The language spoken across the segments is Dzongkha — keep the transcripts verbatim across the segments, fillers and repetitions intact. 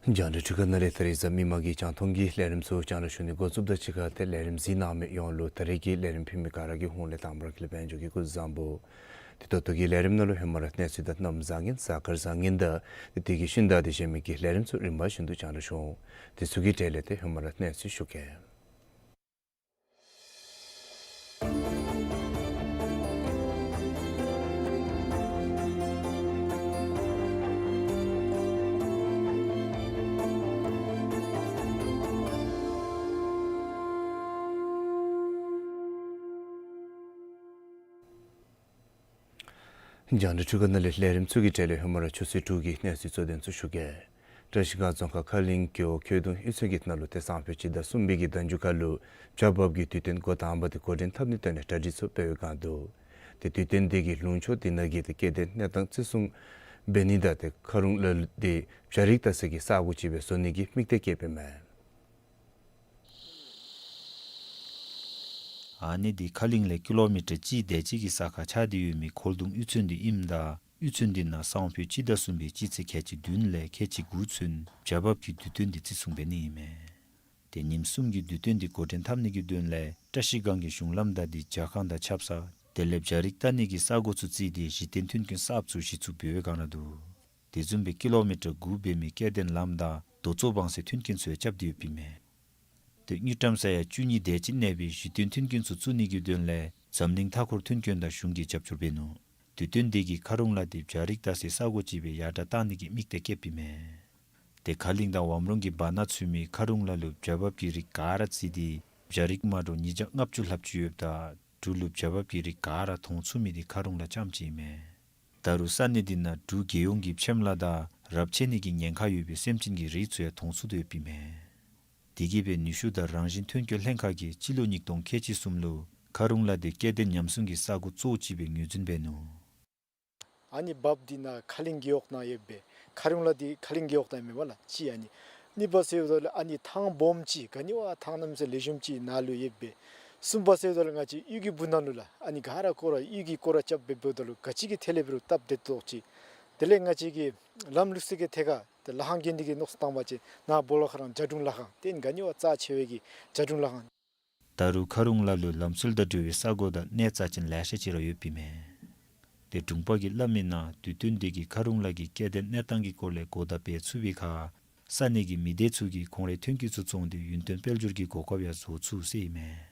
རྒྱང་བསྒྲགས་འཕྲུལ་ཁང་ནང་ལས་ད་རིས་གཟའ་མིག་དམར་གྱི་རྒྱང་མཐོང་གི་ལས་རིམ་ཚུ་རྒྱང་བསྒྲགས་ཞུ་ནི་འགོ་བཙུགསཔ་དང་གཅིག་ཁར་ཏེ་ལས་རིམ་གཟིགས་གནང་མི་ཡོངས་ལུ་ད་རིས་ཀྱི་ལས་རིམ་ཕུལ་མི་ག་ར་གི་ཧོངས་ལས་དང་པ་ར་ཁྱེད་ལུ་དཔལ་འབྱོར་གྱི་སྐུ་གཟུགས་བཟང་པོ། ཏེ་ད་ལྟོ་གི་ལས་རིམ་ནང་ལུ་ཧེ་མ་ར་གནས་ཚུལ་དང་གནམ་བཟང་ངན་གཟའ་སྐར་བཟང་ངན་དང་ཏེ་དེ་གི་ཤུལ་ད་དེ་གཞན་མི་གི་ལས་རིམ་ཚུ་རིམ་པ་བཞིན་དུ་རྒྱང་བསྒྲགས་ཞུ་འོང་། དེ་ཚུ་གི་གྲས་ལས་ཏེ་ཧེ་མ་ར་གནས་ཚུལ་ཞུ་གེ། རྒྱང་བསྒྲགས་འཕྲུལ་ཁང་ནང་ལས་ལས་རིམ་ཚུ་གི་གྲས་ལས་ཧེ་མ་ར་ཆུ་ཚོད་དྲུག་གི་གནས་ཚུལ་གཙོ་དོན་ཚུ་ཞུ་གེ། བཀྲ་ཤིས་སྒང་རྫོང་ཁག་ཁ་གླིང་རྒེད་འོག་ཁྱོད་དུང་གཡུས་ཚན་གྱི་ནང་ལུ་ཏེ་སང་ཕོད་སྤྱི་ཟླ་གསུམ་པའི་གི་ཟླ་མཇུག་ཁ་ལུ་བྱ་འབབ་ཀྱི་དུས་སྟོན་འགོ་དང་པ་དེ་འགོ་འདྲེན་འཐབ་ནིའི་དོན་ལས་གྲ་སྒྲིག་ཚུ་འབད་བའི་བསྒང་འདུག། ཏེ་དུས་སྟོན་དེ་གི་ལུང་ཕྱོགས་དེ་ནང་གི་ཏེ་སྐྱེ་ལྡན་གནས་སྟངས་བརྩི་སྲུང་འབད་ནི་དང་ཏེ་ཁ་རུང་ལ་ལུ་དེ་བྱ་རིགས་བལྟ་སའི་གི་ས་གོ་ཅིག་སྦེ་བཟོ་ནི་གི་དམིགས་གཏད་བསྐྱེདཔ་ཨིན་མས། ཨ་ནི་འདི་ཁ་གླིང་ལས་ཀི་ལོ་མི་ཊར་གཅིག་དེ་ཅིག་གི་ས་ཁར་ཆགས་ཏེ་ཡོད་མི་ཁོལ་གདུང་གཡུས་ཚན་འདི་ཨིནམ་ད་གཡུས་ཚན་འདི་ནང་སང་ཕོད་སྤྱི་ཟླ་གསུམ་པའི་སྤྱི་ཚེས་ཁལ་གཅིག་བདུན་ལས་ཁལ་གཅིག་དགུ་ཚུན་བྱ་འབབ་ཀྱི་དུས་སྟོན་འདི་བརྩི་སྲུང་འབད་ནི་ཨིན་མས། ཏེ་ཉིནམ་གསུམ་གྱི་དུས་སྟོན་འདི་འགོ་འདྲེན་འཐབ་ནི་གི་དོན་ལས་བཀྲ་ཤིས་སྒང་གི་གཞུང་ལམ་དང་འདི་ཇ་ཁང་དང་ཆབ་གསང་དེ་ལས་བྱ་རིགས་བལྟ་ནི་གི་ས་གོ་ཚུ་བརྩིས་ཏེ་གཞི་རྟེན་མཐུན་རྐྱེན་གསརཔ་ཚུ་གཞི་བཙུགས་འབད་བའི་བསྒང་ར་འདུག། དེ་བཟུམ་སྦེ་ཀི་ལོ་མི་ཊར་དགུ་འབད་མི་སྐྱེ་ལྡན་ལམ་དང་རྡོ་བཙོག་སྦང་སའི་མཐུན་རྐྱེན་ཚུ་ཡང་རྐྱབ་སྟེ་ཡོདཔ་ཨིན་མས། ཏེ་དངུལ་ཀྲམ་ས་ཡ་བཅུ་གཉིས་དེ་ཅིག་གནས་པའི་གཞི་རྟེན་མཐུན་རྐྱེན་ཚུ་བཙུགས་ནི་གི་དོན་ལས་འཛམ་གླིང་མཐའ་འཁོར་མཐུན་རྐྱེན་དང་གཞུང་གིས་རྒྱབ་སྐྱོར་འབད་ནུག། དུས་སྟོན་དེ་གིས་ཁ་རུང་ལ་དེ་བྱ་རིགས་བལྟ་སའི་ས་གོ་ཅིག་སྦེ་ཡར་དྲགས་བཏང་ནི་གི་དམིགས་གཏད་བསྐྱེདཔ་ཨིན་མས། ཏེ་ཁ་གླིང་དང་ཝམ་རོང་གི་བར་ན་ཚུད་མི་ཁ་རུང་ལ་ལུ་བྱ་འབབ་ཀྱི་རིགས་ག་ར་བརྩིས་ཏེ་བྱ་རིགས་མ་འདྲཝ་ཉིས་བརྒྱ་ལྔ་བཅུ་ལྷགཔ་ཅིག་ཡོདཔ་ད་འབྲུག་ལུ་བྱ་འབབ་ཀྱི་རིགས་ག་ར་མཐོང་ཚུགས་མི་དེ་ཁ་རུང་ལ་རྐྱངམ་ཅིག་ཨིན་མས། ད་རུང་ས་གནས་དེ་ནང་འབྲུག་རྒྱལ་ཡོངས་ཀྱི་ཕྱེམ་ལ་དང་རབས་ཆད་ནི་གི་ཉེན་ཁ་ཡོད་པའི་སེམས་ཅན་གྱི་རིགས་ཚུ་ཡང་མཐོང་ཚུགས་ཏེ་ཡོདཔ་ཨིན་མས། དེ་གིས་སྦེ་ནུས་ཤུགས་དང་རང་བཞིན་ཐོན་སྐྱེད་ལྷན་ཁག་གིས་སྤྱི་ལོ་ཉིས་སྟོང་ཁལ་གཅིག་གསུམ་ལུ་ཁ་རུང་ལ་དེ་སྐྱེ་ལྡན་ཉམས་སྲུང་གི་ས་གོ་གཙོ་བོ་ཅིག་སྦེ་ངོས་འཛིན་འབད་ནུག། ཨ་ནི་འབབ་འདི་ནང་ཁ་གླིང་རྒེད་འོག་ནང་ཡོདཔ་སྦེ་ཁ་རུང་ལ་དེ་ཁ་གླིང་རྒེད་འོག་ནང་ཨིན་མས་པ་ལགས། གཅིག་ཨ་ནི་གཉིས་པ་ཟེརཝ་ད་ལུ་ཨ་ནི་ཐང་སྦོམ་ཅིག་ག་ནི་བ་ཐང་གནམ་མེད་ས་མེད་ལེགས་ཤོམ་ཅིག་ནང་ལུ་ཡོདཔ་སྦེ། གསུམ་པ་ཟེརཝ་ད་ལུ་ང་བཅས་གཡུས་ཀྱི་སྦུག་ན་ལུ་ལགས་ཨ་ནི་ག་ར་སྐོར་ར་གཡུས་ཀྱི་སྐོར་ར་རྐྱབ་སྦེ་འབདཝ་ད་ལུ་ག་ཅི་གི་ཐད་ལས་འབད་རུང་སྟབས་བདེ་ཏོག་ཅིག། དེ་ལས་ང་བཅས་ཀྱི་ལམ་ལུགས་སྲོལ་གྱི་ཐད་ཁར་ཏེ་ལྷ་ཁང་དགོན་སྡེ་གིས་མནོ་བསམ་བཏང་བ་ཅིན་ནཱ་སྦོ་ལོགས་ཁ་རང་བྱ་སྒྲུང་ལྷ་ཁང་དེ་ཨ་ནི་ག་ནི་བ་རྩ་ཆེ་བའི་གི་བྱ་སྒྲུང་ལྷ་ཁང་། ད་རུང་ཁ་རུང་ལ་ལུ་ལམ་སྲོལ་དང་འདྲ་བའི་ས་གོ་དང་གནས་རྩ་ཅན་ལེ་ཤ་ཅིག་ར་ཡོདཔ་ཨིན་མས། ཏེ་དྲུང་པ་གིས་སླབ་མིའི་ནང་དུས་སྟོན་དེ་གིས་ཁ་རུང་ལ་གི་སྐྱེ་ལྡན་གནས་སྟངས་ཀྱི་སྐོར་ལས་གོ་བརྡ་འབད་ཚུགས་པའི་ཁར་ས་གནས་ཀྱི་མི་སྡེ་ཚུ་གིས་ཁོང་རའི་ཐོན་སྐྱེད་ཚུ་བཙོངས་ཏེ་ཡུན་བརྟན་དཔལ་འབྱོར་གྱི་གོ་སྐབས་ཡང་བཟོ་ཚུགས་ཟེར་ཨིན་མས།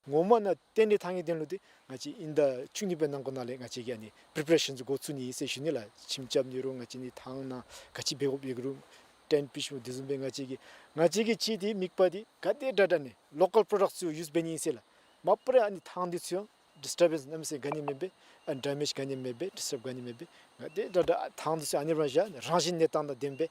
ངོ་མ་ནང་རྟེན་འབྲེལ་ཐང་གི་དོན་ལུ་དེ་ང་བཅས་དབྱིན་ཟླ་བཅུ་གཉིས་པའི་ནང་འཁོད་ནང་ལས་ང་བཅས་ཀྱིས་ཨ་ནི་པི་རི་པ་རེ་ཤཱན་ཚུ་འགོ་བཙུགས་ནི་ཨིན་ཟེར་ཞུ་ནི་ལགས། ཁྱིམ་རྐྱབ་ནི་རུང་ང་བཅས་ནི་ཐང་ནང་ག་ཅི་འབད་དགོཔ་ཡོད་རུང་ཏེན་པི་ཤིམ་དེ་བཟུམ་སྦེ་ང་བཅས་ཀྱིས་ང་བཅས་ཀྱི་ཅིག་དེ་དམིགས་པ་དེ་ག་དེ་དྲག་དྲག་ཨ་ནི་ལོ་ཀཱལ་པྲོ་ཌག་ཚུ་ཡུསི་འབད་ནི་ཨིན་ཟེར་ལགས། མ་པ་ར་ཨ་ནི་ཐང་འདི་ཚུ་ཡང་ཌིསི་ཊར་བེནསི་གནམ་མེད་ས་མེད་ག་ནི་མེདཔ་སྦེ་ཨ་ནི་ཌེ་མེཇ་ག་ནི་མེདཔ་སྦེ་ཌིསི་ཊརབ་ག་ནི་མེདཔ་སྦེ་ག་དེ་དྲག་དྲག་ཐང་འདི་ཚུ་ཨ་ནི་རང་བཞག་རང་བཞིན་གནས་སྟངས་དང་ལྡནམ་སྦེ།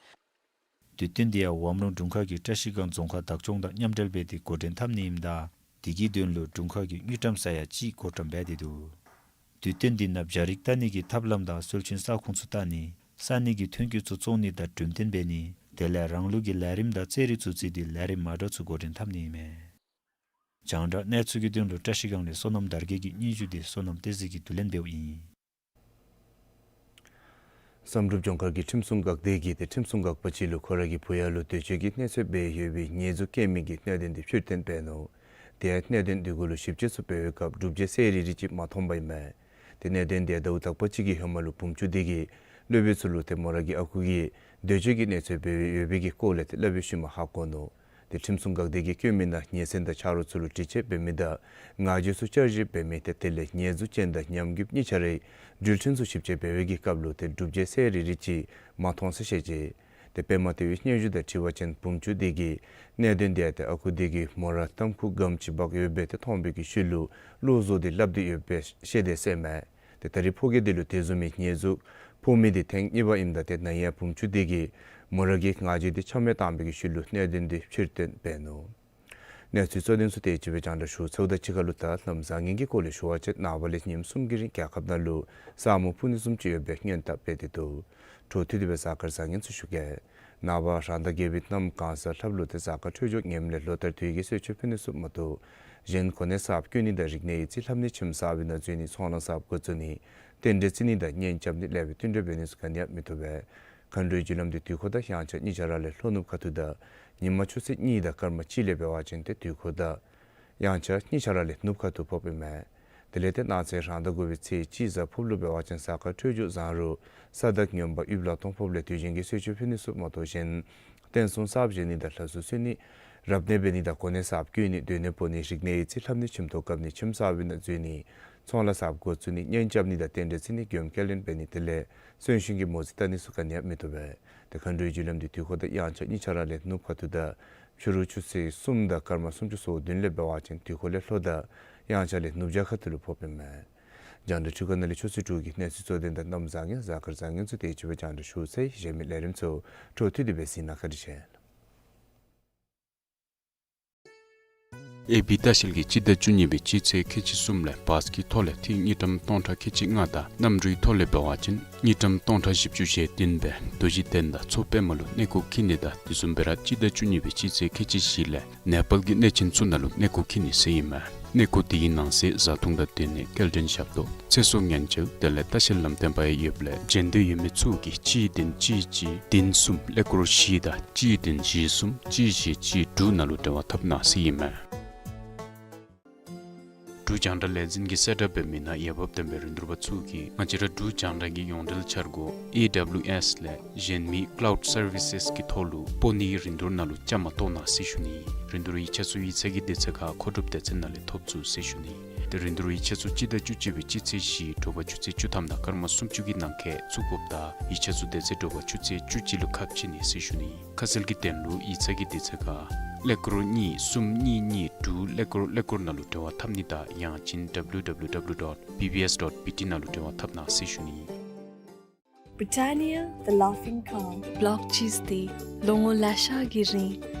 དུས་སྟོན་དེ་ཡང་ཝམ་རོང་དྲུང་ཁག་གིས་བཀྲ་ཤིས་སྒང་རྫོང་ཁག་བདག་སྐྱོང་དང་མཉམ་འབྲེལ་འབད་དེ་འགོ་འདྲེན་འཐབ་ནི་ཨིནམ་ད་ དེ་གི་དོན་ལུ་དྲུང་ཁག་གིས་དངུལ་ཀྲམ་ས་ཡ་གཅིག་བགོ་བཀྲམ་འབད་དེ་འདུག། དུས་སྟོན་འདི་ནང་བྱ་རིགས་བལྟ་ནི་གི་ཐབས་ལམ་དང་སྲོལ་རྒྱུན་ས་ཁོངས་ཚུ་བལྟ་ནི་ས་གནས་ཀྱི་ཐོན་སྐྱེད་ཚུ་བཙོང་ནི་དང་གྲོན་སྟོན་འབད་ནི་དེ་ལས་རང་ལུགས་ཀྱི་ལས་རིམ་དང་རྩེད་རིགས་ཚུ་བརྩིས་ཏེ་ལས་རིམ་མ་འདྲཝ་ཚུ་འགོ་འདྲེན་འཐབ་ནི་ཨིན་མས། རྒྱང་བསྒྲགས་གནས་ཚུལ་གྱི་དོན་ལུ་བཀྲ་ཤིས་སྒང་ལས་བསོད་ནམས་དར་རྒྱས་ཀྱི་སྙན་ཞུ་འདི་བསོད་ནམས་བསྟན་འཛིན་གྱིས་བསྡུ་ལེན་འབདཝ་ཨིན། བསམ་གྲུབ་ལྗོངས་མཁར་གྱི་ཁྲིམས་སྲུང་འགག་སྡེ་གིས་ཏེ་ཁྲིམས་སྲུང་འགག་པ་ཅིག་ལུ་ཁོ་ར་གི་བུ་ཡ་ལུ་འདོད་སྤྱོད་ཀྱི་གནོད་འཚེ་འབད་ཡོད་པའི་ཉེས་འཛུགས་བཀལ་མི་གི་གནད་དོན་འདི་ཕྱིར་བཏོན་འབད་ནུག། དེ་ཡང་གནད་དོན་འདི་གུ་ལུ་ཞིབ་དཔྱད་ཚུ་འབད་བའི་སྐབས་སྒྲུབ་བྱེད་གསལ་རི་རི་ཅིག་མ་མཐོང་པ་ཨིན་མས། ཏེ་གནད་དོན་འདི་ཟླཝ་དག་པ་ཅིག་གི་ཧེ་མ་ལུ་བུམ་ཆུ་འདི་གིས་སློབ་དཔོན་ཚུ་ལུ་ཏེ་མོ་ར་གི་ཨ་ཁུ་གིས་འདོད་སྤྱོད་ཀྱི་གནོད་འཚེ་འབད་ཡོད་པའི་གི་སྐོར་ལས་ཏེ་སླབ་ཡོད་ཤུལ་མ་ཧ་གོ་ནུག། ཏེ་ཁྲིམས་སྲུང་འགག་སྡེ་གིས་བཀོད་མི་ནང་ཉེ་ཚན་དང་ཆ་རོགས་ཚུ་ལུ་དྲི་དཔྱད་འབད་མི་དང་ངག་བརྗོད་ཚུ་བསྐྱར་ཞིབ་འབད་མི་ཏེ་དེ་ལས་ཉེས་འཛུགས་ཅན་དང་ཉམས་རྒུདཔ་གཉིས་ཆ་རའི་འགྲུལ་འཕྲིན་ཚུ་ཞིབ་དཔྱད་འབད་བའི་གི་སྐབས་ལུ་ཏེ་སྒྲུབ་བྱེད་གསལ་རི་རི་ཅིག་མ་མཐོང་ཟེར་བཤད་ཅི། ཏེ་པདྨ་ལྟེ་བའི་སྙན་ཞུ་དང་འཁྲིལ་བ་ཅིན་བུམ་ཆུ་འདི་གིས་གནད་དོན་འདི་ཡང་ཏེ་ཨ་ཁུ་འདི་གིས་མོ་ར་ཏམ་ཁུ་སྒམ་ཅིག་འབག་ཡོདཔ་སྦེ་ཏེ་མཐོང་བའི་གི་ཤུལ་ལུ་བློ་བཟོ་སྟེ་སླབ་སྟེ་ཡོདཔ་སྦེ་བཤད་དེ་ཟེར་མས། ཏེ་ད་རིས་ཕོ་སྐྱེས་འདི་ལུ་དེ་བཟུམ་མའི་ཉེས་འཛུགས་ཕོག་མི་འདི་ཐེངས་གཉིས་པ་ཨིནམ་ད་ཏེ་ན་ཧིང་ཡང་བུམ་ཆུ་འདི་གིས་མོ་ར་གི་ངག་བརྗོད་འདི་ཆ་མེད་བཏང་བའི་གི་ཤུལ་ལུ་གནད་དོན་འདི་ཕྱིར་བཏོན་འབད་ནུག། གནས་ཚུལ་གཙོ་དོན་ཚུ་དེ་ཅིག་སྦེ་རྒྱང་བསྒྲགས་ཞུ་ཚརཝ་དང་གཅིག་ཁར་ལུ་ད་གནམ་བཟང་ངན་གྱི་སྐོར་ལས་ཞུ་བ་ཅིན་ནངས་པ་ལས་ཉིནམ་གསུམ་གྱི་རིང་རྒྱལ་ཁབ་ནང་ལུ་ས་སྨུག་ཕུབ་ནི་བཟུམ་ཅིག་ཡོད་པའི་སྔོན་བརྡ་སྤེལ་ཏེ་འདུག། འཕྲོ་མཐུད་དེ་སྦེ་གཟའ་སྐར་བཟང་ངན་ཚུ་ཞུ་གེ། ནངས་པ་རང་ཟླ་བརྒྱད་པའི་གནམ་གང་ས་ལྷབ་ལུ་ཏེ་གཟའ་སྐར་འཕྲོད་སྦྱོར་ངནམ་ལས་ལོ་ལྟར་དུས་ཀྱི་གསོལ་མཆོད་ཕུལ་ནི་ཚུ་མ་གཏོགས་གཞན་གོ་གནས་གསརཔ་བསྐོ་ནི་དང་རིག་གནས་ཡིག་རྩིས་ལྷབ་ནི་ཁྱིམ་གསར་པའི་ནང་འཛུལ་ནི་ཚོང་ལཱ་གསརཔ་འགོ་བཙུགས་ནི་རྟེན་འབྲེལ་བརྩི་ནི་དང་གཉེན་རྐྱབ་ནི་ལེགས་པའི་བསྟུན་གྲོས་འབད་ནི་ཚུ་ག་ནི་ཡང་མི་བཏུབ་པས། མཁའ་འགྲོའི་རྒྱུ་ལམ་འདི་དུས་འཁོར་དང་དབྱངས་འཆར་གཉིས་ཆ་ར་ལས་ལྷོ་ནུབ་ཁ་ཐུག་དང་ཉིན་མ་ཆུ་ཚོད་གཉིས་དང་སྐར་མ་གཅིག་ལས་འབད་བ་ཅིན་ཏེ་དུས་འཁོར་དང་དབྱངས་འཆར་གཉིས་ཆ་ར་ལས་ནུབ་ཁ་ཐུག་ཕོགཔ་ཨིན་མས། དེ་ལས་ཏེ་གནངས་ཚེ་རང་ཟླ་དགུ་པའི་ཚེས་གཅིག་གཟའ་ཕུར་ལུ་འབད་བ་ཅིན་གཟའ་སྐར་འཕྲོད་སྦྱོར་བཟང་རུང་ས་བདག་རྔོན་པ་ཡུལ་ལ་གཏོང་ཕོགཔ་ལས་དུས་གཞན་གྱི་གསོལ་མཆོད་ཕུལ་ནི་ཚུ་མ་གཏོགས་གཞན་རྟེན་གསུམ་གསརཔ་བཞེངས་ནི་དང་ལྷ་གསོལ་གསོལ་ནི་རབ་གནས་འབད་ནི་དང་གོ་གནས་གསརཔ་བསྐོ་ནི་སྡོད་གནས་སྤོ་ནི་རིག་གནས་ཡིག་རྩིས་ལྷབ་ནི་ཁྱིམ་ཐོག་བཀབ་ནི་ཁྱིམ་གསར་པའི་ནང་འཛུལ་ནི་ཚོང་ལཱ་གསརཔ་འགོ་བཙུགས་ནི་གཉེན་རྐྱབ་ནི་དང་རྟེན་འབྲེལ་བརྩི་ནི་མགྱོནམ་སྐྱེལ་ལེན་འབད་ནི་དེ་ལས་གསོན་གཤིན་གྱི་མོ་རྩིས་བལྟ་ནི་ཚུ་ག་ནི་ཡང་མི་བཏུབ་པས། ཏེ་མཁའ་འགྲོའི་རྒྱུ་ལམ་འདི་དུས་འཁོར་དང་དབྱངས་འཆར་གཉིས་ཆ་ར་ལས་ནུབ་ཁ་ཐུག་དང་ཕྱི་རུ་ཆུ་ཚོད་གསུམ་དང་སྐར་མ་སུམ་ཅུ་སོ་བདུན་ལས་འབད་བ་ཅིན་དུས་འཁོར་ལས་ལྷོ་དང་དབྱངས་འཆར་ལས་ནུབ་བྱང་ཁ་ཐུག་ལུ་ཕོགཔ་ཨིན་མས། རྒྱང་བསྒྲགས་ཁྲི་ཀ་ནང་ལས་ཆུ་ཚོད་དྲུག་གི་གནས་ཚུལ་གཙོ་དོན་དང་གནམ་བཟང་ངན་གཟའ་སྐར་བཟང་ངན་ཚུ་དེ་ཅིག་སྦེ་རྒྱང་བསྒྲགས་ཞུ་ཚར་ཡི། གཞན་མི་ལས་རིམ་ཚུ་འཕྲོ་མཐུད་དེ་སྦེ་གཟིགས་གནང་། བཀའ་དྲིན་ཆེ། ཨེ་བི་ལྟ་བཤལ་གྱིས་སྤྱི་ཟླ་བཅུ་གཉིས་པའི་སྤྱི་ཚེས་ཁལ་གཅིག་གསུམ་ལས་བཱས་ཀྱི་ཐོག་ལས་ཏིག་དངུལ་ཀྲམ་སྟོང་ཕྲག་ཁལ་གཅིག་ལྔ་དང་གནམ་གྲུའི་ཐོག་ལས་འབད་བ་ཅིན་དངུལ་ཀྲམ་སྟོང་ཕྲག་བཞི་བཅུ་ཞེ་བདུན་སྦེ་རྡོ་རྗེ་གདན་དང་མཚོ་པདྨ་ལུ་གནས་སྐོར་འཁྱིད་ནི་དང་དེ་བཟུམ་སྦེ་ར་སྤྱི་ཟླ་བཅུ་གཉིས་པའི་སྤྱི་ཚེས་ཁལ་གཅིག་བཞི་ལས་ནེ་པཱལ་གྱི་གནས་ཆེན་ཚུ་ནང་ལུ་གནས་སྐོར་འཁྱིད་ནི་ཟེར་ཨིན་མས། གནས་སྐོར་དེ་གི་ནང་གསེས་བཟའ་འཐུང་དང་སྡོད་གནས་སྐྱེལ་འདྲེན་ཞབས་ཏོག་ཚེ་སྲོག་ཉེན་བཅོལ་དེ་ལས་ལྟ་བཤལ་ལམ་སྟོན་པ་ཡང་ཡོདཔ་ལས་འབྱོན་འདོད་ཡོད་མི་ཚུ་གིས་གཅིག་བདུན་གཅིག་གཅིག་བདུན་གསུམ་ཀླད་ཀོར་བཞི་དང་གཅིག་བདུན་བཞི་གསུམ་གཅིག་བཞི་གཅིག་དྲུག་ནང་ལུ་འབྲེལ་བ་འཐབ་གནང་ཟེར་ཨིན་མས། འབྲུག་རྒྱང་བསྒྲགས་ལས་འཛིན་གྱིས་གསལ་བསྒྲགས་འབད་མི་ནང་འོས་འབབ་ལྡན་པའི་རིན་བསྡུར་པ་ཚུ་གིས་ང་བཅས་ར་འབྲུག་རྒྱང་བསྒྲགས་ཀྱི་ཡོངས་འབྲེལ་འཆར་སྒོ་ཨེ་ཌབ་ལིའུ་ཨེསི་ལས་གཞན་མི་ཀ་ལའུཌ་སར་བི་སེསི་གི་ཐོག་ལུ་སྤོ་ནིའི་རིན་བསྡུར་ནང་ལུ་བཅའ་མར་གཏོགས་གནང་ཟེར་ཞུ་ནི། རིན་བསྡུར་ཡིག་ཆ་ཚུ་ཡིག་ཚང་གི་དུས་ཚོད་ཁར་མཁོ་སྒྲུབ་སྡེ་ཚན་ནང་ལས་ཐོབ་ཚུགས་ཟེར་ཞུ་ནི། ཏེ་རིན་བསྡུར་ཡིག་ཆ་ཚུ་སྤྱི་ཟླ་བཅུ་གཅིག་པའི་སྤྱི་ཚེས་བཞི་དྲོ་པ་ཆུ་ཚོད་བཅུ་ཐམ་དང་སྐར་མ་སུམ་ཅུ་གི་ནང་འཁོད་བཙུགས་དགོཔ་དང་ཡིག་ཆ་ཚུ་དེ་ཚེ་དྲོ་པ་ཆུ་ཚོད་བཅུ་གཅིག་ལུ་ཁ་ཕྱེ་ནི་ཟེར་ཞུ་ནི། ཁ་གསལ་གྱི་དོན་ལུ་ཡིག་ཚང་གི་དུས་ཚོད་ཁར་ཀླད་ཀོར་གཉིས་གསུམ་གཉིས་གཉིས་དྲུག་ཀླད་ཀོར་ཀླད་ཀོར་ནང་ལུ་འབྲེལ་བ་འཐབ་ནི་དང་ཡང་ཅིན་ཌབ་ལིའུ་ཌབ་ལིའུ་ཌབ་ལིའུ་ཌོཊ་བི་བི་ཨེསི་ཌོཊ་བི་ཊི་ནང་ལུ་འབྲེལ་བ་འཐབ་གནང་ཟེར་ཞུ་ནི། Britannia, the Laughing Cow. ལོག་ཅིག་སྟེ་ལོ་ངོ་ལེ་ཤ་གི་རིང་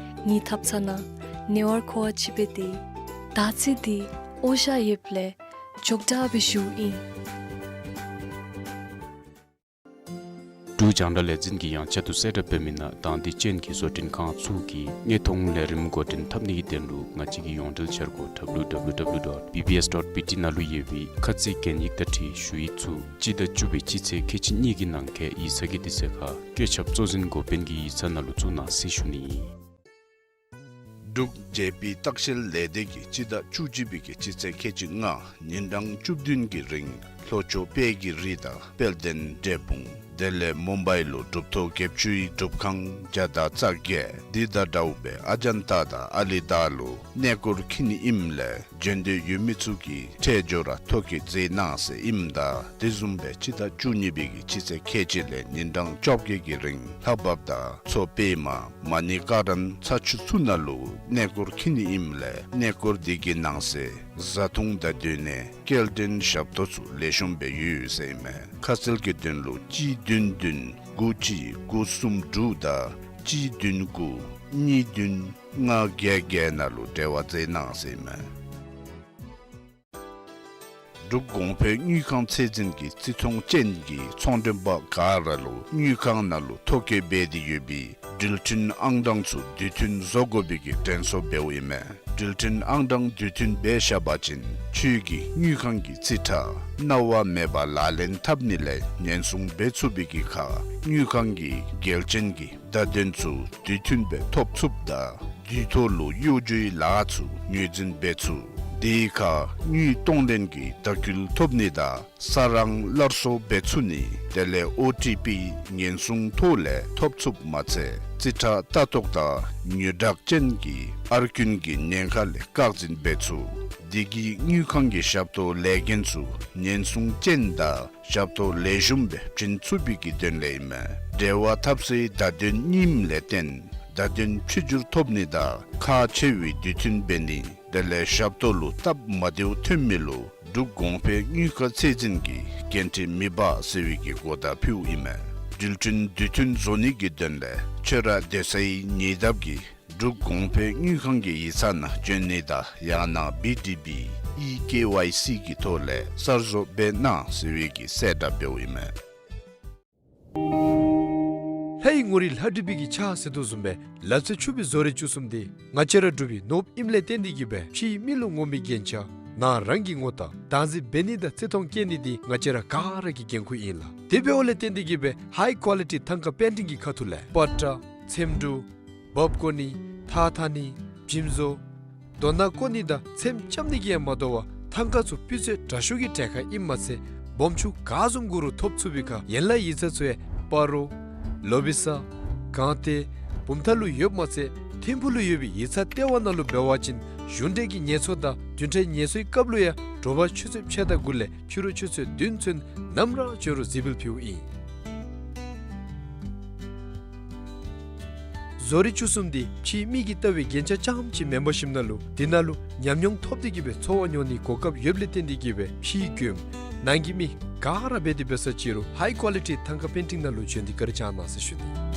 ངེའི་ཐབ་ཚང་ནང་ཉེ་བར་མཁོ་བ་ཅིག་འབད་དེ་ད་ཚེ་འདི་འོང་ཤ་ཡོདཔ་ལས་མགྱོགས་དྲགས་སྦེ་ཞུཝ་ཨིན། འབྲུག་རྒྱང་བསྒྲགས་ལས་འཛིན་གྱིས་ཡང་བསྐྱར་དུ་གསལ་བསྒྲགས་འབད་མི་ནང་དང་འདོད་ཅན་གྱི་བཟོ་སྐྲུན་ཁང་ཚུ་གིས་དངོས་མཐོང་ལས་རིམ་འགོ་འདྲེན་འཐབ་ནི་གི་དོན་ལུ་ང་བཅས་ཀྱི་ཡོངས་འབྲེལ་འཆར་སྒོ་ཌབ་ལིའུ་ཌབ་ལིའུ་ཌབ་ལིའུ་ཌོཊ་བི་བི་ཨེསི་ཌོཊ་བི་ཊི་ནང་ལུ་ཡོད་པའི་ཁ་ཚིག་གན་ཡིག་དང་འཁྲིལ་ཞུ་ཡིག་ཚུ་སྤྱི་ཟླ་བཅུ་པའི་སྤྱི་ཚེས་ཁལ་གཅིག་གཉིས་ཀྱི་ནང་འཁོད་ཡིག་ཚང་གི་དུས་ཚོད་ཁར་བཀོད་ཁྱབ་གཙོ་འཛིན་འགོ་དཔོན་གྱི་ཡིག་ཚང་ནང་ལུ་བཙུགས་གནང་ཟེར་ཞུ་ནི་ཨིན། འབྲུག་ཇེ་པི་ལྟ་བཤལ་ལས་སྡེ་གིས་སྤྱི་ཟླ་བཅུ་གཅིག་པའི་གི་སྤྱི་ཚེས་ཁལ་གཅིག་ལྔ་ཉིན་གྲངས་བཅུ་བདུན་གྱི་རིང་ལྷོ་ཕྱོགས་དཔལ་གྱི་རི་དང་དཔལ་ལྡན་འབྲས་སྤུངས་དེ་ལས་མུམ་བའི་ལུ་གྲུབ་ཐོབ་དགེ་བཅུའི་སྒྲུབ་ཁང་བརྒྱ་དང་རྩ་བརྒྱད་འདི་དང་འདྲཝ་སྦེ་ཨ་ཇན་ཏ་དང་ཨ་ལི་ཏ་ལུ་གནས་སྐོར་འཁྱིད་ནི་ཨིནམ་ལས་འབྱོན་འདོད་ཡོད་མི་ཚུ་གིས་ཁྲལ་འབྱོར་ར་ཐོ་བཀོད་མཛད་གནང་ཟེར་ཨིནམ་ད་དེ་བཟུམ་སྦེ་སྤྱི་ཟླ་བཅུ་གཉིས་པའི་གི་སྤྱི་ཚེས་ཁལ་གཅིག་ལས་ཉིན་གྲངས་བཅོ་བརྒྱད་ཀྱི་རིང་ལྷ་བབས་དང་མཚོ་པདྨ་མ་ཎི་ཀ་རན་ཚ་ཆུ་ཚུ་ནང་ལུ་གནས་སྐོར་འཁྱིད་ནི་ཨིནམ་ལས་གནས་སྐོར་འདི་གི་ནང་གསེས་བཟའ་འཐུང་དང་སྡོད་གནས་སྐྱེལ་འདྲེན་ཞབས་ཏོག་ཚུ་ལེགས་ཤོམ་སྦེ་ཡོད་ཟེར་ཨིན་མས། ཁ་གསལ་གྱི་དོན་ལུ་གཅིག་བདུན་བདུན་དགུ་གཅིག་དགུ་གསུམ་དྲུག་དང་གཅིག་བདུན་དགུ་གཉིས་བདུན་ལྔ་བརྒྱད་བརྒྱད་ནང་ལུ་འབྲེལ་བ་མཛད་གནང་ཟེར་ཨིན་མས། འབྲུག་གོང་འཕེལ་དངུལ་ཁང་ཚད་འཛིན་གྱིས་རྩིས་མཐོང་ཅན་གྱི་ཚོང་མགྲོན་པ་ག་ར་ལུ་དངུལ་ཁང་ནང་ལུ་ཐོ་བཀོད་འབད་དེ་ཡོད་པའི་འགྲུལ་འཕྲིན་ཨང་གྲངས་ཚུ་དུས་མཐུན་བཟོ་དགོ་པའི་གི་དྲན་གསོ་འབདཝ་ཨིན་མས། འགྲུལ་འཕྲིན་ཨང་གྲངས་དུས་མཐུན་འབད་བཞག་པ་ཅིན་ཁྱོད་ཀྱིས་དངུལ་ཁང་གི་རྩིས་ཁྲ་གནང་བ་མེད་པར་ལག་ལེན་འཐབ་ནི་ལས་ཉེན་སྲུང་འབད་ཚུགས་པའི་གི་ཁར་དངུལ་ཁང་གི་འགལ་རྐྱེན་གྱི་བརྡ་དོན་ཚུ་དུས་མཐུན་སྦེ་ཐོབ་ཚུགསཔ་དང་དུས་ཐོག་ལུ་གཡོ་སྒྱུའི་ལཱ་ཚུ་ངོས་འཛིན་འབད་ཚུགས། དེའི་ཁར་དངུལ་གཏོང་ལེན་གྱི་ལྟ་སྐུལ་ཐོབ་ནི་དང་ས་རང་སླར་གསོ་འབད་ཚུགས་ནི་དེ་ལས་ཨོ་ཊི་པི་ཉེན་སྲུང་ཐོག་ལས་ཐོབ་ཚུགསཔ་མ་ཚད་རྩིས་ཁྲ་ལྟ་རྟོག་དང་ཉོ་བྲག་ཅན་གྱི་ཨར་རྐུན་གྱི་ཉེན་ཁ་ལས་བཀག་འཛིན་འབད་ཚུགས། དེ་གིས་དངུལ་ཁང་གི་ཞབས་ཏོག་ལས་འགན་ཚུ་ཉེན་སྲུང་ཅན་དང་ཞབས་ཏོག་ལེགས་ཤོམ་སྦེ་བྱིན་ཚུགས་པའི་གི་དོན་ལས་ཨིན་མས། འབྲེལ་བ་འཐབ་སའི་བརྡ་དོན་རྙིངམ་ལས་བརྟེན་བརྡ་དོན་བཅོས་བསྒྱུར་ཐོབ་ནི་དང་ཁག་ཆེ་བའི་དུས་མཐུན་འབད་ནི་དེ་ལས་ཞབས་ཏོག་ལུ་སྟབས་མ་བདེཝ་ཐོན་མི་ལུ་འབྲུག་གོང་འཕེལ་དངུལ་ཁང་ཚད་འཛིན་གྱིས་འགན་འཁྲི་མི་འབག་ཟེར་བའི་གི་གོ་བརྡ་ཕུལཝ་ཨིན་མས། འགྲུལ་འཕྲིན་དུས་མཐུན་བཟོ་ནི་གི་དོན་ལས་ཁྱོད་ར་སྡོད་སའི་ཉེ་འདབས་ཀྱི་འབྲུག་གོང་འཕེལ་དངུལ་ཁང་གི་ཡིག་ཚང་ནང་བྱོན་ནི་དང་ཡང་ན་བི་ཌི་བི་ཨི་ཀེ་ཝའི་སི་གི་ཐོག་ལས་གསར་བཟོ་འབད་གནང་ཟེར་བའི་གི་གསལ་བསྒྲགས་འབདཝ་ཨིན་མས། ལྷའི་ངོ་རིས་ལྷ་བྲིས་པའི་གི་ཕྱག་ཟེར་དོ་བཟུམ་སྦེ་ལག་རྩལ་ཕྱུག་པའི་བཟོ་རིག་བཅུ་གསུམ་འདི་ང་བཅས་ར་འབྲུག་པའི་ནོར་བུ་ཨིནམ་ལས་བརྟེན་ཏེ་གིས་སྦེ་ཕྱིའི་མི་ལུ་ངོམ་པའི་རྒྱན་ཆ་ནང་རང་གི་ངོ་རྟགས་བདག་འཛིན་འབད་ནི་དང་རྩིས་མཐོང་བཀལ་ནི་འདི་ང་བཅས་ར་ག་ར་གི་འགན་ཁུར་ཨིན་ལགས། དེ་འབདཝ་ལས་བརྟེན་ཏེ་གིས་སྦེ་ཧའི་ཀོ་ལི་ཊི་ཐང་ཀ་པེན་ཊིང་གི་ཁ་ཐུག་ལས་པ་ཏྲ་ཚེམ་དྲུབ་འབག་བཀོ་ནི་ཐགས་འཐག་ནི་འཇིམ་བཟོ་རྡོ་ནང་བཀོ་ནི་དང་ཚེམ་རྐྱབ་ནི་གིས་ཡང་མ་དོ་བར་ཐང་ཀ་ཚུ་སྤུས་ཚད་དྲག་ཤོས་ཀྱི་གྲལ་ཁར་ཨིནམ་མ་ཚད་སྦོམ་ཆུང་ག་བཟུམ་དགོ་རུང་ཐོབ་ཚུགས་པའི་ཁར་ཡན་ལག་ཡིག་ཚང་ཚུ་ཡང་སྤ་རོ་ལོ་བི་ས་སྒང་སྟེང་བུམ་ཐང་ལུ་ཡོདཔ་མ་ཚད་ཐིམ་ཕུག་ལུ་ཡོད་པའི་ཡིག་ཚང་ལྟེ་བ་ནང་ལུ་འབད་བ་ཅིན་གཞུང་འབྲེལ་གྱི་ངལ་གསོ་དང་བདུན་ཕྲག་ངལ་གསོའི་སྐབས་ལུ་ཡང་དྲོ་པ་ཆུ་ཚོད་ཕྱེད་དང་དགུ་ལས་ཕྱི་རུ་ཆུ་ཚོད་བདུན་ཚུན་ནམ་ར་བྱོན་རུང་གཟིགས་འབུལ་ཕུལཝ་ཨིན། བཟོ་རིག་བཅུ་གསུམ་འདི་ཕྱིའི་མི་གིས་བལྟ་བའི་རྒྱན་ཆ་རྐྱངམ་ཅིག་མེན་པར་ཞིནམ་ན་ལུ་དེ་ནང་ལུ་ཉམས་མྱོང་ཐོབ་སྟེ་གིས་སྦེ་འཚོ་བ་མྱོང་ནིའི་གོ་སྐབས་ཡོདཔ་ལས་བརྟེན་ཏེ་གིས་སྦེ་ཕྱིའི་མགྱོནམ་ནང་གི་མི་ག་ར་འབད་དེ་འབད་ས་ཅིག་རུང་ཧའི་ཀོ་ལི་ཊི་ཐང་ཀ་པེན་ཊིང་ནང་ལུ་བྱོན་ཏེ་བཀའ་དྲིན་བསྐྱང་གནང་ཟེར་ཞུ་ནི།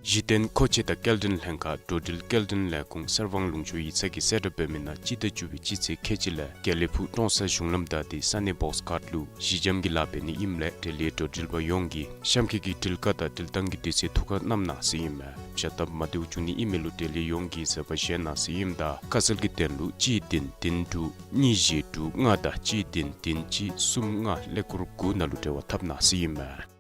གཞི་རྟེན་མཁོ་ཆས་དང་སྐྱེལ་འདྲེན་ལྷན་ཁག་འགྲོ་འགྲུལ་སྐྱེལ་འདྲེན་ལས་ཁུངས་གསེར་སྦྲང་ལུང་ཕྱོགས་ཡིག་ཚང་གིས་གསལ་བསྒྲགས་འབད་མི་ནང་སྤྱི་ཟླ་བཅུ་པའི་སྤྱི་ཚེས་ཁལ་གཅིག་ལས་དགེ་ལེགས་ཕུག་ཀྲོང་གསར་གཞུང་ལམ་བདའ་སྟེ་ས་གནས་བོགས་ཁཊ་ལུ་གཞི་འགྱམ་གྱི་ལཱ་འབད་ནི་ཨིནམ་ལས་འབྲེལ་ཡོད་འགྲོ་འགྲུལ་པ་ཡོངས་ཀྱིས་གཤམ་འཁོད་ཀྱི་འགྲུལ་བཀག་དང་འགྲུལ་བཏང་གི་དུས་ཚོད་ཐུགས་ཁར་བསྣམ་གནང་ཟེར་ཨིན་མས། བྱ་སྟབས་མ་བདེཝ་བྱུང་ནི་ཨིན་མི་ལུ་འབྲེལ་ཡོད་ཡོངས་ཀྱིས་གཟབ་པ་བཞེས་གནང་ཟེར་ཨིནམ་ད་ཁ་གསལ་གྱི་དོན་ལུ་གཅིག་བདུན་བདུན་དྲུག་གཉིས་བཞི་དྲུག་ལྔ་དང་གཅིག་བདུན་བདུན་གཅིག་གསུམ་ལྔ་ཀླད་ཀོར་དགུ་ནང་ལུ་འབྲེལ་བ་འཐབ་གནང་ཟེར་ཨིན་མས།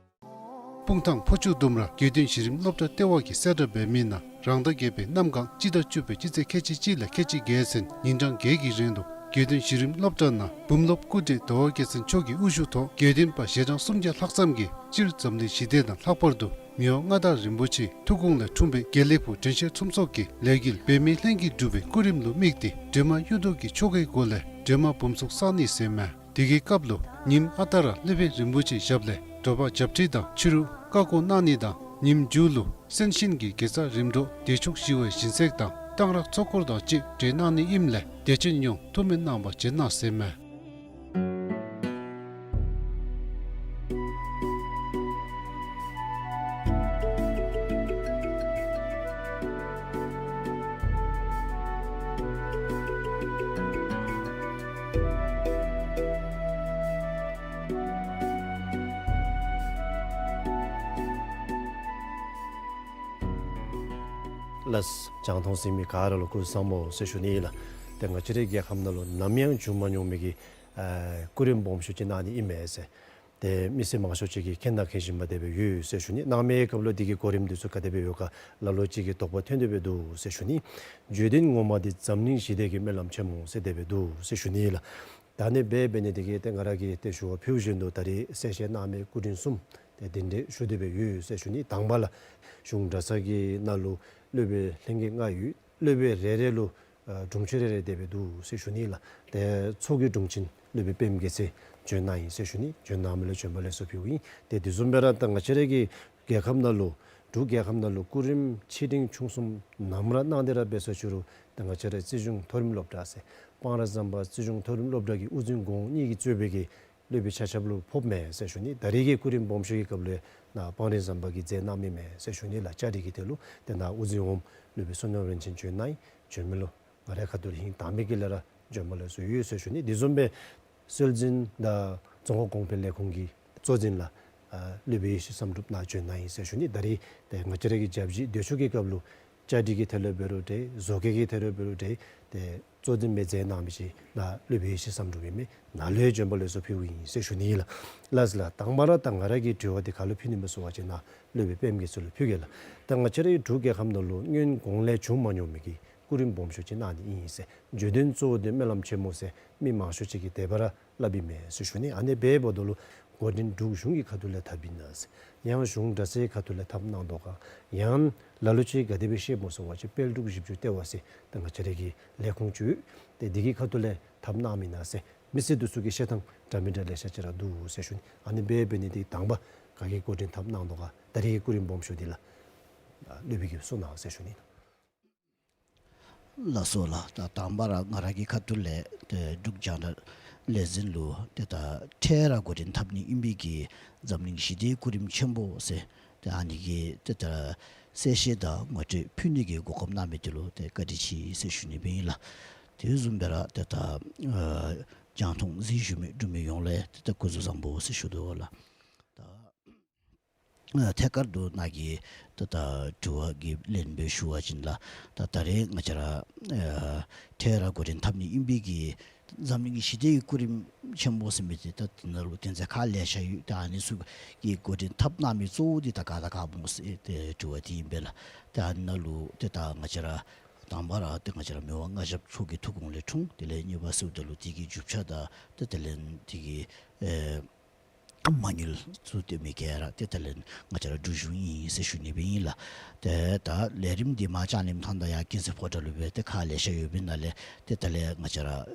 སྤུངས་ཐང་ཕོ་ཆུ་ལྡུམ་ར་དགེ་འདུན་གཞི་རིམ་སློབ་གྲྭ་ལྟེ་བ་གིས་གསལ་བསྒྲགས་འབད་མི་ནང་རང་ཟླ་བརྒྱད་པའི་གནམ་གང་སྤྱི་ཟླ་བཅུ་པའི་སྤྱི་ཚེས་ཁལ་གཅིག་གཅིག་ལས་ཁལ་གཅིག་བརྒྱད་ཚུན་ཉིན་གྲངས་བརྒྱད་ཀྱི་རིང་ལུ་དགེ་འདུན་གཞི་རིམ་སློབ་གྲྭ་ནང་འབུམ་སློབ་སྐུ་བགྲེས་དོ་བ་རྒྱལ་མཚན་མཆོག་གི་དབུ་བཞུགས་ཐོག་དགེ་འདུན་པ་ཞལ་གྲངས་སུམ་བརྒྱ་ལྷག་ཙམ་གྱིས་སྤྱིར་འཛམ་གླིང་ཞི་བདེ་དང་ལྷག་པར་དུ་མི་དབང་མངའ་བདག་རིན་པོ་ཆེའི་ཐུགས་དགོངས་ལས་འཁྲུངས་པའི་དགེ་ལེགས་ཕུག་དྲན་ཤེས་ཁྲོམ་ཚོགས་ཀྱིས་ལས་འགུལ་འབད་མི་ལྷན་རྒྱས་འབྲུག་པའི་སྐུ་རིམ་ལུ་དམིགས་ཏེ་སྒྲོལ་མ་གཡུ་མདོག་གི་ཆོ་གའི་སྒོ་ལས་སྒྲོལ་མ་འབུམ་ཚོགས་བསག་ནི་ཟེར་མས། དེ་གི་སྐབས་ལུ་ཉིནམ་ཨ་རྟག་ར་སློབ་དཔོན་རིན་པོ་ཆེའི་ཞབས་ལས་དྲོ་པ་ཞབས་ཁྲིད་དང་ཕྱི་རུ་བཀའ་བསྒོ་གནང་ནི་དང་ཉིནམ་མཇུག་ལུ་གསན་ཞིང་གི་དགེ་རྩ་རིམ་གྲོ་བདེ་མཆོག་ཞི་བའི་སྦྱིན་སྲེག་དང་གཏང་རག་ཚོགས་འཁོར་དང་བཅས་གྲོལ་གནང་ནི་ཨིནམ་ལས་དད་ཅན་ཡོངས་ཐུགས་སྨོན་གནང་བར་བྱོན་གནང་ཟེར་མས། ལགས། རྒྱང་མཐོང་གཟིགས་མི་ག་ར་ལུ་སྐུ་གཟུགས་བཟང་པོ་ཟེར་ཞུ་ནི་ལགས། ཏེ་ང་བཅས་རའི་རྒྱལ་ཁབ་ནང་ལུ་ནམ་ཡང་བྱུང་མ་མྱོང་མི་གི་ཨ་སྐུ་རིམ་སྦོམ་ཤོས་ཅིག་གནང་ནི་ཨིན་མས་ཟེར། ཏེ་མི་སེར་མང་ཤོས་ཅིག་གིས་མཁྱེན་དང་མཁྱེན་བཞིན་པ་དེ་སྦེ་ཡོད་ཟེར་ཞུ་ནི། གནང་མིའི་སྐབས་ལུ་དེ་གི་གོ་རིམ་དེ་ཚུ་ག་དེ་སྦེ་ཡོད་ག་ལ་ལུ་ཅིག་གིས་དོགས་པ་ཐོན་ཏེ་སྦེ་འདུག་ཟེར་ཞུ་ནི། བརྗོད་དོན་ངོ་མ་དེ་འཛམ་གླིང་ཞི་བདེ་གི་སྨོན་ལམ་ཆེན་མོ་ཟེར་དེ་སྦེ་འདུག་ཟེར་ཞུ་ནི་ལགས། ད་ནི་འབད་འབད་ནི་དེ་གིས་ཏེ་ང་ར་གིས་ཏེ་ཞུ་བ་ཕུལ་བཞིན་དུ་ད་རེས་གསལ་བཤད་གནང་མི་སྐུ་ཕྲེང་གསུམ་ཏེ་གདན་འདྲེན་ཞུ་སྟེ་སྦེ་ཡོད་ཟེར་ཞུ་ནི། དང་པ་ལགས། གཞུང་གྲྭ་ཚང་གི་ནང་ལུ་སློབ་དཔོན་ལྷན་རྒྱས་ལྔ་ཡོད། སློབ་དཔོན་རེ་རེ་ལུ་ཨ་དྲུང་ཆེན་རེ་རེ་དེ་སྦེ་འདུག་ཟེར་ཞུ་ནི་ལགས། ཏེ་ཚོགས་ཀྱི་དྲུང་ཆེན་སློབ་དཔོན་པདྨ་རྒྱལ་མཚན་བྱོན་གནང་ཡི་ཟེར་ཞུ་ནི། བྱོན་གནང་མི་ལུ་བྱོན་པ་ལེགས་སོ་ཕུལཝ་ཨིན། ཏེ་དེ་བཟུམ་སྦེ་ར་ད་ང་བཅས་ར་གི་རྒྱལ་ཁབ་ནང་ལུ་འབྲུག་རྒྱལ་ཁབ་ནང་ལུ་སྐུ་རིམ་ཆེ་འབྲིང་ཆུང་གསུམ་ནམ་ར་གནང་སྟེ་ར་འབད་ས་ཅིག་རུང་ད་ང་བཅས་ར་རྩིས་གཞུང་མཐོ་རིམ་སློབ་གྲྭ་ཟེར་སྤང་རི་ཟམ་པ་རྩིས་གཞུང་མཐོ་རིམ་སློབ་གྲྭ་གི་དབུ་འཛིན་གོང་གཉིས་ཀྱིས་གཙོས་པའི་གི་སློབ་དཔོན་ཆ་ཁྱབ་ལུ་ཕོགཔ་མས་ཟེར་ཞུ་ནི། ད་རེས་ཀྱི་སྐུ་རིམ་སྦོམ་ཤོས་ཀྱི་སྐབས་ལུ་ནཱ་སྤང་རི་ཟམ་པ་གིས་མཛད་གནང་མི་མས་ཟེར་ཞུ་ནི་ལགས། བཅའ་སྒྲིག་གི་དོན་ལུ་ཏེ་ནཱ་དབུ་འཛིན་འོགམ་སློབ་དཔོན་བསོད་ནམས་རིན་ཆེན་བྱོན་གནང་ཡི། བྱོན་མི་ལུ་ ང་རའི་ཁ་ཐུག་ལས་ཧིང་དྭངས་མའི་གི་ལས་ར་འབྱོན་པ་ལེགས་སོ་ཡོད་ཟེར་ཞུ་ནི། དེ་བཟུམ་སྦེ་སྲོལ་འཛིན་དང་རྫོང་ཁ་གོང་འཕེལ་ལས་ཁུངས་ཀྱི་གཙོ་འཛིན་ལགས་ཨ་སློབ་དཔོན་ཡེ་ཤེས་བསམ་གྲུབ་ནཱ་བྱོན་གནང་ཡི་ཟེར་ཞུ་ནི། ད་རེས་ཏེ་ང་བཅས་ར་གི་བརྒྱ་བཞི་སྟོད་ཕྱོགས་ཀྱི་སྐབས་ལུ་བཅའ་སྒྲིག་གི་ཐད་ལུ་འབད་རུང་འདྲ་བཟོ་བཀོད་ཀྱི་ཐད་ལུ་འབད་རུང་འདྲ་ཏེ་གཙོ་འཛིན་སྦེ་མཛད་གནང་མི་ཅིག་ནཱ་སློབ་དཔོན་ཡེ་ཤེས་བསམ་གྲུབ་ཨིན་མས། ནཱ་ལུ་ཡང་འབྱོན་པ་ལེགས་སོ་ཕུལཝ་ཨིན་ཟེར་ཞུ་ནི་ཨིན་ལགས། ལགས་ལགས། དང་པ་ར་ད་ང་ར་གིས་དྲི་བ་འདི་ག་ལུ་ཕུལ་ནི་སྨོ་ཟེར་བ་ཅིན་ནཱ་སློབ་དཔོན་པདྨ་རྒྱལ་མཚན་ལུ་ཕུལ་གེ་ལགས། ད་ང་བཅས་རའི་འབྲུག་རྒྱལ་ཁབ་ནང་ལུ་སྔོན་གོང་ལས་བྱུང་མ་མྱོང་མི་གི་སྐུ་རིམ་སྦོམ་ཤོས་ཅིག་གནང་ནི་ཨིན་ཟེར། བརྗོད་དོན་གཙོ་བོ་འདི་སྨོན་ལམ་ཆེན་མོ་ཟེར་མི་མང་ཤོས་ཅིག་གིས་དེ་སྦེ་ར་སླབ་ཨིན་མས་ཟེར་ཞུ་ནི། ཨ་ནི་འབདཝ་ད་ལུ་འགོ་འདྲེན་འབྲུག་གཞུང་གི་ཁ་ཐུག་ལས་འཐབ་ཨིན་ན་ཟེར། ཡང་གཞུང་གྲྭ་ཚང་གི་ཁ་ཐུག་ལས་འཐབ་གནང་དོ་ག། ཡང་ལ་ལུ་ཅིག་ག་དེ་སྦེ་ཤེས་སྨོ་ཟེར་བ་ཅིན་དཔལ་འབྲུག་བཞི་བཅུ་ལྟེ་བ་ཟེར་ད་ང་བཅས་ར་གི་ལས་ཁུངས་ཅིག་ཡོད། ཏེ་འདི་གི་ཁ་ཐུག་ལས་འཐབ་གནང་མི་ཨིན་ན་ཟེར་མི་སེར་འདི་ཚུ་གི་བཤད་ཐངས་འདྲ་མི་འདྲ་ལེ་ཤ་ཅིག་ར་འདུག་ཟེར་ཞུ་ནི། ཨ་ནི་འབད་འབད་ནི་འདི་དང་པ་ག་གིས་འགོ་འདྲེན་འཐབ་གནང་དོ་ག། ད་རེས་ཀྱི་སྐུ་རིམ་སྦོམ་ཤོས་འདི་ལགས་སློབ་དཔོན་གྱིས་གསུང་གནང་ཟེར་ཞུ་ནི། ལགས་སོ་ལགས། ད་དང་པ་ར་ང་ར་གི་ཁ་ཐུག་ལས་ཏེ་འབྲུག་རྒྱང་བསྒྲགས་ལས་འཛིན་ལུ་ཏེ་ད་འཕྲལ་ར་འགོ་འདྲེན་འཐབ་ནི་ཨིན་པའི་གི་འཛམ་གླིང་ཞི་བདེའི་སྐུ་རིམ་ཆེན་པོ་ཟེར་ཏེ་ཨ་ནི་གི་ཏེ་ད་གསལ་བཤད་དང་ངོ་སྤྲོད་ཕུལ་ནི་གི་གོ་སྐབས་གནང་མི་འདི་ལུ་ཏེ་བཀའ་དྲིན་ཆེ་ཟེར་ཞུ་ནི་སྦེ་ཨིན་ལགས། དེ་བཟུམ་སྦེ་ར་ཏེ་ད་ཨ་རྒྱང་མཐོང་གཟིགས་བཞུགས་མི་འབྲུག་མི་ཡོངས་ལུ་ཏེ་ད་སྐུ་གཟུགས་བཟང་པོ་ཟེར་ཞུ་དོ་ལགས། ད་ཨ་ཐད་ཀར་དུ་ནཱ་གི་ད་ད་དྲི་བ་གི་ལན་སྦེ་ཞུ་བ་ཅིན་ལགས། ད་ད་རེས་ང་བཅས་ར་ཨ་འཕྲལ་ར་འགོ་འདྲེན་འཐབ་ནི་ཨིན་པའི་གི་འཛམ་གླིང་ཞི་བདེའི་སྐུ་རིམ་ཆེན་པོ་ཟེར་མི་འདི་ད་འདི་ནང་ལུ་ཏེ་མཛད་ཁག་ལེ་ཤ་ཡོད། ད་ཨ་ནི་ཚུ་གི་འགོ་འདྲེན་འཐབ་གནང་མི་གཙོ་བོ་འདི་ད་ག་དང་ག་སྨོ་ཟེར་ཏེ་དྲི་བ་འདི་ཨིན་པས་ལགས། ད་ཨ་ནི་ནང་ལུ་ཏེ་ད་ང་བཅས་ར་དང་པ་ར་ཏེ་ང་བཅས་ར་མི་དབང་མངའ་ཞབས་མཆོག་གི་ཐུགས་དགོངས་ལས་འཁྲུངས། དེ་ལས་གཉིས་པ་ཟེརཝ་ད་ལུ་དེ་གི་རྒྱུ་ཆ་དང་ཏེ་དེ་ལས་དེ་གི་ཨེ་མ་དངུལ་ཚུ་སྟོན་མི་ག་ར་ཏེ་དེ་ལས་ང་བཅས་ར་འབྲུག་གཞུང་ཨིན་ཟེར་ཞུ་ནི་སྦེ་ཨིན་ལགས། ཏེ་ད་ལས་རིམ་འདི་མར་ལྕང་གླིང་ཐང་དང་ཡར་ཀུན་གསལ་ཕོ་བྲང་ལུ་སྦེ་ཏེ་ཁག་ལེ་ཤ་ཡོད་པའི་ནང་ལས་ཏེ་དེ་ལས་ང་བཅས་ར་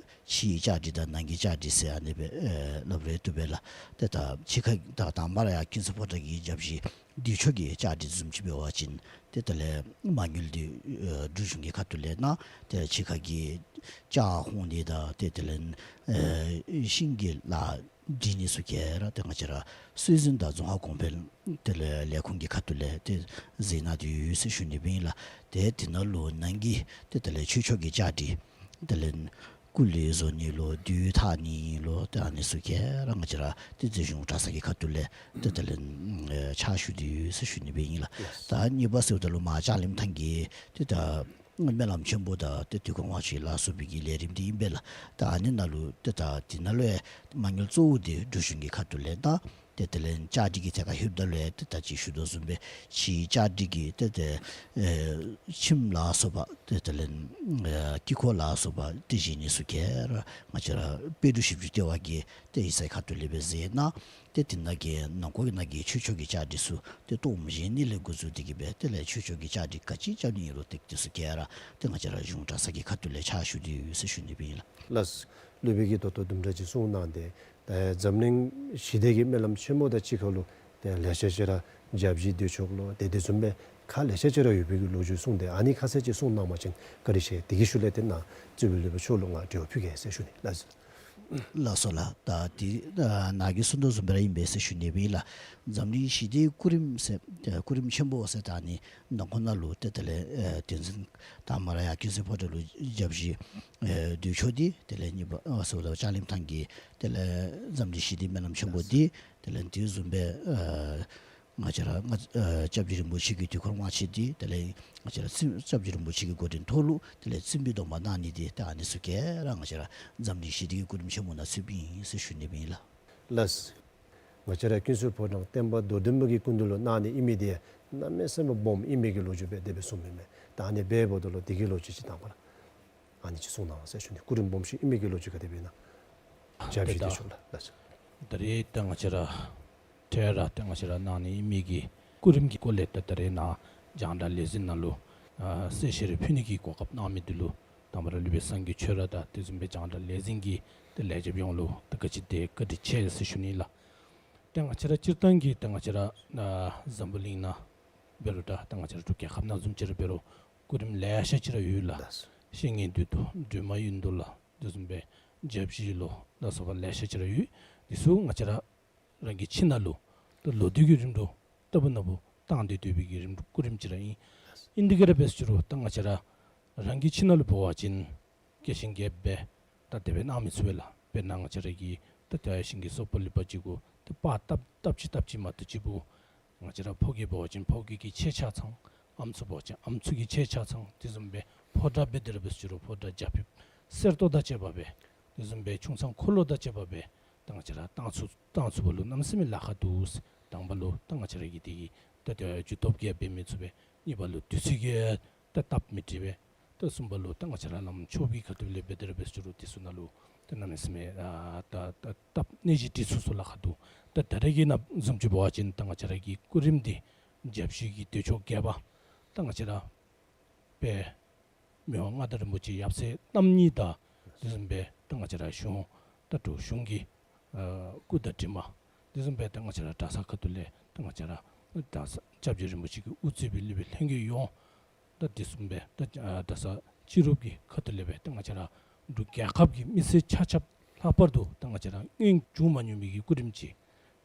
ཕྱིའི་བཅའ་སྒྲིག་དང་ནང་གི་བཅའ་སྒྲིག་ཟེར་ཨ་ནི་སྦེ་ཨེ་སླབ་རེ་བཏུབ་པས་ལགས། ཏེ་ད་ཕྱི་ཁ་ད་དང་པ་ར་ཡར་ཀུན་གསལ་ཕོ་བྲང་གི་བརྒྱ་བཞི་སྟོད་ཕྱོགས་ཀྱི་བཅའ་སྒྲིག་བཟུམ་ཅིག་འབད་བ་ཅིན་ཏེ་དེ་ལས་མ་དངུལ་འདི་ཨེ་འབྲུག་གཞུང་གི་ཁ་ཐུག་ལས་གནང་། ཏེ་ཕྱི་ཁ་གི་ལྕགས་ཧོང་འདི་དང་ཏེ་དེ་ལས་ཨེ་ཤིང་གི་ལཱ་འབྲི་ནི་ཚུ་ག་ར་ཏེ་ང་བཅས་ར་སྲོལ་འཛིན་དང་རྫོང་ཁ་གོང་འཕེལ་དེ་ལས་ལས་ཁུངས་ཀྱི་ཁ་ཐུག་ལས་ཏེ་མཛད་གནང་སྟེ་ཡོད་ཟེར་ཞུ་ནི་སྦེ་ཨིན་ལགས། ཏེ་དེ་ནང་ལུ་ནང་གི་ཏེ་དེ་ལས་ཆོས་ཕྱོགས་ཀྱི་བཅའ་སྒྲིག་དེ་ལས་སྐུ་ལས་བཟོ་ནི་ལོ་དུས་ཐག་ནི་ལོ་ཏེ་ཨ་ནི་ཚུ་ག་ར་ང་བཅས་ར་ཏེ་རྩིས་གཞུང་གྲྭ་ཚང་གི་ཁ་ཐུག་ལས་ཏེ་དེ་ལས་ཨེ་ཕྱག་ཞུ་སྟེ་ཡོད་ཟེར་ཞུ་ནི་སྦེ་ཨིན་ལགས། ད་གཉིས་པ་ཟེརཝ་ད་ལུ་མར་ལྕང་གླིང་ཐང་གི་ཏེ་ད་སྨོན་ལམ་ཆེན་པོ་དང་ཏེ་དུས་འཁོར་དབང་ཆེན་ལ་སོགས་པའི་གི་ལས་རིམ་འདི་ཨིན་པས་ལགས། ད་ཨ་ནི་ནང་ལུ་ཏེ་ད་འདི་ནང་ལུ་ཡང་མ་དངུལ་གཙོ་བོ་འདི་འབྲུག་གཞུང་གི་ཁ་ཐུག་ལས་གནང་། ཏེ་དེ་ལས་བཅའ་སྒྲིག་གི་ཐད་ཁར་ལྷོདཔ་ད་ལུ་ཡང་ཏེ་ད་ཅི་ཞུ་དོ་བཟུམ་སྦེ་ཕྱིའི་བཅའ་སྒྲིག་གི་ཏེ་ཏེ་ཨེ་ཁྱིམ་ལ་སོགས་པ་ཏེ་དེ་ལས་ཨེ་དཀྱིལ་འཁོར་ལ་སོགས་པ་ཏེ་བཞེངས་ནི་ཚུ་ག་ར་ང་བཅས་ར་དཔལ་འབྲུག་བཞི་བཅུ་ལྟེ་བ་གི་ཏེ་ཡིག་ཚང་ཁ་ཐུག་ལས་སྦེ་མཛད་གནང་། ཏེ་དེ་ནང་གི་ནང་འཁོད་ཀྱི་ནང་གི་ཆོས་ཕྱོགས་ཀྱི་བཅའ་སྒྲིག་ཚུ་ཏེ་གཏོརམ་བཞེངས་ནི་ལས་འགོ་བཙུགས་ཏེ་གི་སྦེ་དེ་ལས་ཆོས་ཕྱོགས་ཀྱི་བཅའ་སྒྲིག་ག་ཅི་རྐྱབ་ནི་ཨིན་རུང་ཏེ་དེ་ཚུ་ག་ར་ཏེ་ང་བཅས་ར་གཞུང་གྲྭ་ཚང་གི་ཁ་ཐུག་ལས་ཕྱག་ཞུ་སྟེ་ཡོད་ཟེར་ཞུ་ནི་སྦེ་ཨིན་ལགས། ལགས། སློབ་དཔོན་གྱིས་ད་ལྟོ་དུམ་གྲ་ཅིག་གསུངས་གནང་སྟེ་ད་འཛམ་གླིང་ཞི་བདེ་གི་སྨོན་ལམ་ཆེན་མོ་དང་གཅིག་ཁར་ལུ་ཏེ་ལེ་ཤ་ཅིག་ར་བརྒྱ་བཞི་སྟོད་ཕྱོགས་ལུ་ཏེ་དེ་བཟུམ་སྦེ་ཁག་ལེ་ཤ་ཅིག་ར་ཡོད་པའི་གི་ལོ་རྒྱུས་གསུངས་ཏེ་ཨ་ནི་ཁ་གསལ་ཅིག་གསུངས་གནང་བ་ཅིན་བཀའ་དྲིན་ཆེ། དེ་གི་ཤུལ་ལས་ཏེ་ནཱ་རྩིས་འབུལ་སློབ་དཔོན་མཆོག་ལུ་ང་དྲི་བ་ཕུལ་གེ་ཟེར་ཞུ་ནི་ལགས། ལགས་སོ་ལགས། ད་འདི་ཨ་ནཱ་གིས་གསུངས་དོ་བཟུམ་སྦེ་ར་ཨིན་པས་ཟེར་ཞུ་ནི་སྦེ་ཨིན་ལགས། འཛམ་གླིང་ཞི་བདེའི་སྐུ་རིམ་ཟེར་ཨེ་སྐུ་རིམ་ཆེན་པོ་ཟེར་ད་ཨ་ནི་ནང་འཁོད་ནང་ལུ་ཏེ་དེ་ལས་ཨེ་དེ་ཚུ་དང་པ་ར་ཡར་ཀུན་གསལ་ཕོ་བྲང་ལུ་བརྒྱ་བཞི་ཨེ་སྟོད་ཕྱོགས་འདི་དེ་ལས་གཉིས་པ་ཨ་ཟེརཝ་ད་ལྕང་གླིང་ཐང་གི་དེ་ལས་འཛམ་གླིང་ཞི་བདེའི་སྨོན་ལམ་ཆེན་པོ་འདི་དེ་ལས་དེ་བཟུམ་སྦེ་ཨེ་ང་བཅས་ར་ང་ཨེ་སྐྱབས་རྗེ་རིན་པོ་ཆེ་གི་དུས་འཁོར་དབང་ཆེན་འདི་དེ་ལས་ང་བཅས་ར་སྲིན་སྐྱབས་རྗེ་རིན་པོ་ཆེ་གི་འགོ་འདྲེན་ཐོག་ལུ་དེ་ལས་སྲིན་པོའི་སྡོམ་པ་གནང་ནི་འདི་ད་ཨ་ནི་ཚུ་ག་ར་ང་བཅས་ར་འཛམ་གླིང་ཞི་བདེའི་སྐུ་རིམ་ཆེན་མོ་ནང་ཚུདཔ་ཨིན་ཟེར་ཞུ་ནི་སྦེ་ཨིན་ལགས། ལགས། ང་བཅས་ར་ཀུན་གསལ་ཕོ་བྲང་བསྟན་པ་རྡོར་གདན་པ་གི་སྐུ་མདུན་ལུ་གནང་ནི་ཨིན་མི་འདི་གནམ་མེད་ས་མེད་སྦོམ་ཨིན་མི་གི་ལོ་རྒྱུས་སྦེ་དེ་སྦེ་གསུངམ་མས། ད་ཨ་ནི་འབདཝ་ད་ལུ་དེ་གི་ལོ་རྒྱུས་ཅིག་དང་པ་ར་ཨ་ནི་ཅིག་གསུང་གནང་ཟེར་ཞུ་ནི། སྐུ་རིམ་སྦོམ་ཤོས་ཨིན་མི་གི་ལོ་རྒྱུས་ག་དེ་སྦེ་ཨིན་ན། བརྒྱ་བཞི་སྟོད་ཕྱོགས་ལགས། ལགས་སོ། ད་རེས་ད་ང་བཅས་ར་འཕྲལ་ར་ད་ང་བཅས་ར་གནང་ནི་ཨིན་མི་གི་སྐུ་རིམ་གྱི་སྐོར་ལས་ད་ད་རེས་ནཱ་རྒྱང་བསྒྲགས་ལས་འཛིན་ནང་ལུ་ཨ་གསལ་བཤད་རེ་ཕུལ་ནི་གི་གོ་སྐབས་གནང་མི་འདི་ལུ་དང་པ་ར་སློབ་དཔོན་སངས་རྒྱས་ཆོས་ར་དང་དེ་བཟུམ་སྦེ་རྒྱང་བསྒྲགས་ལས་འཛིན་གྱི་ཏེ་ལས་བྱེདཔ་ཡོངས་ལུ་ཏེ་ག་ཅི་དེ་བཀའ་དྲིན་ཆེ་ཟེར་ཞུ་ནི་ལགས། ཏེ་ང་བཅས་ར་སྤྱིར་བཏང་གི་ཏེ་ང་བཅས་ར་ཨ་འཛམ་བུ་གླིང་ནང་འབད་རུང་ད་ཏེ་ང་བཅས་ར་འབྲུག་རྒྱལ་ཁབ་ནང་བཟུམ་ཅིག་ར་འབད་རུང་སྐུ་རིམ་ལེ་ཤ་ཅིག་ར་ཡོད་ལགས། ལགས་སོ། བཤེས་གཉེན་འདུས་མདོ་སྒྲོལ་མ་ཡོན་ཏོ་ལ་དེ་བཟུམ་སྦེ་བརྒྱ་བཞི་ལོ་ལ་སོགས་པ་ལེ་ཤ་ཅིག་ར་ཡོད། འདི་ཚུ་ང་བཅས་ར་རང་གི་ཁྱིམ་ནང་ལུ་ད་ལོ་དུས་ཀྱི་རིམ་གྲོ་ལྟ་བུ་ན་བུ་བཏང་སྟེ་སྡོད་པའི་གི་རིམ་གྲོ་སྐུ་རིམ་ཅིག་ར་ཨིན། ཨིན་དེ་ག་ར་འབད་ཟེར་རུང་ད་ང་བཅས་ར་རང་གི་ཁྱིམ་ནང་ལུ་འབད་བ་ཅིན་ རྒྱས་ཤིང་རྒྱསཔ་སྦེ་ད་དེ་སྦེ་གནང་མི་ཚུགས་པས་ལགས། དཔེར་ན་ང་བཅས་ར་གི་ད་ད་ཤིང་གི་སོག་པོ་ལི་པ་ཅིག་གུ་ད་པར་བཏབ་བཏབ་ཅི་བཏབ་ཅི་མ་གཏོགས་ཅིག་པོ་ང་བཅས་ར་ཕོ་རྒྱས་འབད་བ་ཅིན་ཕོ་རྒྱས་ཀྱི་ཆས་ཆ་ཚང་། ཨམ་སྲུ་འབད་བ་ཅིན་ཨམ་སྲུ་གི་ཆས་ཆ་ཚང་། དེ་བཟུམ་སྦེ་ཕོ་བྲང་འབད་དེ་ར་འབད་ཟེར་རུང་ཕོ་བྲང་རྒྱ་ཕིབས་གསེར་ཏོག་དང་བཅས་པ་སྦེ་དེ་བཟུམ་སྦེ་ཁྱུང་ཚང་འཁོར་ལོ་དང་བཅས་པ་སྦེ་ད་ང་བཅས་ར་བཏང་ཚུགས་བཏང་ཚུགས་པ་ལུ་གནམ་མེད་ས་མེད་ལཱ་ཁག་འདུག། དང་པ་ལུ་ད་ང་བཅས་ར་གི་དེ་གི་ད་ད་རྒྱུ་སྟོབས་ཀྱིས་འབད་མི་ཚུགས་པས། གཉིས་པ་ལུ་དུས་ཚོད་ཀྱིས་ད་སྟབས་མི་བདེ་བས། ད་གསུམ་པ་ལུ་ད་ང་བཅས་ར་ལམ་ཕྱོགས་ཀྱི་ཁ་ཐུག་ལས་འབད་དེ་ར་འབད་ཟེར་རུང་དེ་ཚུ་ནང་ལུ་ད་གནམ་མེད་ས་མེད་ཨ་ད་ད་སྟབས་གནས་གཞི་སྒྲིག་ཚུགས་ཚུགས་ལཱ་ཁག་འདུག། ད་ད་རེས་ཀྱི་ནང་བཟུམ་ཅིག་འབད་བ་ཅིན་ད་ང་བཅས་ར་གི་སྐུ་རིམ་འདི་བརྒྱ་བཞི་གི་དུས་མཆོད་རྒྱས་པ་ད་ང་བཅས་ར་དཔལ་མི་དབང་མངའ་བདག་རིན་པོ་ཆེ་ཡབ་སྲས་རྣམ་གཉིས་དང་དེ་བཟུམ་སྦེ་ད་ང་བཅས་ར་གཞུང་ད་འབྲུག་གཞུང་གི་ཨ་སྐུ་དང་གྲིབ་མ་དེ་བཟུམ་སྦེ་ད་ང་བཅས་ར་གྲྭ་ཚང་ཁ་ཐུག་ལས་ད་ང་བཅས་ར་གྲྭ་ཚང་སྐྱབས་རྗེ་རིན་པོ་ཆེ་གིས་དབུ་གཙོས་པའི་སློབ་དཔོན་ལྷན་རྒྱས་ཡོངས་ད་དེ་བཟུམ་སྦེ་ད་ཨ་གྲྭ་ཚང་སྤྱི་རོགས་ཀྱི་ཁ་ཐུག་ལས་སྦེ་ད་ང་བཅས་ར་འབྲུག་རྒྱལ་ཁབ་ཀྱི་མི་སེར་ཆ་ཁྱབ་ལྷག་པར་དུ་ད་ང་བཅས་ར་སྔོན་བྱུང་མ་མྱོང་མི་གི་སྐུ་རིམ་ཅིག་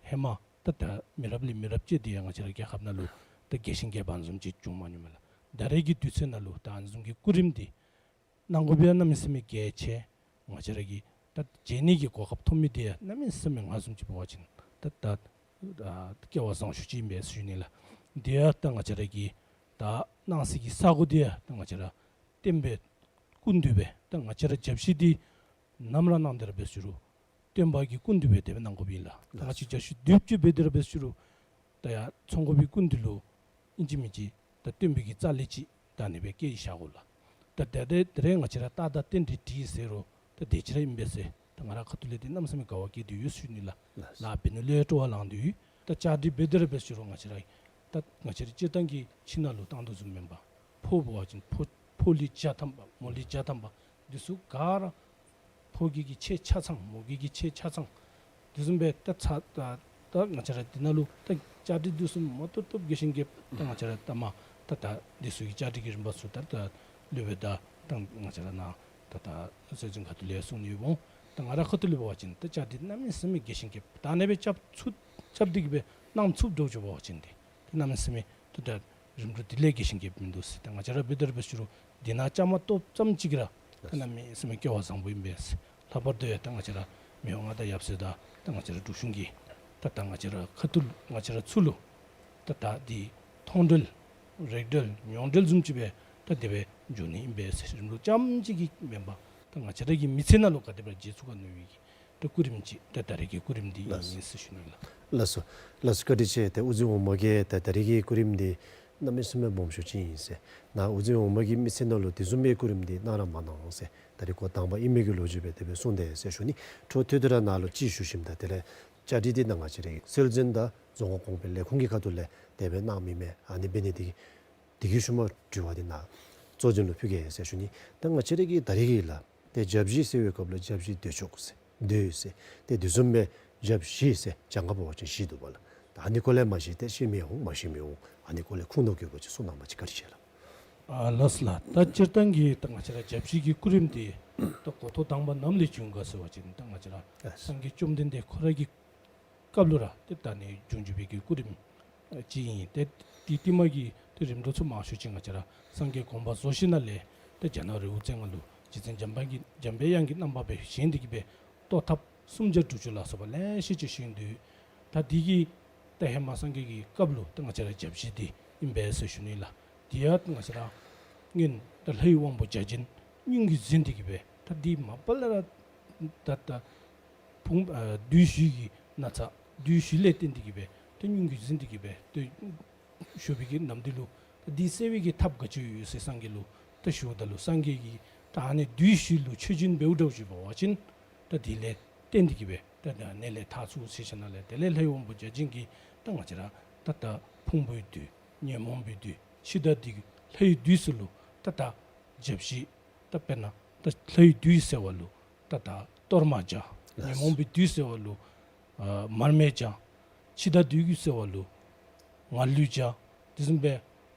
ཧེ་མ་ད་ད་མི་རབས་ལས་མི་རབས་བཅད་དེ་ཡང་ང་བཅས་ར་རྒྱལ་ཁབ་ནང་ལུ་ད་རྒྱས་ཤིང་རྒྱས་པ་བཟུམ་ཅིག་བྱུང་མ་མྱོང་མས་ལགས། ད་རེས་ཀྱི་དུས་ཚོད་ནང་ལུ་ད་ཨ་ནི་བཟུམ་གྱི་སྐུ་རིམ་འདི་གནང་དགོ་པའི་གནམ་མེད་ས་མེད་གལ་ཆེ། ང་བཅས་ར་གིས་ད་མཇལ་ནི་གི་གོ་སྐབས་ཐོབ་མི་འདི་ཡང་གནམ་མེད་ས་མེད་ང་བཟུམ་ཅིག་འབད་བ་ཅིན་ད་ད་ཨ་སྐལ་བ་བཟང་ཤོས་ཅིག་ཨིན་པས་ཟེར་ཞུ་ནི་ལགས། དེ་ཡང་ད་ང་བཅས་ར་གི་ད་གནང་སའི་གི་ས་གོ་འདི་ཡང་ད་ང་བཅས་ར་སྟོན་པའི་སྐུ་མདུན་སྦེ་ད་ང་བཅས་ར་བརྒྱ་བཞི་འདི་ནམ་ར་གནང་དེ་ར་འབད་ཟེར་རུང་སྟོན་པ་གི་སྐུ་མདུན་སྦེ་དེ་སྦེ་གནང་དགོཔ་ཨིན་ལགས། ད་ང་བཅས་བརྒྱ་བཞི་དུས་མཆོད་འབད་དེ་ར་འབད་ཟེར་རུང་ད་ཡར་ཚོགས་འགོ་པའི་སྐུ་མདུན་ལུ་ཨིན་ཅི་མིན་ཅི་ད་སྟོན་པའི་གི་རྩ་ལས་ཅིག་ད་ཨ་ནི་སྦེ་བཀལ་བཞག་དགོ་ལགས། ད་ད་དེ་རེ་ང་བཅས་ར་རྟགས་དང་རྟེན་འབྲེལ་འགྲིག་ཟེར་རུང་ད་དེ་ཅིག་ར་ཨིན་པས་ཟེར་ད་ང་ར་ཁ་ཐུག་ལས་འདི་གནམ་མེད་ས་མེད་དགའ་བ་སྐྱེས་ཏེ་ཡོད་ཟེར་ཞུ་ནི་ལགས། ལགས། ལཱ་འབད་ནི་ལུ་སྤྲོ་བ་ལངས་ཏེ་ཡོད། ད་བཅའ་སྒྲིག་འབད་དེ་ར་འབད་ཟེར་རུང་ང་བཅས་ར་ད་ང་བཅས་ར་སྤྱིར་བཏང་གི་ཁྱིམ་ནང་ལུ་བཏང་དོ་བཟུམ་མེན་པར་ཕོ་འབད་བ་ཅིན་ཕོ་ཕོ་ལུས་བརྒྱ་ཐམ་པ་མོ་ལུས་བརྒྱ་ཐམ་པ་འདི་ཚུ་ག་ར་ཕོ་རྒས་ཀྱི་ཆས་ཆ་ཚང་མོ་རྒས་ཀྱི་ཆས་ཆ་ཚང་དེ་བཟུམ་སྦེ་ད་ཚ་ད་ད་ང་བཅས་ར་འདི་ནང་ལུ་ད་བཅའ་སྒྲིག་འདི་ཚུ་མ་ཏོག་ཏོ་རྒྱས་ཤིང་རྒྱསཔ་ད་ང་བཅས་ར་ད་མ་ད་ད་འདི་ཚུ་གི་བཅའ་སྒྲིག་གི་རིམ་པ་ཚུ་ད་ད་སློབ་དཔོན་དང་ད་ང་བཅས་ར་ནཱ་ད་ད་སྲོལ་འཛིན་ཁ་ཐུག་ལས་གསུང་ནི་ཡོདཔ་འོང་། ད་ང་ར་ཁ་ཐུག་ལས་འབད་བ་ཅིན་ད་བཅའ་སྒྲིག་གནམ་མེད་ས་མེད་རྒྱས་ཤིང་རྒྱསཔ་ད་ཨ་ནི་སྦེ་རྐྱབ་ཚུགས་རྐྱབ་སྟེ་གི་སྦེ་གནང་ཚུགསཔ་འདྲཝ་ཅིག་འབད་བ་ཅིན་ཏེ་ད་གནམ་མེད་ས་མེད་ད་ད་རིམ་གྲོ་དེ་ལས་རྒྱས་ཤིང་རྒྱསཔ་མིན་འདུག་ཟེར། ད་ང་བཅས་ར་འབད་དེ་ར་འབད་ཟེར་རུང་འདི་ནང་བཅའ་མར་གཏོགསཔ་ཙམ་ཅིག་གིས་ར་ད་གནམ་མེད་ས་མེད་སྐལ་བ་བཟང་པོ་ཨིན་པས། ལྷག་པར་དུ་ཡང་ད་ང་བཅས་ར་མི་དབང་མངའ་བདག་ཡབ་སྲས་དང་ད་ང་བཅས་ར་འབྲུག་གཞུང་གིས་ད་ད་ང་བཅས་ར་ཁ་ཐུག་ང་བཅས་ར་ཚུ་ལུ་ད་ད་འདི་མཐོང་གྲོལ་རིག་གྲོལ་མྱོང་གྲོལ་བཟུམ་ཅིག་སྦེ་ད་དེ་སྦེ་འགྱོ་ནི་ཨིན་པས་ཟེར། རིམ་གྲོ་རྐྱངམ་ཅིག་གིས་མེན་པར་ད་ང་བཅས་ར་གི་མི་ཚེ་ནང་ལུ་ག་དེ་སྦེ་མཇལ་ཚུགས་ག་མནོ་བའི་གི་ད་སྐུ་རིམ་ཅིག་ད་ད་རེས་ཀྱི་སྐུ་རིམ་འདི་ལགས། ཨིན་ཟེར་ཞུ་ནི་ལགས། ལགས་སོ། ལགས་སོ། བཀའ་དྲིན་ཆེ། ཏེ་དབུ་འཛིན་འོག་མ་གིས་ད་ད་རེས་ཀྱི་སྐུ་རིམ་འདི་གནམ་མེད་ས་མེད་སྦོམ་ཤོས་ཅིག་ཨིན་ཟེར། ནཱ་དབུ་འཛིན་འོག་མ་གི་མི་ཚེ་ནང་ལུ་དེ་བཟུམ་མའི་སྐུ་རིམ་འདི་གནང་ར་མ་གནང་ཟེར་ད་རེས་འགོ་དང་པ་ཨིན་མི་གི་ལོ་རྒྱུས་སྦེ་དེ་སྦེ་གསུངས་དེས་ཟེར་ཞུ་ནི། འཕྲོ་མཐུད་དེ་ར་ནཱ་ལུ་ཅིག་ཞུ་ཞིནམ་ད་དེ་ལས་བཅའ་སྒྲིག་འདི་ནཱ་ང་བཅས་རའི་སྲོལ་འཛིན་དང་རྫོང་ཁ་གོང་འཕེལ་ལས་ཁུངས་ཀྱི་ཁ་ཐུག་ལས་དེ་སྦེ་གནང་མི་མས། ཨ་ནི་འབད་ནི་དེ་གིས་དེ་གི་ཤུལ་མ་དྲི་བ་འདི་ནཱ་གཙོ་འཛིན་ལུ་ཕུལ་གེ་ཟེར་ཞུ་ནི། ད་ང་བཅས་ར་གི་ད་རེས་ཀྱི་ལཱ་ཏེ་བརྒྱ་བཞི་ཟེར་བའི་སྐབས་ལུ་བརྒྱ་བཞི་དུས་མཆོད་ཟེར་འདུས་ཟེར་ཏེ་དེ་བཟུམ་སྦེ་བརྒྱ་བཞི་ཟེར་གྱངས་ཁ་འབད་བ་ཅིན་བཞི་འདུག་པ་ལགས། ད་ཨ་ནི་སྐོར་ལས་མ་གཞི་ཏེ་ཤེས་མི་འོང་མ་ཤེས་མི་འོང་། ཨ་ནི་སྐོར་ལས་ཁུངས་དོན་གྱི་སྐོར་ཅིག་གསུང་གནང་བ་ཅིན་བཀའ་དྲིན་ཆེ་ལགས། ཨ་ལགས་སོ་ལགས། ད་སྤྱིར་བཏང་གི་ད་ང་བཅས་ར་བརྒྱ་བཞི་གི་སྐུ་རིམ་འདི་ད་འགོ་ཐོག་དང་པ་ནམ་ལས་བྱུང་ག་ཟེར་བ་ཅིན་ད་ང་བཅས་ར་ལགས། སངས་རྒྱས་བཅོམ་ལྡན་འདས་ཁོ་ར་གི་སྐབས་ལུ་ར་ཏེ་ད་ཨ་ནི་བྱུང་བྱུངམ་གི་སྐུ་རིམ་ཅིག་ཨིན། ཏེ་དེའི་རྟིང་མ་གི་ཏེ་རིམ་གྲོ་ཚུ་མང་ཤོས་ཅིག་ང་བཅས་ར་སངས་རྒྱས་དགོངས་པ་རྫོགས་ཞིནམ་ལས་ཏེ་རྒྱ་ནག་རི་བོ་རྩེ་ལྔ་ལུ་རྗེ་བཙུན་འཇམ་དཔལ་གྱི་འཇམ་དཔལ་དབྱངས་ཀྱི་རྣམ་པ་སྦེ་བཞེངས་ཏེ་གི་སྦེ་གཏོར་ཐབས་སུམ་བརྒྱ་དྲུག་ཅུ་ལ་སོགས་པ་ལེ་ཤ་ཅིག་བཞེངས་ཏེ། ད་འདི་གིས་ད་ཧེ་མ་སངས་རྒྱས་ཀྱི་སྐབས་ལུ་ད་ང་བཅས་ར་བརྒྱ་བཞི་འདི་ཨིན་པས་ཟེར་ཞུ་ནི་ལགས། དེ་ཡང་ང་བཅས་ར་སྔོན་ད་ལྷའི་དབང་པོ་བརྒྱ་བྱིན་སྙུང་གིས་འཛིན་ཏེ་གི་སྦེ་ད་འདི་མ་པ་ལས་ར་ད་ད་ཕུང་ཨ་བདུད་བཞི་གི་ན་ཚ་བདུད་བཞི་ལས་བརྟེན་ཏེ་གི་སྦེ་ད་སྙུང་གིས་འཛིན་ཏེ་གི་སྦེ་ད་བཞུགས་པའི་གི་ནམ་དུས་ལུ་ད་འདི་སེལ་བའི་གི་ཐབས་ག་ཅི་ཡོད་ཟེར་སངས་རྒྱས་ལུ་ད་ཞུཝ་ད་ལུ་སངས་རྒྱས་ཀྱིས་ད་ཨ་ནི་བདུད་བཞི་ལུ་མཆོད་སྦྱིན་འབདཝ་འདྲཝ་ཅིག་འབད་བ་ཅིན་ད་དེ་ལས་བརྟེན་ཏེ་གི་སྦེ་ད་ད་ནད་ལས་ཐར་ཚུགས་ཟེར་ཞིནམ་ལས་དེ་ལས་ལྷའི་དབང་པོ་བརྒྱ་བྱིན་གྱིས་ད་ང་བཅས་ར་ད་ད་ཕུང་པོའི་བདུད་ཉོན་མོངས་པའི་བདུད་འཆི་བདག་བདུད་ལྷའི་བདུད་ཚུ་ལུ་ད་ད་བརྒྱ་བཞི་ད་དཔེར་ན་ད་ལྷའི་བདུད་ཟེར་བ་ལུ་ད་ད་གཏོར་མ་རྐྱབ། ལགས། ཉོན་མོངས་པའི་བདུད་ཟེར་བ་ལུ་ཨ་མར་མེ་རྐྱབ། འཆི་བདག་བདུད་ཀྱི་ཟེར་བ་ལུ་ང་ལུས་རྐྱབ། དེ་བཟུམ་སྦེ་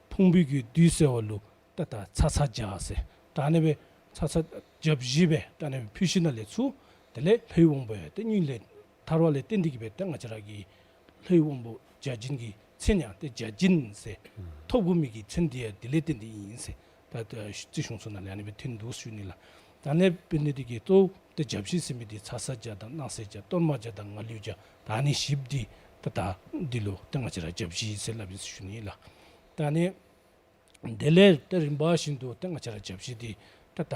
ཕུང་པོའི་གི་བདུད་ཟེར་བ་ལུ་ད་ད་ཚ་ཚ་རྐྱབ་ཟེར། ད་ཨ་ནི་སྦེ་ཚ་ཚ་བརྒྱ་བཞི་སྦེ་ད་ཨ་ནི་སྦེ་ཕུལ་ཞིནམ་ལས་ཚུར་དེ་ལས་ལྷའི་དབང་པོ་ཡང་ཏེ་སྙིང་ལས་ཐར་བ་ལས་བརྟེན་ཏེ་གི་སྦེ་ད་ང་བཅས་ར་གི་ལྷའི་དབང་པོ་བརྒྱ་བྱིན་གྱི་མཚན་ཡང་ཏེ་བརྒྱ་བྱིན་ཟེར་ཐོབ་དགོ་མི་གི་མཚན་འདི་ཡང་དེ་ལས་བརྟེན་ཏེ་ཨིན་ཟེར། ད་ད་རྩིས་གཞུང་ཚུ་ནང་ལས་ཨ་ནི་སྦེ་ཐོན་འདུག་ཞུ་ནི་ལགས། ད་ཨ་ནི་འབད་ནི་འདི་གིས་གཙོ་བོ་ཏེ་བརྒྱ་བཞི་ཟེར་མི་འདི་ཚ་ས་བརྒྱ་དང་སྣང་གསལ་བརྒྱ་གཏོར་མ་བརྒྱ་དང་མངའ་གླུ་བརྒྱ་ད་ཨ་ནི་བཞི་པོ་འདི་ད་ད་འདི་ལུ་ཏེ་ང་བཅས་ར་བརྒྱ་བཞི་ཟེར་སླབ་ཨིན་ཟེར་ཞུ་ནི་ཨིན་ལགས། ད་ཨ་ནི་དེ་ལས་ཏེ་རིམ་པ་བཞིན་དུ་ཏེ་ང་བཅས་ར་བརྒྱ་བཞི་འདི་ད་ད་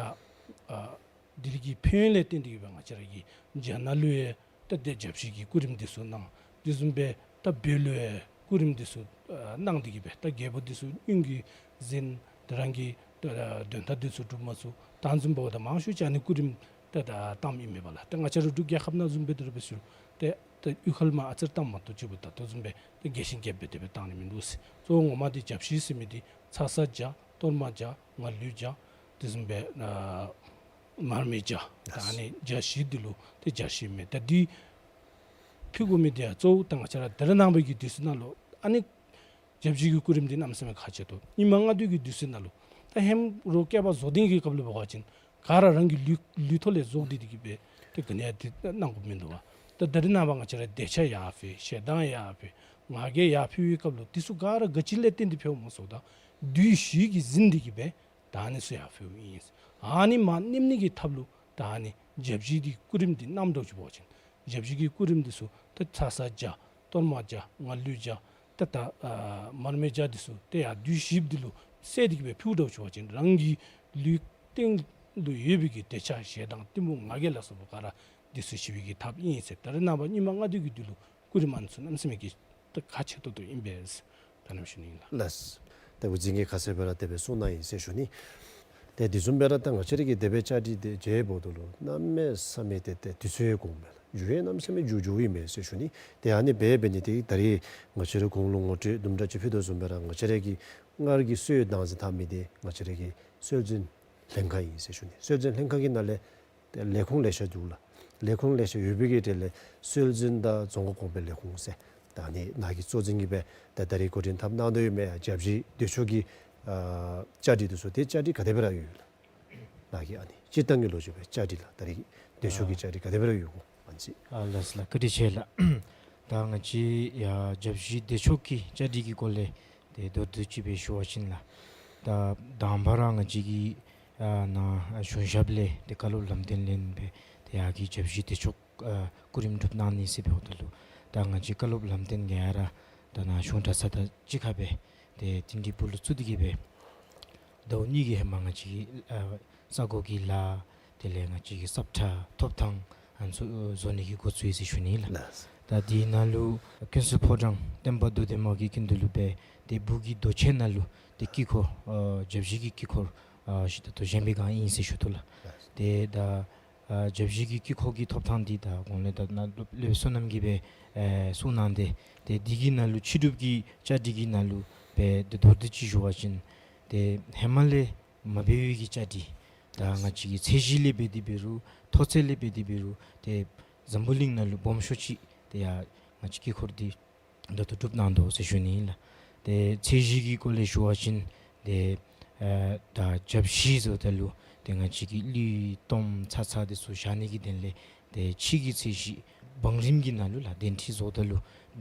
ཨ་འདི་རིགས་ཀྱི་ཕན་ཡོན་ལས་བརྟེན་ཏེ་གིས་སྦེ་ང་བཅས་ར་གི་རྒྱ་ནང་ལུ་ཡང་ཏེ་དེ་བརྒྱ་བཞི་གི་སྐུ་རིམ་འདི་ཚུ་གནང་། དེ་བཟུམ་སྦེ་ད་བོད་ལུ་ཡང་སྐུ་རིམ་འདི་ཚུ་ཨ་གནང་སྟེ་གིས་སྦེ་ད་རྒྱལ་པོ་འདི་ཚུ་སྙུང་གིས་ཟིན། ཏེ་རང་གི་ཨ་དོན་དག་འདི་ཚུ་འགྲུབ་མ་ཚུགས། ད་བཟུམ་འབདཝ་ད་མང་ཤོས་ཅིག་ཨ་ནི་སྐུ་རིམ་ད་ད་བཏངམ་ཨིན་མས་པ་ལགས། ཏེ་ང་བཅས་ར་འབྲུག་རྒྱལ་ཁབ་ནང་བཟུམ་སྦེ་ཏེ་ར་འབད་ཟེར་རུང་ཏེ་ད་གཡུས་ཁ་ལས་མར་ཨ་ཙི་རེ་བཏངམ་མ་གཏོགས་གཅིག་པོ་ད་ལྟོ་བཟུམ་སྦེ་ཏེ་རྒྱས་ཤིང་རྒྱསཔ་སྦེ་དེ་སྦེ་བཏང་ནི་མིན་འདུག་ཟེར། གཙོ་བོ་ངོ་མ་འདི་བརྒྱ་བཞི་ཟེར་མི་འདི་ཚ་ས་བརྒྱ་གཏོར་མ་བརྒྱ་མངའ་གླུ་བརྒྱ་དེ་བཟུམ་སྦེ་ཨ་མར་མེ་བརྒྱ་ད་ཨ་ནི་བརྒྱ་བཞི་འདི་ལུ་ཏེ་བརྒྱ་བཞི་མས། ད་འདི་ཕུལ་དགོ་མི་འདི་ཡང་གཙོ་བོ་ད་ང་བཅས་ར་ད་རེས་ནངས་པ་གི་དུས་ཚོད་ནང་ལུ་ཨ་ནི་བརྒྱ་བཞི་གི་སྐུ་རིམ་འདི་གནམ་མེད་ས་མེད་ཁག་ཆེ་ཏོག། སྙིགས་མ་ལྔ་བདོའི་གི་དུས་ཚོད་ནང་ལུ་ད་ཧེ་མ་རོགས་བསྐལ་པ་བཟོ་ལྡན་གྱི་སྐབས་ལུ་འབད་བ་ཅིན་ག་ར་རང་གི་ལུས་ལུས་ཐོག་ལས་བཟོ་སྟེ་དེ་གིས་སྦེ་ཏེ་ག་ནི་ཡང་དེ་གནང་དགོཔ་མིན་འདུག་པ། ད་ད་རེས་ནངས་པ་ང་བཅས་ར་འདོད་ཆགས་ཡར་འཕེལ། ཞེ་སྡང་ཡར་འཕེལ། ང་རྒྱལ་ཡར་འཕེལ་བའི་སྐབས་ལུ་དེ་ཚུ་ག་ར་ག་ཅི་ལས་བརྟེན་ཏེ་འཕེལཝ་སྨོ་ཟེརཝ་ད་བདུད་བཞི་གིས་ཟིན་ཏེ་གིས་སྦེ་ད་ཨ་ནི་ཚུ་ཡར་འཕེལཝ་ཨིན། ཨ་ནི་མར་ནེམ་ནི་གི་ཐབས་ལུ་ད་ཨ་ནི་བརྒྱ་བཞི་འདི་སྐུ་རིམ་འདི་གནངམ་འདྲཝ་ཅིག་འབད་བ་ཅིན་བརྒྱ་བཞི་གི་སྐུ་རིམ་འདི་ཚུ་ད་ཚ་ས་བརྒྱ་གཏོར་མ་བརྒྱ་མངའ་གླུ་བརྒྱ་ད་ད་ཨ་མར་མེ་བརྒྱ་འདི་ཚུ་ཏེ་ཡར་བདུད་བཞི་འདི་ལུ་བསྲེས་ཏེ་གིས་སྦེ་ཕུལཝ་འདྲཝ་ཅིག་འབད་བ་ཅིན་རང་གི་ལུས་སྟེང་ལུ་ཡོད་པའི་གི་འདོད་ཆགས་ཞེ་སྡང་གཏི་མུག་ང་རྒྱལ་ལ་སོགས་པ་ག་ར་འདི་ཚུ་ཞི་བའི་གི་ཐབས་ཨིན་ཟེར། ད་རེས་ནངས་པ་སྙིགས་མ་ལྔ་བདོའི་གི་དུས་ལུ་སྐུ་རིམ་ཨ་ནི་ཚུ་གནམ་མེད་ས་མེད་ཀྱི་ད་ཁག་ཆེ་ཏོག་ཏོ་ཨིན་པས་ཟེར་ད་ཨ་ནེམ་ཞུ་ནི་ཨིན་ལགས། ལགས། ད་འགོ་འཛིན་གྱིས་ཁ་གསལ་སྦེ་ར་དེ་སྦེ་གསུངས་གནང་ཡི་ཟེར་ཞུ་ནི། ཏེ་དེ་བཟུམ་སྦེ་ར་ད་ང་བཅས་ར་གི་དེ་སྦེ་བཅའ་སྒྲིག་དེ་མཇལཝ་ད་ལུ་གནམ་མེད་ས་མེད་ཏེ་ཏེ་དུས་ཚོད་འགོརཝ་མས་ལགས། མཇུག་ཡང་གནམ་མེད་ས་མེད་མཇུག་མཇུག་ཨིན་མས་ཟེར་ཞུ་ནི། ཏེ་ཨ་ནི་སྦེ་འབད་ནི་དེ་ད་རེས་ང་བཅས་ར་གོང་ལུ་ངོ་སྤྲོད་དུམ་གྲ་ཅིག་ཕུལ་དོ་བཟུམ་སྦེ་ར་ང་བཅས་ར་གི་སྔར་གྱི་སྲོལ་བདག་འཛིན་འཐབ་མི་དེ་ང་བཅས་ར་གི་སྲོལ་འཛིན་ལྷན་ཁག་ཨིན་ཟེར་ཞུ་ནི། སྲོལ་འཛིན་ལྷན་ཁག་གི་ནང་ལས་ཏེ་ལས་ཁུངས་ལེ་ཤ་འདུག་ལགས། ལས་ཁུངས་ལེ་ཤ་ཡོད་པའི་གི་གྲས་ལས་སྲོལ་འཛིན་དང་རྫོང་ཁ་གོང་འཕེལ་ལས་ཁུངས་ཟེར་ད་ཨ་ནི་ནཱ་གི་གཙོ་འཛིན་གྱིས་སྦེ་ད་ད་རེས་འགོ་འདྲེན་འཐབ་གནང་དོ་ཡོད་མི་བརྒྱ་བཞི་འདོད་ཕྱོགས་ཀྱི་ཨ་བཅའ་སྒྲིག་དེ་ཚུ་ཏེ་བཅའ་སྒྲིག་ག་དེ་སྦེ་ར་ཡོད་ལགས། ནཱ་གི་ཨ་ནི་སྤྱིར་བཏང་གི་ལོ་རྒྱུས་སྦེ་བཅའ་སྒྲིག་ལགས། ད་རེས་འདོད་ཕྱོགས་ཀྱི་ཨ་བཅའ་སྒྲིག་ག་དེ་སྦེ་ར་ཡོད་གོ་ཨ་ནི་ཅིག། ཨ་ལགས་ལགས། བཀའ་དྲིན་ཆེ་ལགས། ད་ང་བཅས་ཡར་བརྒྱ་བཞི་འདོད་ཕྱོགས་ཀྱི་བཅའ་སྒྲིག་གི་སྐོར་ལས་ཏེ་མདོར་བསྡུས་ཅིག་སྦེ་ཞུ་བ་ཅིན་ལགས། ད་དང་པ་ར་ང་བཅས་ཀྱི་ཨ་ནཱ་གཞུང་ཞབས་ལས་ཏེ་བཀའ་སློབ་ལམ་སྟོན་ལེན་སྦེ་ཏེ་ཡར་གྱི་བརྒྱ་བཞི་འདོད་ཕྱོགས་ཨ་སྐུ་རིམ་སྒྲུབ་གནང་ནི་ཟེར་འབདཝ་ད་ལུ་ད་ང་བཅས་བཀའ་སློབ་ལམ་སྟོན་ག་ར་ད་ནཱ་གཞུང་གྲྭ་ཚང་དང་གཅིག་ཁར་སྦེ་ཏེ་རྟིང་རྟིང་སྦུག་ལུ་བཙུགས་ཏེ་གིས་སྦེ་ཟླཝ་གཉིས་ཀྱི་ཧེ་མ་ང་བཅས་ཀྱི་ཨ་ས་གོ་གི་ལཱ་དེ་ལས་ང་བཅས་ཀྱི་སབ་ཁྲ་ཐོབ་ཐང་ཨ་ནི་ཚུ་བཟོ་ནི་གི་འགོ་བཙུགས་ཡི་ཟེར་ཞུ་ནི་ལགས། ལགས། ད་དེའི་ནང་ལུ་ཀུན་གསལ་ཕོ་བྲང་སྟོན་པ་རྡོ་རྗེ་མ་གི་སྐུ་མདུན་ལུ་སྦེ་ཏེ་སྦུག་གི་རྡོ་གཅལ་ནང་ལུ་ཏེ་དཀྱིལ་འཁོར་ཨ་བརྒྱ་བཞི་གི་དཀྱིལ་འཁོར་ཨ་ཞིག་ད་ལྟོ་བཞེངས་པའི་སྒང་ཨིན་ཟེར་ཞུ་དོ་ལགས། ལགས། ཏེ་ད་ཨ་བརྒྱ་བཞི་གི་དཀྱིལ་འཁོར་གྱི་ཐོབ་ཐང་འདི་ད་གོང་ལས་ད་ནཱ་སློབ་དཔོན་བསོད་ནམས་ཀྱིས་སྦེ་ཨེ་གསུངས་གནང་སྟེ་ཏེ་འདི་གི་ནང་ལུ་ཕྱི་སྒྲུབ་ཀྱི་བཅའ་སྒྲིག་གི་ནང་ལུ་སྦེ་ཏེ་མདོར་བསྡུས་ཅིག་ཞུ་བ་ཅིན་ཏེ་ཧེ་མ་ལས་མ་འབད་བའི་གི་བཅའ་སྒྲིག་ད་ང་བཅས་ཀྱི་ཚད་གཞི་ལས་འབད་དེ་འབད་རུང་མཐོ་ཚད་ལས་འབད་དེ་འབད་རུང་ཏེ་འཛམ་བུ་གླིང་ནང་ལུ་སྦོམ་ཤོས་ཅིག་ཏེ་ཡར་ང་བཅས་དཀྱིལ་འཁོར་འདི་ད་ལྟོ་སྒྲུབ་གནང་དོ་ཟེར་ཞུ་ནི་ཨིན་ལགས། ཏེ་ཚད་གཞི་གི་སྐོར་ལས་ཞུ་བ་ཅིན་ཏེ་ཨ་ད་བརྒྱ་བཞི་ཟེརཝ་ད་ལུ་ཏེ་ང་བཅས་ཀྱི་གླུད་གཏོརམ་ཚ་ཚ་དེ་ཚུ་བཞག་ནི་གི་དོན་ལས་ཏེ་ཕྱི་གི་ཚད་གཞི་བང་རིམ་གྱི་ནང་ལུ་ལགས་གདན་ཁྲི་བཟོཝ་ད་ལུ་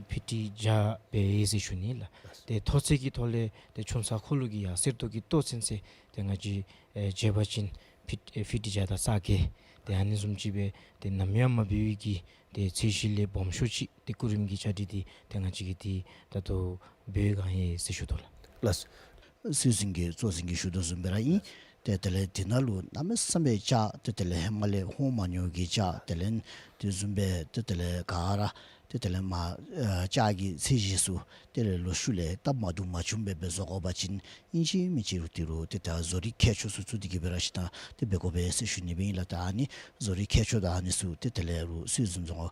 ཕི་ཊི་བརྒྱ་འབད་ཡི་ཟེར་ཞུ་ནི་ལགས། ཏེ་མཐོ་ཚད་ཀྱི་ཐོག་ལས་ཏེ་ཆུང་ཚགས་འཁོར་ལོ་གི་ཡར་གསེར་ཏོག་གི་ཏོག་ཙེ་ཙེ་ཏེ་ང་བཅས་ཨེ་འབད་བ་ཅིན་ཕི་ཊི་ཨེ་ཕི་ཊི་བརྒྱ་དང་རྩ་བརྒྱད་ཏེ་ཨ་ནི་བཟུམ་ཅིག་སྦེ་ཏེ་ནམ་ཡང་མ་འབད་བའི་གི་ཏེ་ཚད་གཞི་ལས་སྦོམ་ཤོས་ཅིག་ཏེ་སྐུ་རིམ་གྱི་བཅའ་སྒྲིག་འདི་ཏེ་ང་བཅས་ཀྱིས་ཏེ་ད་ལྟོ་འབད་བའི་སྒང་ཨིན་ཟེར་ཞུ་དོ་ལགས། ལགས། སྲོལ་འཛིན་གྱི་གཙོ་འཛིན་གྱིས་ཞུ་དོ་བཟུམ་སྦེ་ར་ཨིན། ཏེ་དེ་ལས་དེ་ནང་ལུ་གནམ་མེད་ས་མེད་ལྕགས་ཏེ་དེ་ལས་ཧེ་མ་ལས་ཧོང་མ་ཉོ་གི་ལྕགས་དེ་ལས་དེ་བཟུམ་སྦེ་ཏེ་དེ་ལས་ག་ར་ཏེ་དེ་ལས་མར་ཨ་ལྕགས་ཀྱི་ཚད་གཞི་ཚུ་དེ་ལས་ལོག་ཤུལ་ལས་སྟབས་མ་བདེཝ་མ་བྱུངམ་སྦེ་སྦེ་བཟོ་དགོ་པ་ཅིན་ཨིན་ཅི་མིན་ཅི་རུང་དེ་རུང་ཏེ་ད་བཟོ་རིག་མཁས་མཆོག་ཚུ་བཙུགས་ཏེ་གིས་སྦེ་ར་ཤི་ད་ཏེ་འབད་དགོ་པས་ཟེར་ཞུ་ནི་སྦེ་ཨིན་ལགས། ད་ཨ་ནི་བཟོ་རིག་མཁས་མཆོག་དང་ཨ་ནི་ཚུ་ཏེ་དེ་ལས་རུང་སྲོལ་འཛིན་རྫོང་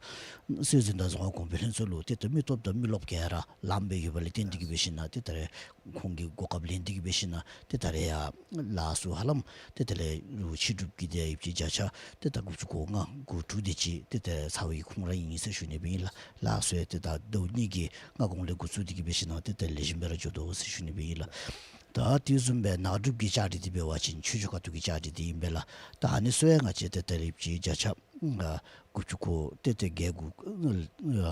སྲོལ་འཛིན་དང་རྫོང་ཁ་གོང་འཕེལ་ལྷན་ཚོགས་ལུ་ཏེ་ད་མི་སྟོབས་དང་མི་རློབས་ག་ར་ལངམ་སྦེ་ཡོདཔ་ལས་བརྟེན་ཏེ་གིས་སྦེ་ཤི་ན་ཏེ་ད་རེས་ཁོང་གིས་གོ་སྐབས་ལེན་ཏེ་གིས་སྦེ་ཤི་ན་ཏེ་ད་རེས་ཡར་ལཱ་ཚུ་ཧ་ལམ་ཏེ་དེ་ལས་རུང་ཕྱི་སྒྲུབ་ཀྱི་དེ་ཡིབ་ཀྱི་བརྒྱ་ཆ་ཏེ་ད་དགུ་བཅུ་གོ་ལྔ་གོ་དྲུག་དེ་ཅིག་ཏེ་ད་ཚར་བའི་ཁུངས་ར་ཨིན་ཟེར་ཞུ་ནི་སྦེ་ཨིན་ལགས། ལཱ་ཚུ་ཡང་ཏེ་ད་ཟླཝ་གཉིས་ཀྱི་སྔ་གོང་ལས་འགོ་བཙུགས་ཏེ་གིས་སྦེ་ཤི་ན་ཏེ་ད་ལེགས་ཤོམ་སྦེ་ར་འགྱོ་དོ་ཟེར་ཞུ་ནི་སྦེ་ཨིན་ལགས། ད་དེ་བཟུམ་སྦེ་ནང་སྒྲུབ་ཀྱི་བཅའ་སྒྲིག་འདི་འབད་བ་ཅིན་ཆོས་རྒྱུགས་ཁ་ཐུག་གི་བཅའ་སྒྲིག་འདི་ཨིན་པས་ལགས། ད་ཨ་ནི་ཚུ་ཡང་ང་བཅས་ཏེ་ད་ཡིབ་ཀྱི་བརྒྱ་ཆ་ ཨ་དགུ་བཅུ་གོ་ཏེ་ཏེ་བརྒྱད་དགུ་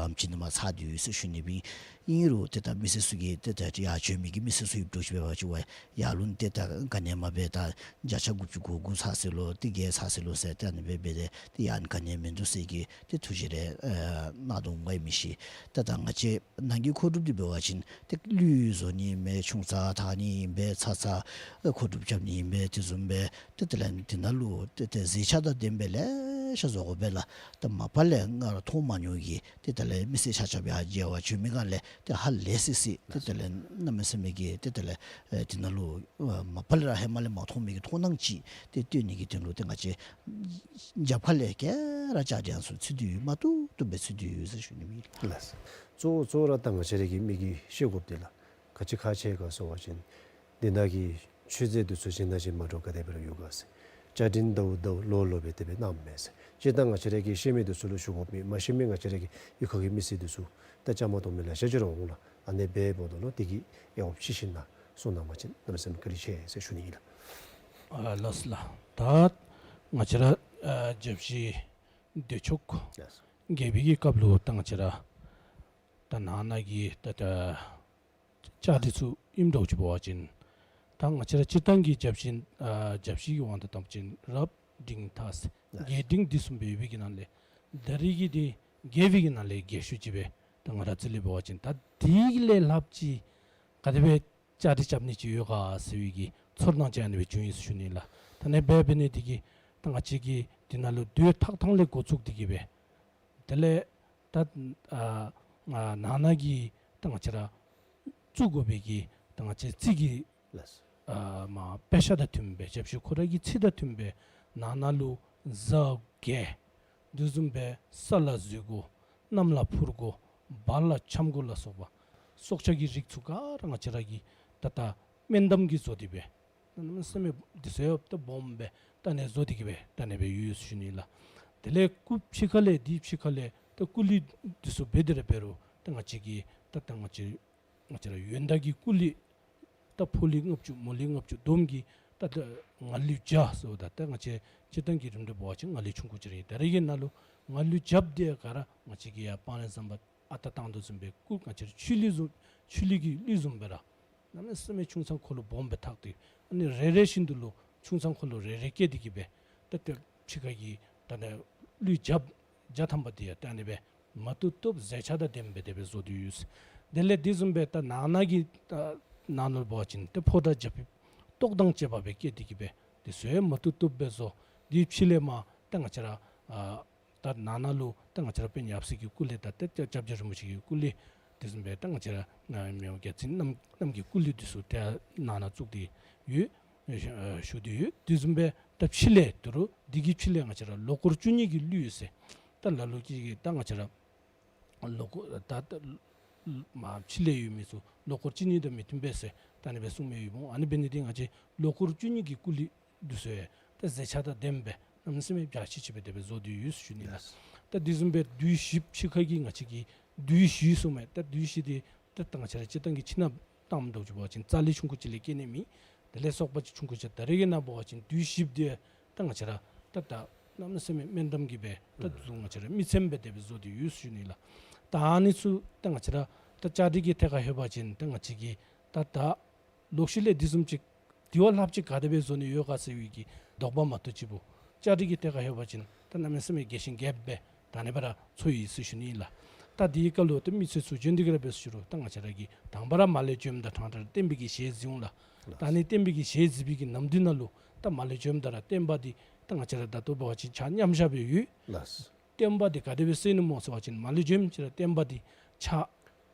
ཨམ་ཅིག་ནང་མར་ཚར་དོ་ཡོད་ཟེར་ཞུ་ནི་སྦེ་ཨིན། ཨིན་རུང་ཏེ་ད་མི་སེར་ཚུ་གིས་ཏེ་ད་ཡར་བྱོན་མི་གི་མི་སེར་ཚུ་ཡོདཔ་འདྲཝ་ཅིག་འབད་བ་ཅིན་ཝའི་ཡར་ལུ་ཏེ་ད་ག་ནི་མ་འབད། ད་བརྒྱ་ཆ་དགུ་བཅུ་གོ་དགུ་ཚར་སོ་ལོ་ཏེ་བརྒྱད་ཚར་སོ་ལོ་ཟེར་ཏེ་ཨ་ནི་སྦེ་འབད་དེ་ཏེ་ཡང་ག་ནི་མིན་འདུག་ཟེར་གྱི་ཏེ་ཐུགས་བཞེད་རེ་ཨ་གནང་དོ་འོང་པ་ཨིན་མི་ཤེས། ཏེ་ད་ང་བཅས་ནང་གི་མཁོ་སྒྲུབ་འདི་འབད་བ་ཅིན་ཏེ་གླུད་བཟོ་ནི་ཨིན་པས། ཆུང་ཙག་འཐག་ནི་ཨིན་པས། ཚ་ཚ་མཁོ་སྒྲུབ་རྐྱབ་ནི་ཨིན་པས། དེ་བཟུམ་སྦེ་ཏེ་དེ་ལས་དེ་ནང་ལུ་ཏེ་ཏེ་མཛེས་ཆ་དང་ལྡན་པའི་ལེ་ཤ་བཟོ་དགོ་པས་ལགས། ཏེ་མ་པ་ལས་ང་ར་མཐོང་མ་མྱོང་གི་ཏེ་དེ་ལས་མི་སེར་ཆ་ཁྱབ་ཡར་མཇལ་བར་བྱོན་མི་སྒང་ལས་ཏེ་ཧ་ལས་སི་སི་ཏེ་དེ་ལས་གནམ་མེད་ས་མེད་ཀྱི་ཏེ་དེ་ལས་ཨེ་དེ་ནང་ལུ་ཨ་མ་པ་ལས་ར་ཧེ་མ་ལས་མ་མཐོང་མི་གི་མཐོང་སྣང་ཅིག་ཏེ་སྟོན་ནི་གི་དོན་ལུ་ཏེ་ང་བཅས་རྒྱབ་ཁ་ལས་ག་ར་བཅའ་སྒྲིག་ཚུ་ཚུད་དེ་ཡོད། མ་བཏུབ་བཏུབ་སྦེ་ཚུད་དེ་ཡོད་ཟེར་ཞུ་ནི་ཨིན་ལགས། ལགས། གཙོ་བོ་གཙོ་བོ་ར་ད་ང་བཅས་ར་གིས་མི་གིས་ཤེས་དགོཔ་འདི་ལགས། ག་ཅི་ཁག་ཆེ་ག་ཟེར་བ་ཅིན་འདི་ནང་གི་མཆོད་རྫས་འདི་ཚུ་གཞན་དང་གཞན་མ་འདྲཝ་ག་དེ་སྦེ་ར་ཡོད་ག་ཟེར། བཅའ་སྒྲིག་ཟླཝ་ཟླཝ་ལོ་ལོ་སྦེ་དེ་སྦེ་གནངམ་མས་ཟེར། སྤྱིར་བཏང་ང་བཅས་ར་གིས་ཤེས་མི་འདི་ཚུ་ལུ་ཞུ་དགོཔ་མེད། མ་ཤེས་མི་ང་བཅས་ར་གི་གཡུས་ཁ་གི་མི་སེར་འདི་ཚུ་ད་བཅའ་མར་གཏོགས་མི་ལེ་ཤ་ཅིག་ར་འོང་ལགས། ཨ་ནི་འབདཝ་ད་ལུ་དེ་གི་ཡང་ཕྱི་བཞིན་ན་གསུང་གནང་བ་ཅིན་གནམ་མེད་ས་མེད་བཀའ་དྲིན་ཆེ་ཟེར་ཞུ་ནི་ཨིན་ལགས། ཨ་ལགས་སོ་ལགས། ད་ང་བཅས་ར་ཨ་རྒྱབ་བཞི་འདོད་ཆོག་ལགས་སོ། རྒྱལ་པོའི་གི་སྐབས་ལུ་ད་ང་བཅས་ར་ད་ནང་ན་གི་ད་ད་བཅའ་སྒྲིག་ཚུ་ཨིནམ་འདྲཝ་ཅིག་འབད་བ་ཅིན་ད་ང་བཅས་ར་སྤྱིར་བཏང་གི་རྒྱབ་བཞི་ཨ་རྒྱབ་བཞི་གི་དབང་དུ་བཏང་བ་ཅིན་རབ་འབྲིང་ཐ་ཟེར་རྒྱས་འབྲིང་འདི་གསུམ་སྦེ་ཡོད་པའི་གི་ནང་ལས་ད་རེས་ཀྱི་འདི་རྒྱལ་པོའི་གི་ནང་ལས་རྒྱས་ཤོས་ཅིག་སྦེ་ད་ང་ར་རྩིས་ལས་འབད་བ་ཅིན་ད་དེ་ལས་ལྷགཔ་ཅིག་ག་དེ་སྦེ་བཅའ་སྒྲིག་རྐྱབ་ནི་ཅིག་ཡོད་ག་ཟེར་བའི་གི་ཚོར་སྣང་ཅིག་ཨ་ནི་སྦེ་བྱུང་ཡི་ཟེར་ཞུ་ནི་ལགས། ད་ཨ་ནི་སྦེ་འབད་ནི་དེ་གིས་ད་ང་བཅས་ཀྱིས་དེ་ནང་ལུ་དུས་ཐག་ཐང་ལས་འགོ་བཙུགས་ཏེ་གི་སྦེ་དེ་ལས་ད་ཨ་ཨ་ནང་ན་གི་ད་ང་བཅས་ར་བཙུགས་དགོ་པའི་གི་ད་ང་བཅས་རྩིས་ཀྱི་ལགས། ཨ་མ་དཔེ་ཆ་དང་མཐུན་པའི་ཞབས་ཞུ་ཁོ་ར་གི་ཚིག་དང་མཐུན་པའི་ནང་ན་ལུ་གཟའ་བརྒྱད་དེ་བཟུམ་སྦེ་ས་ལ་འཛུལ་དགོ། གནམ་ལ་འཕུར་དགོ། བར་ལ་འཁྱམ་དགོ་ལ་སོགས་པ་སྲོག་ཆགས་ཀྱི་རིགས་ཚུ་ག་ར་ང་བཅས་ར་གིས་ད་ད་སྨན་འདམ་གྱིས་བཟོ་སྟེ་སྦེ་གནམ་མེད་ས་མེད་འདི་ཚུ་ཡང་ད་སྦོམ་སྦེ་ད་ཨ་ནི་བཟོ་སྟེ་གི་སྦེ་ད་ཨ་ནི་སྦེ་ཡོད་ཟེར་ཞུ་ནི་ལགས། དེ་ལས་སྐུ་ཕྱི་ཁ་ལས་འདི་ཕྱི་ཁ་ལས་ད་སྐུ་གླུད་འདི་ཚུ་འབད་དེ་ར་འབད་རུང་ད་ང་བཅས་ཀྱིས་ད་ད་ང་བཅས་ང་བཅས་ར་ཡོན་བདག་གི་སྐུ་གླུད་ད་ཕོ་གླུད་ལྔ་བཅུ་མོ་གླུད་ལྔ་བཅུ་བསྡོམས་ཀྱིས་ད་ད་ང་གླུད་བརྒྱ་ཟེརཝ་ད་ད་ང་བཅས་སྤྱིར་བཏང་གི་རིམ་གྲོ་འབད་བ་ཅིན་ང་གླུད་ཆུང་ཀུ་ཅིག་ར་ཨིན། ད་རེས་ཀྱི་ནང་ལུ་ང་གླུད་བརྒྱཔ་འདི་ག་ར་ང་བཅས་ཀྱིས་ཡར་སྤང་རི་ཟམ་པ་ཨ་རྟག་བཏང་དོ་བཟུམ་སྦེ་སྐུ་ང་བཅས་ར་ཆོས་གླུད་བཟུམ་ཆོས་གླུད་ཀྱི་གླུད་བཟུམ་སྦེ་ར་གནམ་མེད་ས་མེད་ཆུང་ཚང་འཁོར་ལོ་སྦོམ་སྦེ་འཐག་སྟེ་ཨ་ནི་རེ་རེ་བཞིན་དུ་ལུ་ཆུང་ཚང་འཁོར་ལོ་རེ་རེ་བསྐྱེད་དེ་གི་སྦེ་ད་ད་ཕྱི་ཁ་གི་ད་ནི་གླུད་བརྒྱ་བརྒྱ་ཐམ་པ་འདི་ཡང་ད་ཨ་ནི་སྦེ་མ་བཏུབ་བཏུབ་མཛེས་ཆ་དང་ལྡནམ་སྦེ་དེ་སྦེ་བཟོ་སྟེ་ཡོད། དེ་ལས་དེ་བཟུམ་སྦེ་ད་ནང་ན་གི་ད་ནང་ན་ལུ་འབད་བ་ཅིན་ཏེ་ཕོ་བྲང་རྒྱ་ཕིབས་ཏོག་དང་བཅས་པ་སྦེ་བསྐྱེད་དེ་གི་སྦེ་དེ་ཚུ་ཡང་མ་བཏུབ་བཏུབ་སྦེ་བཟོ། དེའི་ཕྱི་ལས་མར་ད་ང་བཅས་ར་ཨ་ད་ནང་ན་ལུ་ད་ང་བཅས་ར་དཔོན་ཡབ་སྲས་ཀྱི་སྐུ་གླུད་དང་ཏེ་སྐྱབས་རྗེ་རིན་པོ་ཆེ་གི་སྐུ་གླུད་དེ་བཟུམ་སྦེ་ད་ང་བཅས་ར་ཨ་མི་དབང་རྒྱལ་བཙུན་རྣམ་རྣམས་ཀྱི་སྐུ་གླུད་དེ་ཚུ་ཏེ་ནང་ན་བཙུགས་ཏེ་ཡོད། ཨ་བཞུགས་ཏེ་ཡོད། དེ་བཟུམ་སྦེ་ད་ཕྱི་ལས་དོ་རུང་འདི་གི་ཕྱི་ལས་ང་བཅས་ར་ལོ་འཁོར་བཅུ་གཉིས་ཀྱི་གླུད་ཟེར་ད་ལ་ལུ་ཅིག་གིས་ད་ང་བཅས་ར་ལོ་འཁོར་ད་ད་མར་ཕྱི་ལས་ཡོད་མི་ཚུ་ལོ་འཁོར་བཅུ་གཉིས་དང་མི་མཐུན་པས་ཟེར་ད་ཨ་ནི་སྦེ་གསུངས་མི་ཡོདཔ་འོང་། ཨ་ནི་འབད་ནི་འདི་ང་བཅས་ལོ་འཁོར་བཅུ་གཉིས་ཀྱི་སྐུ་གླུད་འདི་ཚུ་ཡང་ད་མཛེས་ཆ་དང་ལྡནམ་སྦེ་གནམ་མེད་ས་མེད་རྒྱ་ཆེ་ཆེ་སྦེ་དེ་སྦེ་བཟོ་སྟེ་ཡོད་ཟེར་ཞུ་ནི་ལགས། ད་དེ་བཟུམ་སྦེ་བདུད་བཞིཔོ་ཕྱི་ཁ་གི་ང་བཅས་ཀྱིས་བདུད་བཞི་གསུངམ་མས། ད་བདུད་བཞི་འདི་ད་ད་ང་བཅས་ར་སྤྱིར་བཏང་གི་ཕྱི་ནང་བཏངམ་འདྲཝ་ཅིག་འབད་བ་ཅིན་རྩ་ལས་ཆུང་ཀུ་ཅིག་ལས་བསྐྱེད་ནི་མེད། དེ་ལས་སོག་པ་ཅིག་ཆུང་ཀུ་ཅིག། ད་རེས་ཀྱི་ནང་འབད་བ་ཅིན་བདུད་བཞིཔོ་འདི་ད་ང་བཅས་ར་ད་ད་གནམ་མེད་ས་མེད་སྨན་འདམ་གྱིས་སྦེ་ད་ཨུམ་བཟུང་ང་བཅས་ར་མི་ཚནམ་སྦེ་དེ་སྦེ་བཟོ་སྟེ་ཡོད་ཟེར་ཞུ་ནི་ལགས། ད་ཨ་ནི་ཚུ་ད་ང་བཅས་ར་ད་བཅའ་སྒྲིག་གི་ཐད་ཁར་ལྷོད་པ་ཅིན་ད་ང་བཅས་ཀྱིས་ད་ད་ལོག་ཤུལ་ལས་འདི་བཟུམ་ཅིག་དེ་བ་ལྷགཔ་ཅིག་ག་དེ་སྦེ་བཟོ་ནི་ཡོད་ག་ཟེར་བའི་གི་དོགས་པ་མ་གཏོགས་ཅིག་པོ་བཅའ་སྒྲིག་གི་ཐད་ཁར་ལྷོད་པ་ཅིན་ད་གནམ་མེད་ས་མེད་རྒྱས་ཤིང་རྒྱསཔ་སྦེ་ད་ཨ་ནི་སྦེ་ར་ཚོར་ཡི་ཟེར་ཞུ་ནི་ཨིན་ལགས། ད་དེའི་སྐབས་ལུ་ད་མི་ཚེ་ཚུ་བྱོན་ཏེ་གི་ར་འབད་ཟེར་ཞུ་རུང་ད་ང་བཅས་ར་གིས་དང་པ་ར་མ་ལས་བྱོནམ་ད་ཕྲང་ཕྲང་ར་བསྟན་པའི་གི་ཞལ་གཟིགས་འོང་ལགས། ད་ཨ་ནི་བསྟན་པའི་གི་ཞལ་གཟིགས་པའི་གི་ནམ་དུས་ནང་ལུ་ད་མ་ལས་བྱོནམ་ད་ར་བསྟན་པ་འདི་ད་ང་བཅས་ར་ད་ལྟོ་འབད་བ་ཅིན་ཕྱག་མཉམ་བཞག་སྦེ་ཡོད། ལགས། བསྟན་པ་འདི་ག་དེ་སྦེ་གསལ་ནུག་སྨོ་ཟེར་བ་ཅིན་མ་ལས་བྱོནམ་ཅིག་ར་བསྟན་པ་འདི་ཕྱག་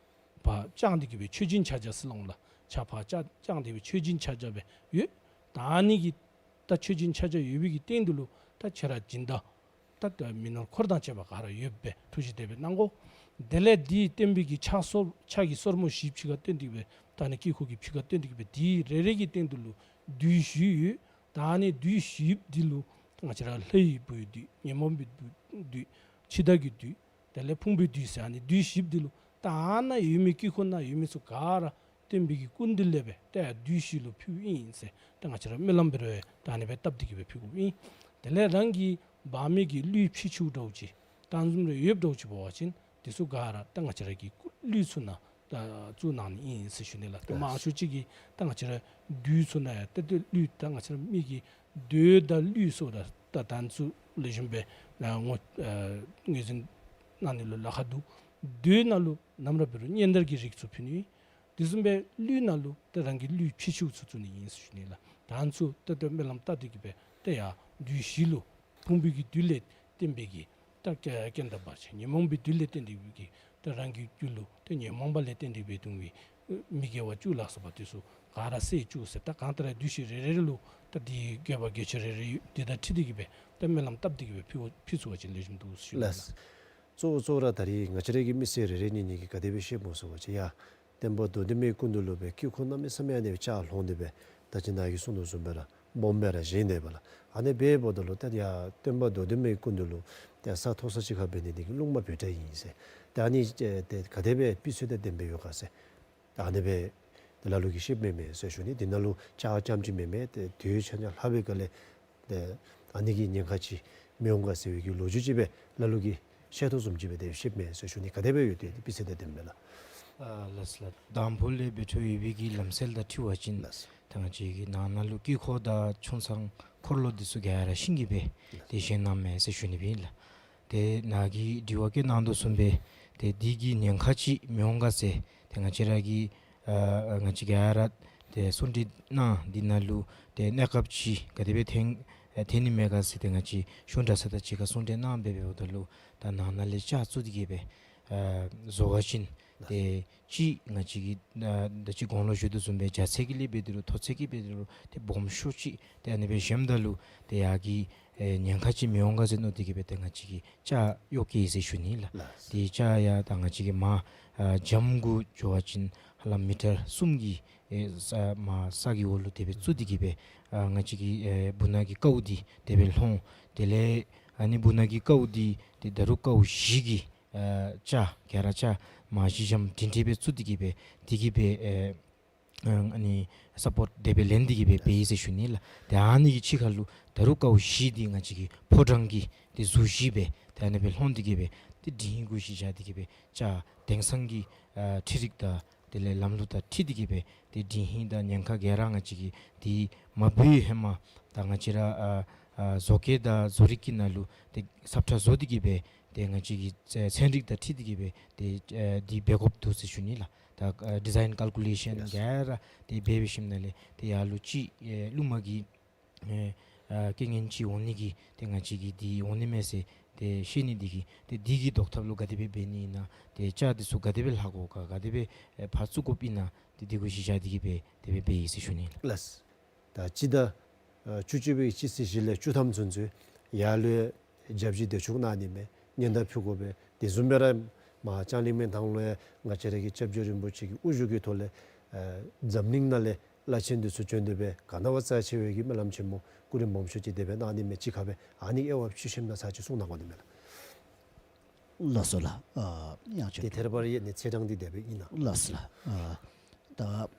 ཕར་བརྐྱངས་ཏེ་གི་སྦེ་མཆོད་སྦྱིན་ཕྱག་རྒྱ་ཟེར་སླབ་འོང་ལགས། ཕྱག་ཕར་བརྐྱངས་བརྐྱངས་ཏེ་སྦེ་མཆོད་སྦྱིན་ཕྱག་རྒྱ་སྦེ་ཡོད། ད་ཨ་ནི་གི་ད་མཆོད་སྦྱིན་ཕྱག་རྒྱ་ཡོད་པའི་གི་སྟེང་དུ་ལུ་ད་ཁྱོད་ར་སྦྱིན་བདག་ད་ད་མི་ནོར་འཁོར་དང་བཅས་པ་ག་ར་ཡོདཔ་སྦེ་ཐུགས་བཞེད་དེ་སྦེ་གནང་དགོ། དེ་ལས་འདི་བསྟན་པའི་གི་ཕྱག་སོར་ཕྱག་གི་སོར་མོ་བཞི་ཕྱི་ཁར་བཏོན་ཏེ་གི་སྦེ་ད་ཨ་ནི་དཀྱིལ་འཁོར་གྱི་ཕྱི་ཁར་བཏོན་ཏེ་གི་སྦེ་འདི་རེ་རེ་གི་སྟེང་དུ་ལུ་བདུད་བཞི་ཡོད། ད་ཨ་ནི་བདུད་བཞིཔོ་འདི་ལུ་ང་བཅས་ར་ལྷའི་བུའི་བདུད་ཉོན་མོངས་པའི་བདུད་འཆི་བདག་གི་བདུད་དེ་ལས་ཕུང་པོའི་བདུད་ཟེར་ཨ་ནི་བདུད་བཞིཔོ་འདི་ལུ་ད་ཨ་ནཱ་ཡོད་མི་དཀྱིལ་འཁོར་ནང་ཡོད་མི་ཚུ་ག་ར་བསྟན་པའི་གི་སྐུ་མདུན་ལས་སྦེ་ཏེ་བདུད་བཞི་ལུ་ཕུལཝ་ཨིན་ཟེར་ད་ང་བཅས་ར་སྨོན་ལམ་འབད་རུང་ད་ཨ་ནི་སྦེ་བཏབ་སྟེ་གི་སྦེ་ཕུལ་དགོཔ་ཨིན། དེ་ལས་རང་གི་ འབག་མི་གི་གླུད་ཕྱི་ཕྱིཝ་འདྲཝ་ཅིག་ད་བཟུམ་རེ་ཡོདཔ་འདྲཝ་ཅིག་འབད་བ་ཅིན་དེ་ཚུ་ག་ར་ད་ང་བཅས་ར་གི་གླུད་ཚུ་ནང་ད་བཙུགས་གནང་ནི་ཨིན་ཟེར་ཞུ་ནི་ལགས། ད་མང་ཤོས་ཅིག་གིས་ད་ང་བཅས་ར་མདོས་ཚུ་ནང་ཡང་ད་དེ་གླུད་ད་ང་བཅས་ར་མི་གི་མདོས་དང་གླུད་སོགས་ད་ད་ད་ཚུ་ལེགས་ཤོམ་སྦེ་ཨ་ངོས་ཨ་ངོས་འཛིན་གནང་ནི་ལུ་ལཱ་ཁག་འདུག། མདོས་ནང་ལུ་ནམ་ར་འབད་རུང་སྙན་དར་གྱི་རིགས་ཚུ་ཕུལ་ནི། དེ་བཟུམ་སྦེ་གླུད་ནང་ལུ་ད་རང་གི་གླུད་ཕྱི་ཕྱིཝ་ཚུ་བཙུགས་ནི་ཨིན་ཟེར་ཞུ་ནི་ལགས། ད་ཚུ་ད་ད་སྨོན་ལམ་བཏབ་སྟེ་གི་སྦེ་ད་ཡར་མདོས་གཞི་ལུ་ཕུང་པོའི་གི་བདུད་ལས་བརྟེན་པའི་གི་ད་རྐྱེན་དང་བར་ཆད་ཉོན་མོངས་པའི་བདུད་ལས་བརྟེན་ཏེ་གི་ད་རང་གི་རྒྱུད་ལུ་ད་ཉོན་མོངས་པ་ལས་བརྟེན་ཏེ་སྦེ་ལྟུང་བའི་མི་དགེ་བ་བཅུ་ལ་སོགས་པ་དེ་ཚུ་ག་ར་བསལ་བཅུག་ཟེར། ད་གང་ལྟར་ཡང་མདོས་གཞི་རེ་རེ་ལུ་ད་དེ་དགོས་པ་དགེ་ཆེ་རེ་རེ་ཡོད། དེ་དང་འཁྲིལ་ཏེ་གི་སྦེ་ད་སྨོན་ལམ་བཏབ་སྟེ་གི་སྦེ་ཕུལ་ཕུལ་ཚུགས་པ་ཅིན་ལེགས་ཤོམ་འདུག་ཞུ་ནི་ལགས། ལགས། གཙོ་བོ་གཙོ་བོ་ར་ད་རེས་ང་བཅས་ར་གི་མི་སེར་རེ་རེ་གཉིས་གཉིས་ཀྱིས་ག་དེ་སྦེ་ཤེསཔ་སྨོ་ཟེར་བ་ཅིན་ཡ་སྟོན་པ་མདོ་སྡེ་མའི་སྐུ་མདུན་ལུ་སྦེ་དཀྱིལ་འཁོར་གནམ་མེད་ས་མེད་ཨ་ནི་སྦེ་ལྕགས་ལྷོང་སྟེ་སྦེ་ད་ཅི་ནཱ་གིས་གསུངས་དོ་བཟུམ་སྦེ་ར་སྦོམ་སྦེ་ར་བཞེངས་ཏེ་སྦེ་ལགས། ཨ་ནི་སྦེ་འབདཝ་ད་ལུ་ད་ཡ་སྟོན་པ་མདོ་སྡེ་མའི་སྐུ་མདུན་ལུ་ད་ས་མཐོ་ས་ཅིག་ཁར་འབད་ནི་དེ་གིས་རླུང་མ་བུད་དྲགས་ཨིན་ཟེར། ད་ཨ་ནི་ཨེ་ཏེ་ག་དེ་སྦེ་དཔེ་མཚོན་དང་ལྡནམ་སྦེ་ཡོད་ག་ཟེར། ད་ཨ་ནི་སྦེ་ཏེ་ལ་ལུ་གིས་ཤེསཔ་མེན་མས་ཟེར་ཞུ་ནི། དེ་ནང་ལུ་ལྕགས་རྐྱངམ་ཅིག་མེན་མས། ཏེ་དུས་ཆ་ཉ་ལྷག་པའི་སྒང་ལས་ཏེ་ཨ་ནི་གི་ཉེན་ཁ་ཅིག་མི་འོང་ག་ཟེར་བའི་གི་ལོ་རྒྱུས་ཅིག་སྦེ་ལ་ལུ་གིས་བཤད་དོ་བཟུམ་ཅིག་སྦེ་ཏེ་ཤེསཔ་མེན་ཟེར་ཞུ་ནི། ག་དེ་སྦེ་ཡོད་དེ་དཔེ་མཚོན་དང་ལྡནམ་སྦེ་ལགས། ཨ་ལགས་སོ་ལགས། དང་ཕུ་ལས་འབད་འཕྲོ་ཡོད་པའི་གི་ལམ་སྲོལ་དང་འཁྲིལ་བ་ཅིན་ལགས་སོ། ད་ང་བཅས་ཀྱི་ནང་ན་ལུ་དཀྱིལ་འཁོར་དང་ཆུང་ཚང་འཁོར་ལོ་འདི་ཚུ་ག་ར་ཤིང་གིས་སྦེ་ཏེ་བཞེངས་གནངམ་མས་ཟེར་ཞུ་ནི་སྦེ་ཨིན་ལགས། ཏེ་ནཱ་གིས་དྲི་བ་བཀོད་གནང་དོ་བཟུམ་སྦེ་ཏེ་འདི་གི་ཉེན་ཁ་ཅིག་མི་འོང་ག་ཟེར་ཏེ་ང་བཅས་ར་གི་ཨ་ང་བཅས་ག་ར་ཏེ་གསུང་གྲོས་གནང་འདི་ནང་ལུ་ཏེ་གནས་སྐབས་ཅིག་ག་དེ་སྦེ་ཐོན་ཨ་ཐོན་ནི་མས་ག་ཟེར་ཏེ་ང་བཅས་གཞུང་གྲྭ་ཚང་དང་གཅིག་ཁར་གསུང་གྲོས་གནང་སྦེ་འབདཝ་ད་ལུ་ད་ནང་ན་ལས་ལྕགས་བཙུགས་ཏེ་གི་སྦེ་ཨ་བཟོ་བ་ཅིན་ཏེ་ཅིག་ང་བཅས་ཀྱིས་ཨ་ད་ཅི་གོང་ལུ་ཞུ་དོ་བཟུམ་སྦེ་རྒྱ་ཚད་ཀྱི་ལས་འབད་དེ་རུང་མཐོ་ཚད་ཀྱི་འབད་དེ་རུང་ཏེ་སྦོམ་ཤོས་ཅིག་ཏེ་ཨ་ནི་སྦེ་བཞེངསམ་ད་ལུ་ཏེ་ཡར་གྱི་ཨེ་ཉེན་ཁ་ཅིག་མི་འོང་ག་ཟེར་མནོ་སྟེ་གི་སྦེ་ཏེ་ང་བཅས་ཀྱིས་ལྕགས་གཡོག་བཀལ་ཡི་ཟེར་ཞུ་ནི་ལགས། ལགས། ཏེ་ལྕགས་ཡང་ད་ང་བཅས་ཀྱིས་མར་ཨ་འགྱམ་གུ་འགྱོ་བ་ཅིན་ཧ་ལམ་མི་ཊར་གསུམ་གྱི་ཨེ་ས་མར་ས་གི་འོག་ལུ་དེ་སྦེ་བཙུགས་ཏེ་གི་སྦེ་ཨ་ང་བཅས་ཀྱི་ཨེ་སྦུག་ན་གི་ཀཝ་འདི་དེ་སྦེ་ལྷོང་། དེ་ལས་ཨ་ནི་སྦུག་ན་གི་ཀཝ་འདི་ཏེ་ད་རུང་ཀཝ་བཞི་གི་ཨ་ལྕགས་ག་ར་ལྕགས་མར་བཞི་འགྱམ་སྒྲིང་སྒྲི་སྦེ་བཙུགས་ཏེ་གི་སྦེ་དེ་གིས་སྦེ་ཨེ་ཨ་ནི་སཔོརཊ་དེ་སྦེ་ལེན་ཏེ་གི་སྦེ་འབད་ཡི་ཟེར་ཞུ་ནི་ལགས། ཏེ་ཨ་ནི་གི་ཕྱི་ཁ་ལུ་ད་རུང་ཀཝ་བཞི་འདི་ང་བཅས་ཀྱི་ཕོ་བྲང་གི་ཏེ་གཟུགས་གཞི་སྦེ་ཏེ་ཨ་ནི་སྦེ་ལྷོང་སྟེ་གི་སྦེ་ཏེ་དྲི་ཧིང་གུ་ཤུལ་བཞག་སྟེ་གི་སྦེ་ལྕགས་དེང་སང་གི་ཨ་འཕྲུལ་རིག་དང་དེ་ལས་ལམ་ལུགས་དང་འཁྲིལ་ཏེ་གི་སྦེ་ཏེ་དྲི་ཧིང་དང་ཉེན་ཁ་ག་ར་ང་བཅས་ཀྱིས་ཏེ་མ་འབད་བའི་ཧེ་མ་ད་ང་བཅས་ར་ཨ་ཨ་བཟོ་བཀོད་དང་བཟོ་རིག་གི་ནང་ལུ་ཏེ་ཟབ་ཁྲ་བཟོ་སྟེ་གི་སྦེ་ཏེ་ང་བཅས་ཀྱི་ཚན་རིག་དང་འཁྲིལ་ཏེ་གི་སྦེ་ཏེ་ཨ་འདི་འབད་དགོཔ་འདུག་ཟེར་ཞུ་ནི་ལགས། ད་ཨ་ཌི་ཛའིན་ཀལ་ཀུ་ལེ་ཤཱན་ཡེས་ག་ར་ཏེ་འབད་འབད་ཞིནམ་ལས་ཏེ་ཡར་ལུ་ཅིག་ཨེ་རླུང་མ་གི་ཨེ་ཨ་རྐྱེན་ངན་ཅིག་འོང་ནི་གི་ཏེ་ང་བཅས་ཀྱིས་འདི་འོང་ནི་མས་ཟེར་ཏེ་ཤེས་ནི་འདི་གིས་ཏེ་འདི་གི་བཟློག་ཐབས་ལུ་ག་དེ་སྦེ་འབད་ནི་ཨིན་ན་ཏེ་ལྕགས་འདི་ཚུ་ག་དེ་སྦེ་ལྷག་དགོ་ག་ག་དེ་སྦེ་ཨེ་ཕར་བཙུགས་དགོཔ་ཨིན་ན་ཏེ་འདི་གུ་གཞི་བཞག་སྟེ་གི་སྦེ་དེ་སྦེ་འབད་ཡི་ཟེར་ཞུ་ནི་ལགས། ལགས། ད་སྤྱི་ཟླ་ཨ་བཅུ་གཅིག་པའི་སྤྱི་ཚེས་བཞི་ལས་བཅུ་ཐམ་ཚུན་ཚོད་ཡར་ལུ་བརྒྱ་ཆ་བདུན་ཅུ་གནང་ནི་མས། ཉེན་བརྡ་ཕུལ་དགོ་པས། དེ་བཟུམ་སྦེ་ར་མར་ལྕང་གླིང་མའི་ཐང་ལུ་ཡང་ང་བཅས་ར་གི་སྐྱབས་རྗེ་རིན་པོ་ཆེ་གི་དབུ་བཞུགས་ཀྱི་ཐོག་ལས་ཨ་འཛམ་གླིང་ནང་ལས་བླ་ཆེན་འདི་ཚུ་བྱོན་ཏེ་སྦེ་ག་ན་བ་རྩ་ཆེ་བའི་གི་སྨོན་ལམ་ཆེན་མོ་སྐུ་རིམ་སྦོམ་ཤོས་ཅིག་དེ་སྦེ་གནང་ནི་མས། གཅིག་ཁར་སྦེ་ཨ་ནི་དབྱེ་བ་ཕྱེ་ཞིནམ་ན་ཚར་གཅིག་གསུང་གནང་དགོ་ནི་མས་ལགས། ལགས་སོ་ལགས། ཨ་ཡང་ཅིན་ཏེ་ཐད་རི་བ་རི་ཨ་ནི་ཚེས་གྲངས་འདི་དེ་སྦེ་ཨིན་ན། ལགས་སོ་ལགས། ཨ་ད་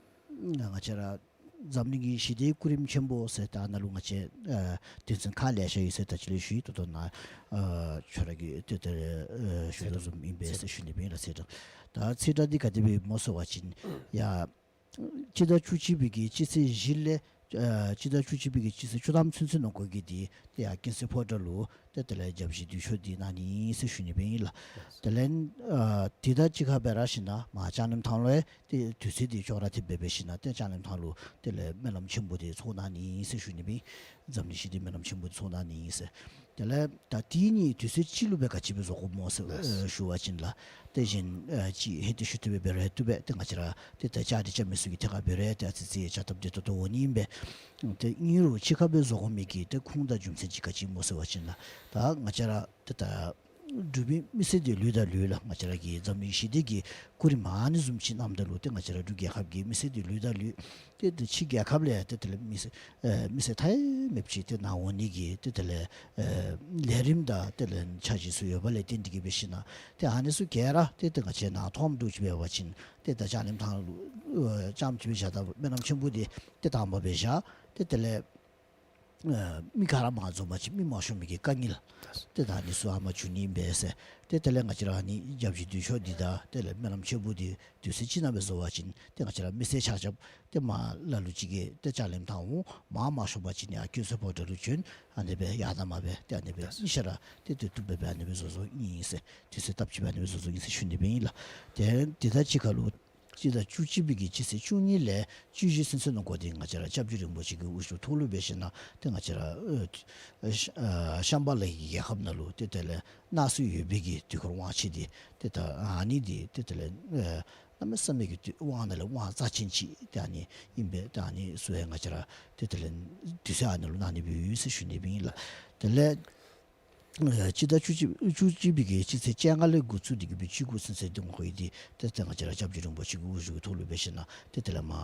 ང་བཅས་ར་འཛམ་གླིང་གི་ཞི་བདེའི་སྐུ་རིམ་ཆེན་པོ་ཟེར་ད་ནཱ་ལུ་ང་བཅས་ཨ་དོན་ཚན་ཁག་ལེ་ཤ་ཡོད་ཟེར་ད་ཅི་ལས་ཞུ་ཡི། ད་ལྟོ་ནཱ་ཨ་ཁྱོད་ར་གིས་ཏེ་ཏེ་ཨ་ཞུ་དོ་བཟུམ་ཨིན་པས་ཟེར་ཞུ་ནི་སྦེ་ཨིན་ལགས། ཚེས་གྲངས་ད་ཚེས་གྲངས་འདི་ག་དེ་སྦེ་སྨོ་ཟེར་བ་ཅིན་ཡ་སྤྱི་ཟླ་བཅུ་གཅིག་པའི་གི་སྤྱི་ཚེས་བཞི་ལས་ཨ་སྤྱི་ཟླ་བཅུ་གཅིག་པའི་གི་སྤྱི་ཚེས་བཅུ་ཐམ་ཚུན་ཚོད་ནང་འཁོད་ཀྱི་འདི་ཏེ་ཡར་ཀུན་གསལ་ཕོ་བྲང་ལུ་ཏེ་དེ་ལས་བརྒྱ་ཆ་བདུན་ཅུ་འདི་གནང་ནི་ཟེར་ཞུ་ནི་སྦེ་ཨིན་ལགས། དེ་ལས་ཨ་དེ་དང་གཅིག་ཁར་སྦེ་ར་ཞིནམ་ན་མར་ལྕང་གླིང་ཐང་ལུ་ཡང་ཏེ་དུས་ཚོད་འདི་ཅོག་ར་འཐདཔ་སྦེ་འབད་ཞིནམ་ན་ཏེ་ལྕང་གླིང་ཐང་ལུ་དེ་ལས་སྨོན་ལམ་ཆེན་པོ་འདི་ཚོགས་གནང་ནི་ཟེར་ཞུ་ནི་སྦེ་ཨིན། འཛམ་གླིང་ཞི་བདེའི་སྨོན་ལམ་ཆེན་པོ་འདི་ཚོགས་གནང་ནི་ཟེར། དེ་ལས་ད་དེ་གཉིས་དུས་ཚོད་གཅིག་ལུ་སྦེ་ག་ཅི་སྦེ་བཟོ་དགོཔ་སྨོ་ཟེར་ལགས། ཨ་ཞུ་བ་ཅིན་ལགས། ཏེ་གཞན་ཨ་ཅིག་ཧེ་ཏེ་ཤུལ་ཏེ་སྦེ་འབད་རུང་ཡང་བཏུབ་པས། ཏེ་ང་བཅས་ར་ཏེ་ད་བཅའ་སྒྲིག་རྐྱབ་མི་ཚུ་གི་ཐད་ཁར་འབད་རུང་ཡང་ཏེ་ཨ་ཙི་ཅིག་བཅའ་ཐབས་བདེ་ཏོག་ཏོ་འོང་ནི་ཨིན་པས། ཏེ་ཨིན་རུང་གཅིག་ཁར་སྦེ་བཟོ་དགོ་མི་གི་ཏེ་ཁུངས་དང་རྒྱུ་མཚན་ཅིག་ག་ཅི་སྨོ་ཟེར་བ་ཅིན་ལགས། ད་ང་བཅས་ར་ཏེ་ད་འབྲུག་པའི་མི་སེར་འདི་ལུས་དང་ལུས་ལགས། ང་བཅས་ར་གི་འཛམ་གླིང་ཞི་བདེ་གི་སྐུ་རིམ་ཨ་ནི་བཟུམ་ཅིག་གནངམ་ད་ལུ་ཏེ་ང་བཅས་ར་འབྲུག་རྒྱལ་ཁབ་ཀྱི་མི་སེར་འདི་ལུས་དང་ལུས། ཏེ་ཏེ་ཕྱི་རྒྱལ་ཁབ་ལས་ཏེ་དེ་ལས་མི་སེར་ཨེ་མི་སེར་མཐའ་ཡས་མེདཔ་ཅིག་ཏེ་ནཱ་འོང་ནི་གི་ཏེ་དེ་ལས་ཨེ་ལས་རིམ་དང་དེ་ལས་འཆར་གཞི་ཚུ་ཡོད་པ་ལས་བརྟེན་ཏེ་གི་འབད་ཞིནམ་ན་ཏེ་ཨ་ནི་ཚུ་ག་ར་ཏེ་ཏེ་ང་བཅས་ནཱ་མཐོངམ་འདྲཝ་ཅིག་འབད་བ་ཅིན་ཏེ་ད་ལྕང་གླིང་ཐང་ལུ་ཨེ་རྐྱངམ་ཅིག་སྦེ་བཞག་ད་སྨོན་ལམ་ཆེན་པོ་འདི་ཏེ་དང་པ་སྦེ་བཞག། ཏེ་དེ་ལས་ ཨ་མི་ག་ར་མ་འཛོམས་པ་ཅིན་མི་མ་ཤོང་མི་གི་དཀའ་ངལ་ཏེ་ད་ཨ་ནི་ཚུ་ཨ་མ་བྱུང་ནི་ཨིན་པས་ཟེར། ཏེ་དེ་ལས་ང་བཅས་ར་ཨ་ནི་བརྒྱ་བཞི་མདུན་ཕྱོགས་འདི་དང་དེ་ལས་སྨོན་ལམ་ཆེན་པོ་འདི་དུས་ཚོད་ཅིག་ནང་སྦེ་བཟོ་བ་ཅིན་ཏེ་ང་བཅས་ར་མི་སེར་ཆ་ཁྱབ་ཏེ་མར་ལ་ལུ་ཅིག་གིས་ཏེ་ལྕགས་ལེབ་འཐག་འོང་། མར་མ་ཤོང་པ་ཅིན་ཡར་ཀུན་གསལ་ཕོ་བྲང་ལུ་བྱོན། ཨ་ནི་སྦེ་ཡར་དང་མར་སྦེ་ཏེ་ཨ་ནི་སྦེ་གཉིས་ཆ་ར་ཏེ་སྡོད་བཏུབ་སྦེ་སྦེ་ཨ་ནི་སྦེ་བཟོ་བཟོཝ་ཨིན་ཟེར། དུས་ཚོད་སྟབས་གཅིག་སྦེ་ཨ་ནི་སྦེ་བཟོ་བཟོཝ་ཨིན་ཟེར་ཞུ་ནི་སྦེ་ཨིན་ལགས། ཏེ་དེ་དང་གཅིག་ཁར་ལུ་སྤྱི་ཟླ་བཅུ་གཅིག་པའི་གི་སྤྱི་ཚེས་བཅུ་གཉིས་ལས་བཅུ་བཞི་ཚུན་ཚོད་ནང་འགོར་ཏེ་ང་བཅས་ར་སྐྱབས་རྗེ་རིན་པོ་ཆེ་གི་དབུ་བཞུགས་ཐོག་ལུ་འབད་ཞིན་ན་ཏེ་ང་བཅས་ར་ཨ་ཤམ་བྷ་ལ་གི་རྒྱལ་ཁབ་ནང་ལུ་ཏེ་དེ་ལས་གནང་སྲོལ་ཡོད་པའི་གི་དུས་འཁོར་དབང་ཆེན་འདི་ཏེ་ད་ཨ་ནི་འདི་ཏེ་དེ་ལས་ཨ་གནམ་མེད་ས་མེད་ཀྱི་དུས་དབང་ནང་ལས་དབང་རྩ་ཅན་ཅིག་ཏེ་ཨ་ནི་ཨིན་པས། ཏེ་ཨ་ནི་ཚུ་ཡང་ང་བཅས་ར་ཏེ་དེ་ལས་དུས་ཚོད་ཨ་ནི་ལུ་གནང་ནི་སྦེ་ཡོད་ཟེར་ཞུ་ནི་སྦེ་ཨིན་ལགས། དེ་ལས་ཨ་སྤྱི་ཟླ་བཅུ་གཅིག་བཅུ་གཅིག་པའི་གི་སྤྱི་ཚེས་བཅོ་ལྔ་ལས་འགོ་བཙུགས་ཏེ་གི་སྦེ་བཅུ་དགུ་ཚུན་ཚོད་འདི་འགོར་ཡི། ཏེ་ཏེ་ང་བཅས་ར་སྐྱབས་རྗེ་རིན་པོ་ཆེ་གི་དབུ་བཞུགས་ཐོག་ལུ་འབད་ཞིན་ན་ཏེ་དེ་ལས་མར་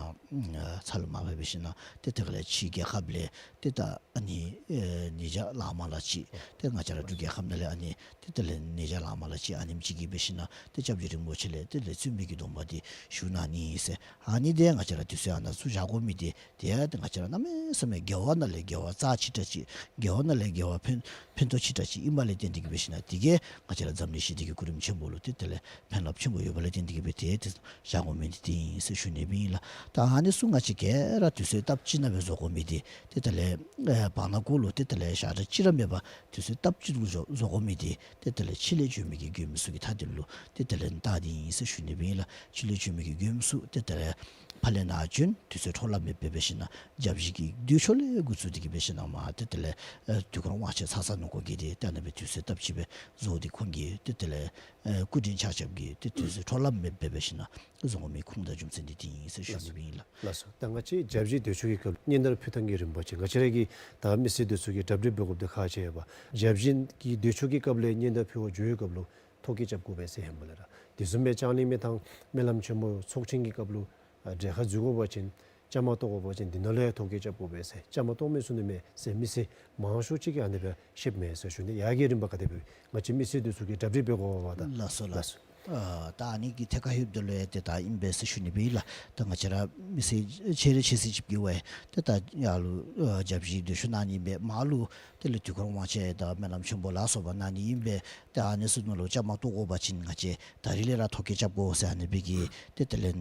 ཨ་ཚར་ལུ་མར་སྦེ་འབད་ཞིན་ན་ཏེ་དེ་ལས་ཕྱི་རྒྱལ་ཁབ་ལས་ཏེ་ད་ཨ་ནི་ཨེ་ཉེ་ཞ་ལག་དམར་ལགས་ཅིག་ཏེ་ང་བཅས་ར་འབྲུག་རྒྱལ་ཁབ་ནང་ལས་ཨ་ནི་ཏེ་དེ་ལས་ཉེ་ཞ་ལག་དམར་ལགས་ཅིག་ཨ་ནེམ་ཅིག་གིས་འབད་ཞིན་ན་ཏེ་སྐྱབས་རྗེ་རིན་པོ་ཆེ་ལས་དེ་ལས་བཙུན་མའི་གི་སྡོམ་པ་འདི་ཞུ་གནང་ནི་ཨིན་ཟེར། ཨ་ནི་འདི་ང་བཅས་ར་དུས་ཚོད་ཨ་ནཱ་ཚུར་བཞག་དགོ་མི་འདི་དེ་ཡང་ཏེ་ང་བཅས་ར་གནམ་མེད་ས་མེད་དགེ་བ་ནང་ལས་དགེ་བ་རྩ་ཆེ་དྲགས་ཅིག་དགེ་བ་ནང་ལས་དགེ་བ་ཕན་ཕན་ཐོགས་ཆེ་དྲགས་ཅིག་ཨིནམ་ལས་བརྟེན་ཏེ་གི་འབད་ཞིན་ན་དེ་གིས་ང་བཅས་ར་འཛམ་གླིང་ཞི་བདེ་གི་སྐུ་རིམ་ཆེན་པོ་ལུ་ཏེ་དེ་ལས་ཕན་རླབས་ཆེན་པོ་ཡོདཔ་ལས་བརྟེན་ཏེ་གི་འབད་དེ་ཏེ་བཞག་དགོ་མི་འདི་དེ་ཨིན་ཟེར་ཞུ་ནི་སྦེ་ཨིན་ལགས། ད་ཨ་ནི་ཚུ་ང་བཅས་ག་ར་དུས་ཚོད་སྟབས་གཅིག་ནང་སྦེ་བཟོ་དགོ་མི་འདི་ཏེ་དེ་ལས་ཨེ་བར་ན་གུ་ལུ་ཏེ་དེ་ལས་ཞག་གྲངས་གཅིག་ར་མེད་པར་དུས་ཚོད་སྟབས་གཅིག་ལུ་བཟོ་བཟོ་དགོ་མི་འདི་ཏེ་དེ་ལས་ཕྱི་ལས་བྱོན་མི་གི་མགོན་པོ་ཚུ་གི་མཐའ་དོན་ལུ་ཏེ་དེ་ལས་བཏགས་ཏེ་ཨིན་ཟེར་ཞུ་ནི་སྦེ་ཨིན་ལགས། ཕྱི་ལས་བྱོན་མི་གི་མགོན་པོ་ཚུ་ཏེ་དེ་ལས་ཕར་ལས་ནཱ་བྱོན། དུས་ཚོད་འཕྲོ་བརླག་མེདཔ་སྦེ་འབད་ཞིན་ན་བརྒྱ་བཞི་གི་མདུན་ཕྱོགས་ལས་འགོ་བཙུགས་ཏེ་གི་འབད་ཞིན་ན་མར་ཏེ་དེ་ལས་ཨེ་དུས་འཁོར་དབང་ཆེན་ཚར་ཚར་ནང་འགོར་གེ་ཏེ་ཏེ་ཨ་ནི་སྦེ་དུས་ཚོད་སྟབས་གཅིག་སྦེ་བཟོ་སྟེ་ཁོང་གིས་ཏེ་དེ་ལས་ཨེ་སྐུ་མགྲོན་ཆ་ཁྱབ་ཀྱིས་ཏེ་དུས་ཚོད་འཕྲོ་བརླག་མེདཔ་སྦེ་འབད་ཞིན་ན་བཟོ་དགོ་མི་ཁུངས་དང་རྒྱུ་མཚན་འདི་དེ་ཨིན་ཟེར་ཞུ་ནི་སྦེ་ཨིན་ལགས། ལགས་སོ། ད་ང་བཅས་བརྒྱ་བཞིའི་མདུན་ཕྱོགས་ཀྱི་སྐབས་སྙན་དར་ཕུལ་ཐངས་ཀྱི་རིམ་པ་ཅིག་ང་བཅས་ར་གིས་ད་མི་སེར་འདི་ཚུ་གིས་གྲ་སྒྲིག་འབད་དགོཔ་འདི་ཁག་ཆེ་བས། བརྒྱ་བཞི་གི་མདུན་ཕྱོགས་ཀྱི་སྐབས་ལས་སྙན་དར་ཕུལ་བར་འགྱོ་བའི་སྐབས་ལུ་ཐོ་བཀོད་རྐྱབ་དགོ་པས་ཟེར་ཧེ་མ་ལས་ར། དེ་བཟུམ་སྦེ་ལྕང་གླིང་མི་ཐང་སྨོན་ལམ་ཆེན་མོ་ཚོགས་ཆེན་གྱི་སྐབས་ལུ་ཨ་གྲལ་ཁར་འཛུལ་དགོ་པ་ཅིན་བཅའ་མར་གཏོགས་དགོ་པ་ཅིན་དེ་ནང་ལས་ཐོ་བཀོད་རྐྱབ་དགོ་པས་ཟེར། བཅའ་མར་གཏོགས་མི་ཚུགས་ནི་མས་ཟེར་མི་སེར་མང་ཤོས་ཅིག་གིས་ཨ་ནི་སྦེ་བཤདཔ་མས་ཟེར་ཞུ་ནི། ཡ་གི་རིམ་པ་ག་དེ་སྦེ་ང་བཅས་མི་སེར་འདི་ཚུ་གིས་གྲ་སྒྲིག་འབད་དགོ་པས་ད། ལགས་སོ་ལགས། ལགས་སོ། ཨ་ད་ཨ་ནི་གི་ཐད་ཁར་ལྷོདཔ་ད་ལུ་ཡང་ཏེ་ད་ཨིན་པས་ཟེར་ཞུ་ནི་སྦེ་ཨིན་ལགས། ད་ང་བཅས་ར་མི་སེར་ཆེ་རེ་ཆེ་ཟེར་ཅིག་གིས་འབད་ཏེ་ད་ཡར་ལུ་ཨ་བརྒྱ་བཞིའི་མདུན་ཕྱོགས་གནང་ནི་ཨིན་པས། མར་ལུ་དེ་ལས་དུས་འཁོར་དབང་ཆེན་དང་སྨོན་ལམ་ཆེན་པོ་ལ་སོགས་པ་གནང་ནི་ཨིན་པས། ཏེ་ཨ་ནི་ཚུ་ནང་ལུ་བཅའ་མར་གཏོགས་དགོ་པ་ཅིན་ང་བཅས་ད་རིས་ལས་ར་ཐོ་བཀོད་རྐྱབ་དགོ་ཟེར་ཨ་ནི་སྦེ་གི་ཏེ་དེ་ལས་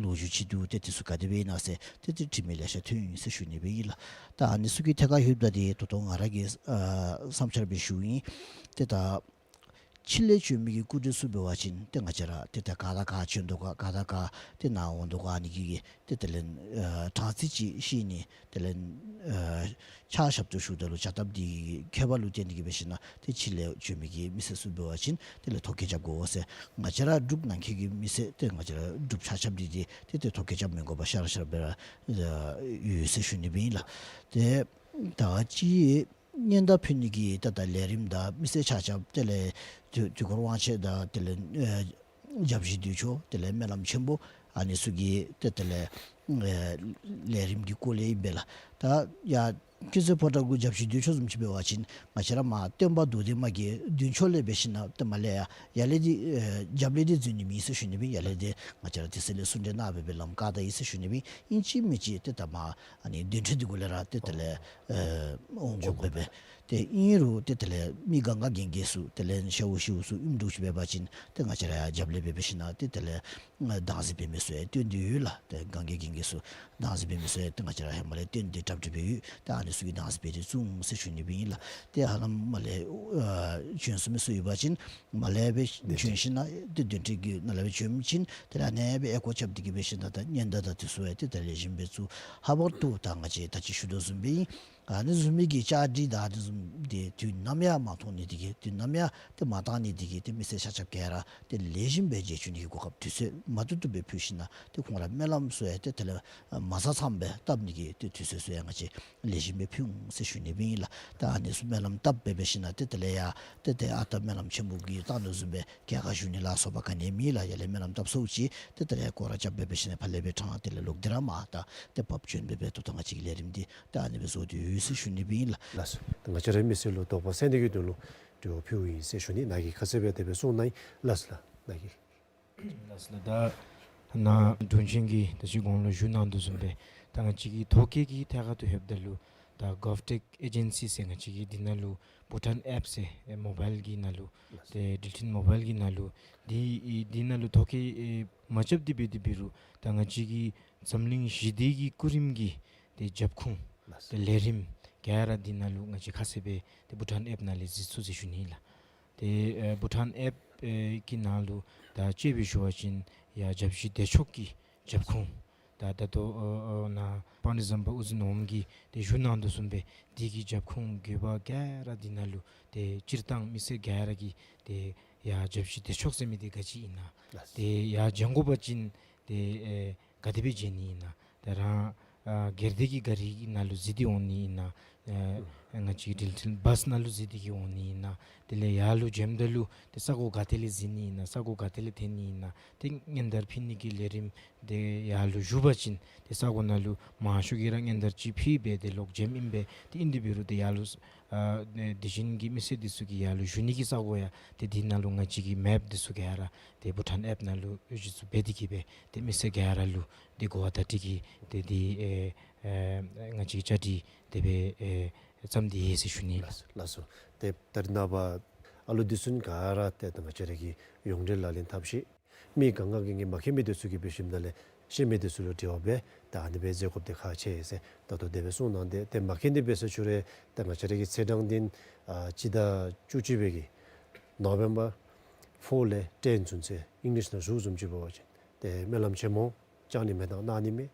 ལོ་རྒྱུས་ཅིག་འདུག། ཏེ་དེ་ཚུ་ག་དེ་སྦེ་ཨིན་ན་ཟེར་ཏེ་ཏེ་དྲི་མི་ལེ་ཤ་ཐོན་ཡི་ཟེར་ཞུ་ནི་སྦེ་ཨིན་ལགས། ད་ཨ་ནི་ཚུ་གི་ཐད་ཁར་ལྷོདཔ་ད་ཏེ་ད་ལྟོ་ང་ར་གི་ཨ་བསམ་འཆར་སྦེ་ཞུཝ་ཨིན། ཏེ་ད་ཕྱི་ལས་བྱོན་མི་གི་སྐུ་མགྲོན་ཚུ་འབད་བ་ཅིན་ཏེ་ང་བཅས་ར་ཏེ་ད་ག་དང་ག་བྱོན་དོ་ག་ག་དང་ག་ཏེ་ནཱ་འོང་དོ་ག་ཨ་ནི་གི་ཏེ་དེ་ལས་ཨ་གྲངས་རྩིས་ཅིག་ཤེས་ནི། དེ་ལས་ཨ་ཕྱག་ཞབས་ཏོག་ཞུཝ་ད་ལུ་བྱ་སྟབས་འདི་ཁྱད་པར་ལུ་བརྟེན་ཏེ་གི་འབད་ཞིན་ན་ཏེ་ཕྱི་ལས་བྱོན་མི་གི་མི་སེར་ཚུ་འབད་བ་ཅིན་དེ་ལས་ཐོ་བཀོད་རྐྱབ་དགོ་ཟེར། ང་བཅས་ར་འབྲུག་ནང་འཁོད་ཀྱི་མི་སེར་ཏེ་ང་བཅས་ར་འབྲུགཔ་ཆ་ཁྱབ་འདི་འདི་ཏེ་ཏེ་ཐོ་བཀོད་རྐྱབ་མི་དགོ་པར་ཤར་ཤར་སྦེ་ར་ཨ་ཡོད་ཟེར་ཞུ་ནི་སྦེ་ཨིན་ལགས། ཏེ་ད་ཅི་སྙན་དར་ཕུལ་ནི་གི་ད་ད་ལས་རིམ་དང་མི་སེར་ཆ་ཁྱབ་དེ་ལས་དུས་དུས་འཁོར་དབང་ཆེན་དང་དེ་ལས་ཨེ་བརྒྱ་བཞི་མདུན་ཕྱོགས་དེ་ལས་སྨོན་ལམ་ཆེན་པོ་ཨ་ནི་ཚུ་གི་ཏེ་དེ་ལས་ཨེ་ལས་རིམ་གྱི་སྐོར་ལས་ཨིན་པས་ལགས། ད་ཡར་ཀུན་གསལ་ཕོ་བྲང་གུ་བརྒྱ་བཞི་མདུན་ཕྱོགས་བཟུམ་ཅིག་འབད་བ་ཅིན་ང་བཅས་ར་མར་སྟོན་པ་རྡོར་གདན་མ་གི་མདུན་ཕྱོགས་ལས་འབད་ཞིན་ན་ཏེ་མར་ལས་ཡར་ཡར་ལས་འདི་ཨེ་རྒྱབ་ལས་འདི་འཛུལ་ནི་མེད་ཟེར་ཞུ་ནི་སྦེ། ཡར་ལས་འདི་ང་བཅས་ར་དེ་ཚེ་ལས་གསུང་གྲོས་གནང་སྦེ་སྦེ་ལམ་བཀག་ད་ཡི་ཟེར་ཞུ་ནི་སྦེ། ཨིན་ཅི་མིན་ཅི་ཏེ་ད་མར་ཨ་ནི་མདུན་ཕྲན་འདི་གུ་ལས་ར་ཏེ་དེ་ལས་ཨེ་འོང་དགོཔ་སྦེ་སྦེ། ཏེ་ཨིན་རུང་ཏེ་དེ་ལས་མི་གང་ག་གན་རྐྱལ་ཚུ་དེ་ལས་ཤཝ་ཤིཝ་ཚུ་ཨིནམ་འདྲཝ་ཅིག་འབད་བ་ཅིན་ཏེ་ང་བཅས་ར་ཡར་རྒྱབ་ལས་སྦེ་འབད་ཞིན་ན་ཏེ་དེ་ལས་ཨེ་བདག་འཛིན་འབད་མི་ཚུ་ཡང་བཏོན་ཏེ་ཡོད་ལགས། ཏེ་གན་རྐྱལ་གན་རྐྱལ་ཚུ་བདག་འཛིན་འབད་མི་ཚུ་ཡང་ཏེ་ང་བཅས་ར་ཧེ་མ་ལས་བཏོན་ཏེ་གྲ་སྒྲིག་འབད་ཡོད། ཏེ་ཨ་ནི་ཚུ་གིས་བདག་འཛིན་འབད་དེ་བཙུགས་ཟེར་ཞུ་ནི་སྦེ་ཨིན་ལགས། ཏེ་ཧ་ལམ་མར་ལས་ཨ་བྱོན་སོང་མི་ཚུ་ཡོད་པ་ཅིན་མར་ལས་སྦེ་བྱོན་ཞིན་ན་ཏེ་མདུན་ཕྲན་གྱི་ནང་ལས་སྦེ་བྱོན་མི་ཅིག་དེ་ལས་ཨ་ནེ་སྦེ་ཨེ་སྐོར་རྐྱབ་སྟེ་གི་འབད་ཞིན་ན་ད་སྙན་དར་དང་དེ་ཚུ་ཡང་ཏེ་ད་ལེགས་ཤོམ་སྦེ་བཙུགས། ལྷག་པར་དུ་ད་ང་བཅས་ད་ཅི་ཞུ་དོ་བཟུམ་སྦེ་ཨིན། ཨ་ནི་བཟུམ་མའི་གི་བཅའ་སྒྲིག་དང་ཨ་ནི་བཟུམ་འདི་དུས་ནམ་ཡང་མ་ཐོགས་ནི་དེ་གིས་དུས་ནམ་ཡང་ཏེ་མ་བཏང་ནི་དེ་གིས་ཏེ་མི་སེར་ཆ་ཁྱབ་ག་ར་ཏེ་ལེགས་ཤོམ་སྦེ་མཇལ་བཅུག་ནི་གི་གོ་སྐབས་དུས་ཚོད་མ་ཐུབ་ཐུབ་སྦེ་ཕུལ་ཞིན་ན་ཏེ་ཁོང་ར་སྨོན་ལམ་ཚུ་ཡང་ཏེ་དེ་ལས་མ་ཚར་ཚརཝ་སྦེ་བཏབ་ནི་གི་ཏེ་དུས་ཚོད་ཚུ་ཡང་ང་བཅས་ལེགས་ཤོམ་སྦེ་ཕུལ་འོང་ཟེར་ཞུ་ནི་སྦེ་ཨིན་ལགས། ད་ཨ་ནི་ཚུ་སྨོན་ལམ་བཏབ་སྦེ་འབད་ཞིན་ན་ཏེ་དེ་ལས་ཡང་ཏེ་ཏེ་ཨ་རྟག་སྨོན་ལམ་ཆེན་པོ་གི་བཏང་དོ་བཟུམ་སྦེ་གྱལ་ཁར་བཞུགས་ནི་ལ་སོགས་པ་ག་ནི་མེད་ལགས། ཡར་ལས་སྨོན་ལམ་བཏབ་ཚརཝ་ཅིག་ཏེ་དེ་ལས་སྐོར་ར་རྐྱབ་སྦེ་འབད་ཞིན་ན་ཕར་ལས་སྦེ་ཕྲང་སྟེ་ལས་ལོག་སྟེ་ར་མར་ད་ཏེ་བབས་བྱོན་སྦེ་སྦེ་ད་ལྟོ་ང་བཅས་ཀྱི་ལས་རིམ་འདི་ད་ཨ་ནི་སྦེ་བཟོ་སྟེ་ཡོད་ཟེར་ཞུ་ནི་སྦེ་ཨིན་ལགས། ལགས་སོ། ད་ང་བཅས་རའི་མི་སེར་ལུ་དོགས་པ་སེལ་ནི་གི་དོན་ལུ་དྲི་བ་ཕུལཝ་ཨིན་ཟེར་ཞུ་ནི། ནཱ་གིས་ཁ་གསལ་སྦེ་དེ་སྦེ་གསུངས་གནང་ཡི། ལགས་སོ་ལགས། ནཱ་གིས། ལགས་སོ་ལགས། ད་ནཱ་དྲུང་ཆེན་གྱིས་ད་ཅི་གོང་ལུ་ཞུ་གནང་དོ་བཟུམ་སྦེ་ད་ང་བཅས་ཀྱི་ཐོ་བཀོད་ཀྱི་ཐད་ཁར་དུ་ལྷོདཔ་ད་ལུ་ ད་གོབ་ཊེཀ་ཨེ་ཇེན་སི་ཟེར་ང་བཅས་ཀྱིས་འདི་ནང་ལུ་བྷུ་ཊཱན་ཨེཔ་ཟེར་ཨེ་མོ་བཱའིལ་གྱི་ནང་ལུ་ལགས་སོ། ཏེ་འགྲུལ་འཕྲིན་མོ་བཱའིལ་གྱི་ནང་ལུ་འདི་ཨེ་འདི་ནང་ལུ་ཐོ་བཀོད་ཨེ་མ་རྐྱབ་སྟེ་འབད་དེ་འབད་རུང་ད་ང་བཅས་ཀྱི་འཛམ་གླིང་ཞི་བདེ་གི་སྐུ་རིམ་གྱི་ཏེ་རྒྱབ་ཁུངས་ལགས་སོ། ཏེ་ལས་རིམ་ག་ར་འདི་ནང་ལུ་ང་བཅས་ཁ་གསལ་སྦེ་ཏེ་བྷུ་ཊཱན་ཨེཔ་ནང་ལས་གཟིགས་ཚུགས་ཟེར་ཞུ་ནི་ལགས། ཏེ་ཨེ་བྷུ་ཊཱན་ཨེཔ་ཨེ་གི་ནང་ལུ་ད་དཔྱེ་སྦེ་ཞུ་བ་ཅིན་ཡར་བརྒྱ་བཞི་བདེ་མཆོག་གི་རྒྱབ་ཁུངས་ད་ད་ལྟོ་ཨ་ཨ་ནཱ་སྤང་རི་ཟམ་པ་དབུ་འཛིན་འོགམ་གྱིས་ཏེ་ཞུ་གནང་དོ་བཟུམ་སྦེ་འདི་གི་རྒྱབ་ཁུངས་དགོས་པ་ག་ར་འདི་ནང་ལུ་ཏེ་སྤྱིར་བཏང་མི་སེར་ག་ར་གིས་ཏེ་ཡར་བརྒྱ་བཞི་བདེ་མཆོག་ཟེར་མི་འདི་ག་ཅི་ཨིན་ན། ལགས། ཏེ་ཡར་འབྱོན་དགོ་པ་ཅིན་ཏེ་ཨེ་ག་དེ་སྦེ་འབྱོན་ནི་ཨིན་ན། ཏེ་རང་ཨ་སྒེར་སྡེ་གི་ག་རི་ནང་ལུ་གཟིགས་ཏེ་འོང་ནི་ཨིན་ན། ཨེ་ཨུམ་ང་བཅས་འགྲུལ་འཕྲིན་བཱས་ནང་ལུ་གཟིགས་ཏེ་གི་འོང་ནི་ཨིན་ན། དེ་ལས་ཡར་ལུ་འབྱོནམ་ད་ལུ་ཏེ་ས་གོ་ག་ཏེ་ལས་གཟིགས་ནི་ཨིན་ན། ས་གོ་ག་ཏེ་ལས་ཐོན་ནི་ཨིན་ན། ཏེ་སྙན་དར་ཕུལ་ནི་གི་ལས་རིམ་དེ་ཡར་ལུ་ཞུ་བ་ཅིན་ཏེ་ས་གོ་ནང་ལུ་མང་ཤོས་ཀྱིས་ར་སྙན་དར་ཅིག་ཕུལ་སྦེ་ཏེ་ལོག་འབྱོནམ་ཨིན་པས། ཏེ་ཨིན་དེ་འབད་རུང་ཏེ་ཡར་ལུ་ཨ་དེ་བཞིན་གྱི་མི་སེར་འདི་ཚུ་གིས་ཡར་ལུ་ཞུ་ནི་གི་ས་གོ་ཡང་ཏེ་འདི་ནང་ལུ་ང་བཅས་ཀྱི་མེཔ་འདི་ཚུ་ག་ར་ཏེ་བྷུ་ཊཱན་ཨེཔ་ནང་ལུ་གཞི་བཙུགས་འབད་དེ་གི་སྦེ་ཏེ་མི་སེར་ག་ར་ལུ་ཏེ་གོ་བ་བརྡ་སྤྲོད་ཀྱི་ཏེ་འདི་ཨེ་ཨེ་ང་བཅས་ཀྱི་བཅའ་སྒྲིག་དེ་སྦེ་ཨེ་བརྩམས་ཏེ་ཡོད་ཟེར་ཞུ་ནི་ལགས། ལགས་སོ། ཏེ་ད་རེས་ནངས་པ་ཨ་ལོ་འདི་ཚུ་ག་ར་ཏེ་ད་ང་བཅས་ར་གི་ཡོངས་འབྲེལ་ལག་ལེན་འཐབ་ཤེས། མི་གང་ག་གིས་མ་མཁྱེན་མི་འདི་ཚུ་གིས་འབད་ཞིནམ་ལས་ཤེས་མི་འདི་ཚུ་ལུ་དྲི་བ་འབད་ད་ཨ་ནི་སྦེ་མཛད་དགོཔ་འདི་ཁག་ཆེ་ཟེར་ད་ལྟོ་དེ་སྦེ་གསུངས་གནང་སྟེ། ཏེ་མ་མཁྱེན་འདི་འབད་ས་ཕྱོགས་རེ་ད་ང་བཅས་ར་གི་ཚེས་གྲངས་འདི་ཨ་སྤྱི་ཟླ་བཅུ་གཅིག་པའི་གི་ནོ་བེམ་བར་ཕོར་ལས་ཊེན་ཚུན་ཚོད་ཨིང་ལིཤ་ནང་ཞུ་བཟུམ་ཅིག་འབད་བ་ཅིན་ཏེ་སྨོན་ལམ་ཆེན་མོ་ལྕང་གླིང་མེ་ཏོག་གནང་ནི་མས།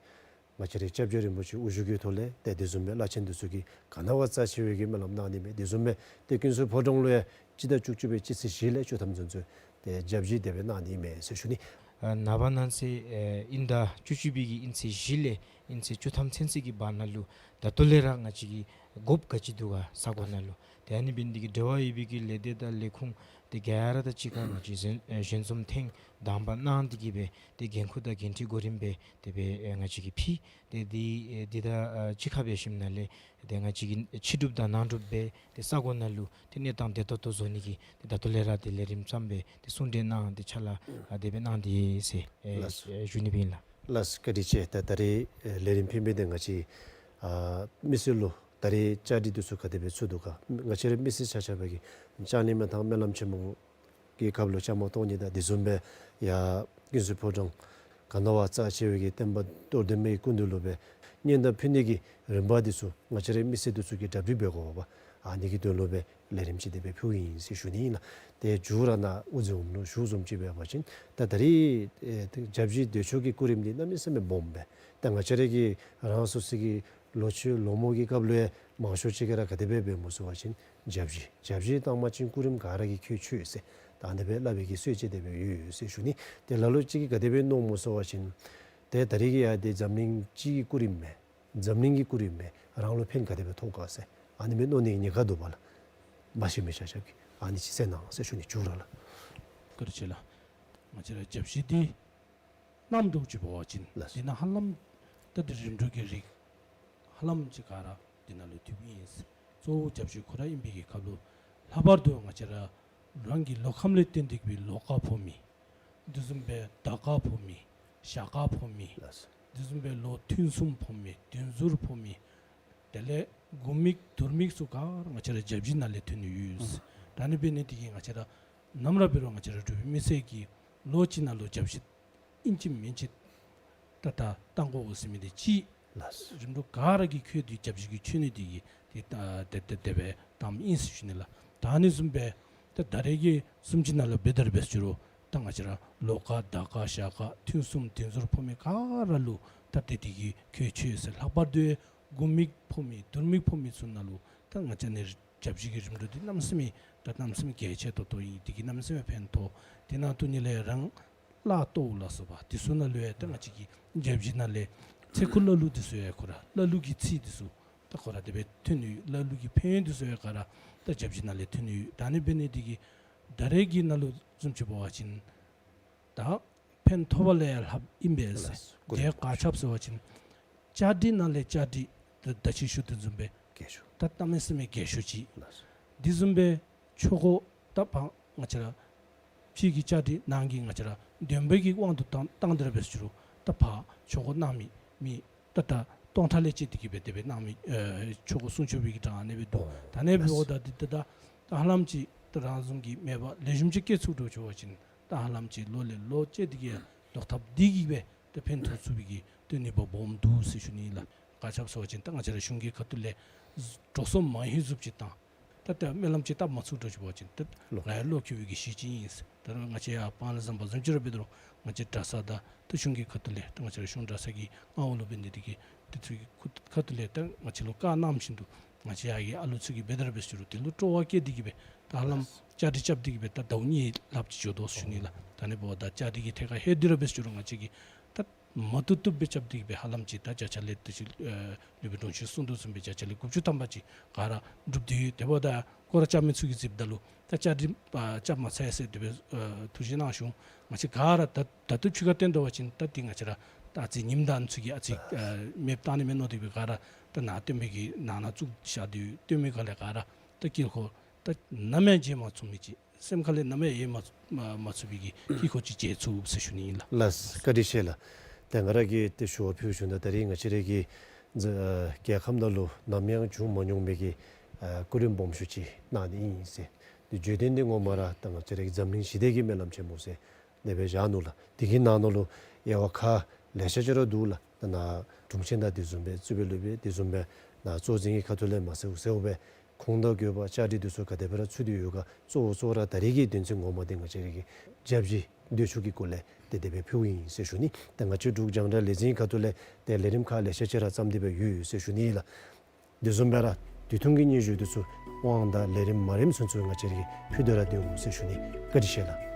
ང་བཅས་རའི་སྐྱབས་རྗེ་རིན་པོ་ཆེ་དབུ་བཞུགས་ཀྱི་ཐོག་ལས་ཏེ་དེ་བཟུམ་སྦེ་བླ་ཆེན་འདི་ཚུ་གིས་ག་ནི་བ་རྩ་ཆེ་བའི་གི་སྨོན་ལམ་གནང་ནི་མས། དེ་བཟུམ་སྦེ་ཏེ་ཀུན་གསལ་ཕོ་བྲང་ལུ་ཡང་སྤྱི་ཟླ་བཅུ་གཅིག་པའི་སྤྱི་ཚེས་བཞི་ལས་བཅུ་ཐམ་ཚུན་ཚོད་ཏེ་བརྒྱ་བཞི་དེ་སྦེ་གནང་ནི་མས་ཟེར་ཞུ་ནི། ཨ་ནངས་པ་གནངས་ཚེ་ཨེ་དབྱིན་ཟླ་བཅུ་གཅིག་པའི་གི་དབྱིན་ཚེས་བཞི་ལས་དབྱིན་ཚེས་བཅུ་ཐམ་ཚུན་ཚོད་ཀྱི་བར་ན་ལུ་ད་ལྟོ་ལས་ར་ང་བཅས་ཀྱིས་དགོཔ་ག་ཅི་འདུག་ག་ས་གོ་ནང་ལུ་ཏེ་ཨ་ནི་འབད་ནི་འདི་གིས་འབྲེལ་བ་ཡོད་པའི་གི་ལས་སྡེ་དང་ལས་ཁུངས་དེ་ག་ར་དང་གཅིག་ཁར་ང་བཅས་ཞལ་ཨེ་ཞལ་འཛོམས་ཐེངས་དང་པ་གནང་སྟེ་གི་སྦེ་ཏེ་འགན་ཁུར་དང་འགན་འཁྲི་གོ་རིམ་སྦེ་དེ་སྦེ་ཨེ་ང་བཅས་ཀྱིས་ཕུལ། ཏེ་འདི་ཨེ་འདི་དང་ཨ་གཅིག་ཁར་འབད་ཞིནམ་ལས་ཏེ་ང་བཅས་ཀྱིས་ཕྱི་གྲུབ་དང་ནང་གྲུབ་སྦེ་ཏེ་ས་གོ་ནང་ལུ་ཏེ་གནས་སྟངས་བདེ་ཏོག་ཏོ་བཟོ་ནི་གི་ཏེ་ད་ལྟོ་ལས་ར་ཏེ་ལས་རིམ་བརྩམས་སྦེ་ཏེ་གསུང་གྲོས་གནང་སྟེ་ཕྱག་ལཱ་ཨ་དེ་སྦེ་གནང་སྟེ་ཡོད་ཟེར་ཨེ་ལགས་སོ། ཨེ་ཞུ་ནི་སྦེ་ཨིན་ལགས། ལགས་སོ། བཀའ་དྲིན་ཆེ། ད་ད་རེས་ཨེ་ལས་རིམ་ཕུལ་མི་འདི་ང་བཅས་ཨ་མི་སེར་ལུ་ད་རེས་བཅའ་སྒྲིག་འདི་ཚུ་ག་དེ་སྦེ་ཚུད་འདུག་ག། ང་བཅས་ར་མི་སེར་ཆ་ཁྱབ་ཀྱིས་ལྕང་གླིང་མེ་ཏོག་སྨོན་ལམ་ཆེན་མོ་གི་སྐབས་ལུ་བཅའ་མར་གཏོགས་ནི་དང་དེ་བཟུམ་སྦེ་ཡར་ཀུན་གསལ་ཕོ་བྲང་ག་ནི་བ་རྩ་ཆེ་བའི་གི་བསྟན་པ་གཏོར་སྟོན་པའི་སྐུ་མདུན་ལུ་སྦེ་སྙན་དར་ཕུལ་ནི་གི་རིམ་པ་འདི་ཚུ་ང་བཅས་རའི་མི་སེར་འདི་ཚུ་གིས་གྲ་སྒྲིག་འབད་དགོ་པ། ཨ་ནི་གི་དོན་ལུ་སྦེ་ལས་རིམ་ཅིག་དེ་སྦེ་ཕུལཝ་ཨིན་ཟེར་ཞུ་ནི་ཨིན་ལགས། ཏེ་མཇུག་ར་ནཱ་དབུ་འཛིན་འོགམ་ལུ་ཞུ་བཟུམ་ཅིག་འབད་བ་ཅིན་ད་ད་རེས་ཨེ་བརྒྱ་བཞི་བདེ་མཆོག་གི་སྐུ་རིམ་འདི་གནམ་མེད་ས་མེད་སྦོམ་སྦེ་ད་ང་བཅས་ར་གི་རང་སོ་སོ་གི་ལོ་ཆུང་ལོ་མོ་གི་སྐབས་ལུ་ཡང་མང་ཤོས་ཅིག་གིས་ར་ག་དེ་སྦེ་འབདཝ་སྨོ་ཟེར་བ་ཅིན་བརྒྱ་བཞི་བརྒྱ་བཞི་བཏང་པ་ཅིན་སྐུ་རིམ་ག་ར་གིས་ཁྱད་ཆོས་ཟེར་ད་ཨ་ནི་སྦེ་སླབ་པའི་གི་སྲོལ་ཅིག་དེ་སྦེ་ཡོད་ཡོད་ཟེར་ཞུ་ནི། ཏེ་ལ་ལུ་ཅིག་གིས་ག་དེ་སྦེ་མནོཝ་སྨོ་ཟེར་བ་ཅིན་ཏེ་ད་རེས་ཀྱི་ཡ་འདི་འཛམ་གླིང་སྤྱི་གི་སྐུ་རིམ་མས། འཛམ་གླིང་གི་སྐུ་རིམ་མས། རང་ལུ་ཕན་ག་དེ་སྦེ་ཐོགས་ག་ཟེར་ཨ་ནི་སྦེ་མནོ་ནི་ཉེན་ཁ་འདུག་པ་ལགས། འབད་ཤེས་མི་ཆ་ཁྱབ་ཀྱིས་ཨ་ནི་ཅིག་གསན་གནང་ཟེར་ཞུ་ནི། མཇུག་ར་ལགས། བཀའ་དྲིན་ཆེ་ལགས། ང་བཅས་ར་བརྒྱ་བཞི་འདི་གནམ་དུ་ཅིག་འབད་བ་ཅིན་ལགས། འདི་ནང་ཧ་ལམ་ད་འདི་རིམ་གྲོ་གི་རིགས་ཧ་ལམ་ཅིག་ག་ར་འདི་ནང་ལུ་འདུཝ་ཨིན། གཙོ་བོ་བརྒྱ་བཞི་ཁོ་ར་ཨིན་པའི་གི་སྐབས་ལུ་ལྷག་པར་དུ་ང་བཅས་ར་རང་གི་ལོ་ཁམས་ལས་བརྟེན་ཏེ་གི་སྦེ་ལོ་ཀ་ཕོག་མི་དེ་བཟུམ་སྦེ་ཟླ་ཀ་ཕོག་མི་ཞག་ཀ་ཕོག་མི་ལགས། དེ་བཟུམ་སྦེ་ལོ་ཐུན་གསུམ་ཕོག་མི་དུས་འཛོལ་ཕོག་མི་དེ་ལས་དགུ་མིག་དུར་མིག་ཚུ་ག་ར་ང་བཅས་ར་བརྒྱ་བཞི་ནང་ལས་ཐོན་ནི་ཡོད། ཨུམ། ད་ཨ་ནི་འབད་ནི་དེ་གིས་ང་བཅས་ར་ནམ་ར་འབད་རུང་ང་བཅས་ར་འབྲུག་པའི་མི་སེར་གྱིས་ལོ་གཅིག་ནང་ལུ་བརྒྱ་བཞི་ཨིན་ཅི་མིན་ཅི་ད་ད་བཏང་དགོ་ཟེར་མི་འདི་གཅིག། ལགས། རིམ་གྲོ་ག་ར་གིས་ཁོང་འདི་བརྒྱ་བཞི་གི་མཆོད་གནས་འདི་གིས་ཏེ་ད་དེ་དེ་དེ་སྦེ་བཏངམ་ཨིན་ཟེར་ཞུ་ནི་ལགས། ད་ཨ་ནི་བཟུམ་སྦེ་ད་ད་རེས་ཀྱི་བཟུམ་ཅིག་ནང་ལུ་འབད་དེ་ར་འབད་ཟེར་རུང་ད་ང་བཅས་ར་ལོ་ཀ་ཟླ་ཀ་ཞག་ཀ་ཐུན་གསུམ་དུས་འཛོལ་ཕོག་མི་ག་ར་ལུ་ད་དེ་དེ་གིས་ཁྱད་ཆོས་ཟེར། ལྷག་པར་དུ་དགུ་མིག་ཕོག་མི་དུར་མིག་ཕོག་མི་ཚུ་ནང་ལུ་ད་ང་བཅས་ནི་བརྒྱ་བཞི་གི་རིམ་གྲོ་འདི་གནམ་མེད་ས་མེད་ད་གནམ་མེད་ས་མེད་གལ་ཆེ་ཏོག་ཏོ་ཨིན། དེ་གིས་གནམ་མེད་ས་མེད་ཕན་ཐོགས། དེ་ནང་དུ་ནི་ལས་རང་བླ་གཏོར་ལ་སོགས་པ་དེ་ཚུ་ནང་ལུ་ཡང་ད་ང་བཅས་ཀྱི་བརྒྱ་བཞི་ནང་ལས་ཚེ་འཁོར་བླ་ལུག་འདི་ཚུ་ཡང་ཁོ་ར་བླ་ལུག་གི་ཚིག་འདི་ཚུ་ད་ཁོ་ར་དེ་སྦེ་ཐོན་ནི་ཡོད། བླ་ལུག་གི་ཕན་ཡོན་འདི་ཚུ་ཡང་ག་ར་ད་བརྒྱ་བཞི་ནང་ལས་ཐོན་ནི་ཡོད། ད་ཨ་ནི་འབད་ནི་དེ་གིས་ད་རེས་ཀྱི་ནང་ལུ་བཟུམ་ཅིག་འབད་བ་ཅིན་ད་ཕན་ཐོགས་པ་ལས་ཡང་ལྷགཔ་ཨིན་པས་ཟེར། ལགས། དེ་ག་ཅི་སྦེ་ཟེར་བ་ཅིན་བཅའ་སྒྲིག་ནང་ལས་བཅའ་སྒྲིག་ད་ད་ཅི་ཞུ་དོ་བཟུམ་སྦེ་རྒྱས་ཤོས་ད་གནམ་མེད་ས་མེད་རྒྱས་ཤོས་ཅིག། ལགས། དེ་བཟུམ་སྦེ་ཆོས་སྐོར་ད་ཕར་ང་བཅས་ར་ཕྱི་གི་བཅའ་སྒྲིག་ནང་གི་ང་བཅས་ར་འདོན་པའི་གི་དབང་དུ་བཏང་བཏང་སྟེ་ར་འབད་ཟེར་རུང་ད་ཕར་ཆོས་སྐོར་གནང་མི་མི་ད་ད་ སྟོང་ཕྲག་ལས་བཅད་དེ་གི་སྦེ་དེ་སྦེ་གནང་མི་ཨེ་ཆོག་གོ་གསུང་ཆོག་པའི་གི་གྲངས་ཨ་ནི་སྦེ་འདུག། ཨོ་ད་ཨ་ནི་སྦེ་འབདཝ་ད་འདི་ད་ད་ད་ཧ་ལམ་ཅིག་ད་རང་བཟུམ་གྱི་མེད་པ་ལེགས་ཤོམ་ཅིག་སྐྱེ་ཚུགས་འགྱོ་བ་ཅིན་ད་ཧ་ལམ་ཅིག་ལོ་ལས་ལོ་བཅད་དེ་གི་ལོག་ཐབས་འདི་གིས་སྦེ་ད་ཕན་ཐོགས་ཚུགས་པའི་གི་ཏེ་ནུས་པ་སྦོམ་འདུག་ཟེར་ཞུ་ནི་ལགས། ག་ཅི་སྦེ་ཟེར་བ་ཅིན་ད་ང་བཅས་ར་གཞུང་གི་ཁ་ཐུག་ལས་འགྲོ་སོང་མ་ཡིན་བཟུམ་ཅིག་བཏང་། ད་ལྟ་སྨོན་ལམ་ཅིག་བཏབ་མ་ཚུགས་འགྱོ་བ་ཅིན་ད་ལོ་ང་ཡང་ལོ་ཁེ་བའི་གི་གཞི་ཅིག་ཨིན་ཟེར། ད་རུང་ང་བཅས་ཡར་སྤང་ལ་ཟམ་པ་བཟུམ་ཅིག་ར་འབད་དོ་རུང་ང་བཅས་གྲྭ་ས་དང་ད་གཞུང་གི་ཁ་ཐུག་ལས་ད་ང་བཅས་ར་གཞུང་གྲྭ་ས་གི་མངའ་འོག་ལུ་འབད་ནི་དེ་གིས་དེ་ཚུ་གི་ཁ་ཐུག་ལས་ད་ང་བཅས་ལུ་བཀའ་གནང་བཞིན་དུ་ང་བཅས་ཡར་གྱི་ཨ་ལུ་ཚུ་གིས་འབད་དེ་ར་འབད་ཟེར་རུང་དེ་ལུ་སྤྲོ་བ་བསྐྱེད་དེ་གི་སྦེ་ད་ཧ་ལམ་བཅའ་སྒྲིག་རྐྱབ་སྟེ་གི་སྦེ་ད་ཟླཝ་གཉིས་ལྷགཔ་ཅིག་འགྱོ་དོ་ཟེར་ཞུ་ནི་ལགས། ད་ཨ་ནི་འབདཝ་ད་བཅའ་སྒྲིག་གི་ཐད་ཁར་ཧེ་དེ་ར་འབད་ཟེར་རུང་ང་བཅས་ཀྱིས་ད་མ་བཏུབ་བཏུབ་སྦེ་རྐྱབ་སྟེ་གི་སྦེ་ཧ་ལམ་ཅིག་ད་བརྒྱ་ཆ་ལས་ད་ཅིག་ཨེ་ནུས་པ་གྲོང་ཆེན་གསུང་དོ་བཟུམ་སྦེ་བརྒྱ་ཆ་ལས་དགུ་བཅུ་ཐམ་པ་ཅིག་ག་ར་འགྲུབ་སྟེ་ཡོད། དེ་འབདཝ་ད་སྐོར་ར་རྐྱབ་མི་ཚུ་གིས་གཟིགསཔ་ད་ལུ་ད་བཅའ་སྒྲིག་ཨ་རྐྱབ་མ་ཚར་ཟེར་དེ་སྦེ་ཨ་ཐུགས་བཞེད་གནང་ཞུ། ང་བཅས་ག་ར་ད་ད་ལྟོ་ཕྱི་ཁར་བཏོན་དོ་བ་ཅིན་ད་འདི་ང་བཅས་ར་ད་ཨ་ཙི་ཉིནམ་དང་ཚུ་གི་ཨ་ཙི་ཨ་མེདཔ་བཏང་ནི་མས་མནོ་སྟེ་སྦེ་ག་ར་ད་ནཱ་བཏོན་མི་གི་ནང་ན་བཙུགས་བཞག་སྟེ་ཡོད། བཏོན་མི་ག་ལས་ག་ར་ད་དཀྱིལ་འཁོར་ད་ནམ་ཡང་བརྗེད་མ་ཚུགས་མི་ཅིག་སེམས་ཁ་ལས་ནམ་ཡང་ཡལ་མ་མ་མ་ཚུགས་པའི་གི་དཀྱིལ་འཁོར་ཅིག་མཇལ་ཚུགས་ཟེར་ཞུ་ནི་ཨིན་ལགས། ལགས་བཀའ་དྲིན་ཆེ་ལགས། ཏེ་ང་ར་གིས་ཏེ་ཞུ་བ་ཕུལ་ཞུ་ན་ད་རིས་ང་བཅས་ར་གི་རྒྱལ་ཁབ་ནང་ལུ་ནམ་ཡང་བྱུང་མ་མྱོང་མི་གི་ཨ་སྐུ་རིམ་སྦོམ་ཤོས་ཅིག་གནང་ནི་ཨིན་ཟེར། ཏེ་བརྗོད་དོན་འདི་ངོ་མ་ར་ད་ང་བཅས་ར་གི་འཛམ་གླིང་ཞི་བདེ་གི་སྨོན་ལམ་ཆེན་མོ་ཟེར་དེ་སྦེ་བཞག་ནུག་ལགས། དེ་གི་ནང་ན་ལུ་དབྱེ་བ་ཁག་ལེ་ཤ་ཅིག་ར་འདུག་ལགས། ད་ནཱ་དྲུང་ཆེན་དང་དེ་བཟུམ་སྦེ་གཙོས་པའི་སློབ་དཔོན་དེ་བཟུམ་སྦེ་ནཱ་གཙོ་འཛིན་གྱི་ཁ་ཐུག་ལས་མ་གསལཝ་གསལཝ་སྦེ་ཁུངས་དང་དགོས་པ་བཅའ་སྒྲིག་འདི་ཚུ་ག་དེ་སྦེ་ར་ཚུད་དེ་ཡོད་ག། གཙོ་བོ་གཙོ་བོ་ར་ད་རིས་ཀྱི་དོན་ཚན་ངོ་མ་འདི་ང་བཅས་ར་གི་བརྒྱ་བཞི་འདོད་ཆུང་གི་སྐོར་ལས་ཏེ་དེ་སྦེ་ཕུལཝ་ཨིན་ཟེར་ཞུ་ནི། ཏེ་ང་བཅས་འབྲུག་རྒྱང་བསྒྲགས་ལས་འཛིན་ཁ་ཐུག་ལས་ཏེ་ལས་རིམ་ཁག་ལེ་ཤ་ཅིག་ར་བརྩམས་ཏེ་སྦེ་ཡོད་ཟེར་ཞུ་ནི་ལགས། དེ་བཟུམ་སྦེ་ར་དུས་ཐུང་གི་སྙན་ཞུ་འདི་ཚུ་དབང་དང་ལས་རིམ་མ་རིམ་ཚུན་ཚོད་ང་བཅས་ར་གིས་ཕུལ་དོ་ར་སྡོད་འོང་ཟེར་ཞུ་ནི། བཀའ་དྲིན་ཆེ་ལགས།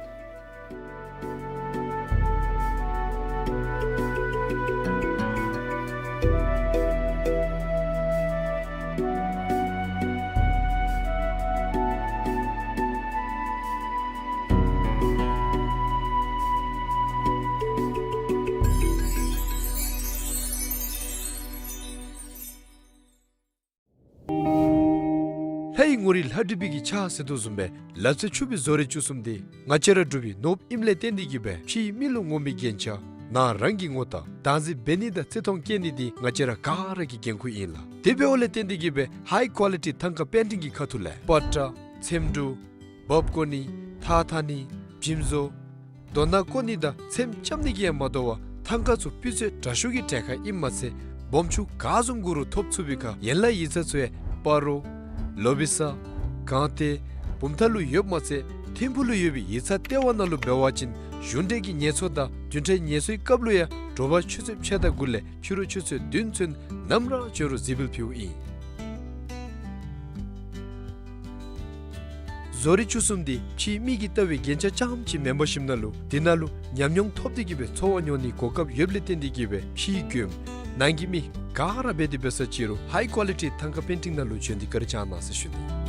ལྷའི་ངོ་རིས་ལྷ་བྲིས་པའི་གི་ཕྱག་ཟེར་དོ་བཟུམ་སྦེ་ལག་རྩལ་ཕྱུག་པའི་བཟོ་རིག་བཅུ་གསུམ་འདི་ང་བཅས་ར་འབྲུག་པའི་ནོར་བུ་ཨིནམ་ལས་བརྟེན་ཏེ་གི་སྦེ་ཕྱིའི་མི་ལུ་ངོམ་པའི་རྒྱན་ཆ་ནང་རང་གིས་ངོ་ལྟ་བདག་འཛིན་འབད་ནི་དང་བརྩི་མཐོང་བསྐྱེད་ནི་འདི་ང་བཅས་ར་ག་ར་གི་འགན་ཁུར་ཨིན་ལགས། དེ་འབདཝ་ལས་བརྟེན་ཏེ་གི་སྦེ་ཧའི་ཀོ་ལི་ཊི་ཐང་ཀ་པེན་ཊིང་གི་ཁ་ཐུག་ལས་པ་ཏྲ་ཚེམ་དྲུབ་འབག་བརྐོ་ནི་ཐགས་འཐག་ནི་འཇིམ་བཟོ་རྡོ་ནག་བརྐོ་ནི་དང་ཚེམ་རྐྱབ་ནི་གིས་ཡང་མ་དོ་བར་ཐང་ཀ་ཚུ་སྤུས་ཚད་དྲག་ཤོས་ཀྱི་གྲལ་ཁར་ཨིནམ་མ་ཚད་སྦོམ་ཆུང་ག་བཟུམ་དགོ་རུང་ཐོབ་ཚུགས་པའི་ཁར་ཡན་ལག་ཡིག་ཚང་ཚུ་ཡང་སྤ་རོ་ལོ་བི་ས་སྒང་སྟེང་བུམ་ཐང་ལུ་ཡོདཔ་མ་ཚད་ཐིམ་ཕུག་ལུ་ཡོད་པའི་ཡིག་ཚང་ལྟེ་བ་ནང་ལུ་འབད་བ་ཅིན་གཞུང་འབྲེལ་གྱི་ངལ་གསོ་དང་བདུན་ཕྲག་ངལ་གསོའི་སྐབས་ལུ་ཡང་དྲོ་པ་ཆུ་ཚོད་ཕྱེད་དང་དགུ་ལས་ཕྱི་རུ་ཆུ་ཚོད་བདུན་ཚུན་ནམ་ར་འབྱོན་རུང་གཟིགས་འབུལ་ཕུལཝ་ཨིན། བཟོ་རིག་བཅུ་གསུམ་འདི་ཕྱིའི་མི་གིས་ལྟ་བའི་རྒྱན་ཆ་རྐྱངམ་ཅིག་མེན་པར་ཞིནམ་ན་ལུ་དེ་ནང་ལུ་ཉམས་མྱོང་ཐོབ་སྟེ་གི་སྦེ་འཚོ་བ་མྱོང་ནིའི་གོ་སྐབས་ཡོདཔ་ལས་བརྟེན་ཏེ་གི་སྦེ་ཕྱིའི་མགྱོནམ་ནང་གི་མི་ག་ར་འབད་དེ་འབད་ས་ཅིག་རུང་ཧའི་ཀོ་ལི་ཊི་ཐང་ཀ་པེན་ཊིང་ནང་ལུ་བྱོན་ཏེ་བཀའ་དྲིན་བསྐྱང་གནང་ཟེར་ཞུ་ནི།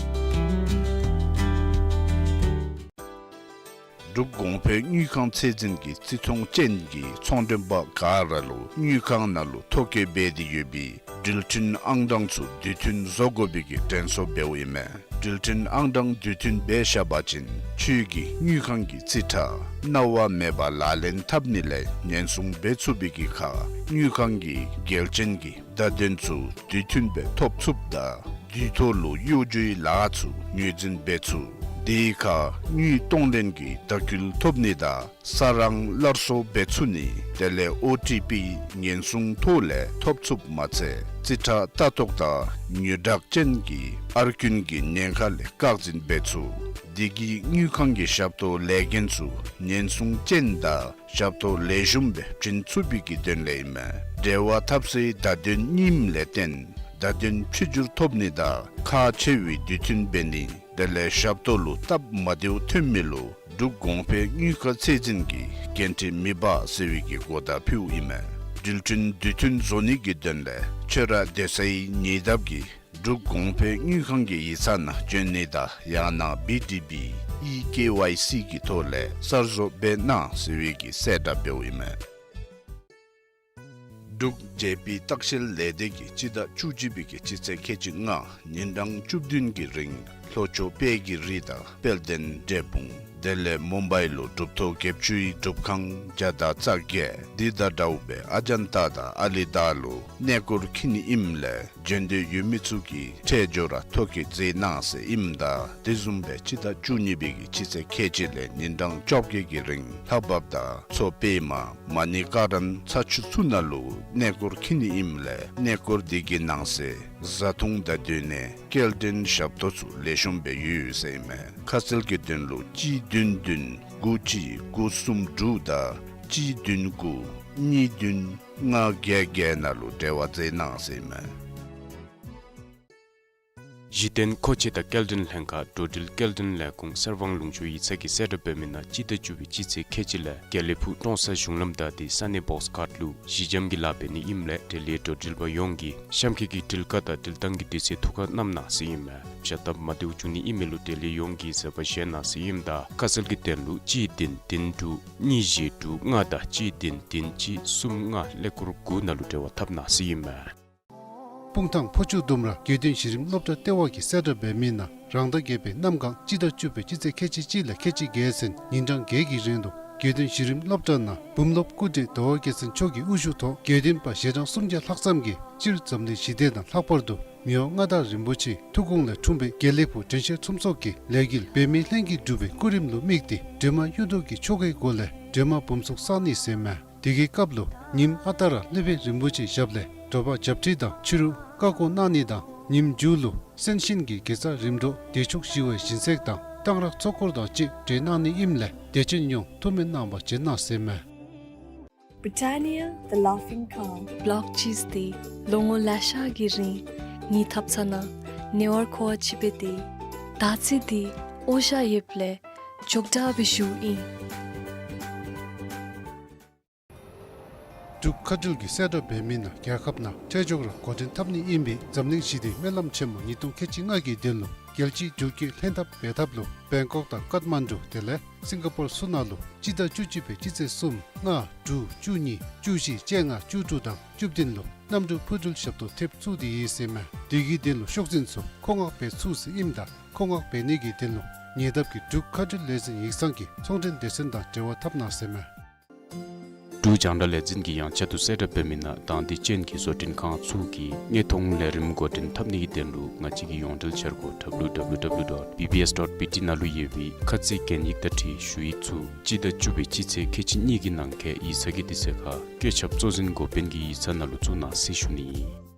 འབྲུག་གོང་འཕེལ་དངུལ་ཁང་ཚད་འཛིན་གྱི་བརྩི་མཐོང་ཅན་གྱི་ཚོང་མགྲོན་པ་ག་ར་ལུ་དངུལ་ཁང་ནང་ལུ་ཐོ་བཀོད་འབད་དེ་ཡོད་པའི་འགྲུལ་འཕྲིན་ཨང་གྲངས་ཚུ་དུས་མཐུན་བཟོ་དགོ་པའི་གི་དྲན་གསོ་འབདཝ་ཨིན་མས། འགྲུལ་འཕྲིན་ཨང་གྲངས་དུས་མཐུན་འབད་བཞག་པ་ཅིན་ཁྱོད་ཀྱི་དངུལ་ཁང་གི་རྩིས་ཁྲ་རྣ་བ་མེད་པར་ལག་ལེན་འཐབ་ནི་ལས་ཉེན་སྲུང་འབད་ཚུགས་པའི་གི་ཁར་དངུལ་ཁང་གི་འགལ་རྐྱེན་གྱི་བརྡ་དོན་ཚུ་དུས་མཐུན་སྦེ་ཐོབ་ཚུགསཔ་དང་དུས་ཐོག་ལུ་གཡོ་སྒྱུའི་ལཱ་ཚུ་ངོས་འཛིན་འབད་ཚུགས། དེའི་ཁར་དངུལ་གཏོང་ལེན་གྱི་བརྡ་སྐུལ་ཐོབ་ནི་དང་ས་རང་སླར་གསོ་འབད་ཚུགས་ནི་དེ་ལས་ཨོ་ཊི་པི་ཉེན་སྲུང་ཐོག་ལས་ཐོབ་ཚུགསཔ་མ་ཚད་རྩིས་ཁྲ་ལྟ་རྟོག་དང་དངུལ་བསྒྲགས་ཅན་གྱི་ཨར་རྐུན་གྱི་ཉེན་ཁ་ལས་བཀག་འཛིན་འབད་ཚུགས། དེ་གིས་དངུལ་ཁང་གི་ཞབས་ཏོག་ལས་འགན་ཚུ་ཉེན་སྲུང་ཅན་དང་ཞབས་ཏོག་ལེགས་ཤོམ་སྦེ་བྱིན་ཚུགས་པའི་གི་དོན་ལས་ཨིན་མས། འབྲེལ་བ་འཐབ་སའི་བརྡ་དོན་རྙིངམ་ལས་བརྟེན་བརྡ་དོན་ཕྱི་འགྱུར་ཐོབ་ནི་དང་ཁག་ཆེ་བའི་དུས་མཐུན་འབད་ནི་དེ་ལས་ཞབས་ཏོག་ལུ་སྟབས་མ་བདེཝ་ཐོན་མི་ལུ་འབྲུག་གོང་འཕེལ་དངུལ་ཁང་ཚད་འཛིན་གྱི་འགན་འཁྲི་མི་འབག་ཟེར་བའི་གི་གོ་བརྡ་ཕུལཝ་ཨིན་མས། འགྲུལ་འཕྲིན་དུས་མཐུན་བཟོ་ནི་གི་དོན་ལས་ཁྱོད་ར་སྡོད་སའི་ཉེ་འདབས་ཀྱི་འབྲུག་གོང་འཕེལ་དངུལ་ཁང་གི་ཡིག་ཚང་ནང་བྱོན་ནི་དང་ཡང་ན་བི་ཌི་བི་ཨི་ཀེ་ཝའི་སི་གི་ཐོག་ལས་གསར་བཟོ་འབད་གནང་ཟེར་བའི་གི་གསལ་བསྒྲགས་འབདཝ་ཨིན་མས། འབྲུག་ཇེ་པི་ལྟ་བཤལ་ལས་སྡེ་གིས་སྤྱི་ཟླ་བཅུ་གཅིག་པའི་གི་སྤྱི་ཚེས་ཁལ་གཅིག་ལྔ་ཉིན་གྲངས་བཅུ་བདུན་གྱི་རིང་ལྷོ་ཕྱོགས་དཔལ་གྱི་རི་དང་དཔལ་ལྡན་འབྲས་སྤུངས་ དེ་ལས་མུམ་བའི་ལུ་གྲུབ་ཐོབ་བརྒྱད་ཅུའི་སྒྲུབ་ཁང་བརྒྱ་དང་རྩ་བརྒྱད་འདི་དང་འདྲཝ་སྦེ་ཨ་ཇན་ཏ་དང་ཨ་ལི་ཏ་ལུ་གནས་སྐོར་འཁྱིད་ནི་ཨིནམ་ལས་འབྱོན་འདོད་ཡོད་མི་ཚུ་གིས་ཁྲལ་འབྱོར་ར་ཐོ་བཀོད་མཛད་གནང་ཟེར་ཨིནམ་ད་དེ་བཟུམ་སྦེ་སྤྱི་ཟླ་བཅུ་གཉིས་པའི་གི་སྤྱི་ཚེས་ཁལ་གཅིག་ལས་ཉིན་གྲངས་བཅོ་བརྒྱད་ཀྱི་རིང་ལྷ་བབས་དང་མཚོ་པདྨ་མ་ཎི་ཀ་རན་ཚ་ཆུ་ཚུ་ནང་ལུ་གནས་སྐོར་འཁྱིད་ནི་ཨིནམ་ལས་གནས་སྐོར་འདི་གི་ནང་གསེས་བཟའ་འཐུང་དང་སྡོད་གནས་སྐྱེལ་འདྲེན་ཞབས་ཏོག་ཚུ་ལེགས་ཤོམ་སྦེ་ཡོད་ཟེར་ཨིན་མས། ཁ་གསལ་གྱི་དོན་ལུ་གཅིག་བདུན་བདུན་དགུ་གཅིག་དགུ་གསུམ་དྲུག་དང་གཅིག་བདུན་དགུ་གཉིས་བདུན་ལྔ་བརྒྱད་བརྒྱད་ནང་ལུ་འབྲེལ་བ་མཛད་གནང་ཟེར་ཨིན་མས། གཞི་རྟེན་མཁོ་ཆས་དང་སྐྱེལ་འདྲེན་ལྷན་ཁག་འགྲོ་འགྲུལ་སྐྱེལ་འདྲེན་ལས་ཁུངས་གསེར་སྦང་ལུང་ཕྱོགས་ཡིག་ཚང་གིས་གསལ་བསྒྲགས་འབད་མི་ནང་སྤྱི་ཟླ་བཅུ་པའི་སྤྱི་ཚེས་ཁལ་གཅིག་ལས་དགེ་ལེགས་ཕུག་ཀྲོང་གསར་གཞུང་ལམ་བདའ་སྟེ་ས་གནས་བོགས་ཁཊ་ལུ་གཞི་འགྱམ་གྱི་ལཱ་འབད་ནི་ཨིནམ་ལས་འབྲེལ་ཡོད་འགྲོ་འགྲུལ་པ་ཡོངས་ཀྱིས་གཤམ་འཁོད་ཀྱི་འགྲུལ་བཀག་དང་འགྲུལ་ཐང་གི་དུས་ཚོད་ཐུགས་ཁར་བསྣམ་གནང་ཟེར་ཨིན་མས། བྱ་སྟབས་མ་བདེཝ་བྱུང་ནི་ཨིན་མི་ལུ་འབྲེལ་ཡོད་ཡོངས་ཀྱིས་གཟབ་པ་བཞེས་གནང་ཟེར་ཨིནམ་ད་ཁ་གསལ་གྱི་དོན་ལུ་གཅིག་བདུན་བདུན་དྲུག་གཉིས་བཞི་དྲུག་ལྔ་དང་གཅིག་བདུན་བདུན་གཅིག་གསུམ་ལྔ་ཀླད་ཀོར་དགུ་ནང་ལུ་འབྲེལ་བ་འཐབ་གནང་ཟེར་ཨིན་མས། སྤུངས་ཐང་ཕོ་ཆུ་ལྡུམ་ར་དགེ་འདུན་གཞི་རིམ་སློབ་གྲྭ་ལྟེ་བ་གིས་གསལ་བསྒྲགས་འབད་མི་ནང་རང་ཟླ་བརྒྱད་པའི་གནམ་གང་སྤྱི་ཟླ་བཅུ་པའི་སྤྱི་ཚེས་ཁལ་གཅིག་གཅིག་ལས་ཁལ་གཅིག་བརྒྱད་ཚུན་ཉིན་གྲངས་བརྒྱད་ཀྱི་རིང་ལུ་དགེ་འདུན་གཞི་རིམ་སློབ་གྲྭ་ནང་འབུམ་སློབ་སྐུ་བགྲེས་ཟླ་བ་རྒྱལ་མཚན་མཆོག་གི་དབུ་བཞུགས་ཐོག་དགེ་འདུན་པ་ཞལ་གྲངས་སུམ་བརྒྱ་ལྷག་ཙམ་གྱིས་སྤྱིར་འཛམ་གླིང་ཞི་བདེ་དང་ལྷག་པར་དུ་མི་དབང་མངའ་བདག་རིན་པོ་ཆེའི་ཐུགས་དགོངས་ལས་འཁྲུངས་པའི་དགེ་ལེགས་ཕུག་དྲན་ཤེས་ཚོམས་ཚོགས་ཀྱི་ལས་འགུལ་འབད་མེད་ལྷན་གྱིས་སྒྲུབ་པའི་སྐུ་རིམ་ལུ་དམིགས་ཏེ་སྒྲོལ་མ་གཡུ་མདོག་གི་ཆོ་གའི་སྒོ་ལས་སྒྲོལ་མ་འབུམ་ཚོགས་བསགས་ནི་ཟེར་ཨིན་མས། དེ་གི་སྐབས་ལུ་ཉིནམ་ཨ་རྟག་ར་སློབ་དཔོན་རིན་པོ་ཆེའི་ཞབས་ལས་དྲོ་པ་ཞབས་ཁྲིད་དང་ཕྱི་རུ་བཀའ་བསྒོ་གནང་ནི་དང་ཉིནམ་མཇུག་ལུ་གསན་ཤིང་གི་དགེ་རྩ་རིམ་གྲོ་བདེ་མཆོག་ཞི་བའི་སྦྱིན་སྲེག་དང་གཏང་རག་ཚོགས་འཁོར་དང་བཅས་གྲོལ་གནང་ནི་ཨིནམ་ལས་དད་ཅན་ཡོངས་ཐུགས་སྨོན་གནང་བར་བྱོན་གནང་ཟེར་ཨིན་མས། Britannia, the Laughing Cow. ལོག་ཅི་སྟེ་ལོ་ངོ་ལེ་ཤ་གི་རིང་ངེའི་ཐབ་ཚང་ནང་ཉེ་བར་མཁོ་བ་ཅིག་འབད་དེ་ད་ཚེ་འདི་འོ་ཞ་ཡོདཔ་ལས་འཇོག་དྲགས་སྦེ་བཞུགས་ཨིན། འབྲུག་མཁའ་འགྲུལ་གྱིས་གསལ་བསྒྲགས་འབད་མི་ནང་རྒྱལ་ཁབ་ནང་ཁྲལ་འཇོག་ར་འགོ་འདྲེན་འཐབ་ནི་ཨིན་པའི་འཛམ་གླིང་ཞི་བདེའི་སྨོན་ལམ་ཆེན་མོ་ཉིས་སྟོང་ཁལ་གཅིག་ལྔ་གི་དོན་ལུ་རྒྱལ་སྤྱིའི་འགྲུལ་སྐྱེལ་ལྷན་ཐབས་འབད་ཐབས་ལུ་བེང་ཀོག་དང་ཀཏ་མན་ཌུ་དེ་ལས་སིང་ག་པོར་ཚུ་ནང་ལུ་སྤྱི་ཟླ་བཅུ་གཅིག་པའི་སྤྱི་ཚེས་གསུམ་ལྔ་དྲུག་བཅུ་གཉིས་བཅུ་བཞི་བཅོ་ལྔ་བཅུ་དྲུག་དང་བཅུ་བདུན་ལུ་གནམ་གྲུ་འཕུར་འགྲུལ་ཞབས་ཏོག་ཐེབས་ཚུགས་ཏེ་ཡོད་ཟེར་ཨིན་མས། དེ་གི་དོན་ལུ་ཤོག་འཛིན་ཚུ་མཁོ་མངགས་འབད་ཚུགས་ཟེར་ཨིནམ་ད་མཁོ་མངགས་འབད་ནི་གི་དོན་ལུ་ཉེ་འདབས་ཀྱི་འབྲུག་མཁའ་འགྲུལ་ལས་འཛིན་ཡིག་ཚང་གི་ཚོང་འབྲེལ་སྡེ་ཚན་དང་འབྲེལ་བ་འཐབ་གནང་ཟེར་ཨིན་མས། འབྲུག་རྒྱང་བསྒྲགས་ལས་འཛིན་གྱིས་ཡང་བསྐྱར་དུ་གསལ་བསྒྲགས་འབད་མི་ནང་དང་འདོད་ཅན་གྱི་བཟོ་སྐྲུན་ཁང་ཚུ་གིས་དངོས་མཐོང་ལས་རིམ་འགོ་འདྲེན་འཐབ་ནི་གི་དོན་ལུ་ང་བཅས་ཀྱི་ཡོངས་འབྲེལ་འཆར་སྒོ་W W W dot B B S dot B T ནང་ལུ་ཡོད་པའི་ཁ་ཚིག་གན་ཡིག་དང་འཁྲིལ་ཞུ་ཡིག་ཚུ་སྤྱི་ཟླ་བཅུ་པའི་སྤྱི་ཚེས་ཁལ་གཅིག་གཉིས་ཀྱི་ནང་འཁོད་ཡིག་ཚང་གི་དུས་ཚོད་ཁར་བཀོད་ཁྱབ་གཙོ་འཛིན་འགོ་དཔོན་གྱི་ཡིག་ཚང་ནང་ལུ་བཙུགས་གནང་ཟེར་ཞུ་ནི་ཨིན།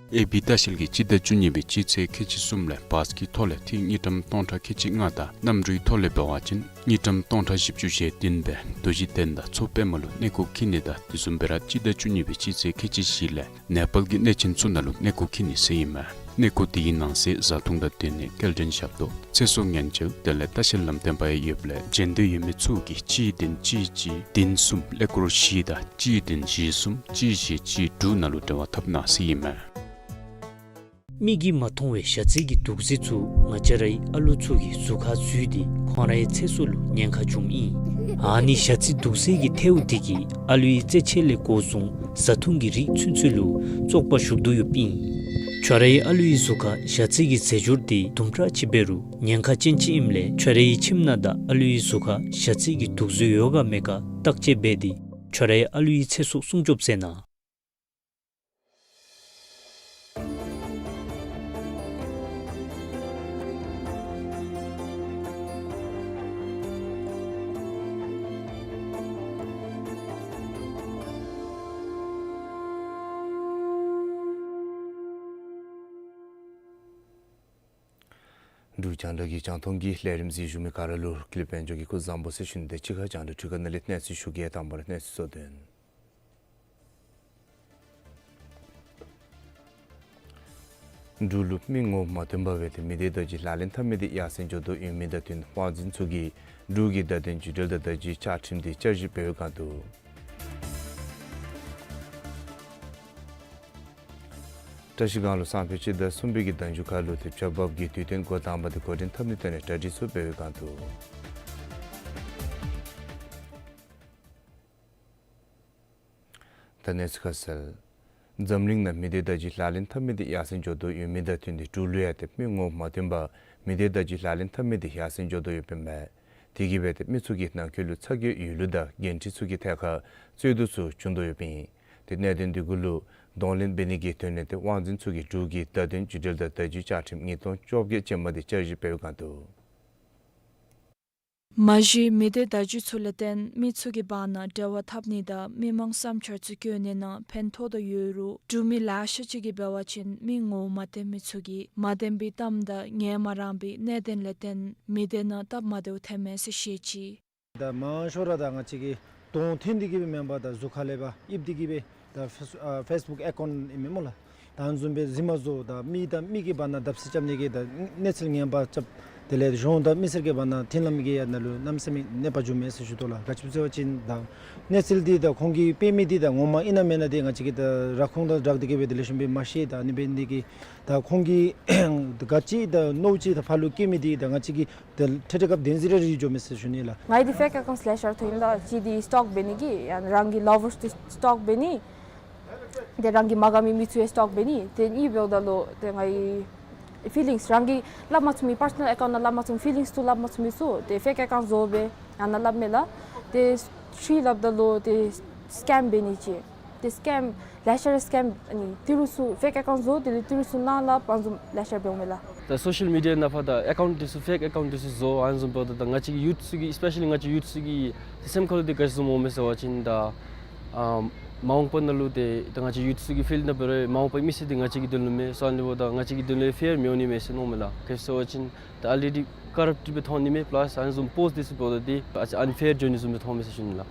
ཨེ་བི་ལྟ་བཤལ་གྱིས་སྤྱི་ཟླ་བཅུ་གཉིས་པའི་སྤྱི་ཚེས་ཁལ་གཅིག་གསུམ་ལས་བཱས་ཀྱི་ཐོག་ལས་ཐིག་དངུལ་ཀྲམ་སྟོང་ཕྲག་ཁལ་གཅིག་ལྔ་དང་གནམ་གྲུའི་ཐོག་ལས་འབད་བ་ཅིན་དངུལ་ཀྲམ་སྟོང་ཕྲག་བཞི་བཅུ་ཞེ་བདུན་སྦེ་རྡོ་རྗེ་གདན་དང་མཚོ་པདྨ་ལུ་གནས་སྐོར་འཁྱིད་ནི་དང་དེ་བཟུམ་སྦེ་ར་སྤྱི་ཟླ་བཅུ་གཉིས་པའི་སྤྱི་ཚེས་ཁལ་གཅིག་བཞི་ལས་ནེ་པཱལ་གྱི་གནས་ཆེན་ཚུ་ནང་ལུ་གནས་སྐོར་འཁྱིད་ནི་ཟེར་ཨིན་མས། གནས་སྐོར་དེ་གི་ནང་གསེས་བཟའ་འཐུང་དང་སྡོད་གནས་སྐྱེལ་འདྲེན་ཞབས་ཏོག་ཚེ་སྲོག་ཉེན་བཅོལ་དེ་ལས་ལྟ་བཤལ་ལམ་སྟོན་པ་ཡང་ཡོདཔ་ལས་འབྱོན་འདོད་ཡོད་མི་ཚུ་གིས་གཅིག་བདུན་གཅིག་གཅིག་བདུན་གསུམ་ཀླད་ཀོར་བཞི་དང་གཅིག་བདུན་བཞི་གསུམ་གཅིག་བཞི་གཅིག་དྲུག་ནང་ལུ་འབྲེལ་བ་འཐབ་གནང་ཟེར་ཨིན་མས། མིག་གིས་མ་མཐོང་བའི་ཞ་རྩི་གི་དུག་རྫས་ཚུ་ང་བཅས་རའི་ཨ་ལུ་ཚུ་གི་གཟུགས་ཁར་འཛུལ་ཏེ་ཁོང་རའི་ཚེ་སྲོག་ལུ་ཉེན་ཁ་འབྱུངམ་ཨིན། ཨ་ནི་ཞ་རྩི་དུག་རྫས་ཀྱི་ཐལཝ་དེ་གིས་ཨ་ལུའི་རྩེད་ཆས་ལས་འགོ་བཟུང་བཟའ་འཐུང་གི་རིགས་ཚུན་ཚོད་ལུ་བཙོག་པ་ཞུགས་དོ་ཡོདཔ་ཨིན། ཁྱོད་རའི་ཨ་ལུའི་གཟུགས་ཁར་ཞ་རྩི་གི་རྫས་སྦྱོར་དེ་དུམ་གྲ་ཅིག་འབད་རུང་ཉེན་ཁ་ཅན་ཅིག་ཨིནམ་ལས་ཁྱོད་རའི་ཁྱིམ་ནང་དང་ཨ་ལུའི་གཟུགས་ཁར་ཞ་རྩི་གི་དུག་རྫས་ཡོད་ག་མེད་ག་བརྟག་དཔྱད་འབད་དེ་ཁྱོད་རའི་ཨ་ལུའི་ཚེ་སྲོག་སྲུང་སྐྱོབ་མཛད་གནང་། འབྲུག་རྒྱང་བསྒྲགས་ཀྱི་རྒྱང་མཐོང་གི་ལས་རིམ་གཟིགས་བཞུགས་མི་ག་ར་ལུ་ཀུན་ལེགས་དཔལ་འབྱོར་གྱི་སྐུ་གཟུགས་བཟང་པོ་ཟེར་ཞུ་ནི་དང་གཅིག་ཁར་རྒྱང་བསྒྲགས་འཕྲུལ་ཁང་ནང་ལས་གནས་ཚུལ་ཞུ་གེ། དང་པ་ར་གནས་ཚུལ་གཙོ་དོན། འབྲུག་ལུ་མི་ངོམ་མ་ཐོན་པར་འབད་དེ་མི་སྡེ་བརྡ་བརྒྱུད་ལག་ལེན་འཐབ་མི་དེ་ཡར་སེང་འགྱོ་དོ་ཡོད་མི་དང་བསྟུན་དབང་འཛིན་ཚུ་གིས་འབྲུག་གི་བརྡ་དོན་བརྒྱུད་འབྲེལ་དང་བརྡ་བརྒྱུད་བཅའ་ཁྲིམས་དེ་བསྐྱར་ཞིབ་འབད་བའི་སྒང་དུ། བཀྲ་ཤིས་སྒང་ལུ་སང་ཕོད་སྤྱི་ཟླ་གསུམ་པའི་གི་ཟླ་མཇུག་ཁར་ལུ་ཏེ་བྱ་བབ་ཀྱི་དུས་སྟོན་འགོ་དང་པ་དེ་འགོ་འདྲེན་འཐབ་ནི་ལྟར་ནི་གྲ་སྒྲིག་ཚུ་འབད་བའི་སྒང་དུ། ད་གནས་ཚུལ་ཁ་གསལ། འཛམ་གླིང་ནང་མི་སྡེ་བརྡ་བརྒྱུད་ལག་ལེན་འཐབ་མི་དེ་ཡར་སེང་འགྱོ་དོ་ཡོད་མི་དང་བསྟུན་ཏེ་འབྲུག་ལུ་ཡང་ཏེ་མི་ངོམ་མ་ཐོན་པར་མི་སྡེ་བརྡ་བརྒྱུད་ལག་ལེན་འཐབ་མི་དེ་ཡར་སེང་འགྱོ་དོ་ཡོདཔ་ཨིན་མས། དེ་གིས་འབད་དེ་མི་ཚུ་གི་ནང་འཁོད་ལུ་ཚ་གྱང་ཡོད་ལུགས་དང་འགན་འཁྲི་ཚུ་གི་ཐད་ཁར་རྩོད་དུ་ཚུ་བྱུང་དོ་ཡོདཔ་ཨིན། དེ་གནད་དོན་དེ་གུ་ལུ་གདོང་ལེན་འབད་ནི་གི་དོན་ལས་ཏེ་དབང་འཛིན་ཚུ་གིས་འབྲུག་གི་བརྡ་དོན་བརྒྱུད་འབྲེལ་དང་བརྡ་བརྒྱུད་བཅའ་ཁྲིམས་ཉིས་སྟོང་བཅོ་བརྒྱད་ཅན་མ་དེ་བསྐྱར་ཞིབ་འབད་བའི་སྒང་དུ། མ་གཞི་མི་སྡེ་བརྡ་བརྒྱུད་ཚུ་ལས་བརྟེན་མི་ཚུ་གི་བར་ན་འབྲེལ་བ་འཐབ་ནི་དང་མི་མང་བསམ་འཆར་ཚུ་བཀོད་ནི་ནང་ཕན་ཐོགས་དོ་ཡོད་རུང་འབྲུག་མི་ལེ་ཤ་ཅིག་གིས་འབད་བ་ཅིན་མི་ངོ་མ་བསྟེན་མི་ཚུ་གིས་མ་བདེན་པའི་གཏམ་དང་ངལ་མ་རངས་པའི་གནད་དོན་ལས་བརྟེན་མི་སྡེ་ནང་སྟབས་མ་བདེཝ་ཐོན་མས་ཟེར་བཤད་ཅི། ད་མང་ཤོས་ར་ད་ང་བཅས་ཀྱི་གདོང་འཐོན་ཏེ་གི་སྦེ་མེན་པར་ད་གཟུགས་ཁ་ལས་ཕར་ཡིབ་སྟེ་གི་སྦེ་ད་ཕེསི་ཨ་ཕེསི་བུཀ་ཨེ་ཀའུནཊ་ཨིན་མས་སྨོ་ལགས། ད་ཨ་ནི་བཟུམ་སྦེ་རྫུན་མ་བཟོ་ད་མི་དང་མི་གི་བར་ན་བརྡབ་གསིག་རྐྱབ་ནི་གི་ད་གནས་ཚུལ་ངན་པ་རྐྱབ། དེ་ལས་གཞུང་དང་མི་སེར་གྱི་བར་ན་མཐུན་ལམ་གྱི་ཡང་ནང་ལུ་གནམ་མེད་ས་མེད་གནོད་པ་འབྱུངམ་མས་ཟེར་ཞུ་དོ་ལགས། ག་ཅི་སྦེ་ཟེར་བ་ཅིན་ད་གནས་ཚུལ་འདི་ད་ཁོང་གིས་སྤེལ་མི་འདི་ད་ངོ་མ་ཨིན་ན་མེན་ན་འདི་ང་བཅས་ཀྱིས་ད་ར་ཁུངས་དང་སྦྲགས་ཏེ་གི་སྦེ་དེ་ལེགས་ཤོམ་སྦེ་མ་ཤེས། ད་ཨ་ནི་འབད་ནི་འདི་གིས་ད་ཁོང་གིས་ག་ཅི་ད་མནོཝ་ཅིག་ད་ཕར་ལུ་བཀལ་མི་འདི་ད་ང་བཅས་ཀྱིས་ད་ཐད་ཐད་སྐབས་བདེན་རྫུན་ར་རེ་འགྱོཝ་མས་ཟེར་ཞུ་ནི་ལགས། ང་ཡང་འདི་ཕེཀ་ཨེ་ཀའུནཊ་ལེ་ཤ་ར་ཐོན་ཡི་ལགས། གཅིག་འདི་སི་ཊོག་འབད་ནི་གི་ཡང་རང་གི་ལོ་ཝརསི་འདི་སི་ཊོག་འབད་ནི། དེ་རང་གི་མ་དགའ་མི་མི་ཚུ་ཡང་སི་ཊོག་འབད་ནི། དེ་གཉིས་འབདཝ་ད་ལུ་དེ་ང་ཡི་ཕི་ལིངསི་རང་གི་སླབ་མ་ཚུགས་མི་པར་སོ་ནལ་ཨེ་ཀའུནཊ་ནང་སླབ་མ་ཚུགས་མི་ཕི་ལིངསི་ཚུ་སླབ་མ་ཚུགས་མི་ཚུ་དེ་ཕེཀ་ཨེ་ཀའུནཊ་བཟོ་སྦེ་ཨ་ནཱ་སླབ་མས་ལགས། དེ་ཐིརི་སླབ་ད་ལུ་དེ་སི་ཀེམ་འབད་ནི་ཅིག། དེ་སི་ཀེམ་ལེ་ཤ་ར་སི་ཀེམ་ཨ་ནི་ཏི་རུ་ཚུ་ཕེཀ་ཨེ་ཀའུནཊ་བཟོ། དེ་ལས་ཏི་རུ་ཚུ་ནང་སླབ་ཨ་ནི་བཟུམ་ལེ་ཤ་འབདཝ་མས་ལགས། ད་སོ་ཤལ་མི་ཌི་ཡ་ནང་ཕར་ད་ཨེ་ཀའུནཊ་འདི་ཚུ་ཕེཀ་ཨེ་ཀའུནཊ་འདི་ཚུ་བཟོ། ཨ་ནི་བཟུམ་འབདཝ་ད་ད་ང་བཅས་ཀྱི་ཡུཐ་ཚུ་གི་ཨེསི་པེ་ཤ་ལི་ང་བཅས་ཡུཐ་ཚུ་གི་སེམས་ཁ་ལུ་འདི་ག་ཅི་བཟུམ་འོང་མས་ཟེར་བ་ཅིན་ད་ཨ་མ་འོངས་པ་ནང་ལུ་ཏེ་ད་ང་བཅས་ཡུཐ་ཚུ་གི་ཕིལཌ་ནང་འབད་རུང་མ་འོངས་པའི་མི་སེར་འདི་ང་བཅས་ཀྱི་དོན་ལུ་མས། སོ་ཨ་ནི་འབདཝ་ད་ང་བཅས་ཀྱི་དོན་ལུ་ཕེར་མི་འོང་ནི་མས་ཟེར་མནོཝ་མས་ལགས། ག་ཅི་སྦེ་ཟེར་བ་ཅིན་ད་ཨ་ལེ་ཌི་ཀ་རབཊ་སྦེ་མཐོང་ནི་མས། པ་ལཱསི་ཨ་ནི་བཟུམ་པོསཊ་འདི་ཚུ་འབདཝ་ད་འདི་ཨ་ཨན་ཕེར་འགྱོ་ནི་བཟུམ་སྦེ་མཐོངམ་མས་ཟེར་ཞུ་ནི་ལགས།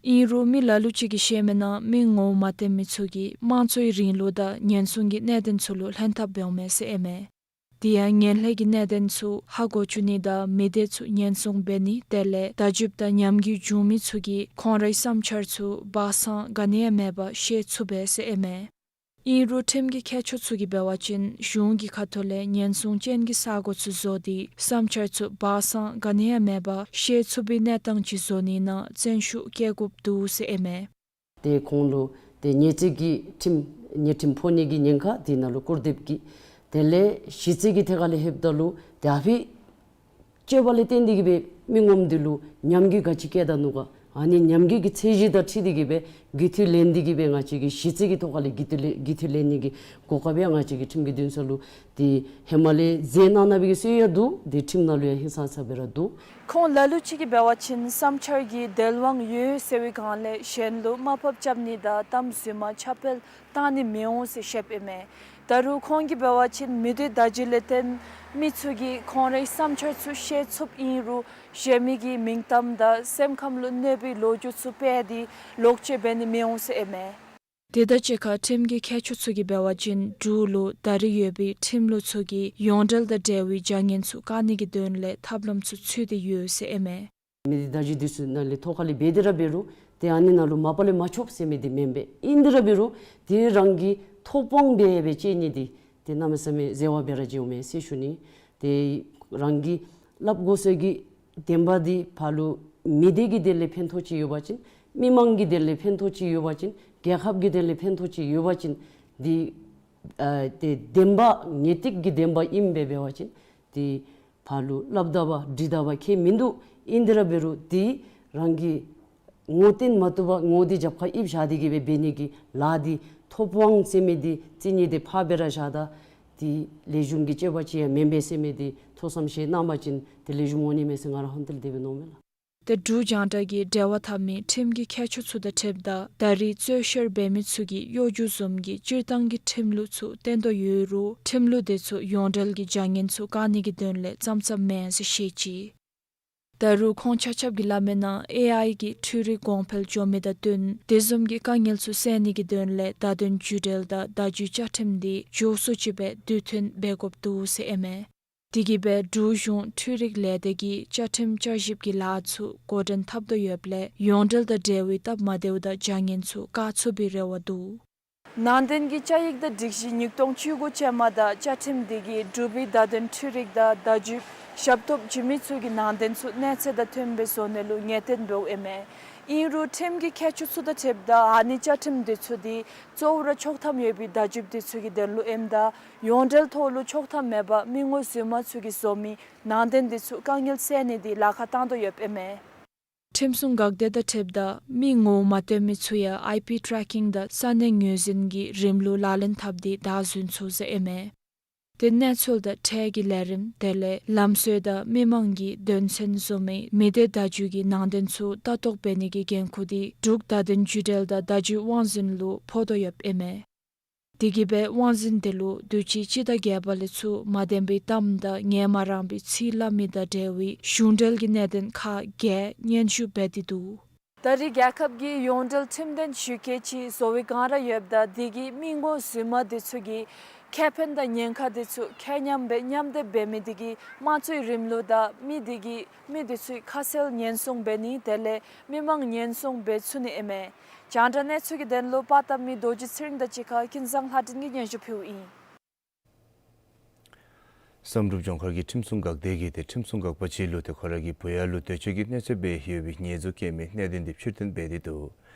ཨིན་རུང་མི་ལ་ལུ་ཅིག་གིས་བཤད་མི་ནང་མི་ངོ་མ་བསྟེན་མི་ཚུ་གིས་དམངས་གཙོའི་རིང་ལུགས་དང་ཉེན་སྲུང་གི་གནད་དོན་ཚུ་ལུ་ལྷན་ཐབས་འབདཝ་མས་ཟེར་ཨིན་མས། དེ་ཡང་ངན་ལྷད་ཀྱི་གནད་དོན་ཚུ་ཧ་གོ་བཅུག་ནི་དང་མི་སྡེ་ཚུ་ཉེན་སྲུང་འབད་ནི་དེ་ལས་བརྡ་བརྒྱུདཔ་དང་ཉམས་རྒུད་བྱུང་མི་ཚུ་གིས་ཁོང་རའི་བསམ་འཆར་ཚུ་སྦ་གསང་ག་ནི་ཡང་མེད་པར་བཤད་ཚུགས་པས་ཟེར་ཨིན་མས། ཨིན་རུང་ཁྲིམས་ཀྱི་མཁས་མཆོག་ཚུ་གིས་འབད་བ་ཅིན་གཞུང་གི་ཁ་ཐུག་ལས་ཉེན་སྲུང་ཅན་གྱི་ས་གོ་ཚུ་བཟོ་སྟེ་བསམ་འཆར་ཚུ་སྦ་གསང་ག་ནི་ཡང་མེད་པར་བཤད་ཚུགས་པའི་གནས་སྟངས་ཅིག་བཟོ་ནི་ནང་བརྩོན་ཤུགས་བསྐྱེད་དགོཔ་འདུག་ཟེར་ཨིན་མས། ཏེ་ཁོང་ལུ་ཏེ་ཉེས་ཆད་ཀྱི་ཁྲིམས་ཉེས་ཁྲིམས་ཕོག་ནི་གི་ཉེན་ཁ་འདི་ནང་ལུ་སྐུར་འདེབས་ཀྱི་དེ་ལས་ཞི་རྩོད་ཀྱི་ཐད་ཁ་ལས་ལྷོདཔ་ད་ལུ་ཏེ་ཨ་ཕི་སྤྱོད་པ་ལས་བརྟེན་ཏེ་གི་སྦེ་མི་ངོམ་འདི་ལུ་ཉམས་རྒུད་ག་ཅི་བཀལ་ད་ནུག་ག། ཨ་ནི་ཉམས་རྒུད་ཀྱི་ཚད་གཞི་དང་འཁྲིལ་ཏེ་གི་སྦེ་རྒུད་འཐུས་ལེན་ཏེ་གི་སྦེ་ང་བཅས་ཀྱིས་ཞི་རྩོད་ཀྱི་ཐོག་ཁ་ལས་རྒུད་འཐུས་ལེན་རྒུད་འཐུས་ལེན་ནི་གི་གོ་སྐབས་ཡང་ང་བཅས་ཀྱི་ཁྲིམས་ཀྱི་འདུན་ས་ལུ་ཏེ་ཧེ་མ་ལས་མཛད་གནང་གནང་བའི་གི་སྲོལ་ཡང་འདུག། ཏེ་ཁྲིམས་ནང་ལུ་ཡང་ཧིང་སངས་ས་སྦེ་ར་འདུག། ཁོང་ལ་ལུ་ཅིག་གིས་འབད་བ་ཅིན་བསམ་འཆར་གྱི་དལ་དབང་ཡོད་ཟེར་བའི་སྒང་ལས་གཞན་ལུ་དམའ་ཕབ་རྐྱབ་ནི་དང་གཏམ་རྫུན་མ་ཁྱབ་སྤེལ་བཏང་ནི་མི་འོང་ཟེར་བཤདཔ་ཨིན་མས། ད་རུང་ཁོང་གིས་འབད་བ་ཅིན་མི་སྡེ་བརྡ་བརྒྱུད་ལས་བརྟེན་མི་ཚུ་གིས་ཁོང་རའི་བསམ་འཆར་ཚུ་བཤད་ཚུགསཔ་ཨིན་རུང་གཞན་མི་གི་མིང་གཏམ་དང་སེམས་ཁམས་ལུ་གནོད་པའི་ལོ་རྒྱུས་ཚུ་སྤེལ་ཏེ་ལོག་སྤྱོད་འབད་ནི་མི་འོང་ཟེར་ཨིན་མས། དེ་དང་གཅིག་ཁར་ཁྲིམས་ཀྱི་མཁས་མཆོག་ཚུ་གིས་འབད་བ་ཅིན་འབྲུག་ལུ་ད་རེས་ཡོད་པའི་ཁྲིམས་ལུགས་ཚུ་གིས་ཡོངས་འབྲེལ་དང་འབྲེལ་བའི་བྱ་ངན་ཚུ་བཀག་ནི་གི་དོན་ལས་ཐབས་ལམ་ཚུ་འཚོལ་ཏེ་ཡོད་ཟེར་ཨིན་མས། མི་སྡེ་བརྡ་བརྒྱུད་འདི་ཚུ་ནང་ལས་ཐོག་ཁ་ལས་འབད་དེ་ར་འབད་རུང་ཏེ་ཨ་ནི་ནང་ལུ་མ་པ་ལས་མ་ཆོགཔ་ཟེར་མི་འདི་མེན་པས། ཨིན་དེ་ར་འབད་རུང་ཏེ་རང་གི་ཐོབ་དབང་འབད་སྦེ་སྤྱོད་ནི་འདི་ཏེ་གནམ་མེད་ས་མེད་བརྩེ་བ་སྦེ་ར་བྱུངམ་མས་ཟེར་ཞུ་ནི། ཏེ་རང་གིས་སླབ་དགོ་ས་གི་བདེན་པ་འདི་ཕར་ལུ་མི་སྡེ་གི་དོན་ལས་ཕན་ཐོགས་ཅིག་ཡོད་པ་ཅིན་མི་མང་གི་དོན་ལས་ཕན་ཐོགས་ཅིག་ཡོད་པ་ཅིན་རྒྱལ་ཁབ་ཀྱི་དོན་ལས་ཕན་ཐོགས་ཅིག་ཡོད་པ་ཅིན་འདི་ཨ་ཏེ་བདེན་པ་ངེས་ཏིག་གི་བདེན་པ་ཨིནམ་སྦེ་འབད་བ་ཅིན་ཏེ་ཕར་ལུ་སླབ་ད་པ་འདྲི་ད་པ་ཁྱད་མིན་འདུག། ཨིན་དེ་ར་འབད་རུང་ཏེ་རང་གིས་ངོ་བསྟན་མ་བཏུབ་པར་ངོ་འདི་རྒྱབ་ཁར་ཡིབ་བཞག་སྟེ་གི་སྦེ་འབད་ནི་གི་ལཱ་འདི་ཐོབ་དབང་ཟེར་མི་འདི་རྩིས་ནི་འདི་ཕར་སྦེ་ར་བཞག་ད། ཏེ་ལེགས་ཤོམ་གྱི་སྤྱོད་པ་ཅིག་ཡང་མེན་པས་ཟེར་མི་འདི་ཐུགས་བསམ་བཞེས་གནང་པ་ཅིན་ཏེ་ལེགས་ཤོམ་འོང་ནི་མས་ཟེར་ང་ར་ཧོན་ཏེ་ལས་དེ་སྦེ་མནོཝ་མས་ལགས། ཏེ་འབྲུག་རྒྱང་བསྒྲགས་ཀྱིས་འབྲེལ་བ་འཐབ་མི་ཁྲིམས་ཀྱི་མཁས་མཆོག་ཚུ་དང་འཁྲིལཝ་ད་ད་རེས་རྩོད་བཤེར་འབད་མི་ཚུ་གིས་གཡོ་སྒྱུ་བཟུམ་གྱི་སྤྱིར་བཏང་གི་ཁྲིམས་ལུགས་ཚུ་བསྟན་དོ་ཡོད་རུང་ཁྲིམས་ལུགས་དེ་ཚུ་ཡོངས་འབྲེལ་གྱི་བྱ་ངན་ཚུ་བཀག་ནི་གི་དོན་ལས་ཙམ་ཙམ་མེན་ཟེར་བཤད་ཅི། ད་རུང་ཁོང་ཆ་ཁྱབ་ཀྱིས་སླབ་མི་ནང་ཨེ་ཨའི་གི་འཕྲུལ་རིག་གོང་འཕེལ་འགྱོ་མི་དང་བསྟུན་དེ་བཟུམ་གྱི་དཀའ་ངལ་ཚུ་སེལ་ནི་གི་དོན་ལས་བརྡ་དོན་བརྒྱུད་འབྲེལ་དང་བརྡ་བརྒྱུད་བཅའ་ཁྲིམས་འདི་མགྱོགས་སུ་ཅིག་སྦེ་དུས་མཐུན་འབད་དགོཔ་འདུག་ཟེར་ཨིན་མས། དེ་གིས་སྦེ་འབྲུག་གཞུང་འཕྲུལ་རིག་ལས་སྡེ་གིས་བཅའ་ཁྲིམས་བསྐྱར་ཞིབ་ཀྱི་ལཱ་ཚུ་འགོ་འདྲེན་འཐབ་དོ་ཡོདཔ་ལས་ཡོངས་འབྲེལ་དང་འབྲེལ་བའི་སྟབས་མ་བདེཝ་དང་བྱ་ངན་ཚུ་བཀག་ཚུགས་པའི་རེ་བ་འདུག། ནང་དོན་གྱི་བཅའ་ཡིག་དང་སྒྲིག་གཞི་ཉིས་སྟོང་བཅུ་དགུ་ཅན་མ་དང་བཅའ་ཁྲིམས་དེ་གིས་འབྲུག་པའི་བརྡ་དོན་འཕྲུལ་རིག་དང་བརྡ་བརྒྱུད་ ཞབས་ཏོག་བྱིན་མི་ཚུ་གིས་ནང་དོན་ཚུ་གནས་ཚད་དང་མཐུནམ་སྦེ་བཟོ་ནི་ལུ་ངེས་གཏན་འབདཝ་ཨིན་མས། ཨིན་རུང་ཁྲིམས་ཀྱི་ཁྱད་ཆོས་ཚུ་དང་འཁྲིལཝ་ད་ཨ་ནི་བཅའ་ཁྲིམས་འདི་ཚུ་འདི་གཙོ་བོ་ར་ཆོག་ཐམ་ཡོད་པའི་བརྡ་བརྒྱུདཔ་འདི་ཚུ་གི་དོན་ལུ་ཨིནམ་ད་ཡོངས་འབྲེལ་ཐོག་ལུ་ཆོག་ཐམ་མེད་པར་མི་ངོམ་གཟུགས་མ་ཚུ་གིས་བཟོ་མི་ནང་དོན་འདི་ཚུ་དཀའ་ངལ་སེལ་ནི་འདི་ལཱ་ཁག་བཏང་དོ་ཡོདཔ་ཨིན་མས། ཁྲིམས་སྲུང་འགག་སྡེ་དང་འཁྲིལཝ་ད་མི་ངོམ་མ་བཏོན་མི་ཚུ་ཡང་ཨའི་པི་ཊེ་རེ་ཀིང་དང་ས་གནས་ངོས་འཛིན་གྱི་རིམ་ལུགས་ལག་ལེན་འཐབ་སྟེ་བདའ་ཟུན་ཚུགས་ཟེར་ཨིན་མས། དེ་གནས་ཚུལ་དང་ཁྲལ་གྱི་ལས་རིམ་དེ་ལས་ལམ་སྲོལ་དང་མི་མང་གི་དོན་ཚན་བཟོ་མི་མི་སྡེ་བརྡ་བརྒྱུད་ཀྱི་ནང་དོན་ཚུ་ལྟ་རྟོག་འབད་ནི་གི་འགན་ཁུར་འདི་འབྲུག་བརྡ་དོན་བརྒྱུད་འབྲེལ་དང་བརྡ་བརྒྱུད་དབང་འཛིན་ལུ་ཕོག་དོ་ཡོདཔ་ཨིན་མས། དེ་གིས་སྦེ་དབང་འཛིན་དེ་ལུ་དུས་ཅི་སྤྱི་ཟླ་བརྒྱད་པ་ལས་ཚུར་མ་བདེན་པའི་གཏམ་དང་ངལ་མ་རངས་པའི་ཚིག་སླབ་མི་དང་འབྲེལ་བའི་གཞུང་འབྲེལ་གྱི་གནད་དོན་ཁག་བརྒྱད་སྙན་ཞུ་འབད་དེ་འདུག། ད་རེས་རྒྱལ་ཁབ་ཀྱི་ཡོངས་འབྲེལ་ཁྲིམས་དོན་ཞུ་གེ་ཅིག་བཟོ་བའི་བསྒང་ར་ཡོདཔ་ད་དེ་གིས་མི་ངོམ་གཟུགས་མ་འདི་ཚུ་གི་ཁེ་ཕན་དང་ཉེན་ཁ་འདི་ཚུ་ཁྱབ་མཉམ་སྦེ་མཉམ་སྡེབ་འབད་མི་དེ་གིས་དམངས་གཙོའི་རིམ་ལུགས་དང་མི་དེ་གིས་མི་འདི་ཚུའི་ཁ་གསལ་ཉེན་སྲུང་འབད་ནི་དེ་ལས་མི་མང་ཉེན་སྲུང་འབད་ཚུགས་ནི་ཨིན་མས། རྒྱང་བསྒྲགས་གནས་ཚུལ་གྱི་དོན་ལུ་པར་བཏབ་མི་རྡོ་རྗེ་ཚེ་རིང་དང་གཅིག་ཁར་ཀུན་བཟང་ལྷ་སྒྲོན་གྱིས་སྙན་ཞུ་ཕུལཝ་ཨིན། བསམ་གྲུབ་ལྗོངས་མཁར་གྱི་ཁྲིམས་སྲུང་འགག་སྡེ་གིས་ཏེ་ཁྲིམས་སྲུང་འགག་པ་ཅིག་ལུ་ཏེ་ཁོ་ར་གི་བུ་ཡ་ལུ་འདོད་སྤྱོད་ཀྱི་གནོད་འཚེ་འབད་ཡོད་པའི་ཉེས་འཛུགས་བཀལ་མི་གནད་དོན་འདི་ཕྱིར་འཐེན་འབད་དེ་འདུག།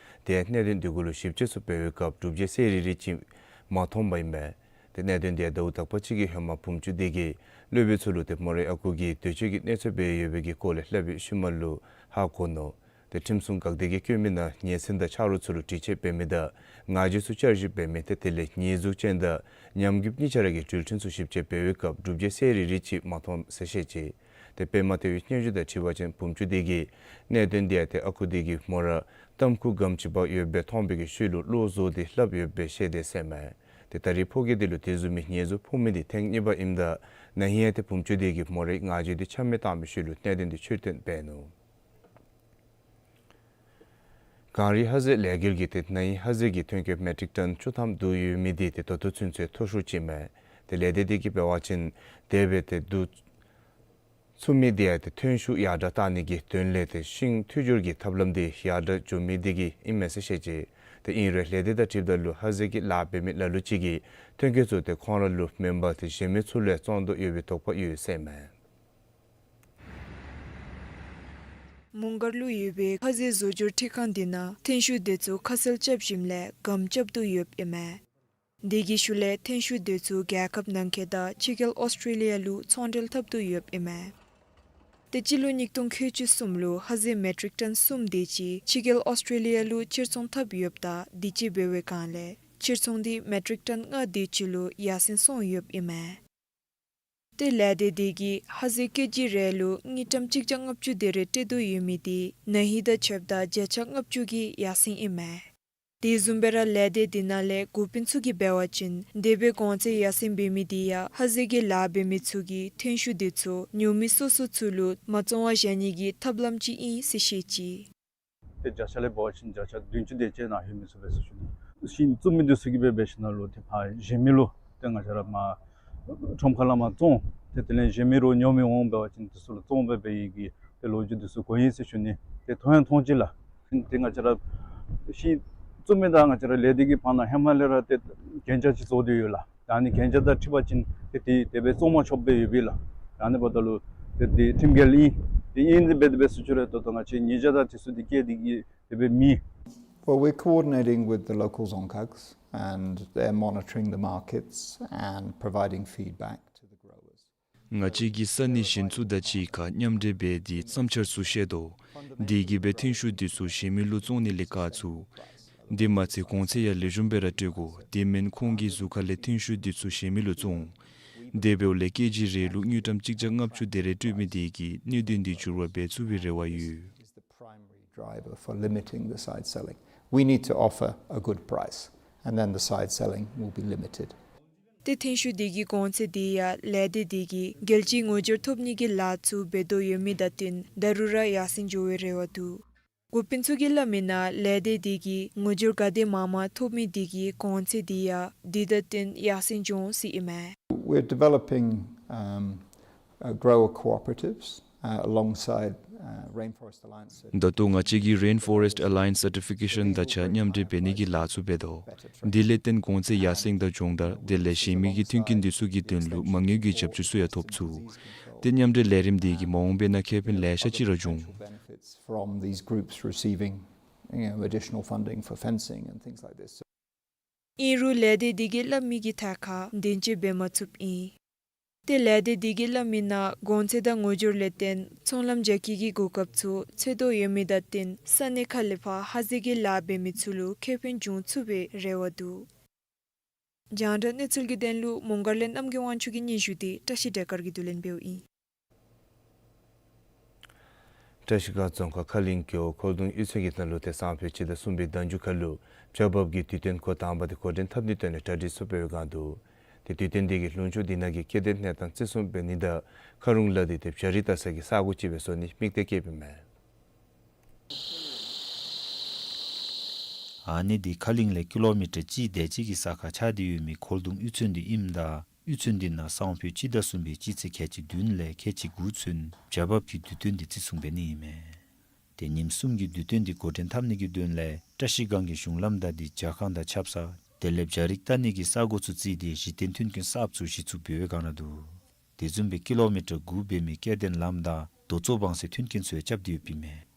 ཏེ་གནད་དོན་འདི་གུ་ལུ་ཞིབ་དཔྱད་ཚུ་འབད་བའི་སྐབས་གྲུབ་འབྲས་གསལ་རི་རི་ཅིག་མ་ཐོན་པ་ཨིན་པས། ཏེ་གནད་དོན་འདི་ཟླཝ་དག་པ་ཅིག་གི་ཧེ་མ་བུམ་ཅུ་དེ་གིས་སློབ་དཔོན་ཚུ་ལུ་ཏེ་མོ་རའི་ཨ་ཁུ་གིས་འདོད་སྤྱོད་ཀྱི་གནོད་འཚེ་འབད་ཡོད་པའི་གི་སྐོར་ལས་སླབ་པའི་ཤུལ་མ་ལུ་ཧ་གོ་ནུག། ཏེ་ཁྲིམས་སྲུང་འགག་སྡེ་གིས་བཀོད་མི་ནང་ཉེ་ཚན་དང་ཆ་རོགས་ཚུ་ལུ་དྲི་དཔྱད་འབད་མི་དང་ངག་བརྗོད་ཚུ་བསྐྱར་ཞིབ་འབད་མི་ཏེ་དེ་ལས་ཉེས་འཛུགས་ཅན་དང་ཉམས་རྒུདཔ་གཉིས་ཆ་ར་གི་འགྲུལ་འཕྲིན་ཚུ་ཞིབ་དཔྱད་འབད་བའི་སྐབས་གྲུབ་འབྲས་གསལ་རི་རི་ཅིག་མ་ཐོན་ཟེར་བཤད་ཅི། ཏེ་པདྨ་ཐེ་བའི་སྙན་ཞུ་དང་འཁྲིལ་བ་ཅིན་བུམ་ཅུ་དེ་གིས་གནད་དོན་འདི་ཡང་ཏེ་ཨ་ཁུ་དེ་གིས་མོ་ར་ཏམ་ཁུ་སྒམ་ཅིག་འབག་ཡོདཔ་སྦེ་མཐོང་པའི་གི་ཤུལ་ལུ་བློ་བཟོ་སྟེ་སླབ་ཡོདཔ་སྦེ་བཤད་དེས་ཟེར་མས། ཏེ་ད་རེས་ཕོ་སྐྱེས་དེ་ལུ་དེ་བཟུམ་མའི་ཉེས་འཛུགས་ཕོག་མི་འདི་ཐེངས་གཉིས་པ་ཨིནམ་ད་ན་ཧིང་ཡང་ཏེ་བུམ་ཅུ་དེ་གིས་མོ་རའི་ངག་བརྗོད་འདི་ཆ་མེད་བཏང་བའི་ཤུལ་ལུ་གནད་དོན་འདི་ཕྱིར་འཐེན་འབད་ནུག། གངས་རི་ཧ་ཟེ་ལས་འགུལ་གྱིས་ཏེ་ན་ཧིང་ཧ་ཟེ་གི་ཐོན་སྐྱེད་མེ་ཊིག་ཊོན་བཅུ་ཐམ་བསྡུ་ཡོད་མི་འདི་ཏེ་ད་ལྟོ་ཚུན་ཚོད་མཐོ་ཤོས་ཅིག་མས། ཏེ་ལས་སྡེ་དེ་གིས་འབད་བ་ཅིན་དེ་སྦེ་ཏེ་བསྡུ་ཚུགས་མི་འདི་ཡང་ཏེ་ཐོན་ཤུགས་ཡར་དྲག་བཏང་ནི་གི་དོན་ལས་ཏེ་ཤིང་འཐུ་སྦྱོར་གྱི་ཐབས་ལམ་འདི་ཡར་དྲག་འགྱོ་མི་འདི་གིས་ཨིན་མས་ཟེར་བཤད་ཅི། ཏེ་ཨིན་རུང་ལས་སྡེ་དང་འཁྲིལཝ་ད་ལུ་ཧ་ཟེ་གི་ལཱ་འབད་མི་ལ་ལུ་ཅིག་གིས་ཐོན་སྐྱེད་ཚུ་ཏེ་ཁོང་ར་ལུ་མེན་པར་ཏེ་གཞན་མི་ཚུ་ལས་བཙོང་དོ་ཡོད་པའི་དོགས་པ་ཡོད་ཟེར་མས། མོང་སྒར་ལུ་ཡོད་པའི་ཧ་ཟེ་བཟོ་སྦྱོར་འཕྲུལ་ཁང་འདི་ནང་ཐོན་ཤུགས་དེ་ཚུ་ཁ་གསལ་རྐྱབ་ཞིནམ་ལས་སྒམ་རྐྱབ་དོ་ཡོདཔ་ཨིན་མས། དེ་གི་ཤུལ་ལས་ཐོན་ཤུགས་དེ་ཚུ་རྒྱལ་ཁབ་ནང་འཁོད་དང་ཕྱི་རྒྱལ་ཨོསི་ཊྲེ་ལི་ཡ་ལུ་ཚོང་འབྲེལ་འཐབ་དོ་ཡོདཔ་ཨིན་མས། ཏེ་སྤྱི་ལོ་ཉིས་སྟོང་ཁལ་གཅིག་གསུམ་ལུ་ཧ་ཟེ་མེ་ཊིག་ཊོན་གསུམ་དེ་ཅིག་ཕྱི་རྒྱལ་ཨོསི་ཊྲེ་ལི་ཡ་ལུ་ཕྱིར་ཚོང་འཐབ་ཡོདཔ་ད་དུས་ཅི་འབད་བའི་སྒང་ལས་ཕྱིར་ཚོང་འདི་མེ་ཊིག་ཊོན་ལྔ་དེ་ཅིག་ལུ་ཡར་སེང་སོང་ཡོདཔ་ཨིན་མས། ཏེ་ལས་སྡེ་དེ་གིས་ཧ་ཟེ་ཀེ་ཇི་རེ་ལུ་དངུལ་ཀྲམ་གཅིག་བརྒྱ་ལྔ་བཅུ་དེ་རེ་སྤྲོད་དོ་ཡོད་མི་དེ་ན་ཧིང་དང་ཕྱདཔ་ད་བརྒྱ་ཆ་ལྔ་བཅུ་གི་ཡར་སེང་ཨིན་མས། དེ་བཟུམ་སྦེ་ར་ལས་སྡེ་དེ་ནང་ལས་འགོ་དཔོན་ཚུ་གིས་འབད་བ་ཅིན་དེ་སྦེ་གོང་ཚད་ཡར་སེང་འབད་མི་དེ་ཡང་ཧ་ཟེ་གི་ལཱ་འབད་མི་ཚུ་གིས་ཐོན་ཤུགས་དེ་ཚུ་ཉོ་མི་སོ་སོ་ཚུ་ལུ་མ་བཙོང་བར་བཞག་ནི་གི་ཐབས་ལམ་ཅིག་ཨིན་ཟེར་བཤད་ཅི། ཏེ་བརྒྱ་ཆ་ལས་འབད་བ་ཅིན་བརྒྱ་ཆ་བདུན་ཅུ་དེ་ཅིག་ནང་ལྷོད་མི་ཚུགས་པས་ཟེར་ཞུ་ནི། ཤིང་བཙུགས་མི་འདི་ཚུ་གིས་འབད་འབད་ཞིནམ་ལས་ཏེ་ཕར་གཞན་མི་ལུ་ཏེ་ང་བཅས་ར་མར་ཁྲོམ་ཁ་ལས་མར་བཙོང་། ཏེ་དེ་ལས་གཞན་མི་རོགས་ཉོ་མི་འོང་འབད་བ་ཅིན་དེ་ཚུ་ལུ་བཙོང་འབད་འབད་ཡི་གི་ཏེ་ལོ་རྒྱུས་འདི་ཚུ་གོ་ཡི་ཟེར་ཞུ་ནི། ཏེ་མཐོང་ཡང་མཐོང་ཅི་ལགས། ཏེ་ང་བཅས་ར་ཤིང་བཙུགས་མི་དང་ང་བཅས་ར་ལས་སྡེ་གི་བར་ན་ཧེ་མ་ལས་ར་ཏེ་གན་རྒྱ་ཅིག་བཟོ་སྟེ་ཡོད་ལགས། ད་ནི་གན་རྒྱ་དང་འཁྲིལ་བ་ཅིན་ཏེ་དེ་དེ་སྦེ་བཙོང་མ་ཆོགཔ་སྦེ་ཡོད་པས་ལགས། ད་ནི་འབདཝ་ད་ལུ་ཏེ་དེ་ཁྲིམས་འགལ་ཨིན། དེ་ཨིན་དེ་སྦེ་དེ་སྦེ་ཟེར་ཞུ་རུང་ད་ལྟོ་ང་བཅས་ཉེས་བྱ་དང་དེ་ཚུ་འདི་བཀལ་ཏེ་གིས་དེ་སྦེ་མེད། Well, we're coordinating with the local Dzongkhags and they're monitoring the markets and providing feedback to the growers. ང་བཅས་ཀྱིས་ས་གནས་གཞན་ཚུ་དང་གཅིག་ཁར་མཉམ་འབྲེལ་འབད་དེ་བསམ་འཆར་ཚུ་བཤད་དོ། དེ་གིས་སྦེ་ཐོན་ཤུགས་དེ་ཚུ་གཞན་མི་ལུ་བཙོང་ནི་ལས་བཀག་ཚུགས། དེ་མ་ཚད་གོང་ཚད་ཡང་ལེགས་ཤོམ་སྦེ་ར་སྤྲོད་དགོ། དེ་མེན་ཁོང་གི་གཟུགས་ཁ་ལས་ཐོན་ཤུགས་དེ་ཚུ་གཞན་མི་ལུ་བཙོང་། དེ་འབདཝ་ལས་ཀེ་ཇི་རེ་ལུ་དངུལ་ཀྲམ་གཅིག་བརྒྱ་ལྔ་བཅུ་དེ་རེ་སྤྲོད་མི་དེ་གིས་གནད་དོན་འདི་འགྱུར་བ་འབད་ཚུགས་པའི་རེ་བ་ཡོད། Is the primary driver for limiting the side selling. We need to offer a good price, and then the side selling will be limited. ཏེ་ཐོན་ཤུགས་དེ་གི་གོང་ཚད་དེ་ཡང་ལས་སྡེ་དེ་གིས་རྒྱལ་སྤྱིའི་ངོ་སྦྱོར་ཐོབ་ནི་གི་ལཱ་ཚུ་འབད་དོ་ཡོད་མི་དང་བསྟུན་ད་རུང་ར་ཡར་སེང་འགྱོ་བའི་རེ་བ་འདུག། འགོ་དཔོན་ཚུ་གིས་སླབ་མིའི་ནང་ལས་སྡེ་དེ་གིས་ངོ་སྦྱོར་ག་དེ་མང་མང་ཐོབ་མི་དེ་གི་གོང་ཚད་དེ་ཡང་དེ་དང་བསྟུན་ཡར་སེང་འགྱོ་འོང་ཟེར་ཨིན་མས། We're developing, um, uh, grower cooperatives, uh, alongside, uh, Rainforest Alliance. ད་ལྟོ་ང་བཅས་ཀྱིས་རེན་ཕོ་རེསཊ་ཨ་ལ་ཡེནསི་སར་ཊི་ཕི་ཀེ་ཤཱན་དང་གཅིག་ཁར་མཉམ་འབྲེལ་འབད་ནི་གི་ལཱ་ཚུ་འབད་དོ། དེ་ལས་བརྟེན་གོང་ཚད་ཡར་སེང་དང་སྦྱོང་བརྡར་དེ་ལས་གཞན་མི་གི་མཐུན་རྐྱེན་དེ་ཚུ་གི་དོན་ལུ་མ་དངུལ་གྱི་རྒྱབ་སྐྱོར་ཚུ་ཡང་ཐོབ་ཚུགས། ཏེ་མཉམ་འབྲེལ་ལས་རིམ་དེ་གིས་མ་འོངས་པའི་ནང་ཁེ་ཕན་ལེ་ཤ་ཅིག་ར་འབྱུང་། Financial benefits from these groups receiving, you know, additional funding for fencing and things like this. ཨིན་རུང་ལས་སྡེ་དེ་གིས་སླབ་མི་གི་ཐད་ཁར་དོན་འཁྱོལ་འབད་མ་ཚུགསཔ་ཨིན། ཏེ་ལས་སྡེ་དེ་གིས་སླབ་མིའི་ནང་གོང་ཚད་དང་ངོ་སྦྱོར་ལས་བརྟེན་ཚོང་ལམ་རྒྱ་སྐྱེད་ཀྱི་གོ་སྐབས་ཚུ་འཚོལ་དོ་ཡོད་མི་དང་བསྟུན་ས་གནས་ཁག་ལས་ཕར་ཧ་ཟེ་གི་ལཱ་འབད་མི་ཚུ་ལུ་ཁེ་ཕན་འབྱུང་ཚུགས་པའི་རེ་བ་འདུག། རྒྱང་བསྒྲགས་གནས་ཚུལ་གྱི་དོན་ལུ་མོང་སྒར་ལས་རྣམ་རྒྱལ་དབང་ཕྱུག་གི་སྙན་ཞུ་དེ་བཀྲ་ཤིས་སྒྲོལ་དཀར་གྱིས་བསྡུ་ལེན་འབདཝ་ཨིན། བཀྲ་ཤིས་སྒང་རྫོང་ཁག་ཁ་གླིང་རྒེད་འོག་ཁོལ་གདོང་གཡུས་ཚན་གྱི་ནང་ལུ་ཏེ་སང་ཕོད་སྤྱི་ཟླ་གསུམ་པའི་ཟླ་མཇུག་ཁ་ལུ་བྱ་འབབ་ཀྱི་དུས་སྟོན་འགོ་དང་པ་དེ་འགོ་འདྲེན་འཐབ་ནིའི་དོན་ལས་གྲ་སྒྲིག་ཚུ་འབད་བའི་སྒང་འདུག། ཏེ་དུས་སྟོན་དེ་གིས་ལྷུན་ཕྱོགས་དེ་ནང་གི་སྐྱེ་ལྡན་གནས་སྟངས་བརྩི་སྲུང་འབད་ནི་དང་ཁ་རུང་ལ་དེ་ཏེ་བྱ་རིགས་བལྟ་ས་གི་ས་གོ་ཅིག་སྦེ་བཟོ་ནིའི་དམིགས་གཏད་བསྐྱེདཔ་ཨིན་མས། ཨ་ནི་དེ་ཁ་གླིང་ལས་ཀི་ལོ་མི་ཊར་གཅིག་དེ་ཅིག་གི་ས་ཁར་ཆགས་ཏེ་ཡོད་མི་ཁོལ་གདོང་གཡུས་ཚན་དེ་ཨིནམ་ད་གཡུས་ཚན་དེ་ནང་སང་ཕོད་སྤྱི་ཟླ་གསུམ་པའི་སྤྱི་ཚེས་ཁལ་གཅིག་བདུན་ལས་ཁལ་གཅིག་དགུ་ཚུན་བྱ་འབབ་ཀྱི་དུས་སྟོན་དེ་བརྩི་སྲུང་འབད་ནི་ཨིན་མས། ཏེ་ཉིནམ་གསུམ་གྱི་དུས་སྟོན་དེ་འགོ་འདྲེན་འཐབ་ནི་གི་དོན་ལས་བཀྲ་ཤིས་སྒང་གི་གཞུང་ལམ་དང་དེ་ཇ་ཁང་དང་ཆབ་གསང་དེ་ལས་བྱ་རིགས་བལྟ་ནི་གི་ས་གོ་ཚུ་བརྩིས་ཏེ་གཞི་རྟེན་མཐུན་རྐྱེན་གསརཔ་ཚུ་གཞི་བཙུགས་འབད་བའི་སྒང་ར་འདུག། དེ་བཟུམ་སྦེ་ཀི་ལོ་མི་ཊར་དགུ་འབད་མི་སྐྱེ་ལྡན་ལམ་དང་རྡོ་བཙོག་བང་སའི་མཐུན་རྐྱེན་ཚུ་ཡང་རྐྱབ་སྟེ་ཡོདཔ་ཨིན་མས།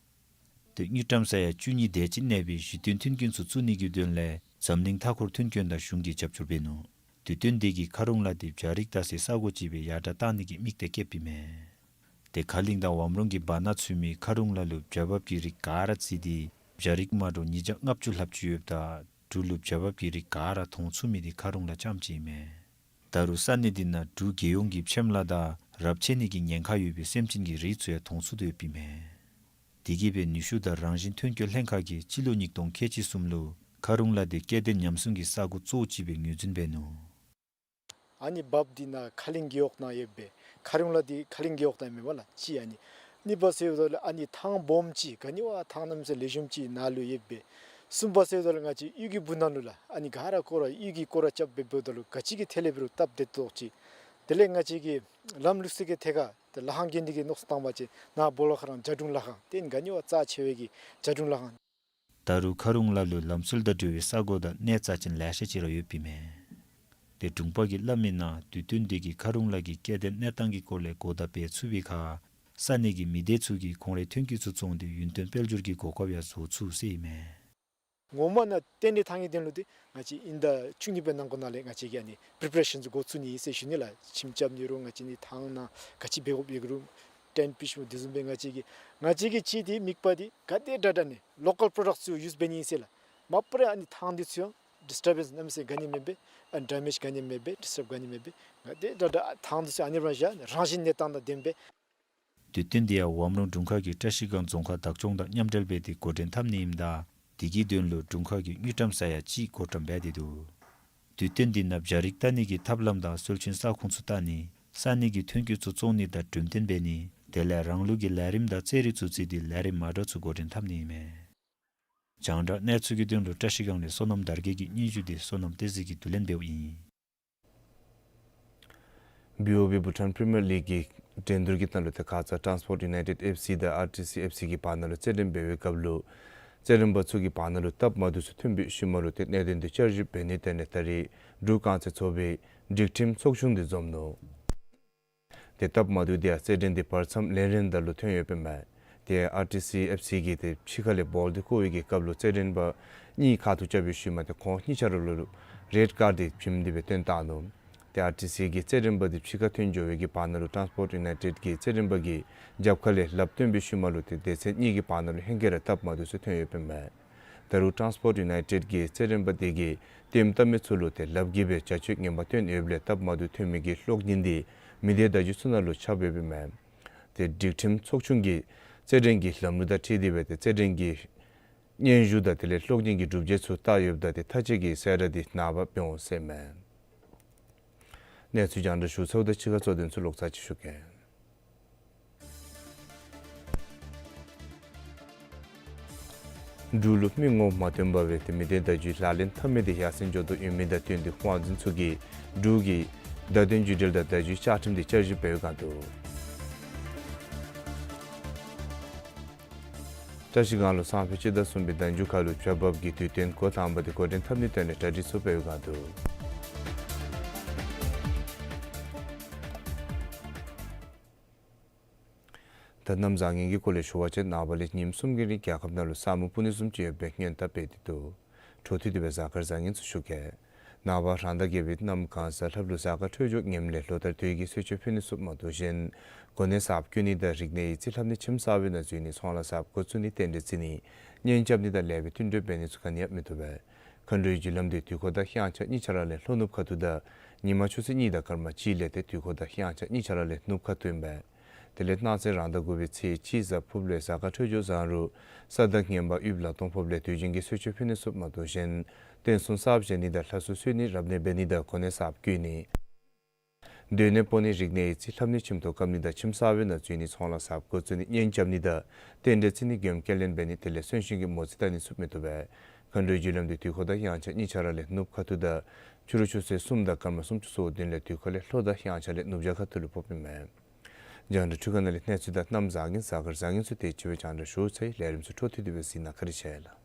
ཏེ་དངུལ་ཀྲམ་ས་ཡ་བཅུ་གཉིས་དེ་ཅིག་གནས་པའི་གཞི་རྟེན་མཐུན་རྐྱེན་ཚུ་བཙུགས་ནི་གི་དོན་ལས་འཛམ་གླིང་མཐའ་འཁོར་མཐུན་རྐྱེན་དང་གཞུང་གིས་རྒྱབ་སྐྱོར་འབད་ནུག། དུས་སྟོན་དེ་གིས་ཁ་རུང་ལ་དེ་བྱ་རིགས་བལྟ་སའི་ས་གོ་ཅིག་སྦེ་ཡར་དྲག་བཏང་ནི་གི་དམིགས་གཏད་བསྐྱེདཔ་ཨིན་མས། ཏེ་ཁ་གླིང་དང་ཝམ་རོང་གི་བར་ན་ཚུད་མི་ཁ་རུང་ལ་ལུ་བྱ་འབབ་ཀྱི་རིགས་ག་ར་བརྩིས་ཏེ་བྱ་རིགས་མ་འདྲཝ་ཉིས་བརྒྱ་ལྔ་བཅུ་ལྷགཔ་ཅིག་ཡོདཔ་ད་འབྲུག་ལུ་བྱ་འབབ་ཀྱི་རིགས་ག་ར་མཐོང་ཚུགས་མི་དེ་ཁ་རུང་ལ་རྐྱངམ་ཅིག་ཨིན་མས། ད་རུང་ས་གནས་དེ་ནང་འབྲུག་རྒྱལ་ཡོངས་ཀྱི་ཕྱེམ་ལ་དང་རབས་ཆད་ནི་གི་ཉེན་ཁ་ཡོད་པའི་སེམས་ཅན་གྱི་རིགས་ཚུ་ཡང་མཐོང་ཚུགས་ཏེ་ཡོདཔ་ཨིན་མས། དེ་གིས་སྦེ་ནུས་ཤུགས་དང་རང་བཞིན་ཐོན་སྐྱེད་ལྷན་ཁག་གིས་སྤྱི་ལོ་ཉིས་སྟོང་ཁལ་གཅིག་གསུམ་ལུ་ཁ་རུང་ལ་དེ་སྐྱེ་ལྡན་ཉམས་སྲུང་གི་ས་གོ་གཙོ་བོ་ཅིག་སྦེ་ངོས་འཛིན་འབད་ནུག། ཨ་ནི་བབས་འདི་ནང་ཁ་གླིང་རྒེད་འོག་ནང་ཡོདཔ་སྦེ་ཁ་རུང་ལ་དེ་ཁ་གླིང་རྒེད་འོག་ནང་མེན་པ་ལགས། གཅིག་ཨ་ནི་གཉིས་པ་ཟེརཝ་ད་ལུ་ཨ་ནི་ཐང་སྦོམ་ཅིག་ག་ནི་བ་ཐང་གནམ་མེད་ས་མེད་ལེགས་ཤོམ་ཅིག་ནང་ལུ་ཡོདཔ་སྦེ། གསུམ་པ་ཟེརཝ་ད་ལུ་ང་བཅས་གཡུས་ཀྱི་སྦུག་ན་ལུ་ལགས་ཨ་ནི་ག་ར་སྐོར་ར་གཡུས་ཀྱི་སྐོར་ར་རྐྱབ་སྦེ་འབདཝ་ད་ལུ་ག་ཅི་གི་ཐད་ལས་འབད་རུང་སྟབས་བདེ་ཏོག་ཅིག། དེ་ལས་ང་བཅས་ཀྱི་ལམ་ལུགས་སྲོལ་གྱི་ཐད་ཁར་ཏེ་ལྷ་ཁང་གི་འདི་གི་མནོ་བསམ་བཏང་བ་ཅིན་ནཱ་སྦོ་ལོགས་ཁར་ར་བྱ་སྒྲུང་ལྷ་ཁང་དེ་ག་ནི་བ་རྩ་ཆེ་བའི་གི་བྱ་སྒྲུང་ལྷ་ཁང་། ད་རུང་ཁ་རུང་ལ་ལུ་ལམ་སྲོལ་དང་འབྲེལ་བའི་ས་གོ་དང་གནས་རྩ་ཅན་ལེ་ཤ་ཅིག་ར་ཡོདཔ་ཨིན་མས། ཏེ་དྲུང་པ་གིས་སླབ་མིའི་ནང་དུས་སྟོན་དེ་གིས་ཁ་རུང་ལ་གི་སྐྱེ་ལྡན་གནས་སྟངས་ཀྱི་སྐོར་ལས་གོ་བརྡ་སྤེལ་ཚུགས་པའི་ཁར་ས་གནས་ཀྱི་མི་སྡེ་ཚུ་གིས་ཁོང་རའི་ཐོན་སྐྱེད་ཚུ་བཙོང་སྟེ་ཡུན་བརྟན་དཔལ་འབྱོར་གྱི་གོ་སྐབས་ཡང་བཟོ་ཚུགས་ཟེར་ཨིན་མས། ངོ་མ་ནང་རྟེན་འབྲེལ་ཐང་གི་དོན་ལུ་དེ་ང་བཅས་ཨིན་ཟླ་བཅུ་གཉིས་པའི་ནང་འཁོད་ནང་ལས་ང་བཅས་ཀྱིས་ཨ་ནི་པི་རི་པ་རེ་ཤཱན་ཚུ་འགོ་བཙུགས་ནི་ཨིན་ཟེར་ཞུ་ནི་ལགས། ཁྱིམ་རྐྱབ་ནི་རུང་ང་བཅས་ནི་ཐང་ནང་ག་ཅི་འབད་དགོཔ་ཡོད་རུང་ཏེན་པི་ཤུ་དེ་བཟུམ་སྦེ་ང་བཅས་ཀྱིས་ང་བཅས་ཀྱི་ཅིག་དེ་དམིགས་པ་དེ་ག་དེ་དྲག་དྲག་ཨ་ནི་ལོ་ཀཱལ་པྲོ་ཌཀཊ་ཚུ་ཡུསི་འབད་ནི་ཨིན་ཟེར་ལགས། མ་པ་ར་ཨ་ནི་ཐང་འདི་ཚུ་ཡང་ཌིསི་ཊར་བེནསི་གནམ་མེད་ས་མེད་ག་ནི་མེདཔ་སྦེ་ཨ་ནི་ཌེ་མེཇ་ག་ནི་མེདཔ་སྦེ་ཌིསི་ཊརབ་ག་ནི་མེདཔ་སྦེ་ང་བཅས་ག་དེ་དྲག་དྲག་ཐང་འདི་ཚུ་ཨ་ནི་རང་བཞག་རང་བཞིན་གནས་སྟངས་དང་ལྡནམ་སྦེ། དུས་སྟོན་དེ་ཡང་ཝམ་རོང་དྲུང་ཁག་གིས་བཀྲ་ཤིས་སྒང་རྫོང་ཁག་བདག་སྐྱོང་དང་མཉམ་འབྲེལ་འབད་དེ་འགོ་འདྲེན་འཐབ་ནི་ཨིནམ་ད་དེ་གི་དོན་ལུ་དྲུང་ཁག་གིས་དངུལ་ཀྲམ་ས་ཡ་གཅིག་བགོ་བཀྲམ་འབད་དེ་འདུག། དུས་སྟོན་དེ་ནང་བྱ་རིགས་བལྟ་ནི་གི་ཐབས་ལམ་དང་སྲོལ་རྒྱུན་ས་ཁོངས་ཚུ་བལྟ་ནི་ས་གནས་ཀྱི་ཐོན་སྐྱེད་ཚུ་བཙོང་ནི་དང་གྲོས་བསྟུན་འབད་ནི་དེ་ལས་རང་ལུགས་ཀྱི་ལས་རིམ་དང་རྩེད་རིགས་ཚུ་བརྩིས་ཏེ་ལས་རིམ་མ་འདྲཝ་ཚུ་འགོ་འདྲེན་འཐབ་ནི་ཨིན་མས། རྒྱང་བསྒྲགས་གནས་ཚུལ་གྱི་དོན་ལུ་བཀྲ་ཤིས་སྒང་ལས་བསོད་ནམས་དར་རྒྱས་ཀྱི་སྙན་ཞུ་དེ་བསོད་ནམས་བསྟན་འཛིན་གྱིས་བསྡུ་ལེན་འབདཝ་ཨིན། བི་ཨོ་བི་བྷུ་ཊཱན་པི་རི་མི་ཡར་ལིག་གི་འགྲན་བསྡུར་གྱི་ནང་ལུ་ཏེ་ཁ་ཙ་ཊཱནསི་པོརཊ་ཡུ་ནའི་ཊེཌ་ཨེཕ་སི་དང་ཨར་ཊི་སི་ཨེཕ་སི་གི་བར་ན་ལུ་རྩེད་འགྲན་འབད་བའི་སྐབས་ལུ་རྩེད་འགྲན་པ་ཚུ་གི་བར་ན་ལུ་སྟབས་མ་བདེཝ་ཚུ་ཐོན་པའི་ཤུལ་མ་ལུ་ཏེ་གནད་དོན་དེ་བསྐྱར་ཞིབ་འབད་ནིའི་དོན་ལས་ད་རིས་འབྲུག་རྐང་རྩེད་ཚོགས་པའི་སྒྲིག་ཁྲིམས་ཚོགས་ཆུང་དེ་འཛོམས་ནུག། ཏེ་སྟབས་མ་བདེཝ་དེ་ཡང་རྩེད་འགྲན་དེ་བར་མཚམས་ལན་རེ་ནང་ལུ་ཐོན་ཡོདཔ་ཨིན་མས། ཏེ་ཨར་ཊི་སི་ཨེཕ་སི་གིས་ཏེ་ཕྱི་ཁ་ལས་བཱོལ་དེ་བཀོ་བའི་གི་སྐབས་ལུ་རྩེད་འགྲན་པ་གཉིས་ཁ་ཐུག་རྐྱབ་པའི་ཤུལ་མ་ཏེ་ཁོང་གཉིས་ཆ་ར་ལུ་རེཌ་ཀཱརཌ་དེ་བྱིན་ཏེ་སྦེ་བཏོན་བཏང་ནུག། ཏེ་ཨར་ཊི་སི་གིས་རྩེད་འགྲན་པ་དེ་ཕྱི་ཁར་ཐོན་འགྱོ་བའི་གི་བར་ན་ལུ་ཊཱནསི་པོརཊ་ཡུ་ནའི་ཊེཌ་ཀྱི་རྩེད་འགྲན་པ་གིས་རྒྱབ་ཁ་ལས་ལགཔ་བཏོན་པའི་ཤུལ་མ་ལུ་ཏེ་སྡེ་ཚན་གཉིས་ཀྱི་བར་ན་ལུ་ཧེང་སྐལ་ར་སྟབས་མ་བདེཝ་ཚུ་ཐོན་ཡོདཔ་ཨིན་མས། ད་རུང་ཊཱནསི་པོརཊ་ཡུ་ནའི་ཊེཌ་ཀྱི་རྩེད་འགྲན་པ་དེ་གིས་ལྟདམོ་བལྟ་མི་ཚུ་ལུ་ཏེ་ལགཔ་གིས་སྦེ་བྱ་སྤྱོད་ངན་པ་སྟོན་ཡོདཔ་ལས་སྟབས་མ་བདེཝ་ཐོན་མི་གི་གློག་བརྙན་དེ་མི་སྡེ་བརྡ་བརྒྱུད་ཚུ་ནང་ལུ་ཁྱབ་ཡོདཔ་ཨིན་མས། ཏེ་སྒྲིག་ཁྲིམས་ཚོགས་ཆུང་གིས་རྩེད་འགྲན་གྱི་ལམ་ལུགས་དང་འཁྲིལ་ཏེ་སྦེ་ཏེ་རྩེད་འགྲན་གྱི་སྙན་ཞུ་དང་དེ་ལས་གློག་བརྙན་གྱི་སྒྲུབ་བྱེད་ཚུ་བལྟ་ཡོདཔ་ད་ཏེ་མཐའ་དཔྱད་ཀྱི་གསལ་བསྒྲགས་དེ་ནངས་པ་འབད་འོང་ཟེར་ཨིན་མས། གནས་ཚུལ་རྒྱང་བསྒྲགས་ཞུ་ཚརཝ་ད་ཕྱི་ཁ་གཙོ་དོན་ཚུ་ལོག་ཚར་ཅིག་ཞུ་གེ། འབྲུག་ལུ་མི་ངོམ་མ་བཏོན་པར་སྦེ་ཏེ་མི་སྡེ་བརྡ་བརྒྱུད་ལག་ལེན་འཐབ་མི་དེ་ཡར་སེང་འགྱོ་དོ་ཡོད་མི་དང་བསྟུན་ཏེ་དབང་འཛིན་ཚུ་གིས་འབྲུག་གི་བརྡ་དོན་བརྒྱུད་འབྲེལ་དང་བརྡ་བརྒྱུད་བཅའ་ཁྲིམས་དེ་བསྐྱར་ཞིབ་འབད་བའི་སྒང་འདུག། བཀྲ་ཤིས་སྒང་ལུ་སང་ཕོད་སྤྱི་ཟླ་གསུམ་པའི་ཟླ་མཇུག་ཁ་ལུ་བྱ་འབབ་ཀྱི་དུས་སྟོན་འགོ་དང་པ་དེ་འགོ་འདྲེན་འཐབ་ནིའི་དོན་ལས་གྲ་སྒྲིག་ཚུ་འབད་བའི་སྒང་འདུག། ད་གནམ་བཟང་ངན་གྱི་སྐོར་ལས་ཞུ་བ་ཅིན་ནངས་པ་ལས་ཉིནམ་གསུམ་གྱི་རིང་རྒྱལ་ཁབ་ནང་ལུ་ས་སྨུག་སྤུབ་ནི་བཟུམ་ཅིག་ཡོད་པའི་སྔོན་བརྡ་སྤེལ་ཏེ་འདུག། འཕྲོ་མཐུད་དེ་སྦེ་གཟའ་སྐར་བཟང་ངན་ཚུ་ཞུ་གེ། ནངས་པ་རང་ཟླ་བརྒྱད་པའི་གནམ་གང་གཟའ་ལྷགཔ་ལུ་གཟའ་སྐར་འཕྲོད་སྦྱོར་ངནམ་ལས་ལོ་ལྟར་དུས་ཀྱི་གསོལ་མཆོད་ཕུལ་ནི་ཚུ་མ་བསྡུ་ཞིན་གོ་གནས་གསརཔ་བསྐོ་ནི་དང་རིག་གནས་ཡིག་རྩིས་ལྷབ་ནི་ཁྱིམ་གསར་པའི་ནང་འཛུལ་ནི་ཚོང་ལཱ་གསརཔ་འགོ་བཙུགས་ནི་རྟེན་འབྲེལ་བརྩི་ནི་གཉེན་རྐྱབ་ནི་དང་ལེགས་པའི་མཐུན་འབྲེལ་འབད་ནི་ཚུ་ག་ནི་ཡང་མི་བཏུབ་པས། མཁའ་འགྲོའི་རྒྱུ་ལམ་འདི་དུས་འཁོར་དང་དབྱངས་འཆར་གཉིས་ཆ་ར་ལས་ལྷོ་ནུབ་ཁ་ཐུག་དང་ཉིན་མ་ཆུ་ཚོད་གཉིས་དང་སྐར་མ་གཅིག་ལས་ཏེ་དུས་འཁོར་དང་དབྱངས་འཆར་གཉིས་ཆ་ར་ལས་ནུབ་ཁ་ཐུག་ཨིན་པས། དེ་ལས་གནངས་ཚེ་རང་ཟླ་དགུ་པའི་ཚེས་གཅིག་གཟའ་ཕུརཔ་ལུ་གཟའ་སྐར་འཕྲོད་སྦྱོར་བཟང་རུང་ས་བདག་ངན་པ་དབུལ་ལ་གཏོང་ཕོགཔ་ལས་དུས་རྒྱུན་གྱི་གསོལ་མཆོད་ཕུལ་ནི་ཚུ་མ་བསྡུ་ཞིན་རྟེན་གསུམ་གསརཔ་བཞེངས་ནི་དང་ལྷ་གསོལ་གསོལ་ནི་རབ་གནས་འབད་ནི་དང་གོ་གནས་གསརཔ་བསྐོ་ནི། སྡོད་གནས་སྤོ་ནི་རིག་གནས་ཡིག་རྩིས་ལྷབ་ནི་ཁྱིམ་ཐོག་བཀབ་ནི་དང་ཁྱིམ་གསར་པའི་ནང་འཛུལ་ནི་ཚོང་ལཱ་གསརཔ་འགོ་བཙུགས་ནི་གཉེན་རྐྱབ་ནི་དང་རྟེན་འབྲེལ་བརྩི་ནི་མགྱོནམ་སྐྱེལ་ལེན་འབད་ནི་དེ་ལས་གསོན་གཤིན་གྱི་མོ་རྩིས་བལྟ་ནི་ཚུ་མི་བཏུབ་པས། མཁའ་འགྲོའི་རྒྱུ་ལམ་འདི་དུས་འཁོར་དང་དབྱངས་འཆར་གཉིས་ཆ་ར་ལས་ནུབ་ཁ་ཐུག་དང་ཕྱི་རུ་ཆུ་ཚོད་གསུམ་དང་སྐར་མ་སུམ་ཅུ་སོ་བདུན་ལས་དུས་འཁོར་ལས་ལྷོ་དང་དབྱངས་འཆར་ལས་ནུབ་བྱང་ཁ་ཐུག་ལུ་ཕོགཔ་ཨིན་མས། རྒྱང་བསྒྲགས་འཕྲུལ་ཁང་ནང་ལས་གནས་ཚུལ་དང་གནམ་བཟང་ངན་གཟའ་སྐར་བཟང་ངན་ཚུ་དེ་ཅིག་སྦེ་རྒྱང་བསྒྲགས་ཞུ་ཚར་ཡི། ལས་རིམ་ཚུ་འཕྲོ་མཐུད་དེ་སྦེ་གཟིགས་གནང་། བཀའ་དྲིན་ཆེ་ལགས།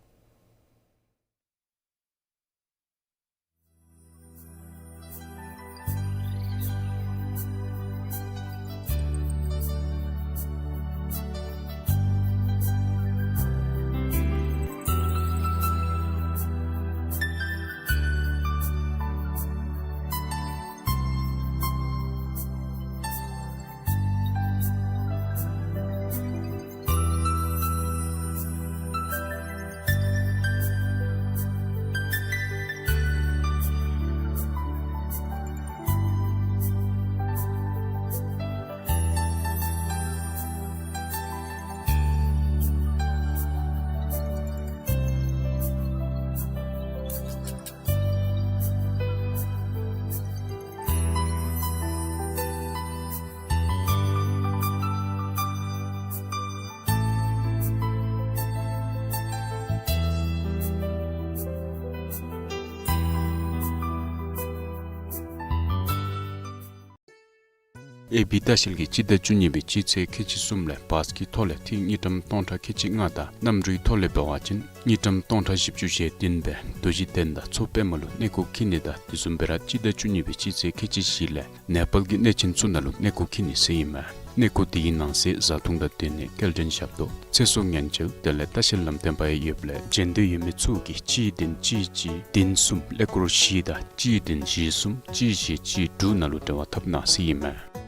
ཨེ་བི་ལྟ་བཤལ་གྱིས་སྤྱི་ཟླ་བཅུ་གཉིས་པའི་སྤྱི་ཚེས་ཁལ་གཅིག་གསུམ་ལས་བཱས་ཀྱི་ཐོག་ལས་ཐིག་དངུལ་ཀྲམ་སྟོང་ཕྲག་ཁལ་གཅིག་ལྔ་དང་གནམ་གྲུའི་ཐོག་ལས་འབད་བ་ཅིན་དངུལ་ཀྲམ་སྟོང་ཕྲག་བཞི་བཅུ་ཞེ་བདུན་སྦེ་རྡོ་རྗེ་གདན་དང་མཚོ་པདྨ་ལུ་གནས་སྐོར་འཁྱིད་ནི་དང་དེ་བཟུམ་སྦེ་ར་སྤྱི་ཟླ་བཅུ་གཉིས་པའི་སྤྱི་ཚེས་ཁལ་གཅིག་བཞི་ལས་ནེ་པཱལ་གྱི་གནས་ཆེན་ཚུ་ནང་ལུ་གནས་སྐོར་འཁྱིད་ནི་ཟེར་ཨིན་མས། གནས་སྐོར་དེའི་ནང་གསེས་བཟའ་འཐུང་དང་སྡོད་གནས་སྐྱེལ་འདྲེན་ཞབས་ཏོག་ཚེ་སྲོག་ཉེན་བཅོལ་དེ་ལས་ལྟ་བཤལ་ལམ་སྟོན་པ་ཡང་ཡོདཔ་ལས་འབྱོན་འདོད་ཡོད་མི་ཚུ་གིས་གཅིག་བདུན་གཅིག་གཅིག་བདུན་གསུམ་ཀླད་ཀོར་བཞི་དང་གཅིག་བདུན་བཞི་གསུམ་གཅིག་བཞི་གཅིག་དྲུག་ནང་ལུ་འབྲེལ་བ་འཐབ་གནང་ཟེར་ཨིན་མས།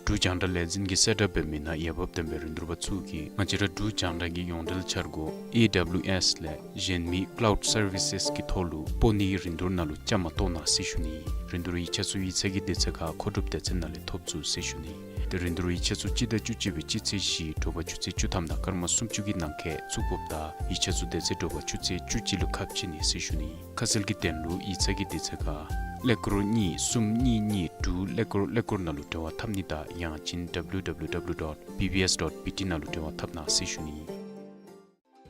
འབྲུག་རྒྱང་བསྒྲགས་ལས་འཛིན་གྱིས་གསལ་བསྒྲགས་འབད་མི་ནང་ཡོདཔ་བདེན་པའི་རིན་བསྡུར་པ་ཚུ་གིས་ང་བཅས་ར་འབྲུག་རྒྱང་བསྒྲགས་ཀྱི་ཡོངས་འབྲེལ་འཆར་སྒོ་ཨེ་ཌབ་ལིའུ་ཨེསི་ལས་གཞན་མི་ཀ་ལའུཌ་སར་བི་སེསི་གི་ཐོག་ལུ་སྤོ་ནིའི་རིན་བསྡུར་ནང་ལུ་བཅའ་མར་གཏོགས་གནང་ཟེར་ཞུ་ནི། རིན་བསྡུར་ཡིག་ཆ་ཚུ་ཡིག་ཚང་གི་དུས་ཚོད་ཁར་མཁོ་སྒྲུབ་སྡེ་ཚན་ནང་ལས་ཐོབ་ཚུགས་ཟེར་ཞུ་ནི། ཏེ་རིན་བསྡུར་ཡིག་ཆ་ཚུ་སྤྱི་ཟླ་བཅུ་གཅིག་པའི་སྤྱི་ཚེས་བཞི་དྲོ་པ་ཆུ་ཚོད་བཅུ་ཐམ་དང་སྐར་མ་སུམ་ཅུ་གི་ནང་འཁོད་བཙུགས་དགོཔ་དང་ཡིག་ཆ་ཚུ་དེ་ཚེ་དྲོ་པ་ཆུ་ཚོད་བཅུ་གཅིག་ལུ་ཁ་ཕྱེ་ནི་ཟེར་ཞུ་ནི། ཁ་གསལ་གྱི་དོན་ལུ་ཡིག་ཚང་གི་དུས་ཚོད་ཁར་ཀླད་ཀོར་གཉིས་གསུམ་གཉིས་གཉིས་དྲུག་ཀླད་ཀོར་ཀླད་ཀོར་ནང་ལུ་འབྲེལ་བ་འཐབ་ནི་དང་ཡང་ཅིན་ཌབ་ལིའུ་ཌབ་ལིའུ་ཌབ་ལིའུ་ཌོཊ་བི་བི་ཨེསི་ཌོཊ་བི་ཊི་ནང་ལུ་འབྲེལ་བ་འཐབ་གནང་ཟེར་ཞུ་ནི།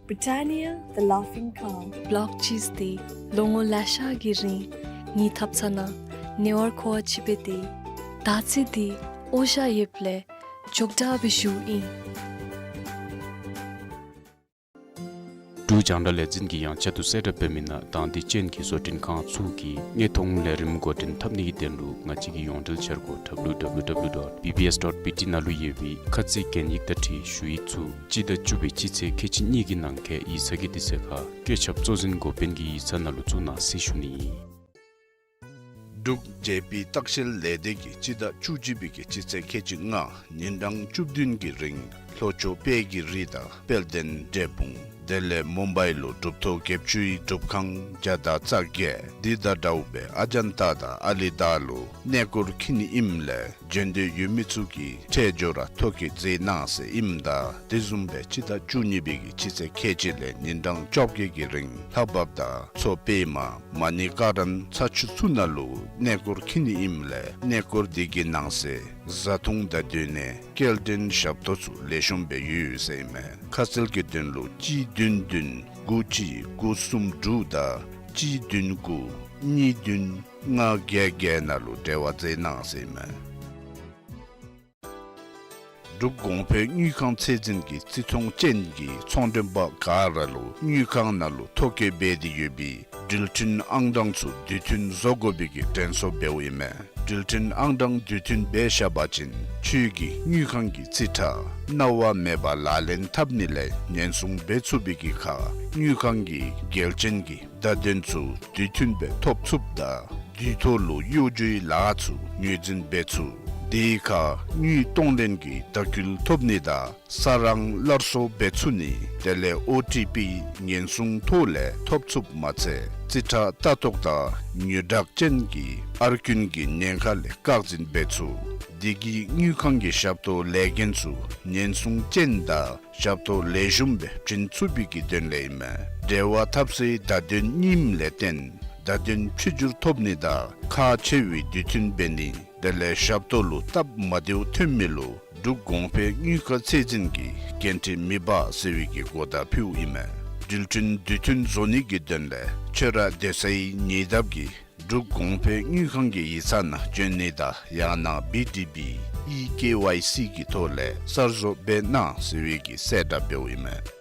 Britannia, the Laughing Cow. བོག་ཅིསི་འདི་ལོ་ངོ་ལེ་ཤ་གི་རིང་ངེའི་ཐབ་ཚང་ནང་ཉེ་བར་མཁོ་བ་ཅིག་སྦེ་སྡོད་ཡི། ད་ཚེ་འདི་འོ་ཞ་ཡོདཔ་ལས་མགྱོགས་དྲགས་སྦེ་ཞུཝ་ཨིན། འབྲུག་རྒྱང་བསྒྲགས་ལས་འཛིན་གྱིས་ཡང་བསྐྱར་དུ་གསལ་བསྒྲགས་འབད་མི་ནང་དང་འདོད་ཅན་གྱི་བཟོ་སྐྲུན་ཁང་ཚུ་གིས་དངོས་མཐོང་ལས་རིམ་འགོ་འདྲེན་འཐབ་ནི་གི་དོན་ལུ་ང་བཅས་ཀྱི་ཡོངས་འབྲེལ་འཆར་སྒོ་ཌབ་ལིའུ་ཌབ་ལིའུ་ཌབ་ལིའུ་ཌོཊ་བི་བི་ཨེསི་ཌོཊ་བི་ཊི་ནང་ལུ་ཡོད་པའི་ཁ་ཚིག་གན་ཡིག་དང་འཁྲིལ་ཞུ་ཡིག་ཚུ་སྤྱི་ཟླ་བཅུ་པའི་སྤྱི་ཚེས་ཁལ་གཅིག་གཉིས་ཀྱི་ནང་འཁོད་ཡིག་ཚང་གི་དུས་ཚོད་ཁར་བཀོད་ཁྱབ་གཙོ་འཛིན་འགོ་དཔོན་གྱི་ཡིག་ཚང་ནང་ལུ་བཙུགས་གནང་ཟེར་ཞུ་ནི། འབྲུག་ཇེ་པི་ལྟ་བཤལ་ལས་སྡེ་གིས་སྤྱི་ཟླ་བཅུ་གཅིག་པའི་གི་སྤྱི་ཚེས་ཁལ་གཅིག་ལྔ་ཉིན་གྲངས་བཅུ་བདུན་གྱི་རིང་ལྷོ་ཕྱོགས་དཔལ་གྱི་རི་དང་དཔལ་ལྡན་འབྲས་སྤུངས་དེ་ལས་མུམ་བའི་ལུ་གྲུབ་ཐོབ་བརྒྱད་ཅུའི་སྒྲུབ་ཁང་བརྒྱ་དང་རྩ་བརྒྱད་འདི་དང་འདྲཝ་སྦེ་ཨ་ཇན་ཏ་དང་ཨ་ལི་དཱ་ལུ་གནས་སྐོར་འཁྱིད་ནི་ཨིནམ་ལས་འབྱོན་འདོད་ཡོད་མི་ཚུ་གིས་ཁྲལ་འབྱོར་ར་ཐོ་བཀོད་མཛད་གནང་ཟེར་ཨིནམ་ད་དེ་བཟུམ་སྦེ་སྤྱི་ཟླ་བཅུ་གཉིས་པའི་གི་སྤྱི་ཚེས་ཁལ་གཅིག་ལས་ཉིན་གྲངས་བཅོ་བརྒྱད་ཀྱི་རིང་ལྷ་བབས་དང་མཚོ་པདྨ་མ་ཎི་ཀ་རན་ཚ་ཆུ་ཚུ་ནང་ལུ་གནས་སྐོར་འཁྱིད་ནི་ཨིནམ་ལས་གནས་སྐོར་འདི་གི་ནང་གསེས་བཟའ་འཐུང་དང་སྡོད་གནས་སྐྱེལ་འདྲེན་ཞབས་ཏོག་ཚུ་ལེགས་ཤོམ་སྦེ་ཡོད་ཟེར་ཨིན་མས། ཁ་གསལ་གྱི་དོན་ལུ་གཅིག་བདུན་བདུན་དགུ་གཅིག་དགུ་གསུམ་དྲུག་དང་གཅིག་བདུན་དགུ་གཉིས་བདུན་ལྔ་བརྒྱད་བརྒྱད་ནང་ལུ་འབྲེལ་བ་མཛད་གནང་ཟེར་ཨིན་མས། འབྲུག་གོང་འཕེལ་དངུལ་ཁང་ཚད་འཛིན་གྱིས་བརྩི་མཐོང་ཅན་གྱི་ཚོང་མགྲོན་པ་ག་ར་ལུ་དངུལ་ཁང་ནང་ལུ་ཐོ་བཀོད་འབད་དེ་ཡོད་པའི་འགྲུལ་འཕྲིན་ཨང་གྲངས་ཚུ་དུས་མཐུན་བཟོ་དགོ་པའི་གི་དྲན་གསོ་འབདཝ་ཨིན་མས། འགྲུལ་འཕྲིན་ཨང་གྲངས་དུས་མཐུན་འབད་བཞག་པ་ཅིན་ཁྱོད་ཀྱིས་དངུལ་ཁང་གི་རྩིས་ཁྲ་གནང་བ་མེད་པར་ལག་ལེན་འཐབ་ནི་ལས་ཉེན་སྲུང་འབད་ཚུགས་པའི་གི་ཁར་དངུལ་ཁང་གི་འགལ་རྐྱེན་གྱི་བརྡ་དོན་ཚུ་དུས་མཐུན་སྦེ་ཐོབ་ཚུགསཔ་དང་དུས་ཐོག་ལུ་གཡོ་སྒྱུའི་ལཱ་ཚུ་ངོས་འཛིན་འབད་ཚུགས། དེའི་ཁར་དངུལ་གཏོང་ལེན་གྱི་བརྡ་བསྐུལ་ཐོབ་ནི་དང་ས་རང་སླར་གསོ་འབད་ཚུགས་ནི་དེ་ལས་ཨོ་ཊི་པི་ཉེན་སྲུང་ཐོག་ལས་ཐོབ་ཚུགསཔ་མ་ཚད་རྩིས་ཁྲ་ལྟ་རྟོག་དང་ཉོ་བཀྲག་ཅན་གྱི་ཨར་རྐུན་གྱི་ཉེན་ཁ་ལས་བཀག་འཛིན་འབད་ཚུགས། དེ་གིས་དངུལ་ཁང་གི་ཞབས་ཏོག་ལས་འགན་ཚུ་ཉེན་སྲུང་ཅན་དང་ཞབས་ཏོག་ལེགས་ཤོམ་སྦེ་བྱིན་ཚུགས་པའི་གི་དོན་ལས་ཨིན་མས། འབྲེལ་བ་འཐབ་སའི་བརྡ་དོན་རྙིངམ་ལས་བརྟེན་བརྡ་དོན་ཕྱི་འགྱུར་ཐོབ་ནི་དང་ཁག་ཆེ་བའི་དུས་མཐུན་འབད་ནི་དེ་ལས་ཞབས་ཏོག་ལུ་སྟབས་མ་བདེཝ་ཐོན་མི་ལུ་འབྲུག་གོང་འཕེལ་དངུལ་ཁང་ཚད་འཛིན་གྱིས་འགན་འཁྲི་མི་འབག་ཟེར་བའི་གི་གོ་བརྡ་ཕུལཝ་ཨིན་མས། འགྲུལ་འཕྲིན་དུས་མཐུན་བཟོ་ནི་གི་དོན་ལས་ཁྱོད་ར་སྡོད་སའི་ཉེ་འདབས་ཀྱི་འབྲུག་གོང་འཕེལ་དངུལ་ཁང་གི་ཡིག་ཚང་ནང་བྱོན་ནི་དང་ཡང་ན་བི་ཌི་བི་ཨི་ཀེ་ཝའི་སི་གི་ཐོག་ལས་གསར་བཟོ་འབད་གནང་ཟེར་བའི་གི་གསལ་བསྒྲགས་འབདཝ་ཨིན་མས།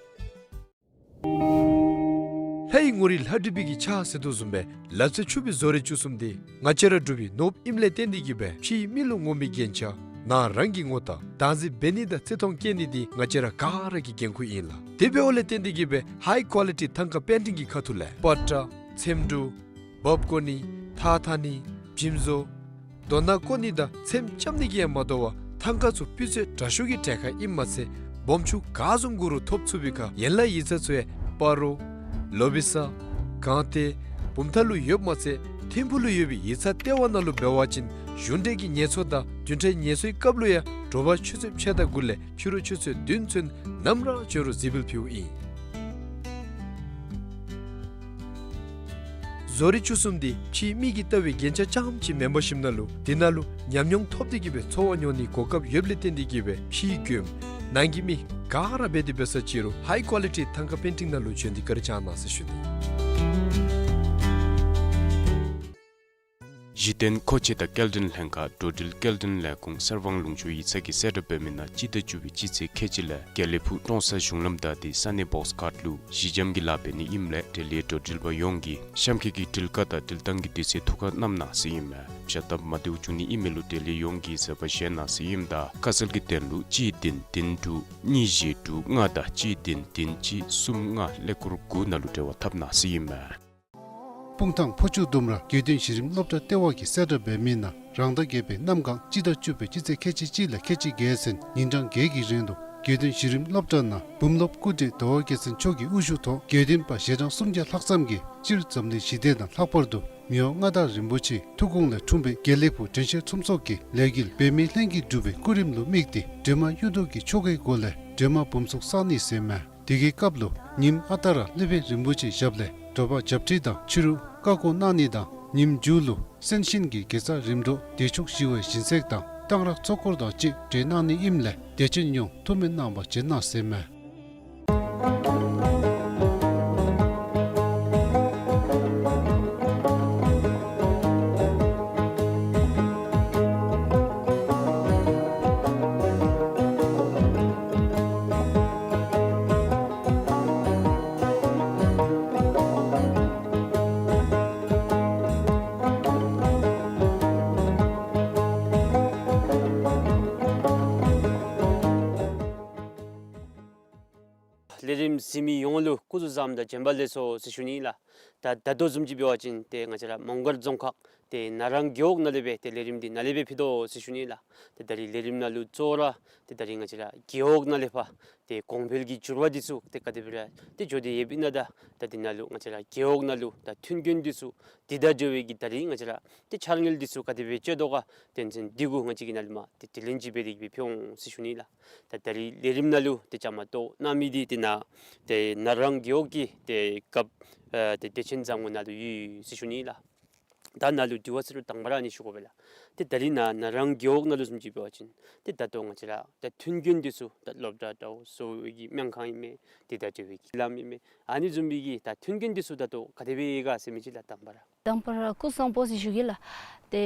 ལྷའི་ངོ་རིས་ལྷ་བྲིས་པའི་གི་ཕྱག་ཟེར་དོ་བཟུམ་སྦེ་ལག་རྩལ་ཕྱུག་པའི་བཟོ་རིག་བཅུ་གསུམ་འདི་ང་བཅས་ར་འབྲུག་པའི་ནོར་བུ་ཨིནམ་ལས་བརྟེན་ཏེ་གིས་སྦེ་ཕྱིའི་མི་ལུ་ངོམ་པའི་རྒྱན་ཆ་ནང་རང་གི་ངོ་རྟགས་བདག་འཛིན་འབད་ནི་དང་བརྩི་མཐོང་བསྐྱེད་ནི་འདི་ང་བཅས་ར་ག་ར་གི་འགན་ཁུར་ཨིན་ལགས། དེ་འབདཝ་ལས་བརྟེན་ཏེ་གིས་སྦེ་ཧའི་ཀོ་ལི་ཊི་ཐང་ཀ་པེན་ཊིང་གི་ཁ་ཐུག་ལས་པ་ཏྲ་ཚེམ་དྲུབ་འབག་བརྐོ་ནི་ཐགས་འཐག་ནི་འཇིམ་བཟོ་རྡོ་ནང་བརྐོ་ནི་དང་ཚེམ་རྐྱབ་ནི་གིས་ཡང་མ་དོ་བར་ཐང་ཀ་ཚུ་སྤུས་ཚད་དྲག་ཤོས་ཀྱི་གྲལ་ཁར་ཨིནམ་མ་ཚད་སྦོམ་ཆུང་ག་བཟུམ་དགོ་རུང་ཐོབ་ཚུགས་པའི་ཁར་ཡན་ལག་ཡིག་ཚང་ཚུ་ཡང་སྤ་རོ་ལོ་བི་ས་སྒང་སྟེང་བུམ་ཐང་ལུ་ཡོདཔ་མ་ཚད་ཐིམ་ཕུག་ལུ་ཡོད་པའི་ཡིག་ཚང་ལྟེ་བ་ནང་ལུ་འབད་བ་ཅིན་གཞུང་འབྲེལ་གྱི་ངལ་གསོ་དང་བདུན་ཕྲག་ངལ་གསོའི་སྐབས་ལུ་ཡང་དྲོ་པ་ཆུ་ཚོད་ཕྱེད་དང་དགུ་ལས་ཕྱི་རུ་ཆུ་ཚོད་བདུན་ཚུན་ནམ་ར་བྱོན་རུང་གཟིགས་འབུལ་ཕུལཝ་ཨིན། བཟོ་རིག་བཅུ་གསུམ་འདི་ཕྱིའི་མི་གིས་ལྟ་བའི་རྒྱན་ཆ་རྐྱངམ་ཅིག་མེན་པར་ཞིནམ་ལས་འདི་ནང་ལུ་ཉམས་མྱོང་ཐོབ་སྟེ་གིས་སྦེ་འཚོ་བ་མྱོང་ནིའི་གོ་སྐབས་ཡོདཔ་ལས་བརྟེན་ཏེ་གིས་སྦེ་ཕྱིའི་མགྱོནམ་ནང་གི་མི་ག་ར་འབད་དེ་འབད་ས་ཅིག་རུང་ཧའི་ཀོ་ལི་ཊི་ཐང་ཀ་པེན་ཊིང་ནང་ལུ་བྱོན་ཏེ་བཀའ་དྲིན་བསྐྱང་གནང་ཟེར་ཞུ་ནི། གཞི་རྟེན་མཁོ་ཆས་དང་སྐྱེལ་འདྲེན་ལྷན་ཁག་འགྲོ་འགྲུལ་སྐྱེལ་འདྲེན་ལས་ཁུངས་གསར་སྤང་ལུང་ཕྱོགས་ཡིག་ཚང་གིས་གསལ་བསྒྲགས་འབད་མི་ནང་སྤྱི་ཟླ་བཅུ་པའི་སྤྱི་ཚེས་ཁལ་གཅིག་ལས་དགེ་ལེགས་ཕུག་ཀྲོང་གསར་གཞུང་ལམ་བདའ་སྟེ་ས་གནས་བོགས་ཁཊ་ལུ་གཞི་འགྱམ་གྱི་ལཱ་འབད་ནི་ཨིནམ་ལས་འབྲེལ་ཡོད་འགྲོ་འགྲུལ་པ་ཡོངས་ཀྱིས་གཤམ་འཁོད་ཀྱི་འགྲུལ་བཀག་དང་འགྲུལ་བཏང་གི་དུས་ཚོད་ཐུགས་ཁར་བསྣམ་གནང་ཟེར་ཨིན་མས། བྱ་སྟབས་མ་བདེཝ་བྱུང་ནི་ཨིན་མི་ལུ་འབྲེལ་ཡོད་ཡོངས་ཀྱིས་བཟོད་པ་བཞེས་གནང་ཟེར་ཨིནམ་ད་ཁ་གསལ་གྱི་དོན་ལུ་གཅིག་བདུན་བདུན་དྲུག་གཉིས་བཞི་དྲུག་ལྔ་དང་གཅིག་བདུན་བདུན་གཅིག་གསུམ་ལྔ་ཀླད་ཀོར་དགུ་ནང་ལུ་འབྲེལ་བ་འཐབ་གནང་ཟེར་ཨིན་མས། སྤུངས་ཐང་ཕོ་ཆུ་ལྡུམ་ར་དགེ་འདུན་གཞི་རིམ་སློབ་གྲྭ་ལྟེ་བ་གིས་གསལ་བསྒྲགས་འབད་མི་ནང་རང་ཟླ་བརྒྱད་པའི་གནམ་གང་སྤྱི་ཟླ་བཅུ་པའི་སྤྱི་ཚེས་ཁལ་གཅིག་གཅིག་ལས་ཁལ་གཅིག་བརྒྱད་ཚུན་ཉིན་གྲངས་བརྒྱད་ཀྱི་རིང་དུ་དགེ་འདུན་གཞི་རིམ་སློབ་གྲྭ་ནང་བུམ་སློབ་སྐུ་བགྲེས་ཟླ་བ་རྒྱལ་མཚན་མཆོག་གི་དབུ་བཞུགས་ཐོག་དགེ་འདུན་པ་ཞལ་གྲངས་སུམ་བརྒྱ་ལྷག་ཙམ་གྱིས་སྤྱིར་འཛམ་གླིང་ཞི་བདེ་དང་ལྷག་པར་དུ་མི་དབང་མངའ་བདག་རིན་པོ་ཆེའི་ཐུགས་དགོངས་ལས་འཁྲུངས་པའི་དགེ་ལེགས་ཕུག་དྲན་ཤེས་ཚོམས་ཚོགས་ཀྱི་ལས་འགུལ་འབད་མེད་ལྷན་སྐྱེས་སྒྲུབ་པའི་སྐུ་རིམ་ལུ་དམིགས་ཏེ་སྒྲོལ་མ་གཡུ་ཐོག་གི་ཆོ་གའི་སྒོ་ལས་སྒྲོལ་མ་བུམ་ཚུགས་བསག་ནི་ཟེར་མས། དེ་གི་སྐབས་ལུ་ཉིནམ་ཨ་རྟག་ར་སློབ་དཔོན་རིན་པོ་ཆེའི་ཞབས་ལས་དྲོ་པ་ཇབ་ཁྲི་དང་ཕྱི་རུ་བཀའ་བསྒོ་གནང་ནི་དང་ཉིནམ་མཇུག་ལུ་གསན་ཤིང་གི་དགེ་རྩ་རིམ་གྲོ་བདེ་མཆོག་ཞི་བའི་སྦྱིན་སྲེག་དང་གཏང་རག་ཚོགས་འཁོར་དང་བཅས་གྲོལ་གནང་ནི་ཨིནམ་ལས་དད་ཅན་ཡོངས་ཐུགས་སྨོན་གནང་བར་བྱོན་གནང་ཟེར་མས། ལས་རིམ་གཟིགས་མི་ཡོངས་ལུ་སྐུ་གཟུགས་བཟང་དང་བྱོན་པ་ལེགས་སོ་ཟེར་ཞུ་ནི་ལགས། ད་ད་ལྟོ་བཟུམ་ཅིག་འབད་བ་ཅིན་ཏེ་ང་བཅས་ར་མོང་སྒར་རྫོང་ཁག་ཏེ་ན་རང་རྒེད་འོག་ནང་ལས་སྦེ་ཏེ་ལས་རིམ་འདི་ནཱ་ལས་སྦེ་ཕུལ་དོ་ཟེར་ཞུ་ནི་ལགས། ཏེ་ད་རིས་ལས་རིམ་ནང་ལུ་གཙོ་བོ་ར་ཏེ་ད་རིས་ང་བཅས་ར་རྒེད་འོག་ནང་ལས་ཕར་ཏེ་གོང་འཕེལ་གྱི་འགྱུར་བ་འདི་ཚུ་ཏེ་ག་དེ་སྦེ་ར་ཏེ་འགྱོ་སྟེ་ཡོདཔ་ཨིན་ན་ད་ད་འདི་ནང་ལུ་ང་བཅས་ར་རྒེད་འོག་ནང་ལུ་ད་མཐུན་རྐྱེན་འདི་ཚུ་འདི་ད་འགྱོ་བའི་གི་ད་རིས་ང་བཅས་ར་ཏེ་འཆར་དངུལ་འདི་ཚུ་ག་དེ་སྦེ་སྤྱོད་དོ་ག་དོན་ཚན་འདི་གུ་ང་བཅས་ཀྱིས་ནཱ་ལུ་མར་ཏེ་དྲི་ལན་ཅིག་འབད་དེ་གི་སྦེ་ཕུལ་འོང་ཟེར་ཞུ་ནི་ལགས། ད་ད་རིས་ལས་རིམ་ནང་ལུ་ཏེ་བཅའ་མར་གཏོགས་གནང་མི་འདི་ཏེ་ནཱ་ཏེ་ན་རང་རྒེད་འོག་གི་ཏེ་རྒཔོ་ཨ་ཏེ་བདེ་ཆེན་བཟང་མོ་ནཱ་ལུ་ཡོད་ཟེར་ཞུ་ནི་ལགས། ད་ནཱ་ལུ་དྲི་བ་ཟེར་རུང་དང་པ་ར་ཨ་ནི་ཞུ་དགོ་པས་ལགས། ཏེ་ད་རིས་ནཱ་ན་རང་རྒེད་འོག་ནང་ལུ་བཟུམ་ཅིག་འབད་བ་ཅིན་ཏེ་ད་ལྟོ་ང་བཅས་ར་ད་མཐུན་རྐྱེན་འདི་ཚུ་ད་སློབ་གྲྭ་འདྲཝ་གསོ་བའི་གི་སྨན་ཁང་ཨིན་མས། ཏེ་ད་འགྱོ་བའི་གི་ལམ་ཨིན་མས། ཨ་ནི་བཟུམ་མའི་གི་ད་མཐུན་རྐྱེན་འདི་ཚུ་ད་ལྟོ་ག་དེ་སྦེ་ཡོད་ག་ཟེར་མི་ཅིག་ལགས་དང་པ་ར། དང་པ་ར་སྐུ་གཟུགས་བཟང་པོ་ཟེར་ཞུ་གེ་ལགས། ཏེ་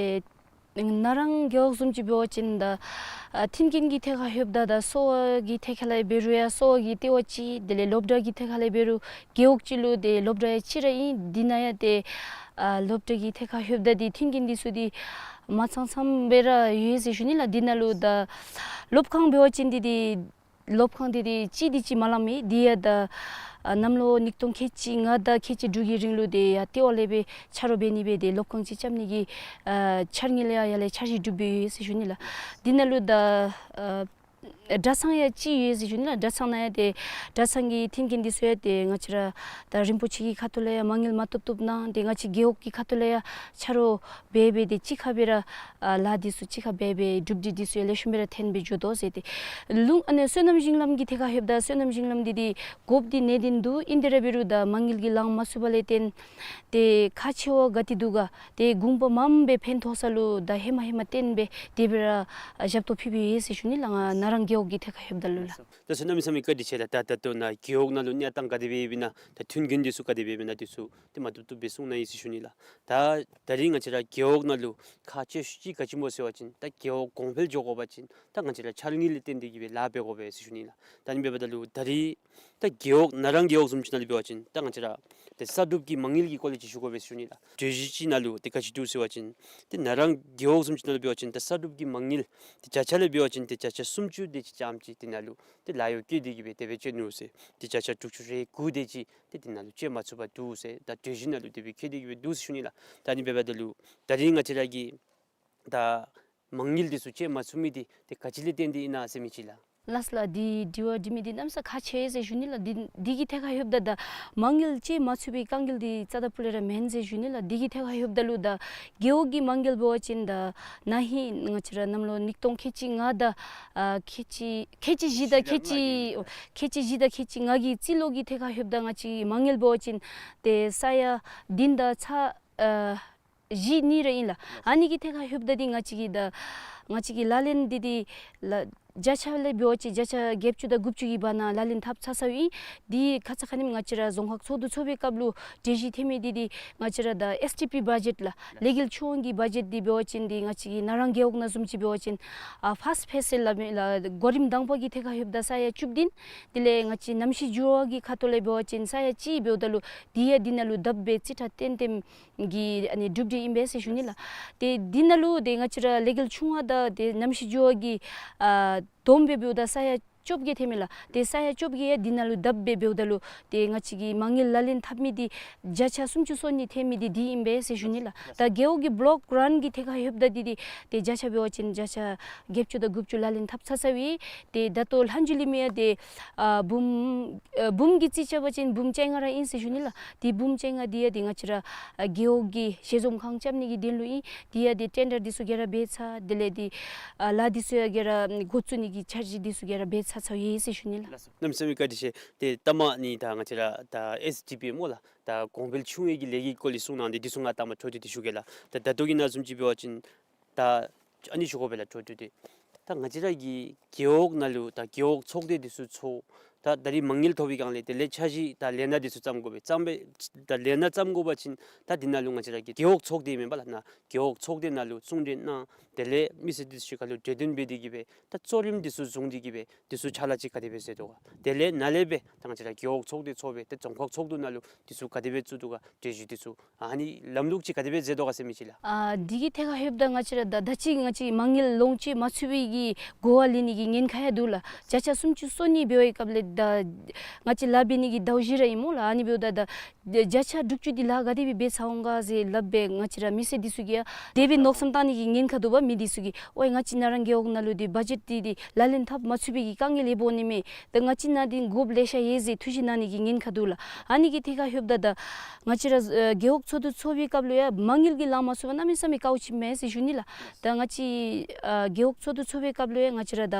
ན་རང་རྒེད་འོག་བཟུམ་ཅིག་འབད་བ་ཅིན་ད་ཨ་མཐུན་རྐྱེན་གྱི་ཐད་ཁར་ལྷོདཔ་ད་ད་གསོ་བ་གི་ཐད་ཁར་ལས་འབད་རུང་ཡང་གསོ་བ་གི་ལྟེ་བ་ཅིག་དེ་ལས་སློབ་གྲྭ་གི་ཐད་ཁར་ལས་འབད་རུང་རྒེད་འོག་ཅིག་ལུ་ཏེ་སློབ་གྲྭ་ཡང་གཅིག་ར་ཨིན། འདི་ནང་ཡང་ཏེ་ ཨ་སློབ་གྲྭ་གི་ཐད་ཁར་ལྷོདཔ་ད་འདི་མཐུན་རྐྱེན་འདི་ཚུ་འདི་མ་ཚང་ཚངམ་སྦེ་ར་ཡོད་ཟེར་ཞུ་ནི་ལགས། འདི་ནང་ལུ་ད་སློབ་ཁང་འབད་བ་ཅིན་འདི་འདི་སློབ་ཁང་འདི་འདི་གཅིག་འདི་གཅིག་མ་ལང་མི་འདི་ཡང་ད་ཨ་གནམ་ལོ་ཉིས་སྟོང་ཁལ་གཅིག་ལྔ་དང་ཁལ་གཅིག་དྲུག་གི་རིང་ལུ་འདི་ཡང་ལྟེ་བ་ལས་སྦེ་ཆ་རོགས་འབད་ནི་སྦེ་འདི་སློབ་ཁང་ཅིག་རྐྱབ་ནི་གི་ཨ་འཆར་དངོས་ལས་ཡར་ལས་འཆར་གཞི་གྲུབ་སྦེ་ཡོད་ཟེར་ཞུ་ནི་ལགས། འདི་ནང་ལུ་ད་ཨ་གྲྭ་ཚང་ཡང་གཅིག་ཡོད་ཟེར་ཞུ་ནི་ལགས། གྲྭ་ཚང་ནང་ཡང་ཏེ་གྲྭ་ཚང་གི་མཐུན་རྐྱེན་འདི་ཚུ་ཡང་ཏེ་ང་བཅས་ར་ད་རིན་པོ་ཆེ་གི་ཁ་ཐུག་ལས་ཡང་མ་དངུལ་མ་ཐོབ་ཐོབ་གནང་། ཏེ་ང་བཅས་རྒེད་འོག་གི་ཁ་ཐུག་ལས་ཡང་ཆ་རོགས་འབད་འབད་དེ་གཅིག་ཁར་སྦེ་ར་ཨ་ལཱ་འདི་ཚུ་གཅིག་ཁར་འབད་འབད་གྲུབ་འབྲས་འདི་ཚུ་ཡང་ལེགས་ཤོམ་སྦེ་ར་ཐོན་སྦེ་འགྱོ་དོ་ཟེར། ཏེ་ལུང་ཨ་ནི་སོ་ནམ་ཞིང་ལམ་གྱི་ཐད་ཁར་ལྷོདཔ་ད་སོ་ནམ་ཞིང་ལམ་འདི་འདི་དགོཔ་འདི་ནི་འདི་འདུག། ཨིན་ཏེ་ར་འབད་རུང་ད་མ་དངུལ་གྱིས་ལང་མ་ཚུགས་པ་ལས་བརྟེན་ཏེ་ཁག་ཆེ་བ་ག་ཏེ་འདུག་ག། ཏེ་དགོངས་པ་མངམ་སྦེ་ཕན་ཐོགས་ས་ལུ་ད་ཧེ་མ་ཧེ་མ་བརྟེན་སྦེ་དེ་སྦེ་ར་ཨ་ཞབས་ཏོག་ཕུལ་སྦེ་ཡོད་ཟེར་ཞུ་ནི་ལགས། ང་ནཱ་རང་རྒེད་འོག་གི་ཐད་ཁར་ལྷོདཔ་ད་ལུ་ལགས། ད་གནམ་མེད་ས་མེད་བཀའ་དྲིན་ཆེ་ལགས། ད་ད་ལྟོ་ནཱ་རྒེད་འོག་ནང་ལུ་གནས་སྟངས་ག་དེ་སྦེ་ཡོདཔ་ཨིན་ན་ད་མཐུན་རྐྱེན་འདི་ཚུ་ག་དེ་སྦེ་ཡོདཔ་ཨིན་ན་འདི་ཚུ་ཏེ་མ་བཏུབ་བཏུབ་སྦེ་གསུང་གནང་ཡི་ཟེར་ཞུ་ནི་ལགས། ད་ད་རིས་ང་བཅས་ར་རྒེད་འོག་ནང་ལུ་ཁག་ཆེ་ཤོས་ཅིག་ག་ཅི་སྨོ་ཟེར་བ་ཅིན་ད་རྒེད་འོག་གོང་འཕེལ་འགྱོ་དགོ་པ་ཅིན་ད་ང་བཅས་ར་འཆར་དངོས་ལས་བརྟེན་ཏེ་གི་སྦེ་ལཱ་འབད་དགོ་པས་ཟེར་ཞུ་ནི་ལགས། ད་ཨ་ནི་འབདཝ་ད་ལུ་ད་རིས་ད་རྒེད་འོག་ནཱ་རང་རྒེད་འོག་བཟུམ་ཅིག་ནང་ལུ་འབད་བ་ཅིན་ད་ང་བཅས་ར་ཏེ་གསར་སྒྲུབ་ཀྱི་མ་དངུལ་གྱི་སྐོར་ལས་ཅིག་ཞུ་དགོ་པས་ཟེར་ཞུ་ནི་ལགས། གྲོས་གཞི་ཅིག་ནང་ལུ་ཏེ་ག་ཅི་འདུག་ཟེར་བ་ཅིན་ཏེ་ནཱ་རང་རྒེད་འོག་བཟུམ་ཅིག་ནང་ལུ་འབད་བ་ཅིན་ད་གསར་སྒྲུབ་ཀྱི་མ་དངུལ་ཏེ་བརྒྱ་ཆ་ལས་འབད་བ་ཅིན་ཏེ་བརྒྱ་ཆ་སུམ་ཅུ་དེ་ཅིག་ཙམ་ཅིག་དེ་ནང་ལུ་ཏེ་ལཱ་གཡོག་བཀལ་ཏེ་གི་སྦེ་དེ་སྦེ་སྤྱོད་ནུག་ཟེར། ཏེ་བརྒྱ་ཆ་དྲུག་ཅུ་རེ་དགུ་དེ་ཅིག་ཏེ་དེ་ནང་ལུ་སྤྱོད་མ་ཚུགས་པར་འདུག་ཟེར་ད་གྲོས་གཞི་ནང་ལུ་དེ་སྦེ་བཀོད་དེ་གི་སྦེ་འདུག་ཟེར་ཞུ་ནི་ལགས། ད་ཨ་ནི་འབདཝ་ད་ལུ་ད་རིས་ང་བཅས་ར་གི་ད་མ་དངུལ་འདི་ཚུ་སྤྱོད་མ་ཚུགས་མི་འདི་ཏེ་ག་ཅི་ལས་བརྟེན་ཏེ་ཨིན་ན་ཟེར་མི་ཅིག་ལགས། ལགས་སོ་ལགས། འདི་དྲི་བ་འདྲི་མི་འདི་གནམ་མེད་ས་མེད་ཁག་ཆེ་ཟེར་ཞུ་ནི་ལགས། འདི་འདི་གི་ཐད་ཁར་ལྷོདཔ་ད་ད་མ་དངུལ་སྤྱོད་མ་ཚུགས་པའི་དཀའ་ངལ་འདི་རྩ་དང་སྤུ་ལས་ར་མེན་ཟེར་ཞུ་ནི་ལགས། འདི་གི་ཐད་ཁར་ལྷོདཔ་ད་ལུ་ད་རྒེད་འོག་གི་མ་དངུལ་འབད་བ་ཅིན་ད་ན་ཧིང་ང་བཅས་ར་གནམ་ལོ་ཉིས་སྟོང་ཁལ་གཅིག་ལྔ་དང་ཨ་ཁལ་གཅིག་ཁལ་གཅིག་བཞི་དང་ཁལ་གཅིག་ཁལ་གཅིག་བཞི་དང་ཁལ་གཅིག་ལྔ་གི་རྩིས་ལོ་གི་ཐད་ཁར་ལྷོདཔ་ད་ང་བཅས་མ་དངུལ་འབད་བ་ཅིན་ཏེ་ས་ཡ་བདུན་དང་ཚག་ཨ་བཞི་གཉིས་ར་ཨིན་ལགས། ཨ་ནི་གི་ཐད་ཁར་ལྷོདཔ་ད་འདི་ང་བཅས་ཀྱི་ད་ང་བཅས་ཀྱི་ལག་ལེན་འདི་འདི་ལགས་བརྒྱ་ཆ་ལས་འབད་བ་ཅིན་བརྒྱ་ཆ་བརྒྱད་ཅུ་དང་དགུ་བཅུ་གི་བར་ན་ལག་ལེན་འཐབ་ཚར་ཚརཝ་ཨིན། འདི་ཁ་ཙ་ཁ་ཉིནམ་ང་བཅས་ར་རྫོང་ཁག་ཚོགས་འདུ་ཚོགས་པའི་སྐབས་ལུ་གྲོས་གཞི་ཐོན་མི་འདི་འདི་ང་བཅས་ར་ད་ཨེསི་ཌི་པི་བ་ཇེཊ་ལགས་ལས་འགུལ་ཆུང་བ་གི་བ་ཇེཊ་འདི་འབད་བ་ཅིན་འདི་ང་བཅས་ཀྱི་ནཱ་རང་རྒེད་འོག་ནང་བཟུམ་ཅིག་འབད་བ་ཅིན་ཨ་ཕཱསཊ་ཕེསི་ལགས་མི་ལགས་གོ་རིམ་དང་པ་གི་ཐད་ཁར་ལྷོདཔ་ད་ས་ཡ་བཅུ་བདུན། དེ་ལས་ང་བཅས་གནམ་གཤིས་འགྱུར་བ་གི་ཁ་ཐུག་ལས་འབད་བ་ཅིན་ས་ཡ་གཅིག་འབདཝ་ད་ལུ་འདི་ཡང་འདི་ནང་ལུ་དབ་སྦེ་རྩིས་ཁྲ་བཏོན་བཏོནམ་གི་ཨ་ནི་གྲུབ་འབྲས་ཨིན་པས་ཟེར་ཞུ་ནི་ལགས། ཏེ་འདི་ནང་ལུ་ཏེ་ང་བཅས་ར་ལས་འགུལ་ཆུང་བ་དང་ཏེ་གནམ་གཤིས་འགྱུར་བ་གི་ཨ་བསྡོམས་སྦེ་འབདཝ་ད་ས་ཡ་བཅོ་བརྒྱད་ཐོནམ་མས་ལགས། ཏེ་ས་ཡ་བཅོ་བརྒྱད་ཡང་འདི་ནང་ལུ་དབ་སྦེ་འབདཝ་ད་ལུ་ཏེ་ང་བཅས་ཀྱི་མ་དངུལ་ལག་ལེན་འཐབ་མི་འདི་བརྒྱ་ཆ་སུམ་ཅུ་སོ་གཉིས་ཐོན་མི་འདི་འདི་ཨིན་པས་ཟེར་ཞུ་ནི་ལགས། ད་རྒེད་འོག་གི་བོ་ལོཀ་རཱན་གྱི་ཐད་ཁར་ལྷོདཔ་ད་འདི་འདི་ཏེ་བརྒྱ་ཆ་འབད་བ་ཅིན་བརྒྱ་ཆ་བརྒྱད་ཅུ་དང་དགུ་བཅུ་ལག་ལེན་འཐབ་ཚར་ཚརཝ་ཨིན། ཏེ་ད་ལྟོ་ལྷག་འཇུ་ལི་མི་ཡང་ཏེ་ཨ་འབུམ་ཨ་འབུམ་གྱིས་རྩིས་རྐྱབ་པ་ཅིན་འབུམ་བཅོ་ལྔ་ར་ཨིན་ཟེར་ཞུ་ནི་ལགས། ཏེ་འབུམ་བཅོ་ལྔ་འདི་ཡང་ཏེ་ང་བཅས་ར་ཨ་རྒེད་འོག་གི་ཞལ་འཛོམས་ཁང་རྐྱབ་ནི་གི་དོན་ལུ་ཨིན། འདི་ཡང་ཏེ་ཊེན་ཌར་འདི་ཚུ་ག་ར་འབད་ཚར། དེ་ལས་ཏེ་ཨ་ལཱ་འདི་ཚུ་ཡང་ག་ར་འགོ་བཙུགས་ནི་གི་འཆར་གཞི་འདི་ཚུ་ག་ར་འབད་ཚར་ཚརཝ་ཨིན་ཟེར་ཞུ་ནི་ལགས། གནམ་མེད་ས་མེད་བཀའ་དྲིན་ཆེ། ཏེ་ལྟ་མ་ནི་ད་ང་བཅས་ར་ད་ཨེསི་ཌི་པི་སྨོ་ལགས། ད་གོང་འཕེལ་ཆུང་བའི་གི་ལས་འགུལ་སྐོར་ལས་གསུང་གནང་སྟེ་འདི་ཚུ་ང་ལྟ་མ་འཕྲོ་མཐུད་དེ་ཞུ་གེ་ལགས། ད་ད་ལྟོ་གི་ནང་བཟུམ་ཅིག་འབད་བ་ཅིན་ད་ཨ་ནི་ཞུ་དགོ་པས་ལགས་འཕྲོ་མཐུད་དེ། ད་ང་བཅས་ར་གི་རྒེད་འོག་ནང་ལུ་ད་རྒེད་འོག་ཚོགས་སྡེ་འདི་ཚུ་ཚོགས། ད་ད་རིས་མ་དངུལ་ཐོབ་པའི་སྒང་ལས་དེ་ལས་འཆར་གཞི་ད་ལས་སྣ་འདི་ཚུ་བརྩམ་དགོ་པས། བརྩམ་པའི་ད་ལས་སྣ་བརྩམ་དགོ་པ་ཅིན་ད་འདི་ནང་ལུ་ང་བཅས་ར་གི་རྒེད་འོག་ཚོགས་སྡེ་མེན་པ་ལགས། ནཱ་རྒེད་འོག་ཚོགས་སྡེ་ནང་ལུ་གསུང་གྲོས་གནང་། དེ་ལས་མི་སེར་འདི་ཚུ་གཅིག་ཁར་ལུ་གྲོས་བསྟུན་འབད་དེ་གི་སྦེ་ད་གཙོ་རིམ་འདི་ཚུ་བཟུང་སྟེ་གི་སྦེ་འདི་ཚུ་ཕྱག་ལཱ་ཅིག་ག་དེ་སྦེ་མཛད་དོ་ག། དེ་ལས་ནཱ་ལས་སྦེ་ད་ང་བཅས་ར་རྒེད་འོག་ཚོགས་སྡེ་ཚོགས་སྦེ་ཏེ་རྫོང་ཁག་ཚོགས་འདུ་ནང་ལུ་འདི་ཚུ་ག་དེ་སྦེ་བཙུགས་དོ་ག། གྲོས་གཞི་འདི་ཚུ་ཨ་ནི་ལམ་ལུགས་ཅིག་ག་དེ་སྦེ་མཛད་དོ་ག་ཟེར་མི་ཅིག་ལགས། ཨ་འདི་གི་ཐད་ཁར་ལྷོདཔ་ད་ང་བཅས་ར་ད་ད་ཅི་ང་བཅས་མ་དངུལ་ལོངས་སྤྱོད་མ་ཚུགས་པའི་གི་གོ་བ་ལེན་ནི་གི་ཉེན་ཁ་ཡང་འདུག་ལགས། བརྒྱ་ཆ་སུམ་ཅུ་སོ་གཉིས་འབད་བའི་སྐབས་ལས་ད་ང་བཅས་ལཱ་འབད་ནི་གི་ཟླཝ་བཞི་ར་ཨིན་སྨོ་ལགས། ཨ་ནི་འབདཝ་ད་ད་བརྒྱ་ཆ་དྲུག་ཅུ་འདི་ལཱ་ག་དེ་སྦེ་འབད་ཚར་འོང་ག་ཟེར་སླབ་སྦེ་ང་བཅས་ར་མི་སེར་འདི་ཚུ་གིས་ཡང་དེ་སྦེ་མནོ་བསམ་བཏང་ནི་གི་ཉེན་ཁ་འདུག་པ། མི་འདི་ཚུ་གིས་ཝའི་ང་བཅས་ནཱ་རང་རྒེད་འོག་ནང་ལུ་འདི་བ་ཇེཊ་འདི་འདི་ལག་ལེན་འཐབ་མ་ཚུགས་པའི་གི་དཀའ་ངལ་ཡོདཔ་འོང་ནི་མས། ད་ང་བཅས་ནང་འདི་དགོཔ་ལེ་ཤ་ཡོད་ཟེར་ཐུགས་བཞེད་གནང་ནི་གི་ཉེན་ཁ་འདུག་ལགས། ཨ་ནི་གི་ཐད་ཁར་ལྷོདཔ་ད་ད་ང་བཅས་ར་ཨ་རྒེད་འོག་ཚོགས་འདུ་ཚོགས་པའི་སྐབས་ལུ་ཡང་མ་དངུལ་གྱིས་ལང་མ་ཚུགས་པ་གནམ་མེད་ས་མེད་དཀའཝ་ཅིག་མས་ཟེར་ཞུ་ནི་ལགས། ད་ང་བཅས་ཨ་རྒེད་འོག་ཚོགས་འདུ་ཚོགས་པའི་སྐབས་ལུ་ཡང་ང་བཅས་ར་ད་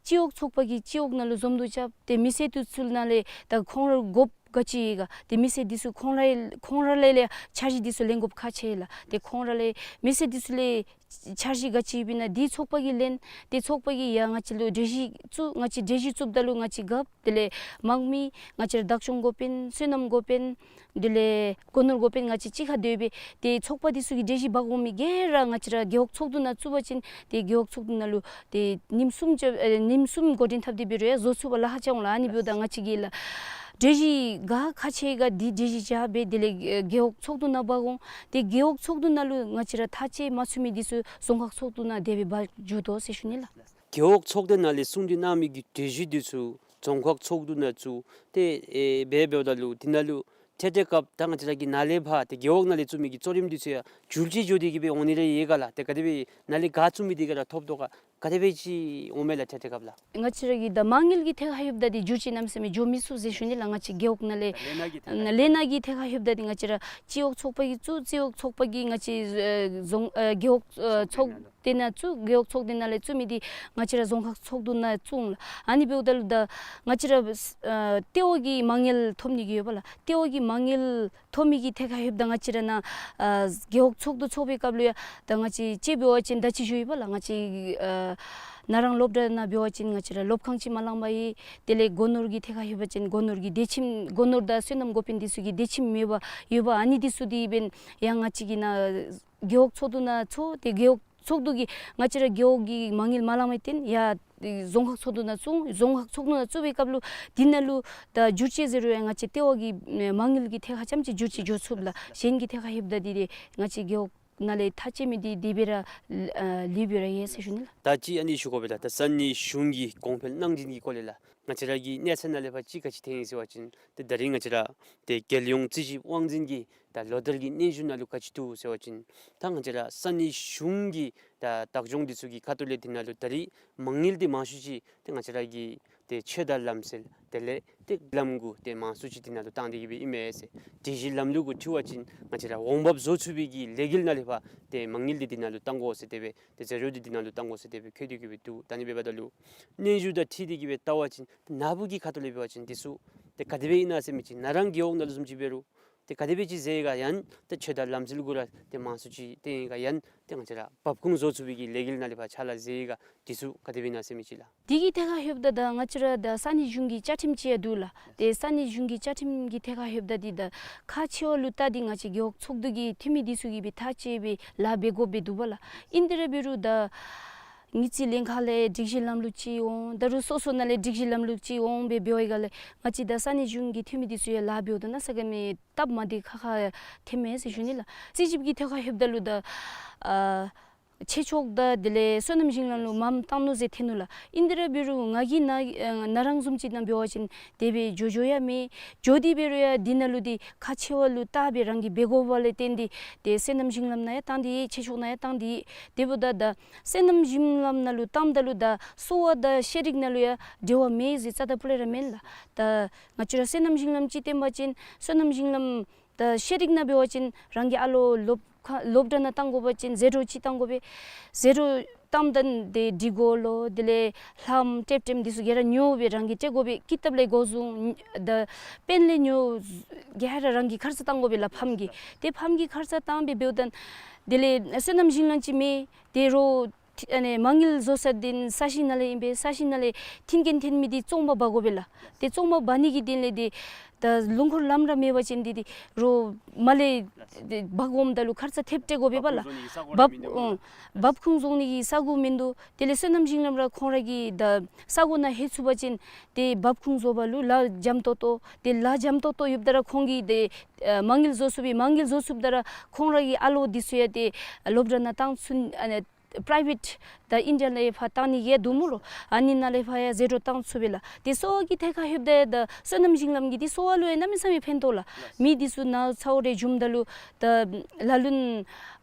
སྤྱི་འོག་ཚོགས་པ་གིས་སྤྱི་འོག་ནང་ལུ་འཛོམས་འདུ་རྐྱབ་སྟེ་མི་སེར་འདི་ཚུ་ནང་ལས་ད་ཁོང་ར་དགོཔ་ག་ཅི་ཡོད་ག། ཏེ་མི་སེར་འདི་ཚུ་ཁོང་ར་ཁོང་ར་ལས་ལས་འཆར་གཞི་འདི་ཚུ་ལེན་དགོཔ་ཁག་ཆེ་ལགས། ཏེ་ཁོང་ར་ལས་མི་སེར་འདི་ཚུ་ལས་ འཆར་གཞི་ག་ཅི་ཡོདཔ་ཨིན་ན་དེ་ཚོགས་པ་གིས་ལེན། དེ་ཚོགས་པ་གིས་ཡང་ང་བཅས་ལུ་གྲོས་གཞི་བཙུགས། ང་བཅས་གྲོས་གཞི་བཙུགསཔ་ད་ལུ་ང་བཅས་རྒཔོ་དེ་ལས་དམངས་མི་ང་བཅས་ར་བདག་སྐྱོང་འགོ་དཔོན་སོ་ནམ་འགོ་དཔོན་དེ་ལས་སྒོ་ནོར་འགོ་དཔོན་ང་བཅས་གཅིག་ཁར་སྡོད་སྦེ་ཏེ་ཚོགས་པ་དེ་ཚུ་གིས་གྲོས་གཞི་འབག་འོང་མི་ག་ར་ང་བཅས་ར་རྒེད་འོག་ཚོགས་འདུ་ནང་བཙུགས་པ་ཅིན་ཏེ་རྒེད་འོག་ཚོགས་འདུ་ནང་ལུ་ཏེ་ཉིནམ་གསུམ་ཅིག་ཨེ་ཉིནམ་གསུམ་འགོ་འདྲེན་འཐབ་སྟེ་འབད་རུང་ཡང་བཟོ་ཚུགས་པར་ལཱ་ཁག་རྐྱབ་འོང་ལགས། ཨ་ནི་འབདཝ་ད་ང་བཅས་ཀྱིས་ལགས་གྲོས་གཞི་ག་ཁག་ཆེ་ག་དེ་གྲོས་གཞི་བཞག་སྦེ་དེ་ལས་ཨེ་རྒེད་འོག་ཚོགས་འདུ་ནང་འབག་འོང་། ཏེ་རྒེད་འོག་ཚོགས་འདུ་ནང་ལུ་ང་བཅས་ར་ཐག་བཅད་མ་ཚུགས་མི་དེ་ཚུ་རྫོང་ཁག་ཚོགས་འདུ་ནང་དེ་སྦེ་འབག་འགྱོ་དོ་ཟེར་ཞུ་ནི་ལགས། རྒེད་འོག་ཚོགས་སྡེ་ནང་ལས་གསུང་གྲོས་གནང་མི་གི་གྲོས་གཞི་དེ་ཚུ་རྫོང་ཁག་ཚོགས་འདུ་ནང་བཙུགས་ཏེ་ཨེ་འབད་འབདཝ་ད་ལུ་དེ་ནང་ལུ་འཕྲལ་འཕྲལ་སྐབས་ད་ང་བཅས་ར་གི་ནཱ་ལས་ཕར་ཏེ་རྒེད་འོག་ནང་ལས་བཙུགས་མི་གི་གཙོ་རིམ་དེ་ཚུ་ཡང་འགྱུར་བཅོས་འགྱོ་སྟེ་གི་སྦེ་འོང་ནི་རེ་ཡོད་ག་ལགས། ཏེ་ག་དེ་སྦེ་ནཱ་ལས་ག་བཙུགས་མི་དེ་ག་ར་ཐོབ་དོ་ག་ག་དེ་སྦེ་ཅིག་འོང་མས་ལགས་འཕྲལ་འཕྲལ་སྐབས་ལགས། ང་བཅས་ར་གི་ད་མ་དངུལ་གྱི་ཐད་ཁར་ལྷོདཔ་ད་དེ་འགྱུར་བཅོས་གནམ་མེད་ས་མེད་འགྱོ་མི་ཚུགས་ཟེར་ཞུ་ནི་ལགས། ང་བཅས་རྒེད་འོག་ནང་ལས་ལས་སྣ་གི་ཐད་ཁར་ལས་སྣ་གི་ཐད་ཁར་ལྷོདཔ་ད་དེ་ང་བཅས་ར་སྤྱི་འོག་ཚོགས་པ་གིས་བཙུགས། སྤྱི་འོག་ཚོགས་པ་གིས་ང་བཅས་ཨེ་རྫོང་ཨེ་རྒེད་འོག་ཨེ་ཚོགས་སྡེ་ནང་བཙུགས། རྒེད་འོག་ཚོགས་སྡེ་ནང་ལས་བཙུགས་མི་དེ་ང་བཅས་ར་རྫོང་ཁག་ཚོགས་འདུ་ནང་བཙུགས་འོང་ལགས། ཨ་ནི་འབདཝ་ད་ལུ་ད་ང་བཅས་ར་ཨེ་ལྟེ་བ་གི་མ་དངུལ་ཐོབ་ནི་གི་ཡོད་པ་ལགས། ལྟེ་བ་གི་མ་དངུལ་ཐོབ་མི་གི་ཐད་ཁར་ལྷོདཔ་ད་ང་བཅས་ར་ནཱ་ཨ་རྒེད་འོག་ཚོགས་འདུ་ཚོགས་པའི་སྐབས་ལུ་ཡང་ད་ང་བཅས་ཅིག་འབད་བ་ཅིན་ད་ཅི་ཞུ་ཡི་པ་ལགས། ང་བཅས་ཨ་ནཱ་རང་སློབ་གྲྭ་ནང་འབད་བ་ཅིན་ང་བཅས་ར་སློབ་ཁང་ཅིག་མ་བླངས་པར་ཡོད། དེ་ལས་སྒོ་ནོར་གྱི་ཐད་ཁར་ལྷོད་པ་ཅིན་སྒོ་ནོར་གྱི་སྡེ་ཁྱིམ་སྒོ་ནོར་དང་སོ་ནམ་འགོ་དཔོན་དེ་ཚུ་གི་སྡེ་ཁྱིམ་མེད་པར་ཡོད་པ། ཨ་ནི་དེ་ཚུ་དེ་འབདན་ཡང་ང་བཅས་ཀྱིས་ནཱ་རྒེད་འོག་ཚོགས་འདུ་ནང་ཚོགས། ཏེ་རྒེད་འོག་ཚོགས་འདུ་གིས་ང་བཅས་ར་རྒེད་འོག་གི་མ་དངུལ་མ་བླངས་པར་བརྟེན་ཡང་རྫོང་ཁག་ཚོགས་འདུ་ནང་བཙུགས། རྫོང་ཁག་ཚོགས་འདུ་ནང་བཙུགས་པའི་སྐབས་ལུ་དེ་ནང་ལུ་ད་འགྱུར་བཅོས་ཟེར་རུང་ཡང་ང་བཅས་ལྟེ་བ་གི་མ་དངུལ་གྱི་ཐད་ཁར་རྐྱངམ་ཅིག་འགྱུར་བཅོས་འགྱོ་ཚུགས་ལགས། གཞན་གྱི་ཐད་ཁར་ལྷོདཔ་ད་དེ་དེ་ང་བཅས་རྒེད་འོག་ནང་ལས་ཐག་བཅད་མི་དེ་དེ་སྦེ་ར་ལུས་སྦེ་ར་ཡོད་ཟེར་ཞུ་ནི་ལགས། ད་ཅི་ཨ་ནི་ཞུ་དགོ་པས་ལགས། ད་ས་གནས་གཞུང་གིས་གོང་འཕེལ་གནང་བྱིན་གྱི་སྐོར་ལས་ལགས། ང་བཅས་ར་གི་གནས་ཚད་ནང་ལས་ཕར་ཅིག་ག་ཅི་ཐོན་ཡི་ཟེར་བ་ཅིན་ཏེ་ད་རིས་ང་བཅས་ར་ཏེ་རྒྱལ་ཡོངས་རྩིས་ཞིབ་དབང་འཛིན་གྱི་ད་ལོ་ལྟར་གྱི་སྙན་ཞུ་ནང་ལུ་ག་ཅི་འདུག་ཟེར་བ་ཅིན་ད་ང་བཅས་ར་ས་གནས་གཞུང་གི་ད་བདག་སྐྱོང་དེ་ཚུ་གི་ཁ་ཐུག་ལས་དེ་ནང་ལུ་ད་རིས་མ་དངུལ་དེ་མང་ཤོས་ཅིག་ཏེ་ང་བཅས་ར་གི་ཏེ་ཆོས་དང་ལམ་སྲོལ་དེ་ལས་ཏེ་ལམ་གུ་དེ་མང་ཤོས་ཅིག་དེ་ནང་ལུ་བཏང་སྟེ་གི་སྦེ་ཨིན་མས་ཟེར། སྒྲིག་གཞི་ལམ་ལུགས་གུ་འཁྲིལ་བ་ཅིན་ང་བཅས་ར་འོང་འབབ་བཟོ་ཚུགས་པའི་གི་ལས་འགུལ་ནང་ལས་ཕར་ཏེ་མ་དངུལ་དེ་དེ་ནང་ལུ་བཏང་དགོ་ཟེར་དེ་སྦེ་ཏེ་ཟད་འགྲོ་དེ་དེ་ནང་ལུ་བཏང་དགོ་ཟེར་དེ་སྦེ་བཀོད་དེ་གི་སྦེ་འདུག། ད་ཨ་ནི་འབདཝ་ད་ལུ་སྙན་ཞུ་དང་འཁྲིལ་ཏེ་གི་སྦེ་བལྟ་བ་ཅིན་ཏེ་ནཱ་བུ་གི་ཁ་ཐུག་ལས་འབད་བ་ཅིན་དེ་ཚུ་ཏེ་ག་དེ་སྦེ་ཨིན་ན་ཟེར་མི་ཅིག་ནཱ་རང་རྒེད་འོག་ནང་ལུ་བཟུམ་ཅིག་འབད་རུང་ཏེ་ག་དེ་སྦེ་ཅིག་ཟེར་ག་ཡང་ཏེ་ཆོས་དང་ལམ་སྲོལ་གུ་ར་ཏེ་མང་ཤོས་ཅིག་ཏེ་ཨིན་ག་ཡང་ཏེ་ང་བཅས་ར་འབབ་ཁུངས་བཟོ་ཚུགས་པའི་གི་ལས་འགུལ་ནང་ལས་ཕར་ཕྱག་ལཱ་མཛད་ག་དེ་ཚུ་ག་དེ་སྦེ་ཨིན་ན་ཟེར་མི་ཅིག་ལགས། དེ་གི་ཐད་ཁར་ལྷོདཔ་ད་ད་ང་བཅས་ར་ད་ས་གནས་གཞུང་གི་བཅའ་ཁྲིམས་ཅིག་ཡང་འདུག་ལགས། ཏེ་ས་གནས་གཞུང་གི་བཅའ་ཁྲིམས་ཀྱི་ཐད་ཁར་ལྷོདཔ་ད་དེ་ད་ཁག་ཆེ་བ་ལུ་བལྟ་སྟེ་ང་བཅས་རྒེད་འོག་ཚོགས་འདུ་གི་འཐུས་མི་དེ་ཚུ་གིས་སྦེ་ཐག་བཅད་སྦེ་ལཱ་འབད་དགོཔ་སྦེ་འདུག་པ་ལགས། ཨིན་དེ་ར་འབད་རུང་ད་དངུལ་རྩིས་ལྷན་ཁག་ལས་སྒྲིག་གཞི་ལམ་ལུགས་ཅིག་འོང་། ད་རུང་སོ་སོ་ནང་ལས་སྒྲིག་གཞི་ལམ་ལུགས་ཅིག་འོང་སྦེ་འབད་བའི་སྒང་ལས་ང་བཅས་ད་ས་གནས་གཞུང་གི་འཐུས་མི་དེ་ཚུ་ཡང་ལཱ་འབདཝ་ད་གནམ་མེད་ས་མེད་སྟབས་མ་བདེ་ཁག་ཁ་ཐོནམ་མས་ཟེར་ཞུ་ནི་ལགས། རྩིས་ཞིབ་ཀྱི་ཐད་ཁར་ལྷོདཔ་ད་ལུ་ད་ཨ་ཆོས་ཕྱོགས་དང་དེ་ལས་སོ་ནམ་ཞིང་ལམ་ལུ་མངམ་བཏང་ནུག་ཟེར་ཐོན་ནུག་ལགས། ཨིན་དེ་ར་འབད་རུང་ང་གིས་ནཱ་ཨ་ནཱ་རང་བཟུམ་ཅིག་ནང་འབད་བ་ཅིན་དེ་སྦེ་འགྱོ་འགྱོ་ཡང་མེད། འགྱོ་སྟེ་འབད་རུང་ཡང་དེ་ནང་ལུ་དེ་ཁག་ཆེ་བ་ལུ་བལྟ་སྦེ་རང་གིས་འབད་དགོ་པ་ལས་བརྟེན་ཏེ་ཏེ་སོ་ནམ་ཞིང་ལམ་ནང་ཡང་བཏང་སྟེ་ཡོད། ཆོས་ཕྱོགས་ནང་ཡང་བཏང་སྟེ་ཡོད། དེ་འབདཝ་ད་ད་སོ་ནམ་ཞིང་ལམ་ནང་ལུ་བཏངམ་ད་ལུ་ད་གསོ་བ་དང་ཤེས་རིག་ནང་ལུ་ཡང་འབྲེལ་བ་མེད་ཟེར་རྩ་དང་སྤུ་ལས་ར་མེན་ལགས། ད་ང་བཅས་ར་སོ་ནམ་ཞིང་ལམ་ཅིག་བཏོན་པ་ཅིན་སོ་ནམ་ཞིང་ལམ་ད་ཤེས་རིག་ནང་འབད་བ་ཅིན་རང་གི་ཨ་ལོ་སློབ་ཁ་སློབ་གྲྭ་ནང་བཏང་དགོ་པ་ཅིན་ཟད་འགྲོ་ཅིག་བཏང་དགོ་པས། ཟད་འགྲོ་བཏངམ་ད་དེ་སྒྲིག་གོ་ལོ་དེ་ལས་ལྷམ་ཊེབ་ཊེམ་དེ་ཚུ་ག་ར་ཉོ་སྦེ་རང་གིས་སྤྲོད་དགོ་པས། ཀི་ཏབ་ལས་འགོ་བཟུང་ད་པེན་ལས་ཉོ་ག་ར་རང་གིས་ཁར་ས་བཏང་དགོ་པས་ལགས། ཕམ་གྱིས་ཏེ་ཕམ་གྱིས་ཁར་ས་བཏང་སྦེ་འབདཝ་ད་དེ་ལས་སོ་ནམ་ཞིང་ལམ་ཅིག་མེད། དེ་རོགས་ཨ་ནི་མ་དངུལ་བཟོ་ས་དེ་ས་ཞིང་ནང་ལས་ཨིན་པས། ས་ཞིང་ནང་ལས་མཐུན་རྐྱེན་ཐོན་མི་དེ་བཙོང་པར་འབག་དགོ་པས་ལགས། དེ་བཙོང་པར་འབག་ནི་གི་དོན་ལས་དེ་ད་ལུང་འཁོར་ལམ་ར་མེད་པ་ཅིན་དེ་དེ་རོགས་མར་ལས་དེ་འབག་འོངམ་ད་ལུ་ཁར་ས་ཐེབས་སྤྲོད་དགོ་པས་པ་ལགས། འབབ་ཨོ་འབབ་ཁུངས་བཟོ་ནི་གི་ས་གོ་མིན་འདུག། དེ་ལས་སོ་ནམ་ཞིང་ལམ་ར་ཁོང་ར་གི་ད་ས་གོ་ནང་ལྷོད་ཚུགས་པ་ཅིན་དེ་འབབ་ཁུངས་བཟོ་བ་ལུ་ལཱ་འཇམ་ཏོག་ཏོ། དེ་ལཱ་འཇམ་ཏོག་ཏོ་ཡོདཔ་ད་ར་ཁོང་གིས་དེ་ཨ་མ་དངུལ་བཟོ་ཚུགས་པས། མ་དངུལ་བཟོ་ཚུགསཔ་ད་ར་ཁོང་ར་གི་ཨ་ལོ་དེ་ཚུ་ཡང་དེ་སློབ་གྲྭ་ནང་བཏང་ཚུགས། ཨ་ནི་པ་རའི་ཝེཊ་ད་ཨིན་ཌི་ཡ་ལས་ཕར་བཏང་ནི་གི་འདུག་སྨོ་ལོ། ཨ་ནི་ནང་ལས་ཕར་ཡང་ཟད་འགྲོ་བཏང་ཚུགས་པས་ལགས། དེ་གསོ་བ་གི་ཐད་ཁར་ལྷོདཔ་ད་ད་སོ་ནམ་ཞིང་ལམ་གྱི་དེ་གསོ་བ་ལུ་ཡང་གནམ་མེད་ས་མེད་ཕན་ཐོགས་ལགས། མི་དེ་ཚུ་ནད་ཚ་བོ་རེ་འབྱུངམ་ད་ལུ་ད་ལ་ལུ་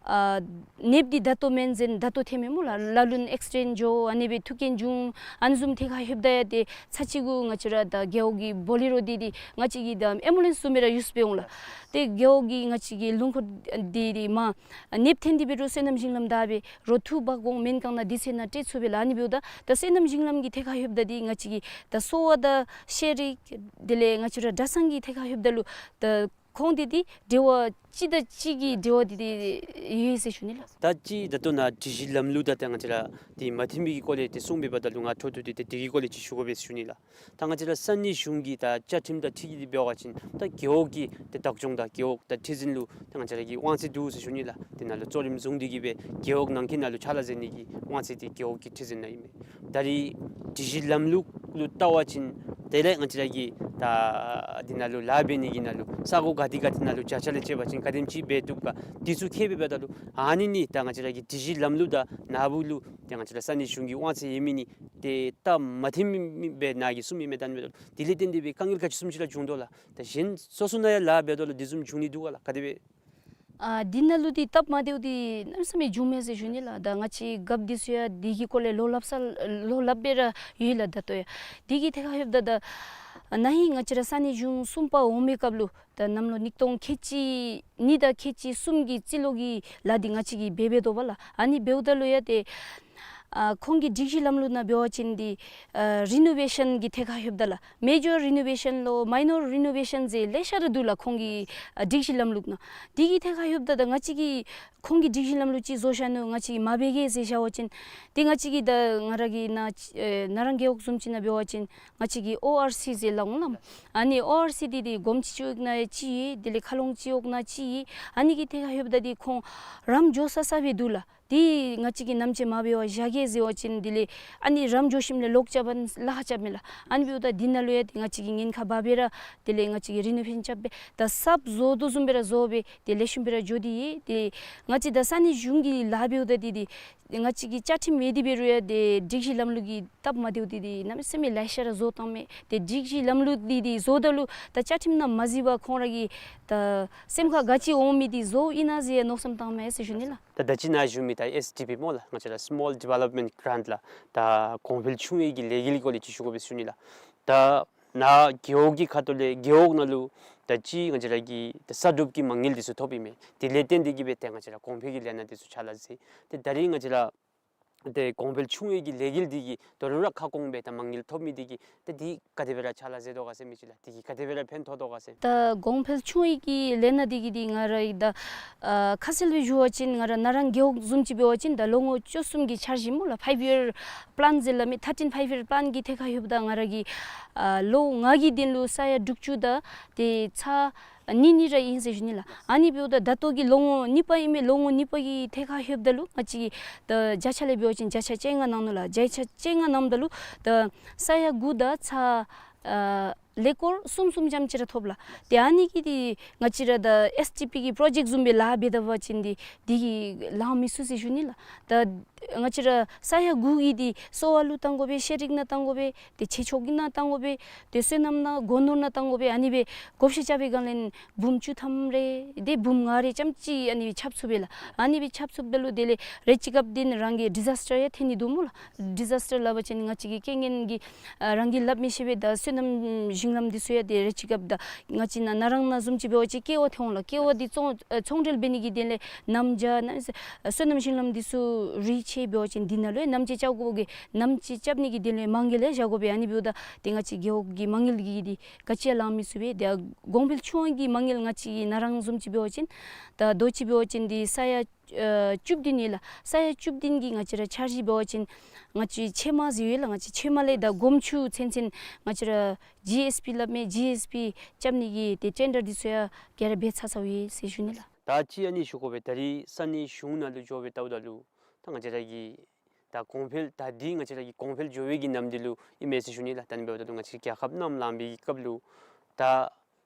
ཨ་ནདཔ་འདི་ད་ལྟོ་མེན་ཟེར་ད་ལྟོ་ཐོནམ་མས་སྨོ་ལགས། ལ་ལུ་ཨེག་སི་ཌེནཊ་འགྱོ་ཨ་ནི་སྦེ་ཐུག་རྐྱེན་འབྱུང་། ཨ་ནི་བཟུམ་ཐད་ཁར་ལྷོདཔ་ད་ཡང་དེ་ཚར་ཅིག་གུ་ང་བཅས་ར་ད་རྒེད་འོག་གི་བོ་ལེ་རོ་འདི་འདི་ང་བཅས་ཀྱིས་ད་ཨེམ་བུ་ལེནསི་བཟུམ་སྦེ་ར་ཡུསི་འབད་འོང་ལགས། དེ་རྒེད་འོག་གི་ང་བཅས་ཀྱི་ལུང་འཁོར་འདི་འདི་མར་ནདཔ་ཐོན་ཏེ་འབད་རུང་སོ་ནམ་ཞིང་ལམ་བདའ་སྦེ་རོགས་འཐུ་འབག་འོང་། མེན་གང་ན་དུས་ཚོད་ནང་སྤྲོད་ཚུགས་པས་ལགས། ཨ་ནི་འབདཝ་ད་ད་སོ་ནམ་ཞིང་ལམ་གྱི་ཐད་ཁར་ལྷོདཔ་ད་འདི་ང་བཅས་ཀྱི་ད་གསོ་བ་དང་ཤེས་རིག་དེ་ལས་ང་བཅས་ར་གྲྭ་ཚང་གི་ཐད་ཁར་ལྷོདཔ་ད་ལུ་ད་ ཁོང་འདི་འདི་འབྲེལ་བ་གཅིག་དང་གཅིག་གི་འབྲེལ་བ་འདི་འདི་ཡོད་ཟེར་ཞུ་ནི་ལགས། ད་ཅི་ད་ལྟོ་ནཱ་སྒྲིག་གཞི་ལམ་ལུགས་དང་ད་ང་བཅས་ར་འདི་མ་མཐུན་པའི་གི་སྐོར་ལས་ཏེ་གསུངས་པའི་བར་ད་ལུ་ང་འཕྲོ་མཐུད་དེ་ཏེ་འདི་གི་སྐོར་ལས་ཅིག་ཞུ་དགོ་པས་ཟེར་ཞུ་ནི་ལགས། ད་ང་བཅས་ར་ས་གནས་གཞུང་གི་ད་བཅའ་ཁྲིམས་དང་འཁྲིལ་ཏེ་འབད་བ་ཅིན་ད་རྒེད་འོག་གི་ཏེ་བདག་སྐྱོང་དང་རྒེད་འོག་ད་ཁྲི་འཛིན་ལུ་ད་ང་བཅས་ར་གི་དབང་ཚད་འདུག་ཟེར་ཞུ་ནི་ལགས། དེ་ནང་ལུ་གཙོ་རིམ་བཟུང་སྟེ་གི་སྦེ་རྒེད་འོག་ནང་འཁོད་ནང་ལུ་ཕྱག་ལཱ་མཛད་ནི་གི་དབང་ཚད་འདི་རྒེད་འོག་གི་ཁྲི་འཛིན་ནང་ཨིན་མས། ད་རེས་སྒྲིག་གཞི་ལམ་ལུགས་ལུ་བལྟ་བ་ཅིན་དེ་ལས་ང་བཅས་ར་གི་ད་འདི་ནང་ལུ་ལཱ་འབད་ནི་གི་ནང་ལུ་ས་གོ་ག་ཏེ་ག་ཏེ་ནང་ལུ་བརྒྱ་ཆ་ལས་བཅད་པ་ཅིན་ག་དེམ་ཅིག་འབད་བཏུབ་ག་འདི་ཚུ་མཁྱེན་པའི་བར་ད་ལུ་ཨ་ནི་ནི་ད་ང་བཅས་ར་གི་སྒྲིག་གཞི་ལམ་ལུགས་དང་ནཱ་བུ་ལུ་ཏེ་ང་བཅས་ར་ས་གནས་གཞུང་གི་དབང་ཚད་ཡོད་མི་ནི་ཏེ་སྟབས་མ་མཐུན་མི་སྦེ་ནཱ་གིས་གསུངམ་ཨིན་མས། ད་ཨ་ནི་འབདཝ་ད་ལུ་དེ་ལས་བརྟེན་ཏེ་སྦེ་དཀའ་ངལ་ག་ཅི་བཟུམ་ཅིག་ར་བྱུང་དོ་ལགས། ད་གཞན་སོ་སོ་ནང་ཡང་ལཱ་འབད་དོ་ལགས། དེ་བཟུམ་བྱུང་ནི་འདུག་ག་ལགས། ག་དེ་སྦེ། ཨ་འདི་ནང་ལུ་འདི་སྟབས་མ་བདེཝ་འདི་གནམ་མེད་ས་མེད་བྱུང་མས་ཟེར་ཞུ་ནི་ལགས། ད་ང་བཅས་རྒཔོ་འདི་ཚུ་ཡང་འདི་གི་སྐོར་ལས་ལོ་ལྷགཔ་ས་ལོ་ལྷགཔ་སྦེ་ར་ཡོད་ལགས། ད་ལྟོ་ཡང་འདི་གི་ཐད་ཁར་ལྷོདཔ་ད་ད་ན་ཧིང་ང་བཅས་ར་ས་གནས་གཞུང་གསུམ་པ་འོང་མི་སྐབས་ལུ་ད་གནམ་ལོ་ཉིས་སྟོང་ཁལ་གཅིག་གཉིས་དང་ཁལ་གཅིག་གསུམ་གྱི་རྩིས་ལོ་གི་ལཱ་འདི་ང་བཅས་ཀྱིས་འབད་འབད་དོ་བ་ལགས། ཨ་ནི་འབདཝ་ད་ལུ་ཡང་ཏེ་ཨ་ཁོང་གི་སྒྲིག་གཞི་ལམ་ལུགས་ནང་འབད་བ་ཅིན་འདི་ཨ་རི་ནོ་ཝེ་ཤཱན་གྱི་ཐད་ཁར་ལྷོདཔ་ད་ལགས། མེ་ཇར་རི་ནོ་ཝེ་ཤཱན་ལོ་མའི་ནོར་རི་ནོ་ཝེ་ཤཱན་ཟེར་ལེ་ཤ་ར་འདུག་ལགས། ཁོང་གི་ཨ་སྒྲིག་གཞི་ལམ་ལུགས་ནང་འདི་གི་ཐད་ཁར་ལྷོདཔ་ད་ད་ང་བཅས་ཀྱིས་ཁོང་གི་སྒྲིག་གཞི་ལམ་ལུགས་ཅིག་བཟོ་བཞག་ནུག། ང་བཅས་ཀྱིས་མ་འབད་གེ་ཟེར་བཞག་པ་ཅིན་ཏེ་ང་བཅས་ཀྱིས་ད་ང་ར་གི་ནཱ་ཨེ་ནཱ་རང་རྒེད་འོག་བཟུམ་ཅིག་ནང་འབད་བ་ཅིན་ང་བཅས་ཀྱིས་ཨོ་ཨར་སི་ཟེར་སླབ་འོང་ལགས། ཨ་ནི་ཨོ་ཨར་སི་འདི་འདི་གོམས་ཅིག་ཅིག་ནང་ཡང་ཅིག་ཡོད། དེ་ལས་མཁའ་ལོང་སྤྱི་འོག་ནང་ཅིག་ཡོད། ཨ་ནི་གི་ཐད་ཁར་ལྷོདཔ་ད་འདི་ཁོང་རམ་འགྱོ་ས་ས་སྦེ་འདུག་ལགས། འདི་ང་བཅས་ཀྱིས་ནམ་ཅིག་མ་འབད་བར་བཞག་གེ་ཟེར་བ་ཅིན་དེ་ལས་ཨ་ནི་རམ་འགྱོ་ཞིནམ་ལས་ལོག་རྐྱབ་པ་ལཱ་ཁག་རྐྱབ་མས་ལགས། ཨ་ནི་འབདཝ་ད་འདི་ནང་ལུ་ཡང་ཏེ་ང་བཅས་ཀྱིས་ཉེན་ཁ་འབག་སྦེ་ར་དེ་ལས་ང་བཅས་ཀྱིས་རི་ནོ་ཝེ་ཤཱན་རྐྱབ་སྦེ་ད་གསརཔ་བཟོ་དོ་བཟུམ་སྦེ་ར་བཟོ་སྦེ་ཏེ་ལེགས་ཤོམ་སྦེ་ར་འགྱོ་སྟེ་ཡོད། ཏེ་ང་བཅས་ད་ས་གནས་གཞུང་གི་ལཱ་འབདཝ་ད་འདི་འདི་ང་བཅས་ཀྱི་བཅའ་ཁྲིམས་ཡོད་དེ་འབད་རུང་ཡང་ཏེ་སྒྲིག་གཞི་ལམ་ལུགས་ཀྱི་སྟབས་མ་བདེཝ་འདི་འདི་གནམ་མེད་ས་མེད་ལེ་ཤ་ར་བཟོ་བཏངམ་མས། ཏེ་སྒྲིག་གཞི་ལམ་ལུགས་འདི་འདི་བཟོཝ་ད་ལུ་ད་བཅའ་ཁྲིམས་ནང་མ་གཟིགས་པར་ཁོང་ར་གི་ད་སེམས་ཁར་ག་ཅི་འོང་མི་འདི་བཟོཝ་ཨིན་ན་ཟེར་མནོ་བསམ་བཏངམ་མས་ཟེར་ཞུ་ནི་ལགས། ད་ད་ཅི་ནཱ་ཞུ་མི་ད་ཨེསི་ཌི་པི་སྨོ་ལགས། ང་བཅས་ར་སི་མོལ་ཌི་ཝེ་ལོབ་མེནཊ་གྲཱནཊ་ལགས། ད་གོང་འཕེལ་ཆུང་བའི་གི་ལས་འགུལ་སྐོར་ལས་ཅིག་ཞུ་དགོ་པས་ཟེར་ཞུ་ནི་ལགས། ད་ནཱ་རྒེད་འོག་གི་ཁ་ཐུག་ལས་རྒེད་འོག་ནང་ལུ་ད་ཅི་ང་བཅས་ར་གི་ད་གསར་སྒྲུབ་ཀྱི་མ་དངུལ་འདི་ཚུ་ཐོབ་ཨིན་མས། དེ་ལས་བརྟེན་ཏེ་གི་སྦེ་ཏེ་ང་བཅས་ར་གོང་འཕེལ་གྱི་ལས་སྣ་འདི་ཚུ་ཕྱག་ལཱ་མཛད། ཏེ་ད་རིས་ང་བཅས་ར་ཏེ་གོང་འཕེལ་ཆུང་བའི་གི་ལས་འགུལ་འདི་གིས་དོ་རུང་ར་ཁ་སྐོང་སྦེ་ད་མ་དངུལ་ཐོབ་མི་འདི་གིས་ཏེ་འདི་ག་དེ་སྦེ་ར་ཕྱག་ལཱ་མཛད་དོ་ག་ཟེར་མི་ཅིག་ལགས། འདི་གིས་ག་དེ་སྦེ་ར་ཕན་ཐོགས་དོ་ག་ཟེར། ད་གོང་འཕེལ་ཆུང་བའི་གི་ལས་སྣ་འདི་གིས་འདི་ང་ར་གི་ད་ཨ་ཁ་གསལ་སྦེ་ཞུ་བ་ཅིན་ང་ར་ནཱ་རང་རྒེད་འོག་བཟུམ་ཅིག་འབད་བ་ཅིན་ད་ལོ་ངོ་བཅུ་གསུམ་གྱི་འཆར་གཞི་སྨོ་ལགས། ཕའིབ་ཡར་པ་ལཱན་ཟེར་སླབ་མི་ཐར་ཊིན་ཕའིབ་ཡར་པ་ལཱན་གྱི་ཐད་ཁར་ལྷོདཔ་ད་ང་ར་གི་ཨ་ལོ་ལྔ་གི་དོན་ལུ་ས་ཡ་དྲུག་ཅུ་དང་ཏེ་ཚག་གཉིས་གཉིས་ར་ཨིན་ཟེར་ཞུ་ནི་ལགས། ཨ་ནི་འབདཝ་ད་ད་ལྟོ་གི་ལོ་ངོ་གཉིས་པ་ཨིན་མས། ལོ་ངོ་གཉིས་པ་གི་ཐད་ཁར་ལྷོདཔ་ད་ལུ་ང་བཅས་ཀྱིས་ད་བརྒྱ་ཆ་ལས་འབད་བ་ཅིན་བརྒྱ་ཆ་བཅོ་ལྔ་གནང་ནུག་ལགས། བརྒྱ་ཆ་བཅོ་ལྔ་གནངམ་ད་ལུ་ད་ས་ཡ་དགུ་དང་ཚག་ཨ་ཀོར་གསུམ་གསུམ་ཙམ་ཅིག་ར་ཐོབ་ལགས། ཏེ་ཨ་ནི་གིས་འདི་ང་བཅས་ར་ད་ཨེསི་ཌི་པི་གི་པྲོ་ཇེཀཊ་བཟུམ་སྦེ་ལཱ་འབད་ད་པ་ཅིན་འདི་འདི་གིས་ལང་མི་ཚུགས་ཟེར་ཞུ་ནི་ལགས། ད་ང་བཅས་ར་ས་ཡ་དགུ་གི་འདི་གསོ་བ་ལུ་བཏང་དགོ་པས། ཤེས་རིག་ནང་བཏང་དགོ་པས། ཏེ་ཆོས་ཕྱོགས་ཀྱི་ནང་བཏང་དགོ་པས། ཏེ་སོ་ནམ་ནང་སྒོ་ནོར་ནང་བཏང་དགོ་པས། ཨ་ནི་སྦེ་བགོ་བཤའ་རྐྱབ་པའི་སྒང་ལས་འབུམ་བཅུ་ཐམ་རེ་ཏེ་འབུམ་ལྔ་རེ་ཙམ་ཅིག་ཨ་ནི་སྦེ་ཆགས་ཚུགས་པས་ལགས། ཨ་ནི་སྦེ་ཆགས་ཚུགསཔ་ད་ལུ་དེ་ལས་རེ་ཅིག་སྐབས་འདི་ནི་རང་གི་ཌི་ཛཱས་ཊར་ཡང་ཐོན་ནི་འདུག་སྨོ་ལགས། ཌི་ཛཱས་ཊར་སླབ་པ་ཅིན་ང་བཅས་ཀྱི་རྐྱེན་ངན་གྱིས་ཨ་རང་གིས་སླབ་མི་ཤེས་པས། ད་སོ་ནམ་ཞིང་ལམ་འདི་ཚུ་ཡང་ཏེ་རེ་ཅིག་སྐབས་ད་ང་བཅས་ནཱ་ནཱ་རང་ནཱ་བཟུམ་ཅིག་འབད་བ་ཅིན་ཀེ་བ་ཐོན་འོང་ལགས། ཀེ་བ་འདི་ཚོང་ཨ་ཚོང་འབྲེལ་འབད་ནི་གི་དོན་ལས་གནམ་བྱཱར་ནང་སོ་ནམ་ཞིང་ལམ་འདི་ཚུ་རི་ཆེ་འབད་བ་ཅིན་འདི་ནང་ལུ་ཡང་གནམ་དཔྱད་རྐྱབ་དགོ་གི། གནམ་དཔྱད་རྐྱབ་ནི་གི་དོན་ལས་མ་དངུལ་ཡང་བཞག་དགོ་པས། ཨ་ནི་འབདཝ་ད་ཏེ་ང་བཅས་རྒེད་འོག་གི་མ་དངུལ་གྱིས་འདི་ག་ཅི་ཡང་ལང་མི་ཚུགས་པས། ཏེ་གོང་འཕེལ་ཆུང་བའི་གི་མ་དངུལ་ང་བཅས་ཀྱི་ནཱ་རང་བཟུམ་ཅིག་འབད་བ་ཅིན་ད་ལྟོ་ཅིག་འབད་བ་ཅིན་འདི་ས་ཡ་ཨ་བཅུ་བདུན་ཨིན་ལགས། ས་ཡ་བཅུ་བདུན་གྱི་ང་བཅས་ར་འཆར་གཞི་འབད་བ་ཅིན་ང་བཅས་ཕྱེ་མ་ཟེར་ཡོད་ལགས། ང་བཅས་ཕྱེ་མ་ལས་ད་སྒོམ་ཆུ་ཚུན་ཚོད་ང་བཅས་ར་ཇི་ཨེསི་པི་སླབ་མི་ཇི་ཨེསི་པི་རྐྱབ་ནི་གི་ཏེ་ཊེན་ཌར་འདི་ཚུ་ཡང་ག་ར་འབད་ཚར་ཚརཝ་ཨིན་ཟེར་ཞུ་ནི་ལགས། ད་ཅི་ཨ་ནི་ཞུ་དགོ་པས། ད་རིས་ས་གནས་གཞུང་ནང་ལུ་འགྱོ་སྦེ་བལྟཝ་ད་ལུ་ད་ང་བཅས་ར་གི་ད་གོང་འཕེལ་ད་འདི་ང་བཅས་ར་གི་གོང་འཕེལ་འགྱོ་བའི་གི་ནམ་དུས་ལུ་ཨིན་མས་ཟེར་ཞུ་ནི་ལགས། ད་ཨ་ནི་འབདཝ་ད་ལུ་ང་བཅས་རྒྱལ་ཁབ་ནང་ལང་པའི་གི་སྐབས་ལུ་ད་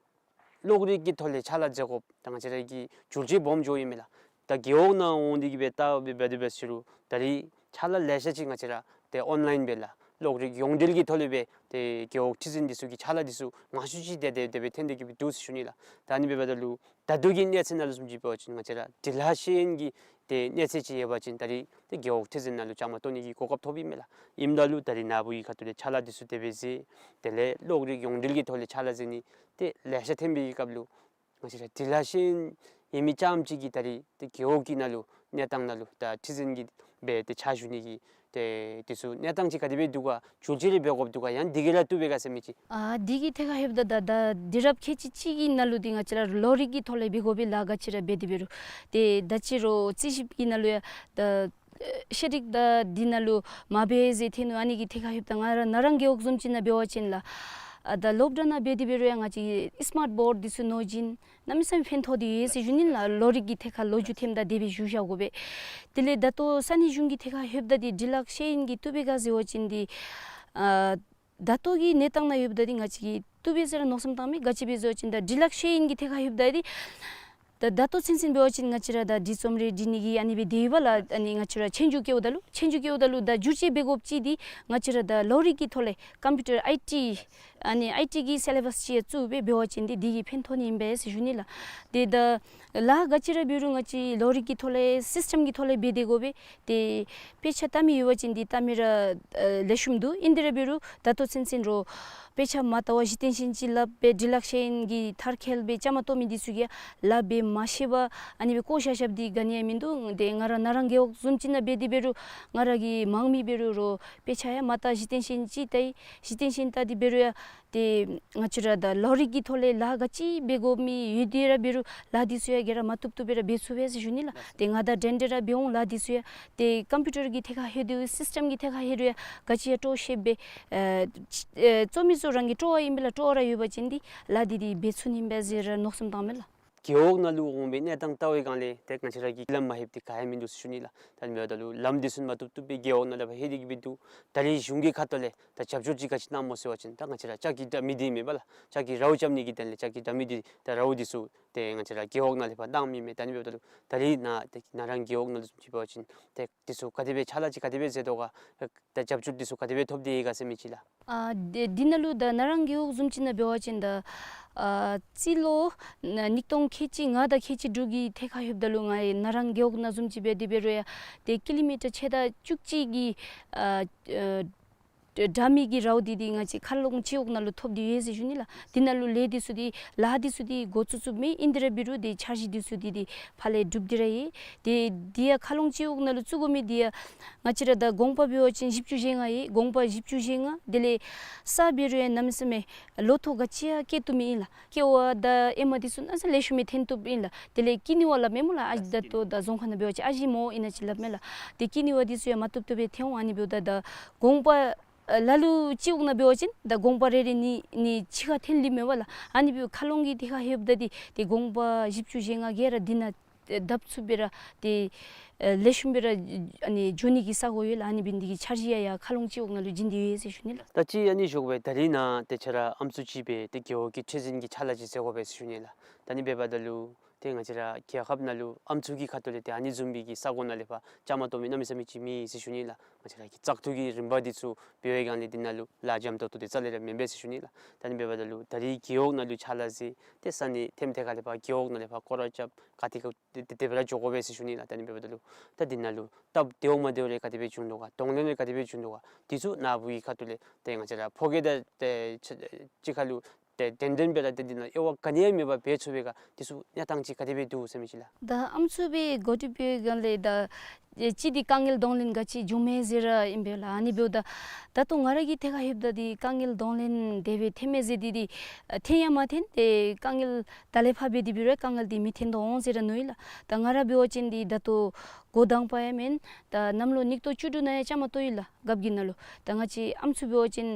གློག་རིག་གི་ཐོག་ལས་ཕྱག་ལཱ་མཛད་དགོཔ་ད་ང་བཅས་ར་གི་འགྱུར་བཅོས་སྦོམ་འགྱོཝ་ཨིན་མས་ལགས། ད་རྒེད་འོག་ནང་འོང་སྟེ་གི་སྦེ་བལྟ་སྦེ་འབད་དེ་འབད་ཟེར་རུང་ད་རིས་ཕྱག་ལཱ་ལེ་ཤ་ཅིག་ང་བཅས་ར་ཏེ་ཨོན་ལཱའིན་སྦེ་ལགས་གློག་རིག་ཡོངས་འབྲེལ་གྱི་ཐོག་ལས་སྦེ་ཏེ་རྒེད་འོག་ཁྲི་འཛིན་འདི་ཚུ་གི་ཕྱག་ལཱ་འདི་ཚུ་མང་ཤོས་ཅིག་དེ་དེ་དེ་སྦེ་ཐོན་ཏེ་གི་སྦེ་འདུག་ཟེར་ཞུ་ནི་ལགས། ད་ཨ་ནི་འབདཝ་ད་ལུ་ད་ལྟོ་གི་གནས་ཚད་ནང་ལུ་བཟུམ་ཅིག་འབད་བ་ཅིན་ང་བཅས་ར་འབྲི་ལྷག་ཤེས་ཡོན་གྱི་ཏེ་གནས་ཚད་ཅིག་ཡོད་པ་ཅིན་ད་རིས་ཏེ་རྒེད་འོག་ཁྲི་འཛིན་ནང་ལུ་བཅའ་མར་གཏོགས་ནི་གི་གོ་སྐབས་ཐོབ་ཨིན་མས་ལགས། ཨིནམ་ད་ལུ་ད་རིས་ནཱ་བུ་གི་ཁ་ཐུག་ལས་ཕྱག་ལཱ་འདི་ཚུ་དེ་སྦེ་མཛད། དེ་ལས་གློག་རིག་ཡོངས་འབྲེལ་གྱི་ཐོག་ལས་ཕྱག་ལཱ་མཛད་ནི་ཏེ་ལེ་ཤ་ཐོན་པའི་གི་སྐབས་ལུ་ང་བཅས་ར་འབྲི་ལྷག་ཤེས་ཡོན་ཡོད་མི་རྐྱངམ་ཅིག་གིས་ད་རིས་ཏེ་རྒེད་འོག་གི་ནང་ལུ་གནས་སྟངས་ནང་ལུ་ད་ཁྲི་འཛིན་གྱི་སྦེ་ཏེ་ཕྱག་ཞུ་ནི་གི་ ཏེ་དེ་ཚུ་གནས་སྟངས་ཅིག་ག་དེ་སྦེ་འདུག་ག། བསྒྱུར་བཅོས་རེ་འབད་དགོཔ་འདུག་ག། ཡང་དེ་གིས་ར་བཏུབ་པས་ག་ཟེར་མི་ཅིག། ཨ་དེ་གི་ཐད་ཁར་ལྷོདཔ་ད་ད་ད་དུས་རབས་ཁལ་གཅིག་གཅིག་གི་ནང་ལུ་འདི་ང་བཅས་ར་ལོ་རིམ་གྱི་ཐོག་ལས་འབད་དགོ་པའི་ལཱ་ག་ཅི་ར་འབད་དེ་འབད་རུང་ཏེ་ད་ཅི་རུང་རྩིས་ཞིབ་ཀྱི་ནང་ལུ་ཡང་ད་ཨེ་ཤེས་རིག་དང་འདི་ནང་ལུ་མ་འབད་ཟེར་ཐོན་ནུག། ཨ་ནི་གི་ཐད་ཁར་ལྷོདཔ་ད་ང་ར་ན་རང་རྒེད་འོག་བཟུམ་ཅིག་ནང་འབད་བ་ཅིན་ལགས། ཨ་ད་སློབ་གྲྭ་ནང་འབད་དེ་འབད་རུང་ཡང་ང་བཅས་སི་མཱརཊ་བོརཌ་འདི་ཚུ་ནོར་བཞིན་གནམ་མེད་ས་མེད་ཕན་ཐོགས་ཏེ་ཡོད་ཟེར་ཞུ་ནི་ལགས། ལོ་རིམ་གྱི་ཐད་ཁར་ལོ་རྒྱུས་ཐེམ་དང་དེ་སྦེ་ཞུ་བཞག་དགོ་པས། དེ་ལས་ད་ལྟོ་ས་གནས་གཞུང་གི་ཐད་ཁར་ལྷོདཔ་ད་འདི་འབྲི་ལྷག་ཤེས་ཡོན་གྱིས་བཏུབ་པས་ག་ཟེར་བ་ཅིན་འདི་ཨ་ད་ལྟོ་གི་གནས་སྟངས་ནང་ལྷོདཔ་ད་འདི་ང་བཅས་ཀྱིས་བཏུབ་པས་ཟེར་ར་མནོ་བསམ་བཏངམ་མས། ག་ཅི་སྦེ་ཟེར་བ་ཅིན་ད་འབྲི་ལྷག་ཤེས་ཡོན་གྱི་ཐད་ཁར་ལྷོདཔ་ད་འདི་ད་ད་ལྟོ་ཚུན་ཚོད་འབད་བ་ཅིན་ང་བཅས་ར་ད་འབྲི་རྩོམ་རེ་འབྲི་ནི་གི་ཨ་ནི་སྦེ་དེ་ཡོདཔ་ལགས། ཨ་ནི་ང་བཅས་ར་ཆོས་རྒྱུགས་རྐྱབ་ད་ལུ་ཆོས་རྒྱུགས་རྐྱབ་ད་ལུ་ད་བསྒྱུར་བཅོས་འབད་དགོཔ་ཅིག་འདི་ང་བཅས་ར་ད་ལོ་རིམ་གྱི་ཐོག་ལས་ཀམ་པིའུ་ཊར་ཨའི་ཊི་ཨ་ནི་ཨའི་ཊི་གི་སི་ལེ་བཱསི་ཅིག་ཡང་བཙུགས་སྦེ་འབད་བ་ཅིན་འདི་དེ་གིས་ཕན་ཐོགས་ནི་ཨིན་པས་ཟེར་ཞུ་ནི་ལགས། ཏེ་ད་ལཱ་ག་ཅི་ར་འབད་རུང་ང་བཅས་ལོ་རིམ་གྱི་ཐོག་ལས་སིསི་ཊེམ་གྱི་ཐོག་ལས་འབད་དེ་དགོ་པས། ཏེ་དཔེ་ཆ་བལྟ་མི་ཡོད་པ་ཅིན་འདི་བལྟ་མི་ར་ཨ་ལེགས་ཤོམ་འདུག། ཨིན་དེ་ར་འབད་རུང་ད་ལྟོ་ཚུན་ཚོད་རོགས་དཔེ་ཆ་མ་བལྟ་བར་གཞི་རྟེན་ཅན་ཅིག་སླབ་སྦེ་འབྲི་ལྷག་ཤེས་ཡོན་གྱི་མཐར་འཁྱོལ་སྦེ་བཅའ་མར་གཏོགས་མི་འདི་ཚུ་གིས་ལཱ་འབད་མ་ཤེས་པར་ཨ་ནི་སྦེ་བཀོ་བཞག་བཞགཔ་འདི་ག་ནི་ཡང་མིན་འདུག། ཏེ་ང་ར་ན་རང་རྒེད་འོག་བཟུམ་ཅིག་ནང་འབད་དེ་འབད་རུང་ང་ར་གི་མང་མི་འབད་རུང་རོགས་དཔེ་ཆ་ཡང་མ་བལྟ་གཞི་རྟེན་ཅན་ཅིག་བལྟ་ཡི། གཞི་རྟེན་ཅན་བལྟ་སྟེ་འབད་རུང་ཡང་ཏེ་ང་བཅས་ར་ད་ལོ་རིམ་གྱི་ཐོག་ལས་ལཱ་ག་ཅི་འབད་དགོ་མི་ཡོད་དེ་ར་འབད་རུང་ལཱ་འདི་ཚུ་ཡང་ག་ར་མ་བཏུབ་བཏུབ་སྦེ་ར་འབད་ཚུགས་པས་ཟེར་ཞུ་ནི་ལགས། ཏེ་ང་དང་འདྲན་འདྲ་ར་འབད་འོང་ལཱ་འདི་ཚུ་ཡང་ཏེ་ཀམ་པིའུ་ཊར་གྱི་ཐད་ཁར་ལྷོད་དེ་སིསི་ཊེམ་གྱི་ཐད་ཁར་ལྷོད་དེ་ཡང་ག་ཅི་ཡང་སྤྲོ་ཤེས་སྦེ་ཨེ་ཨེ་རྩོམ་མི་ཚུ་རང་གི་སྤྲོ་བ་ཨིན་པས་ལགས། སྤྲོ་བ་ར་ཡོད་པ་ཅིན་འདི་ལཱ་འདི་འདི་འབད་ཚུགས་ནི་ཨིན་པས་ཟེར་ར་མནོ་བསམ་བཏངམ་མས་ལགས། རྒེད་འོག་ནང་ལུ་འོང་བའི་གནས་སྟངས་བལྟ་བའི་སྒང་ལས་ཏེ་ང་བཅས་ར་གིས་ལམ་མ་ལྷོདཔ་འདི་ག་ཡང་མིན་འདུག་ཟེར་ཞུ་ནི་ལགས། ད་ཨ་ནི་འབདཝ་ད་ལུ་ལམ་འདི་ཚུ་མ་བཏུབ་བཏུབ་སྦེ་རྒེད་འོག་ནང་ལས་ཕར་ལྷོད་དེ་གི་སྦེ་འདུག། ད་རེས་གཞུང་གི་ཁ་ཐུག་ལས་ད་རྒྱབ་སྐྱོར་ཅིག་ག་ཅི་གནངམ་སྨོ་ཟེར་བ་ཅིན་ད་ང་བཅས་ར་ལྕགས་ཀྱི་དྲ་མིག་འདི་ཨིན་མས་པ་ལགས། ལྕགས་ཀྱི་རཝ་རྐྱབ་ནི་གི་དོན་ལས་ལྕགས་ཀྱི་དྲ་མིག་འདི་ད་རཝ་འདི་ཚུ་ཏེ་ང་བཅས་ར་རྒེད་འོག་ནང་ལས་ཕར་གནངམ་ཨིན་མས། ད་ཨ་ནི་འབདཝ་ད་ལུ་ད་རེས་ནཱ་ཏེ་ན་རང་རྒེད་འོག་ནང་ལུ་བཟུམ་ཅིག་འབད་བ་ཅིན་ཏེ་འདི་ཚུ་ག་དེ་སྦེ་ཕྱག་ལཱ་ཅིག་ག་དེ་སྦེ་མཛད་དོ་ག། ད་རྒྱབ་སྐྱོར་འདི་ཚུ་ག་དེ་སྦེ་ཐོབ་སྟེ་ཡོད་ག་ཟེར་མི་ཅིག་ལགས། ཨ་འདི་འདི་ནང་ལུ་ད་ན་རང་རྒེད་འོག་བཟུམ་ཅིག་ནང་འབད་བ་ཅིན་ད་ཨ་རྩིས་ལོ་ན་ཉིས་སྟོང་ཁལ་གཅིག་ལྔ་དང་ཁལ་གཅིག་དྲུག་གི་ཐད་ཁར་ལྷོདཔ་ད་ལུ་ང་ཡང་ན་རང་རྒེད་འོག་ནང་བཟུམ་ཅིག་འབད་དེ་འབད་རུང་ཡང་ཏེ་ཀི་ལོ་མི་ཊར་ཕྱེད་དང་བཅུ་གཅིག་གི་ཨ་ཨ་དྲ་མིག་གི་རཝ་འདི་འདི་ང་བཅས་མཁར་ལུང་སྤྱི་འོག་ནང་ལུ་ཐོབ་སྟེ་ཡོད་ཟེར་ཞུ་ནི་ལགས། འདི་ནང་ལུ་ལས་འདི་ཚུ་འདི་ལཱ་འདི་ཚུ་འདི་འགོ་བཙུགས་བཙུགསཔ་མས། ཨིན་དེ་ར་འབད་རུང་ཏེ་འཆར་གཞི་འདི་ཚུ་འདི་འདི་ཕར་ལས་གྲུབ་སྟེ་ར་ཡོད། ཏེ་འདི་ཡང་མཁར་ལུང་སྤྱི་འོག་ནང་ལུ་བཙུགས་དགོ་མི་འདི་ཡང་ང་བཅས་ར་ད་དགོངས་པ་འབད་བ་ཅིན་བཞི་བཅུ་ཞེ་ལྔ་ཡོད། དགོངས་པ་བཞི་བཅུ་ཞེ་ལྔ། དེ་ལས་ས་འབད་རུང་ཡང་གནམ་མེད་ས་མེད་ལོ་ཐོག་ག་ཅི་ཡང་སྐྱེ་བཏུབ་མི་ཨིན་ལགས། ཀེ་བ་དང་ཨེ་མ་འདི་ཚུ་གནམ་མེད་ས་མེད་ལེགས་ཤོམ་སྦེ་ཐོན་བཏུབ་ཨིན་ལགས། དེ་ལས་ཀི་ནི་བ་སླབ་མས་སྨོ་ལགས། ཨ་ད་ལྟོ་ད་རྫོང་ཁ་ནང་འབད་བ་ཅིན་ཨ་ཞིམ་མོ་ཨིན་ན་ཅིག་སླབ་མས་ལགས། ཏེ་ཀི་ནི་བ་འདི་ཚུ་ཡང་མ་བཏུབ་བཏུབ་སྦེ་ཐོན་འོང་། ཨ་ནི་འབདཝ་ད་ད་དགོངས་པ་ཨ་ལ་ལུ་སྤྱི་འོག་ནང་འབད་བ་ཅིན་ད་དགོངས་པ་རེ་རེ་གཉིས་གཉིས་གཅིག་ཁར་འཐེན་ལེན་མས་པ་ལགས། ཨ་ནི་འབདཝ་མཁར་ལུང་གི་ཐད་ཁར་ལྷོདཔ་ད་འདི་ཏེ་དགོངས་པ་བཞི་བཅུ་ཞེ་ལྔ་ག་ར་འདི་ནང་བརྡབ་ཚུགསཔ་སྦེ་ར་ཏེ་ཨ་ལེགས་ཤོམ་སྦེ་ར་ཨ་ནི་འགྱོ་ནི་གི་ས་གོ་ཡོད་ལགས། ཨ་ནི་འབད་ནི་འདི་གིས་འཆར་གཞི་ཡང་ཡང་མཁར་ལུང་སྤྱི་འོག་ནང་ལུ་བྱིན་ཏེ་ཡོད་ཟེར་ཞུ་ནི་ལགས། ད་ཅི་ཨ་ནི་ཞུ་དགོ་པས། ད་རེས་ནཱ་ཏེ་ཁྱོད་ར་ཨམ་སྲུ་ཅིག་སྦེ་ཏེ་རྒེད་འོག་གི་ཁྲི་འཛིན་གྱི་ཕྱག་ལཱ་ཅིག་མཛད་དགོ་པས་ཟེར་ཞུ་ནི་ལགས། ད་ཨ་ནི་འབདཝ་ད་ལུ་ཏེ་ང་བཅས་ར་རྒྱལ་ཁབ་ནང་ལུ་ཨམ་སྲུ་གི་ཁ་ཐུག་ལས་ཏེ་ཨ་ནི་བཟུམ་མའི་གི་ས་གོ་ནང་ལས་ཕར་བཅའ་མར་གཏོགས་མི་གནམ་མེད་ས་མེད་ཅིག་མེད་ཟེར་ཞུ་ནི་ལགས། ང་བཅས་ར་གི་བཙག་འཐུ་གི་རིམ་པ་འདི་ཚུ་འབད་བའི་སྒང་ལས་འདི་ནང་ལུ་ལཱ་འཇམ་ཏོག་ཏོ་འདི་རྩ་ལས་ར་མེན་པས་ཟེར་ཞུ་ནི་ལགས། ད་ཨ་ནི་འབདཝ་ད་ལུ་ད་རེས་རྒེད་འོག་ནང་ལུ་ཕྱག་ལཱ་མཛད་ཏེ་ས་གནས་ཐེམ་ཐད་ཁར་ལས་ཕར་རྒེད་འོག་ནང་ལས་ཕར་སྐོར་ར་རྐྱབ་ག་ཏེ་ག་ཏེ་དེ་སྦེ་ར་འགྱོ་དགོ་པས་ཟེར་ཞུ་ནི་ལགས། ད་ཨ་ནི་འབདཝ་ད་ལུ་ད་འདི་ནང་ལུ་སྟབས་བདེཝ་མ་བདེཝ་རེ་ག་དེ་སྦེ་བྱུང་དོ་ག། གདོང་ལེན་རེ་ག་དེ་སྦེ་བྱུང་དོ་ག། འདི་ཚུ་ནཱ་བུ་གི་ཁ་ཐུག་ལས་ཏེ་ང་བཅས་ར་ཕོ་སྐྱེས་དང་ཏེ་ཕྱི་ཁ་ལུ་ཏེ་གདན་འདྲེན་འབད་ར་ཏེ་འདི་ནང་དབྱེ་བ་ག་ནི་ཡང་མེད་པར་འབད་ཚུགས་པས་ག། འདི་ཚུ་གནས་སྟངས་ཅིག་ག་དེ་སྦེ་འདུག་ཟེར་མི་ཅིག་ལགས། ད་ཨམ་སྲུ་སྦེ་འགོ་ཁྲིདཔ་འབད་བའི་སྒང་ལས་ད་ཨེ་ཅིག་འདི་དཀའ་ངལ་གདོང་ལེན་ག་ཅི་བྱུངམ་མས་ཟེར་ར་ཨིན་པས་ལགས། ཨ་ནི་འབདཝ་ད་ད་ལྟོ་ང་ར་གི་ཐད་ཁར་ལྷོདཔ་ད་འདི་དཀའ་ངལ་གདོང་ལེན་དེ་སྦེ་ཐོནམ་མས་ཟེར་འདི་འདི་ཨ་ཐོན་ཡང་མ་ཐོན། ཏེ་དཀའ་ངལ་ད་ལས་ཕར་འབད་དེ་འབད་རུང་དཀའ་ངལ་འདི་མི་ཐོན་དོ་འོང་ཟེར་ར་མནོ་ཡི་ལགས། ད་ང་ར་འབད་བ་ཅིན་འདི་ད་ལྟོ་འགོ་དང་པ་ཡང་མེན། ད་གནམ་ལོ་ཉིས་སྟོང་བཅུ་དྲུག་ནང་ཡང་བཅའ་མར་གཏོགས་ཡི་ལགས། རྒཔོ་གི་ནང་ལུ་ད་ང་བཅས་ཨམ་སྲུ་འབད་བ་ཅིན་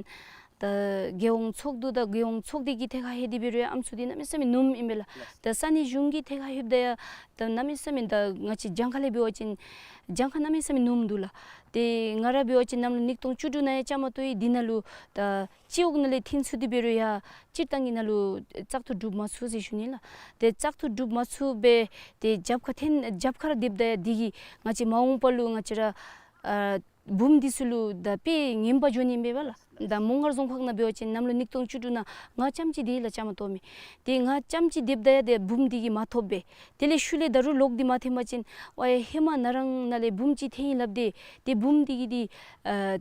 ད་རྒྱལ་ཡོངས་ཚོགས་འདུ་དང་རྒྱལ་ཡོངས་ཚོགས་སྡེ་གི་ཐད་ཁར་ལྷོད་དེ་འབད་རུང་ཨམ་སྲུ་འདི་གནམ་མེད་ས་མེད་ཉུངམ་ཨིན་པས་ལགས། ད་ས་གནས་གཞུང་གི་ཐད་ཁར་ལྷོདཔ་ད་ཡང་ད་གནམ་མེད་ས་མེད་ད་ང་བཅས་གྱངས་ཁ་ལས་འབད་བ་ཅིན་གྱངས་ཁ་གནམ་མེད་ས་མེད་ཉུངམ་འདུག་ལགས། ཏེ་ང་ར་འབད་བ་ཅིན་གནམ་ལོ་ཉིས་སྟོང་བཅུ་དྲུག་ནང་ཡང་བཅའ་མར་གཏོགས་ཡི། འདི་ནང་ལུ་ད་སྤྱི་འོག་ནང་ལས་འཐོན་ཚུགས་ཏེ་འབད་རུང་ཡང་སྤྱིར་བཏང་གི་ནང་ལུ་བཙག་འཐུ་གྲུབ་མ་ཚུགས་ཟེར་ཞུ་ནི་ལགས། ཏེ་བཙག་འཐུ་གྲུབ་མ་ཚུགས་པས། ཏེ་རྒྱབ་ཁར་འཐོན་རྒྱབ་ཁར་སྡོདཔ་ད་ཡང་འདི་གིས་ང་བཅས་མ་འོངས་པ་ལུ་ང་བཅས་ར་ཨ་བུམོ་འདི་ཚུ་ལུ་ད་དཔེ་ངན་པ་འགྱོ་ནི་ཨིན་པས་ལགས། ད་མོང་སྒར་རྫོང་ཁག་ནང་འབད་བ་ཅིན་གནམ་ལོ་ཉིས་སྟོང་བཅུ་དྲུག་ནང་ང་རྐྱངམ་ཅིག་འདི་ལགས་བཅའ་མར་གཏོགས་མི། ཏེ་ང་རྐྱངམ་ཅིག་སྡོདཔ་ད་ཡང་ཏེ་བུམོ་འདི་གིས་མ་ཐོབ་པས། དེ་ལས་ཤུལ་ལས་ད་རུང་ལོག་སྟེ་མ་འཐོན་པ་ཅིན་ཝའེ་ཧེ་མ་ན་རང་ནང་ལས་བུམོ་ཅིག་འཐོན་ཡི་སླབ་སྟེ་ཏེ་བུམོ་འདི་གིས་འདི་ཨ་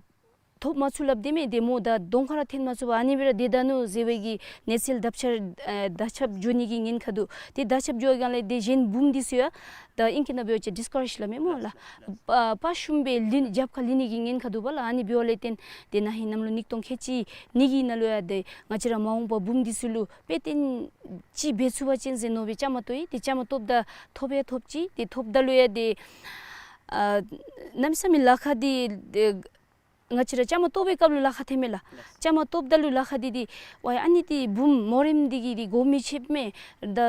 ཐོབ་མ་ཚུགས་སླབ་སྟེ་མས། ཏེ་མོ་ད་གདོང་ཁར་ར་འཐོན་མ་ཚུགས་པར་ཨ་ནི་སྦེ་ར་སྡོད་ད་ནུག་ཟེར་བའི་གི་གནས་ཚུལ་དག་ཆ་ཨ་དག་ཆ་འགྱོ་ནི་གི་ཉེན་ཁ་འདུག། ཏེ་དག་ཆ་འགྱོ་བའི་སྒང་ལས་ཏེ་གཞན་བུམོ་འདི་ཚུ་ཡང་ད་ཨིང་སྐད་ནང་འབད་བ་ཅིན་ཌིས་ཀ་རེཇ་སླབ་མས་སྨོ་ལགས། ལགས་སོ། ལགས་སོ། པ་པ་ཤུམ་སྦེ་ལུས་རྒྱབ་ཁར་ལུས་ནི་གི་ཉེན་ཁ་འདུག་པ་ལགས། ཨ་ནི་འབདཝ་ལས་བརྟེན་ཏེ་ན་ཧིང་གནམ་ལོ་ཉིས་སྟོང་ཁལ་གཅིག་གཉིས་ཀྱི་ནང་ལུ་ཡང་ཏེ་ང་བཅས་ར་མ་འོངས་པ་བུམོ་འདི་ཚུ་ལུ་དཔེ་སྟོན་ཅིག་འབད་ཚུགས་པ་ཅིན་ཟེར་མནོ་སྦེ་བཅའ་མར་གཏོགས་ཡི། ཏེ་བཅའ་མར་གཏོགསཔ་ད་ཐོབ་ཡང་ཐོབ་ཅི། ཏེ་ཐོབ་ད་ལུ་ཡང་ཏེ་ཨ་གནམ་མེད་ས་མེད་ལཱ་ཁག་འདི་ཏེ་ང་བཅས་ར་བཅའ་མར་གཏོགས་པའི་སྐབས་ལུ་ལཱ་ཁག་ཐོནམ་མས་ལགས། ལགས། བཅའ་མར་གཏོགསཔ་ད་ལུ་ལཱ་ཁག་འདི་ཏེ་ཝའི་ཨ་ནི་ཏེ་བུམོ་མོ་རེངམ་འདི་གིས་ཏེ་གོ་མི་ཆོདཔ་མས། ད་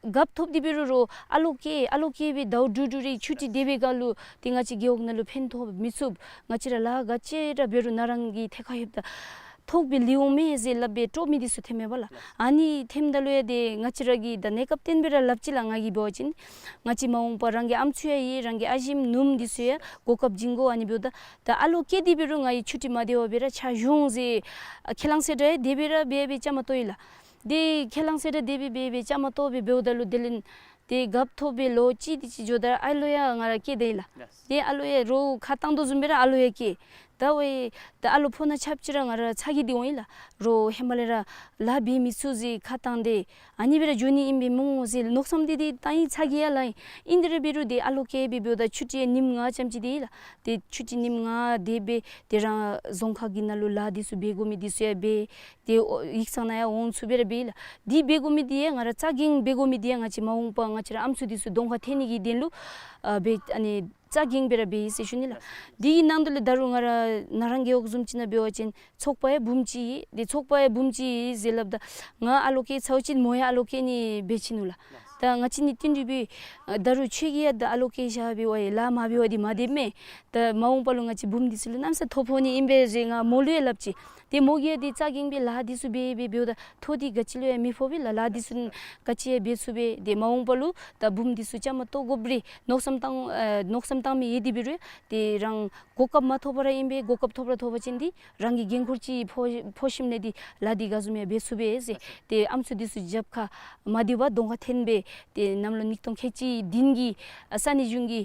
རྒཔོ་ཐོབ་སྟེ་འབད་རུང་རོགས་ཨ་ལོ་བཀལ་ཨ་ལོ་བཀལ་སྦེ་ཟླཝ་དྲུག་དྲུག་རེ་ཆུ་ཊི་སྡོད་པའི་སྒང་ལུ་ཏེ་ང་བཅས་རྒེད་འོག་ནང་ལུ་ཕན་ཐོགས་མི་ཚུགས། ང་བཅས་ར་ལཱ་ག་ཅི་ར་འབད་རུང་ན་རང་གི་ཐད་ཁར་ལྷོདཔ་ད་ཐོག་སྦེ་ལུས་འོང་མས་ཟེར་སླབ་སྦེ་དཀྲོག་མི་འདི་ཚུ་ཐོནམ་མས་པ་ལགས། ཨ་ནི་ཐོནམ་ད་ལུ་ཡང་ཏེ་ང་བཅས་ར་གིས་ད་གནས་སྐབས་བརྟེན་སྦེ་ར་སླབ་ཅི་ལགས། ང་གིས་འབད་བ་ཅིན་ང་བཅས་མ་འོངས་པ་རང་གི་ཨམ་སྲུ་ཡང་ཡོད། རང་གི་ཨ་ཞེམོ་ནུམོ་འདི་ཚུ་ཡང་གོ་སྐབས་བྱིན་དགོ། ཨ་ནི་འབདཝ་ད་ད་ཨ་ལོ་བཀལ་ཏེ་འབད་རུང་ང་གིས་ཆུ་ཊི་མ་སྡོད་པར་སྦེ་ར་ཆ་བཞག་འོང་ཟེར་ཨ་ཁས་བླངས་ཟེར་ར་ཡང་དེ་སྦེ་ར་འབད་སྦེ་བཅའ་མར་གཏོགས་ཡི་ལགས། ཏེ་ཁས་བླངས་ཟེར་ར་དེ་སྦེ་འབད་སྦེ་བཅའ་མར་གཏོགས་སྦེ་འབདཝ་ད་ལུ་དེ་ལས་ཏེ་རྒཔོ་ཐོབ་སྦེ་ལོ་གཅིག་དེ་ཅིག་འགྱོཝ་ད་ཨ་ལོ་ཡང་ང་ར་བཀལ་ད་ཡི་ལགས། ལགས། ཏེ་ཨ་ལོ་ཡང་རོགས་ཁ་བཏང་དོ་བཟུམ་སྦེ་ར་ཨ་ལོ་ཡང་བཀལ། ད་ཝའི་ད་ཨ་ལོ་ཕོ་ནང་ཆགསཔ་ཅིག་ར་ང་ར་ཚ་གྱང་འདི་འོང་ཡི་ལགས། རོགས་ཧེ་མ་ལས་ར་ལཱ་འབད་མི་ཚུགས་ཟེར་ཁ་བཏང་སྟེ་ཨ་ནི་སྦེ་ར་འགྱོ་ནི་ཨིན་པས་སྨོ་ཟེར་མནོ་བསམ་འདི་ཏེ་བཏང་ཡི། ཚ་གྱང་ཡང་ལང་ཡི། ཨིན་དེ་ར་འབད་རུང་ཏེ་ཨ་ལོ་བཀལ་སྦེ་འབདཝ་ད་ཆུ་ཊི་ཡང་ཉིནམ་ལྔ་ཙམ་ཅིག་སྡོད་ཡི་ལགས། ཏེ་ཆུ་ཊི་ཉིནམ་ལྔ་སྡོད་སྦེ་ཏེ་རང་རྫོང་ཁག་གི་ནང་ལུ་ལཱ་འདི་ཚུ་འབད་དགོ་མི་འདི་ཚུ་ཡང་འབད། ཏེ་ཨོ་ཡིག་ཚང་ནང་ཡང་འོང་ཚུགས་སྦེ་ར་འབད་ཡི་ལགས། འདི་འབད་དགོ་མི་འདི་ཡང་ང་ར་རྩ་འགེངས་འབད་དགོ་མི་འདི་ཡང་ང་བཅས་མ་འོངས་པ་ང་བཅས་ར་ཨམ་སྲུ་འདི་ཚུ་གདོང་ཁར་འཐོན་ནི་གི་དོན་ལུ་ཨ་འབད་ཨ་ནི་རྩ་འགེངས་སྦེ་ར་འབད་ཡི་ཟེར་ཞུ་ནི་ལགས། འདི་གི་ནང་དོག་ལས་ད་རུང་ང་ར་ན་རང་རྒེད་འོག་བཟུམ་ཅིག་ནང་འབད་བ་ཅིན་ཚོགས་པ་ཡང་བུམོ་གཅིག་ཡོད། ཏེ་ཚོགས་པ་ཡང་བུམོ་གཅིག་ཡོད་ཟེར་སླབ་ད་ང་ཨ་ལོ་བཀལ་ཚརཝ་ཅིག་མོ་ཡང་ཨ་ལོ་བཀལ་ནི་འབད་ཅི་ནུག་ལགས། ད་ང་བཅས་ནི་བསྟུན་གྲོས་འབད་ད་རུང་ཁྱོད་ཀྱིས་ཡང་ད་ཨ་ལོ་བཀལ་བཞག་པའི་ཝའི་ལཱ་མ་འབད་བར་འདི་མ་སྡོདཔ་མས། ད་མ་འོངས་པ་ལུ་ང་བཅས་བུམོ་འདི་ཚུ་ལུ་གནམ་ས་ཐོབ་ཕོག་ནི་ཨིན་པས་ཟེར་ང་མོ་ལུ་ཡང་སླབ་ཅི། ཏེ་མོ་གིས་ཡང་ཏེ་རྩ་འགེངས་སྦེ་ལཱ་འདི་ཚུ་འབད་འབད་འབདཝ་ད་ཐོག་འདི་ག་ཅི་ལུ་ཡང་མི་ཕོག་པས་ལགས། ལཱ་འདི་ཚུ་ག་ཅི་ཡང་འབད་ཚུགས་པས། ཏེ་མ་འོངས་པ་ལུ་ད་བུམོ་འདི་ཚུ་བཅའ་མར་གཏོགས་དགོཔ་རེ་མནོ་བསམ་བཏང་ཨ་མནོ་བསམ་བཏང་མི་ཡོད། དེ་འབད་རུང་ཏེ་རང་གོ་སྐབས་མ་ཐོབ་པར་ཨིན་པས། གོ་སྐབས་ཐོབ་ར་ཐོབ་པ་ཅིན་ཏེ་རང་གི་འགན་ཁུར་ཅིག་ཕོག་ཕོག་ཞིནམ་ལས་ཏེ་ལཱ་འདི་ག་བཟུམ་ཡང་འབད་ཚུགས་པས་ཟེར། ཏེ་ཨམ་སྲུ་འདི་ཚུ་རྒྱབ་ཁར་མ་སྡོད་པར་གདོང་ཁར་འཐོན་སྦེ་ཏེ་གནམ་ལོ་ཉིས་སྟོང་ཁལ་གཅིག་བདུན་གྱི་ཨ་ས་གནས་གཞུང་གི་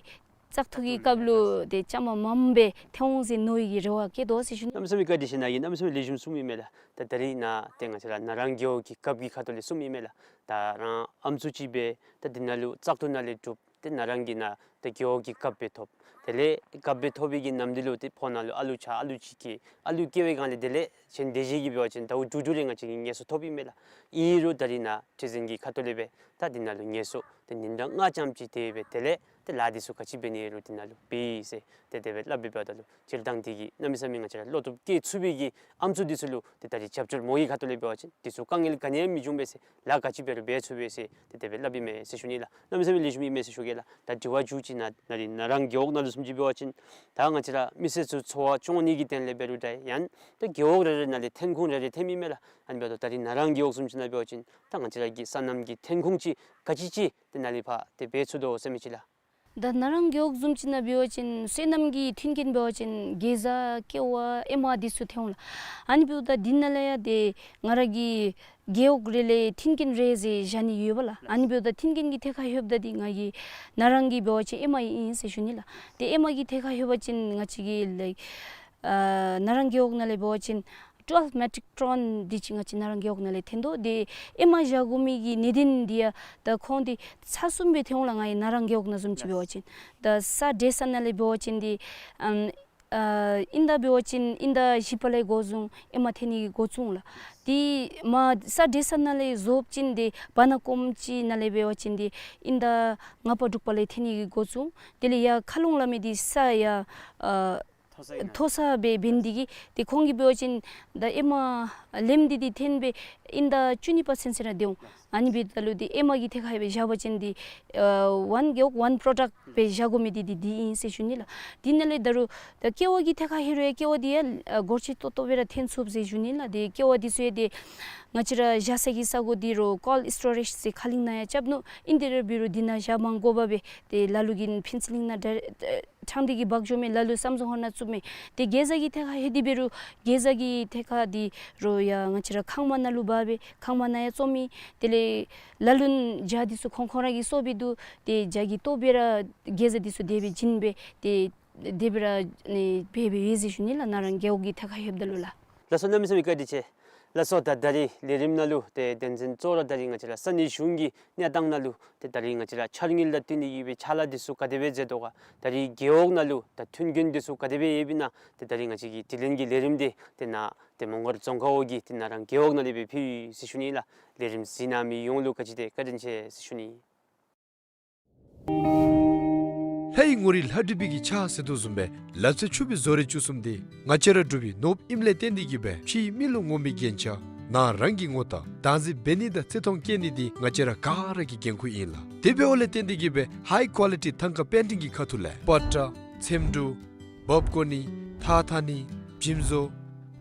བཙག་འཐུ་གི་སྐབས་ལུ་ཏེ་བཅའ་མར་མངམ་སྦེ་འཐོན་འོང་ཟེར་མནོ་བའི་གི་རེ་བ་བསྐྱེད་དོ་ཟེར་ཞུ་ནི། གནམ་མེད་ས་མེད་བཀའ་དྲིན་ཆེ། ནཱ་གིས་གནམ་མེད་ས་མེད་ལེགས་ཤོམ་གསུངམ་ཨིན་མས་ལགས། ད་ད་རིས་ནཱ་ཏེ་ང་བཅས་ར་ན་རང་རྒེད་འོག་གི་རྒཔོ་གི་ཁ་ཐུག་ལས་གསུངམ་ཨིན་མས་ལགས། ད་རང་ཨམ་སྲུ་ཅིག་སྦེ་ད་འདི་ནང་ལུ་བཙག་འཐུ་ནང་ལས་གྲུབ། ཏེ་ན་རང་གི་ནཱ་ཏེ་རྒེད་འོག་གི་རྒཔོ་སྦེ་ཐོབ། དེ་ལས་རྒཔོ་སྦེ་ཐོབ་པའི་གི་ནམ་དུས་ལུ་ཏེ་ཕོ་ནང་ལུ་ཨ་ལུ་ཆ་ཨ་ལུ་ཅིག་སྐྱེས། ཨ་ལུ་སྐྱེས་པའི་སྒང་ལས་དེ་ལས་གཞན་དེ་ཅིག་གིས་འབད་བ་ཅིན་ཟླཝ་དྲུག་དྲུག་རེ་ང་བཅས་ཀྱིས་ངལ་གསོ་ཐོབ་ཨིན་མས་ལགས། ཨིན་རུང་ད་རིས་ནཱ་ཁྲི་འཛིན་གྱི་ཁ་ཐུག་ལས་སྦེ་ད་འདི་ནང་ལུ་ངལ་གསོ་ཏེ་ཉིན་གྲངས་ལྔ་ཙམ་ཅིག་སྡོད་སྦེ་དེ་ལས་ཏེ་ལཱ་འདི་ཚུ་ག་ཅི་འབད་ནི་རུང་འདི་ནང་ལུ་འབད་ཡི་ཟེར་ཏེ་དེ་སྦེ་སླབ་སྦེ་འབདཝ་ད་ལུ་སྤྱིར་བཏང་འདི་གིས་གནམ་མེད་ས་མེད་ང་བཅས་ར་བློ་སྟོབས་བསྐྱེད་ཚུགས་པའི་གི་ཨམ་སྲུ་འདི་ཚུ་ལུ་ཏེ་ད་རིས་རྒྱབ་སྐྱོར་མོ་གི་ཁ་ཐུག་ལས་འབད་བ་ཅིན་འདི་ཚུ་དཀའ་ངལ་ག་ནི་ཡང་མི་འབྱུང་པས་ཟེར། ལཱ་ག་ཅི་འབད་རུང་འབད་ཚུགས་པས་ཟེར་ཏེ་དེ་སྦེ་སླབ་ཨིན་མས་ཟེར་ཞུ་ནི་ལགས། གནམ་མེད་ས་མེད་ལེགས་ཤོམ་ཨིན་མས་ཟེར་ཞུ་གེ་ལགས། ད་དྲི་བ་མཇུག་ཅིག་ནཱ་ད་རིས་ན་རང་རྒེད་འོག་ནང་ལུ་བཟུམ་ཅིག་འབད་བ་ཅིན་ད་ང་བཅས་ར་མི་སེར་ཚུ་འཚོ་བ་སྐྱོང་ནི་གི་དོན་ལས་འབད་རུང་འདྲ་ཡང་ད་རྒེད་འོག་རེ་རེ་ནང་ལས་ཐོན་ཁུངས་རེ་རེ་ཐོནམ་ཨིན་མས་ལགས། ཨ་ནི་འབདཝ་ད་ད་རིས་ན་རང་རྒེད་འོག་བཟུམ་ཅིག་ནང་འབད་བ་ཅིན་ད་ང་བཅས་ར་གི་སོ་ནམ་གྱི་ཐོན་ཁུངས་ཅིག་ག་ཅི་ཅིག་དེ་ནང་ལས་ཕར་ཏེ་འབད་ཚུགས་དོ་ཟེར་མི་ཅིག་ལགས། ད་ན་རང་རྒེད་འོག་བཟུམ་ཅིག་ནང་འབད་བ་ཅིན་སོ་ནམ་གྱི་མཐུན་རྐྱེན་འབད་བ་ཅིན་གེ་ཛ་ཀེ་བ་ཨེ་མ་འདི་ཚུ་ཐོན་འོང་ལགས། ཨ་ནི་འབདཝ་ད་འདི་ནང་ལས་ཡང་ཏེ་ང་ར་གི་རྒེད་འོག་རེ་ལས་མཐུན་རྐྱེན་རེ་ཟེར་བཞག་ནི་ཡོད་པ་ལགས། ཨ་ནི་འབདཝ་ད་མཐུན་རྐྱེན་གྱི་ཐད་ཁར་ལྷོདཔ་ད་ཏེ་ང་གིས་ན་རང་གི་འབད་བ་ཅིན་ཨེ་མ་ཨིན་ཟེར་ཞུ་ནི་ལགས། ཏེ་ཨེ་མ་གི་ཐད་ཁར་ལྷོད་པ་ཅིན་ང་བཅས་ཀྱི་ལཱ་ཨ་ན་རང་རྒེད་འོག་ནང་ལས་འབད་བ་ཅིན་ཊུ་ཝེལབ་མེ་ཊིག་ཊོན་འདི་ཅིག་ང་བཅས་ན་རང་རྒེད་འོག་ནང་ལས་ཐོན་དོ། ཏེ་ཨེ་མ་བཞག་དགོ་མི་གི་གནད་དོན་འདི་ཡང་ད་ཁོང་འདི་ཚར་གསུམ་སྦེ་ཐོན་འོང་ལགས། ང་གི་ན་རང་རྒེད་འོག་ནང་བཟུམ་ཅིག་འབད་བ་ཅིན་ད་ས་འདྲེས་ས་ནང་ལས་འབད་བ་ཅིན་འདི་ཨམ་ཨ་ཨིན་ད་འབད་བ་ཅིན་ཨིན་ད་བཞི་པ་ལས་འགོ་བཟུང་ཨེ་མ་ཐོན་ནི་གི་འགོ་བཙུགས་འོང་ལགས། ཏེ་མར་ས་འདྲེས་ས་ནང་ལས་བཟོ་བ་ཅིན་འདི་བར་ན་གོམ་ཅིག་ནང་ལས་འབད་བ་ཅིན་འདི་ཨིན་ད་ལྔ་པ་དྲུག་པ་ལས་ཐོན་ནི་གི་འགོ་བཙུགས་འོང་། དེ་ལས་ཡར་མཁའ་ཀློང་ལ་མི་འདི་ས་ཡར་ཨ་མཐོ་ས་ཨིན་ན། མཐོ་ས་སྦེ་འབད་ནི་འདི་གིས་ཏེ་ཁོང་གིས་འབད་བ་ཅིན་ད་ཨེ་མ་ལེནམ་འདི་འདི་ཐོན་སྦེ་ཨིན་ད་བཅུ་གཉིས་པ་ཚུན་ཚོད་ར་སྡོད་འོང་། ཨ་ནི་འབདཝ་ད་ལུ་འདི་ཨེ་མ་གི་ཐད་ཁར་སྦེ་བཞག་པ་ཅིན་འདི་ཨ་ཝན་རྒེད་འོག་ཝན་པྲོ་ཌག་སྦེ་བཞག་དགོ་མི་འདི་འདི་འདི་ཨིན་ཟེར་ཞུ་ནི་ལགས། འདི་ནང་ལས་ད་རུང་ད་ཀེ་བ་གི་ཐད་ཁར་ལྷོད་རུང་ཡང་ཀེ་བ་འདི་ཡང་ཨ་སྒོར་ཆེ་ཏོག་ཏོ་སྦེ་ར་ཐོན་ཚུགས་ཟེར་ཞུ་ནི་ལགས། ཏེ་ཀེ་བ་འདི་ཚུ་ཡང་ཏེ་ང་བཅས་ར་བཞག་ས་གི་ས་གོ་འདི་རུང་ཀོལཌ་སི་ཊོ་རེཇ་ཟེར་ཁ་གླིང་ནང་ཡང་རྐྱབ་ནུག། ཨིན་དེ་ར་འབད་རུང་འདི་ནང་བཞག་མ་དགོ་པར་སྦེ་ཏེ་ལ་ལུ་གིས་ཕུན་ཚོགས་གླིང་ནང་ད་ཨ་ཕྲང་སྟེ་གིས་འབག་འགྱོ་མི་ལ་ལུ་སམ་སོང་ཧོར་ནང་བཙུགས་མི། ཏེ་གེ་ཛ་གི་ཐད་ཁར་ལྷོད་དེ་འབད་རུང་གེ་ཛ་གི་ཐད་ཁར་འདི་རུང་ཡང་ང་བཅས་ར་ཁང་མ་ནང་ལུ་འབག་སྦེ་ཁང་མ་ནང་ཡང་བཙོ་མི། དེ་ལས་ལ་ལུ་ཇ་འདི་ཚུ་ཁོང་ཁོང་ར་གིས་གསོག་སྦེ་འདུག། ཏེ་ཇ་གི་ལྟོ་སྦེ་ར་གེ་ཛ་འདི་ཚུ་དེ་སྦེ་བྱིན་སྦེ་ཏེ་ དེ་སྦེ་ར་ཨ་ནི་འབད་འབདཝ་ཨིན་ཟེར་ཞུ་ནི་ལགས། ནཱ་རང་རྒེད་འོག་གི་ཐད་ཁར་ལྷོདཔ་ད་ལུ་ལགས། ལགས་སོ། གནམ་མེད་ས་མེད་བཀའ་དྲིན་ཆེ། ལགས་སོ། ད་ད་རིས་ལས་རིམ་ནང་ལུ་ཏེ་དོན་ཚན་གཙོ་བོ་ར་ད་རིས་ང་བཅས་ར་ས་གནས་གཞུང་གི་གནས་སྟངས་ནང་ལུ་ཏེ་ད་རིས་ང་བཅས་ར་འཆར་དངུལ་དང་བསྟུན་ཏེ་གི་སྦེ་ཕྱག་ལཱ་འདི་ཚུ་ག་དེ་སྦེ་མཛད་དོ་ག། ད་རིས་རྒེད་འོག་ནང་ལུ་ད་མཐུན་རྐྱེན་འདི་ཚུ་ག་དེ་སྦེ་ཡོདཔ་ཨིན་ན། ཏེ་ད་རིས་ང་བཅས་ཀྱི་དྲི་ལན་གྱི་ལས་རིམ་འདི་ཏེ་ནཱ་ཏེ་མོང་སྒར་རྫོང་ཁག་འོག་གི་ཏེ་ནཱ་རང་རྒེད་འོག་ནང་ལས་སྦེ་ཕུལ་ཡི་ཟེར་ཞུ་ནི་ལགས། ལས་རིམ་གཟིགས་གནང་མི་ཡོངས་ལུ་བཀའ་དྲིན་ཆེ། བཀའ་དྲིན་ཆེ་ཟེར་ཞུ་ནི། ལྷའི་ངོ་རིས་ལྷ་བྲིས་པའི་གི་ཕྱག་ཟེར་དོ་བཟུམ་སྦེ་ལག་རྩལ་ཕྱུག་པའི་བཟོ་རིག་བཅུ་གསུམ་འདི་ང་བཅས་ར་འབྲུག་པའི་ནོར་བུ་ཨིནམ་ལས་བརྟེན་ཏེ་གི་སྦེ་ཕྱིའི་མི་ལུ་ངོམ་པའི་རྒྱན་ཆ་ནཱ་རང་གིས་ངོ་བལྟ་བདག་འཛིན་འབད་ནི་དང་བརྩི་མཐོང་བསྐྱེད་ནི་འདི་ང་བཅས་ར་ག་ར་གི་འགན་ཁུར་ཨིན་ལགས། དེ་འབདཝ་ལས་བརྟེན་ཏེ་གི་སྦེ་ཧའི་ཀོ་ལི་ཊི་ཐང་ཀ་པེན་ཊིང་གི་ཁ་ཐུག་ལས་པ་ཏྲ་ཚེམ་དྲུབ་འབག་བཀོ་ནི་ཐགས་འཐག་ནི་འཇིམ་བཟོ་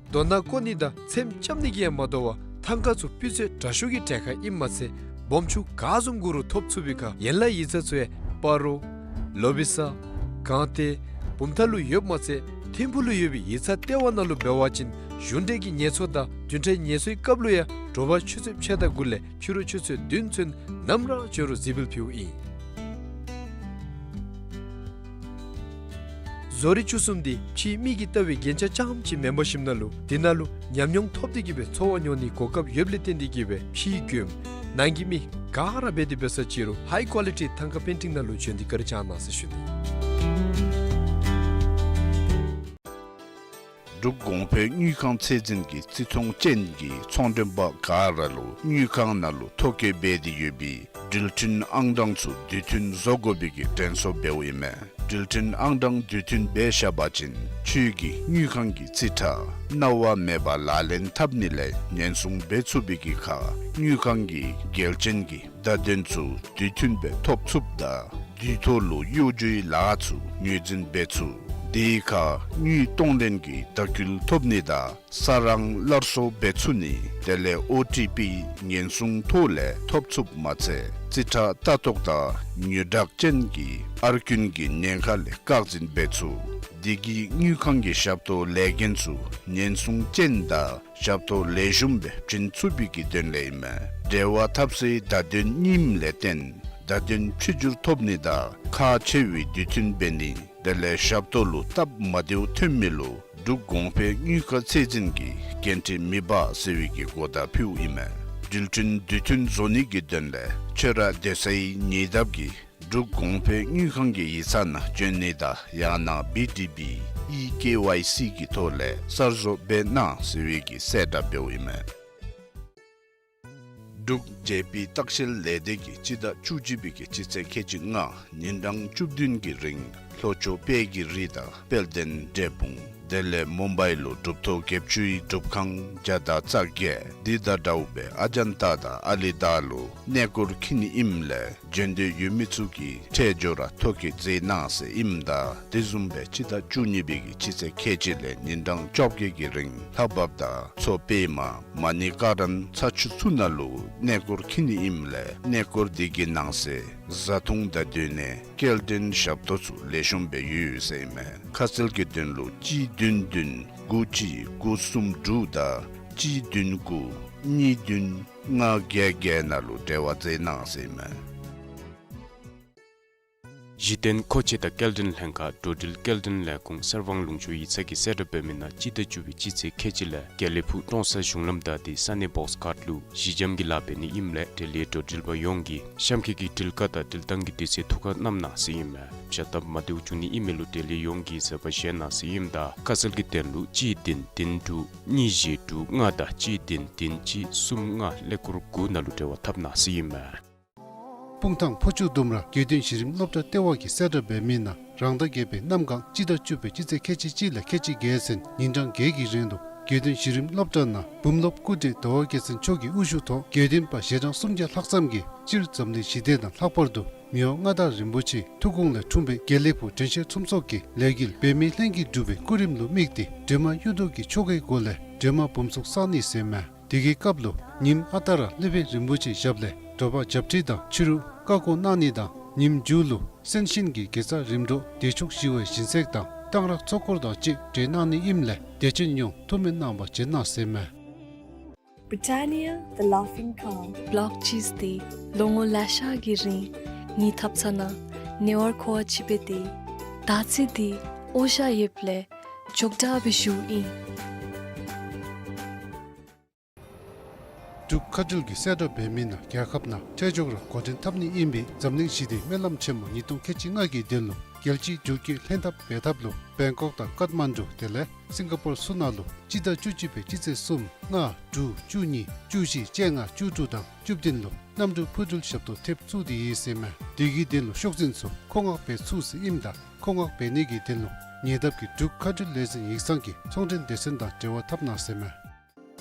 རྡོ་སྣ་བརྐོ་ནི་དང་ཚེམ་རྐྱབ་ནི་གིས་ཡང་མ་དོ་བར་ཐང་ཀ་ཚུ་སྤུས་ཚད་དྲག་ཤོས་ཀྱི་གྲལ་ཁར་ཨིནམ་མ་ཚད་སྦོམ་ཆུང་ག་བཟུམ་དགོ་རུང་ཐོབ་ཚུགས་པའི་ཁར་ཡན་ལག་ཡིག་ཚང་ཚུ་ཡང་སྤ་རོ་ལོ་བི་ས་སྒང་སྟེང་བུམ་ཐང་ལུ་ཡོདཔ་མ་ཚད་ཐིམ་ཕུག་ལུ་ཡོད་པའི་ཡིག་ཚང་ལྟེ་བ་ནང་ལུ་འབད་བ་ཅིན་གཞུང་འབྲེལ་གྱི་ངལ་གསོ་དང་བདུན་ཕྲག་ངལ་གསོའི་སྐབས་ལུ་ཡང་དྲོ་པ་ཆུ་ཚོད་ཕྱེད་དང་དགུ་ལས་ཕྱི་རུ་ཆུ་ཚོད་བདུན་ཚུན་ནམ་ར་འབྱོན་རུང་གཟིགས་འབུལ་ཕུལཝ་ཨིན། བཟོ་རིག་བཅུ་གསུམ་འདི་ཕྱིའི་མི་གིས་བལྟ་བའི་རྒྱན་ཆ་རྐྱངམ་ཅིག་མེན་པར་ཞིནམ་ན་ལུ་དེ་ནང་ལུ་ཉམས་མྱོང་ཐོབ་སྟེ་གི་སྦེ་འཚོ་བ་མྱོང་ནིའི་གོ་སྐབས་ཡོདཔ་ལས་བརྟེན་ཏེ་གི་སྦེ་ཕྱིའི་མགྱོནམ་ནང་གི་མི་ག་ར་འབད་དེ་འབད་ས་ཅིག་རུང་ཧའི་ཀོ་ལི་ཊི་ཐང་ཀ་པེན་ཊིང་ནང་ལུ་བྱོན་ཏེ་བཀའ་དྲིན་བསྐྱང་གནང་ཟེར་ཞུ་ནི། འབྲུག་གོང་འཕེལ་དངུལ་ཁང་ཚད་འཛིན་གྱིས་བརྩི་མཐོང་ཅན་གྱི་ཚོང་མགྲོན་པ་ག་ར་ལུ་དངུལ་ཁང་ནང་ལུ་ཐོ་བཀོད་འབད་དེ་ཡོད་པའི་འགྲུལ་འཕྲིན་ཨང་གྲངས་ཚུ་དུས་མཐུན་བཟོ་དགོ་པའི་གི་དྲན་གསོ་འབདཝ་ཨིན་མས། འགྲུལ་འཕྲིན་ཨང་གྲངས་དུས་མཐུན་འབད་བཞག་པ་ཅིན་ཁྱོད་ཀྱི་དངུལ་ཁང་གི་རྩིས་ཁྲ་གནང་བ་མེད་པར་ལག་ལེན་འཐབ་ནི་ལས་ཉེན་སྲུང་འབད་ཚུགས་པའི་གི་ཁར་དངུལ་ཁང་གི་འགལ་རྐྱེན་གྱི་བརྡ་དོན་ཚུ་དུས་མཐུན་སྦེ་ཐོབ་ཚུགསཔ་དང་དུས་ཐོག་ལུ་གཡོ་སྒྱུའི་ལཱ་ཚུ་ངོས་འཛིན་འབད་ཚུགས། དེའི་ཁར་དངུལ་གཏོང་ལེན་གྱི་བརྡ་སྐུལ་ཐོབ་ནི་དང་ས་རང་སླར་གསོ་འབད་ཚུགས་ནི་དེ་ལས་ཨོ་ཊི་པི་ཉེན་སྲུང་ཐོག་ལས་ཐོབ་ཚུགསཔ་མ་ཚད་རྩིས་ཁྲ་ལྟ་རྟོག་དང་ཉོ་བཀྲག་ཅན་གྱི་ཨར་རྐུན་གྱི་ཉེན་ཁ་ལས་བཀག་འཛིན་འབད་ཚུགས། དེ་གིས་དངུལ་ཁང་གི་ཞབས་ཏོག་ལས་འགན་ཚུ་ཉེན་སྲུང་ཅན་དང་ཞབས་ཏོག་ལེགས་ཤོམ་སྦེ་བྱིན་ཚུགས་པའི་གི་དོན་ལས་ཨིན་མས། འབྲེལ་བ་འཐབ་སའི་བརྡ་དོན་རྙིངམ་ལས་བརྟེན་བརྡ་དོན་ཕྱི་འགྱུར་ཐོབ་ནི་དང་ཁག་ཆེ་བའི་དུས་མཐུན་འབད་ནི་དེ་ལས་ཞབས་ཏོག་ལུ་སྟབས་མ་བདེཝ་ཐོན་མི་ལུ་འབྲུག་གོང་འཕེལ་དངུལ་ཁང་ཚད་འཛིན་གྱིས་འགན་འཁྲི་མི་འབག་ཟེར་བའི་གི་གོ་བརྡ་ཕུལཝ་ཨིན་མས། འགྲུལ་འཕྲིན་དུས་མཐུན་བཟོ་ནི་གི་དོན་ལས་ཁྱོད་ར་སྡོད་སའི་ཉེ་འདབས་ཀྱི་འབྲུག་གོང་འཕེལ་དངུལ་ཁང་གི་ཡིག་ཚང་ནང་བྱོན་ནི་དང་ཡང་ན་བི་ཌི་བི་ཨི་ཀེ་ཝའི་སི་གི་ཐོག་ལས་གསར་བཟོ་འབད་གནང་ཟེར་བའི་གི་གསལ་བསྒྲགས་འབདཝ་ཨིན་མས། འབྲུག་ཇེ་པི་ལྟ་བཤལ་ལས་སྡེ་གིས་སྤྱི་ཟླ་བཅུ་གཅིག་པའི་གི་སྤྱི་ཚེས་ཁལ་གཅིག་ལྔ་ཉིན་གྲངས་བཅུ་བདུན་གྱི་རིང་ལྷོ་ཕྱོགས་དཔལ་གྱི་རི་དང་དཔལ་ལྡན་འབྲས་སྤུངས་དེ་ལས་མུམ་བའི་ལུ་གྲུབ་ཐོབ་བརྒྱད་ཅུའི་སྒྲུབ་ཁང་བརྒྱ་དང་རྩ་བརྒྱད་འདི་དང་འདྲཝ་སྦེ་ཨ་ཇན་ཏ་དང་ཨ་ལི་དཱ་ལུ་གནས་སྐོར་འཁྱིད་ནི་ཨིནམ་ལས་བྱོན་འདོད་ཡོད་མི་ཚུ་གིས་ཁྲལ་འབྱོར་ར་ཐོ་བཀོད་མཛད་གནང་ཟེར་ཨིནམ་ད་དེ་བཟུམ་སྦེ་སྤྱི་ཟླ་བཅུ་གཉིས་པའི་གི་སྤྱི་ཚེས་ཁལ་གཅིག་ལས་ཉིན་གྲངས་བཅོ་བརྒྱད་ཀྱི་རིང་ལྷ་བབས་དང་མཚོ་པདྨ་མ་ཎི་ཀ་རན་ཚ་ཆུ་ཚུ་ནང་ལུ་གནས་སྐོར་འཁྱིད་ནི་ཨིནམ་ལས་གནས་སྐོར་འདི་གི་ནང་གསེས་བཟའ་འཐུང་དང་སྡོད་གནས་སྐྱེལ་འདྲེན་ཞབས་ཏོག་ཚུ་ལེགས་ཤོམ་སྦེ་ཡོད་ཟེར་ཨིན་མས། ཁ་གསལ་གྱི་དོན་ལུ་གཅིག་བདུན་བདུན་དགུ་གཅིག་དགུ་གསུམ་དྲུག་དང་གཅིག་བདུན་དགུ་གཉིས་བདུན་ལྔ་བརྒྱད་བརྒྱད་ནང་ལུ་འབྲེལ་བ་མཛད་གནང་ཟེར་ཨིན་མས། གཞི་རྟེན་མཁོ་ཆས་དང་སྐྱེལ་འདྲེན་ལྷན་ཁག་འགྲོ་འགྲུལ་སྐྱེལ་འདྲེན་ལས་ཁུངས་གསར་སྤང་ལུང་ཕྱོགས་ཡིག་ཚང་གིས་གསལ་བསྒྲགས་འབད་མི་ནང་སྤྱི་ཟླ་བཅུ་པའི་སྤྱི་ཚེས་ཁལ་གཅིག་ལས་དགེ་ལེགས་ཕུག་ཀྲོང་གསར་གཞུང་ལམ་བདའ་སྟེ་ས་གནས་བོགས་ཁཊ་ལུ་གཞི་འགྱམ་གྱི་ལཱ་འབད་ནི་ཨིནམ་ལས་འབྲེལ་ཡོད་འགྲོ་འགྲུལ་པ་ཡོངས་ཀྱིས་གཤམ་འཁོད་ཀྱི་འགྲུལ་བཀག་དང་འགྲུལ་བཏང་གི་དུས་ཚོད་ཐུགས་ཁར་བསྣམ་གནང་ཟེར་ཨིན་མས། བྱ་སྟབས་མ་བདེཝ་བྱུང་ནི་ཨིན་མི་ལུ་འབྲེལ་ཡོད་ཡོངས་ཀྱིས་གཟབ་པ་བཞེས་གནང་ཟེར་ཨིནམ་ད་ཁ་གསལ་གྱི་དོན་ལུ་གཅིག་བདུན་བདུན་དྲུག་གཉིས་བཞི་དྲུག་ལྔ་དང་གཅིག་བདུན་བདུན་གཅིག་གསུམ་ལྔ་ཀླད་ཀོར་དགུ་ནང་ལུ་འབྲེལ་བ་འཐབ་གནང་ཟེར་ཨིན་མས། སྤུངས་ཐང་ཕོ་ཆུ་ལྡུམ་ར་དགེ་འདུན་གཞི་རིམ་སློབ་གྲྭ་ལྟེ་བ་གིས་གསལ་བསྒྲགས་འབད་མི་ནང་རང་ཟླ་བརྒྱད་པའི་གནམ་གང་སྤྱི་ཟླ་བཅུ་པའི་སྤྱི་ཚེས་ཁལ་གཅིག་གཅིག་ལས་ཁལ་གཅིག་བརྒྱད་ཚུན་ཉིན་གྲངས་བརྒྱད་ཀྱི་རིང་ལུ་དགེ་འདུན་གཞི་རིམ་སློབ་གྲྭ་ནང་བུམ་སློབ་སྐུ་བགྲེས་ཟླ་བ་རྒྱལ་མཚན་མཆོག་གི་དབུ་བཞུགས་ཐོག་དགེ་འདུན་པ་ཞལ་གྲངས་སུམ་བརྒྱ་ལྷག་ཙམ་གྱིས་སྤྱིར་འཛམ་གླིང་ཞི་བདེ་དང་ལྷག་པར་དུ་མི་དབང་མངའ་བདག་རིན་པོ་ཆེའི་ཐུགས་དགོངས་ལས་འཁྲུངས་པའི་དགེ་ལེགས་ཕུག་དྲན་ཤེས་ཚོམས་ཚོགས་ཀྱི་ལས་འགུལ་འབད་མེད་ལྷན་གྱིས་སྒྲུབ་པའི་སྐུ་རིམ་ལུ་དམིགས་ཏེ་སྒྲོལ་མ་གཡུ་མདོག་གི་ཆོ་གའི་སྒོ་ལས་སྒྲོལ་མ་བུམ་གཟུགས་བསག་ནི་ཟེར་མས། དེ་གི་སྐབས་ལུ་ཉིནམ་ཨ་རྟག་ར་སློབ་དཔོན་རིན་པོ་ཆེའི་ཞབས་ལས་དྲོ་པ་ཞབས་ཁྲིད་དང་ཕྱི་རུ་བཀའ་བསྒོ་གནང་ནི་དང་ཉིནམ་མཇུག་ལུ་གསན་ཤིང་གི་དགེ་རྩ་རིམ་གྲོ་བདེ་མཆོག་ཞི་བའི་སྦྱིན་སྲེག་དང་གཏང་རག་ཚོགས་འཁོར་དང་བཅས་གྲོལ་གནང་ནི་ཨིནམ་ལས་དད་ཅན་ཡོངས་ཐུགས་སྨོན་གནང་བར་བྱོན་གནང་ཟེར་མས། Britannia, the laughing cow. Block cheese འདི་ལོ་ངོ་ལེ་ཤ་གི་རིང་ངེའི་ཐབ་ཚང་ནང་ཉེ་བར་མཁོ་བ་ཅིག་སྦེ་སྡོད་ཡི། ད་ཅི་འདི་ ཨོ་ཤ་ཡེབ་ལས་ཇོག་དྲག་སྦེ་ཞུ་ཨིན། འབྲུག་མཁའ་འགྲུལ་གྱིས་གསལ་བསྒྲགས་འབད་མི་ནང་རྒྱལ་ཁབ་ནང་ཁྲལ་ཇོག་ར་འགོ་འདྲེན་འཐབ་ནི་ཨིན་པའི་འཛམ་གླིང་ཞི་བདེའི་སྨོན་ལམ་ཆེན་མོ་ཉིས་སྟོང་ཁལ་གཅིག་ལྔ་གི་དོན་ལུ་རྒྱལ་སྤྱིའི་འགྲུལ་སྐྱོད་ལྷན་ཐབས་འབད་ཐབས་ལུ་བེང་ཀོག་དང་ཀཏ་མན་ཌུ་དེ་ལས་སིང་ག་པོར་ཚུ་ནང་ལུ་སྤྱི་ཟླ་བཅུ་གཅིག་པའི་སྤྱི་ཚེས་གསུམ་ལྔ་དྲུག་བཅུ་གཉིས་བཅུ་བཞི་བཅོ་ལྔ་བཅུ་དྲུག་དང་བཅུ་བདུན་ལུ་གནམ་གྲུ་འཕུར་འགྲུལ་ཞབས་ཏོག་ཐེབས་ཚུགས་ཏེ་ཡོད་ཟེར་མས། དེ་གི་དོན་ལུ་ཤོག་འཛིན་ཚུ་མཁོ་མངགས་འབད་ཚུགས་ཟེར་ཨིནམ་ད་མཁོ་མངགས་འབད་ནི་གི་དོན་ལུ་ཉེ་འདབས་ཀྱི་འབྲུག་མཁའ་འགྲུལ་ལས་འཛིན་ཡིག་ཚང་གི་ཚོང་འབྲེལ་སྡེ་ཚན་དང་འབྲེལ་བ་འཐབ་གནང་ཟེར་མས།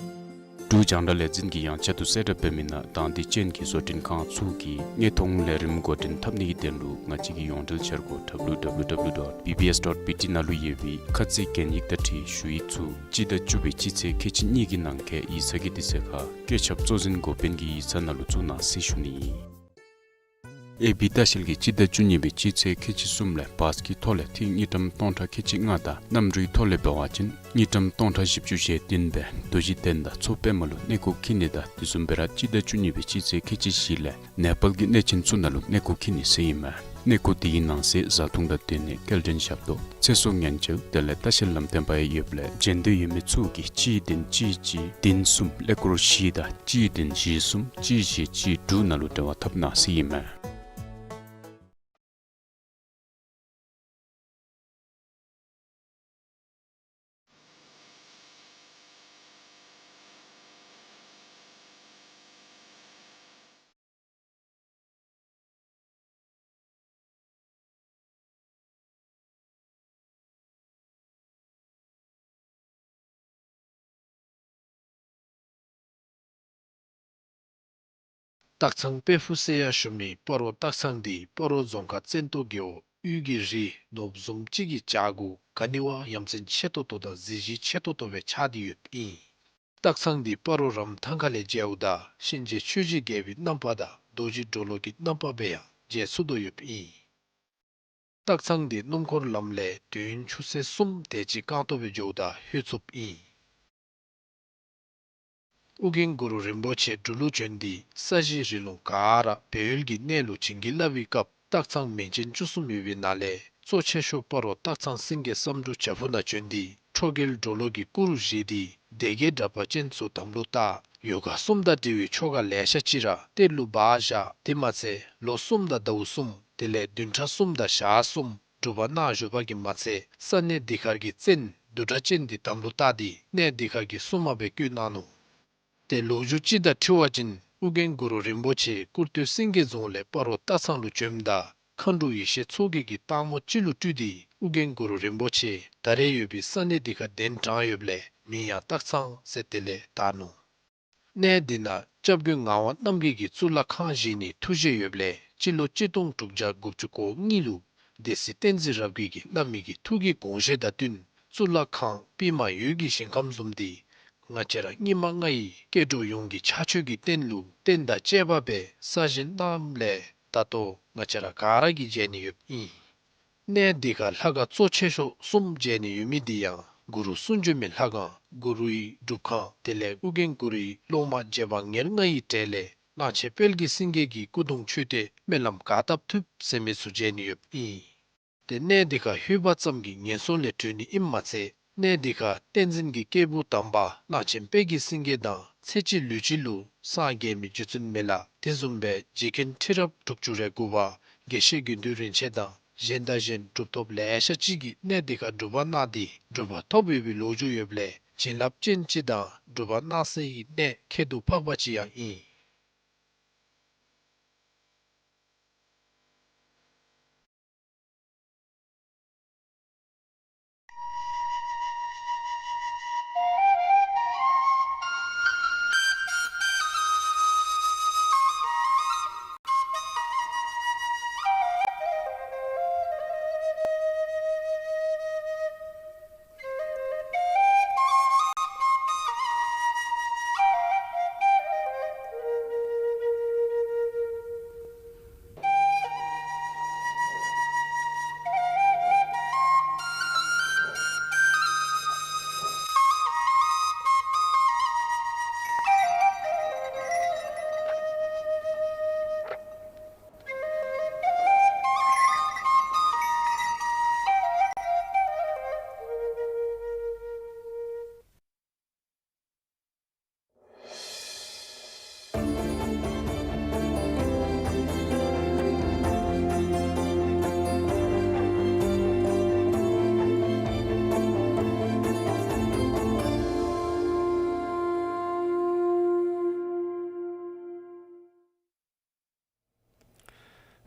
འབྲུག་རྒྱང་བསྒྲགས་ལས་འཛིན་གྱིས་ཡང་བསྐྱར་དུ་གསལ་བསྒྲགས་འབད་མི་ནང་དང་འདོད་ཅན་གྱི་བཟོ་སྐྲུན་ཁང་ཚུ་གིས་དངོས་མཐོང་ལས་རིམ་འགོ་འདྲེན་འཐབ་ནི་གི་དོན་ལུ་ང་བཅས་ཀྱི་ཡོངས་འབྲེལ་འཆར་སྒོ་W W W dot B B S dot B T ནང་ལུ་ཡོད་པའི་ཁ་ཚིག་གན་ཡིག་དང་འཁྲིལ་ཞུ་ཡིག་ཚུ་སྤྱི་ཟླ་བཅུ་པའི་སྤྱི་ཚེས་ཁལ་གཅིག་གཉིས་ཀྱི་ནང་འཁོད་ཡིག་ཚང་གི་དུས་ཚོད་ཁར་བཀོད་ཁྱབ་གཙོ་འཛིན་འགོ་དཔོན་གྱི་ཡིག་ཚང་ནང་ལུ་བཙུགས་གནང་ཟེར་ཞུ་ནི་ཨིན། ཨེ་བི་ལྟ་བཤལ་གྱིས་སྤྱི་ཟླ་བཅུ་གཉིས་པའི་སྤྱི་ཚེས་ཁལ་གཅིག་གསུམ་ལས་བཱས་ཀྱི་ཐོག་ལས་ཐིག་དངུལ་ཀྲམ་སྟོང་ཕྲག་ཁལ་གཅིག་ལྔ་དང་གནམ་གྲུའི་ཐོག་ལས་འབད་བ་ཅིན་དངུལ་ཀྲམ་སྟོང་ཕྲག་བཞི་བཅུ་ཞེ་བདུན་སྦེ་རྡོ་རྗེ་གདན་དང་མཚོ་པདྨ་ལུ་གནས་སྐོར་འཁྱིད་ནི་དང་དེ་བཟུམ་སྦེ་ར་སྤྱི་ཟླ་བཅུ་གཉིས་པའི་སྤྱི་ཚེས་ཁལ་གཅིག་བཞི་ལས་ནེ་པཱལ་གྱི་གནས་ཆེན་ཚུ་ནང་ལུ་གནས་སྐོར་འཁྱིད་ནི་ཟེར་ཨིན་མས། གནས་སྐོར་དེའི་ནང་གསེས་བཟའ་འཐུང་དང་སྡོད་གནས་སྐྱེལ་འདྲེན་ཞབས་ཏོག་ཚེ་སྲོག་ཉེན་བཅོལ་དེ་ལས་ལྟ་བཤལ་ལམ་སྟོན་པ་ཡང་ཡོདཔ་ལས་བྱོན་འདོད་ཡོད་མི་ཚུ་གིས་གཅིག་བདུན་གཅིག་གཅིག་བདུན་གསུམ་ཀླད་ཀོར་བཞི་དང་གཅིག་བདུན་བཞི་གསུམ་གཅིག་བཞི་གཅིག་དྲུག་ནང་ལུ་འབྲེལ་བ་འཐབ་གནང་ཟེར་ཨིན་མས། སྟག་ཚང་དཔལ་ཕུག་ཟེར་ཡང་ཞུ་མི་སྤ་རོ་སྟག་ཚང་འདི་སྤ་རོ་རྫོང་ཁག་བཙན་ཏོ་རྒེད་འོག་དབུས་ཀྱི་རི་ནོར་བུ་བཟུམ་ཅིག་གི་བྱག་གུ་ག་ནི་བ་ཡ་མཚན་ཆེ་ཏོག་ཏོ་དང་གཟི་བརྗིད་ཆེ་ཏོག་ཏོ་སྦེ་ཆགས་ཏེ་ཡོདཔ་ཨིན། སྟག་ཚང་འདི་སྤ་རོ་རམ་ཐང་ཁ་ལས་མཇལཝ་ད་གཤིན་རྗེ་ཆོས་ཀྱི་རྒྱལ་པོའི་རྣམ་པ་དང་རྡོ་རྗེ་གྲོ་ལོད་ཀྱི་རྣམ་པ་སྦེ་ཡང་མཇལ་ཚུགས་དོ་ཡོདཔ་ཨིན། སྟག་ཚང་འདི་སྣུམ་འཁོར་ལམ་ལས་དུས་ཡུན་ཆུ་ཚོད་གསུམ་དེ་ཅིག་རྐང་ཐང་སྦེ་འགྱོཝ་ད་ལྷོད་ཚུགསཔ་ཨིན། ཨོ་རྒྱན་གུ་རུ་རིན་པོ་ཆེ་འབྲུག་ལུ་བྱོན་ཏེ་ས་གཞི་རི་ལུང་ག་ར་སྦས་ཡུལ་གྱི་གནས་ལུ་བྱིན་གྱིས་བརླབས་པའི་སྐབས་སྟག་ཚང་མིང་ཅན་བཅུ་གསུམ་ཡོད་པའི་ནང་ལས་གཙོ་ཆེ་ཤོས་སྤ་རོ་སྟག་ཚང་སེང་གེ་བསམ་འགྲུབ་བྱག་ཕུག་ནང་བྱོན་ཏེ་ཁྲོ་རྒྱལ་གྲོ་ལོད་ཀྱི་སྐུ་རུ་བཞེངས་ཏེ་སྡེ་བརྒྱད་དྲེགས་པ་ཅན་ཚུ་དམ་ལུ་བཏགས། ཡོ་ག་གསུམ་དང་འབྲེལ་བའི་ཆོ་ག་ལེ་ཤ་ཅིག་ར་གཏེར་ལུ་སྦ་བཞག། དེ་མ་ཚད་ལོ་གསུམ་དང་ཟླཝ་གསུམ་དེ་ལས་བདུན་ཕྲག་གསུམ་དང་ཞག་གསུམ་སྒྲུབ་པ་གནང་བཞུགས་པ་གིས་མ་ཚད་ས་གནས་འདི་ཁར་གྱི་བཙན་བདུད་དྲེགས་ཅན་འདི་དམ་ལུ་བཏགས་ཏེ་གནས་འདི་ཁར་གྱི་སྲུང་མ་སྦེ་བསྐོས་གནང་ནུག། ཏེ་ལོ་རྒྱུས་ཅིག་དང་འཁྲིལ་བ་ཅིན་ཨོ་རྒྱན་གུ་རུ་རིན་པོ་ཆེ་ཀུར་སྟོད་སེང་གེ་རྫོང་ལས་སྤ་རོ་སྟག་ཚང་ལུ་བྱོནམ་ད་མཁའ་འགྲོ་ཡེ་ཤེས་མཚོ་རྒྱལ་གྱིས་སྟག་མོ་ཅིག་ལུ་སྤྲུལ་ཏེ་ཨོ་རྒྱན་གུ་རུ་རིན་པོ་ཆེ་ད་རེས་ཡོད་པའི་ས་གནས་འདི་ཁར་གདན་དྲངས་ཡོདཔ་ལས་མིང་ཡང་སྟག་ཚང་ཟེར་དེ་ལས་བཏགས་ནུག། གནས་འདི་ནང་སྐྱབས་མགོན་ངག་དབང་རྣམ་རྒྱལ་གྱིས་གཙུག་ལག་ཁང་བཞེངས་ནིའི་ཐུགས་བཞེད་ཡོདཔ་ལས་སྤྱི་ལོ་གཅིག་སྟོང་དྲུག་བརྒྱ་དགུ་བཅུ་གོ་གཉིས་ལུ་སྡེ་སྲིད་བསྟན་འཛིན་རབ་རྒྱས་ཀྱིས་བླ་མའི་གི་ཐུགས་ཀྱི་དགོངས་བཞེད་དང་བསྟུན་གཙུག་ལག་ཁང་པདྨ་འོད་ཀྱི་ཞིང་ཁམས་བཟུམ་འདི་ང་བཅས་ར་སྙིགས་མ་ལྔ་ཡི་སྐྱེ་འགྲོ་ཡོངས་ཀྱི་ཕྱག་མཆོད་ཀྱི་རྟེན་ལུ་རྟེན་དང་བཅས་པ་སྦེ་གསར་བཞེངས་གནངམ་ལས་ད་ལྟོ་ང་བཅས་ར་ག་ར་གིས་མཇལ་ནི་ཡོདཔ་ཨིན། གནས་འདི་ཁར་ལྷ་ཁང་གཙོ་ཆེ་ཤོས་གསུམ་མཇལ་ནི་ཡོད་མི་འདི་ཡང་གུ་རུ་གསུང་བྱོན་མའི་ལྷ་ཁང་གུ་རུའི་སྒྲུབ་ཁང་དེ་ལས་ཨོ་རྒྱན་གུ་རུའི་སློབ་མ་རྗེ་འབངས་ཉེར་ལྔ་ཡི་གྲས་ལས་གླང་ཆེན་དཔལ་གྱི་སེང་གེ་གི་སྐུ་གདུང་མཆོད་རྟེན་སྨོན་ལམ་ག་བཏབ་ཐུབ་ཟེར་མི་ཚུ་མཇལ་ནི་ཡོདཔ་ཨིན། ཏེ་གནས་འདི་ཁར་ལྷོད་པ་ཙམ་གྱིས་ངན་སོང་ལས་གྲོལ་ནི་ཨིནམ་མ་ཚད་གནས་འདི་ཁར་བསྟན་འཛིན་གྱི་སྐྱེས་བུ་དམ་པ་གླང་ཆེན་དཔལ་གྱི་སེང་གེ་དང་ཚེ་གཅིག་ལུས་གཅིག་ལུ་སངས་རྒྱས་མི་རྗེ་བཙུན་མི་ལ་དེ་བཟུམ་སྦེ་རྗེ་མཁན་ཁྲི་རབས་དྲུག་ཅུ་རེ་དགུ་པ་དགེ་བཤེས་དགེ་འདུན་རིན་ཆེན་དང་གཞན་དང་གཞན་གྲུབ་ཐོབ་ལེ་ཤ་ཅིག་གིས་གནས་འདི་ཁར་སྒྲུབ་པ་གནང་སྟེ་གྲུབ་པ་ཐོབ་ཡོད་པའི་ལོ་རྒྱུས་ཡོདཔ་ལས་བྱིན་རླབས་ཅན་ཅིག་དང་སྒྲུབ་པ་གནང་སའི་གནས་ཁྱད་དུ་འཕགས་པ་ཅིག་ཡང་ཨིན།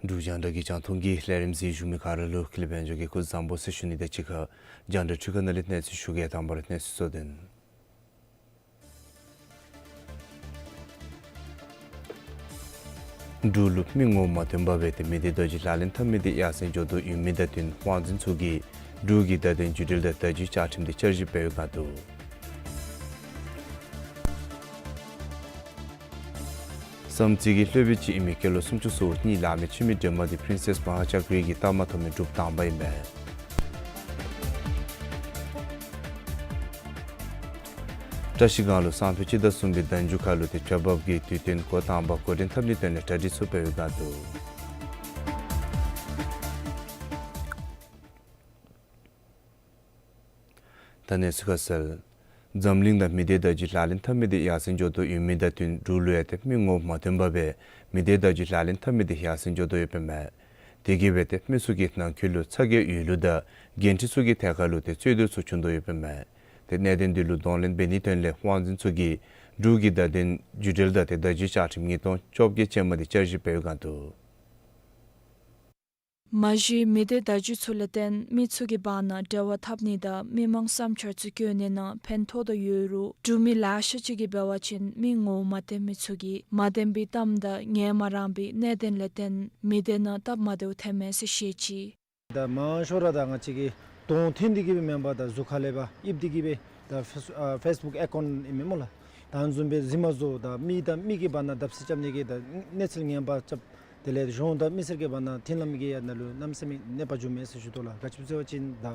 འབྲུག་རྒྱང་བསྒྲགས་ཀྱི་རྒྱང་མཐོང་གི་ལས་རིམ་གཟིགས་བཞུགས་མི་ག་ར་ལུ་ཀུན་ལེགས་དཔལ་འབྱོར་གྱི་སྐུ་གཟུགས་བཟང་པོ་ཟེར་ཞུ་ནི་དང་གཅིག་ཁར་རྒྱང་བསྒྲགས་འཕྲུལ་ཁང་ནང་ལས་གནས་ཚུལ་ཞུ་གེ། དང་པ་ར་གནས་ཚུལ་གཙོ་དོན། འབྲུག་ལུ་མི་ངོམ་མ་ཐོན་པར་སྦེ་ཏེ་མི་སྡེ་བརྡ་བརྒྱུད་ལག་ལེན་འཐབ་མི་དེ་ཡར་སེང་འགྱོ་དོ་ཡོད་མི་དང་བསྟུན་དབང་འཛིན་ཚུ་གིས་འབྲུག་གི་བརྡ་དོན་བརྒྱུད་འབྲེལ་དང་བརྡ་བརྒྱུད་བཅའ་ཁྲིམས་དེ་བསྐྱར་ཞིབ་འབད་བའི་བསྒང་དུ། བསམ་རྩེ་གི་ལྷོད་པའི་ཅིག་ཨིན་མི་སྐྱེས་ལོ་སུམ་ཅུ་སོ་གཉིས་ལང་མི་ཆུ་མིག་སྒྲོལ་མ་དེ་པི་རིན་སེསི་མ་ཧཱ་ཅཱཀ་རི་གི་རྟགས་མ་ཐོབ་མི་འབྲུགཔ་དང་པ་ཨིན་པས། བཀྲ་ཤིས་སྒང་ལུ་སང་ཕོད་སྤྱི་ཟླ་གསུམ་པའི་ཟླ་མཇུག་ཁ་ལུ་ཏེ་བྱ་འབབ་ཀྱི་དུས་སྟོན་འགོ་དང་པ་འགོ་འདྲེན་འཐབ་ནིའི་དོན་ལས་གྲ་སྒྲིག་ཚུ་འབད་བའི་བསྒང་དུ། ད་གནས་ཚུལ་ཁ་གསལ། འཛམ་གླིང་ནང་མི་སྡེ་བརྡ་བརྒྱུད་ལག་ལེན་འཐབ་མི་དེ་ཡར་སེང་འགྱོ་དོ་ཡོད་མི་དང་བསྟུན་འབྲུག་ལུ་ཡང་ཏེ་མི་ངོམ་མ་ཐོན་པར་སྦེ་མི་སྡེ་བརྡ་བརྒྱུད་ལག་ལེན་འཐབ་མི་དེ་ཡར་སེང་འགྱོ་དོ་ཡོདཔ་ཨིན་མས། དེ་གིས་སྦེ་ཏེ་མི་ཚུ་གི་ནང་འཁོད་ལུ་ཚ་གྱང་ཡོད་ལུགས་དང་འགན་འཁྲི་ཚུ་གི་ཐད་ཁར་ལུ་ཏེ་རྩོད་དོ་ཚུ་བྱུང་དོ་ཡོདཔ་ཨིན་མས། ཏེ་གནད་དོན་འདི་ལུ་གདོང་ལེན་འབད་ནིའི་དོན་ལས་དབང་འཛིན་ཚུ་གིས་འབྲུག་གི་བརྡ་དོན་བརྒྱུད་འབྲེལ་དང་ཏེ་བརྡ་བརྒྱུད་བཅའ་ཁྲིམས་ཉིས་སྟོང་བཅོ་བརྒྱད་ཅན་མ་དེ་བསྐྱར་ཞིབ་འབད་བའི་བསྒང་དུ། མ་གཞི་མི་སྡེ་བརྡ་བརྒྱུད་ཚུ་ལས་བརྟེན་མི་ཚུ་གི་བར་ན་འབྲེལ་བ་འཐབ་ནི་དང་མི་མང་བསམ་འཆར་ཚུ་བཀོད་ནི་ནང་ཕན་ཐོགས་དོ་ཡོད་རུང་འབྲུག་མི་ལེ་ཤ་ཅིག་གིས་འབད་བ་ཅིན་མི་ངོམ་མ་ཐོན་མི་ཚུ་གིས་མ་བདེན་པའི་གཏམ་དང་ངལ་མ་རངས་པའི་གནད་དོན་ལས་བརྟེན་མི་སྡེ་ནང་སྟབས་མ་བདེཝ་ཐོན་མས་ཟེར་བཤད་ཅི། ད་མང་ཤོས་ར་ད་ང་བཅས་ཀྱིས་གདོང་འཐེན་ཏེ་གི་སྦེ་མེན་པར་ད་གཟུགས་ཁ་ལས་ཕར་ཡིབ་སྟེ་གི་སྦེ་ད་ཕེསི་ཨ་ཕེསི་བུཀ་ཨེ་ཀའུནཊ་ཨིན་མས་སྨོ་ལགས། ད་ཨ་ནི་བཟུམ་སྦེ་གཟིགས་མ་བཟོ། ད་མི་དང་མི་གི་བར་ན་བརྡབ་གསིག་རྐྱབ་ནི་གི་ད་གནས་ཚུལ་ངན་པ་རྐྱབ། དེ་ལས་གཞུང་དང་མི་སེར་གྱི་བར་ན་མཐུན་ལམ་གྱི་ཡ་ནང་ལུ་གནམ་མེད་ས་མེད་གནོད་པ་འབྱུངམ་མས་ཟེར་ཞུ་དོ་ལགས། ག་ཅི་སྦེ་ཟེར་བ་ཅིན་ད་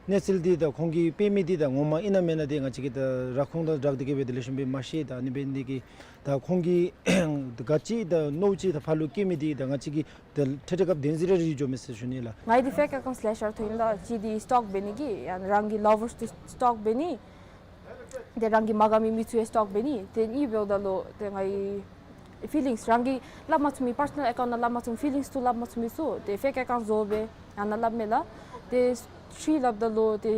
གནས་ཚུལ་འདི་ད་ཁོང་གིས་སྤེལ་མི་འདི་ད་ངོ་མ་ཨིན་ན་མེན་ན་འདི་ང་བཅས་ཀྱིས་ད་ར་ཁུངས་དང་སྦྲགས་ཏེ་གི་སྦེ་དེ་ལེགས་ཤོམ་སྦེ་མ་ཤེས། ད་ཨ་ནི་འབད་ནི་དེ་གིས་ད་ཁོང་གིས་ག་ཅི་ད་མནོཝ་ཅིག་ད་ཕར་ལུ་བཀལ་མི་འདི་ད་ང་བཅས་ཀྱིས་ད་ཐད་རི་སྐབས་བདེན་འཛིན་ར་ར་འགྱོ་མས་ཟེར་ཞུ་ནི་ལགས། ང་ཡང་འདི་ཕེཀ་ཨེ་ཀའུནཊསི་ལེ་ཤ་ར་ཐོན་ཡི་ལགས། གཅིག་འདི་སི་ཊོག་འབད་ནི་གི་ཡང་རང་གི་ལབ་ཝརསི་འདི་སི་ཊོག་འབད་ནི། ཏེ་རང་གི་མ་དགའ་མི་མི་ཚུ་ཡང་སི་ཊོག་འབད་ནི། ཏེ་གཉིས་འབདཝ་ད་ལུ་ཏེ་ངེའི་ཕི་ལིངསི་རང་གིས་སླབ་མ་ཚུགས་མི་པར་སོ་ནཱལ་ཨེ་ཀའུནཊ་ནང་སླབ་མ་ཚུགས་མི་ཕི་ལིངསི་ཚུ་སླབ་མ་ཚུགས་མི་ཚུ་ཏེ་ཕེཀ་ཨེ་ཀའུནཊ་བཟོ་སྦེ་ཡང་ན་སླབ་མས་ལགས། ཏེ་ཐིརཌ་སླབ་ད་ལུ་ཏེ་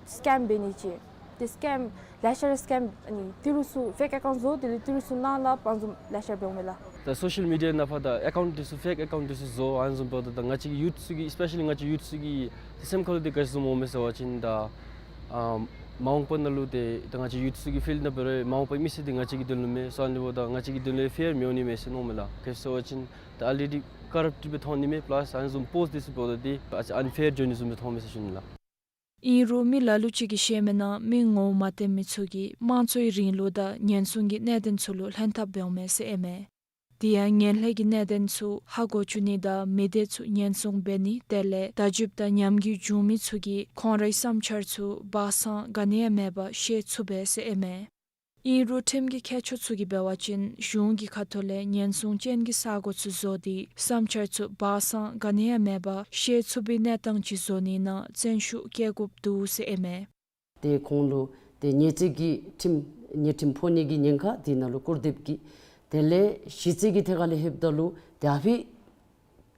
སི་ཀེམ་འབད་ནི་ཅིག། ཏེ་སི་ཀེམ་ལེ་ཤ་ར་སི་ཀེམ་ཨ་ནི་ཏི་རུ་ཚུ་ཕེཀ་ཨེ་ཀའུནཊ་བཟོ། དེ་ལས་ཏི་རུ་ཚུ་ནང་ལགས་པ་བཟུམ་ལེ་ཤ་འབདཝ་མས་ལགས། ད་སོ་ཤལ་མི་ཌི་ཡ་ནང་ཕར་ད་ཨེ་ཀའུནཊ་འདི་ཚུ་ཕེཀ་ཨེ་ཀའུནཊ་འདི་ཚུ་བཟོ། ཨ་ནི་བཟུམ་འབདཝ་ད་ད་ང་བཅས་ཀྱི་ཡུཐ་ཚུ་གི་ཨེསི་པེ་ཤ་ལི་ང་བཅས་ཡུཐ་ཚུ་གི་ཏེ་སེམས་ཁ་ལུ་ཏེ་ག་ཅི་བཟུམ་འོང་མས་ཟེར་བ་ཅིན་ད་ཨ་མ་འོངས་པ་ནང་ལུ་ཏེ་ད་ང་བཅས་ཡུཐ་ཚུ་གི་ཕིལཌ་ནང་འབད་རུང་མ་འོངས་པའི་མི་སེར་འདི་ང་བཅས་ཀྱི་དོན་ལུ་མས། སོ་ཨ་ནི་འབདཝ་ད་ང་བཅས་ཀྱི་དོན་ལུ་ཕེར་མི་འོང་ནི་མས་ཟེར་མནོཝ་མས་ལགས། ག་ཅི་ཟེར་བ་ཅིན་ད་ཨལ་རེ་ཌི་ཀ་རབཊ་སྦེ་མཐོང་ནི་མས། པ་ལཱསི་ཨ་ནི་བཟུམ་པོསཊ་འདི་ཚུ་འབདཝ་ད་ཏེ་ཨ་ཨན་ཕེར་འགྱོ་ནི་བཟུམ་སྦེ་མཐོངམ་མས་ཟེར་ཞུ་ནི་ལགས། ཨིན་རུང་མི་ལ་ལུ་ཅིག་གིས་བཤད་མི་ནང་མི་ངོམ་མ་ཐོན་མི་ཚུ་གིས་དམངས་གཙོའི་རིང་ལུགས་དང་ཉེན་སྲུང་གི་གནད་དོན་ཚུ་ལུ་ལྷན་ཐབས་འབདཝ་མས་ཟེར་ཨིན་མས། དེ་ཡང་ངན་ལྷད་ཀྱི་གནད་དོན་ཚུ་ཧ་གོ་བཅུག་ནི་དང་མི་སྡེ་ཚུ་ཉེན་སྲུང་འབད་ནི་དེ་ལས་བརྡ་བརྒྱུདཔ་དང་ཉམས་རྒུད་བྱུང་མི་ཚུ་གིས་ཁོང་རའི་བསམ་འཆར་ཚུ་སྦ་གསང་ག་ནི་ཡང་མེད་པར་བཤད་ཚུགས་པས་ཟེར་ཨིན་མས། ཨིན་རུང་ཁྲིམས་ཀྱི་མཁས་མཆོག་ཚུ་གིས་འབད་བ་ཅིན་གཞུང་གི་ཁ་ཐུག་ལས་ཉེན་སྲུང་ཅན་གྱི་ས་གོ་ཚུ་བཟོ་སྟེ་བསམ་འཆར་ཚུ་སྦ་གསང་ག་ནི་ཡང་མེད་པར་བཤད་ཚུགས་པའི་གནས་སྟངས་ཅིག་བཟོ་ནི་ནང་བརྩོན་ཤུགས་བསྐྱེད་དགོཔ་འདུག་ཟེར་ཨིན་མས། ཏེ་ཁོང་ལུ་ཏེ་ཉེས་རྩིས་ཀྱི་ཁྲིམས་ཉེས་ཁྲིམས་ཕོག་ནི་གི་ཉེན་ཁ་འདི་ནང་ལུ་སྐུར་འདེབས་ཀྱི་དེ་ལས་ཞི་རྩོད་ཀྱི་ཐད་ཁ་ལས་ལྷོདཔ་ད་ལུ་ཏེ་ཨ་ཕི་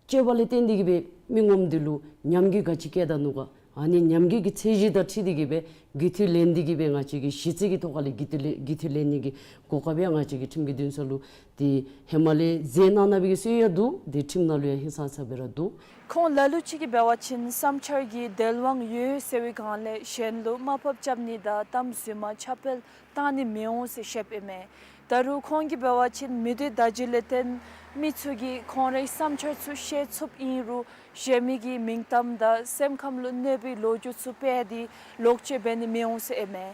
སྤྱོད་པ་ལས་བརྟེན་ཏེ་གི་སྦེ་མི་ངོམ་འདི་ལུ་ཉམས་རྒུད་ག་ཅི་བཀལ་ད་ནུག་ག། ཨ་ནི་ཉམས་རྒུད་ཀྱི་ཚད་གཞི་དང་འཁྲིལ་ཏེ་གི་སྦེ་རྒུད་འཐུས་ལེན་ཏེ་གི་སྦེ་ང་བཅས་ཀྱིས་ཞི་རྩོད་ཀྱི་ཐོག་ཁ་ལས་རྒུད་འཐུས་ལེན་རྒུད་འཐུས་ལེན་ནི་གི་གོ་སྐབས་ཡང་ང་བཅས་ཀྱི་ཁྲིམས་ཀྱི་འདུན་ས་ལུ་ཏེ་ཧེ་མ་ལས་མཛད་གནང་གནང་བའི་གི་སྲོལ་ཡང་འདུག། ཏེ་ཁྲིམས་ནང་ལུ་ཡང་ཧིང་སངས་ས་སྦེ་ར་འདུག། ཁོང་ལ་ལུ་ཅིག་གིས་འབད་བ་ཅིན་བསམ་འཆར་གྱི་དལ་དབང་ཡོད་ཟེར་བའི་སྒང་ལས་གཞན་ལུ་དམའ་ཕབ་རྐྱབ་ནི་དང་གཏམ་རྫུན་མ་ཁྱབ་སྤེལ་བཏང་ནི་མི་འོང་ཟེར་བཤདཔ་ཨིན་མས། ད་རུང་ཁོང་གིས་འབད་བ་ཅིན་མི་སྡེ་བརྡ་བརྒྱུད་ལས་བརྟེན་མི་ཚུ་གིས་ཁོང་རའི་བསམ་འཆར་ཚུ་བཤད་ཚུགསཔ་ཨིན་རུང་གཞན་མི་གི་མིང་གཏམ་དང་སེམས་ཁམས་ལུ་གནོད་པའི་ལོ་རྒྱུས་ཚུ་སྤེལ་ཏེ་ལོག་སྤྱོད་འབད་ནི་མི་འོང་ཟེར་ཨིན་མས།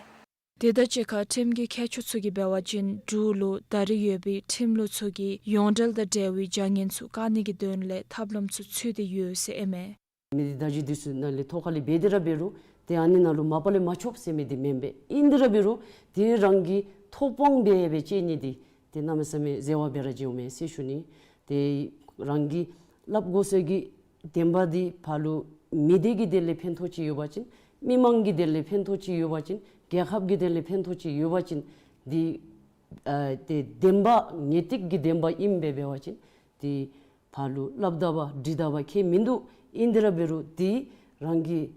དེ་དང་གཅིག་ཁར་ཁྲིམས་ཀྱི་མཁས་མཆོག་ཚུ་གིས་འབད་བ་ཅིན་འབྲུག་ལུ་ད་རེས་ཡོད་པའི་ཁྲིམས་ལུགས་ཚུ་གིས་ཡོངས་འབྲེལ་དང་འབྲེལ་བའི་བྱ་ངན་ཚུ་བཀག་ནི་གི་དོན་ལས་ཐབས་ལམ་ཚུ་འཚོལ་ཏེ་ཡོད་ཟེར་ཨིན་མས། མི་སྡེ་བརྡ་བརྒྱུད་འདི་ཚུ་ནང་ལས་ཐོག་ཁ་ལས་འབད་དེ་ར་འབད་རུང་ཏེ་ཨ་ནི་ནང་ལུ་མ་པ་ལས་མ་ཆོགཔ་ཟེར་མི་འདི་མེན་པས། ཨིན་དེ་ར་འབད་རུང་ཏེ་རང་གི་ཐོབ་དབང་སྦེ་སྦེ་སྤྱོད་ནི་འདི་ཏེ་གནམ་མེད་ས་མེད་འཛོལ་བ་སྦེ་ར་འགྱོཝ་མས་ཟེར་ཞུ་ནི། ཏེ་རང་གིས་སླབ་དགོ་ས་གི་བདེན་པ་འདི་ཕར་ལུ་མི་སྡེ་གི་དོན་ལས་ཕན་ཐོགས་ཅིག་ཡོད་པ་ཅིན་མི་མང་གི་དོན་ལས་ཕན་ཐོགས་ཅིག་ཡོད་པ་ཅིན་རྒྱལ་ཁབ་ཀྱི་དོན་ལས་ཕན་ཐོགས་ཅིག་ཡོད་པ་ཅིན་འདི་ཨ་ཏེ་བདེན་པ་ངེས་ཏིག་གི་བདེན་པ་ཨིན་པས། འབད་བ་ཅིན་ཏེ་ཕར་ལུ་སླབ་ད་པ་འདྲི་ད་པ་ཁྱད་མིན་འདུག། ཨིན་དེ་ར་འབད་རུང་ཏེ་རང་གིས་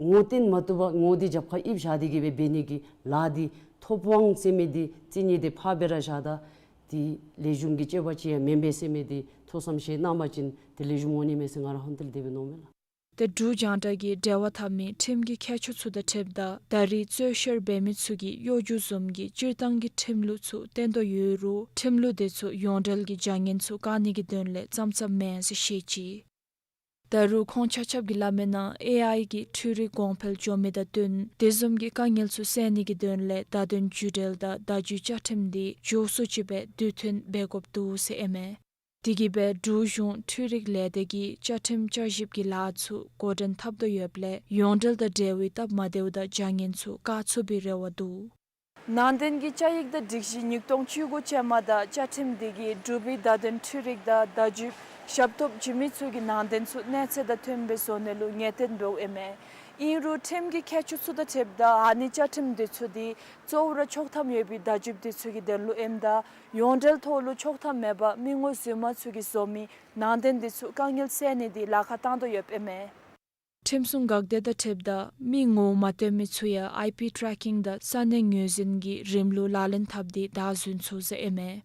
ངོ་བསྟོད་མ་བཏུབ་པར་ངོ་འདི་རྒྱབ་ཁར་ཡིབ་བཞག་སྟེ་གི་སྦེ་འབད་ནི་གི་ལཱ་འདི་ཐོབ་དབང་ཟེར་མི་འདི་རྩིས་ནི་འདི་ཕར་སྦེ་ར་བཞག་ད། དེ་ལེགས་ཤོམ་གྱི་སྤྱོད་པ་ཅིག་ཡང་མེན་པས་ཟེར་མི་དེ་ཐུགས་བསམ་བཞེས་གནང་བ་ཅིན་དེ་ལེགས་ཤོམ་འོང་ནི་མས་ཟེར་ང་ར་ཧོན་ཏེ་ལས་དེ་སྦེ་མནོཝ་མས་ལགས། ཏེ་འབྲུག་རྒྱང་བསྒྲགས་ཀྱིས་འབྲེལ་བ་འཐབ་མི་ཁྲིམས་ཀྱི་མཁས་མཆོག་ཚུ་དང་འཁྲིལཝ་ད་ད་རེས་རྩོད་བཤེར་འབད་མི་ཚུ་གིས་གཡོ་སྒྱུ་བཟུམ་གྱི་སྤྱིར་བཏང་གི་ཁྲིམས་ལུགས་ཚུ་བཏོན་དོ་ཡོད་རུང་ཁྲིམས་ལུགས་དེ་ཚུ་ཡོངས་འབྲེལ་གྱི་བྱ་ངན་ཚུ་བཀག་ནི་གི་དོན་ལས་ཙམ་ཙམ་མེན་ཟེར་བཤད་ཅི། ད་རུང་ཁོང་ཆ་ཁྱབ་ཀྱིས་སླབ་མིའི་ནང་ཨེ་ཨའི་གི་འཕྲུལ་རིག་གོང་འཕེལ་འགྱོ་མི་དང་བསྟུན་དེ་བཟུམ་གྱི་དཀའ་ངལ་ཚུ་སེལ་ནི་གི་དོན་ལས་བརྡ་དོན་བརྒྱུད་འབྲེལ་དང་བརྡ་བརྒྱུད་བཅའ་ཁྲིམས་དེ་མགྱོགས་སུ་ཅིག་སྦེ་དུས་མཐུན་འབད་དགོཔ་འདུག་ཟེར་ཨིན་མས། དེ་གིས་སྦེ་འབྲུག་གཞུང་འཕྲུལ་རིག་ལས་སྡེ་གིས་བཅའ་ཁྲིམས་བསྐྱར་ཞིབ་ཀྱི་ལཱ་ཚུ་འགོ་འདྲེན་འཐབ་དོ་ཡོདཔ་ལས་ཡོངས་འབྲེལ་དང་འབྲེལ་བའི་སྟབས་མ་བདེཝ་དང་བྱ་ངན་ཚུ་བཀག་ཚུགས་པའི་རེ་བ་འདུག། ནང་དོན་གྱི་བཅའ་ཡིག་དང་སྒྲིག་གཞི་ཉིས་སྟོང་བཅུ་དགུ་ཅན་མ་དང་བཅའ་ཁྲིམས་དེ་གིས་འབྲུག་པའི་བརྡ་དོན་འཕྲུལ་རིག་དང་བརྡ་བརྒྱུད་ཞབས་ཏོག་བྱིན་མི་ཚུ་གི་ནང་དོན་ཚུ་གནས་ཚད་དང་མཐུནམ་སྦེ་བཟོ་ནི་ལུ་ངེས་གཏན་འབདཝ་ཨིན་མས། ཨིན་རུང་ཁྲིམས་ཀྱི་མཁས་མཆོག་ཚུ་དང་འཁྲིལཝ་ད་ཨ་ནི་བཅའ་ཁྲིམས་དེ་ཚུ་དེ་གཙོ་བོ་ར་ཆོག་ཐམ་ཡོད་པའི་བརྡ་བརྒྱུད་དེ་ཚུ་གི་དོན་ལུ་ཨིནམ་ད་ཡོངས་འབྲེལ་ཐོག་ལུ་ཆོག་ཐམ་མེད་པར་མི་ངོ་རྫུན་མ་ཚུ་གིས་བཟོ་མི་ནང་དོན་དེ་ཚུ་དཀའ་ངལ་སེལ་ནི་དེ་ལཱ་ཁག་བཏང་དོ་ཡོདཔ་ཨིན་མས། ཁྲིམས་སྲུང་འགག་སྡེ་དང་འཁྲིལཝ་ད་མི་ངོ་མ་སྟོན་མི་ཚུ་ཡང་ཨའི་པི་ཊེ་རེ་ཀིང་དང་ས་གནས་ངོས་འཛིན་གྱི་རིམ་ལུགས་ལག་ལེན་འཐབ་སྟེ་བདའ་ཟུན་ཚུགས་ཟེར་ཨིན་མས།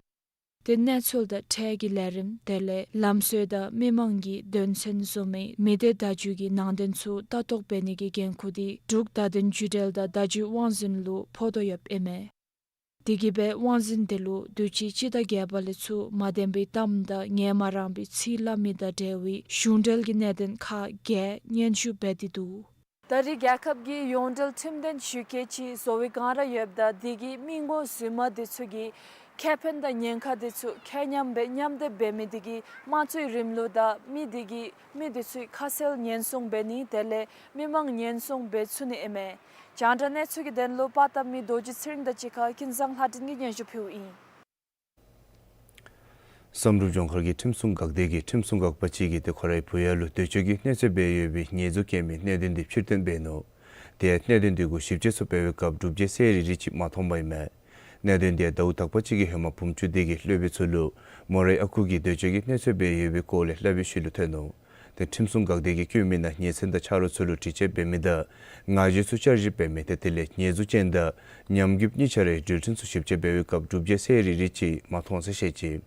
ཏེ་གནས་ཚུལ་དང་ཁྲལ་གྱི་ལས་རིམ་དེ་ལས་ལམ་སྲོལ་དང་མི་མང་གི་དོན་ཚན་བཟོ་མི་མི་སྡེ་བརྡ་བརྒྱུད་ཀྱི་ནང་དོན་ཚུ་ལྟ་རྟོག་འབད་ནི་གི་འགན་ཁུར་དེ་འབྲུག་བརྡ་དོན་བརྒྱུད་འབྲེལ་དང་བརྡ་བརྒྱུད་དབང་འཛིན་ལུ་ཕོག་དོ་ཡོདཔ་ཨིན་མས། དེ་གིས་སྦེ་དབང་འཛིན་དེ་ལུ་དུས་ཅི་སྤྱི་ཟླ་བརྒྱད་པ་ལས་ཚུར་མ་བདེན་པའི་གཏམ་དང་ངལ་མ་རངས་པའི་ཚིག་སླབ་མི་དང་འབྲེལ་བའི་གཞུང་འབྲེལ་གྱི་གནད་དོན་ཁག་བརྒྱད་སྙན་ཞུ་འབད་དེ་འདུག། ད་རེས་རྒྱལ་ཁབ་ཀྱི་ཡོངས་འབྲེལ་ཁྲིམས་དོན་ཞུ་སྐད་ཅིག་བཟོ་བའི་བསྒང་ར་ཡོདཔ་ད་དེ་གིས་མི་ངོ་རྫུན་མ་དེ་ཚུ་གི་ཁེ་ཕན་དང་ཉེན་ཁ་དེ་ཚུ་ཁྱད་མཉམ་སྦེ་མཉམ་སྡེབ་འབད་མི་དེ་གིས་དམངས་གཙོའི་རིང་ལུགས་དང་མི་དེ་གིས་མི་དེ་ཚུའི་ཁ་གསལ་ཉེན་སྲུང་འབད་ནི་དེ་ལས་མི་མང་ཉེན་སྲུང་འབད་ཚུགས་ནི་ཨིན་མས། རྒྱང་བསྒྲགས་གནས་ཚུལ་གྱི་དོན་ལུ་པར་བཏབ་མི་རྡོ་རྗེ་ཚེ་རིང་དང་གཅིག་ཁར་ཀུན་བཟང་ལྷ་སྒྲོན་གྱིས་སྙན་ཞུ་ཕུལཝ་ཨིན། བསམ་གྲུབ་ལྗོངས་མཁར་གྱི་ཁྲིམས་སྲུང་འགག་སྡེ་གི་ཁྲིམས་སྲུང་འགག་པ་ཅིག་གིས་ཏེ་ཁོ་རའི་བུ་ཡ་ལུ་འདོད་སྤྱོད་ཀྱི་གནོད་འཚེ་འབད་ཡོད་པའི་ཉེས་འཛུགས་བཀལ་མི་གནད་དོན་དེ་ཕྱིར་བཏོན་འབད་ནུག། དེ་ཡང་གནད་དོན་དེ་གུ་ཞིབ་དཔྱད་ཚུ་འབད་བའི་སྐབས་སྒྲུབ་བྱེད་གསལ་རི་རི་ཅིག་མ་མཐོང་པ་ཨིན་མས། གནད་དོན་དེ་ཡང་ཟླཝ་དག་པ་ཅིག་གི་ཧེ་མ་བུམ་ཆུ་སྡེ་གི་སློབ་དཔོན་ཚུ་ལུ་མོ་རའི་ཨ་ཁུ་གིས་འདོད་སྤྱོད་ཀྱི་གནོད་འཚེ་འབད་ཡོད་པའི་སྐོར་ལས་སླབ་པའི་ཤུལ་ལུ་ཐོན་ནུག། ཏེ་ཁྲིམས་སྲུང་འགག་སྡེ་གིས་བཀོད་མི་ནང་ཉེ་ཚན་དང་ཆ་རོགས་ཚུ་ལུ་དྲི་དཔྱད་འབད་མི་དང་ངག་བརྗོད་ཚུ་བསྐྱར་ཞིབ་འབད་མི་ཏེ་དེ་ལས་ཉེས་འཛུགས་ཅན་དང་ཉམས་རྒུདཔ་གཉིས་ཆ་རའི་འགྲུལ་འཕྲིན་ཚུ་ཞིབ་དཔྱད་འབད་བའི་སྐབས་སྒྲུབ་བྱེད་གསལ་རི་རི་ཅིག་མ་མཐོང་ཟེར་བཤད་ཅི།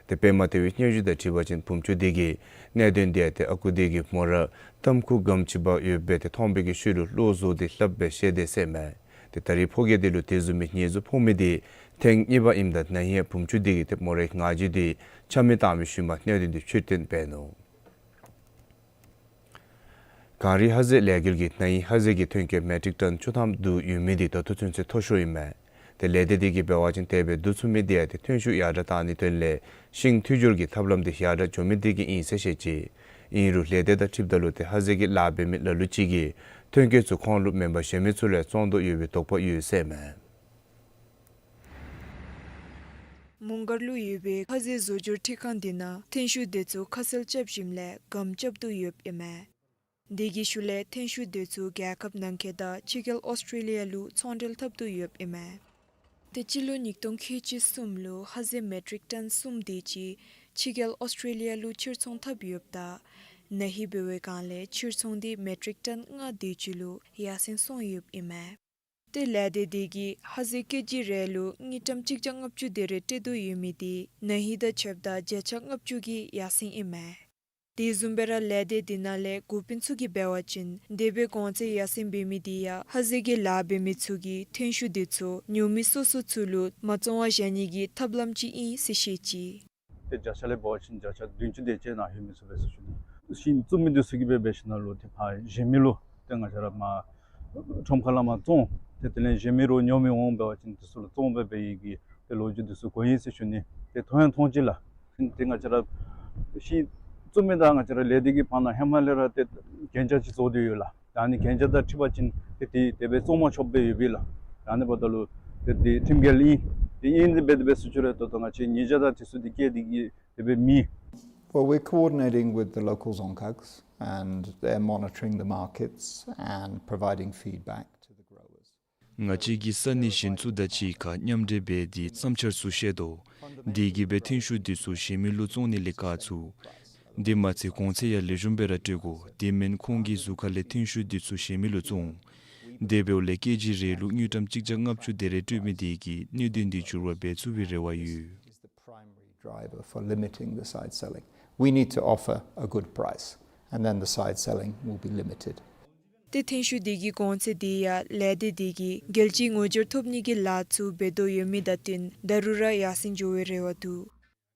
ཏེ་པདྨ་བདེ་བའི་སྙན་ཞུ་དང་འཁྲིལ་བ་ཅིན་བུམ་ཆུ་སྡེ་གི་གནད་དོན་དེ་ཡང་ཏེ་ཨ་ཁུ་དེ་གིས་མོ་ར་ཏམ་ཁུ་སྒམ་ཅིག་འབག་ཡོདཔ་སྦེ་ཏེ་མཐོང་བའི་གི་ཤུལ་ལུ་བློ་བཟོ་སྟེ་སླབ་སྦེ་བཤད་དེས་ཟེར་མས། ཏེ་ད་རེས་ཕོ་སྐྱེས་དེ་ལུ་དེ་བཟུམ་མའི་ཉེས་འཛུགས་ཕོག་མི་དེ་ཐེངས་གཉིས་པ་ཨིནམ་ད་ན་ཧིང་ཡང་བུམ་ཆུ་སྡེ་གིས་ཏེ་མོ་རའི་ངག་བརྗོད་དེ་ཆ་མེད་བཏང་བའི་ཤུལ་མ་གནད་དོན་དེ་ཕྱིར་བཏོན་འབད་ནུག། གངས་རིའི་ཧ་ཟེ་ལས་འགུལ་གྱིས་ན་ཧིང་ཧ་ཟེ་གི་ཐོན་སྐྱེད་མེ་ཊིག་ཊོན་བཅུ་ཐམ་བསྡུ་ཡོད་མི་དེ་ད་ལྟོ་ཚུན་ཚོད་མཐོ་ཤོས་ཨིན་མས། ཏེ་ལས་སྡེ་དེ་གིས་འབད་བ་ཅིན་དེ་སྦེ་བསྡུ་ཚུགས་མི་དེ་ཡང་ཏེ་ཐོན་ཤུགས་ཡར་དྲག་བཏང་ནིའི་དོན་ལས་ཤིང་མཐུད་སྦྱོར་གྱི་ཐབས་ལམ་དེ་ཡར་དྲག་འགྱོ་མི་དེ་གིས་ཨིན་ཟེར་བཤད་ཅི། ཨིན་རུང་ལས་སྡེ་དང་འཁྲིལཝ་ད་ལུ་ཏེ་ཧ་ཟེ་གི་ལཱ་འབད་མི་ལ་ལུ་ཅིག་གིས་ཐོན་སྐྱེད་ཚུ་ཁོང་ལུ་མེན་པར་གཞན་མི་ཚུ་ལས་བཙོང་དོ་ཡོད་པའི་དོགས་པ་ཡོད་ཟེར་མས། མོང་སྒར་ལུ་ཡོད་པའི་ཧ་ཟེ་བཟོ་སྦྱོར་ཁྲི་ཁང་དེ་ནང་ཐོན་ཤུགས་དེ་ཚུ་ཁ་གསལ་རྐྱབ་ཞིནམ་ལས་སྒམ་རྐྱབ་དོ་ཡོདཔ་ཨིན་མས། དེ་གི་ཤུལ་ལས་ཐོན་ཤུགས་དེ་ཚུ་རྒྱལ་ཁབ་ནང་འཁོད་དང་ཕྱི་རྒྱལ་ཨོསི་ཊེ་ལི་ཡ་ལུ་ཚོང་འབྲེལ་འཐབ་དོ་ཡོདཔ་ཨིན་མས། ཏེ་སྤྱི་ལོ་ཉིས་སྟོང་ཁལ་གཅིག་གསུམ་ལུ་ཧ་ཟེ་མེ་ཊིག་ཊོན་གསུམ་དེ་ཅིག་ཕྱི་རྒྱལ་ཨོསི་ཊེ་ལི་ཡ་ལུ་ཕྱིར་ཚོང་འཐབ་ཡོདཔ་ད་ན་ཧིང་འབད་བའི་སྒང་ལས་ཕྱིར་ཚོང་དེ་མེ་ཊིག་ཊོན་ལྔ་དེ་ཅིག་ལུ་ཡར་སེང་སོང་ཡོདཔ་ཨིན་མས། ཏེ་ལས་སྡེ་དེ་གིས་ཧ་ཟེ་ཀེ་ཇི་རེ་ལུ་དངུལ་ཀྲམ་གཅིག་བརྒྱ་ལྔ་བཅུ་དེ་རེ་སྤྲོད་དོ་ཡོད་མི་དེ་ན་ཧིང་དང་ཕྱདཔ་ད་བརྒྱ་ཆ་ལྔ་བཅུ་གི་ཡར་སེང་ཨིན་མས། དེ་བཟུམ་སྦེ་ར་ལས་སྡེ་དེ་ནང་ལས་འགོ་དཔོན་ཚུ་གིས་འབད་བ་ཅིན་དེ་སྦེ་གོང་ཚད་ཡར་སེང་འབད་མི་དེ་ཡང་ཧ་ཟེ་གི་ལཱ་འབད་མི་ཚུ་གིས་ཐོན་ཤུགས་དེ་ཚུ་ཉོ་མི་སོ་སོ་ཚུ་ལུ་མ་བཙོང་བར་བཞག་ནི་གི་ཐབས་ལམ་ཅིག་ཨིན་ཟེར་བཤད་ཅི། ཏེ་བརྒྱ་ཆ་ལས་འབད་བ་ཅིན་བརྒྱ་ཆ་བདུན་ཅུ་དེ་ཅིག་ནང་ལྷོད་མི་ཚུགས་པས་ཟེར་ཞུ་ནི། ཤིང་བཙུགས་མི་དེ་ཚུ་གིས་འབད་འབད་ཞིནམ་ལས་ཏེ་ཕར་གཞན་མི་ལུ་ཏེ་ང་བཅས་ར་མར་ཁྲོམ་ཁ་ལས་མར་བཙོང་། ཏེ་དེ་ལས་གཞན་མི་རོགས་ཉོ་མི་འོང་འབད་བ་ཅིན་དེ་ཚུ་ལུ་བཙོང་སྦེ་འབད་ཡི་གི་ཏེ་ལོ་རྒྱུས་དེ་ཚུ་གོ་ཡི་ཟེར་ཞུ་ནི། ཏེ་མཐོང་ཡང་མཐོང་ཅི་ལགས། ཏེ་ང་བཅས་ར་ཤིང་བཙུགས་མི་དང་ང་བཅས་ར་ལས་སྡེ་གི་བར་ན་ཧེ་མ་ལས་ར་ཏེ་གན་རྒྱ་ཅིག་བཟོ་སྟེ་ཡོད་ལགས། ད་ནི་གན་རྒྱ་དང་འཁྲིལ་བ་ཅིན་ཏེ་དེ་དེ་སྦེ་བཙོང་མ་ཆོགཔ་སྦེ་ཡོད་པས་ལགས། ད་ནི་འབདཝ་ད་ལུ་ཏེ་དེ་ཁྲིམས་འགལ་ཨིན། དེ་ཨིན་དེ་སྦེ་དེ་སྦེ་ཟེར་ཞུ་རུང་ད་ལྟོ་ང་བཅས་ཉེས་བྱ་དང་དེ་ཚུ་དེ་བཀལ་ཏེ་གི་དེ་སྦེ་མེད། Well, we're coordinating with the local Dzongkhags and they're monitoring the markets and providing feedback to the growers. ང་བཅས་ཀྱིས་ས་གནས་གཞན་ཚུ་དང་གཅིག་ཁར་མཉམ་འབྲེལ་འབད་དེ་བསམ་འཆར་ཚུ་བཤད་དོ། དེ་གིས་སྦེ་ཐོན་ཤུགས་དེ་ཚུ་གཞན་མི་ལུ་བཙོང་ནི་ལས་བཀག་ཚུགས། དེ་མ་ཚད་གོང་ཚད་ཡང་ལེགས་ཤོམ་སྦེ་ར་སྤྲོད་དགོ། དེ་མེན་ཁོང་གི་གཟུགས་ཁ་ལས་ཐོན་ཤུགས་དེ་ཚུ་གཞན་མི་ལུ་བཙོང་། དེ་འབདཝ་ལས་ཀེ་ཇི་རེ་ལུ་དངུལ་ཀྲམ་གཅིག་བརྒྱ་ལྔ་བཅུ་དེ་རེ་སྤྲོད་མི་དེ་གིས་གནད་དོན་དེ་འགྱུར་བ་འབད་ཚུགས་པའི་རེ་བ་ཡོད། driver for limiting the side selling. We need to offer a good price, and then the side selling will be limited. ཏེ་ཐོན་ཤུགས་དེ་གི་གོང་ཚད་དེ་ཡང་ལས་སྡེ་དེ་གིས་རྒྱལ་སྤྱིའི་ངོ་སྦྱོར་ཐོབ་ནི་གི་ལཱ་ཚུ་འབད་དོ་ཡོད་མི་དང་བསྟུན་ད་རུང་ར་ཡར་སེང་འགྱོ་བའི་རེ་བ་འདུག།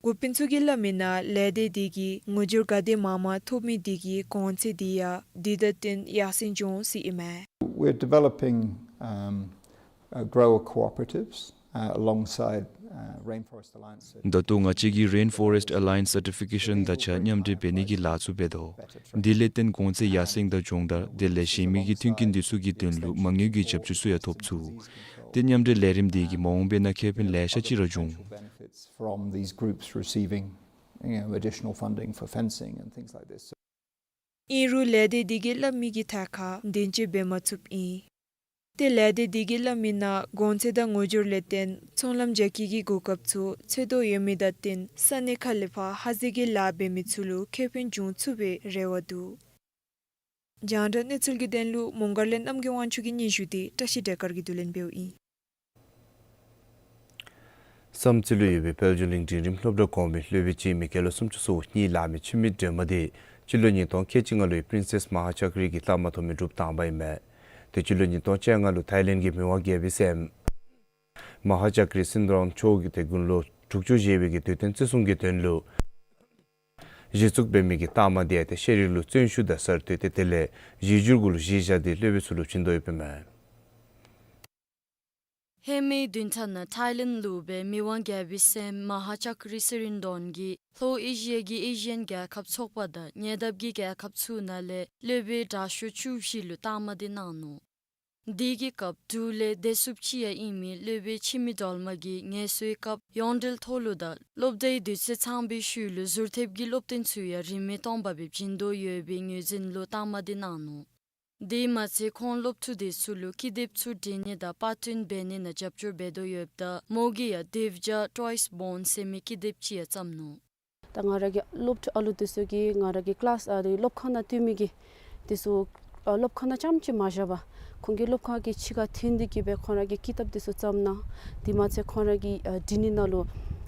འགོ་དཔོན་ཚུ་གིས་སླབ་མིའི་ནང་ལས་སྡེ་དེ་གིས་ངོ་སྦྱོར་ག་དེ་མང་མང་ཐོབ་མི་དེ་གིས་གོང་ཚད་དེ་ཡང་དུས་དང་བསྟུན་ཡར་སེང་འགྱོ་འོང་ཟེར་ཨིན་མས། We're developing, um, uh, grower cooperatives, uh, alongside, uh, Rainforest Alliance. ད་ལྟོ་ང་བཅས་ཀྱིས་Rainforest Alliance certification དང་གཅིག་ཁར་མཉམ་འབྲེལ་འབད་ནི་གི་ལཱ་ཚུ་འབད་དོ། དེ་ལས་བརྟེན་གོང་ཚད་ཡར་སེང་དང་སྦྱོང་བརྡར་དེ་ལས་གཞན་མི་གི་མཐུན་རྐྱེན་དེ་ཚུ་གི་དོན་ལུ་མ་དངུལ་གྱི་རྒྱབ་སྐྱོར་ཚུ་ཡང་ཐོབ་ཚུགས། ཏེ་མཉམ་འབྲེལ་ལས་རིམ་དེ་གིས་མ་འོངས་པའི་ནང་ཁེ་ཕན་ལེ་ཤ་ཅིག་ར་འབྱུང་། From these groups receiving, you know, additional funding for fencing and things like this. ཨིན་རུང་ལས་སྡེ་དེ་གིས་སླབ་མི་གི་ཐད་ཁར་བདེན་དཔྱད་འབད་མ་ཚུགསཔ་ཨིན། ཏེ་ལས་སྡེ་དེ་གིས་སླབ་མིའི་ནང་གོང་ཚད་དང་ངོ་སྦྱོར་ལས་བརྟེན་ཚོང་ལམ་རྒྱག་ནི་གི་གོ་སྐབས་ཚུ་འཚོལ་དོ་ཡོད་མི་དང་བསྟུན་ས་གནས་ཁག་ལས་ཕར་ཧ་ཟེ་གི་ལཱ་འབད་མི་ཚུ་ལུ་ཁེ་ཕན་འབྱུང་ཚུགས་པའི་རེ་བ་འདུག། རྒྱང་བསྒྲགས་གནས་ཚུལ་གྱི་དོན་ལུ་མོང་སྒར་ལས་རྣམ་རྒྱལ་དབང་ཕྱུག་གི་སྙན་ཞུ་དེ་བཀྲ་ཤིས་བདེ་དཀར་གྱིས་བསྡུ་ལེན་འབདཝ་ཨིན། བསམ་རྩེ་ལུ་ཡོད་པའི་དཔལ་འབྱོར་གླིང་འབྲིང་རིམ་སློབ་གྲྭ་གོང་མའི་སློབ་དཔོན་འཆི་མེད་སྐྱེས་ལོ་སུམ་ཅུ་སོ་གཉིས་ལང་མི་འཆི་མེད་སྒྲོལ་མ་དེ་སྤྱི་ལོ་ཉིས་སྟོང་ཁལ་གཅིག་ལྔ་ལོའི་པྲིན་སེས་མ་ཧཱ་ཅཱཀ་རི་གི་རྟགས་མ་ཐོབ་མི་གྲུབ་བཏང་པ་ཨིན་མས། དེ་སྤྱི་ལོ་ཉིས་སྟོང་བཅོ་ལྔ་ལུ་ཐའི་ལེནཌ་གི་མི་དབང་རྒྱལ་པོའི་སྲསམོ་མ་ཧཱ་ཅཱཀ་རི་སིན་དྲོན་མཆོག་གིས་དེ་དགུང་ལོ་དྲུག་ཅུ་བཞེས་པའི་གི་དུས་སྟོན་བརྩི་སྲུང་གི་དོན་ལུ་གཞི་བཙུགས་འབད་མི་གི་རྟགས་མ་དེ་ཡང་ཏེ་ཤེས་རིག་ལུ་བརྩོན་ཤུགས་དང་གསར་གཏོད་དེ་དེ་ལས་གཞི་འགྱུར་གུ་ལུ་གཞི་བཞག་སྟེ་སློབ་དཔོན་ཚུ་ལུ་བྱིན་དོ་ཡོདཔ་ཨིན་མས། ཧེ་མའི་བདུན་ཕྲག་ནང་ཐའི་ལེནཌ་ལུ་སྦེ་མི་དབང་རྒྱལ་པོའི་སྲསམོ་མ་ཧཱ་ཅཱཀ་རི་སི་རིན་དྲོན་གྱིས་ལྷོ་ཨེ་ཤི་ཡ་གི་ཨེ་ཤི་ཡན་རྒྱལ་ཁབ་ཚོགས་པ་དང་ཉེ་འདབས་ཀྱི་རྒྱལ་ཁབ་ཚུ་ནང་ལས་སློབ་དཔོན་དྲག་ཤོས་བཅུ་བཞི་ལུ་རྟགས་མ་དེ་གནང་ནུག། དེ་གི་སྐབས་འབྲུག་ལས་བདེ་སྲུངཔ་ཅིག་ཡང་ཨིན་མི་སློབ་དཔོན་འཆི་མེད་སྒྲོལ་མ་གིས་ངལ་གསོའི་སྐབས་ཡོངས་འབྲེལ་ཐོག་ལུ་དང་སློབ་གྲྭའི་དུས་ཚོད་ཚང་པའི་ཤུལ་ལུ་ཟུར་ཐེབས་ཀྱི་སློབ་སྟོན་ཚུ་ཡང་རིན་མེད་སྟོང་པ་སྦེ་བྱིན་དོ་ཡོད་པའི་ངོས་འཛིན་ལུ་རྟགས་མ་དེ་གནང་ནུག། དེ་མ་ཚད་ཁོང་སློབ་ཕྲུག་དེ་ཚུ་ལུ་ཀི་དེབ་ཚུ་འབྲི་ནི་དང་པར་སྐྲུན་འབད་ནི་ནང་རྒྱབ་སྐྱོར་འབད་དོ་ཡོདཔ་ད་མོ་གིས་ཡང་དེབ་བརྒྱ་Toys Born ཟེར་མི་ཀི་དེབ་ཅིག་ཡང་བརྩམས་ནུག། ད་ང་ར་གི་སློབ་ཕྲུག་ཨ་ལུ་དེ་ཚུ་གིས་ང་ར་གི་ཀི་ལཱསི་ཨ་རི་སློབ་ཁང་ནང་སྡོད་མི་གི་དེ་ཚུ་ཨ་སློབ་ཁང་ནང་རྐྱངམ་ཅིག་མ་བཞག་པར་ཁོང་གིས་སློབ་ཁང་གི་ཕྱི་ཁར་ཐོན་ཏེ་གི་སྦེ་ཁོང་ར་གིས་ཀི་དེབ་དེ་ཚུ་བརྩམས་གནང་། དེ་མ་ཚད་ཁོང་ར་གིས་ཨ་འབྲི་ནི་ནང་ལུ་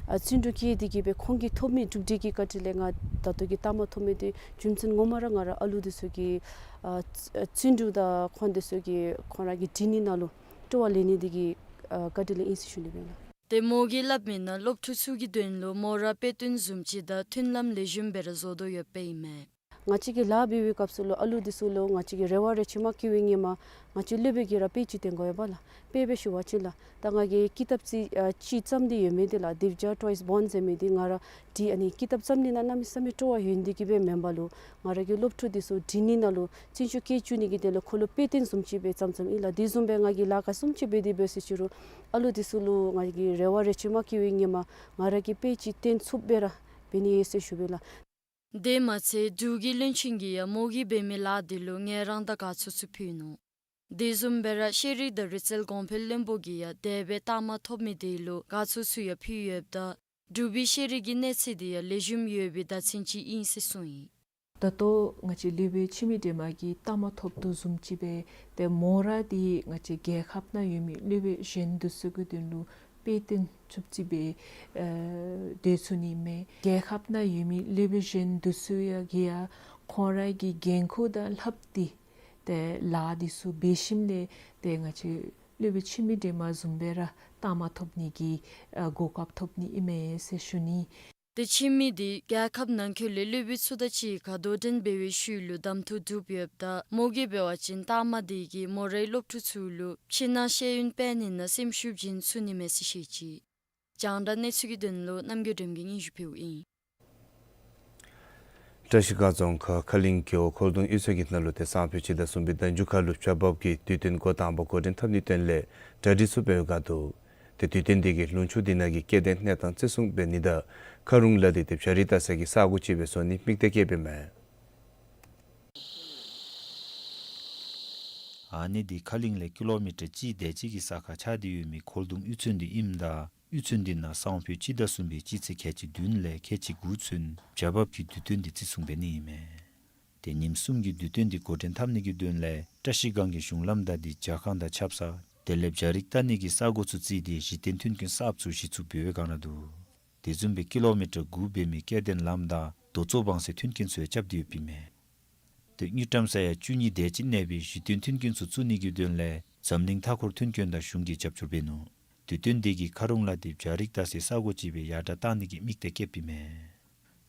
ཨ་བརྩོན་འགྲུས་བསྐྱེད་དེ་གི་སྦེ་ཁོང་གིས་ཐོབ་མི་གྲུབ་འབྲས་ཀྱི་བཀའ་དྲིན་ལས་ང་ད་ལྟོ་གི་རྟགས་མ་ཐོབ་མི་དེ་རྒྱུ་མཚན་ངོ་མ་ར་ང་ར་ཨ་ལུ་དེ་ཚུ་གི་ཨ་བརྩོན་འགྲུས་དང་ཁོང་དེ་ཚུ་གིས་ཁོང་ར་གིས་འབྲི་ནི་ནང་ལུ་སྤྲོ་བ་ལེན་ནི་དེ་གི་ཨ་བཀའ་དྲིན་ལས་ཨིན་ཟེར་ཞུ་ནི་སྦེ་ལགས། ཏེ་མོ་གིས་སླབ་མིའི་ནང་སློབ་ཕྲུག་ཚུ་གི་དོན་ལུ་མོ་ར་དཔེ་སྟོན་བཟུམ་ཅིག་དང་མཐུན་ལམ་ལེགས་ཤོམ་སྦེ་ར་བཟོ་དོ་ཡོདཔ་ཨིན་མས། ང་བཅས་ཀྱིས་ལཱ་འབད་བའི་སྐབས་སུ་ལུ་ཨ་ལུ་དེ་ཚུ་ལུ་ང་བཅས་ཀྱིས་རེ་བ་རེ་ཆེ་མ་བསྐྱེད་པའི་ཧེ་མ་ང་བཅས་སློབ་དཔོན་གྱིས་ར་དཔེ་ཅིག་སྟོན་དགོ་པས་ལགས། དཔེ་སྦེ་ཞུ་བ་ཅིན་ལགས། ད་ང་གིས་ཀི་དེབ་ཅིག་ཨ་ཅིག་བརྩམས་ཏེ་ཡོད་མི་དེ་ལགས། དེབ་བརྒྱ་Toys Born ཟེར་མི་དེ་ང་ར་འབྲི་ཨ་ནི་ཀི་དེབ་བརྩམ་ནི་ནང་གནམ་མེད་ས་མེད་སྤྲོ་བ་ཡོད་ནི་དེ་གིས་སྦེ་མེན་པར་ལུ་ང་ར་གི་སློབ་ཕྲུག་དེ་ཚུ་འབྲི་ནི་ནང་ལུ་བརྩོན་ཤུགས་བསྐྱེད་བཅུག་ནི་གི་དོན་ལུ་ཁོང་ལུ་དཔེ་སྟོན་བཟུམ་ཅིག་སྦེ་བརྩམས་བརྩམསཔ་ཨིན་ལགས། དེ་བཟུམ་སྦེ་ང་གིས་ལཱ་ག་བཟུམ་ཅིག་འབད་དེ་འབད་ཟེར་ཞུ་རུང་ཨ་ལུ་དེ་ཚུ་ལུ་ང་གིས་རེ་བ་རེ་ཆེ་མ་བསྐྱེད་པའི་ཧེ་མ་ང་ར་གིས་དཔེ་ཅིག་སྟོན་ཚུགསཔ་སྦེ་ར་འབད་ནི་ཟེར་ཞུ་བས་ལགས། དེ་མ་ཚད་འབྲུག་གི་བློན་ཆེན་གྱིས་ཡང་མོ་གིས་འབད་མི་ལཱ་དེ་ལུ་ངལ་རངས་དང་དགའ་ཚོར་ཚུ་ཕུལ་ནུག། དེ་བཟུམ་སྦེ་ར་ཤེས་རིག་དང་རིག་རྩལ་གོང་འཕེལ་བློན་པོ་གིས་ཡང་དེ་སྦེ་རྟགས་མ་ཐོབ་མི་དེ་ལུ་དགའ་ཚོར་ཚུ་ཡང་ཕུལ་ཡོདཔ་ད་འབྲུག་པའི་ཤེས་རིག་གི་གནས་ཚད་དེ་ཡང་ལེགས་ཤོམ་ཡོད་པའི་བརྡ་མཚོན་ཅིག་ཨིན་ཟེར་གསུངས་ཡི། ད་ལྟོ་ང་བཅས་སློབ་དཔོན་འཆི་མེད་སྒྲོལ་མ་གིས་རྟགས་མ་ཐོབ་དོ་བཟུམ་ཅིག་སྦེ་ཏེ་མོ་ར་འདི་ང་བཅས་རྒྱལ་ཁབ་ནང་ཡོད་མི་སློབ་དཔོན་གཞན་དེ་ཚུ་གི་དོན་ལུ་དཔེ་སྟོན་ཚུགསཔ་ཅིག་སྦེ་ཨེ་སྡོད་ཚུགས་ནི་མས། རྒྱལ་ཁབ་ནང་ཡོད་མི་སློབ་དཔོན་གཞན་དེ་ཚུ་ཡང་གིས་ཡང་ཁོང་ར་གི་འགན་ཁུར་དང་ལྷགཔ་སྟེ་ཏེ་ལཱ་དེ་ཚུ་འབད་ཞིནམ་ལས་ཏེ་ང་བཅས་སློབ་དཔོན་འཆི་མེད་སྒྲོལ་མ་བཟུམ་སྦེ་ར་རྟགས་མ་ཐོབ་ནི་གི་ཨ་གོ་སྐབས་ཐོབ་ནི་ཨིན་མས་ཟེར་ཞུ་ནི། ཏེ་འཆི་མེད་འདི་རྒྱལ་ཁབ་ནང་འཁོད་ལས་སློབ་དཔོན་ཚུ་དང་གཅིག་ཁར་དོ་འགྲན་འབད་བའི་ཤུལ་ལུ་གདམ་འཐུ་གྲུབ་ཡོདཔ་ད་མོ་གིས་འབད་བ་ཅིན་རྟགས་མ་དེ་གིས་མོ་རའི་སློབ་ཕྲུག་ཚུ་ལུ་ཕྱི་ནང་ཤེས་ཡོན་སྤེལ་ནི་ནང་སེམས་ཤུགས་བྱིན་ཚུགས་ནི་མས་ཟེར་བཤད་ཅི། རྒྱང་བསྒྲགས་གནས་ཚུལ་གྱི་དོན་ལུ་རྣམ་རྒྱལ་སྒྲོལ་མ་གིས་སྙན་ཞུ་ཕུལཝ་ཨིན། བཀྲིས་སྒང་རྫོང་ཁག་ཁ་གླིང་རྒེད་འོག་འཁོར་གདོང་གཡུས་ཚན་གྱི་ནང་ལུ་ཏེ་སང་ཕོད་སྤྱི་ཟླ་གསུམ་པའི་ཟླ་མཇུག་ཁར་ལུ་བྱ་འབབ་ཀྱི་དུས་སྟོན་འགོ་དང་པ་འགོ་འདྲེན་འཐབ་ནིའི་དོན་ལས་གྲ་སྒྲིག་ཚུ་འབད་བའི་སྒང་འདུག། ཏེ་དུས་སྟོན་དེ་གིས་ལུང་ཕྱོགས་དེ་ནང་གི་སྐྱེ་ལྡན་གནས་སྟངས་བརྩི་སྲུང་འབད་ནི་དང་ཁ་རུང་ལ་དེ་ཏེ་བྱ་རིགས་བལྟ་སའི་ས་སྒོ་ཅིག་སྦེ་བཟོ་ནི་དམིགས་གཏད་བསྐྱེདཔ་ཨིན་མས། ཨ་ནི་འདི་ཁ་གླིང་ལས་ཀི་ལོ་མི་ཊར་གཅིག་དེ་ཅིག་གི་ས་ཁར་ཆགས་ཏེ་ཡོད་མི་འཁོར་གདོང་གཡུས་ཚན་འདི་ཨིནམ་ད་གཡུས་ཚན་འདི་ནང་སང་ཕོད་སྤྱི་ཟླ་གསུམ་པའི་སྤྱི་ཚེས་ཁལ་གཅིག་བདུན་ལས་ཁལ་གཅིག་དགུ་ཚུན་བྱ་འབབ་ཀྱི་དུས་སྟོན་འདི་བརྩི་སྲུང་འབད་ནི་ཨིན་མས། ཏེ་ཉིནམ་གསུམ་གྱི་དུས་སྟོན་འདི་འགོ་འདྲེན་འཐབ་ནི་གི་དོན་ལས་བཀྲིས་སྒང་གི་གཞུང་ལམ་བདའ་སྟེ་ཇ་ཁང་དང་ཆབ་གསང་དེ་ལས་བྱ་རིགས་བལྟ་ནི་གི་ས་སྒོ་ཚུ་བརྩིས་ཏེ་གཞི་རྟེན་མཐུན་རྐྱེན་གསརཔ་ཚུ་གཞི་བཙུགས་འབད་བའི་སྒང་ར་འདུག། དེ་བཟུམ་སྦེ་ཀི་ལོ་མི་ཊར་དགུ་འབད་མི་སྐྱེ་ལྡན་ལམ་དང་རྡོ་བཙོག་བང་སའི་མཐུན་རྐྱེན་ཚུ་ཡང་རྐྱབ་སྟེ་ཡོདཔ་ཨིན་མས། ཏེ་དངུལ་ཀྲམ་ས་ཡ་བཅུ་གཉིས་དེ་ཅིག་གནས་པའི་གཞི་མཐུན་མཐུན་རྐྱེན་ཚུ་བཙུགས་ནི་གི་དོན་ལས་འཛམ་གླིང་མཐའ་འཁོར་མཐུན་རྐྱེན་དང་གཞུང་གིས་རྒྱབ་སྐྱོར་འབད་ནུག། དུས་སྟོན་དེ་གིས་མཁར་རོང་ལ་དེ་བྱ་རིགས་བདའ་སའི་ས་གོ་ཅིག་སྦེ་ཡར་དྲག་བཏང་ནི་གི་དམིགས་གཏད་བསྐྱེདཔ་ཨིན་མས།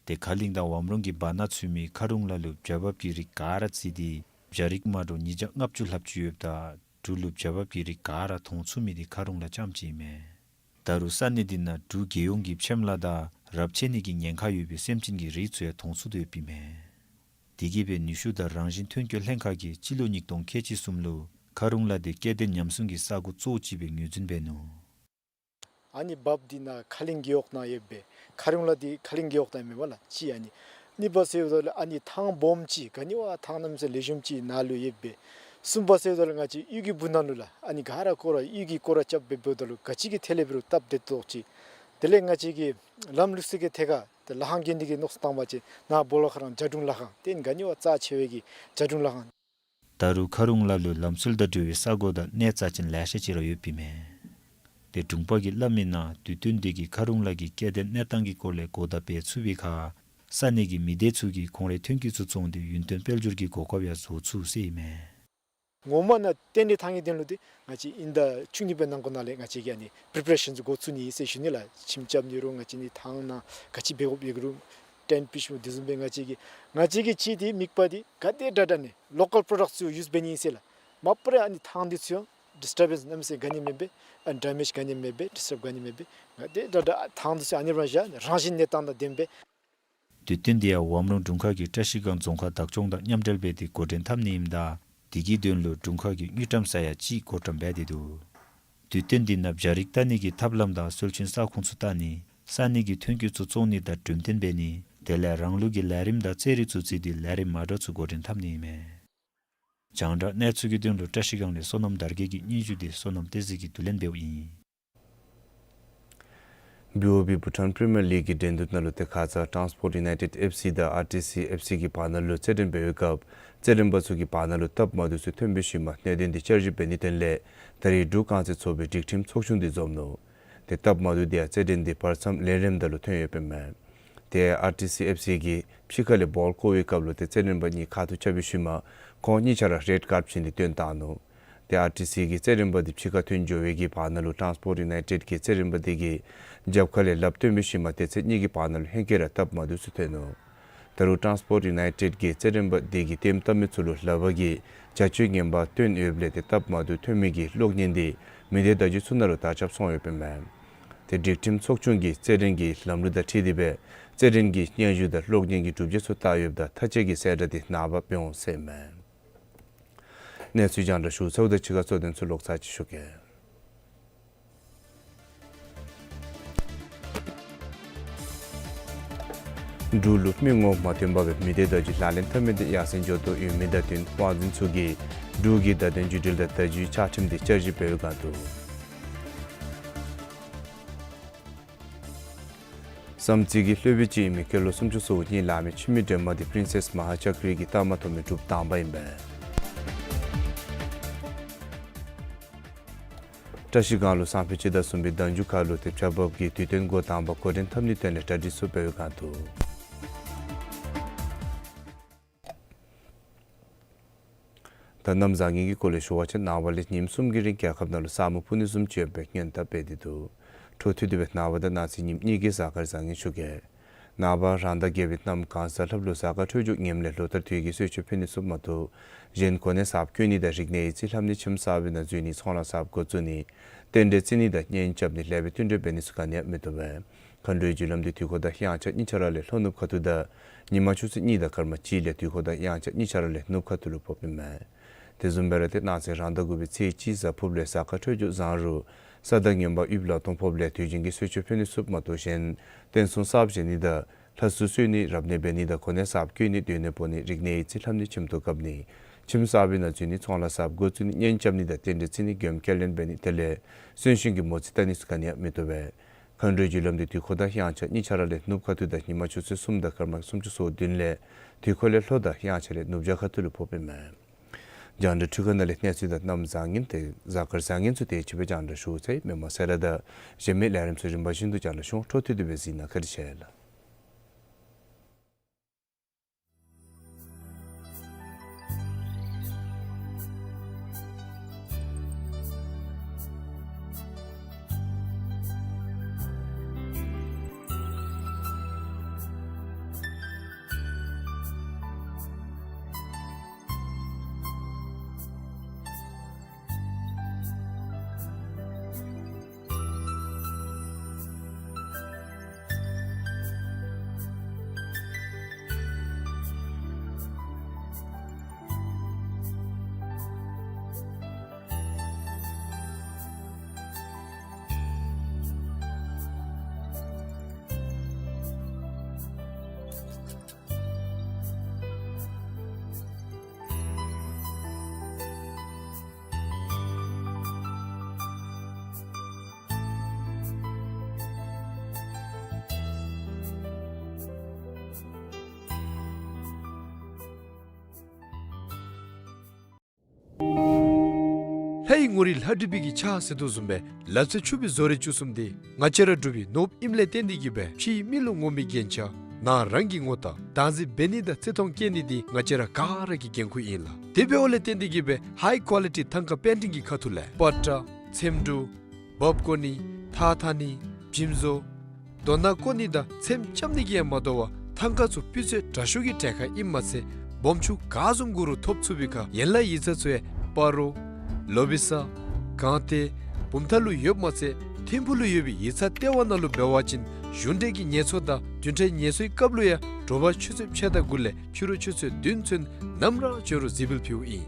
ཏེ་ཁ་གླིང་དང་ཝམ་རོང་གི་བར་ན་ཚུད་མི་མཁར་རོང་ལ་ལུ་བྱ་འབབ་ཀྱི་རིགས་ག་ར་བརྩིས་ཏེ་བྱ་རིགས་མ་འདྲཝ་ཉིས་བརྒྱ་ལྔ་བཅུ་ལྷགཔ་ཅིག་ཡོདཔ་ད་འབྲུག་ལུ་བྱ་འབབ་ཀྱི་རིགས་ག་ར་མཐོང་ཚུགས་མི་དེ་མཁར་རོང་ལ་རྐྱངམ་ཅིག་ཨིན་མས། ད་རུང་ས་གནས་དེ་ནང་འབྲུག་རྒྱལ་ཡོངས་ཀྱི་ཕྱེམ་ལ་དང་རབས་ཆད་ནི་གི་ཉེན་ཁ་ཡོད་པའི་སེམས་ཅན་གྱི་རིགས་ཚུ་ཡང་མཐོང་ཚུགས་ཏེ་ཡོདཔ་ཨིན་མས། དེ་གིས་སྦེ་ནུས་ཤུགས་དང་རང་བཞིན་ཐོན་སྐྱེད་ལྷན་ཁག་གིས་སྤྱི་ལོ་ཉིས་སྟོང་ཁལ་གཅིག་གསུམ་ལུ་མཁར་རོང་ལ་དེ་སྐྱེ་ལྡན་ཉམས་སྲུང་གི་ས་གོ་གཙོ་བོ་ཅིག་སྦེ་ངོས་འཛིན་འབད་ནུག། ཨ་ནི་བབས་འདི་ནང་ཁ་གླིང་རྒེད་འོག་ནང་ཡོད་པས། མཁར་རོང་ལ་འདི་ཁ་གླིང་རྒེད་འོག་ནང་མེན་པ་ལགས། གཅིག་ཨ་ནི། གཉིས་པ་ཟེརཝ་ད་ལུ་ཨ་ནི་ཐང་སྦོམ་ཅིག་ག་ནི་བ་ཐང་གནམ་མེད་ས་མེད་ལེགས་ཤོམ་ཅིག་ནང་ལུ་ཡོད་པས། གསུམ་པ་ཟེརཝ་ད་ལུ་ང་བཅས་གཡུས་ཀྱི་སྦུག་ནང་ལུ་ལགས། ཨ་ནི་ག་ར་སྐོར་ར་གཡུས་ཀྱི་སྐོར་ར་རྐྱབ་སྦེ་འབདཝ་ད་ལུ་ག་ཅི་གི་ཐད་ལས་འབད་རུང་སྟབས་བདེ་ཏོག་ཅིག། དེ་ལས་ང་བཅས་ཀྱི་ལམ་ལུགས་སྲོལ་གྱི་ཐད་ཁར་ཏེ་ལྷ་ཁང་དགོན་སྡེ་གིས་མནོ་བསམ་བཏང་བ་ཅིན་ནཱ་སྦོ་ལོགས་ཁར་ར་བྱ་སྒྲུང་ལྷ་ཁང་དེ་ཨ་ནི་ག་ནི་བ་རྩ་ཆེ་བའི་གི་བྱ་སྒྲུང་ལྷ་ཁང་། ད་རུང་མཁར་རོང་ལ་ལུ་ལམ་སྲོལ་དང་འབྲེལ་བའི་ས་གོ་དང་གནས་རྩ་ཅན་ལེ་ཤ་ཅིག་ར་ཡོདཔ་ཨིན་མས། ཏེ་དྲུང་པ་གིས་སླབ་མིའི་ནང་དུས་སྟོན་དེ་གིས་མཁར་རོང་ལ་གི་སྐྱེ་ལྡན་གནས་སྟངས་ཀྱི་སྐོར་ལས་གོ་བརྡ་སྤེལ་ཚུགས་པའི་ཁར་ས་གནས་ཀྱི་མི་སྡེ་ཚུ་གིས་ཁོང་རའི་ཐོན་སྐྱེད་ཚུ་བཙོང་སྟེ་ཡུན་བརྟན་དཔལ་འབྱོར་གྱི་གོ་སྐབས་ཡང་བཟོ་ཚུགས་ཟེར་ཨིན་མས། ངོ་མ་ནང་རྟེན་འབྲེལ་འཐབ་ནིའི་དོན་ལུ་འདི་ང་བཅས་ཨིན་ཟླ་བཅུ་གཉིས་པའི་ནང་འཁོད་ནང་ལས་ང་བཅས་ཀྱིས་ཨ་ནི་པི་རི་པེ་རེ་ཤཱན་འགོ་བཙུགས་ནི་ཨིན་ཟེར་ཞུ་ནི་ལགས། ཁྱིམ་རྐྱབ་ནི་རུང་ང་བཅས་ནི་ཐང་ནང་ག་ཅི་འབད་དགོཔ་ཡོད་རུང་ཏེན་པི་ཤུ་དེ་བཟུམ་སྦེ་ང་བཅས་ཀྱིས་ང་བཅས་ཀྱི་ཅིག་འདི་དམིགས་པ་འདི་ག་དེ་དྲག་དྲག་ཨ་ནི་ལོ་ཀཱལ་པྲོ་ཌགཊ་ཚུ་ཡུསི་འབད་ནི་ཨིན་ཟེར་ལགས། མ་པ་ར་ཨ་ནི་ཐང་འདི་ཚུ་ཡང་ཌིསི་ཊར་བེནསི་གནམ་མེད་ས་མེད་ག་ནི་མེད་པར་ཨ་ནི་ཌེ་མེཇ་ག་ནི་མེད་པར་ཌིསི་ཊརབ་ག་ནི་མེད་པར་ག་དེ་དྲག་དྲག་ཐང་འདི་ཚུ་ཡང་ཨ་ནི་རང་བཞག་རང་བཞིན་གནས་སྟངས་དང་ལྡནམ་སྦེ། དུས་སྟོན་དེ་ཡང་ཝམ་རོང་དྲུང་ཁག་གི་བཀྲ་ཤིས་སྒང་རྫོང་ཁག་བདག་སྐྱོང་དང་མཉམ་འབྲེལ་འབད་དེ་འགོ་འདྲེན་འཐབ་ནི་ཨིནམ་ད་དེ་གི་དོན་ལུ་དྲུང་ཁག་གིས་དངུལ་ཀྲམ་ས་ཡ་གཅིག་བགོ་བཀྲམ་འབད་དེ་འདུག། དུས་སྟོན་དེ་ནང་བྱ་རིགས་བལྟ་ནི་གི་ཐབས་ལམ་དང་སྲོལ་རྒྱུན་ས་ཁོངས་ཚུ་བལྟ་ནི་ས་གནས་ཀྱི་ཐོན་སྐྱེད་ཚུ་བཙོང་ནི་དང་གྲོས་བསྟུན་འབད་ནི་དེ་ལས་རང་ལུགས་ཀྱི་ལས་རིམ་དང་རྩེད་རིགས་ཚུ་བརྩིས་ཏེ་ལས་རིམ་མ་འདྲཝ་ཚུ་འགོ་འདྲེན་འཐབ་ནི་ཨིན་མས། རྒྱང་བསྒྲགས་གནས་ཚུལ་གྱི་དོན་ལུ་བཀྲ་ཤིས་སྒང་ལས་བསོད་ནམས་དར་རྒྱས་ཀྱི་སྙན་ཞུ་དེ་བསོད་ནམས་བསྟན་འཛིན་གྱིས་བསྡུ་ལེན་འབདཝ་ཨིན། བི་ཨོ་བི་བྷུ་ཊཱན་པི་རི་མི་ཡར་ལིག་གི་འགྲན་བསྡུར་ནང་ལུ་ཏེ་ཁ་ཙ་ཊཱནསི་པོརཊ་ཡུ་ནའི་ཊེཌ་ཨེཕ་སི་དང་ཨར་ཊི་སི་ཨེཕ་སི་གི་བར་ན་ལུ་རྩེད་འགྲན་འབད་བའི་སྐབས་རྩེད་འགྲན་པ་ཚུ་གི་བར་ན་ལུ་སྟབས་མ་བདེཝ་ཚུ་ཐོན་པའི་ཤུལ་མ་གནད་དོན་འདི་བསྐྱར་ཞིབ་འབད་ནིའི་དོན་ལས་ད་རིས་འབྲུག་རྐང་རྩེད་ཚོགས་པའི་སྒྲིག་ཁྲིམས་ཚོགས་ཆུང་འདི་འཛོམས་ནུག། ཏེ་སྟབས་མ་བདེཝ་དེ་ཡང་རྩེད་འགྲན་འདི་བར་མཚམས་ལན་རེམ་ད་ལུ་ཐོན་ཡོདཔ་ཨིན་མས། ཏེ་ཨར་ཊི་སི་ཨེཕ་སི་གིས་ཕྱི་ཁ་ལས་བཱོལ་བཀོ་བའི་སྐབས་ལུ་ཏེ་རྩེད་འགྲན་པ་གཉིས་ཁ་ཐུག་རྐྱབ་པའི་ཤུལ་མ་ཁོང་གཉིས་ཆ་ར་རེཌ་ཀཱརཌ་བྱིན་ཏེ་བཏོན་བཏང་ནུག། ཏེ་ཨར་ཊི་སི་གི་རྩེད་འགྲན་པ་འདི་ཕྱི་ཁར་ཐོན་འགྱོ་བའི་གི་བར་ན་ལུ་ཊཱནསི་པོརཊ་ཡུ་ནའི་ཊེཌ་གི་རྩེད་འགྲན་པ་འདི་གིས་རྒྱབ་ཁ་ལས་ལགཔ་བཏོན་པའི་ཤུལ་མ་དེ་ཚེ་གཉིས་ཀྱི་བར་ན་ལུ་ཧེང་སྐལ་ར་སྟབས་མ་བདེཝ་ཚུ་ཐོན་ནུག། ད་རུང་ཊཱནསི་པོརཊ་ཡུ་ནའི་ཊེཌ་གི་རྩེད་འགྲན་པ་འདི་གིས་ལྟདམོ་བལྟ་མི་ཚུ་ལུ་ལགཔ་གི་བྱ་སྤྱོད་ངན་པ་སྟོན་ཡོདཔ་ལས་ཏེ་སྟབས་མ་བདེཝ་ཐོན་མི་གི་གློག་བརྙན་འདི་མི་སྡེ་བརྡ་བརྒྱུད་ཚུ་ནང་ལུ་དར་ཁྱབ་སོང་ཡོདཔ་ཨིན་མས། ཏེ་སྒྲིག་ཁྲིམས་ཚོགས་ཆུང་གིས་རྩེད་འགྲན་གྱི་ལམ་ལུགས་དང་འཁྲིལ་ཏེ་སྦེ་རྩེད་འགྲན་གྱི་སྙན་ཞུ་དང་གློག་བརྙན་གྱི་གྲུབ་འབྲས་ཚུ་བལྟ་ཡོདཔ་ད་མཐའ་དཔྱད་ཀྱི་གསལ་བསྒྲགས་འདི་ནངས་པ་འབད་འོང་ཟེར་ཨིན་མས། གནས་ཚུལ་རྒྱང་བསྒྲགས་ཞུ་ཚརཝ་ད་ཕྱི་ཁར་གཙོ་དོན་ཚུ་ལོག་ཚར་ཅིག་ཞུ་གེ། འབྲུག་ལུ་མི་ངོམ་མ་ཐོན་པར་སྦེ་མི་སྡེ་བརྡ་བརྒྱུད་ལག་ལེན་འཐབ་མི་འདི་ཡར་སེང་འགྱོ་དོ་ཡོད་མི་དང་བསྟུན་དབང་འཛིན་ཚུ་གིས་འབྲུག་གི་བརྡ་དོན་བརྒྱུད་འབྲེལ་དང་བརྡ་བརྒྱུད་བཅའ་ཁྲིམས་འདི་བསྐྱར་ཞིབ་འབད་བའི་སྒང་དུ། བསམ་རྩེ་གི་ལྷོད་པའི་སྤྱི་ཨིན་མི་སྐྱེས་ལོ་སུམ་ཅུ་སོ་གཉིས་ལང་མི་འཆི་མེད་སྒྲོལ་མ་འདི་པི་རིན་སེསི་མ་ཧཱ་ཅཀྲི་གི་རྟགས་མ་ཐོབ་མི་འབྲུགཔ་དང་པ་ཨིན་པས། བཀྲ་ཤིས་སྒང་ལུ་སང་ཕོད་སྤྱི་ཟླ་གསུམ་པའི་ཟླ་མཇུག་ཁར་ལུ་ཏེ་བྱ་འབབ་ཀྱི་དུས་སྟོན་འགོ་དང་པ་འགོ་འདྲེན་འཐབ་ནིའི་དོན་ལས་གྲ་སྒྲིག་ཚུ་འབད་བའི་སྒང་དུ། ད་གནམ་བཟང་ངན་གྱི་སྐོར་ལས་ཞུ་བ་ཅིན་ནངས་པ་ལས་ཉིནམ་གསུམ་གྱི་རིང་རྒྱལ་ཁབ་ནང་ལུ་ས་སྨུག་ཕུབ་ནི་བཟུམ་ཅིག་ཡོདཔ་སྦེ་སྔོན་བརྡ་འབད་དེ་འདུག། འཕྲོ་མཐུད་དེ་སྦེ་ནངས་པ་དང་གནངས་ཚེ་ཉིནམ་གཉིས་ཀྱི་གཟའ་སྐར་བཟང་ངན་ཞུ་གེ། ནངས་པ་རང་ཟླ་བརྒྱད་པའི་གནམ་གང་གཟའ་ལྷགཔ་ལུ་གཟའ་སྐར་འཕྲོད་སྦྱོར་ངནམ་ལས་ལོ་ལྟར་དུས་ཀྱི་གསོལ་མཆོད་ཕུལ་ནི་ཚུ་མ་གཏོགས་གཞན་གོ་གནས་གསརཔ་བསྐོ་ནི་དང་རིག་གནས་ཡིག་རྩིས་ལྷབ་ནི་ཁྱིམ་གསར་པའི་ནང་འཛུལ་ནི་ཚོང་ལཱ་གསརཔ་འགོ་བཙུགས་ནི་རྟེན་འབྲེལ་བརྩི་ནི་དང་གཉེན་རྐྱབ་ནི་ལེགས་པའི་བསྟུན་གྲོས་འབད་ནི་ཚུ་ག་ནི་ཡང་མི་བཏུབ་པས། མཁའ་འགྲོའི་རྒྱུ་ལམ་འདི་དུས་འཁོར་དང་དབྱངས་འཆར་གཉིས་ཆ་ར་ལས་ལྷོ་ནུབ་ཁ་ཐུག་དང་ཉི་མ་ཆུ་ཚོད་གཉིས་དང་སྐར་མ་གཅིག་ལས་དུས་འཁོར་དང་དབྱངས་འཆར་གཉིས་ཆ་ར་ལས་ནུབ་ཁ་ཐུག་ལུ་ཕོགཔ་ཨིན་མས། དེ་བཟུམ་སྦེ་ར་ཏེ་གནངས་ཚེ་རང་ཟླ་དགུ་པའི་ཚེས་གཅིག་གཟའ་ཕུརཔ་ལས་གཟའ་སྐར་འཕྲོད་སྦྱོར་བཟང་རུང་ས་དང་ངན་པ་དབུས་ལ་སྟོང་ཕོགཔ་ལས་དུས་རྒྱུན་གྱི་གསོལ་མཆོད་ཕུལ་ནི་ཚུ་མ་གཏོགས་གཞན་རྟེན་གསུམ་གསརཔ་བཞེངས་ནི་དང་ལྷ་གསོལ་གསོལ་ནི་རབ་གནས་འབད་ནི་དང་གོ་གནས་གསརཔ་བསྐོ་ནི་སྡོད་གནས་སྤོ་ནི་རིག་གནས་ཡིག་རྩིས་ལྷབ་ནི་ཁྱིམ་དུ་བཀབ་ནི་ཁྱིམ་གསར་པའི་ནང་འཛུལ་ནི་ཚོང་ལཱ་གསརཔ་འགོ་བཙུགས་ནི་གཉེན་རྐྱབ་ནི་དང་རྟེན་འབྲེལ་བརྩི་ནི་མགྱོནམ་ཁས་ལེན་འབད་ནི་དེ་ལས་གསོན་གཤིན་གྱི་མོ་རྩིས་བལྟ་ནི་ཚུ་ག་ནི་ཡང་མི་བཏུབ་པས། མཁའ་འགྲོའི་རྒྱུ་ལམ་འདི་དུས་འཁོར་དང་དབྱངས་འཆར་གཉིས་ཆ་ར་ལས་ནུབ་ཁ་ཐུག་དང་ཉི་མ་ཆུ་ཚོད་གསུམ་དང་སྐར་མ་སུམ་ཅུ་སོ་བདུན་ལས་དུས་འཁོར་ལས་ལྷོ་དང་དབྱངས་འཆར་ལས་ནུབ་བྱང་ཁ་ཐུག་ལུ་ཕོགཔ་ཨིན་མས། རྒྱང་བསྒྲགས་འཕྲུལ་ཁང་ནང་ལས་གནས་ཚུལ་དང་གནམ་བཟང་ངན་ཏེ་གཟའ་སྐར་བཟང་ངན་ཚུ་དེ་ཅིག་སྦེ་རྒྱང་བསྒྲགས་ཞུ་ཚར་ཡི། མི་མང་ཚུ་ར་དང་གཞན་མི་ལས་རིམ་ཚུ་རིམ་པ་བཞིན་དུ་རྒྱང་བསྒྲགས་ཞུ་འོང་། འཕྲོ་མཐུད་དེ་སྦེ་གཟིགས་གནང་བཀའ་དྲིན་ཆེ་ལགས། ལྷའི་ངོ་རིས་ལྷ་བྲིས་པའི་གི་ཕྱག་ཟེར་དོ་བཟུམ་སྦེ་ལག་རྩལ་ཕྱུག་པའི་བཟོ་རིག་བཅུ་གསུམ་འདི་ང་བཅས་ར་འབྲུག་པའི་ནོར་བུ་ཨིནམ་ལས་བརྟེན་ཏེ་གིས་སྦེ་ཕྱིའི་མི་ལུ་ངོམ་པའི་རྒྱན་ཆ་ནང་རང་གི་ངོ་རྟགས་བདག་འཛིན་འབད་ནི་དང་བརྩི་མཐོང་བསྐྱེད་ནི་འདི་ང་བཅས་ར་ག་ར་གི་འགན་ཁུར་ཨིན་ལགས། དེ་འབདཝ་ལས་བརྟེན་ཏེ་གིས་སྦེ་ཧའི་ཀོ་ལི་ཊི་ཐང་ཀ་པེན་ཊིང་གི་ཁ་ཐུག་ལས་པ་ཏྲ་ཚེམ་དྲུབ་འབག་བཀོ་ནི་ཐགས་འཐག་ནི་འཇིམ་བཟོ་རྡོ་ནག་བརྐོ་ནི་དང་ཚེམ་རྐྱབ་ནི་གིས་ཡང་མ་དོ་བར་ཐང་ཀ་ཚུ་སྤུས་ཚད་དྲག་ཤོས་ཀྱི་གྲལ་ཁར་ཨིནམ་མ་ཚད་སྦོམ་ཆུང་ག་བཟུམ་དགོ་རུང་ཐོབ་ཚུགས་པའི་ཁར་ཡན་ལག་ཡིག་ཚང་ཚུ་ཡང་སྤ་རོ་ལོ་བི་ས་སྒང་སྟེང་བུམ་ཐང་ལུ་ཡོདཔ་མ་ཚད་ཐིམ་ཕུག་ལུ་ཡོད་པའི་ཡིག་ཚང་ལྟེ་བ་ནང་ལུ་འབད་བ་ཅིན་གཞུང་འབྲེལ་གྱི་ངལ་གསོ་དང་བདུན་ཕྲག་ངལ་གསོའི་སྐབས་ལུ་ཡང་དྲོ་པ་ཆུ་ཚོད་ཕྱེད་དང་དགུ་ལས་ཕྱི་རུ་ཆུ་ཚོད་བདུན་ཚུན་ནམ་ར་འབྱོན་རུང་གཟིགས་འབུལ་ཕུལཝ་ཨིན།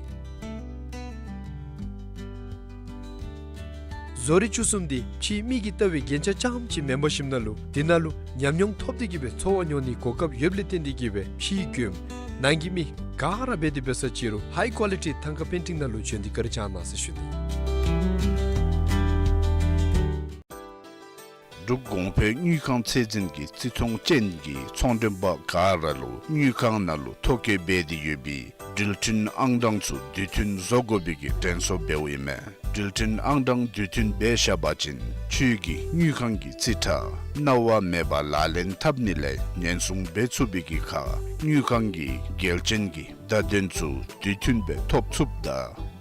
བཟོ་རིག་བཅུ་གསུམ་འདི་ཕྱིའི་མིག་གིས་བལྟ་བའི་རྒྱན་ཆ་རྐྱངམ་ཅིག་མེན་པར་ཞིནམ་ན་ལུ་དེ་ནང་ལུ་ཉམས་མྱོང་ཐོབ་སྟེ་གིས་སྦེ་འཚོ་བ་མྱོང་ནིའི་གོ་སྐབས་ཡོདཔ་ལས་བརྟེན་ཏེ་གིས་སྦེ་ཕྱིའི་མགྱོནམ་ནང་གི་མི་ག་ར་འབད་དེ་འབད་ས་ཅིག་རུང་ཧའི་ཀོ་ལི་ཊི་ཐང་ཀ་པེན་ཊིང་ནང་ལུ་བྱོན་ཏེ་བཀའ་དྲིན་བསྐྱང་གནང་ཟེར་ཞུ་ནི། འབྲུག་གོང་འཕེལ་དངུལ་ཁང་ཚད་འཛིན་གྱིས་བརྩི་མཐོང་ཅན་གྱི་ཚོང་མགྲོན་པ་ག་ར་ལུ་དངུལ་ཁང་ནང་ལུ་ཐོ་བཀོད་འབད་དེ་ཡོད་པའི་འགྲུལ་འཕྲིན་ཨང་གྲངས་ཚུ་དུས་མཐུན་བཟོ་དགོ་པའི་གི་དྲན་གསོ་འབདཝ་ཨིན་མས། འགྲུལ་འཕྲིན་ཨང་གྲངས་དུས་མཐུན་འབད་བཞག་པ་ཅིན་ཁྱོད་ཀྱིས་དངུལ་ཁང་གི་རྩིས་ཁྲ་གནང་བ་མེད་པར་ལག་ལེན་འཐབ་ནི་ལས་ཉེན་སྲུང་འབད་ཚུགས་པའི་གི་ཁར་དངུལ་ཁང་གི་འགལ་རྐྱེན་གྱི་བརྡ་དོན་ཚུ་དུས་མཐུན་སྦེ་ཐོབ་ཚུགསཔ་ད་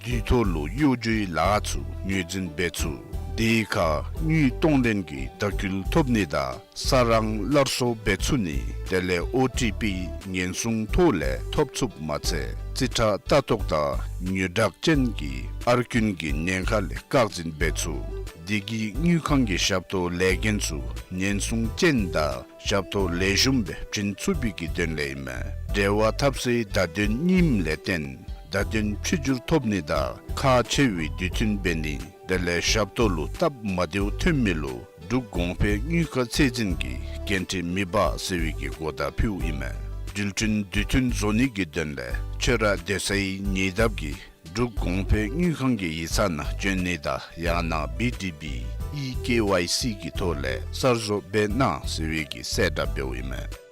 དུས་ཐོག་ལུ་གཡོ་སྒྱུའི་ལཱ་ཚུ་ངོས་འཛིན་འབད་ཚུགས། དེའི་ཁར་དངུལ་གཏོང་ལེན་གྱི་ལྟ་སྐུལ་ཐོབ་ནི་དང་ས་རང་སླར་གསོ་འབད་ཚུགས་ནི་དེ་ལས་ཨོ་ཊི་པི་ཉེན་སྲུང་ཐོག་ལས་ཐོབ་ཚུགསཔ་མ་ཚད་རྩིས་ཁྲ་ལྟ་རྟོག་དང་ཉོག་དྲགས་ཅན་གྱི་ཨར་རྐུན་གྱི་ཉེན་ཁ་ལས་བཀག་འཛིན་འབད་ཚུགས། དེ་གིས་དངུལ་ཁང་གི་ཞབས་ཏོག་ལས་འགན་ཚུ་ཉེན་སྲུང་ཅན་དང་ཞབས་ཏོག་ལེགས་ཤོམ་སྦེ་བྱིན་ཚུགས་པའི་གི་དོན་ལས་ཨིན་མས། འབྲེལ་བ་འཐབ་སའི་བརྡ་དོན་རྙིངམ་ལས་བརྟེན་བརྡ་དོན་ཕྱི་འགྱུར་ཐོབ་ནི་དང་ཁག་ཆེ་བའི་དུས་མཐུན་འབད་ནི་དེ་ལས་ཞབས་ཏོག་ལུ་སྟབས་མ་བདེཝ་ཐོན་མི་ལུ་འབྲུག་གོང་འཕེལ་དངུལ་ཁང་ཚད་འཛིན་གྱིས་འགན་འཁྲི་མི་འབག་ཟེར་བའི་གི་གོ་བརྡ་ཕུལཝ་ཨིན་མས། འགྲུལ་འཕྲིན་དུས་མཐུན་བཟོ་ནི་གི་དོན་ལས་ཁྱོད་ར་སྡོད་སའི་ཉེ་འདབས་ཀྱི་འབྲུག་གོང་འཕེལ་དངུལ་ཁང་གི་ཡིག་ཚང་ནང་བྱོན་ནི་དང་ཡང་ན་བི་ཌི་བི་ཨི་ཀེ་ཝའི་སི་གི་ཐོག་ལས་གསར་བཟོ་འབད་གནང་ཟེར་བའི་གི་གསལ་བསྒྲགས་འབདཝ་ཨིན་མས།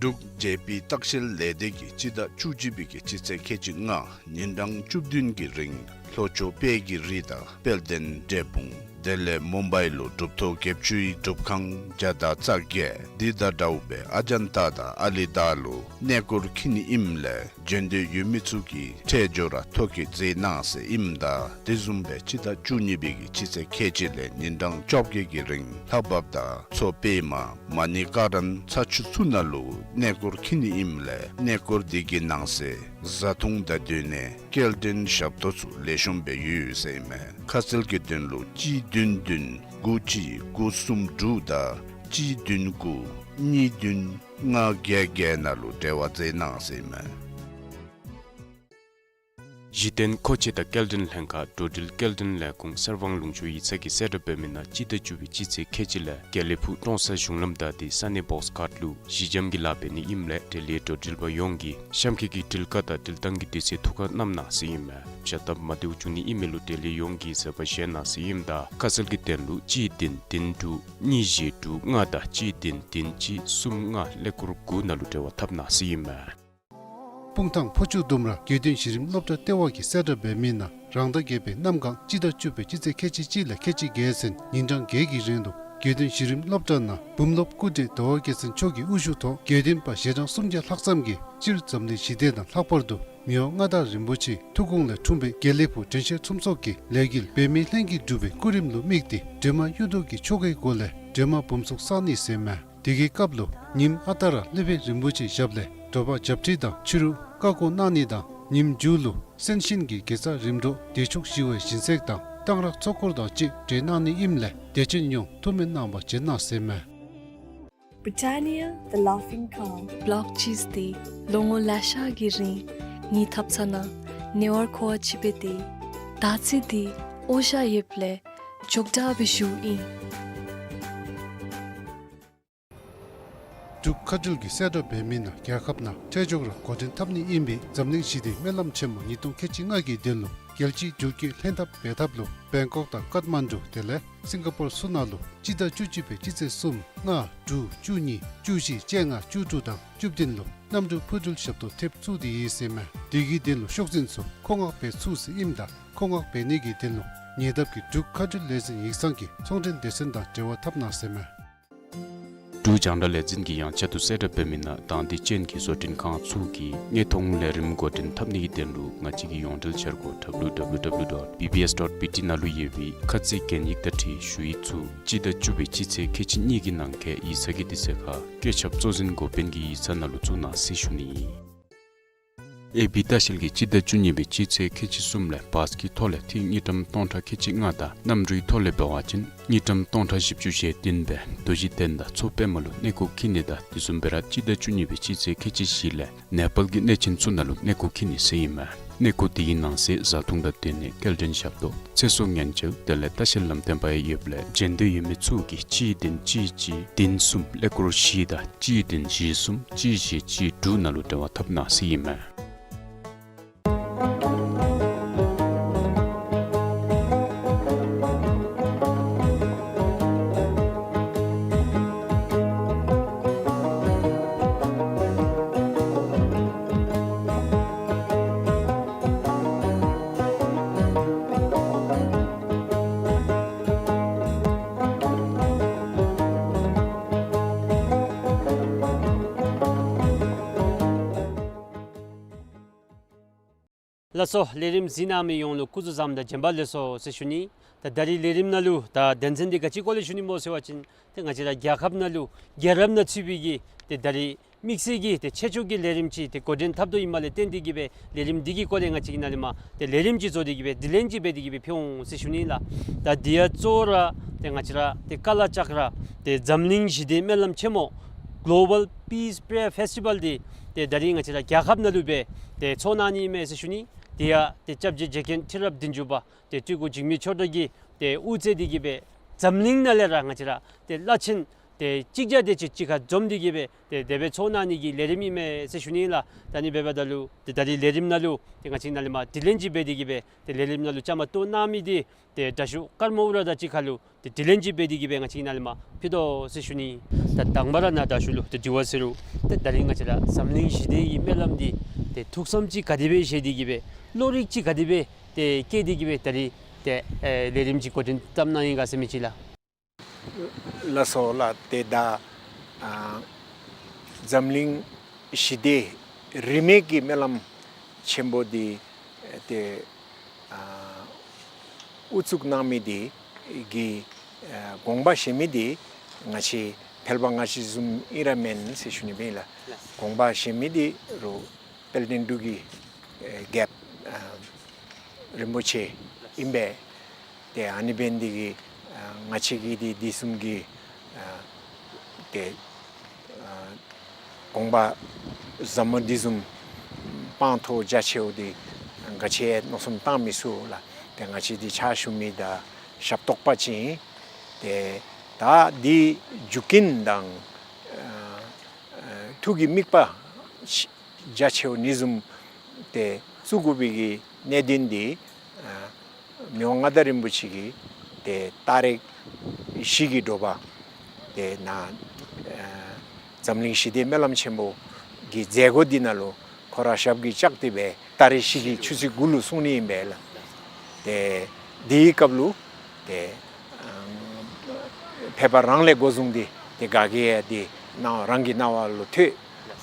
འབྲུག་ཇེ་པི་ལྟ་བཤལ་ལས་སྡེ་གིས་སྤྱི་ཟླ་བཅུ་གཅིག་པའི་གི་སྤྱི་ཚེས་ཁལ་གཅིག་ལྔ་ཉིན་གྲངས་བཅུ་བདུན་གྱི་རིང་ལྷོ་ཕྱོགས་དཔལ་གྱི་རི་དང་དཔལ་ལྡན་འབྲས་སྤུངས་དེ་ལས་མུམ་བའི་ལུ་གྲུབ་ཐོབ་བརྒྱད་ཅུའི་སྒྲུབ་ཁང་བརྒྱ་དང་རྩ་བརྒྱད་དེ་དང་འདྲཝ་སྦེ་ཨ་ཇན་ཏ་དང་ཨ་ལི་དཱ་ལུ་གནས་སྐོར་འཁྱིད་ནི་ཨིནམ་ལས་བྱོན་འདོད་ཡོད་མི་ཚུ་གིས་ཁྲལ་འབྱོར་ར་ཐོ་བཀོད་མཛད་གནང་ཟེར་ཨིནམ་ད་དེ་བཟུམ་སྦེ་སྤྱི་ཟླ་བཅུ་གཉིས་པའི་གི་སྤྱི་ཚེས་ཁལ་གཅིག་ལས་ཉིན་གྲངས་བཅོ་བརྒྱད་ཀྱི་རིང་ལྷ་བབས་དང་མཚོ་པདྨ་མ་ཎི་ཀ་རམ་ཚ་ཆུ་ཚུ་ནང་ལུ་གནས་སྐོར་འཁྱིད་ནི་ཨིནམ་ལས་གནས་སྐོར་དེ་གི་ནང་གསེས་བཟའ་འཐུང་དང་སྡོད་གནས་སྐྱེལ་འདྲེན་ཞབས་ཏོག་ཚུ་ལེགས་ཤོམ་སྦེ་ཡོད་ཟེར་ཨིན་མས། ཁ་གསལ་གྱི་དོན་ལུ་གཅིག་བདུན་བདུན་དགུ་གཅིག་དགུ་གསུམ་དྲུག་དང་གཅིག་བདུན་དགུ་གཉིས་བདུན་ལྔ་བརྒྱད་བརྒྱད་ནང་ལུ་འབྲེལ་བ་མཛད་གནང་ཟེར་ཨིན་མས། གཞི་རྟེན་མཁོ་ཆས་དང་སྐྱེལ་འདྲེན་ལྷན་ཁག་འགྲོ་འགྲུལ་སྐྱེལ་འདྲེན་ལས་ཁུངས་གསར་སྤང་ལུང་ཕྱོགས་ཡིག་ཚང་གིས་གསལ་བསྒྲགས་འབད་མི་ནང་སྤྱི་ཟླ་བཅུ་པའི་སྤྱི་ཚེས་ཁལ་གཅིག་ལས་དགེ་ལེགས་ཕུག་ཀྲོང་གསར་གཞུང་ལམ་བདའ་སྟེ་ས་གནས་བོགས་ཁཊ་ལུ་གཞི་འགྱམ་གྱི་ལཱ་འབད་ནི་ཨིནམ་ལས་འབྲེལ་ཡོད་འགྲོ་འགྲུལ་པ་ཡོངས་ཀྱིས་གཤམ་འཁོད་ཀྱི་འགྲུལ་བཀག་དང་འགྲུལ་བཏང་གི་དུས་ཚོད་ཐུགས་ཁར་བསྣམ་གནང་ཟེར་ཨིན་མས། བྱ་སྟབས་མ་བདེཝ་བྱུང་ནི་ཨིན་མི་ལུ་འབྲེལ་ཡོད་ཡོངས་ཀྱིས་གཟབ་པ་བཞེས་གནང་ཟེར་ཨིནམ་ད་ཁ་གསལ་གྱི་དོན་ལུ་གཅིག་བདུན་བདུན་དྲུག་གཉིས་བཞི་དྲུག་ལྔ་དང་གཅིག་བདུན་བདུན་གཅིག་གསུམ་ལྔ་ཀླད་ཀོར་དགུ་ནང་ལུ་འབྲེལ་བ་འཐབ་གནང་ཟེར་ཨིན་མས། སྤུངས་ཐང་ཕོ་ཆུ་ལྡུམ་ར་དགེ་འདུན་གཞི་རིམ་སློབ་གྲྭ་ལྟེ་བ་གིས་གསལ་བསྒྲགས་འབད་མི་ནང་རང་ཟླ་བརྒྱད་པའི་གནམ་གང་སྤྱི་ཟླ་བཅུ་པའི་སྤྱི་ཚེས་ཁལ་གཅིག་གཅིག་ལས་ཁལ་གཅིག་བརྒྱད་ཚུན་ཉིན་གྲངས་བརྒྱད་ཀྱི་རིང་ལུ་དགེ་འདུན་གཞི་རིམ་སློབ་གྲྭ་ནང་འབུམ་སློབ་སྐུ་བགྲེས་ཟླ་བ་རྒྱལ་མཚན་མཆོག་གི་དབུ་བཞུགས་ཐོག་དགེ་འདུན་པ་ཞལ་གྲངས་སུམ་བརྒྱ་ལྷག་ཙམ་གྱིས་སྤྱིར་འཛམ་གླིང་ཞི་བདེ་དང་ལྷག་པར་དུ་མི་དབང་མངའ་བདག་རིན་པོ་ཆེའི་ཐུགས་དགོངས་ལས་འཁྲུངས་པའི་དགེ་ལེགས་ཕུག་དྲན་ཤེས་ཚོམས་ཚོགས་ཀྱི་ལས་འགུལ་འབད་མེད་ལྷན་གྱིས་སྒྲུབ་པའི་སྐུ་རིམ་ལུ་དམིགས་ཏེ་སྒྲོལ་མ་གཡུ་མདོག་གི་ཆོ་གའི་སྒོ་ལས་སྒྲོལ་མ་འབུམ་ཚོགས་བསགས་ནི་ཟེར་མས། དེ་གི་སྐབས་ལུ་ཉིནམ་ཨ་རྟག་ར་སློབ་དཔོན་རིན་པོ་ཆེའི་ཞབས་ལས་དྲོ་པ་བྱབས་ཁྲི་དང་ཕྱི་རུ་བཀའ་བསྒོ་གནང་ནི་དང་ཉིནམ་མཇུག་ལུ་གསན་ཤིང་གི་དགེ་རྩ་རིམ་གྲོ་བདེ་མཆོག་ཞི་བའི་སྦྱིན་སྲེག་དང་གཏང་རག་ཚོགས་འཁོར་དང་བཅས་གྲོལ་གནང་ནི་ཨིནམ་ལས་དད་ཅན་ཡོངས་ཐུགས་སྨོན་གནང་བར་བྱོན་གནང་ཟེར་མས། Britannia, the laughing calm. བློག་ཅིག་སྟེ་ལོ་ངོ་ལེ་ཤ་གི་རིང་ངེའི་ཐབ་ཚང་ནང་ཉེ་བར་མཁོ་བ་ཅིག་འབད་དེ་ད་ཚེ་འདི་འོ་ཞ་ཡོདཔ་ལས་འཇོག་དྲགས་སྦེ་བཞུགས་ཨིན། འབྲུག་མཁའ་འགྲུལ་གྱིས་གསལ་བསྒྲགས་འབད་མི་ནང་རྒྱལ་ཁབ་ནང་ཁྲལ་འཇོག་ར་འགོ་འདྲེན་འཐབ་ནི་ཨིན་པའི་འཛམ་གླིང་ཞི་བདེའི་སྨོན་ལམ་ཆེན་མོ་ཉིས་སྟོང་ཁལ་གཅིག་ལྔ་གི་དོན་ལུ་རྒྱལ་སྤྱིའི་འགྲུལ་སྐྱོད་ལྷན་ཐབས་འབད་ཐབས་ལུ་བེང་ཀོག་དང་ཀཏ་མན་ཌུ་དེ་ལས་སིང་ག་པོར་ཚུ་ནང་ལུ་སྤྱི་ཟླ་བཅུ་གཅིག་པའི་སྤྱི་ཚེས་གསུམ་ལྔ་དྲུག་བཅུ་གཉིས་བཅུ་བཞི་བཅོ་ལྔ་བཅུ་དྲུག་དང་བཅུ་བདུན་ལུ་གནམ་གྲུ་འཕུར་འགྲུལ་ཞབས་ཏོག་ཐེབས་ཚུགས་ཏེ་ཡོད་ཟེར་མས། དེ་གི་དོན་ལུ་ཤོག་འཛིན་ཚུ་མཁོ་མངགས་འབད་ཚུགས་ཟེར་ཨིནམ་ད་མཁོ་མངགས་འབད་ནི་གི་དོན་ལུ་ཉེ་འདབས་ཀྱི་འབྲུག་མཁའ་འགྲུལ་ལས་འཛིན་ཡིག་ཚང་གི་ཚོང་འབྲེལ་སྡེ་ཚན་དང་འབྲེལ་བ་འཐབ་གནང་ཟེར་མས། འབྲུག་རྒྱང་བསྒྲགས་ལས་འཛིན་གྱིས་ཡང་ཆེད་དུ་གསལ་བསྒྲགས་འབད་མི་ནང་དང་འདོད་ཅན་གྱི་བཟོ་སྐྲུན་ཁང་ཚུ་གིས་དངོས་མཐོང་ལས་རིམ་འགོ་འདྲེན་འཐབ་ནི་གི་དོན་ལུ་ང་བཅས་ཀྱི་ཡོངས་འབྲེལ་འཆར་སྒོ་W W W dot B B S dot B T ནང་ལུ་ཡོད་པའི་ཁ་ཚིག་གན་ཡིག་དང་འཁྲིལ་ཞུ་ཡིག་ཚུ་སྤྱི་ཟླ་བཅུ་པའི་སྤྱི་ཚེས་ཁལ་གཅིག་གཉིས་ཀྱི་ནང་འཁོད་ཡིག་ཚང་གི་དུས་ཚོད་ཁར་བཀོད་ཁྱབ་གཙོ་འཛིན་འགོ་དཔོན་གྱི་ཡིག་ཚང་ནང་ལུ་བཙུགས་གནང་ཟེར་ཞུ་ནི་ཨིན། ཨེ་བི་ལྟ་བཤལ་གྱིས་སྤྱི་ཟླ་བཅུ་གཉིས་པའི་སྤྱི་ཚེས་ཁལ་གཅིག་གསུམ་ལས་བཱས་ཀྱི་ཐོག་ལས་ཐིག་དངུལ་ཀྲམ་སྟོང་ཕྲག་ཁལ་གཅིག་ལྔ་དང་གནམ་གྲུའི་ཐོག་ལས་འབད་བ་ཅིན་དངུལ་ཀྲམ་སྟོང་ཕྲག་བཞི་བཅུ་ཞེ་བདུན་སྦེ་རྡོ་རྗེ་གདན་དང་མཚོ་པདྨ་ལུ་གནས་སྐོར་འཁྱིད་ནི་དང་དེ་བཟུམ་སྦེ་ར་སྤྱི་ཟླ་བཅུ་གཉིས་པའི་སྤྱི་ཚེས་ཁལ་གཅིག་བཞི་ལས་ནེ་པཱལ་གྱི་གནས་ཆེན་ཚུ་ནང་ལུ་གནས་སྐོར་འཁྱིད་ནི་ཟེར་ཨིན་མས། གནས་སྐོར་དེ་གི་ནང་གསེས་བཟའ་འཐུང་དང་སྡོད་གནས་སྐྱེལ་འདྲེན་ཞབས་ཏོག་ཚེ་སྲོག་ཉེན་བཅོལ་དེ་ལས་ལྟ་བཤལ་ལམ་སྟོན་པ་ཡང་ཡོདཔ་ལས་འབྱོན་འདོད་ཡོད་མི་ཚུ་གིས་གཅིག་བདུན་གཅིག་གཅིག་བདུན་གསུམ་ཀླད་ཀོར་བཞི་དང་གཅིག་བདུན་བཞི་གསུམ་གཅིག་བཞི་གཅིག་དྲུག་ནང་ལུ་འབྲེལ་བ་འཐབ་གནང་ཟེར་ཨིན་མས། ལགས་སོ། ལས་རིམ་གཟིགས་གནང་མི་ཡོངས་ལུ་སྐུ་གཟུགས་བཟང་དང་བྱོན་པ་ལེགས་སོ་ཟེར་ཞུ་ནི། ད་ད་རིས་ལས་རིམ་ནང་ལུ་ད་དོན་ཚན་འདི་ག་ཅི་སྐོར་ལས་ཞུ་ནི་སྨོ་ཟེར་བ་ཅིན་ཏེ་ང་བཅས་ར་རྒྱལ་ཁབ་ནང་ལུ་རྒྱལ་རབས་ནང་ཚུད་པའི་གི་ཏེ་ད་རིས་དམིགས་བསལ་གྱི་ཏེ་ཆེ་ཆུང་གི་ལས་རིམ་ཅིག་ཏེ་འགོ་འདྲེན་འཐབ་དོ་ཨིནམ་ལས་བརྟེན་ཏེ་གི་སྦེ་ལས་རིམ་འདི་གི་སྐོར་ལས་ང་བཅས་ཀྱིས་ནཱ་ལས་མར་ཏེ་ལས་རིམ་ཅིག་བཟོ་སྟེ་གི་སྦེ་དྲི་ལན་ཅིག་འབད་དེ་གི་སྦེ་ཕུལ་འོང་ཟེར་ཞུ་ནི་ལགས། ད་འདི་ཡང་གཙོ་བོ་ར་ཏེ་ང་བཅས་ར་ཏེ་ཀ་ལ་ལྕགས་ར་ཏེ་འཛམ་གླིང་ཞི་བདེའི་སྨོན་ལམ་ཆེན་མོ་Global Peace Prayer Festival འདི་ཏེ་ད་རིས་ང་བཅས་ར་རྒྱལ་ཁབ་ནང་ལུ་སྦེ་ཏེ་ཚོགས་གནང་ནི་ཨིན་མས་ཟེར་ཞུ་ནི། དེ་ཡང་ཏེ་སྐྱབས་རྗེ་རྗེ་མཁན་ཁྲི་རབས་བདུན་ཅུ་པ་ཏེ་སྤྲུལ་སྐུ་འཇིགས་མེད་ཆོས་གྲགས་ཀྱིས་ཏེ་དབུ་བཙུགས་ཏེ་གི་སྦེ་འཛམ་གླིང་ནང་ལས་ར་ང་བཅས་ར་ཏེ་བླ་ཆེན་ཏེ་གཅིག་བརྒྱ་དེ་ཅིག་གཅིག་ཁར་འཛོམས་ཏེ་གི་སྦེ་ཏེ་དེ་སྦེ་ཚོགས་གནང་ནི་གི་ལས་རིམ་ཨིན་མས་ཟེར་ཞུ་ནི་ལགས། ད་ཨ་ནི་འབདཝ་ད་ལུ་ཏེ་ད་རིས་ལས་རིམ་ནང་ལུ་ཏེ་ང་བཅས་ནཱ་ལས་མར་དྲི་ལན་ཅིག་འབད་དེ་གི་སྦེ་ཏེ་ལས་རིམ་ནང་ལུ་བཅའ་མར་གཏོགས་གནང་མི་འདི་ཏེ་དྲག་ཤོས་ཀརྨ་ཨུ་ར་དང་གཅིག་ཁར་ལུ་ཏེ་དྲི་ལན་ཅིག་འབད་དེ་གི་སྦེ་ང་བཅས་ནཱ་ལས་མར་ཕུལ་དོ་ཟེར་ཞུ་ནི། ད་དང་པ་ར་ནཱ་དྲག་ཤོས་ལུ་ཏེ་དྲི་བ་ཟེར་རུང་ཏེ་ད་རིས་ང་བཅས་ར་འཛམ་གླིང་ཞི་བདེ་གི་སྨོན་ལམ་འདི་ཏེ་ཐུགས་བསམ་ཅིག་ག་དེ་སྦེ་བཞེས་ཏེ་གི་སྦེ་བློ་རིག་ཅིག་ག་དེ་སྦེ་ཏེ་བསྐྱེད་དེ་གི་སྦེ་ད་རིས་ཏེ་ཨེ་ལས་རིམ་ཅིག་འགོ་འདྲེན་འཐབ་གནང་ཡི་ག་ཟེར་མི་ཅིག་ལགས། ལགས་སོ་ལགས། ཏེ་ད་ཨ་འཛམ་གླིང་ཞི་བདེ་རིས་མེད་ཀྱི་སྨོན་ལམ་ཆེན་པོ་འདི་ཏེ་ཨ་དབུ་བཙུགས་གནང་མི་འདི་གི་ཨ་དགོངས་པ་བཞེས་མི་འདི་ང་བཅས་ཕལ་པ་ང་བཅས་བཟུམ་ཨིན་ར་མེན་ཟེར་ཞུ་ནི་སྦེ་ཨིན་ལགས། དགོངས་པ་བཞེས་མི་འདི་རུ་དཔལ་ལྡན་འབྲུག་གི་ཨེ་རྒྱལཔོ་ཨ་རིན་པོ་ཆེ་ཨིན་པས། ཏེ་ཨ་ནི་འབད་ནི་འདི་གིས་ཨ་ང་བཅས་ཀྱིས་འདི་འདི་བཟུམ་གྱི་ཨ་ཏེ་ཨ་དགོངས་པ་ཟབ་མོ་འདི་བཟུམ་སྤང་ཐོག་རྒྱ་ཆེཝ་འདི་ག་ཅི་ཡང་མནོ་བསམ་བཏང་མི་ཚུགས་ལགས། ཏེ་ང་བཅས་འདི་ཕྱག་ཞུ་མི་དང་ཞབས་ཏོག་པ་ཅིག་ཨིན། ཏེ་ད་འདི་རྒྱུ་རྐྱེན་དང་ཨ་ཨ་ཐུགས་ཀྱི་དམིགས་པ་རྒྱ་ཆེཝ་འདི་བཟུམ་ཏེ་བཙུགས་དགོ་པའི་གི་གནད་དོན་འདི་ཨ་མི་དབང་མངའ་བདག་རིན་པོ་ཆེ་གིས་ཏེ་ད་རེས་ཞི་གི་དྲོ་པ་ཏེ་ནཱ་ཨ་འཛམ་གླིང་ཞི་བདེའི་སྨོན་ལམ་ཆེན་པོ་གི་མཛད་སྒོ་འདི་ནང་ལུ་ ཁོ་ར་ཞབས་ཀྱིས་བཅགས་ཏེ་སྦེ་ཏ་རིག་བཞི་གི་ཆུ་ཚོད་དགུ་ལུ་སོང་ནི་ཨིན་པས་ལགས། ཏེ་དེའི་སྐབས་ལུ་ཏེ་ཨ་ཕེབས་པ་རང་ལས་འགོ་བཟུང་སྟེ་ཏེ་ག་གིས་ཡང་ཏེ་ནང་རང་གི་རྣ་བ་ལུ་ཐོས།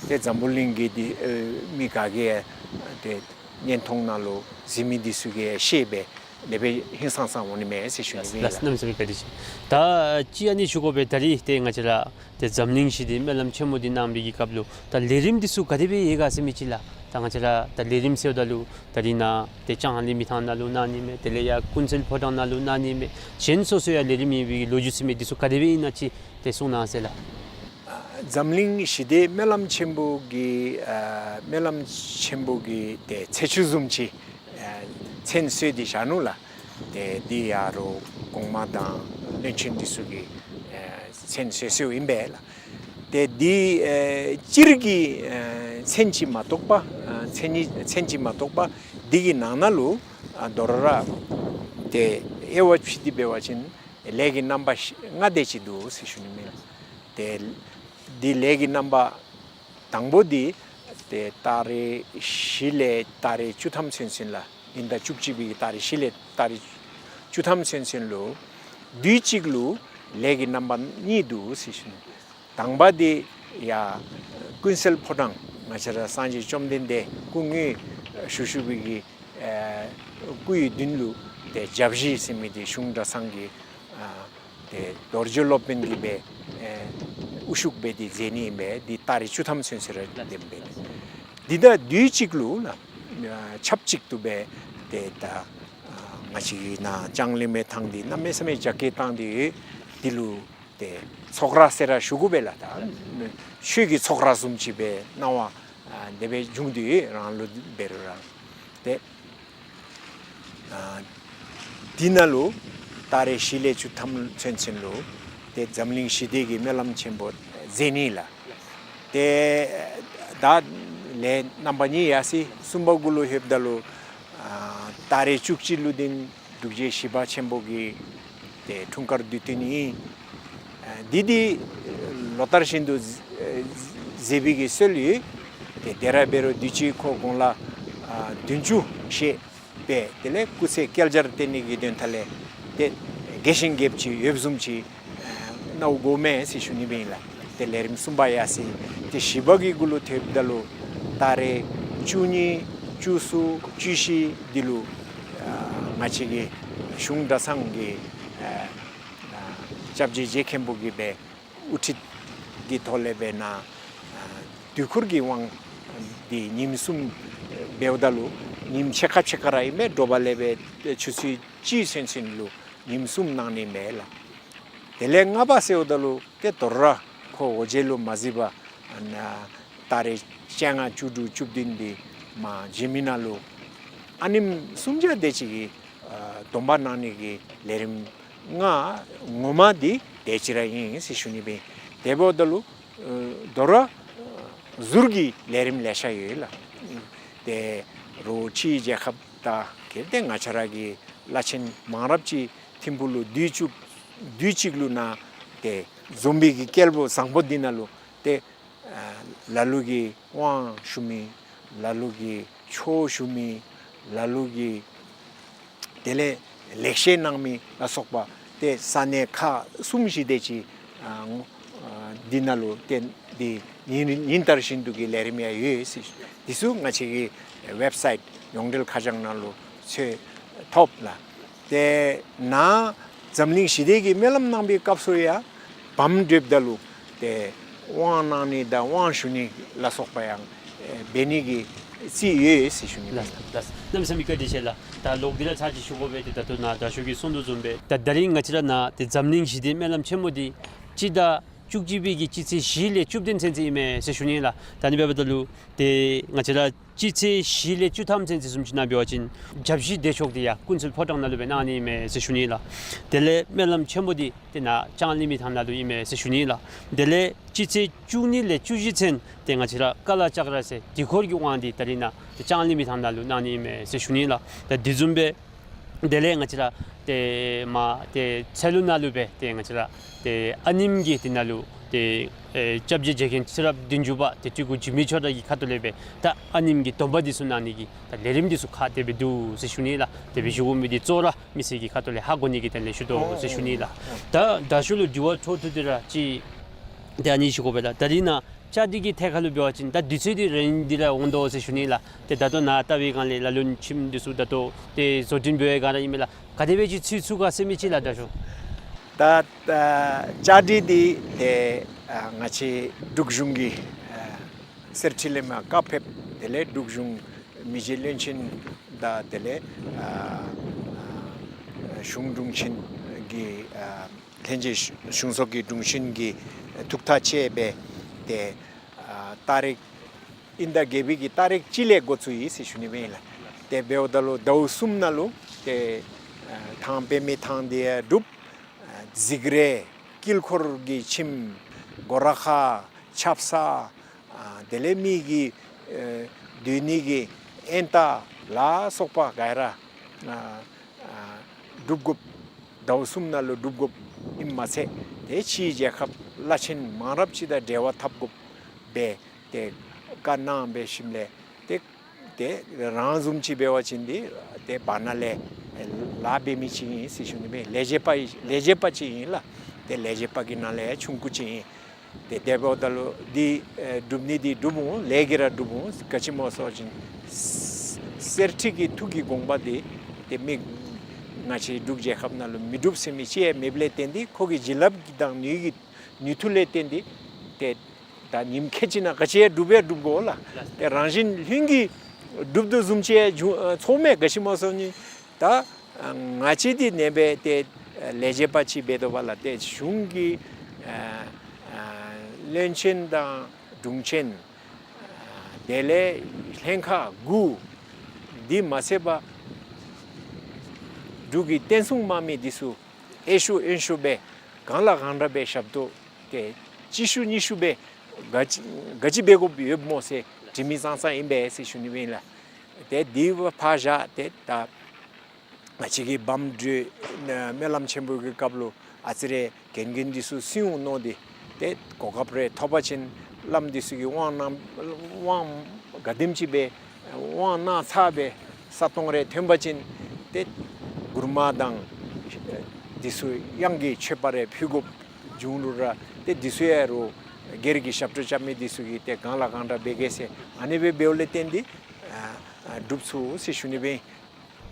ཏེ་འཛམ་བུ་གླིང་གི་ཏེ་ཨེ་མི་ག་གིས་ཡང་ཏེ་བརྙན་ཐུང་ནང་ལུ་གཟིགས་མི་འདི་ཚུ་གིས་ཤེས་སྦེ་དེ་སྦེ་ཧིང་སངས་ས་འོང་ནི་མས་ཟེར་ཞུ་ནི་ཨིན་ལགས། ལགས། གནམ་མེད་ས་མེད་བཀའ་དྲིན་ཆེ། ད་ཅི་ཨ་ནི་ཞུ་དགོ་པས། ད་རིས་ཏེ་ང་བཅས་ར་ཏེ་འཛམ་གླིང་ཞི་བདེའི་སྨོན་ལམ་ཆེན་མོ་འདི་གནང་བའི་གི་སྐབས་ལུ་ད་ལས་རིམ་འདི་ཚུ་ག་དེ་སྦེ་ཡོད་ག་ཟེར་མི་ཅིག་ལགས། ད་ང་བཅས་ར་ད་ལས་རིམ་ཟེརཝ་ད་ལུ་ད་རིས་ནཱ་ཏེ་ལྕང་གླིང་མི་ཐང་ནང་ལུ་གནང་ནི་མས། དེ་ལས་ཡར་ཀུན་གསལ་ཕོ་བྲང་ནང་ལུ་གནང་ནི་མས། གཞན་སོ་སོ་ཡང་ལས་རིམ་ཡོད་པའི་གི་ལོ་རྒྱུས་ཟེར་མི་འདི་ཚུ་ག་དེ་སྦེ་ཨིན་ན་ཅིག་ཏེ་གསུང་གནང་ཟེར་ལགས། འཛམ་གླིང་ཞི་བདེའི་སྨོན་ལམ་ཆེན་པོ་གི་ཨ་སྨོན་ལམ་ཆེན་པོ་གི་ཏེ་ཚེས་བཅུ་བཟུམ་ཅིག་ཨ་མཚན་གསོལ་ཏེ་བཞག་ནུག་ལགས། ཏེ་འདི་ཡང་རོགས་གོང་མ་དང་བློན་ཆེན་འདི་ཚུ་གིས་ཨ་མཚན་གསོལ་གསོལཝ་ཨིན་པས་ལགས། ཏེ་འདི་ཨ་སྤྱིར་གྱི་ཨ་མཚན་ཅིག་མ་གཏོགས་པ་ཨ་མཚན་ཉིད་མཚན་ཅིག་མ་གཏོགས་པ་འདི་གི་ནང་ན་ལུ་ཨ་དོ་རུང་ར་ཏེ་དབྱེ་བ་ཕྱེ་སྟེ་འབད་བ་ཅིན་ལས་ཀྱི་རྣམ་པ་ལྔ་དེ་ཅིག་འདུག་ཟེར་ཞུ་ནི་མས། ཏེ་འདི་ལས་ཀྱི་རྣམ་པ་དང་པོ་འདི་ཏེ་ཏ་རིག་བཞི་ལས་ཏ་རིག་བཅུ་ཐམ་ཚུན་ཚོད་ལགས། ཉིན་ཟླ་བཅུ་གཅིག་པའི་ཏ་རིག་བཞི་ལས་ཏ་རིག་བཅུ་ཐམ་ཚུན་ཚོད་ལུ་དུས་གཅིག་ལུ་ལས་ཀྱི་རྣམ་པ་གཉིས་འདུག་ཟེར་ཞུ་ནི། དང་པ་འདི་ཡར་ཀུན་གསལ་ཕོ་བྲང་ང་བཅས་ར་སངས་རྒྱས་བཅོམ་ལྡན་འདས་སྐུ་དངོས་བཞུགས་བཞུགས་པའི་གི་ཨེ་སྐུ་ཡི་མདུན་ལུ་ཏེ་བརྒྱ་བཞི་ཟེར་མི་འདི་གཞུང་གྲྭ་ཚང་གི་ཨ་ཏེ་རྡོ་རྗེ་སློབ་དཔོན་གྱིས་སྦེ་ཨེ་དབུ་བཞུགས་འབད་དེ་མཛད་ནི་ཨིན་པས། འདི་ཏ་རིག་བཅུ་ཐམ་ཚུན་ཚོད་ར་འདེམས་སྦེ་འདི་དང་དུས་གཅིག་ལུ་ལགས་ཨ་ཆབས་ཅིག་ཏུ་སྦེ་ཏེ་ད་ཨ་ང་བཅས་ཀྱི་ནཱ་ལྕང་གླིང་མི་ཐང་འདི་གནམ་མེད་ས་མེད་རྒྱ་སྐྱེད་བཏང་སྟེ་ཡོད། འདི་ལུ་ཏེ་ཚོགས་ར་ཟེར་ར་ཞུ་དགོ་པས་ལགས། ད་ཆོས་ཀྱི་ཚོགས་ར་བཟུམ་ཅིག་སྦེ་སྣང་བ་ཨ་དེ་སྦེ་བྱུང་སྟེ་ཡོད། རང་ལུགས་འབད་རུང་ར་ཏེ་ཨ་འདི་ནང་ལུ་ཏ་རིག་བཞི་ལས་བཅུ་ཐམ་ཚུན་ཚོད་ལུ་ཏེ་འཛམ་གླིང་ཞི་བདེ་གི་སྨོན་ལམ་ཆེན་པོ་མཛད་ནི་ལགས། ཏེ་ད་ལས་རྣམ་པ་གཉིས་ཡར་སོ་ཡི། གསུམ་པ་གུ་ལུ་ལྷོདཔ་ད་ལུ་ཨ་ཏ་རིག་བཅུ་གཅིག་ལུ་འདི་འབྲུག་རྒྱལ་ཞི་བ་ཆེན་པོ་གི་ཏེ་འཁྲུངས་སྐར་དུས་སྟོན་ཨིན། ཨ་འདི་འདི་ལོ་ལྟར་བཞིན་དུ་མཛད་པའི་གི་སྲོལ་ཡོད། ཏེ་དེ་ར་འབད་རུང་དུས་ཅི་ཁོ་དགུང་ལོ་ཨ་བདུན་ཅུ་བཞེས་པས། དེ་ལས་སྐུ་ཚེ་བསྐལ་བརྒྱར་བརྟན་ནི་གི་དོན་དག་ལས་ཏེ་རྒྱས་ཤིང་རྒྱསཔ་ཅིག་ཡོདཔ་བཟུམ་ཅིག་ཨ་མནོ་དགོ་མས་ཟེར་ཞུ་ནི་སྦེ་ཨིན་ལགས། ཏེ་ལས་རིམ་གསུམ་པ་ཡར་སོ་ཡི། ཏེ་བཞི་པ་གི་གུ་ལུ་ཐེབས་ད་ལུ་ཏ་རིག་བཅུ་གཉིས་བཅུ་གསུམ་བཅུ་བཞི་འདི་ལུ་ཨ་ང་བཅས་ཀྱི་གཞུང་གྲྭ་ཚང་གི་ཨ་ཨ་སྐྱབས་རྗེ་རྗེ་མཁན་པོ་གིས་སྦེ་དབུ་ཁྲིད་ཀྱི་ཐོག་ལས་སྦེ་ནཱ་ཨ་དུས་འཁོར་གྱི་དབང་འདི་ཉིནམ་གསུམ་འབདཝ་ད་ལུ་ཉིནམ་ཕྱེད་ཀ་ཕྱེད་ཀ་ར་ཨིན་པས། དྲོ་པ་ལས་སྦེ་ཆུ་ཚོད་གཅིག་ཚུན་ཚོད་ལུ་ཉིནམ་གསུམ་གནང་ནི་མས་ལགས། དེ་ལས་ལྔ་པ་ཟེརཝ་ད་ལུ་ཏེ་དོ་རུང་ར་ཁོ་འོ་བརྒྱལ་ལུ་མ་གཟིགས་པར་ཨ་ནཱ་ཏ་རིག་བཅོ་ལྔ་བཅུ་དྲུག་བཅུ་བདུན་འདི་མ་མཇལ་མི་ནང་ལུ་ཨ་ནེམ་གསུམ་བརྒྱ་དེ་ཅིག་གིས་ཨ་སྡོམ་པ་གནང་ནི་གི་ལས་རིམ་ལྔ་ངོ་མ་འདི་དེ་ཅིག་ར་ཨིན་ཟེར་ཞུ་ནི་སྦེ། དེ་འབདཝ་ད་ལུ་ཨ་དོ་རུང་ཟུར་གྱི་ལས་རིམ་ལེ་ཤ་ཡོད་ལགས། ཏེ་རོགས་ཕྱིའི་རྒྱལ་ཁབ་དང་གལ་ཏེ་ང་བཅས་ར་གི་བླ་ཆེན་མང་རབས་ཅིག་ཐིམ་ཕུག་ལུ་དུས་ཅིག་དུས་ཅིག་ལུ་ནཱ་ཏེ་འཛོམས་པའི་གི་སྐལ་བ་བཟང་པོ་འདི་ནང་ལུ་ཏེ་ཨ་ལ་ལུ་གིས་དབང་ཞུ་མི་ལ་ལུ་གིས་ཆོས་ཞུ་མི་ལ་ལུ་གིས་དེ་ལས་ལེགས་བཤད་གནང་མི་ལ་སོགས་པ་ཏེ་ས་གནས་ཁག་གསུམ་བཞི་དེ་ཅིག་ཨ་ཨ་འདི་ནང་ལུ་ཏེ་འདི་ཉིན་ཉིན་ལྟར་བཞིན་དུ་གི་ལས་རིམ་ཡང་ཡོད་ཟེར། འདི་ཚུ་ང་བཅས་ཀྱི་ཝེབ་སའིཊ་ཡོངས་འབྲེལ་ཁ་བྱང་ནང་ལུ་འཚོལ་ཐོབ་ལགས། ཏེ་ནཱ་འཛམ་གླིང་ཞི་བདེ་གི་སྨོན་ལམ་གནང་བའི་སྐབས་སུ་ཡང་བམ་བསྒྲིགཔ་ད་ལུ་ཏེ་དབང་གནང་ནི་དང་དབང་ཞུ་ནི་ལ་སོགས་པ་ཡང་ཨེ་འབད་ནི་གི་རྩིས་ཡོད་ཟེར་ཞུ་ནི། ལགས་ལགས། གནམ་མེད་ས་མེད་བཀའ་དྲིན་ཆེ་ལགས། ད་ལོག་སྟེ་ར་ཚར་ཅིག་ཞུ་དགོ་པས། ཏེ་ད་ལྟོ་ནཱ་དྲག་ཤོས་ཀྱིས་གསུང་དོ་བཟུམ་སྦེ་ད་ད་རིས་ང་བཅས་ར་ནཱ་ཏེ་འཛམ་གླིང་ཞི་བདེའི་སྨོན་ལམ་ཆེན་མོ་འདི་སྤྱི་ཟླ་བཅུ་གཅིག་པའི་གི་སྤྱི་ཚེས་བཞི་ལས་བཅུ་བདུན་ཚུན་ཚོད་ཨིན་མས་ཟེར་ཞུ་ནི་ལགས། ད་ཨ་ནི་འབདཝ་ད་ལུ་ཏེ་ང་བཅས་ར་སྤྱི་ཚེས་བཞི་ལས་བཅུ་ཐམ་ཚུན་ཚོད་བཟུམ་ཅིག་ནང་འབད་བ་ཅིན་བརྒྱ་བཞི་བདེ་མཆོག་འདི་ཡང་ཀུན་གསལ་ཕོ་བྲང་ནང་ལུ་སྦེ་གནང་ནི་ཨིན་མས་ཟེར་ཞུ་ནི་ལགས། དེ་ལས་སྨོན་ལམ་ཆེན་མོ་འདི་ཏེ་ནཱ་ལྕང་གླིང་མི་ཐང་ནང་ལུ་ཨིན་མས་ཟེར་ཞུ་ནི་ལགས། དེ་ལས་སྤྱི་ཚེས་བཅུ་གཉིས་ལས་བཅུ་བཞི་ཚུན་ཏེ་ང་བཅས་ར་ཀ་ལ་ལྕགས་ར་ཟེར་དུས་འཁོར་གྱི་དབང་འདི་ད་རིས་ནཱ་ཏེ་ལྕང་གླིང་མི་ཐང་ནང་ལུ་གནང་ནི་ཨིན་མས་ཟེར་ཞུ་ནི་ལགས། ད་དེ་བཟུམ་སྦེ་དེ་ལས་ང་བཅས་ར་ཏེ་མ་ཏེ་ཚལ་ལུ་ནང་ལུ་སྦེ་ཏེ་ང་བཅས་ར་ཏེ་ཨ་ནེམ་གྱི་དེ་ནང་ལུ་ ཏེ་ཨེ་སྐྱབས་རྗེ་རྗེ་མཁན་ཚེ་རབས་བདུན་ཅུ་པ་ཏེ་སྤྲུལ་སྐུ་འཇིགས་མེད་ཆོས་གྲགས་ཀྱི་ཁ་ཐུག་ལས་སྦེ་ད་ཨ་ནེམ་གྱི་སྡོམ་པ་འདི་ཚུ་གནང་ནི་གི་ད་ལས་རིམ་འདི་ཚུ་ཁག་དེ་སྦེ་འདུག་ཟེར་ཞུ་ནི་ལགས། དེ་སྦེ་ཞུ་དགོ་མི་འདི་གཙོ་བོ་ར་མི་སེར་གྱི་ཁ་ཐུག་ལས་ཧ་གོ་ནི་གི་དོན་ལས་ཞུ་དོ་ཟེར་ཞུ་ནི་ལགས། ད་ད་ཞུ་ལུ་དྲི་བ་འཕྲོ་མཐུད་དེ་ར་ཅིག་ཏེ་ཨ་ནི་ཞུ་དགོ་པས་ལགས། ད་རིས་ནཱ་བཅའ་སྒྲིག་གི་ཐད་ཁར་ལུ་འབད་བ་ཅིན་ད་དུས་ཚོད་འདི་རན་འདི་ར་འོང་དོ་ཟེར་ཞུ་ནི་ལགས། ཏེ་ད་ལྟོ་ནཱ་བལྟ་བའི་སྒང་ལས་ལ་ལུ་ཁྱིམ་འདི་ཚུ་ད་ལྟོ་ཏེ་བཟོ་སྐྲུན་འབད་བའི་སྒང་ར་ཨིན་མས་ལགས། ག་དེ་སྦེ་ཅིག་ཚུད་ཚུགས་ག་ཟེར་མི་ཅིག་ལགས་ད་ཞུ། ད་ཨ་བཅའ་སྒྲིག་འདི་ཏེ་ཨ་ང་བཅས་འབྲུག་གཞུང་གི་ཨ་གསེར་ཁྲི་ལས་མར་བཀའ་ཕེབས། དེ་ལས་འབྲུག་གཞུང་མི་རྗེ་བློན་ཆེན་དང་དེ་ལས་ཨ་ཨ་གཞུང་དྲུང་ཆེན་གྱི་ཨ་ལྷན་རྒྱས་གཞུང་ཚོགས་ཀྱི་དྲུང་ཆེན་གྱི་ཐུགས་ཐག་བཅད་སྦེ་ཏེ་ཨ་ཏ་རིག་དབྱིན་ཟླ་བརྒྱད་པའི་གི་ཏ་རིག་གཅིག་ལས་འགོ་བཙུགས་ཡི་ཟེར་ཞུ་ནི་སྦེ་ཨིན་ལགས། ཏེ་འབདཝ་ད་ལུ་ཟླཝ་གསུམ་ནང་ལུ་ཏེ་ཨ་ཐང་པདྨའི་ཐང་འདི་ཡང་སྒྲུབ། ཨ་གཟིགས་རལ་དཀྱིལ་འཁོར་གྱི་ཁྱིམ་སྒོ་ར་ཁ་ཆབ་གསང་ཨ་དེ་ལས་མི་གི་ཨེ་སྡོད་ནི་གི་ཨེན་ཏ་ལ་སོགས་པ་ག་ར་ཨ་ཨ་སྒྲུབ་དགོཔ། ཟླཝ་གསུམ་ནང་ལུ་སྒྲུབ་དགོཔ་ཨིནམ་མ་ཚད་ཏེ་ཕྱིའི་རྒྱལ་ཁབ་བླ་ཆེན་མང་རབས་ཅིག་དང་འབྲེལ་བ་འཐབ་དགོཔ་སྦེ་ཏེ་བཀའ་གནང་སྦེ་ཞིནམ་ལས་ཏེ་ཏེ་རང་བཟུམ་ཅིག་འབད་བ་ཅིན་འདི་ཏེ་བར་ན་ལས་ལཱ་འབད་མི་ཅིག་ཨིན་ཟེར་ཞུ་ནི་སྦེ་ལས་བྱེད་པ་ལས་བྱེད་པ་ཅིག་ཨིན་ལགས། ཏེ་ལས་བྱེད་པ་གི་ནང་ལས་ཆུང་ཀུ་ཅིག་ཨིན། ཏེ་དེ་འབདཝ་ད་ལུ་འདི་ཨེ་སྒྲུབ་ནི་འདི་སྒྲུབ་འོང་། ལས་ཀྱི་ར་སྒྲུབ་འོང་། ག་ཅི་སྨོ་ཟེར་བ་ཅིན་གསེར་ཁྲི་གི་ཐུགས་ཀྱི་དགོངས་པ་འདི་ཏེ་མི་ང་བཅས་འབྲུག་རྒྱལ་ཁབ་ནང་ལུ་མི་འགྲུབ་ཟེར་མི་ཅིག་ཡང་མེདཔ་ལས་བརྟེན་ཏེ་ཁོ་གི་བྱིན་རླབས་ཀྱི་དང་ནུས་ཀྱི་ནུས་མཐུ་ལས་བརྟེན་ཏེ་ཏེ་ད་ཉིནམ་ཁལ་གཅིག་ནང་ག་ཅི་ཡང་སྒྲུབ་ཡང་སྒྲུབ་དགོ་ལགས། ཏེ་རང་བཞིན་ལྷུན་གྱིས་གྲུབ་དོ་བཟུམ་ཅིག་ཡང་བྱུང་ཨ་ཚོརཝ་མས། ག་ཅི་སྨོ་ཟེར་བ་ཅིན་ད་ཨ་ང་བཅས་འདི་ནེ་སྦེ་ཏེ་ཨ་ལས་བྱེད་པ་ཅིག་འབད་དོ་བ་ལགས། ཏེ་གཞུང་གི་ཨ་ཨ་བློན་ཆེན་དང་དྲུང་ཆེན་ཨ་དེ་ལས་ལྷན་ཁག་དགུ་འདི་མ་ཚད་པར་འབྲུག་གི་བསྟན་སྲུང་དམག་མི་འདི་ཚུ་ཨེ་ཤུ་ཨེན་ཤུ་སྦེ་གང་ལ་གང་འདྲ་སྦེ་ཞབས་ཏོག་ཏེ་གཅིག་ཤུ་གཉིས་ཤུ་སྦེ་ག་ཅི་ག་ཅི་འབད་དགོཔ་ཡོདཔ་སྨོ་ཟེར་དྲི་མི་ཙང་ཙང་ཨིན་པས་ཟེར་ཞུ་ནི་སྦེ་ཨིན་ལགས། ཏེ་འདི་ཕར་བཞག་སྟེ་ད་ང་བཅས་ཀྱི་བམ་སྒྲོལ་སྨོན་ལམ་ཆེན་པོ་གི་སྐབས་ལུ་ཨ་ཙི་རེ་རྒན་རྒོན་འདི་ཚུ་སྲིད་དབང་མནོ་སྟེ་ཏེ་གོ་སྐབས་རེ་ཐོབ་པ་ཅིན་བླམ་འདི་ཚུ་གིས་དབང་གནང་དབང་ག་དེམ་ཅིག་སྦེ་དབང་གནང་ཚར་སྦེ་ས་སྟོང་རེ་ཐོན་པ་ཅིན་ཏེ་མགུར་མ་དང་འདི་ཚུ་དབྱངས་ཀྱི་མཆོད་པ་རེ་ཕུལ་དགོཔ་བྱུང་རུང་ར་ཏེ་འདི་ཚུ་ཡང་རུང་སྒེར་གྱི་ཞབས་ཏོག་རྐྱབ་མི་འདི་ཚུ་གིས་ཏེ་གང་ལ་གང་འདྲ་འབད་གེ་ཟེར་ཨ་ནི་སྦེ་འབདཝ་ལས་བརྟེན་ཏེ་ཨ་ཨ་སྒྲུབ་ཚུགས་ཟེར་ཞུ་ནི་སྦེ་ཨིན།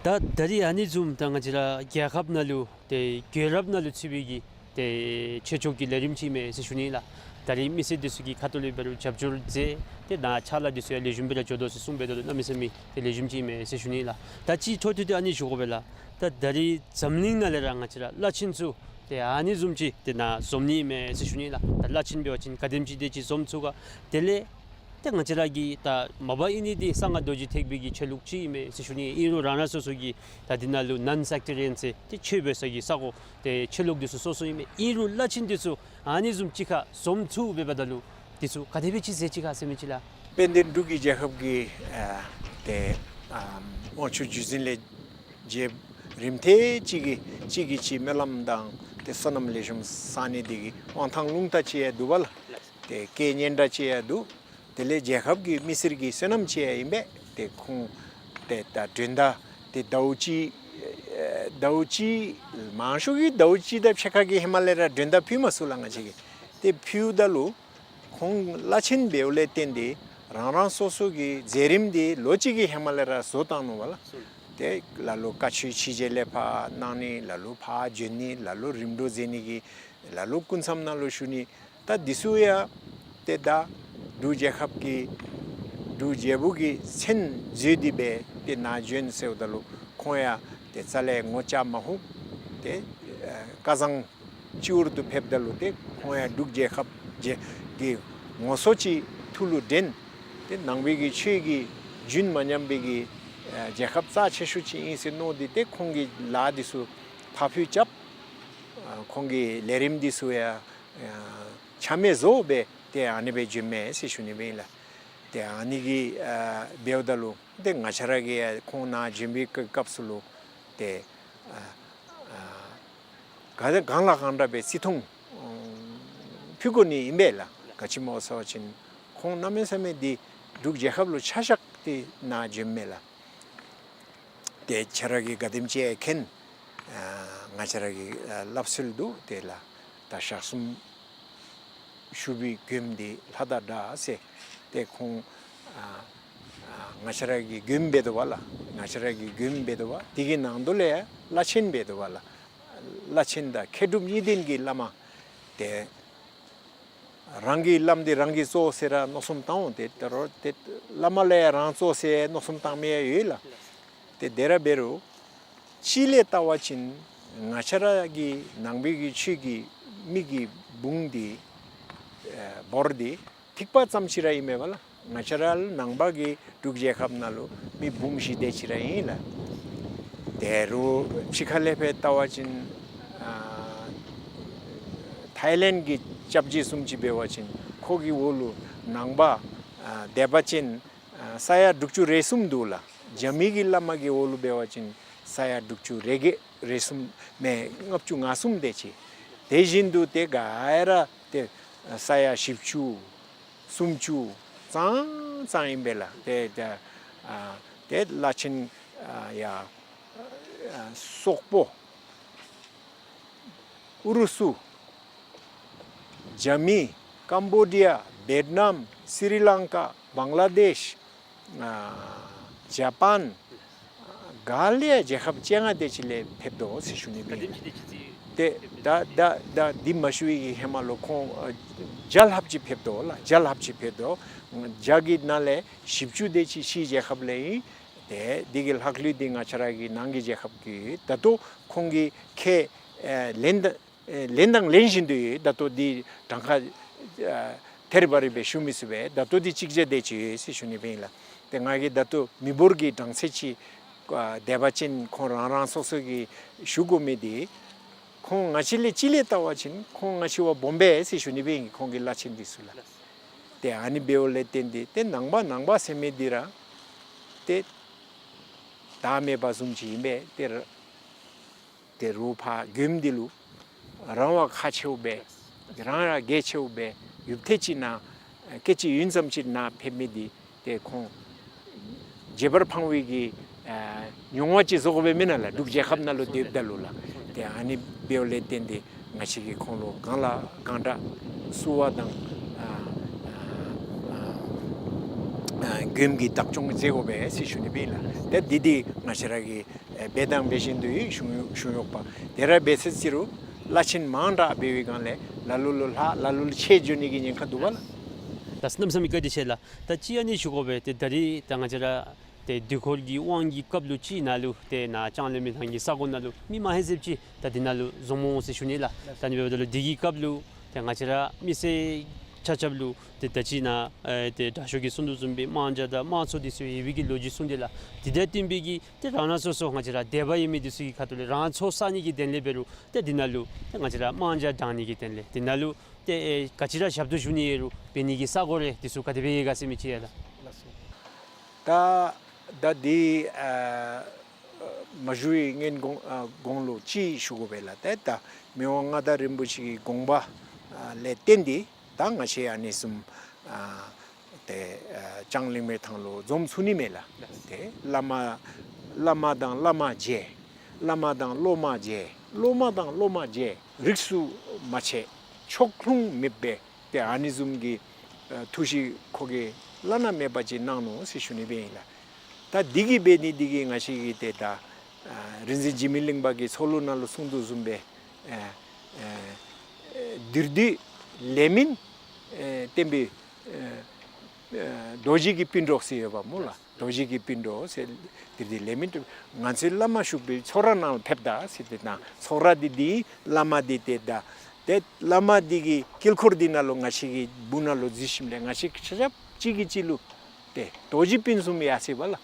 ད་ད་རིས་ཨ་ནི་བཟུམ་ད་ང་བཅས་ར་རྒྱལ་ཁབ་ནང་ལུ་ཏེ་རྒྱལ་རབས་ནང་ལུ་ཚུད་པའི་གི་ཏེ་ཆོས་ཕྱོགས་ཀྱི་ལས་རིམ་ཅིག་མས་ཟེར་ཞུ་ནི་ལགས། ད་རིས་མི་སེར་འདི་ཚུ་གི་ཁ་ཐུག་ལས་འབད་རུང་རྒྱབ་སྐྱོར་མཛད་དེ་ནཱ་ཕྱག་ལཱ་འདི་ཚུ་ཡང་ལེགས་ཤོམ་སྦེ་ར་འགྱོ་དོ་ཟེར་གསུངས་འབད་དོ་ལགས། གནམ་མེད་ས་མེད་ཏེ་ལེགས་ཤོམ་ཅིག་མས་ཟེར་ཞུ་ནི་ལགས། ད་ཅིག་འཕྲོ་མཐུད་དེ་ཨ་ནི་ཞུ་དགོ་པས་ལགས། ད་ད་རིས་འཛམ་གླིང་ནང་ལས་ར་ང་བཅས་ར་བླ་ཆེན་ཚུ་ཏེ་ཨ་ནི་བཟུམ་ཅིག་ཏེ་ནཱ་འཛོམས་ནི་མས་ཟེར་ཞུ་ནི་ལགས། ད་བླ་ཆེན་འབད་བ་ཅིན་ག་དེམ་ཅིག་དེ་ཅིག་འཛོམས་ཚུགས་ག། དེ་ལས་ཏེ་ང་བཅས་ར་གི་ད་མ་པ་ཨིན་ནི་འདི་གསང་སྔགས་རྡོ་རྗེ་ཐེག་པའི་གི་ཆོས་ལུགས་ཅིག་ཨིན་མས་ཟེར་ཞུ་ནི། ཨིན་རུང་རང་རང་སོ་སོ་གི་ད་འདི་ནང་ལུ་ནཱོན་སེཀ་ཊེ་རི་ཡཱན་ཟེར་ཏེ་ཆོས་འབད་ས་གི་ས་གོ་ཏེ་ཆོས་ལུགས་འདི་ཚུ་སོ་སོ་ཨིན་མས། ཨིན་རུང་བླ་ཆེན་འདི་ཚུ་ཨ་ནི་བཟུམ་གཅིག་ཁར་འཛོམས་ཚུགས་འབདཝ་ད་ལུ་འདི་ཚུ་ག་དེ་སྦེ་ཅིག་མཛད་ཅི་ག་ཟེར་མི་ཅིག་ལགས། དཔལ་ལྡན་འབྲུག་གི་རྒྱལ་ཁབ་ཀྱི་ཨ་ཏེ་ཨ་དབང་ཕྱུག་བརྒྱུད་འཛིན་ལས་རྗེ་རིམ་ཐེངས་གཅིག་གིས་གཅིག་གིས་གཅིག་སྨོན་ལམ་དང་ཏེ་བསོད་ནམས་ལེགས་ཤོམ་བསག་ནི་འདི་གིས་དབང་ཐང་རླུང་རྟ་ཅིག་ཡང་འདུག་པ་ལགས། ཏེ་སྐད་སྙན་གྲགས་ཅིག་ཡང་འདུག། དེ་ལས་རྒྱལ་ཁབ་ཀྱི་མི་སེར་གྱི་བསོད་ནམས་ཅིག་ཡང་ཨིན་པས། ཏེ་ཁོང་ཏེ་ད་མགྲོན་བརྡ་ཏེ་ཟླཝ་གཅིག་ཨེ་ཟླཝ་གཅིག་མང་ཤོས་ཀྱིས་ཟླཝ་གཅིག་དང་ཕྱེད་ཀ་གི་ཧེ་མ་ལས་ར་མགྲོན་བརྡ་ཕུལ་མ་ཚུགས་ལགས་ང་བཅས་ཀྱིས། ཏེ་ཕུལཝ་ད་ལུ་ཁོང་བླ་ཆེན་འབདཝ་ལས་བརྟེན་ཏེ་རང་རང་སོ་སོ་གི་མཛད་རིམ་འདི་ལོ་གཅིག་གི་ཧེ་མ་ལས་ར་བཟོ་བཏང་ནུག་པ་ལགས། ཏེ་ལ་ལུ་བཀའ་ཆོས་ཕྱི་རྒྱལ་ལས་ཕར་གནང་ནི་ལ་ལུ་ཕར་བྱོན་ནི་ལ་ལུ་རིམ་གྲོ་མཛད་ནི་གི་ལ་ལུ་སྐུ་མཚམས་ནང་ལུ་བཞུགས་ནི། ད་འདི་ཚུ་ཡང་ཏེ་ད་འབྲུག་རྒྱལ་ཁབ་ཀྱི་འབྲུག་རྒྱལ་པོ་གི་མཚན་བརྗོད་དེ་སྦེ་ཏེ་ནཱ་བྱོན་ཟེརཝ་ད་ལུ་ཁོང་ཡང་ཏེ་རྩ་ལས་ངོ་ཅ་མ་ཧུབ། ཏེ་ཨ་བསྐལ་བཟང་སྤྱི་བོར་དུ་ཕེབས་ད་ལུ་ཏེ་ཁོང་ཡང་འབྲུག་རྒྱལ་ཁབ་རྒྱལ་གྱི་ངོ་སོ་ཅིག་ཐུགས་ལུ་དྲན། ཏེ་ནང་པའི་གི་ཆོས་ཀྱི་རྒྱུན་མ་ཉམས་པའི་གི་ཨ་རྒྱལ་ཁབ་རྩ་ཆེ་ཤོས་ཅིག་ཨིན་ཟེར་མནོ་སྟེ་ཏེ་ཁོང་གི་ལཱ་འདི་ཚུ་ཕར་འགྱངས་རྐྱབ། ཨ་ཁོང་གི་ལས་རིམ་འདི་ཚུ་ཡང་ཨ་ཆ་མེད་བཟོ་སྦེ་ཏེ་ཨ་ནི་སྦེ་བྱོནམ་མས་ཟེར་ཞུ་ནི་སྦེ་ཨིན་ལགས། ཏེ་ཨ་ནི་གི་ཨ་འབདཝ་ད་ལུ་ཏེ་ང་བཅས་ར་གིས་ཡང་ཁོང་ནཱ་བྱོན་པའི་སྐབས་སུ་ལུ་ཏེ་ཨ་ཨ་ག་གང་ལ་གང་འདྲ་སྦེ་བརྩི་མཐོང་ཨ་ ཞུ་དགོ་ནི་ཨིན་པས་ལགས། ག་ཅི་སྨོ་ཟེར་བ་ཅིན་ཁོང་གནམ་མེད་ས་མེད་འདི་འབྲུག་རྒྱལ་ཁབ་ལུ་ཆ་བཞག་སྟེ་ནཱ་བྱོནམ་མས་ལགས། ཏེ་ཁྱེད་ར་གིས་ག་དེམ་ཅིག་ཡང་མཁྱེན། ཨ་ང་བཅས་ར་གི་ཨ་སླབ་སྲོལ་འདུག། ཏེ་ལགས་ད་ཞག་གསུམ་བཞུགས་པའི་མགྱོནམ་འདི་ལྷ་དང་འདྲ་ཟེར། ཏེ་ཁོང་ཨ་ཨ་ང་བཅས་ར་གི་མགྱོནམ་འབད་དོ་བ་ལགས། ང་བཅས་ར་གི་མགྱོནམ་འབད་དོ་བ། དེ་གི་ནང་དུ་ལས་ཡང་བླ་ཆེན་འབད་དོ་བ་ལགས། བླ་ཆེན་དང་མཁས་གྲུབ་གཉིས་ལྡན་གྱི་བླ་མ། ཏེ་རང་གི་བླམ་འདི་རང་གིས་གཙོ་བོ་ཟེར་ར་མནོ་བསམ་བཏང་འོང་། ཏེ་ད་རུང་ཏེ་བླ་མ་ལས་ཡང་རང་གཙོ་བོ་ཟེར་མནོ་བསམ་བཏང་མི་ཡང་ཡོད་ལགས། ཏེ་དེ་ར་འབད་རུང་སྤྱི་ལས་བལྟ་བ་ཅིན་ང་བཅས་ར་གི་ནང་པའི་གི་ཆོས་ཀྱི་མི་གི་བུང་འདི་ཨེ་བོར་འདི་ཐིགས་པ་ཙམ་ཅིག་ར་ཨིན་མས་པ་ལགས། ང་བཅས་ར་ནང་པ་གི་འབྲུག་རྒྱལ་ཁབ་ནང་ལུ་མི་འབུམ་བཞི་དེ་ཅིག་ར་ཨིན་ལགས། དེ་རུང་ཕྱི་ཁ་ལས་ཕར་བལྟ་བ་ཅིན་ཨ་ཐའི་ལེནཌ་གི་སྐྱབས་རྗེ་བཟུམ་ཅིག་འབད་བ་ཅིན་ཁོ་གི་འོག་ལུ་ནང་པ་ཨ་དད་པ་ཅན་ཨ་ས་ཡ་དྲུག་ཅུ་རེ་གསུམ་འདུག་ལགས། རྒྱ་མི་གི་བླ་མ་གི་འོག་ལུ་འབད་བ་ཅིན་ས་ཡ་དྲུག་ཅུ་རེ་བརྒྱད་རེ་གསུམ་མེན་ལྔ་བཅུ་ང་གསུམ་དེ་ཅིག། དེ་བཞིན་དུ་ཏེ་ག་ར་ཏེ་ས་ཡ་བཞི་བཅུ་སུམ་ཅུ་ཙང་ཙང་ཨིན་པས་ལགས། ཏེ་ཏེ་ཨ་ཏེ་བླ་ཆེན་ཨ་ཡ་ཨ་སོག་པོ་ཨུ་རུ་སུ་རྒྱ་མི་ཀམ་བོ་ཌི་ཡ་བེཊ་ནམ་སི་རི་ལང་ཀ་བང་ལ་དེཤ་ཨ་ཇ་པཱན་ག་ལས་རྒྱལ་ཁབ་བཅོ་ལྔ་དེ་ཅིག་ལས་ཕེབས་དོ་ཟེར་ཞུ་ནི་སྦེ་ཨིན། ཏེ་ད་ད་ད་འདི་མ་ཞུ་བའི་གི་ཧེ་མ་ལུ་ཁོང་ཨ་བརྒྱ་ལྷགཔ་ཅིག་ཕེབས་དོ་ལགས། བརྒྱ་ལྷགཔ་ཅིག་ཕེབས་དོ། བརྒྱ་གི་ནང་ལས་བཞི་བཅུ་དེ་ཅིག་ཕྱིའི་རྒྱལ་ཁབ་ལས་ཨིན། ཏེ་འདི་གི་ལྷག་ལུས་འདི་ང་བཅས་ར་གི་ནང་གི་རྒྱལ་ཁབ་ཀྱི་ད་ལྟོ་ཁོང་གིས་ཁས་ཨེ་ལེན་ད་ཨེ་ལེན་དང་ལེན་བཞིན་དུ་ཡོད། ད་ལྟོ་འདི་གྲངས་ཁ་ཨ་ཐེར་བ་རེ་སྦེ་ཞུ་མི་ཚུགས་པས། ད་ལྟོ་འདི་གཅིག་བརྒྱ་དེ་ཅིག་ཡོད་ཟེར་ཞུ་ནི་སྦེ་ཨིན་ལགས། ཏེ་ང་གིས་ད་ལྟོ་མི་འབོར་གྱི་གྲངས་ཚད་ཅིག་ཨ་དད་པ་ཅན་ཁོང་རང་རང་སོ་སོ་གིས་ཞུ་དགོ་མི་འདི་ཁོང་ང་བཅས་ལས་སྤྱི་ལས་བལྟ་བ་ཅིན་ཁོང་ང་བཅས་བ་སྦོམ་པས་ཟེར་ཞུ་ནི་སྦེ་ཨིན། ཁོང་གི་བླ་ཆེན་འདི་ཚུ་ལགས། ཏེ་ཨ་ནི་འབདཝ་ལས་བརྟེན་ཏེ་ཏེ་ནང་པ་ནང་པ་ཟེར་མི་འདི་ར་ཏེ་བདག་མེད་པ་བཟུམ་ཅིག་ཨིན་པས། ཏེ་ར་ཏེ་རུང་ཕར་མགྱོནམ་འདི་ལུ་རང་བ་ཁག་ཆེཝ་སྦེ་རང་ར་གལ་ཆེཝ་སྦེ་ཡུདཔ་ཐེངས་ཅིག་ནཱ་སྐད་ཅིག་ཡུན་ཙམ་ཅིག་ནཱ་ཕེབས་མི་འདི་ཏེ་ཁོང་བརྗེད་པར་ཕངས་པའི་གི་ཨ་མྱོང་བ་ཅིག་བཟོ་དགོ་པས་མེན་ན་ལགས། འབྲུག་རྒྱལ་ཁབ་ནང་ལུ་སྡོདཔ་ད་ལུ་ལགས། ཏེ་ཨ་ནི་འབདཝ་ལས་བརྟེན་ཏེ་ང་བཅས་ཀྱིས་ཁོང་ལུ་གང་ལ་གང་དྲག་བསུ་བ་དང་ཨ་ཨ་ཨ་མགྱོནམ་གྱི་བདག་སྐྱོང་མཛད་དགོ་པས་ཟེར་ཞུ་ནི་སྦེ་ཨིན་ལགས། ཏེ་འདི་འདི་ང་བཅས་ར་གི་ཨེ་འབད་དང་འབད་བཞིན་དུ་ཡོད། ཞུ་ཞུ་ཡོདཔ་དེ་ར་འབད་ཚད་ཅིག་རུང་བླ་ཆེན་མང་དྲགས་འབད་བའི་སྒང་ལས་ལ་ལུ་ལུ་ལྷག་ལ་ལུ་ལུ་ཆད་འགྱོ་ནི་གི་ཉེན་ཁ་འདུག་པ་ལགས། ད་གནམ་མེད་ས་མེད་བཀའ་དྲིན་ཆེ་ལགས། ད་ཅི་ཨ་ནི་ཞུ་དགོ་པས། ཏེ་ད་རིས་ད་ང་བཅས་ར་ཏེ་དུས་འཁོར་གྱི་དབང་གི་སྐབས་ལུ་ཅིག་ནཱ་ལུ་ཏེ་ནཱ་ལྕང་གླིང་མི་ཐང་གི་ས་གོ་ནང་ལུ་མི་མང་ཧེ་སེབ་ཅིག་ད་འདི་ནང་ལུ་འཛོམས་འོང་ཟེར་ཞུ་ནི་ལགས། ད་ཨ་ནི་འབདཝ་ད་ལུ་འདི་གི་སྐབས་ལུ་ཏེ་ང་བཅས་ར་མི་སེར་ཆ་ཁྱབ་ལུ་ཏེ་ད་ཅི་ནཱ་ཨེ་ཏེ་དྲག་ཤོས་ཀྱིས་གསུངས་དོ་བཟུམ་སྦེ་དམག་ཇ་དང་དམག་ཚོགས་འདི་ཚུ་ཡོད་པའི་གི་ལོ་རྒྱུས་གསུངས་ཏེ་ལགས། དེ་དང་བསྟུན་པའི་གི་ཏེ་རང་རང་སོ་སོ་ང་བཅས་ར་དད་པ་ཡོད་མི་འདི་ཚུ་གི་ཁ་ཐུག་ལས་རང་ཚོགས་བསག་ནི་གི་དོན་ལས་འབད་རུང་ཏེ་འདི་ནང་ལུ་ཏེ་ང་བཅས་ར་དམག་ཇ་དྲང་ནི་གི་དོན་ལས་འདི་ནང་ལུ་ཏེ་ཨེ་ག་ཅི་ར་ཞབས་ཏོག་ཞུ་ནི་ཡོད་རུང་འབད་ནི་གི་ས་གོ་རེ་འདི་ཚུ་ག་དེ་སྦེ་ཡོད་ག་ཟེར་མི་ཅིག་ཡ་ལགས། ད་ད་འདི་ཨ་མ་ཞུ་བའི་སྔོན་གོང་ཨ་གོང་ལུ་ཅིག་ཞུ་དགོ་པས་ལགས། ཏེ་ད་མི་དབང་མངའ་བདག་རིན་པོ་ཆེ་གི་དགོངས་པ་ཨ་ལས་བརྟེན་ཏེ་ད་ང་བཅས་ཨ་ནི་བཟུམ་ཨ་ཏེ་ཨ་ལྕང་གླིང་མི་ཐང་ལུ་འཛོམས་ཚུགས་ནི་མས་ལགས། ཏེ་བླ་མ་བླ་མ་དང་བླ་མ་མཇལ། བླ་མ་དང་སློབ་མ་མཇལ། སློབ་མ་དང་སློབ་མ་མཇལ། རིས་སུ་མ་ཆད་ཕྱོགས་ལྷུང་མེད་པའི་ཏེ་ཨ་ནི་བཟུམ་གྱི་ཨ་ཐུགས་བཞེད་ཁོ་གིས་བླ་ན་མེད་པ་ཅིག་གནང་ནུག་ཟེར་ཞུ་ནི་སྦེ་ཨིན་ལགས། ད་འདི་གིས་འབད་ནི་འདི་གིས་ང་བཅས་ཀྱི་ཏེ་ད་ཨ་རིག་འཛིན་འཇིགས་མེད་གླིང་པ་གིས་ཚོགས་ལུ་ནང་ལུ་གསུངས་དོ་བཟུམ་སྦེ་ཨ་ཨ་དེར་འདུས་ལས་མིན་ཨ་བསྟན་པའི་ཨ་ཨ་རྡོ་རྗེ་གི་སྤུན་གྲོགས་ཟེར་ཡོདཔ་སྨོ་ལགས། རྡོ་རྗེ་གི་སྤུན་གྲོགས་ཟེར་དེར་འདུས་ལས་མིན་ང་ཚོའི་བླ་མ་བཞུགས་པའི་ཚོགས་ར་ནང་ཕེབས་ད་ཟེར། ཏེ་ད་ཚོགས་ར་འདི་འདི་བླ་མ་འདི་ཏེ་ད་ཏེ་བླ་མ་འདི་གི་དཀྱིལ་འཁོར་འདི་ནང་ལུ་ང་བཅས་ཀྱི་སྦུག་ནང་ལུ་འཛུལ་ཞིནམ་ལས་ང་བཅས་ཆ་ཁྱབ་གཅིག་གིས་གཅིག་ལུ་ཏེ་རྡོ་རྗེ་སྤུན་བཟུམ་ཡར་སོ་ཡི་པ་ལགས།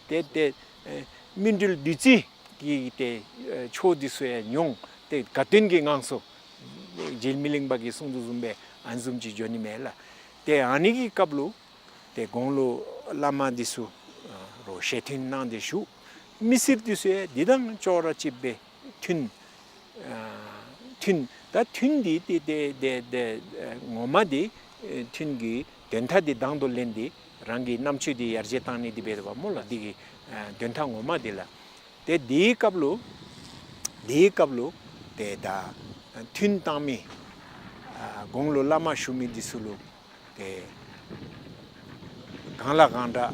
ཏེ་ཏེ་ཨེ་སྨིན་གྲོལ་བདུད་རྩི་གི་ཏེ་ཨེ་ཆོས་འདི་ཚུ་ཡང་མྱོང་། ཏེ་དགའ་སྟོན་གྱི་ངང་ཚུལ་འཇིགས་མེད་གླིང་པ་གིས་གསུངས་དོ་བཟུམ་སྦེ་ཨ་ནི་བཟུམ་ཅིག་འགྱོ་ནི་མས་ལགས། ཏེ་ཨ་ནི་གི་སྐབས་ལུ་ཏེ་གོང་ལུ་བླ་མ་འདི་ཚུ་ཨ་རོགས་ཞལ་མཐུན་གནང་སྟེ་བཞུགས། མི་སེར་འདི་ཚུ་ཡང་འདི་དང་ཅོག་ར་གཅིགཔ་སྦེ་མཐུན་ཨ་མཐུན་ ད་ཐུན་འདི་ཏེ་ཏེ་ཏེ་ཏེ་ངོ་མ་འདི་ཐུན་གྱི་དོན་དག་འདི་དང་དུ་ལེན་ཏེ་རང་གི་རྣམ་དཔྱོད་འདི་ཡར་རྒྱས་བཏང་ནི་འདི་འབད་དོ་བ་སྨོ་ལགས། འདི་གི་དོན་དག་ངོ་མ་འདི་ལགས། ཏེ་འདིའི་སྐབས་ལུ་འདིའི་སྐབས་ལུ་ཏེ་ད་ཐུན་བཏང་མི་གོང་ལུ་བླ་མ་བཞུགས་མི་འདི་ཚུ་ལུ་ཏེ་གང་ལ་གང་འདྲ་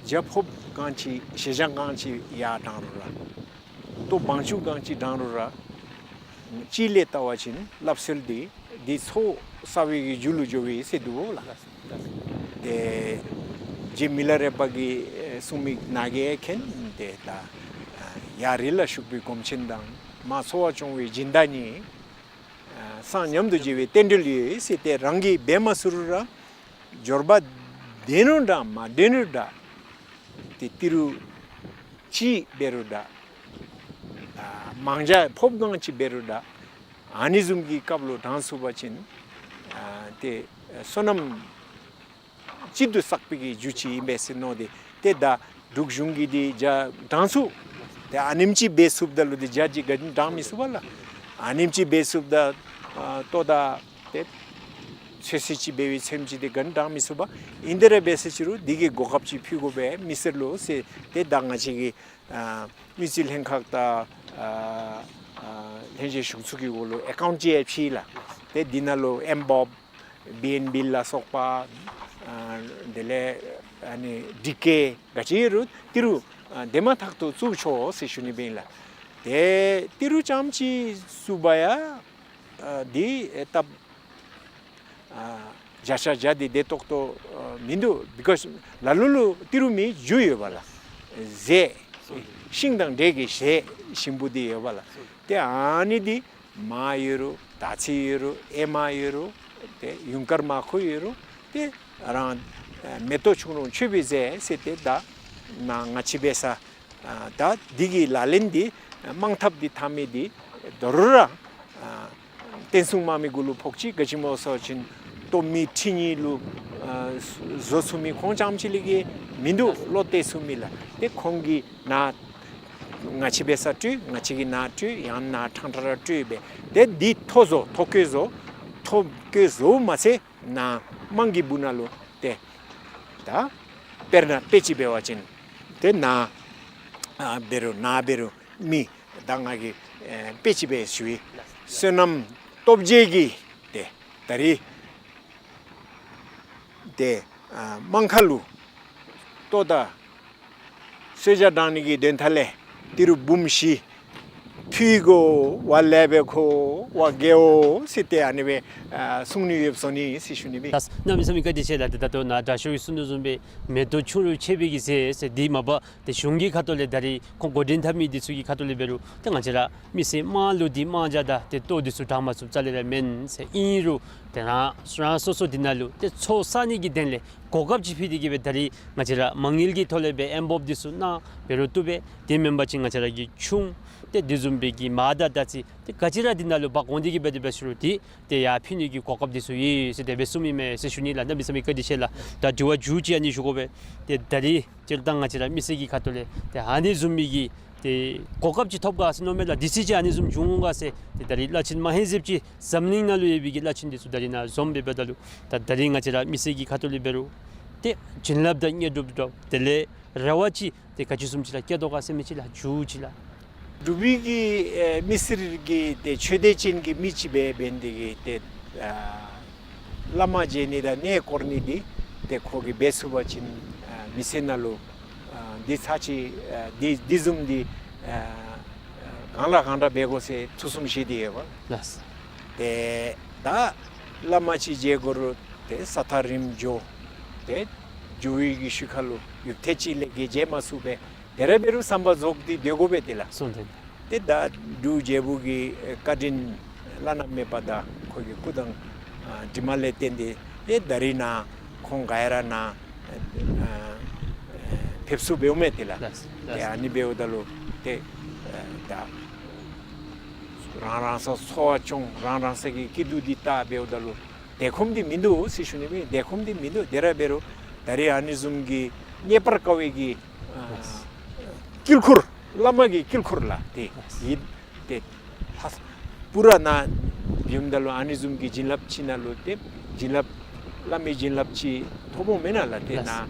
ཇ་ཕོརཔ་གང་ཅི་ཞལ་ཇ་གང་ཅི་ཡར་དྲང་རུང་ར་ལྟོ་བང་ཆུ་གང་ཅི་དྲང་རུང་ར་ཅིག་ལས་བལྟ་བ་ཅིན་སླབ་སྲོལ་འདི་འདི་ཚོགས་བསགས་པའི་གི་རྒྱུ་ལུ་འགྱོ་བས་ཟེར་འདུག་ལགས། ཏེ་རྗེ་མི་ལ་རས་པ་གིས་གསུངས་མི་ནང་གི་མཁྱེན། ཏེ་ད་ཡར་རི་ལ་བཞུགས་པའི་སྒོམ་ཆེན་དང་མར་འཚོ་བ་སྐྱོང་བའི་སྦྱིན་བདག་གཉིས་སངས་མཉམ་དུ་བརྗེ་བའི་རྟེན་འབྲེལ་ཡོད་ཟེར་ཏེ་རང་གིས་འབད་མ་ཚུགས་རུང་ར་འབྱོར་པ་ལྡན་རུང་འདྲ་མ་ལྡན་རུང་འདྲ་ཏེ་ཏི་རུ་ཅིག་འབད་རུང་འདྲ་མང་ཇ་ཕོརཔ་གང་ཅི་འབད་རུང་འདྲ་ཨ་ནི་བཟུམ་གྱི་སྐབས་ལུ་དྲང་ཚུགས་པ་ཅིན་ཏེ་བསོད་ནམས་གཅིག་ཏུ་བསགས་པའི་གི་རྒྱུ་ཅིག་ཨིན་པས་ཟེར་མནོ་སྟེ། ཏེ་ད་འབྲུག་གཞུང་གིས་འདི་ཇ་དྲང་ཚུགས། ཏེ་ཨ་ནེམ་ཅིག་འབད་ཚུགསཔ་ད་ལུ་འདི་ཇ་ཅིག་ག་ནི་དྲང་མི་ཚུགས་པས་ལགས། ཨ་ནེམ་ཅིག་འབད་ཚུགསཔ་ད་ལྟོ་དང་ཏེ་ཚོད་བསྲེ་ཅིག་འབད་བའི་ཚོདམ་ཅིག་འདི་ག་ནི་དྲང་མི་ཚུགས་པས། ཨིན་དེ་ར་འབད་ཟེར་ཅི་རུང་འདི་གི་གོ་སྐབས་ཅིག་ཕུལ་དགོ་པས་མི་སེར་ལུ་ཟེར་ཏེ་ད་ང་བཅས་ཀྱི་ཨ་དམིགས་བརྩེ་ལྷན་ཁག་དང་ཨ་ཨ་ལྷན་རྒྱས་ཞུགས་ཚུགས་ཀྱི་འོག་ལུ་ཨེ་ཀའུནཊ་ཅིག་ཡང་ཕྱེ་ལགས། ཏེ་འདི་ནང་ལུ་ཨེམ་བོབ་བི་ཨེན་བི་ལ་སོགས་པ་ཨ་དེ་ལས་ཨ་ནི་ཌི་ཀེ་ག་ཅི་རུང་ཏི་རུ་ཨ་དེ་མ་ཐག་ཏུ་བཙུགས་ཆོག་ཟེར་ཞུ་ནི་ཨིན་ལགས། ཏེ་ཏི་རུ་རྐྱངམ་ཅིག་བཙུགས་པ་ཡང་ཨ་འདི་ཨེ་སྟབས་ཨ་བརྒྱ་ཆ་བརྒྱ་འདི་བདེ་ཏོག་ཏོ་ཨ་མིན་འདུག། བི་ཀོསི་ལ་ལུ་ལུ་ཏི་རུ་མི་རྒྱུ་ཡོད་པས་ལགས། ཟས་ཤིང་དང་འབྲས་ཀྱི་ཟས་ཞིམ་པོ་འདི་ཡོད་པས་ལགས། ཏེ་ཨ་ནི་འདི་མར་ཡོད་རུང་དར་ཚིལ་ཡོད་རུང་ཨེ་མ་ཡོད་རུང་ཏེ་ཡུངས་ཀར་མར་ཁུ་ཡོད་རུང་ཏེ་རང་མེ་ཏོག་ཆུང་རུང་མཆོད་པའི་རྫས་ཟེར་ཏེ་ད་ནཱ་ང་བཅས་འབད་ས་ཨ་ད་འདི་གི་ལག་ལེན་འདི་མང་ཐབས་འདི་འཐབ་མི་འདི་དོ་རུང་ར་ཨ་བསྟན་སྲུང་དམག་མི་གུ་ལུ་ཕོག་ཅི། ག་ཅི་སྨོ་ཟེར་བ་ཅིན་སྟོབས་མི་ཁྲི་གཉིས་ལུ་ཨ་བཟོ་ཚུགས་མི་ཁོང་རྐྱངམ་ཅིག་ལས་བརྒལ་མིན་འདུག། བློ་གཏད་ཚུགས་མི་ལགས། ཏེ་ཁོང་གིས་ནཱ་ང་བཅས་འབད་ས་སྤྲོད། ང་བཅས་ཀྱིས་ནཱ་སྤྲོད། ཡང་ནཱ་ཕྲང་ཕྲང་ར་སྤྲོད་སྦེ་ཏེ་འདི་ཐོ་བཟོ་ཐོ་བཀོད་བཟོ་ཐོ་བཀོད་བཟོཝ་མ་ཚད་ནཱ་དམངས་ཀྱི་སྦུག་ནང་ལུ་ཏེ་ད་དཔེར་ན་དཔེ་ཅིག་འབད་བ་ཅིན་ཏེ་ནཱ་ཨ་འབད་རུང་ནཱ་འབད་རུང་མི་ད་ང་གིས་ཨེ་དཔེ་ཅིག་སྦེ་ཞུ་ཡི། བསོད་ནམས་སྟོབས་རྒྱས་ཀྱིས་ཏེ་ད་རིས་ཏེ་ཨ་དམངས་ཁ་ལུ་ལྟོ་དང་གསོལ་ཇ་དྲང་ནི་གི་དོན་དག་ལས་ཏི་རུ་འབུམ་བཞི་ཕུལ་དགོ་པས་ལགས། འབད་དགོ་པས་ལགས་ཟེར་ཏེ་ཨ་ནི་སྦེ་ཨ་གསུང་ནི་ཡོདཔ་སོང་ནི་ཟེར་ཞུ་ནི་ཨིན། ད་གནམ་མེད་ས་མེད་བཀའ་དྲིན་ཆེ་ལགས། ཏེ་ད་ལྟོ་ནཱ་དྲག་ཤོས་ཀྱིས་གསུང་དོ་བཟུམ་སྦེ་མེ་ཏོག་ཆུང་རུང་མཆོད་པའི་གི་རྫས་ཟེར་འདི་མ་པ་ཏེ་གཞུང་གི་ཁ་ཐུག་ལས་ད་རིས་ཁོང་འགོ་འདྲེན་འཐབ་མི་འདི་ཚུ་གི་ཁ་ཐུག་ལས་འབད་རུང་ཏེ་ང་བཅས་ར་མི་སེར་དམངས་ལུ་འདི་དམངས་ཇ་དང་ཏེ་ལྟོ་འདི་ཚུ་དྲང་མ་ཚུགསཔ་རྩ་ལས་ར་མེན་ཟེར། ཨིན་རུང་ཏེ་རང་རང་སོ་སོ་འདི་ནང་ལུ་ཏེ་ཚོགས་བསག་ནི་གི་དོན་ལས་གོ་སྐབས་ཅིག་ཕུལ་ཏེ་གིས་སྦེ་ད་རིས་ང་བཅས་ར་མ་དངུལ་གྱི་ཐོག་ལས་སྦེ་ཨེམ་བོབ་འདི་ཚུ་གནང་འབད་རུང་བཏུབ་པས། དེ་མེན་པ་ཅིན་ང་བཅས་ར་གི་ཆུང་ཏེ་འདི་བཟུམ་སྦེ་གི་མར་དང་དར་ཚིལ་ཏེ་ག་ཅི་ར་འདི་ནང་ལུ་འབག་འོང་སྟེ་གིས་སྦེ་དེ་སྦེ་ཞུ་རུང་ཏེ་ཏེ་ཡར་ཕུལ་ནི་གི་གོ་སྐབས་འདི་ཚུ་ཡོད་ཟེར་དེ་སྦེ་གསུངམ་ཨིན་མས་ཟེར་ཞུ་ནི་ལགས། གནམ་མེད་ས་མེད་བཀའ་དྲིན་ཆེ་ལགས། ད་དྲི་བ་མཇུག་ཅིག་ཨ་ནི་ཞུ་དགོ་པས། ཏེ་ད་རིས་སྤྱིར་བཏང་ང་བཅས་ར་མི་སེར་གྱི་ཁ་ཐུག་ལས་ཏེ་ཨ་ནི་བཟུམ་མའི་གི་ཏེ་གོ་སྐབས་ཅིག་ཐོབ་ག་ཟེར་མནོཝ་མས་ལགས། དུས་ཚོད་ཅིག་ཨ་ནི་བཟུམ་འབྱུང་འོང་ག་ཟེར། ཏེ་ད་རིས་བླ་ཆེན་མ་ཧེ་ཟེབ་ཅིག་འཛམ་གླིང་ནང་ལུ་ཡོད་པའི་གི་བླ་ཆེན་འདི་ཚུ་ད་རིས་ནཱ་འཛོམས་སྦེ་འབདཝ་ད་ལུ་ད་ད་རིས་ང་བཅས་ར་མི་སེར་གྱི་ཁ་ཐུག་ལས་འབད་རུང་ཏེ་བྱིན་རླབས་དང་དངོས་གྲུབ་དང་དེ་ལས་རེ་བ་ཅིག་ཏེ་ག་ཅི་བཟུམ་ཅིག་ར་བསྐྱེད་དོ་ག་ཟེར་མི་ཅིག་ལགས། མཇུག་ཅིག་ལགས། འབྲུག་པའི་གི་ཨེ་མི་སེར་གྱི་ཏེ་ཆོས་དད་ཅན་གྱི་མི་ཅིག་སྦེ་འབད་ནི་དེ་གིས་ཏེ་ཨ་བླ་མ་མཇལ་ནི་དང་གནས་སྐོར་ནི་འདི་ཏེ་ཁོ་གིས་འབད་ཚུགས་པ་ཅིན་ཨ་མི་ཚེ་ནང་ལུ་ཨ་འདི་ཚར་ཅིག་ཨ་འདི་འདི་བཟུམ་འདི་ཨ་གང་ལ་གང་འདྲ་འབད་དགོ་ཟེར་ཐུགས་བསམ་བཞེས་ཏེ་ཡོད་པས། ལགས། ཏེ་ད་བླ་མ་ཅིག་མཇལ་དགོ་རུང་ཏེ་ས་ཐག་རིངམོ་འགྱོ། ཏེ་འགྱོ་བའི་གི་ཤུལ་ཁ་ལུ་ཡུདཔ་ཐེངས་ཅིག་ལས་བརྒལ་མཇལ་མ་ཚུགས་པས། དེ་ར་འབད་རུང་བསམ་པ་རྫོགས་ཏེ་སྡོད་དགོ་པས་ཏེ་ལགས། སོང་སྟེ། ཏེ་ད་འབྲུག་རྒྱལ་པོ་གི་བཀའ་དྲིན་བླ་ན་མེད་པ་དང་ཁོ་གི་སྐུ་དང་ཨ་གྲིབ་མ་ལས་བརྟེན་ཏེ་ཏེ་ད་རིས་ནཱ་ཁོང་ག་ཡ་ར་ནཱ་ཨ་ཕེབས་བསུ་འབདཝ་མས་ཏེ་ལགས། ལགས། ཏེ་ཨ་ནི་འབདཝ་ད་ལུ་ཏེ་ཨ་ད་རང་རང་སོ་སོ་འཚོ་བ་སྐྱོང་རང་རང་སོ་གི་སྐྱིད་སྡུག་འདི་བལྟ་འབདཝ་ད་ལུ་དེ་ཁོམ་འདི་མིན་འདུག་ཟེར་ཞུ་ནི་མས། དེ་ཁོམ་འདི་མིན་འདུག། དེ་ར་འབད་རུང་ད་རིས་ཨ་ནི་བཟུམ་གྱི་རྙེད་པར་དཀའ་བའི་གི་ཨ་དཀྱིལ་འཁོར་བླ་མ་གི་དཀྱིལ་འཁོར་ལགས། ཏེ་ཡིད་ཏེ་ལྷ་ པུ་ར་ནཱ་འབྱོནམ་ད་ལུ་ཨ་ནི་བཟུམ་གྱི་བྱིན་རླབས་ཅིག་ནཱ་ལུ་ཏེ་བྱིན་རླབས་བླ་མའི་བྱིན་རླབས་ཅིག་ཐོབ་འོང་མེན་ན་ལགས། ཏེ་ལགས། ནཱ་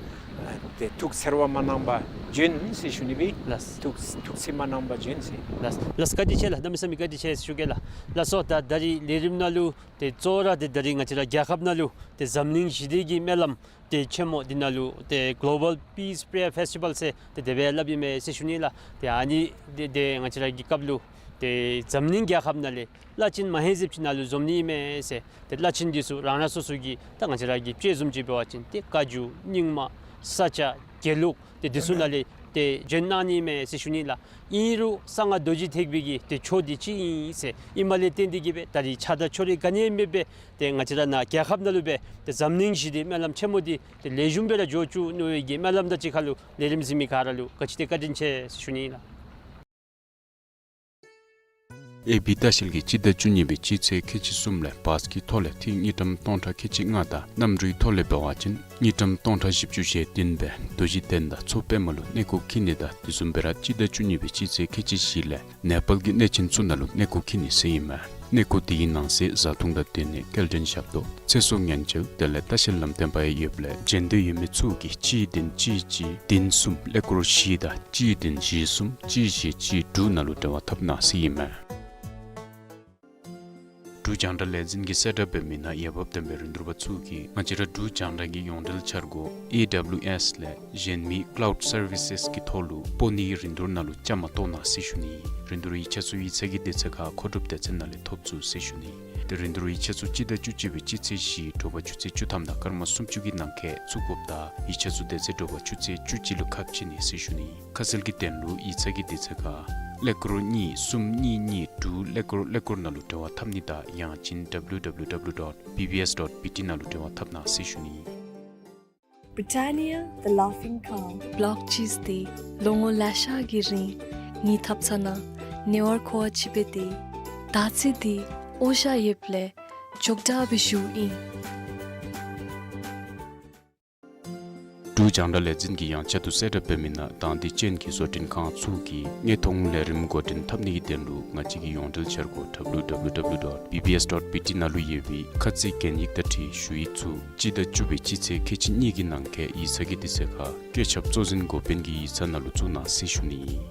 ཏེ་ཐུགས་འཚེར་བ་མ་གནང་པར་བྱོན་ཟེར་ཞུ་ནི་སྦེ། ལགས། ཐུགས་ཐུགས་འཚེར་མ་གནང་པར་བྱོན་ཟེར། ལགས་ལགས། བཀའ་དྲིན་ཆེ་ལགས། གནམ་མེད་ས་མེད་བཀའ་དྲིན་ཆེ་ཟེར་ཞུ་གེ་ལགས། ལགས་སོ། ད་ད་རིས་ལས་རིམ་ནང་ལུ་ཏེ་གཙོ་བོ་ར་ཏེ་ད་རིས་ང་བཅས་ར་རྒྱལ་ཁབ་ནང་ལུ་ཏེ་འཛམ་གླིང་ཞི་བདེ་གི་སྨོན་ལམ་ཏེ་ཆེན་མོ་འདི་ནང་ལུ་ཏེ་Global Peace Prayer Festival ཟེར་ཏེ་དེ་སྦེ་སླབ་ཨིན་མས་ཟེར་ཞུ་ནི་ལགས། ཏེ་ཨ་ནི་ཏེ་ཏེ་ང་བཅས་ར་གི་སྐབས་ལུ་ཏེ་འཛམ་གླིང་རྒྱལ་ཁབ་ནང་ལས་བླ་ཆེན་མ་ཧེ་ཟེར་བ་ཅིན་ནཱ་ལུ་འཛོམས་ནི་ཨིན་མས་ཟེར། ཏེ་བླ་ཆེན་འདི་ཚུ་རང་རང་སོ་སོ་གི་ད་ང་བཅས་ར་གི་དཔྱེ་བཟུམ་ཅིག་འབད་བ་ཅིན་ཏེ་བཀའ་བརྒྱུད་རྙིང་མ་ས་སྐྱ་དགེ་ལུགས་ཏེ་འདི་ཚུ་ནང་ལས་ཏེ་བྱོན་གནང་ནི་ཨིན་མས་ཟེར་ཞུ་ནི་ལགས། ཨིན་རུང་གསང་སྔགས་རྡོ་རྗེ་ཐེག་པའི་གི་ཏེ་ཆོས་འདི་གཅིག་ཨིན་ཟེར། ཨིནམ་ལས་བརྟེན་ཏེ་གིས་སྦེ་ད་རིས་ཆགས་སྡང་ཕྱོགས་རིས་ག་ནི་ཡང་མེད་པར་ཏེ་ང་བཅས་ར་ནཱ་རྒྱལ་ཁབ་ནང་ལུ་སྦེ་ཏེ་འཛམ་གླིང་ཞི་བདེའི་སྨོན་ལམ་ཆེན་མོ་འདི་ཏེ་ལེགས་ཤོམ་སྦེ་ར་འགྱོ་བཅུག་ནི་གི་སྨོན་ལམ་དང་གཅིག་ཁར་ལུ་ལས་རིམ་གཟིགས་མི་ག་ར་ལུ་ག་ཅི་ཏེ་བཀའ་དྲིན་ཆེ་ཟེར་ཞུ་ནི་ལགས། ཨེ་བི་ལྟ་བཤལ་གྱིས་སྤྱི་ཟླ་བཅུ་གཉིས་པའི་སྤྱི་ཚེས་ཁལ་གཅིག་གསུམ་ལས་བཱས་ཀྱི་ཐོག་ལས་ཐིག་དངུལ་ཀྲམ་སྟོང་ཕྲག་ཁལ་གཅིག་ལྔ་དང་གནམ་གྲུའི་ཐོག་ལས་འབད་བ་ཅིན་དངུལ་ཀྲམ་སྟོང་ཕྲག་བཞི་བཅུ་ཞེ་བདུན་སྦེ་རྡོ་རྗེ་གདན་དང་མཚོ་པདྨ་ལུ་གནས་སྐོར་འཁྱིད་ནི་དང་དེ་བཟུམ་སྦེ་ར་སྤྱི་ཟླ་བཅུ་གཉིས་པའི་སྤྱི་ཚེས་ཁལ་གཅིག་བཞི་ལས་ནེ་པཱལ་གྱི་གནས་ཆེན་ཚུ་ནང་ལུ་གནས་སྐོར་འཁྱིད་ནི་ཟེར་ཨིན་མས། གནས་སྐོར་དེའི་ནང་གསེས་བཟའ་འཐུང་དང་སྡོད་གནས་སྐྱེལ་འདྲེན་ཞབས་ཏོག་ཚེ་སྲོག་ཉེན་བཅོལ་དེ་ལས་ལྟ་བཤལ་ལམ་སྟོན་པ་ཡང་ཡོདཔ་ལས་འབྱོན་འདོད་ཡོད་མི་ཚུ་གིས་གཅིག་བདུན་གཅིག་གཅིག་བདུན་གསུམ་ཀླད་ཀོར་བཞི་དང་གཅིག་བདུན་བཞི་གསུམ་གཅིག་བཞི་གཅིག་དྲུག་ནང་ལུ་འབྲེལ་བ་འཐབ་གནང་ཟེར་ཨིན་མས། འབྲུག་རྒྱང་བསྒྲགས་ལས་འཛིན་གྱིས་གསལ་བསྒྲགས་འབད་མི་ནང་འོས་འབབ་ལྡན་པའི་རིན་བསྡུར་པ་ཚུ་གིས་ང་བཅས་ར་འབྲུག་རྒྱང་བསྒྲགས་ཀྱི་ཡོངས་འབྲེལ་འཆར་སྒོ་ཨེ་ཌབ་ལིའུ་ཨེསི་ལས་གཞན་མི་ཀླའུཌ་སར་བི་སེསི་གི་ཐོག་ལུ་སྤོ་ནིའི་རིན་བསྡུར་ནང་ལུ་བཅའ་མར་གཏོགས་གནང་ཟེར་ཞུ་ནི། རིན་བསྡུར་ཡིག་ཆ་ཚུ་ཡིག་ཚང་གི་དུས་ཚོད་ཁར་མཁོ་སྒྲུབ་སྡེ་ཚན་ནང་ལས་ཐོབ་ཚུགས་ཟེར་ཞུ་ནི། ཏེ་རིན་བསྡུར་ཡིག་ཆ་ཚུ་སྤྱི་ཟླ་བཅུ་གཅིག་པའི་སྤྱི་ཚེས་བཞི་དྲོ་པ་ཆུ་ཚོད་བཅུ་ཐམ་དང་སྐར་མ་སུམ་ཅུ་གི་ནང་འཁོད་བཙུགས་དགོཔ་དང་ཡིག་ཆ་ཚུ་དེ་ཚེ་དྲོ་པ་ཆུ་ཚོད་བཅུ་གཅིག་ལུ་ཁ་ཕྱེ་ནི་ཟེར་ཞུ་ནི། ཁ་གསལ་གྱི་དོན་ལུ་ཡིག་ཚང་གི་དུས་ཚོད་ཁར་ཀླད་ཀོར་གཉིས་གསུམ་གཉིས་གཉིས་དྲུག་ཀླད་ཀོར་ཀླད་ཀོར་ནང་ལུ་འབྲེལ་བ་འཐབ་ནི་དང་ཡང་ཅིན་ཌབ་ལིའུ་ཌབ་ལིའུ་ཌབ་ལིའུ་ཌོཊ་བི་བི་ཨེསི་ཌོཊ་བི་ཊི་ནང་ལུ་འབྲེལ་བ་འཐབ་གནང་ཟེར་ཞུ་ནི། Britannia, the Laughing Cow. ལོག་ཅིག་སྟེ་ལོ་ངོ་ལེ་ཤ་གི་རིང་ངེའི་ཐབ་ཚང་ནང་ཉེ་བར་མཁོ་བ་ཅིག་སྦེ་སྡོད། ད་ཅི་འདི་འོ་ཤ་ཡོདཔ་ལས་ཅོག་འཐདཔ་སྦེ་བཞུགས་ཨིན། འབྲུག་རྒྱང་བསྒྲགས་ལས་འཛིན་གྱིས་ཡང་བསྐྱར་དུ་གསལ་བསྒྲགས་འབད་མི་ནང་དང་འདོད་ཅན་གྱི་བཟོ་སྐྲུན་ཁང་ཚུ་གིས་དངོས་མཐོང་ལས་རིམ་འགོ་འདྲེན་འཐབ་ནི་གི་དོན་ལུ་ང་བཅས་ཀྱི་ཡོངས་འབྲེལ་འཆར་སྒོ་ཌབ་ལིའུ་ཌབ་ལིའུ་ཌབ་ལིའུ་ཌོཊ་བི་བི་ཨེསི་ཌོཊ་བི་ཊི་ནང་ལུ་ཡོད་པའི་ཁ་ཚིག་གན་ཡིག་དང་འཁྲིལ་ཞུ་ཡིག་ཚུ་སྤྱི་ཟླ་བཅུ་པའི་སྤྱི་ཚེས་ཁལ་གཅིག་གཉིས་ཀྱི་ནང་འཁོད་ཡིག་ཚང་གི་དུས་ཚོད་ཁར་བཀོད་ཁྱབ་གཙོ་འཛིན་འགོ་དཔོན་གྱི་ཡིག་ཚང་ནང་ལུ་བཙུགས་གནང་ཟེར་ཞུ་ནི་ཨིན།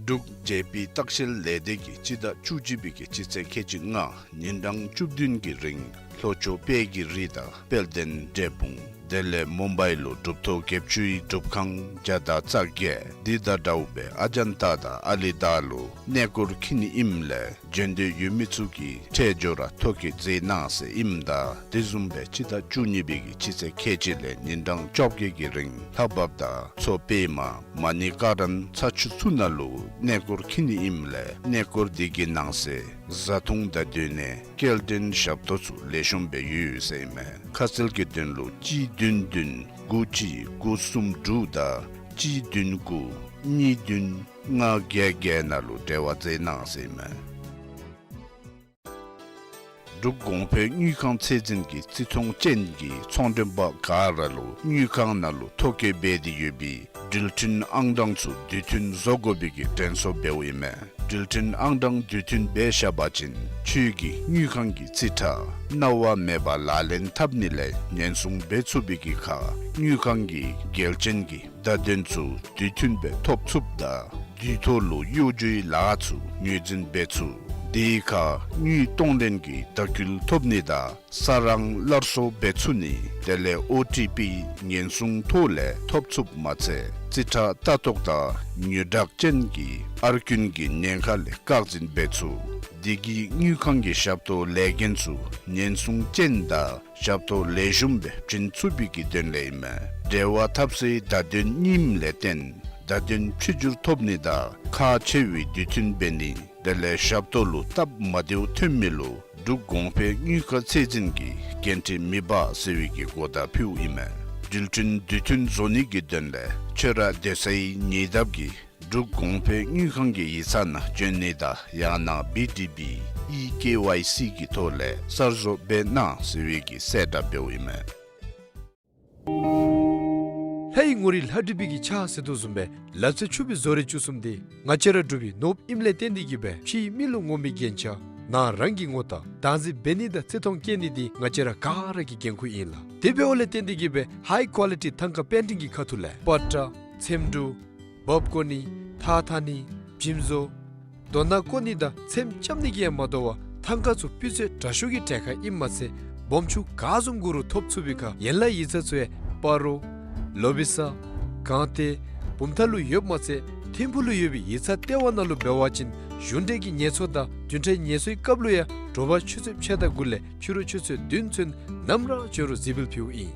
འབྲུག་ཇེ་པི་ལྟ་བཤལ་ལས་སྡེ་གིས་སྤྱི་ཟླ་བཅུ་གཅིག་པའི་གི་སྤྱི་ཚེས་ཁལ་གཅིག་ལྔ་ཉིན་གྲངས་བཅུ་བདུན་གྱི་རིང་ལྷོ་ཕྱོགས་དཔལ་གྱི་རི་དང་དཔལ་ལྡན་འབྲས་སྤུངས་དེ་ལས་མུམ་བའི་ལུ་གྲུབ་ཐོབ་བརྒྱད་ཅུའི་སྒྲུབ་ཁང་བརྒྱ་དང་རྩ་བརྒྱད་འདི་དང་འདྲཝ་སྦེ་ཨ་ཇན་ཏ་དང་ཨ་ལི་དཱ་ལུ་གནས་སྐོར་འཁྱིད་ནི་ཨིནམ་ལས་འབྱོན་འདོད་ཡོད་མི་ཚུ་གིས་ཁྲལ་འབྱོར་ར་ཐོ་བཀོད་མཛད་གནང་ཟེར་ཨིནམ་ད་དེ་བཟུམ་སྦེ་སྤྱི་ཟླ་བཅུ་གཉིས་པའི་གི་སྤྱི་ཚེས་ཁལ་གཅིག་ལས་ཉིན་གྲངས་བཅོ་བརྒྱད་ཀྱི་རིང་ལྷ་བབས་དང་མཚོ་པདྨ་མ་ཎི་ཀ་རན་ཚ་ཆུ་ཚུ་ནང་ལུ་གནས་སྐོར་འཁྱིད་ནི་ཨིནམ་ལས་གནས་སྐོར་འདི་གི་ནང་གསེས་བཟའ་འཐུང་དང་སྡོད་གནས་སྐྱེལ་འདྲེན་ཞབས་ཏོག་ཚུ་ལེགས་ཤོམ་སྦེ་ཡོད་ཟེར་ཨིན་མས། ཁ་གསལ་གྱི་དོན་ལུ་གཅིག་བདུན་བདུན་དགུ་གཅིག་དགུ་གསུམ་དྲུག་དང་གཅིག་བདུན་དགུ་གཉིས་བདུན་ལྔ་བརྒྱད་བརྒྱད་ནང་ལུ་འབྲེལ་བ་མཛད་གནང་ཟེར་ཨིན་མས། འབྲུག་གོང་འཕེལ་དངུལ་ཁང་ཚད་འཛིན་གྱིས་བརྩི་མཐོང་ཅན་གྱི་ཚོང་མགྲོན་པ་ག་ར་ལུ་དངུལ་ཁང་ནང་ལུ་ཐོ་བཀོད་འབད་དེ་ཡོད་པའི་འགྲུལ་འཕྲིན་ཨང་གྲངས་ཚུ་དུས་མཐུན་བཟོ་དགོ་པའི་གི་དྲན་གསོ་འབདཝ་ཨིན་མས། འགྲུལ་འཕྲིན་ཨང་གྲངས་དུས་མཐུན་འབད་བཞག་པ་ཅིན་ཁྱོད་ཀྱི་དངུལ་ཁང་གི་རྩིས་ཁྲ་གནང་བ་མེད་པར་ལག་ལེན་འཐབ་ནི་ལས་ཉེན་སྲུང་འབད་ཚུགས་པའི་གི་ཁར་དངུལ་ཁང་གི་འགལ་རྐྱེན་གྱི་བརྡ་དོན་ཚུ་དུས་མཐུན་སྦེ་ཐོབ་ཚུགསཔ་དང་དུས་ཐོག་ལུ་གཡོ་སྒྱུའི་ལཱ་ཚུ་ངོས་འཛིན་འབད་ཚུགས། དེའི་ཁར་དངུལ་གཏོང་ལེན་གྱི་བརྡ་སྐུལ་ཐོབ་ནི་དང་ས་རང་སླར་གསོ་འབད་ཚུགས་ནི་དེ་ལས་ཨོ་ཊི་པི་ཉེན་སྲུང་ཐོག་ལས་ཐོབ་ཚུགསཔ་མ་ཚད་རྩིས་ཁྲ་ལྟ་རྟོག་དང་ཉོག་དྲགས་ཅན་གྱི་ཨར་རྐུན་གྱི་ཉེན་ཁ་ལས་བཀག་འཛིན་འབད་ཚུགས། དེ་གིས་དངུལ་ཁང་གི་ཞབས་ཏོག་ལས་འགན་ཚུ་ཉེན་སྲུང་ཅན་དང་ཞབས་ཏོག་ལེགས་ཤོམ་སྦེ་བྱིན་ཚུགས་པའི་གི་དོན་ལས་ཨིན་མས། འབྲེལ་བ་འཐབ་སའི་བརྡ་དོན་རྙིངམ་ལས་བརྟེན་བརྡ་དོན་ཕྱི་འགྱུར་ཐོབ་ནི་དང་ཁག་ཆེ་བའི་དུས་མཐུན་འབད་ནི་དེ་ལས་ཞབས་ཏོག་ལུ་སྟབས་མ་བདེཝ་ཐོན་མི་ལུ་འབྲུག་གོང་འཕེལ་དངུལ་ཁང་ཚད་འཛིན་གྱིས་འགན་འཁྲི་མི་འབག་ཟེར་བའི་གི་གོ་བརྡ་ཕུལཝ་ཨིན་མས། འགྲུལ་འཕྲིན་དུས་མཐུན་བཟོ་ནི་གི་དོན་ལས་ཁྱོད་ར་སྡོད་སའི་ཉེ་འདབས་ཀྱི་འབྲུག་གོང་འཕེལ་དངུལ་ཁང་གི་ཡིག་ཚང་ནང་བྱོན་ནི་དང་ཡང་ན་བི་ཌི་བི་ཨི་ཀེ་ཝའི་སི་གི་ཐོག་ལས་གསར་བཟོ་འབད་གནང་ཟེར་བའི་གི་གསལ་བསྒྲགས་འབདཝ་ཨིན་མས། ལྷའི་ངོ་རིས་ལྷ་བྲིས་པའི་གི་ཕྱག་ཟེར་དོ་བཟུམ་སྦེ་ལབ་ཚད་ཆོག་པའི་བཟོ་རིག་བཅུ་གསུམ་འདི་ང་བཅས་ར་འབྲུག་པའི་ནོར་བུ་ཨིནམ་ལས་བརྟེན་ཏེ་གིས་སྦེ་ཕྱིའི་མི་ལུ་ངོམ་པའི་རྒྱན་ཆ་ནང་རང་གི་ངོ་རྟགས་བདག་འཛིན་འབད་ནི་དང་བརྩི་མཐོང་བསྐྱེད་ནི་འདི་ང་བཅས་ར་ག་ར་གི་འགན་ཁུར་ཨིན་ལགས། དེ་འབདཝ་ལས་བརྟེན་ཏེ་གིས་སྦེ་ཧའི་ཀོ་ལི་ཊི་ཐང་ཀ་པེན་ཊིང་གི་ཁ་ཐུག་ལས་པ་ཏྲ་ཚེམ་དྲུབ་འབག་བཀོ་ནི་ཐགས་འཐག་ནི་འཇིམ་བཟོ་རྡོ་ནག་བརྐོ་ནི་དང་ཚེམ་རྐྱབ་ནི་གིས་ཡང་མ་དོ་བར་ཐང་ཀ་ཚུ་སྤུས་ཚད་དྲག་ཤོས་ཀྱི་གྲལ་ཁར་ཨིནམ་མ་ཚད་སྦོམ་ཆུང་ག་བཟུམ་གུ་རུ་ཐོབ་ཚུགས་པའི་ཁར་ཡན་ལག་ཡིག་ཚང་ཚུ་ཡང་སྤ་རོ་ལོ་བི་ས་སྒང་སྟེང་བུམ་ཐང་ལུ་ཡོདཔ་མ་ཚད་ཐིམ་ཕུག་ལུ་ཡོད་པའི་ཡིག་ཚང་ལྟེ་བ་ནང་ལུ་འབད་བ་ཅིན་གཞུང་འབྲེལ་གྱི་ངལ་འཚོ་དང་བདུན་ཕྲག་ངལ་འཚོའི་སྐབས་ལུ་ཡང་དྲོ་པ་ཆུ་ཚོད་ཕྱེད་དང་དགུ་ལས་ཕྱི་རུ་ཆུ་ཚོད་བདུན་ཚུན་ནམ་ར་བྱོན་རུང་གཟིགས་འབུལ་ཕུལཝ་ཨིན།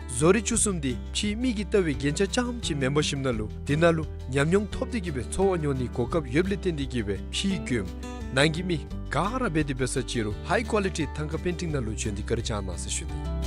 བཟོ་རིག་བཅུ་གསུམ་འདི་ཕྱིའི་མིག་གིས་བལྟ་བའི་རྒྱན་ཆ་རྐྱངམ་ཅིག་མེན་པར་ཞིནམ་ན་ལུ་དེ་ནང་ལུ་ཉམས་མྱོང་ཐོབ་སྟེ་གིས་སྦེ་འཚོ་བ་མྱོང་ནིའི་གོ་སྐབས་ཡོདཔ་ལས་བརྟེན་ཏེ་གིས་སྦེ་ཕྱིའི་མགྱོནམ་ནང་གི་མི་ག་ར་འབད་དེ་འབད་ས་ཅིག་རུང་ཧའི་ཀོ་ལི་ཊི་ཐང་ཀ་པེན་ཊིང་ནང་ལུ་བྱོན་ཏེ་བཀའ་དྲིན་བསྐྱང་གནང་ཟེར་ཞུ་ནི།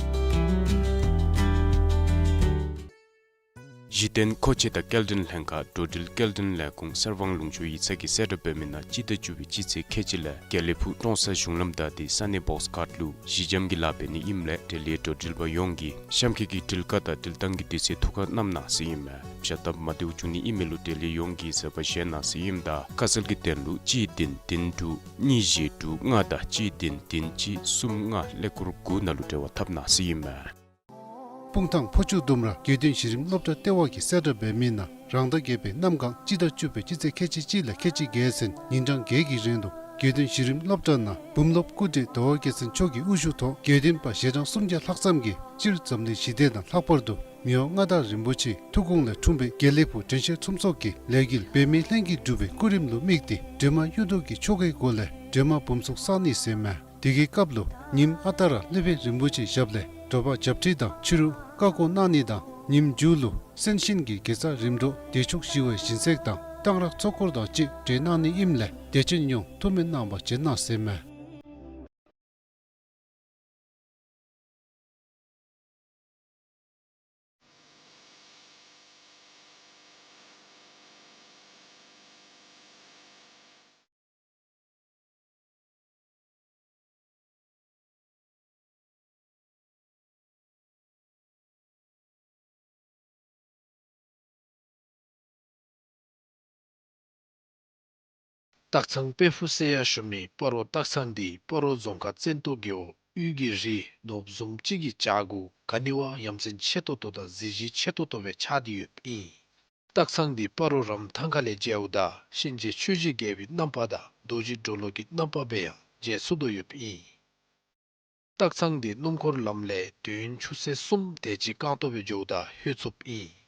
གཞི་རྟེན་མཁོ་ཆས་དང་སྐྱེལ་འདྲེན་ལྷན་ཁག་འགྲོ་འགྲུལ་སྐྱེལ་འདྲེན་ལས་ཁུངས་གསེར་དབང་ལུང་ཕྱོགས་ཡིག་ཚང་གིས་གསལ་བསྒྲགས་འབད་མི་ནང་སྤྱི་ཟླ་བཅུ་པའི་སྤྱི་ཚེས་ཁལ་གཅིག་ལས་དགེ་ལེགས་ཕུག་ཀྲོང་གསར་གཞུང་ལམ་བདའ་སྟེ་ས་གནས་བོགས་ཁཊ་ལུ་གཞི་འགྱམ་གྱི་ལཱ་འབད་ནི་ཨིནམ་ལས་འབྲེལ་ཡོད་འགྲོ་འགྲུལ་པ་ཡོངས་ཀྱིས་གཤམ་འཁོད་ཀྱི་འགྲུལ་བཀག་དང་འགྲུལ་བཏང་གི་དུས་ཚོད་ཐུགས་ཁར་བསྣམ་གནང་ཟེར་ཨིན་མས། བྱ་སྟབས་མ་བདེཝ་བྱུང་ནི་ཨིན་མི་ལུ་འབྲེལ་ཡོད་ཡོངས་ཀྱིས་བཟོད་པ་བཞེས་གནང་ཟེར་ཨིནམ་ད་ཁ་གསལ་གྱི་དོན་ལུ་གཅིག་བདུན་བདུན་དྲུག་གཉིས་བཞི་དྲུག་ལྔ་དང་གཅིག་བདུན་བདུན་གཅིག་གསུམ་ལྔ་ཀླད་ཀོར་དགུ་ནང་ལུ་འབྲེལ་བ་འཐབ་གནང་ཟེར་ཨིན་མས། སྤུངས་ཐང་ཕོ་ཆུ་ལྡུམ་ར་དགེ་འདུན་གཞི་རིམ་སློབ་གྲྭ་ལྟེ་བ་གིས་གསལ་བསྒྲགས་འབད་མི་ནང་རང་ཟླ་བརྒྱད་པའི་གནམ་གང་སྤྱི་ཟླ་བཅུ་པའི་སྤྱི་ཚེས་ཁལ་གཅིག་གཅིག་ལས་ཁལ་གཅིག་བརྒྱད་ཚུན་ཉིན་གྲངས་བརྒྱད་ཀྱི་རིང་དུ་དགེ་འདུན་གཞི་རིམ་སློབ་གྲྭ་ནང་བུམ་སློབ་སྐུ་བགྲེས་ཟླ་བ་རྒྱལ་མཚན་མཆོག་གི་དབུ་བཞུགས་ཐོག་དགེ་འདུན་པ་ཞལ་གྲངས་སུམ་བརྒྱ་ལྷག་ཙམ་གྱིས་སྤྱིར་འཛམ་གླིང་ཞི་བདེ་དང་ལྷག་པར་དུ་མི་དབང་མངའ་བདག་རིན་པོ་ཆེའི་ཐུགས་དགོངས་ལས་འཁྲུངས་པའི་དགེ་ལེགས་ཕུག་དྲན་ཤེས་ཚོམས་ཚོགས་ཀྱི་ལས་འགུལ་འབད་མེད་ལྷན་གྱིས་སྒྲུབ་པའི་སྐུ་རིམ་ལུ་དམིགས་ཏེ་སྒྲོལ་མ་གཡུ་མདོག་གི་ཆོ་གའི་སྒོ་ལས་སྒྲོལ་མ་བུམ་ཚུགས་བསག་ནི་ཟེར་མས། དེ་གི་སྐབས་ལུ་ཉིནམ་ཨ་རྟག་ར་སློབ་དཔོན་རིན་པོ་ཆེའི་ཞབས་ལས་དྲོ་པ་ཞབས་ཁྲིད་དང་ཕྱི་རུ་བཀའ་བསྒོ་གནང་ནི་དང་ཉིནམ་མཇུག་ལུ་གསན་ཤིང་གི་དགེ་རྩ་རིམ་གྲོ་བདེ་མཆོག་ཞི་བའི་སྦྱིན་སྲེག་དང་གཏང་རག་ཚོགས་འཁོར་དང་བཅས་གྲོལ་གནང་ནི་ཨིནམ་ལས་དད་ཅན་ཡོངས་ཐུགས་སྨོན་གནང་བར་བྱོན་གནང་ཟེར་མས། སྟག་ཚང་དཔལ་ཕུག་ཟེར་ཡང་ཞུ་མི་སྤ་རོ་སྟག་ཚང་འདི་སྤ་རོ་རྫོང་ཁག་བཙན་ཏོ་རྒེད་འོག་དབུས་ཀྱི་རི་ནོར་བུ་བཟུམ་ཅིག་གི་བྱག་གུ་ག་ནི་བ་ཡ་མཚན་ཆེ་ཏོག་ཏོ་དང་གཟི་བརྗིད་ཆེ་ཏོག་ཏོ་སྦེ་ཆགས་ཏེ་ཡོདཔ་ཨིན། སྟག་ཚང་འདི་སྤ་རོ་རམ་ཐང་ཁ་ལས་མཇལཝ་ད་གཤིན་རྗེ་ཆོས་ཀྱི་རྒྱལ་པོའི་རྣམ་པ་དང་རྡོ་རྗེ་གྲོ་ལོད་ཀྱི་རྣམ་པ་སྦེ་ཡང་མཇལ་ཚུགས་དོ་ཡོདཔ་ཨིན། སྟག་ཚང་འདི་སྣུམ་འཁོར་ལམ་ལས་དུས་ཡུན་ཆུ་ཚོད་གསུམ་དེ་ཅིག་རྐང་སྟོང་སྦེ་འགྱོཝ་ད་ལྷོད་ཚུགསཔ་ཨིན།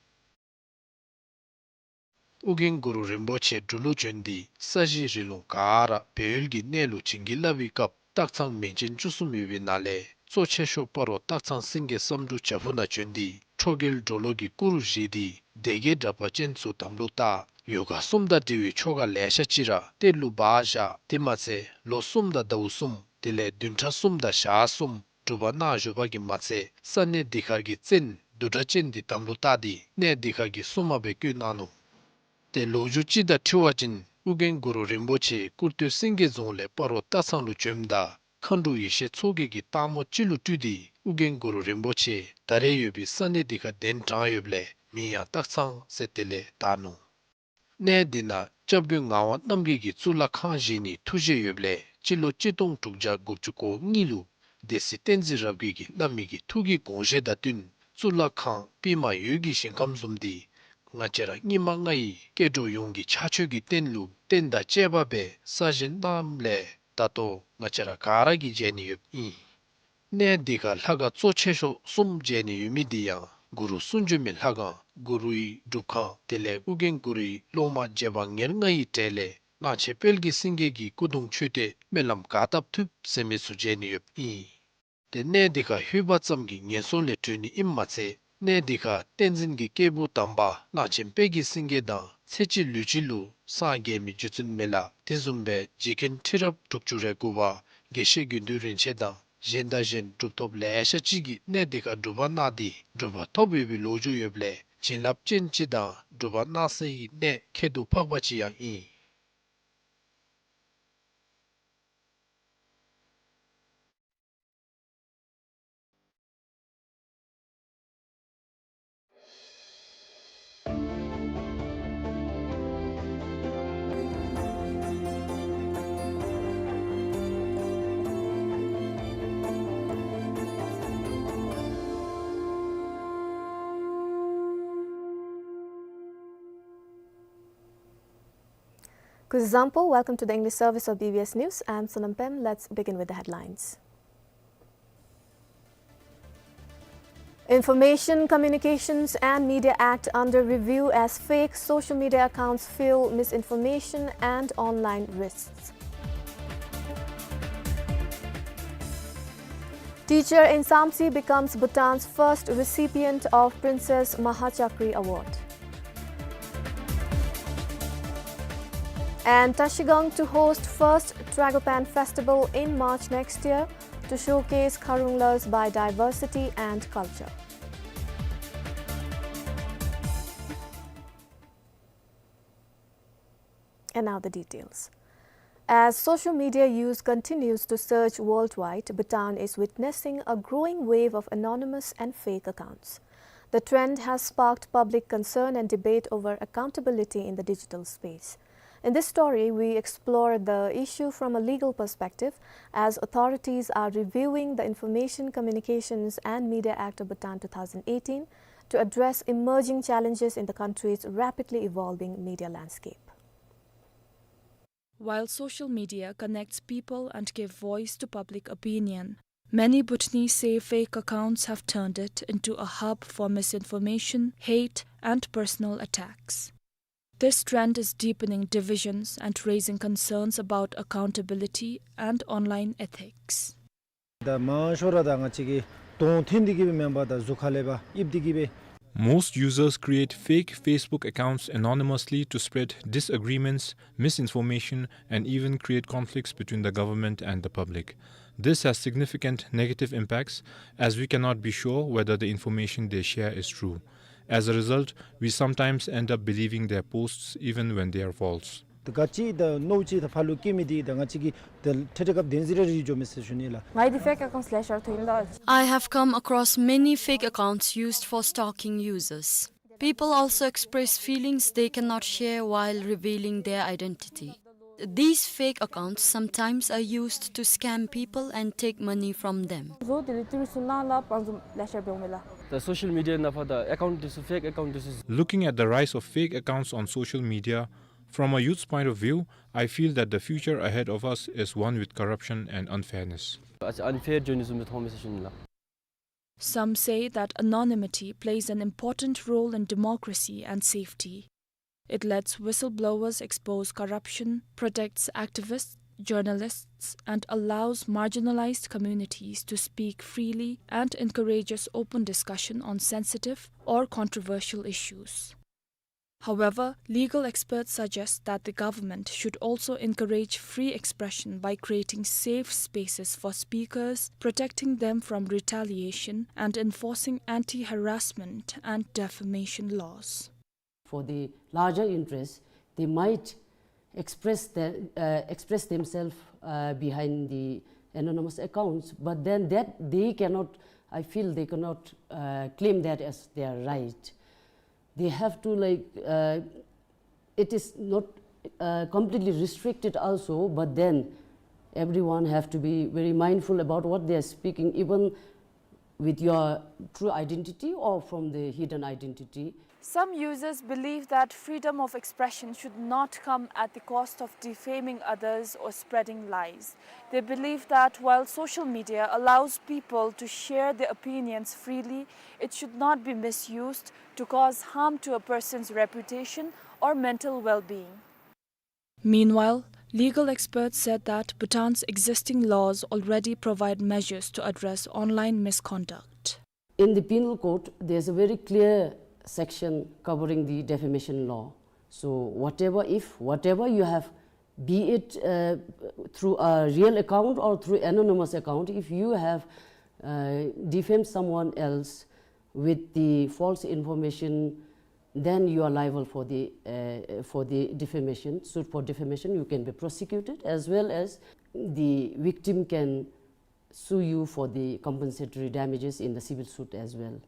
ཨོ་རྒྱན་གུ་རུ་རིན་པོ་ཆེ་འབྲུག་ལུ་བྱོན་ཏེ་ས་གཞི་རི་ལུང་ག་ར་སྦས་ཡུལ་གྱི་གནས་ལུ་བྱིན་གྱིས་བརླབས་པའི་སྐབས་སྟག་ཚང་མིང་ཅན་བཅུ་གསུམ་ཡོད་པའི་ནང་ལས་གཙོ་ཆེ་ཤོས་སྤ་རོ་སྟག་ཚང་སེང་གེ་བསམ་འགྲུབ་བྱག་ཕུག་ནང་བྱོན་ཏེ་ཁྲོ་རྒྱལ་གྲོ་ལོད་ཀྱི་སྐུ་རུ་བཞེངས་ཏེ་སྡེ་བརྒྱད་དྲེགས་པ་ཅན་ཚུ་དམ་ལུ་བཏགས། ཡོ་ག་གསུམ་དང་འབྲེལ་བའི་ཆོ་ག་ལེ་ཤ་ཅིག་ར་གཏེར་ལུ་སྦ་བཞག། དེ་མ་ཚད་ལོ་གསུམ་དང་ཟླཝ་གསུམ་དེ་ལས་བདུན་ཕྲག་གསུམ་དང་ཞག་གསུམ་སྒྲུབ་པ་གནང་བཞུགས་པ་གིས་མ་ཚད་ས་གནས་འདི་ཁར་གྱི་བཙན་བདུད་སྒྲ་ཅན་འདི་དམ་ལུ་བཏགས་ཏེ་གནས་འདི་ཁར་གྱི་སྲུང་མ་སྦེ་བསྐོས་གནང་ནུག། ཏེ་ལོ་རྒྱུས་ཅིག་དང་འཁྲིལ་བ་ཅིན་ཨོ་རྒྱན་གུ་རུ་རིན་པོ་ཆེ་ཀུར་སྟོད་སེང་གེ་རྫོང་ལས་སྤ་རོ་སྟག་ཚང་ལུ་བྱོནམ་ད་མཁའ་འགྲོ་ཡེ་ཤེས་མཚོ་རྒྱལ་གྱིས་སྟག་མོ་ཅིག་ལུ་སྤྲུལ་ཏེ་ཨོ་རྒྱན་གུ་རུ་རིན་པོ་ཆེ་ད་རེས་ཡོད་པའི་ས་གནས་འདི་ཁར་གདན་དྲངས་ཡོདཔ་ལས་མིང་ཡང་སྟག་ཚང་ཟེར་དེ་ལས་བཏགས་ནུག། གནས་འདི་ནང་སྐྱབས་མགོན་ངག་དབང་རྣམ་རྒྱལ་གྱིས་གཙུག་ལག་ཁང་བཞེངས་ནིའི་ཐུགས་བཞེད་ཡོདཔ་ལས་སྤྱི་ལོ་གཅིག་སྟོང་དྲུག་བརྒྱ་དགུ་བཅུ་གོ་གཉིས་ལུ་སྡེ་སྲིད་བསྟན་འཛིན་རབ་རྒྱས་ཀྱིས་བླ་མའི་གི་ཐུགས་ཀྱི་དགོངས་བཞེད་དང་བསྟུན་གཙུག་ལག་ཁང་པདྨ་འོད་ཀྱི་ཞིང་ཁམས་བཟུམ་འདི་ང་བཅས་ར་སྙིགས་མ་ལྔ་ཡི་སྐྱེ་འགྲོ་ཡོངས་ཀྱི་ཕྱག་མཆོད་ཀྱི་རྟེན་ལུ་རྟེན་དང་བཅས་པ་སྦེ་གསར་བཞེངས་གནངམ་ལས་ད་ལྟོ་ང་བཅས་ར་ག་ར་གིས་མཇལ་ནི་ཡོདཔ་ཨིན། གནས་འདི་ཁར་ལྷ་ཁང་གཙོ་ཆེ་ཤོས་གསུམ་མཇལ་ནི་ཡོད་མི་འདི་ཡང་གུ་རུ་གསུང་བྱོན་མའི་ལྷ་ཁང་གུ་རུའི་སྒྲུབ་ཁང་དེ་ལས་ཨོ་རྒྱན་གུ་རུའི་སློབ་མ་རྗེ་འབངས་ཉེར་ལྔ་ཡི་གྲས་ལས་གླང་ཆེན་དཔལ་གྱི་སེང་གེ་གི་སྐུ་གདུང་མཆོད་རྟེན་སྨོན་ལམ་ག་བཏབ་ཐུབ་ཟེར་མི་ཚུ་མཇལ་ནི་ཡོདཔ་ཨིན། ཏེ་གནས་འདི་ཁར་ལྷོད་པ་ཙམ་གྱིས་ངན་སོང་ལས་གྲོལ་ནི་ཨིནམ་མ་ཚད་གནས་འདི་ཁར་བསྟན་འཛིན་གྱི་སྐྱེས་བུ་དམ་པ་གླང་ཆེན་དཔལ་གྱི་སེང་གེ་དང་ཚེ་གཅིག་ལུས་གཅིག་ལུ་སངས་རྒྱས་མི་རྗེ་བཙུན་མི་ལ་དེ་བཟུམ་སྦེ་རྗེ་མཁན་ཁྲི་རབས་དྲུག་ཅུ་རེ་དགུ་པ་དགེ་བཤེས་དགེ་འདུན་རིན་ཆེན་དང་གཞན་དང་གཞན་གྲུབ་ཐོབ་ལེ་ཤ་ཅིག་གིས་གནས་འདི་ཁར་སྒྲུབ་པ་གནང་སྟེ་གྲུབ་པ་ཐོབ་ཡོད་པའི་ལོ་རྒྱུས་ཡོདཔ་ལས་བྱིན་རླབས་ཅན་ཅིག་དང་སྒྲུབ་པ་གནང་སའི་གནས་ཁྱད་དུ་འཕགས་པ་ཅིག་ཡང་ཨིན། Kuzuzangpo, welcome to the English service of B B S News. I'm Sonam Pem. Let's begin with the headlines. Information Communications and Media Act under review as fake social media accounts fuel misinformation and online risks. Teacher in Samtse becomes Bhutan's first recipient of Princess Mahachakri Award. And Tashigang to host first Tragopan Festival in March next year to showcase Kharunglar's biodiversity and culture. And now the details. As social media use continues to surge worldwide, Bhutan is witnessing a growing wave of anonymous and fake accounts. The trend has sparked public concern and debate over accountability in the digital space. In this story, we explore the issue from a legal perspective, as authorities are reviewing the Information Communications and Media Act of Bhutan two thousand eighteen to address emerging challenges in the country's rapidly evolving media landscape. While social media connects people and gives voice to public opinion, many Bhutanese say fake accounts have turned it into a hub for misinformation, hate, and personal attacks. This trend is deepening divisions and raising concerns about accountability and online ethics. ད་མང་ཤོས་ར་ད་ང་བཅས་ཀྱི་གདོང་འཐོན་ཏེ་གི་སྦེ་མེན་པར་ད་གཟུགས་ཁ་ལས་ཕར་ཡིབ་སྟེ་གི་སྦེ། Most users create fake Facebook accounts anonymously to spread disagreements, misinformation, and even create conflicts between the government and the public. This has significant negative impacts, as we cannot be sure whether the information they share is true. As a result, we sometimes end up believing their posts even when they are false. ད་ག་ཅི་ད་མནོ་ཅི་ད་ཕར་ལུ་སྐྱེ་མི་འདི་ད་ང་བཅས་ཀྱིས་ད་འཕྲལ་འཕྲལ་སྐབས་བདེན་རྫུན་རེ་རེ་འགྱོ་མི་ཟེར་ཞུ་ནི་ལགས། ང་འདི་fake accounts ལེ་ཤ་ར་ཐོན་ཡི་ལགས། I have come across many fake accounts used for stalking users. People also express feelings they cannot share while revealing their identity. These fake accounts sometimes are used to scam people and take money from them. བཟོ་དེ་ལས་ཏི་རུ་སུ་ནང་ལ་པང་ཟུམ་ལེ་ཤ་འབྱུང་མི་ལགས། ད་social media ནང་ཕར་ད་account འདི་ཚུ་fake account འདི་ཚུ། Looking at the rise of fake accounts on social media, from a youth's point of view, I feel that the future ahead of us is one with corruption and unfairness. ཨ་ཙི་unfair འགྱོ་ནི་བཟུམ་སྦེ་མཐོང་མི་ཟེར་ཞུ་ནི་ལགས། Some say that anonymity plays an important role in democracy and safety. It lets whistleblowers expose corruption, protects activists, journalists, and allows marginalized communities to speak freely and encourages open discussion on sensitive or controversial issues. However, legal experts suggest that the government should also encourage free expression by creating safe spaces for speakers, protecting them from retaliation, and enforcing anti-harassment and defamation laws. For the larger interest, they might express the, uh, express themselves, uh, behind the anonymous accounts, but then that they cannot, I feel they cannot, uh, claim that as their right. They have to, like, uh, it is not, uh, completely restricted also, but then everyone have to be very mindful about what they are speaking, even with your true identity or from the hidden identity. Some users believe that freedom of expression should not come at the cost of defaming others or spreading lies. They believe that while social media allows people to share their opinions freely, it should not be misused to cause harm to a person's reputation or mental well-being. Meanwhile, legal experts said that Bhutan's existing laws already provide measures to address online misconduct. In the penal code, there's a very clear section covering the defamation law. So whatever, if whatever you have, be it, uh, through a real account or through anonymous account, if you have, uh, defamed someone else with the false information, then you are liable for the, uh, for the defamation, suit for defamation. You can be prosecuted, as well as the victim can sue you for the compensatory damages in the civil suit as well.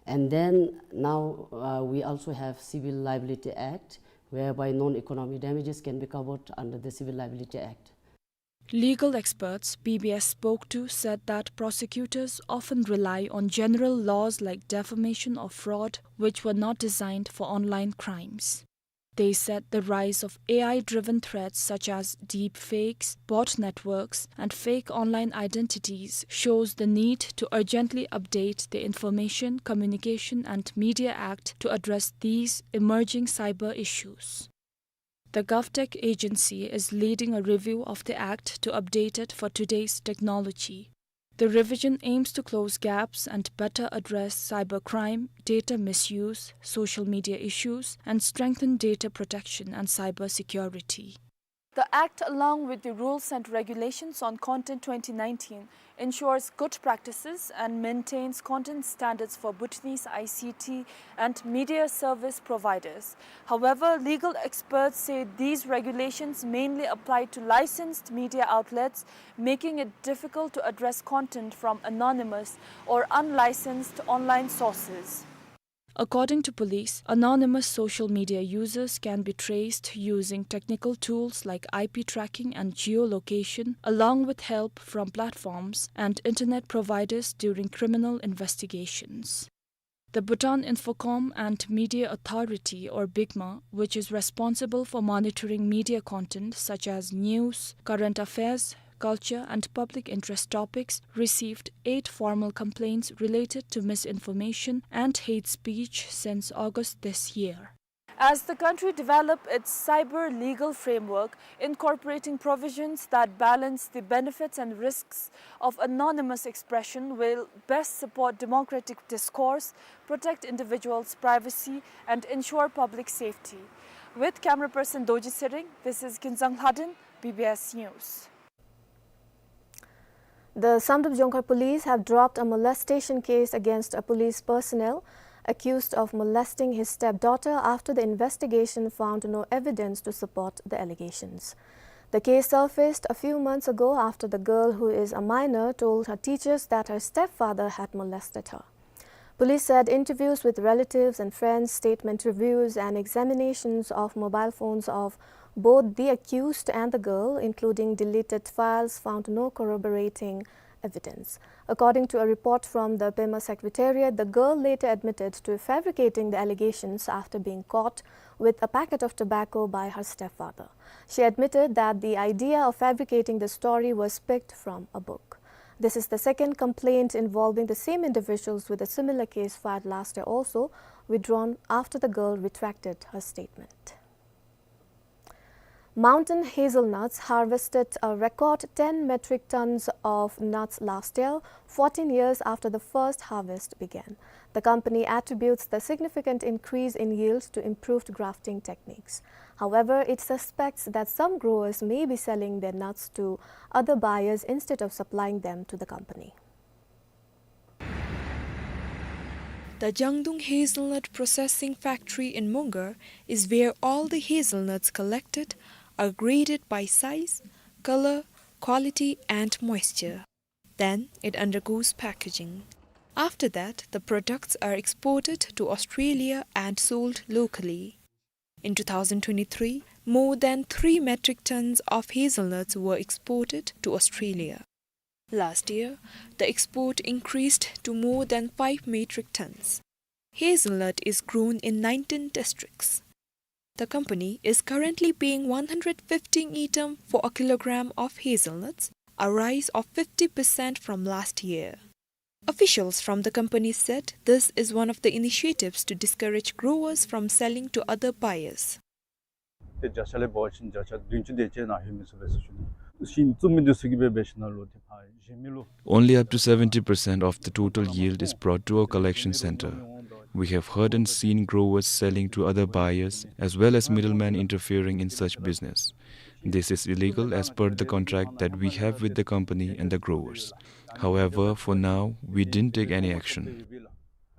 And then now, uh, we also have Civil Liability Act, whereby non-economic damages can be covered under the Civil Liability Act. Legal experts B B S spoke to said that prosecutors often rely on general laws like defamation or fraud, which were not designed for online crimes. They said the rise of A I-driven threats such as deepfakes, bot networks, and fake online identities shows the need to urgently update the Information, Communication and Media Act to address these emerging cyber issues. The GovTech agency is leading a review of the act to update it for today's technology. The revision aims to close gaps and better address cybercrime, data misuse, social media issues, and strengthen data protection and cybersecurity. The Act, along with the Rules and Regulations on Content twenty nineteen, ensures good practices and maintains content standards for Bhutanese I C T and media service providers. However, legal experts say these regulations mainly apply to licensed media outlets, making it difficult to address content from anonymous or unlicensed online sources. According to police, anonymous social media users can be traced using technical tools like I P tracking and geolocation, along with help from platforms and internet providers during criminal investigations. The Bhutan Infocom and Media Authority, or BICMA, which is responsible for monitoring media content such as news, current affairs, culture, and public interest topics, received eight formal complaints related to misinformation and hate speech since August this year. As the country develop its cyber legal framework, incorporating provisions that balance the benefits and risks of anonymous expression will best support democratic discourse, protect individuals' privacy, and ensure public safety. With camera person Doji Tshering, this is Kinzang Lhaden, B B S News. The Samdrup Jongkhar police have dropped a molestation case against a police personnel accused of molesting his stepdaughter after the investigation found no evidence to support the allegations. The case surfaced a few months ago after the girl, who is a minor, told her teachers that her stepfather had molested her. Police said interviews with relatives and friends, statement reviews, and examinations of mobile phones of both the accused and the girl, including deleted files, found no corroborating evidence. According to a report from the Pema Secretariat, the girl later admitted to fabricating the allegations after being caught with a packet of tobacco by her stepfather. She admitted that the idea of fabricating the story was picked from a book. This is the second complaint involving the same individuals, with a similar case filed last year, also withdrawn after the girl retracted her statement. Mountain hazelnuts harvested a record ten metric tons of nuts last year, fourteen years after the first harvest began. The company attributes the significant increase in yield to improved grafting techniques. However, it suspects that some growers may be selling their nuts to other buyers instead of supplying them to the company. The Jangdung Hazelnut Processing Factory in Mongar is where all the hazelnuts collected are graded by size, color, quality, and moisture. Then it undergoes packaging. After that, the products are exported to Australia and sold locally. In two thousand twenty-three, more than three metric tons of hazelnuts were exported to Australia. Last year, the export increased to more than five metric tons. Hazelnut is grown in nineteen districts. The company is currently paying one hundred fifty ngultrum for a kilogram of hazelnuts, a rise of fifty percent from last year. Officials from the company said this is one of the initiatives to discourage growers from selling to other buyers. ཏེ་བརྒྱ་ཆ་ལས་འབད་བ་ཅིན་བརྒྱ་ཆ་བདུན་ཅུ་དེ་ཅིག་ནང་ལྷོད་མི་ཚུགས་པས་ཟེར་ཞུ་ནི། ཤིང་བཙུགས་མི་འདི་ཚུ་གིས་འབད་འབད་ཞིནམ་ལས་ཏེ་ཕར་གཞན་མི་ལུ། Only up to seventy percent of the total yield is brought to our collection center. We have heard and seen growers selling to other buyers, as well as middlemen interfering in such business. This is illegal as per the contract that we have with the company and the growers. However, for now, we didn't take any action.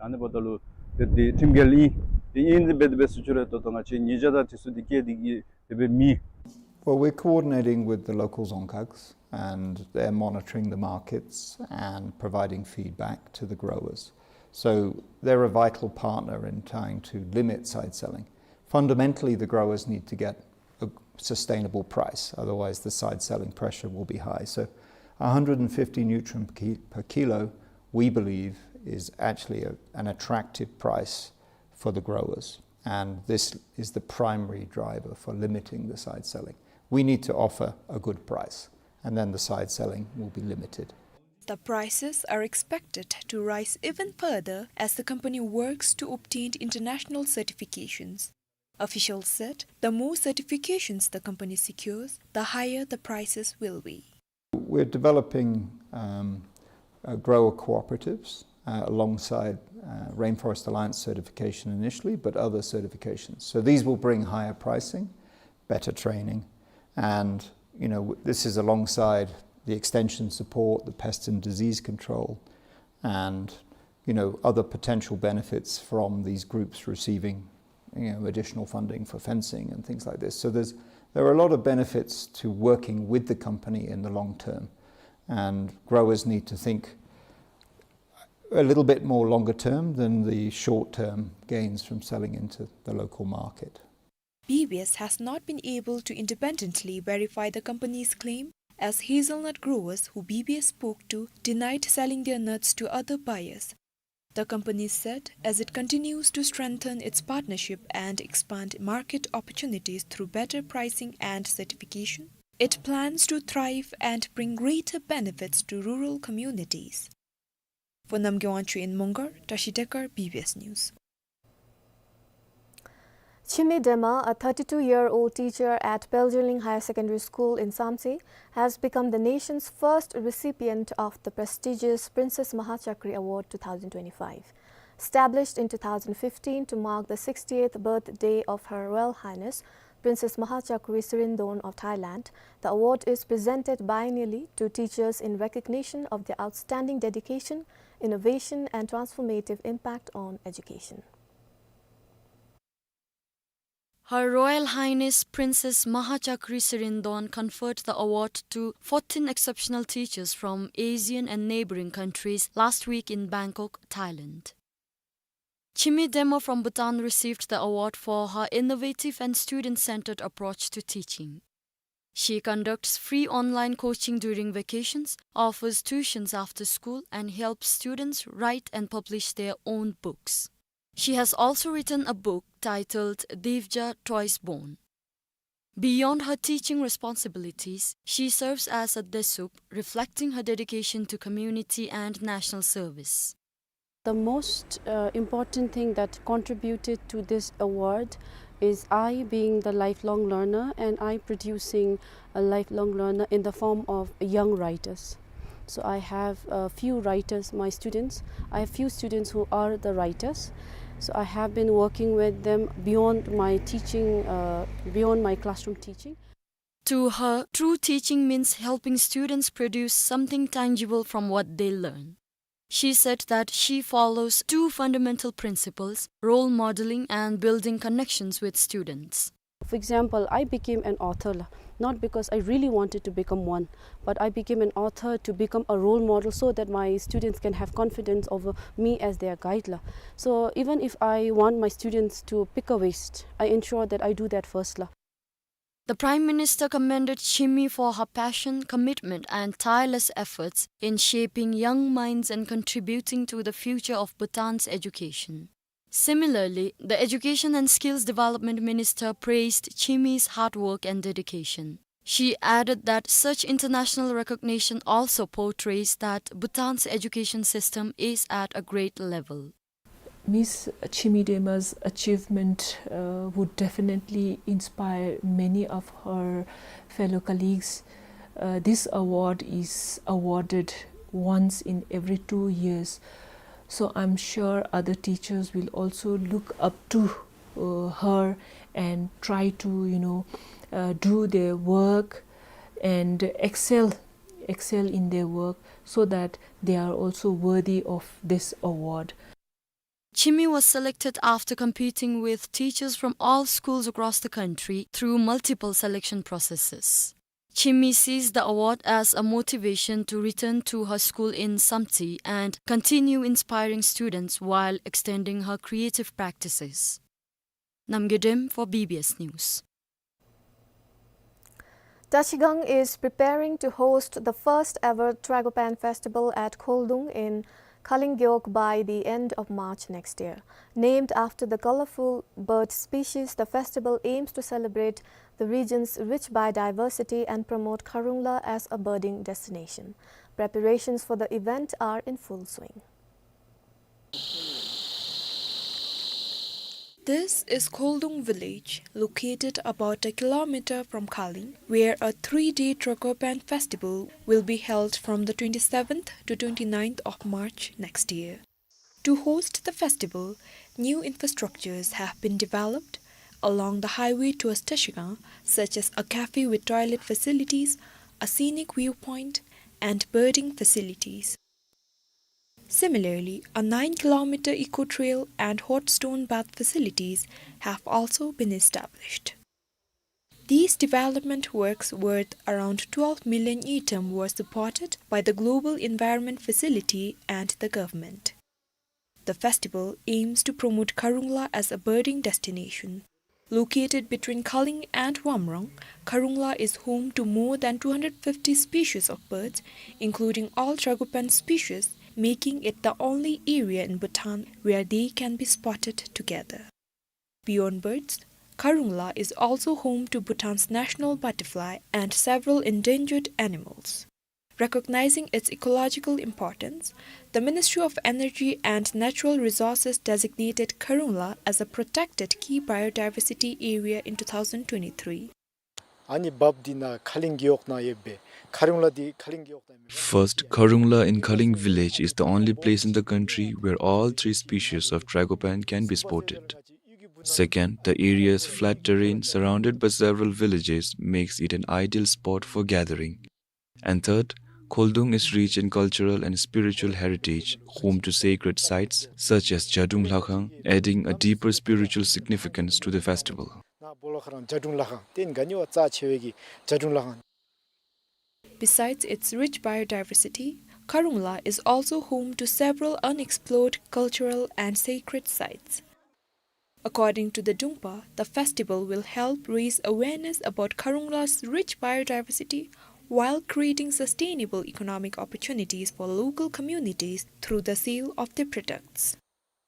ཨ་ནི་འབདཝ་ད་ལུ་ཏེ་འདི་ཁྲིམས་འགལ་ཨིན། དེ་ཨིན་ཏེ་འབད་དེ་འབད་ཟེར་ཞུ་རུང་ད་ལྟོ་ང་བཅས་ཉེས་བྱ་དང་དེ་ཚུ་འདི་བཀལ་ཏེ་གིས་དེ་སྦེ་མེན། Well, we're coordinating with the local Dzongkhags, and they're monitoring the markets and providing feedback to the growers. So they're a vital partner in trying to limit side selling. Fundamentally, the growers need to get a sustainable price. Otherwise, the side selling pressure will be high. So a hundred and fifty ngultrum per ki-, per kilo, we believe, is actually a, an attractive price for the growers. And this is the primary driver for limiting the side selling. We need to offer a good price, and then the side selling will be limited. The prices are expected to rise even further as the company works to obtain international certifications. Officials said the more certifications the company secures, the higher the prices will be. We're developing, um, uh, grower cooperatives, uh, alongside, uh, Rainforest Alliance certification initially, but other certifications. So these will bring higher pricing, better training, and, you know, w-, this is alongside the extension support, the pest and disease control, and, you know, other potential benefits from these groups receiving, you know, additional funding for fencing and things like this. So there's, there are a lot of benefits to working with the company in the long term, and growers need to think a little bit more longer term than the short term gains from selling into the local market. B B S has not been able to independently verify the company's claim, as hazelnut growers who B B S spoke to denied selling their nuts to other buyers. The company said as it continues to strengthen its partnership and expand market opportunities through better pricing and certification, it plans to thrive and bring greater benefits to rural communities. For Namgay Wangchuk in Mongar, Tashi Dekar, B B S News. Chimi Dema, a thirty-two-year-old teacher at Peljeling Higher Secondary School in Samtse, has become the nation's first recipient of the prestigious Princess Mahachakri Award two thousand twenty-five. Established in two thousand fifteen to mark the sixtieth birthday of Her Royal Highness Princess Mahachakri Sirindhorn of Thailand, the award is presented biennially to teachers in recognition of their outstanding dedication, innovation, and transformative impact on education. Her Royal Highness Princess Mahachakri Sirindhorn conferred the award to fourteen exceptional teachers from Asian and neighboring countries last week in Bangkok, Thailand. Chimi Dema from Bhutan received the award for her innovative and student-centered approach to teaching. She conducts free online coaching during vacations, offers tuitions after school, and helps students write and publish their own books. She has also written a book titled Divja Toys Born. Beyond her teaching responsibilities, she serves as a desup, reflecting her dedication to community and national service. The most, uh, important thing that contributed to this award is I being the lifelong learner and I producing a lifelong learner in the form of young writers. So I have a few writers, my students. I have few students who are the writers. So I have been working with them beyond my teaching, uh, beyond my classroom teaching. To her, true teaching means helping students produce something tangible from what they learn. She said that she follows two fundamental principles, role modeling and building connections with students. For example, I became an author, la, not because I really wanted to become one, but I became an author to become a role model so that my students can have confidence over me as their guide, la. So even if I want my students to pick a waste, I ensure that I do that first, la. The Prime Minister commended Chimi for her passion, commitment, and tireless efforts in shaping young minds and contributing to the future of Bhutan's education. Similarly, the Education and Skills Development Minister praised Chimi's hard work and dedication. She added that such international recognition also portrays that Bhutan's education system is at a great level. Miss Chimi Dema's achievement, uh, would definitely inspire many of her fellow colleagues. Uh, this award is awarded once in every two years. So I'm sure other teachers will also look up to, uh, her and try to, you know, uh, do their work and excel, excel in their work so that they are also worthy of this award. Chimi was selected after competing with teachers from all schools across the country through multiple selection processes. Chimi sees the award as a motivation to return to her school in Samtse and continue inspiring students while extending her creative practices. Namgay Dem for B B S News. Tashigang is preparing to host the first ever Tragopan Festival at Kholdung in Khaling Gewog by the end of March next year. Named after the colorful bird species, the festival aims to celebrate the region's rich biodiversity and promote Kharungla as a birding destination. Preparations for the event are in full swing. This is Kholdung village, located about a kilometer from Khaling, where a three-day Tragopan festival will be held from the twenty-seventh to twenty-ninth of March next year. To host the festival, new infrastructures have been developed along the highway towards Trashigang, such as a cafe with toilet facilities, a scenic viewpoint, and birding facilities. Similarly, a nine-kilometer eco-trail and hot stone bath facilities have also been established. These development works worth around twelve million ngultrum were supported by the Global Environment Facility and the government. The festival aims to promote Kharungla as a birding destination. Located between Khaling and Wamrong, Kharungla is home to more than two hundred fifty species of birds, including all Tragopan species, making it the only area in Bhutan where they can be spotted together. Beyond birds, Kharungla is also home to Bhutan's national butterfly and several endangered animals. Recognizing its ecological importance, the Ministry of Energy and Natural Resources designated Kharungla as a protected key biodiversity area in two thousand twenty-three. ཨ་ནི་བབས་འདི་ནང་ཁ་ལིང་གི་འོག་ནང་ཡོད་པའི་ཁ་རུང་ལ་འདི་ཁ་ལིང་གི་འོག་ནང་མེད། First, Kharungla in Khaling village is the only place in the country where all three species of Tragopan can be spotted. Second, the area's flat terrain surrounded by several villages makes it an ideal spot for gathering. And third, Kholdung is rich in cultural and spiritual heritage, home to sacred sites such as Jadrung Lakhang, adding a deeper spiritual significance to the festival. ན་སྦོ་ལོགས་ཁ་རང་ཇ་དྲུང་ལྷ་ཁང་ཏེ་ག་ནི་བ་རྩ་ཆེ་བའི་གི་ཇ་དྲུང་ལྷ་ཁང་། Besides its rich biodiversity, Kharungla is also home to several unexplored cultural and sacred sites. According to the Drungpa, the festival will help raise awareness about Kharungla's rich biodiversity while creating sustainable economic opportunities for local communities through the sale of their products.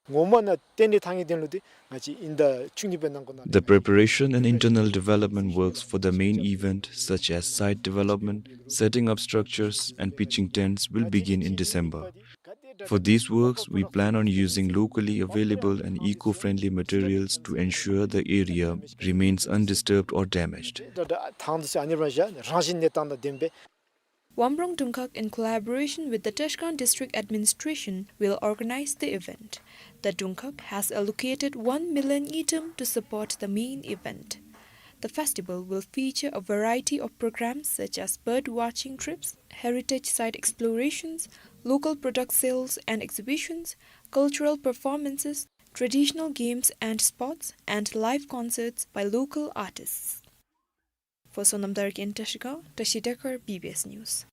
ངོ་མ་ན་རྟེན་འབྲེལ་ཐང་གི་དོན་ལུ་ཏེ་ང་བཅས་ཨིན་ཟླ་བཅུ་གཉིས་པའི་ནང་འཁོད་ནང་། The preparation and internal development works for the main event, such as site development, setting up structures, and pitching tents, will begin in December. For these works, we plan on using locally available and eco-friendly materials to ensure the area remains undisturbed or damaged. ཐང་དུ་ཨ་ནི་རང་བཞིན་རང་བཞིན་གནས་སྟངས་དང་ལྡན་པའི། Wamrong Dungkhag, in collaboration with the Trashigang District Administration, will organize the event. The Dungkhag has allocated one million ngultrum to support the main event. The festival will feature a variety of programs such as bird watching trips, heritage site explorations, local product sales and exhibitions, cultural performances, traditional games and sports, and live concerts by local artists. For Sonam Dargye in Trashigang, Tashi Dekar, B B S News.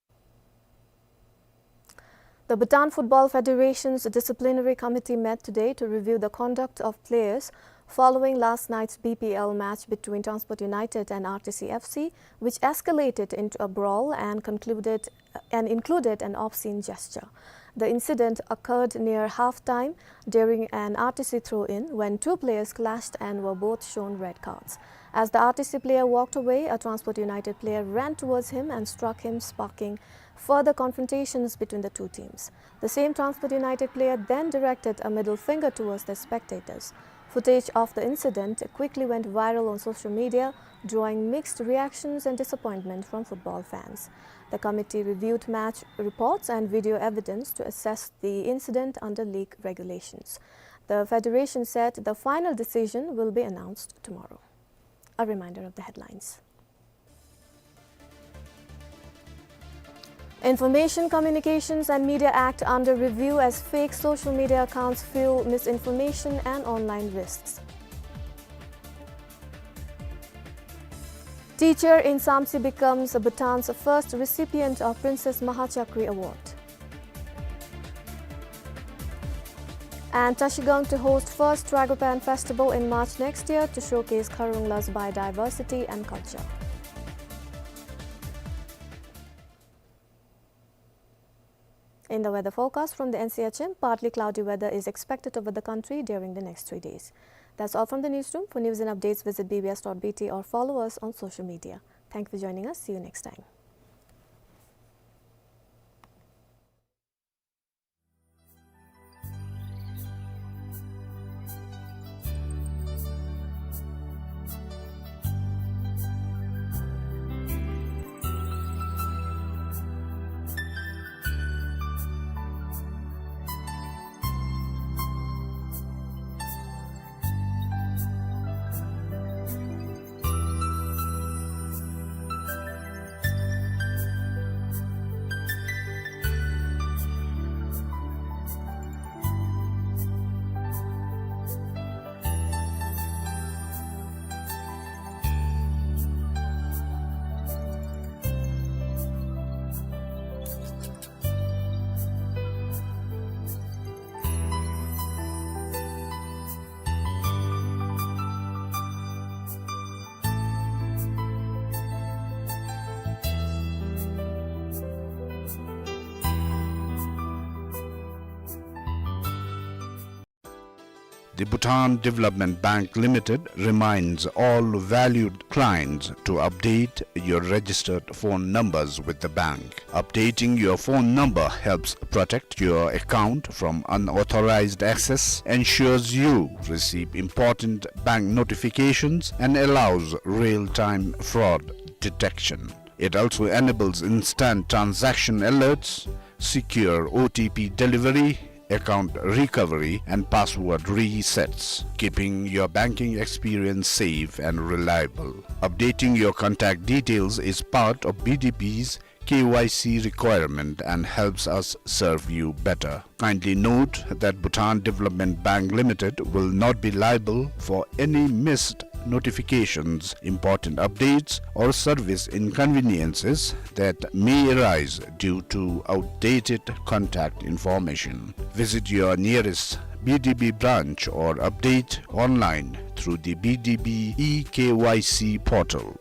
The Bhutan Football Federation's disciplinary committee met today to review the conduct of players following last night's B P L match between Transport United and R T C F C, which escalated into a brawl and concluded and included an obscene gesture. The incident occurred near half-time during an R T C throw-in when two players clashed and were both shown red cards. As the R T C player walked away, a Transport United player ran towards him and struck him, sparking further confrontations between the two teams. The same Transport United player then directed a middle finger towards the spectators. Footage of the incident quickly went viral on social media, drawing mixed reactions and disappointment from football fans. The committee reviewed match reports and video evidence to assess the incident under league regulations. The federation said the final decision will be announced tomorrow. A reminder of the headlines. Information Communications and Media Act under review as fake social media accounts fuel misinformation and online risks. Teacher in Samtse becomes Bhutan's first recipient of Princess Mahachakri Award. And Trashigang to host first Tragopan Festival in March next year to showcase Kharungla's biodiversity and culture. In the weather forecast from the N C H M, partly cloudy weather is expected over the country during the next three days. That's all from the newsroom. For news and updates, visit B B S dot B T or follow us on social media. Thank you for joining us. See you next time. The Bhutan Development Bank Limited reminds all valued clients to update your registered phone numbers with the bank. Updating your phone number helps protect your account from unauthorized access, ensures you receive important bank notifications, and allows real-time fraud detection. It also enables instant transaction alerts, secure O T P delivery, account recovery, and password resets, keeping your banking experience safe and reliable. Updating your contact details is part of B D B's K Y C requirement and helps us serve you better. Kindly note that Bhutan Development Bank Limited will not be liable for any missed notifications, important updates, or service inconveniences that may arise due to outdated contact information. Visit your nearest B D B branch or update online through the B D B e K Y C portal.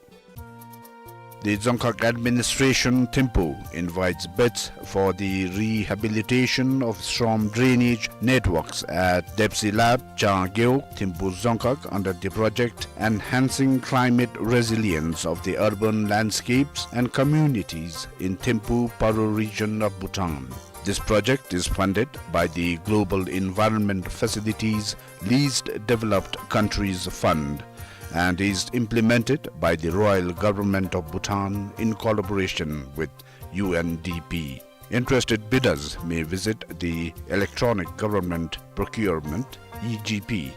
The Dzongkhag Administration, Thimphu, invites bids for the rehabilitation of storm drainage networks at Depsi Lap, Changeo, Thimphu Dzongkhag under the project Enhancing Climate Resilience of the Urban Landscapes and Communities in Thimphu Paro region of Bhutan. This project is funded by the Global Environment Facility's Least Developed Countries Fund and is implemented by the Royal Government of Bhutan in collaboration with U N D P. Interested bidders may visit the Electronic Government Procurement, E G P,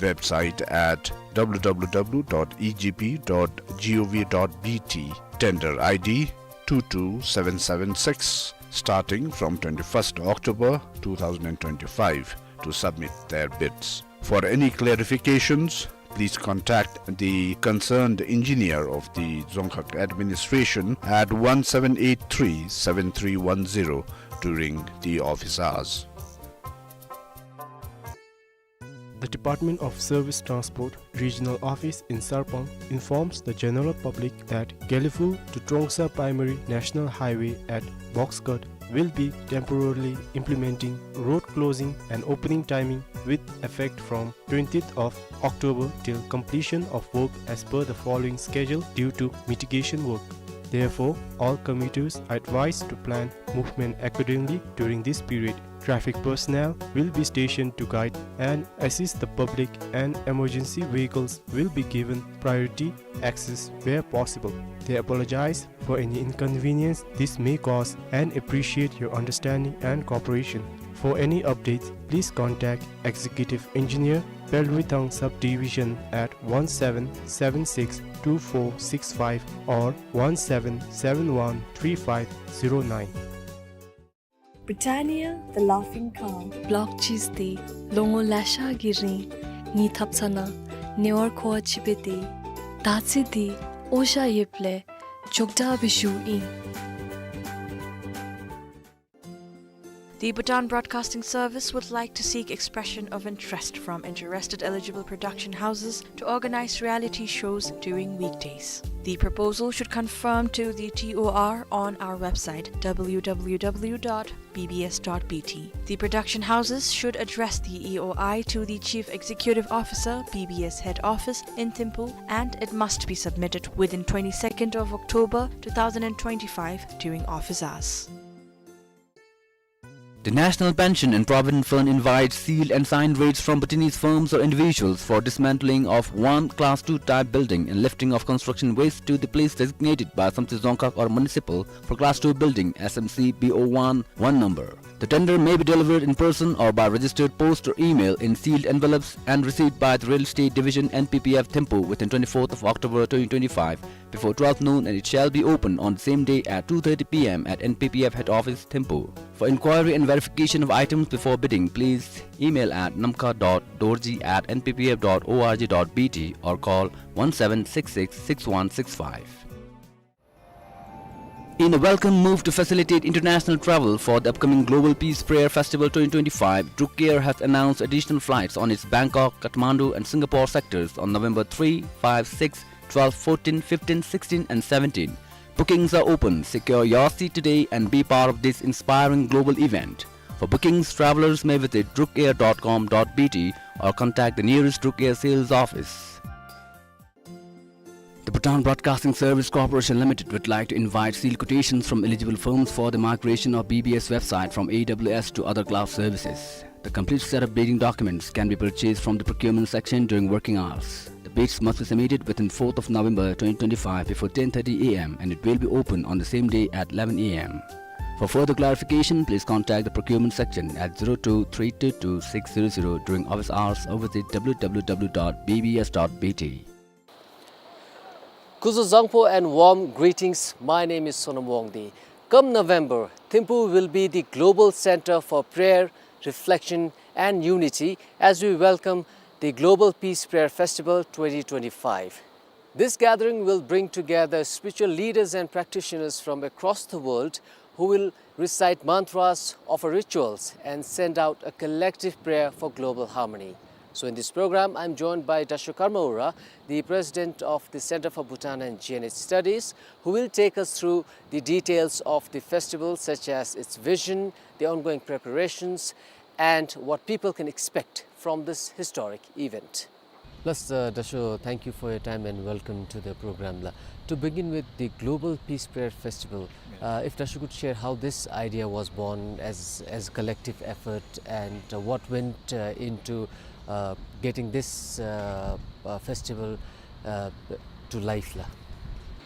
website at W W W dot E G P dot gov dot B T, tender I D two two seven seven six, starting from twenty-first October two thousand and twenty-five, to submit their bids. For any clarifications, please contact the concerned engineer of the Dzongkhag Administration at one seven eight three seven three one zero during the office hours. The Department of Service Transport Regional Office in Sarpang informs the general public that Gelephu to Trongsa Primary National Highway at Box Cut will be temporarily implementing road closing and opening timing with effect from twentieth of October till completion of work as per the following schedule due to mitigation work. Therefore, all commuters are advised to plan movement accordingly during this period. Traffic personnel will be stationed to guide and assist the public, and emergency vehicles will be given priority access where possible. They apologize for any inconvenience this may cause and appreciate your understanding and cooperation. For any updates, please contact Executive Engineer, Pelwithang Subdivision at one seven seven six two four six five or one seven seven one three five zero nine. Britannia, the laughing cow. Block cheese འདི་ལོ་ངོ་ལེ་ཤ་གི་རིང་ངེའི་ཐབ་ཚང་ནང་ཉེ་བར་མཁོ་བ་ཅིག་སྦེ་སྡོད། ད་ཅི་འདི་ཨོ་ཤ་ཡོདཔ་ལས་མགྱོགས་དྲགས་སྦེ་ཞུཝ་ཨིན། The Bhutan Broadcasting Service would like to seek expression of interest from interested eligible production houses to organize reality shows during weekdays. The proposal should conform to the T O R on our website, W W W dot B B S dot B T. The production houses should address the E O I to the Chief Executive Officer, B B S Head Office in Thimphu, and it must be submitted within twenty-second of October two thousand twenty-five during office hours. The National Pension and Provident Fund invites sealed and signed rates from Bhutanese firms or individuals for dismantling of one Class two type building and lifting of construction waste to the place designated by Samtse Dzongkhag or municipal for Class two building, S M C B O one, one number. The tender may be delivered in person or by registered post or email in sealed envelopes and received by the Real Estate Division, N P P F, Thimphu within twenty-fourth of October twenty twenty-five before twelve noon, and it shall be open on the same day at two thirty P M at N P P F head office, Thimphu. For inquiry and verification of items before bidding, please email at namkha dot dorji at N P P F dot org dot B T or call one seven six six six one six five. In a welcome move to facilitate international travel for the upcoming Global Peace Prayer Festival twenty twenty-five, Druk Air has announced additional flights on its Bangkok, Kathmandu and Singapore sectors on November three, five, six, twelve, fourteen, fifteen, sixteen and seventeen. Bookings are open. Secure your seat today and be part of this inspiring global event. For bookings, travelers may visit drukair dot com dot B T or contact the nearest Druk Air sales office. The Bhutan Broadcasting Service Corporation Limited would like to invite sealed quotations from eligible firms for the migration of B B S website from A W S to other cloud services. The complete set of bidding documents can be purchased from the procurement section during working hours. The bids must be submitted within fourth of November twenty twenty-five before ten thirty A M and it will be open on the same day at eleven A M. For further clarification, please contact the procurement section at zero two three two two six zero zero during office hours or visit W W W dot B B S dot B T. Kuzuzangpo and warm greetings. My name is Sonam Wangdi. Come November, Thimphu will be the global center for prayer, reflection, and unity as we welcome the Global Peace Prayer Festival twenty twenty-five. This gathering will bring together spiritual leaders and practitioners from across the world who will recite mantras, offer rituals, and send out a collective prayer for global harmony. So in this program, I'm joined by Dasho Karma Ura, the president of the Center for Bhutan and Jianese Studies, who will take us through the details of the festival, such as its vision, the ongoing preparations, and what people can expect from this historic event. Plus, uh, Dasho, thank you for your time and welcome to the program, la. To begin with, the Global Peace Prayer Festival. Yeah. Uh, if Dasho could share how this idea was born as, as collective effort and, uh, what went, uh, into, uh, getting this, uh, uh, festival, uh, to life, la.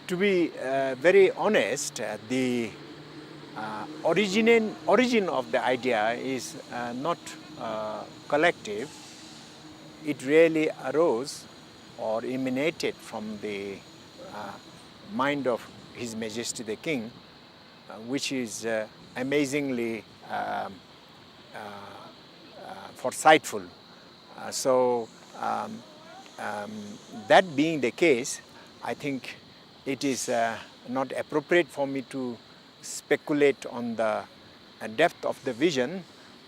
To be, uh, very honest, uh, the, uh, origin, origin of the idea is, uh, not, uh, collective. It really arose or emanated from the, uh, mind of His Majesty the King, uh, which is, uh, amazingly, um, uh, uh, foresightful. Uh, so, um, um, that being the case, I think it is, uh, not appropriate for me to speculate on the, uh, depth of the vision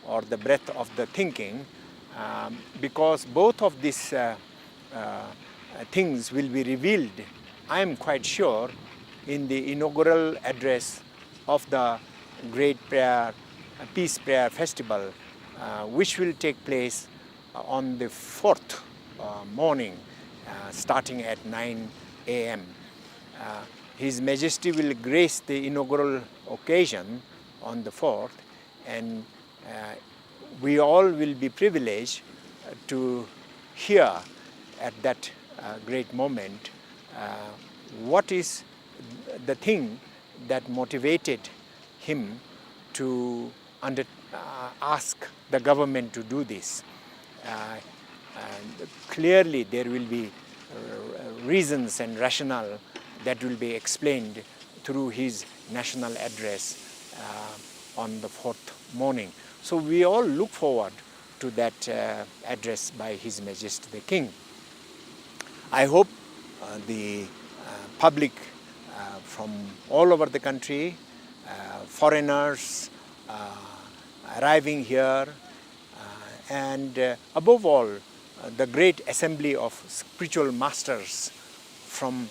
or the breadth of the thinking, um, because both of these, uh, uh, things will be revealed, I am quite sure, in the inaugural address of the Great Prayer, uh, Peace Prayer Festival, uh, which will take place on the fourth, uh, morning, uh, starting at nine A M. Uh, His Majesty will grace the inaugural occasion on the fourth, and, uh, we all will be privileged, uh, to hear at that, uh, great moment, uh, what is the thing that motivated him to under, uh, ask the government to do this. Uh, and clearly, there will be, uh, reasons and rationale that will be explained through his national address, uh, on the fourth morning. So we all look forward to that, uh, address by His Majesty the King. I hope, uh, the, uh, public, uh, from all over the country, uh, foreigners, uh, arriving here, uh, and, uh, above all, uh, the great assembly of spiritual masters from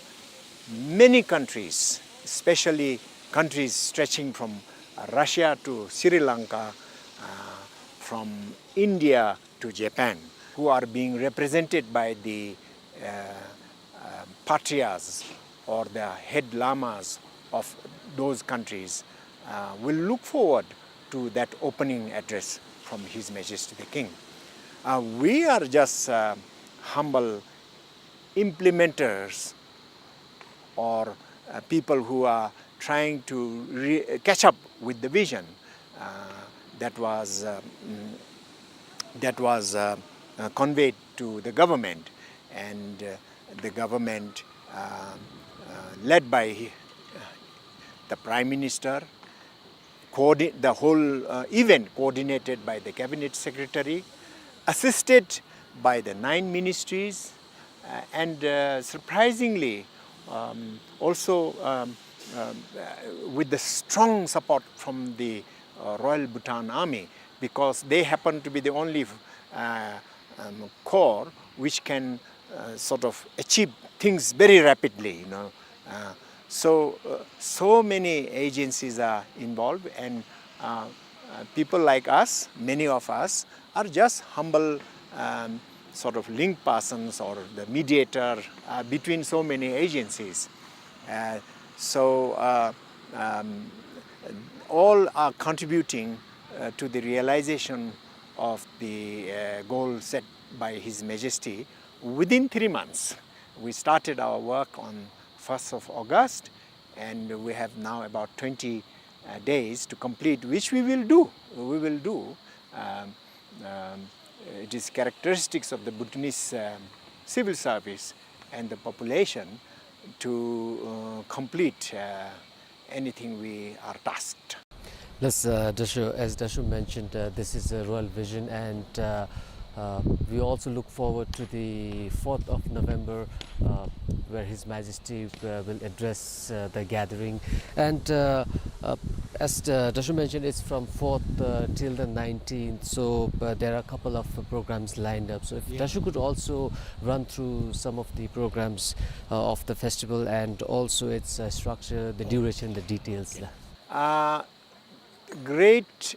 many countries, especially countries stretching from Russia to Sri Lanka, uh, from India to Japan, who are being represented by the, uh, uh, patriarchs or the head lamas of those countries, uh, will look forward to that opening address from His Majesty the King. Uh, we are just, uh, humble implementers or, uh, people who are trying to re-, catch up with the vision, uh, that was, uh, mm, that was, uh, uh, conveyed to the government, and, uh, the government, uh, uh, led by, uh, the Prime Minister, coordi-, the whole, uh, event coordinated by the Cabinet Secretary, assisted by the nine ministries, uh, and, uh, surprisingly, um, also, um, um, uh, with the strong support from the, uh, Royal Bhutan Army, because they happen to be the only, uh, um, corps which can, uh, sort of achieve things very rapidly, you know. Uh, so, uh, so many agencies are involved, and, uh, uh, people like us, many of us, are just humble, um, sort of link persons or the mediator, uh, between so many agencies. Uh, so, uh, um, all are contributing, uh, to the realization of the, uh, goal set by His Majesty within three months. We started our work on first of August, and we have now about twenty, uh, days to complete, which we will do. We will do. Um, um, it is characteristics of the Bhutanese, um, civil service and the population to, uh, complete, uh, anything we are tasked. Yes, uh, Dasho, as Dasho mentioned, uh, this is a royal vision, and, uh, uh, we also look forward to the fourth of November, uh, where His Majesty, uh, will address, uh, the gathering. And, uh, uh, as, uh, Dasho mentioned, it's from fourth, uh, till the nineteenth, so, uh, there are a couple of programs lined up. So if Dasho could also run through some of the programs, uh, of the festival, and also its, uh, structure, the duration, the details. Uh, Great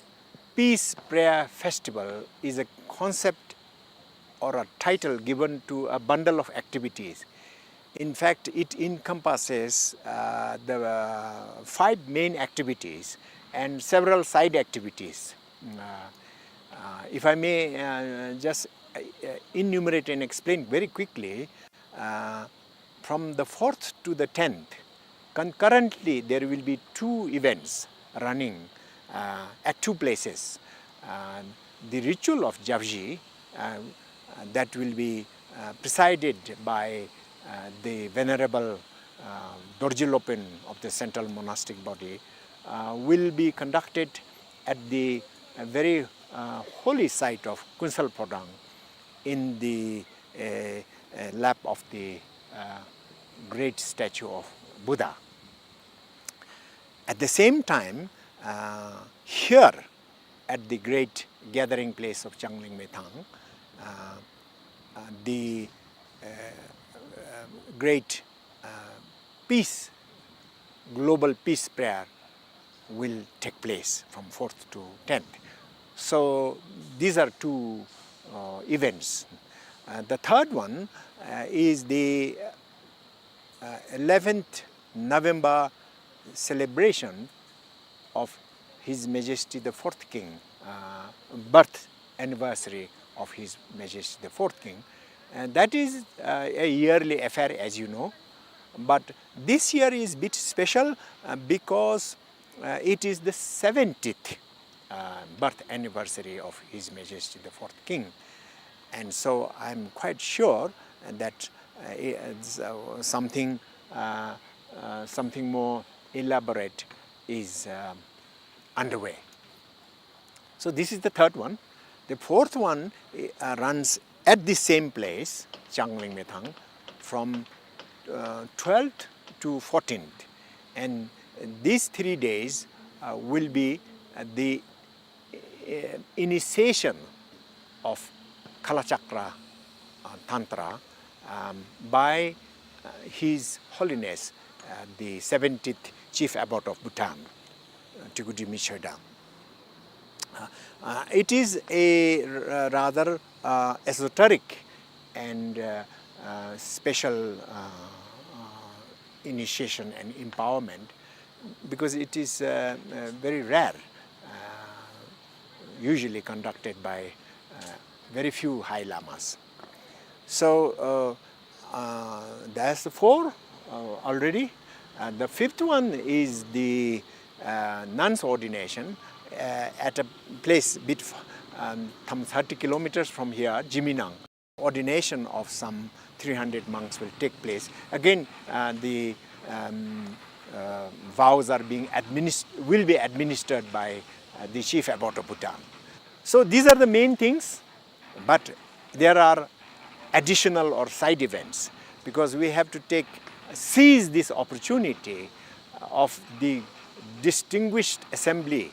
Peace Prayer Festival is a concept or a title given to a bundle of activities. In fact, it encompasses, uh, the, uh, five main activities and several side activities. Uh, uh, if I may, uh, just, uh, enumerate and explain very quickly, uh, from the fourth to the tenth, concurrently there will be two events running, uh, at two places. Uh, the ritual of Japji, uh, that will be, uh, presided by, uh, the Venerable, uh, Dorji Lopen of the Central Monastic Body, uh, will be conducted at the, uh, very, uh, holy site of Kunsal Phodang in the, uh, uh, lap of the, uh, great statue of Buddha. At the same time, uh, here at the great gathering place of Changlang Methang, uh, uh, the, uh, uh, great, uh, peace, global peace prayer will take place from fourth to tenth. So these are two, uh, events. Uh, the third one, uh, is the, uh, eleventh November celebration of His Majesty the Fourth King, uh, birth anniversary of His Majesty the Fourth King. And that is, uh, a yearly affair, as you know. But this year is bit special, uh, because, uh, it is the seventieth, uh, birth anniversary of His Majesty the Fourth King. And so I'm quite sure that, uh, it's, uh, something, uh, uh, something more elaborate is, uh, underway. So this is the third one. The fourth one, uh, runs at the same place, Changlang Methang, from, uh, twelfth to fourteenth. And these three days, uh, will be, uh, the, uh, uh, initiation of Kalachakra, uh, Tantra, um, by, uh, His Holiness, uh, the seventeenth Chief Abbot of Bhutan, uh, Tüküdi Mishöda. Uh, uh, it is a r-, rather, uh, esoteric and, uh, uh, special, uh, uh, initiation and empowerment, because it is, uh, uh, very rare, uh, usually conducted by, uh, very few high lamas. So, uh, uh, that's the four, uh, already. Uh, the fifth one is the, uh, nun's ordination, uh, at a place bit, um, some thirty kilometers from here, Zhimihnang. Ordination of some three hundred monks will take place. Again, uh, the, um, uh, vows are being administ-, will be administered by, uh, the chief abbot of Bhutan. So these are the main things, but there are additional or side events, because we have to take, seize this opportunity of the distinguished assembly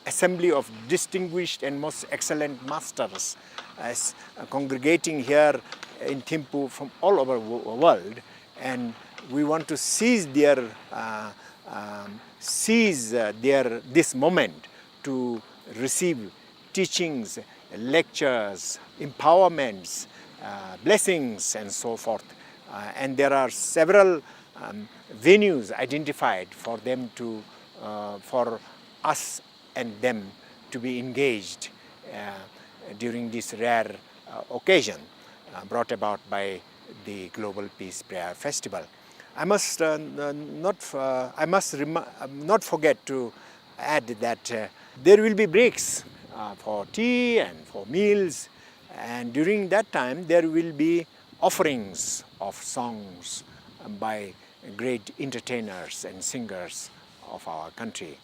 assembly of distinguished and most excellent masters as, uh, congregating here in Thimphu from all over the wo-, world, and we want to seize their, uh, um, seize, uh, their, this moment to receive teachings, lectures, empowerments, uh, blessings, and so forth. Uh, and there are several, um, venues identified for them to, uh, for us and them to be engaged, uh, during this rare, uh, occasion, uh, brought about by the Global Peace Prayer Festival. I must, uh, n-, not f-, uh, I must rem-, uh, not forget to add that, uh, there will be breaks, uh, for tea and for meals, and during that time there will be offerings of songs by great entertainers and singers of our country.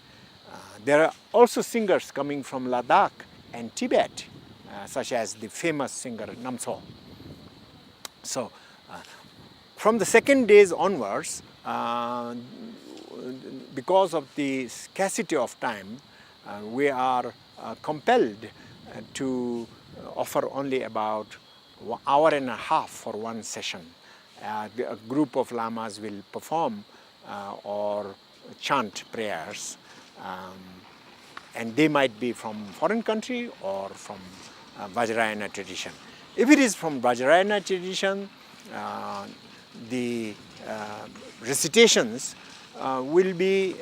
Uh, there are also singers coming from Ladakh and Tibet, uh, such as the famous singer Namtso. So, uh, from the second days onwards, uh, because of the scarcity of time, uh, we are, uh, compelled, uh, to offer only about one hour and a half for one session. Uh, the, a group of lamas will perform, uh, or chant prayers, um, and they might be from foreign country or from, uh, Vajrayana tradition. If it is from Vajrayana tradition, uh, the, uh, recitations, uh, will be,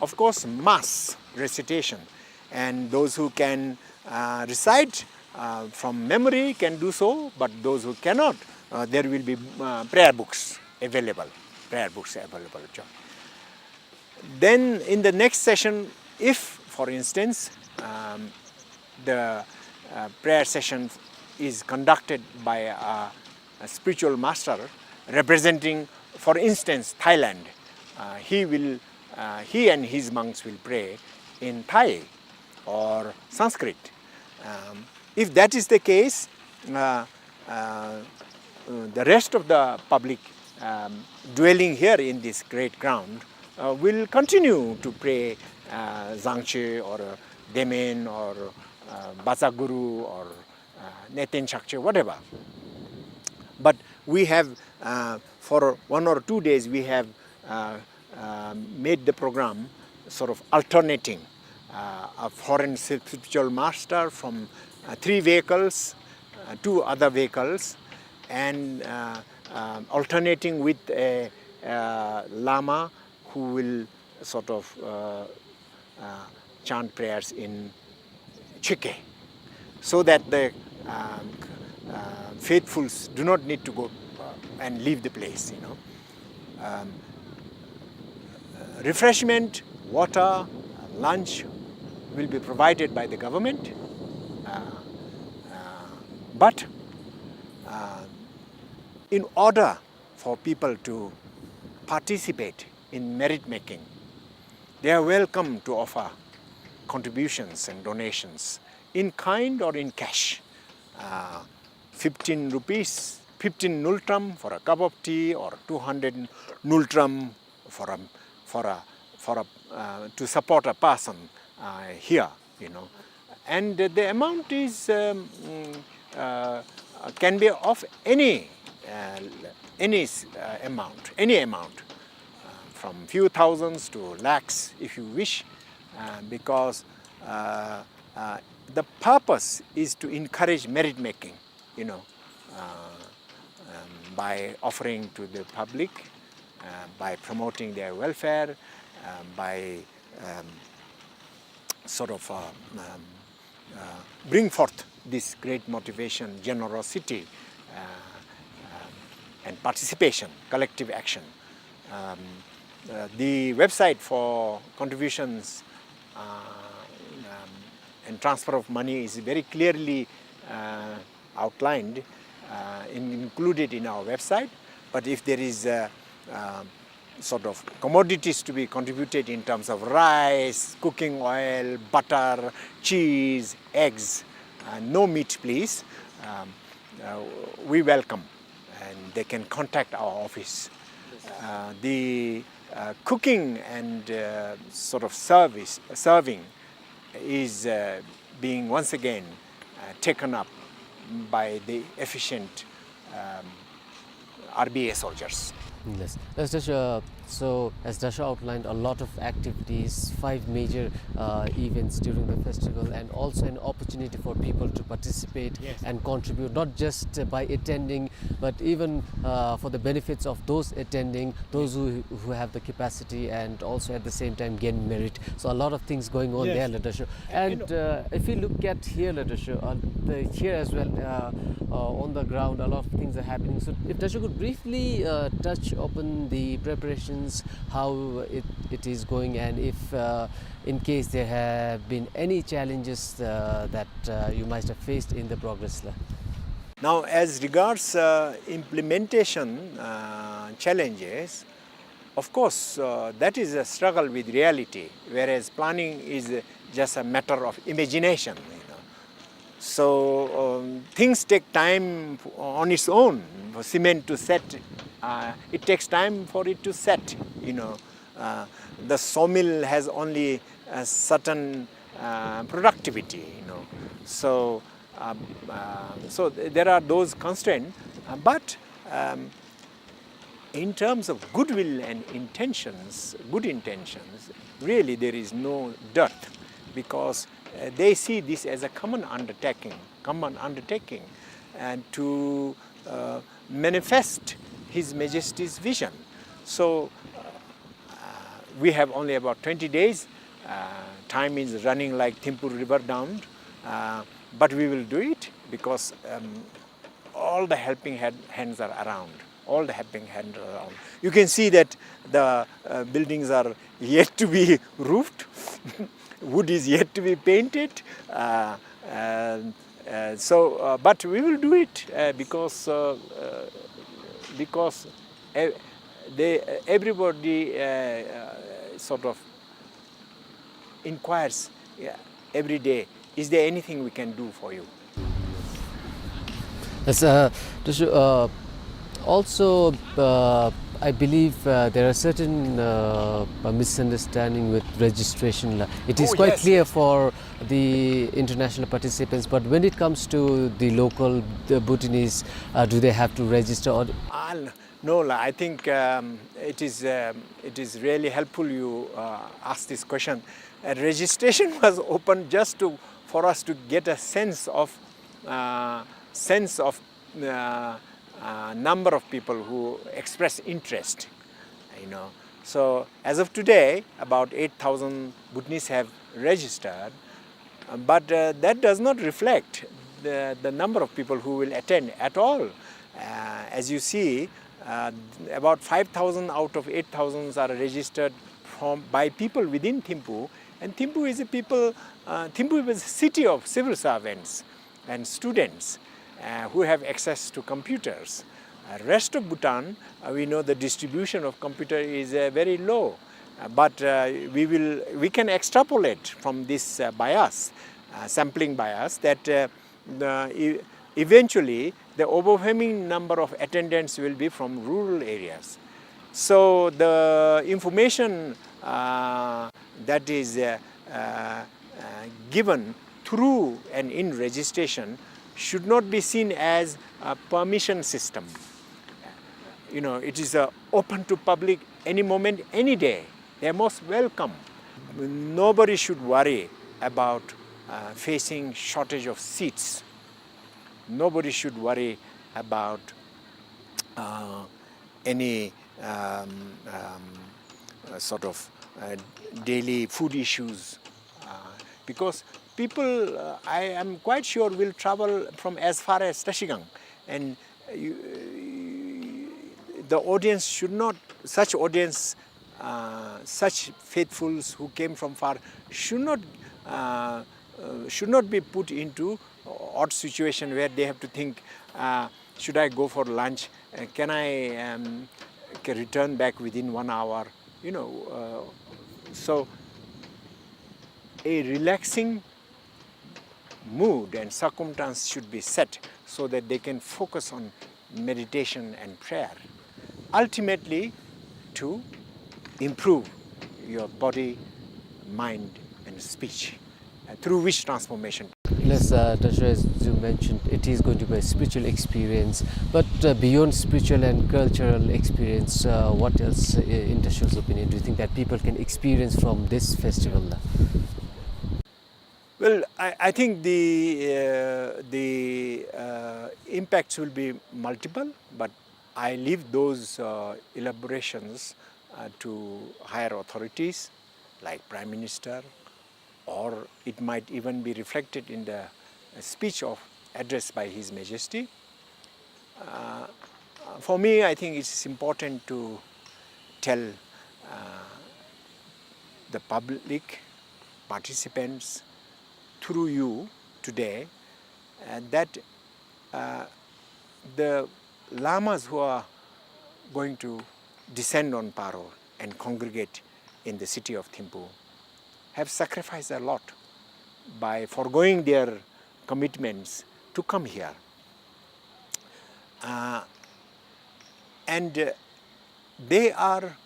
of course, mass recitation, and those who can, uh, recite, uh, from memory can do so, but those who cannot, uh, there will be, uh, prayer books available, prayer books available. Then in the next session, if, for instance, um, the, uh, prayer session is conducted by a, a spiritual master representing, for instance, Thailand, uh, he will, uh, he and his monks will pray in Thai or Sanskrit. Um, if that is the case, uh, uh, the rest of the public, um, dwelling here in this great ground, uh, will continue to pray, uh, Dzangche or, uh, Demen or, uh, Batsaguru or, uh, Neten Chakche, whatever. But we have, uh, for one or two days, we have, uh, uh, made the program sort of alternating, uh, a foreign spiritual master from, uh, three vehicles, uh, two other vehicles, and, uh, uh, alternating with a, uh, lama who will sort of, uh, uh, chant prayers in Chökyi, so that the, um, uh, faithfuls do not need to go, uh, and leave the place, you know. Um, uh, refreshment, water, uh, lunch will be provided by the government, uh, uh, but, uh, in order for people to participate in merit making, they are welcome to offer contributions and donations in kind or in cash. Uh, fifteen rupees, fifteen ngultrum for a cup of tea, or two hundred ngultrum for a, for a, for a, uh, to support a person, uh, here, you know. And the amount is, um, mm, uh, can be of any, uh, any s-, uh, amount, any amount, uh, from few thousands to lakhs, if you wish, uh, because, uh, uh, the purpose is to encourage merit making, you know, uh, um, by offering to the public, uh, by promoting their welfare, uh, by, um, sort of, uh, um, uh, bring forth this great motivation, generosity, uh, um, and participation, collective action. Um, uh, the website for contributions, uh, um, and transfer of money is very clearly, uh, outlined, uh, in-, included in our website. But if there is, uh, um, sort of commodities to be contributed in terms of rice, cooking oil, butter, cheese, eggs, uh, no meat, please, um, uh, we welcome, and they can contact our office. Uh, the, uh, cooking and, uh, sort of service, serving is, uh, being once again, uh, taken up by the efficient, um, R B A soldiers. Yes. That's just, uh, so, as Dasho outlined, a lot of activities, five major, uh, events during the festival, and also an opportunity for people to participate, yes, and contribute, not just, uh, by attending, but even, uh, for the benefits of those attending, those, yes, who, who have the capacity and also at the same time gain merit. So a lot of things going on, yes, there, Ladasho. And, and, uh, if you look at here, Ladasho, uh, the, here as well, uh, uh, on the ground, a lot of things are happening. So if Dasho could briefly, uh, touch upon the preparations, how it, it is going, and if, uh, in case there have been any challenges, uh, that, uh, you might have faced in the progress, la. Now, as regards, uh, implementation, uh, challenges, of course, uh, that is a struggle with reality, whereas planning is, uh, just a matter of imagination, you know. So, um, things take time on its own. For cement to set, uh, it takes time for it to set, you know. Uh, the sawmill has only a certain, uh, productivity, you know. So, um, uh, so th-, there are those constraints, uh, but, um, in terms of goodwill and intentions, good intentions, really there is no dearth, because, uh, they see this as a common undertaking, common undertaking, and to, uh, manifest His Majesty's vision. So, uh, we have only about twenty days. Uh, time is running like Thimphu River down, uh, but we will do it because, um, all the helping hand, hands are around. All the helping hands are around. You can see that the, uh, buildings are yet to be roofed. Wood is yet to be painted. Uh, and, uh, so, uh, but we will do it, uh, because, uh, uh, because, uh, they, everybody, uh, uh, sort of inquires, yeah, every day, "Is there anything we can do for you?" Yes, uh, Dasho, uh, also, uh, I believe, uh, there are certain, uh, uh, misunderstanding with registration, la. It is, oh, quite, yes, clear, yes, for the international participants, but when it comes to the local, the Bhutanese, uh, do they have to register or? Ah, no, la, I think, um, it is, um, it is really helpful you, uh, ask this question. Uh, registration was open just to, for us to get a sense of, uh, sense of, uh, uh, number of people who express interest, you know. So as of today, about eight thousand Bhutanese have registered, uh, but, uh, that does not reflect the, the number of people who will attend at all. Uh, as you see, uh, about five thousand out of eight thousand are registered from, by people within Thimphu, and Thimphu is a people, uh, Thimphu is a city of civil servants and students, uh, who have access to computers. Uh, rest of Bhutan, uh, we know the distribution of computer is, uh, very low. Uh, but, uh, we will, we can extrapolate from this, uh, bias, uh, sampling bias, that, uh, the, e-, eventually the overwhelming number of attendants will be from rural areas. So the information, uh, that is, uh, uh, uh, given through and in registration should not be seen as a permission system. You know, it is, uh, open to public any moment, any day. They are most welcome. Nobody should worry about, uh, facing shortage of seats. Nobody should worry about, uh, any, um, um, uh, sort of, uh, daily food issues, uh, because people, uh, I am quite sure, will travel from as far as Trashigang, and, uh, you, uh, the audience should not, such audience, uh, such faithfuls who came from far should not, uh, uh, should not be put into odd situation where they have to think, uh, "Should I go for lunch? Uh, can I, um, ca-, return back within one hour?" You know, uh, so a relaxing mood and circumstance should be set so that they can focus on meditation and prayer, ultimately to improve your body, mind, and speech, uh, through which transformation. Yes, uh, Tashwe, as you mentioned, it is going to be a spiritual experience. But, uh, beyond spiritual and cultural experience, uh, what else, uh, in Tashu's opinion, do you think that people can experience from this festival? Well, I, I think the, uh, the, uh, impacts will be multiple, but I leave those, uh, elaborations, uh, to higher authorities like Prime Minister, or it might even be reflected in the speech of, address by His Majesty. Uh, for me, I think it's important to tell, uh, the public participants through you today, uh, that, uh, the lamas who are going to descend on Paro and congregate in the city of Thimphu have sacrificed a lot by foregoing their commitments to come here. Uh, and, uh, they are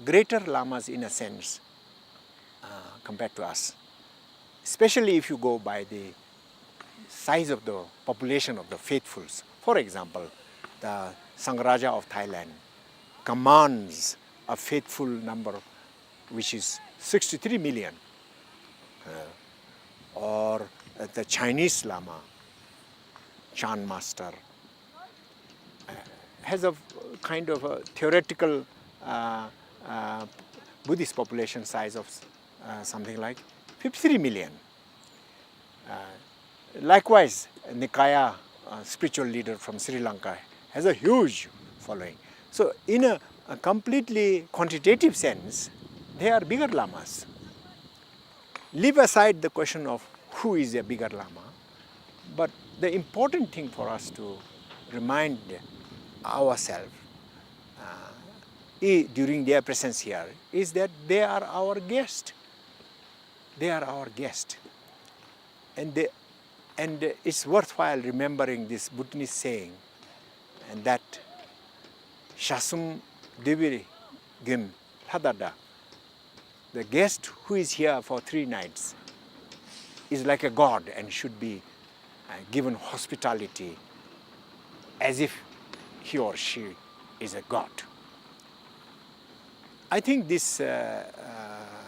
greater lamas in a sense, uh, compared to us, especially if you go by the size of the population of the faithfuls. For example, the Sangha Raja of Thailand commands a faithful number, which is sixty-three million. Uh, or, uh, the Chinese Lama, Chan Master, uh, has a kind of a theoretical, uh, uh, Buddhist population size of, uh, something like fifty-three million. Uh, likewise, Nikaya, uh, spiritual leader from Sri Lanka, has a huge following. So, in a, a completely quantitative sense, they are bigger lamas. Leave aside the question of who is a bigger lama, but the important thing for us to remind ourselves, uh, i-, during their presence here is that they are our guest. They are our guest. And they, and it's worthwhile remembering this Bhutanese saying, and that "Shasum Debir Gim Ladada," the guest who is here for three nights is like a god and should be, uh, given hospitality as if he or she is a god. I think this, uh, uh,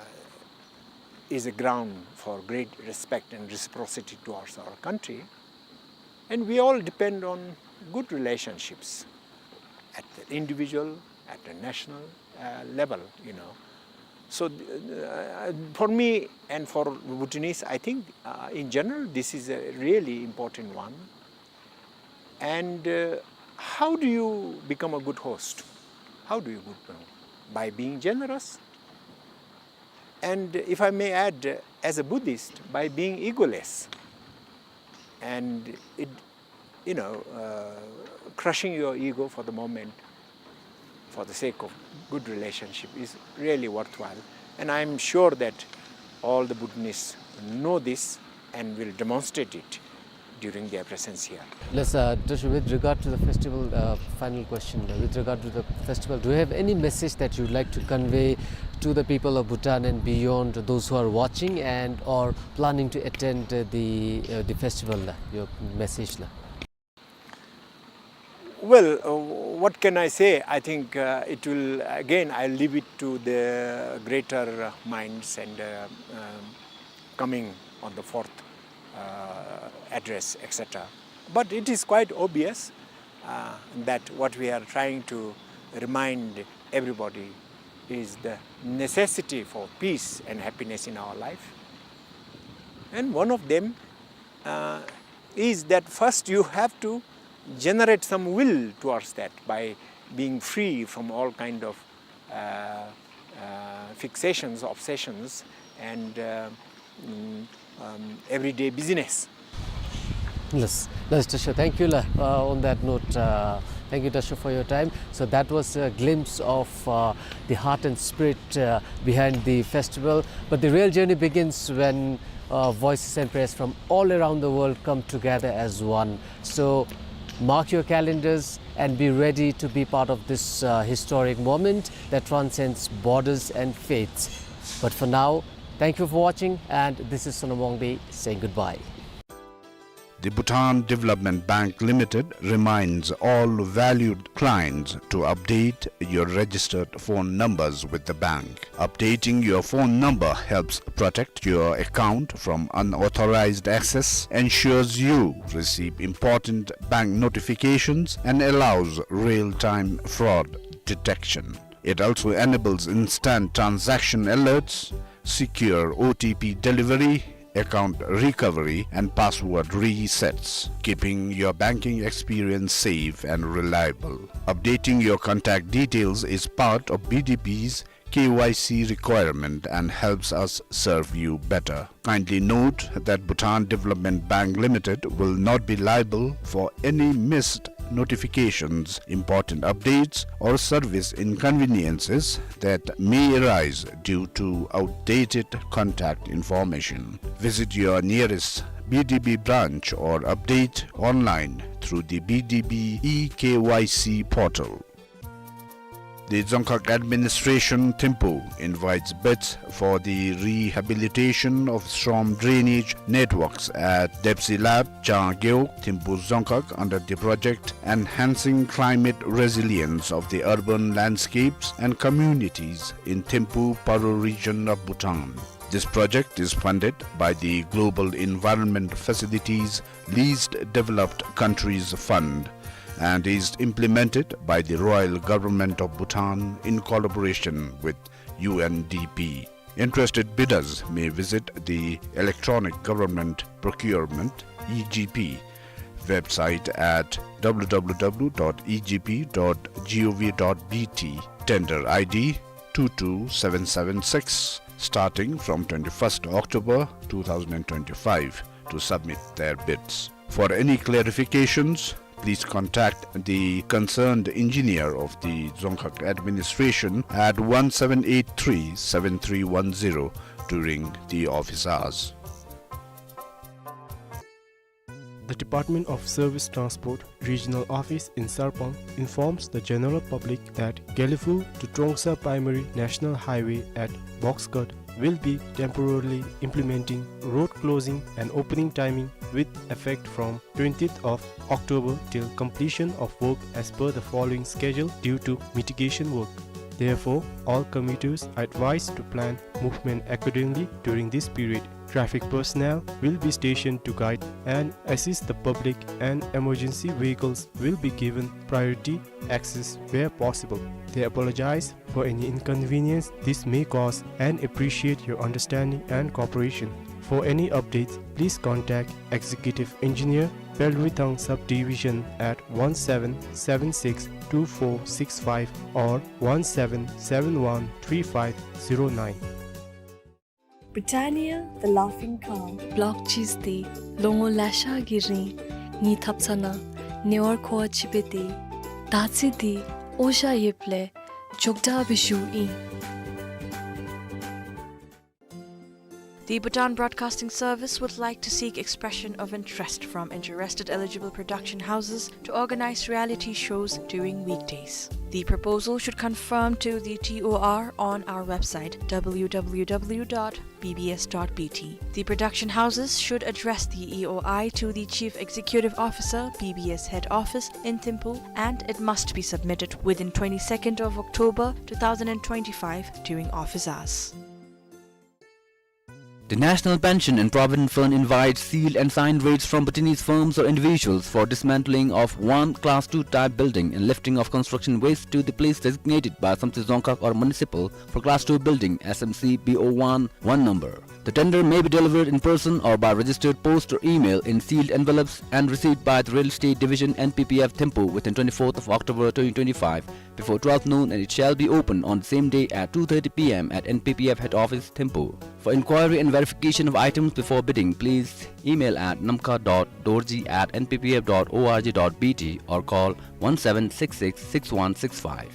is a ground for great respect and reciprocity towards our country. And we all depend on good relationships at the individual, at the national, uh, level, you know. So, uh, for me and for Bhutanese, I think, uh, in general, this is a really important one. And, uh, how do you become a good host? How do you good, by being generous. And if I may add, uh, as a Buddhist, by being egoless. And it, you know, uh, crushing your ego for the moment for the sake of good relationship is really worthwhile. And I'm sure that all the Bhutanese know this and will demonstrate it during their presence here. Yes, uh, Tashwe, with regard to the festival, uh, final question, uh, with regard to the festival, do you have any message that you'd like to convey to the people of Bhutan and beyond, those who are watching and or planning to attend, uh, the, uh, the festival, la, your message, la? Well, uh, what can I say? I think, uh, it will, again, I leave it to the greater, uh, minds and, uh, um, coming on the fourth, uh, address, et cetera. But it is quite obvious, uh, that what we are trying to remind everybody is the necessity for peace and happiness in our life. And one of them, uh, is that first you have to generate some will towards that by being free from all kind of, uh, uh, fixations, obsessions, and, uh, mm, um, everyday business. Yes, yes, Dasho. Thank you, la, uh, on that note, uh, thank you, Dasho, for your time. So that was a glimpse of, uh, the heart and spirit, uh, behind the festival. But the real journey begins when, uh, voices and prayers from all around the world come together as one. So mark your calendars and be ready to be part of this, uh, historic moment that transcends borders and faiths. But for now, thank you for watching, and this is Sonam Wangdi saying goodbye. The Bhutan Development Bank Limited reminds all valued clients to update your registered phone numbers with the bank. Updating your phone number helps protect your account from unauthorized access, ensures you receive important bank notifications, and allows real-time fraud detection. It also enables instant transaction alerts, secure O T P delivery, account recovery, and password resets, keeping your banking experience safe and reliable. Updating your contact details is part of B D B's K Y C requirement and helps us serve you better. Kindly note that Bhutan Development Bank Limited will not be liable for any missed notifications, important updates, or service inconveniences that may arise due to outdated contact information. Visit your nearest B D B branch or update online through the B D B e K Y C portal. The Dzongkhag Administration, Thimphu, invites bids for the rehabilitation of storm drainage networks at Depsi Lap, Changgeok, Thimphu Dzongkhag under the project Enhancing Climate Resilience of the Urban Landscapes and Communities in Thimphu Paro Region of Bhutan. This project is funded by the Global Environment Facilities Least Developed Countries Fund and is implemented by the Royal Government of Bhutan in collaboration with U N D P. Interested bidders may visit the Electronic Government Procurement, E G P, website at W W W dot E G P dot gov dot B T, tender I D two two seven seven six, starting from twenty-first October two thousand twenty-five, to submit their bids. For any clarifications, please contact the concerned engineer of the Dzongkhag Administration at one seven eight three seven three one zero during the office hours. The Department of Service Transport Regional Office in Sarpang informs the general public that Gelephu to Trongsa Primary National Highway at Box Cut will be temporarily implementing road closing and opening timing with effect from twentieth of October till completion of work as per the following schedule due to mitigation work. Therefore, all commuters are advised to plan movement accordingly during this period. Traffic personnel will be stationed to guide and assist the public, and emergency vehicles will be given priority access where possible. They apologize for any inconvenience this may cause and appreciate your understanding and cooperation. For any updates, please contact Executive Engineer, Pelwithang Subdivision at one seven seven six two four six five or one seven seven one three five zero nine. Britannia, the laughing cow. Block cheese འདི་ལོ་ངོ་ལེ་ཤ་གི་རིང་ངེའི་ཐབ་ཚང་ནང་ཉེ་བར་མཁོ་བ་ཅིག་སྦེ་སྡོད། ད་ཅི་འདི་འོ་ཞ་ཡོདཔ་ལས་མགྱོགས་དྲགས་སྦེ་བཞུ་ཨིན། The Bhutan Broadcasting Service would like to seek expression of interest from interested eligible production houses to organize reality shows during weekdays. The proposal should conform to the T O R on our website, W W W dot B B S dot B T. The production houses should address the E O I to the Chief Executive Officer, B B S Head Office in Thimphu, and it must be submitted within twenty-second of October two thousand and twenty-five during office hours. The National Pension and Provident Fund invites sealed and signed rates from Bhutanese firms or individuals for dismantling of one Class two type building and lifting of construction waste to the place designated by Samtse Dzongkhag or municipal for Class two building, S M C B O one, one number. The tender may be delivered in person or by registered post or email in sealed envelopes and received by the Real Estate Division, N P P F, Thimphu within twenty-fourth of October twenty twenty-five before twelve noon, and it shall be open on the same day at two thirty P M at N P P F head office, Thimphu. For inquiry and verification of items before bidding, please email at namkha dot dorji at N P P F dot org dot B T or call one seven six six six one six five.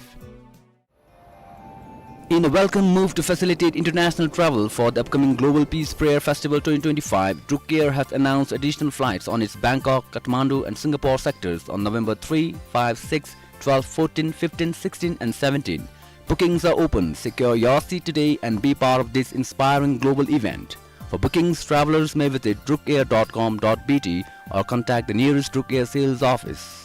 In a welcome move to facilitate international travel for the upcoming Global Peace Prayer Festival twenty twenty-five, Druk Air has announced additional flights on its Bangkok, Kathmandu and Singapore sectors on November three, five, six, twelve, fourteen, fifteen, sixteen and seventeen. Bookings are open. Secure your seat today and be part of this inspiring global event. For bookings, travelers may visit drukair dot com dot B T or contact the nearest Druk Air sales office.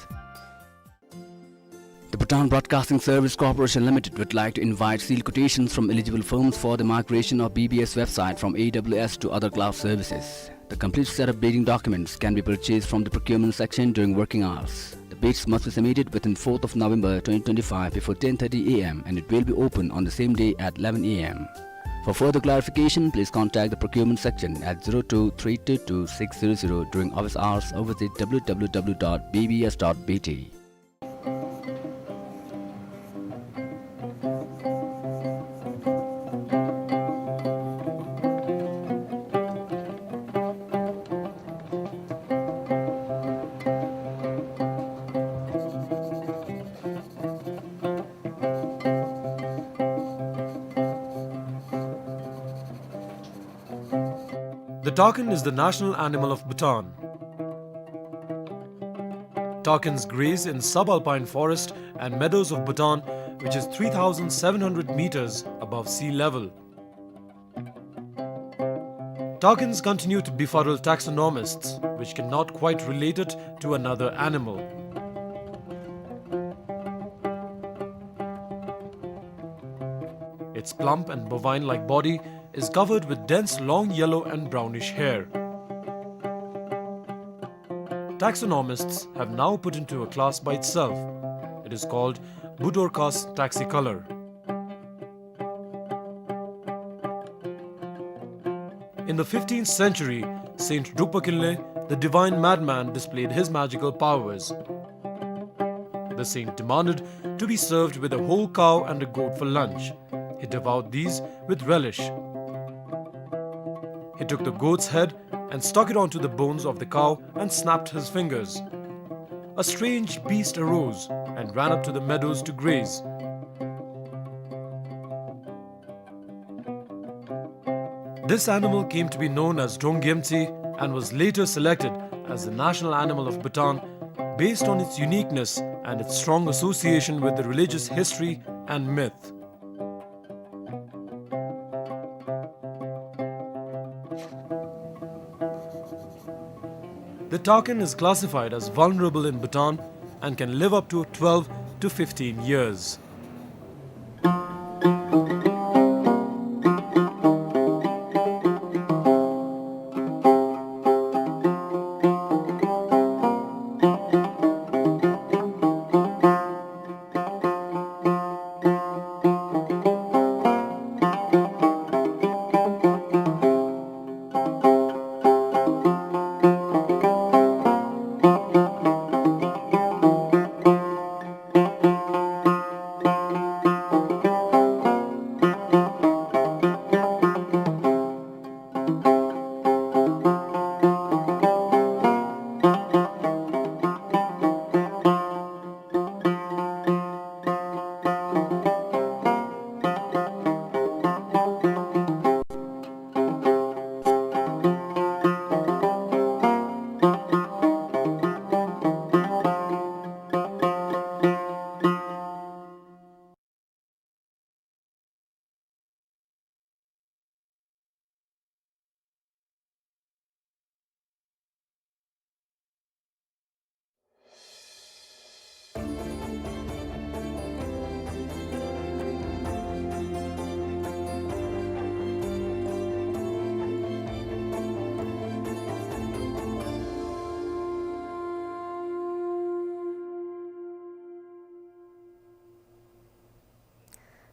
The Bhutan Broadcasting Service Corporation Limited would like to invite sealed quotations from eligible firms for the migration of B B S website from A W S to other cloud services. The complete set of bidding documents can be purchased from the procurement section during working hours. The bids must be submitted within fourth of November twenty twenty-five before ten thirty A M and it will be open on the same day at eleven A M. For further clarification, please contact the procurement section at zero two three two two six zero zero during office hours or visit W W W dot B B S dot B T. The takin is the national animal of Bhutan. Takins graze in subalpine forest and meadows of Bhutan, which is three thousand seven hundred meters above sea level. Takins continue to befuddle taxonomists, which cannot quite relate it to another animal. Its plump and bovine-like body is covered with dense long yellow and brownish hair. Taxonomists have now put into a class by itself. It is called Budorcas taxicolor. In the fifteenth century, Saint Drukpa Kinley, the divine madman, displayed his magical powers. The saint demanded to be served with a whole cow and a goat for lunch. He devoured these with relish. He took the goat's head and stuck it onto the bones of the cow and snapped his fingers. A strange beast arose and ran up to the meadows to graze. This animal came to be known as Drong Gyemtse and was later selected as the national animal of Bhutan based on its uniqueness and its strong association with the religious history and myth. The takin is classified as vulnerable in Bhutan and can live up to twelve to fifteen years.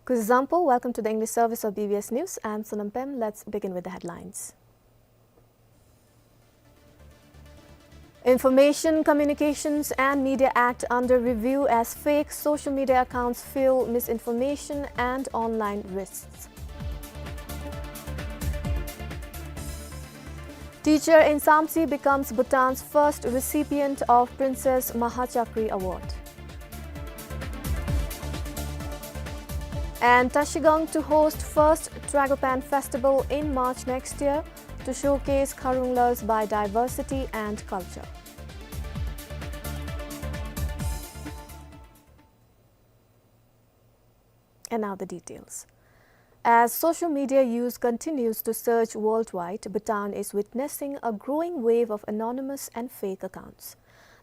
Kuzuzangpo, welcome to the English service of B B S News. I'm Sonam Pem. Let's begin with the headlines. Information Communications and Media Act under review as fake social media accounts fuel misinformation and online risks. Teacher in Samtse becomes Bhutan's first recipient of Princess Mahachakri Award. And Trashigang to host first Tragopan Festival in March next year to showcase Kharunglar's biodiversity and culture. And now the details. As social media use continues to surge worldwide, Bhutan is witnessing a growing wave of anonymous and fake accounts.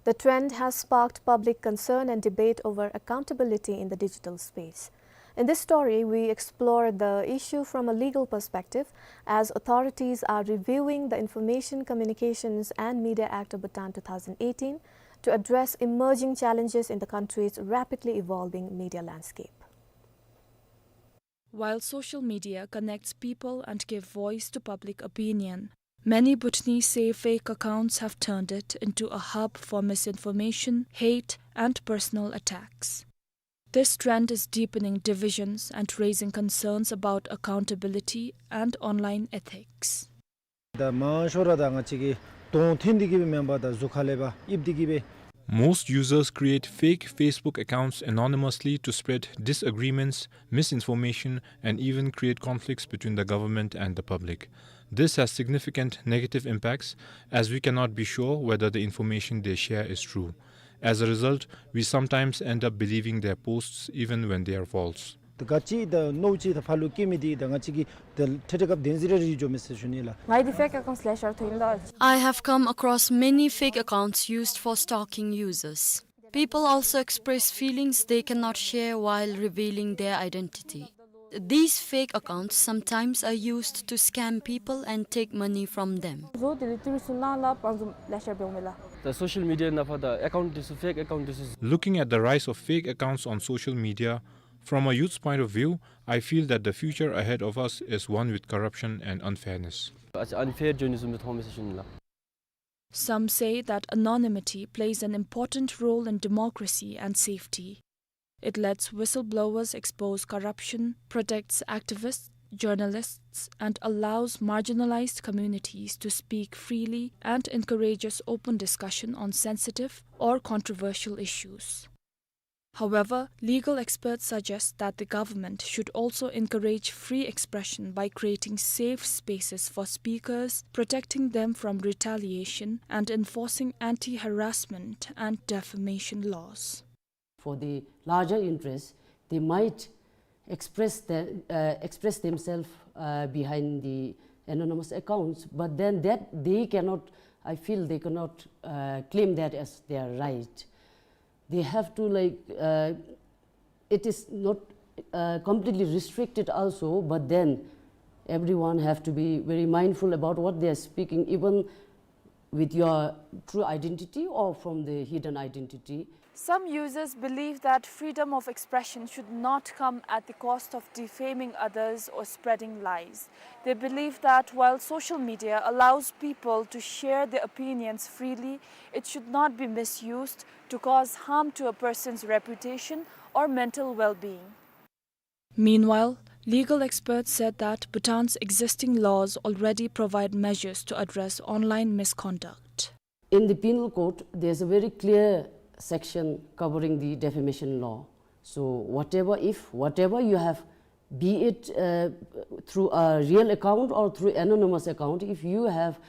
The trend has sparked public concern and debate over accountability in the digital space. In this story, we explore the issue from a legal perspective, as authorities are reviewing the Information Communications and Media Act of Bhutan two thousand eighteen to address emerging challenges in the country's rapidly evolving media landscape. While social media connects people and give voice to public opinion, many Bhutanese say fake accounts have turned it into a hub for misinformation, hate, and personal attacks. This trend is deepening divisions and raising concerns about accountability and online ethics. ད་མང་ཤོས་ར་ད་ང་བཅས་ཀྱི་གདོང་འཐེན་ཏེ་གི་སྦེ་མེན་པར་ད་གཟུགས་ཁ་ལས་ཕར་ཡིབ་སྟེ་གི་སྦེ། Most users create fake Facebook accounts anonymously to spread disagreements, misinformation, and even create conflicts between the government and the public. This has significant negative impacts, as we cannot be sure whether the information they share is true. As a result, we sometimes end up believing their posts even when they are false. ད་ག་ཅི་ད་མནོ་ཅི་ད་ཕར་ལུ་སྐྱེ་མི་འདི་ད་ང་བཅས་ཀྱིས་ད་འཕྲལ་འཕྲལ་སྐབས་བདེན་རྫུན་རེ་རེ་འགྱོ་མི་ཟེར་ཞུ་ནི་ལགས། ང་འདི་fake accounts ལེ་ཤ་ར་ཐོན་ཡི་ལགས། I have come across many fake accounts used for stalking users. People also express feelings they cannot share while revealing their identity. These fake accounts sometimes are used to scam people and take money from them. བཟོ་དེ་ལས་ཏི་རུ་སུ་ནང་ལ་བང་མཛོད་ལེ་ཤ་འབྱུང་མི་ལགས། ད་social media ནང་ཕར་ད་account འདི་ཚུ་fake account འདི་ཚུ། Looking at the rise of fake accounts on social media, from a youth's point of view, I feel that the future ahead of us is one with corruption and unfairness. ཨ་ཙི་unfair འགྱོ་ནི་བཟུམ་སྦེ་མཐོང་མི་ཟེར་ཞུ་ནི་ལགས། Some say that anonymity plays an important role in democracy and safety. It lets whistleblowers expose corruption, protects activists, journalists, and allows marginalized communities to speak freely and encourages open discussion on sensitive or controversial issues. However, legal experts suggest that the government should also encourage free expression by creating safe spaces for speakers, protecting them from retaliation, and enforcing anti-harassment and defamation laws. For the larger interest, they might express the, uh, express themselves, uh, behind the anonymous accounts, but then that they cannot, I feel they cannot, uh, claim that as their right. They have to, like, uh, it is not, uh, completely restricted also, but then everyone have to be very mindful about what they are speaking, even with your true identity or from the hidden identity. Some users believe that freedom of expression should not come at the cost of defaming others or spreading lies. They believe that while social media allows people to share their opinions freely, it should not be misused to cause harm to a person's reputation or mental well-being. Meanwhile, legal experts said that Bhutan's existing laws already provide measures to address online misconduct. In the penal code, there's a very clear section covering the defamation law. So whatever, if whatever you have, be it, uh, through a real account or through anonymous account, if you have,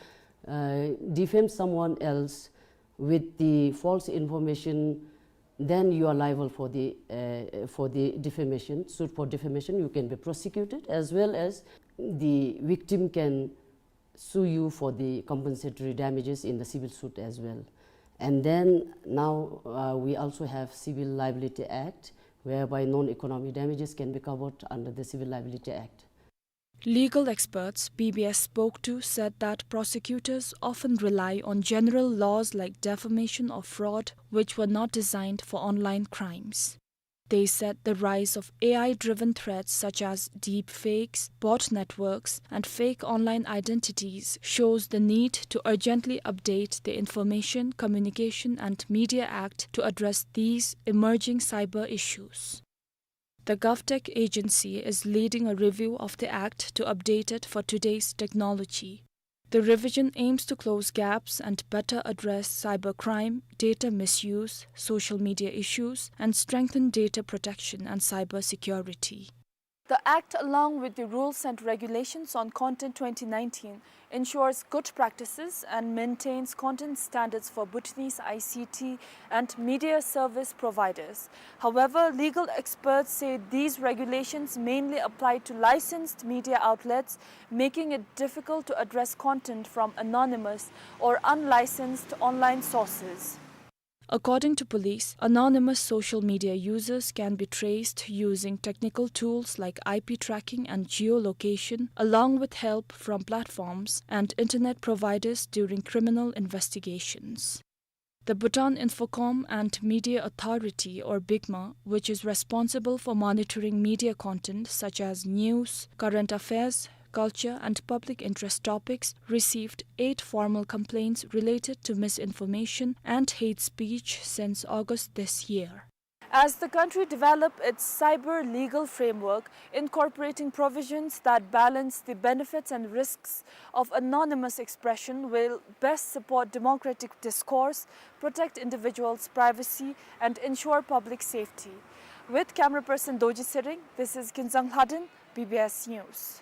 uh, defamed someone else with the false information, then you are liable for the, uh, for the defamation, suit for defamation. You can be prosecuted, as well as the victim can sue you for the compensatory damages in the civil suit as well. And then now, uh, we also have Civil Liability Act, whereby non-economic damages can be covered under the Civil Liability Act. Legal experts B B S spoke to said that prosecutors often rely on general laws like defamation or fraud, which were not designed for online crimes. They said the rise of A I-driven threats such as deepfakes, bot networks, and fake online identities shows the need to urgently update the Information, Communication and Media Act to address these emerging cyber issues. The GovTech agency is leading a review of the act to update it for today's technology. The revision aims to close gaps and better address cybercrime, data misuse, social media issues, and strengthen data protection and cybersecurity. The Act, along with the Rules and Regulations on Content twenty nineteen, ensures good practices and maintains content standards for Bhutanese I C T and media service providers. However, legal experts say these regulations mainly apply to licensed media outlets, making it difficult to address content from anonymous or unlicensed online sources. According to police, anonymous social media users can be traced using technical tools like I P tracking and geolocation, along with help from platforms and internet providers during criminal investigations. The Bhutan Infocom and Media Authority, or BICMA, which is responsible for monitoring media content such as news, current affairs, culture and public interest topics, received eight formal complaints related to misinformation and hate speech since August this year. As the country develop its cyber legal framework, incorporating provisions that balance the benefits and risks of anonymous expression will best support democratic discourse, protect individuals' privacy, and ensure public safety. With camera person Doji Sering, this is Kinzang Lhaden, B B S News.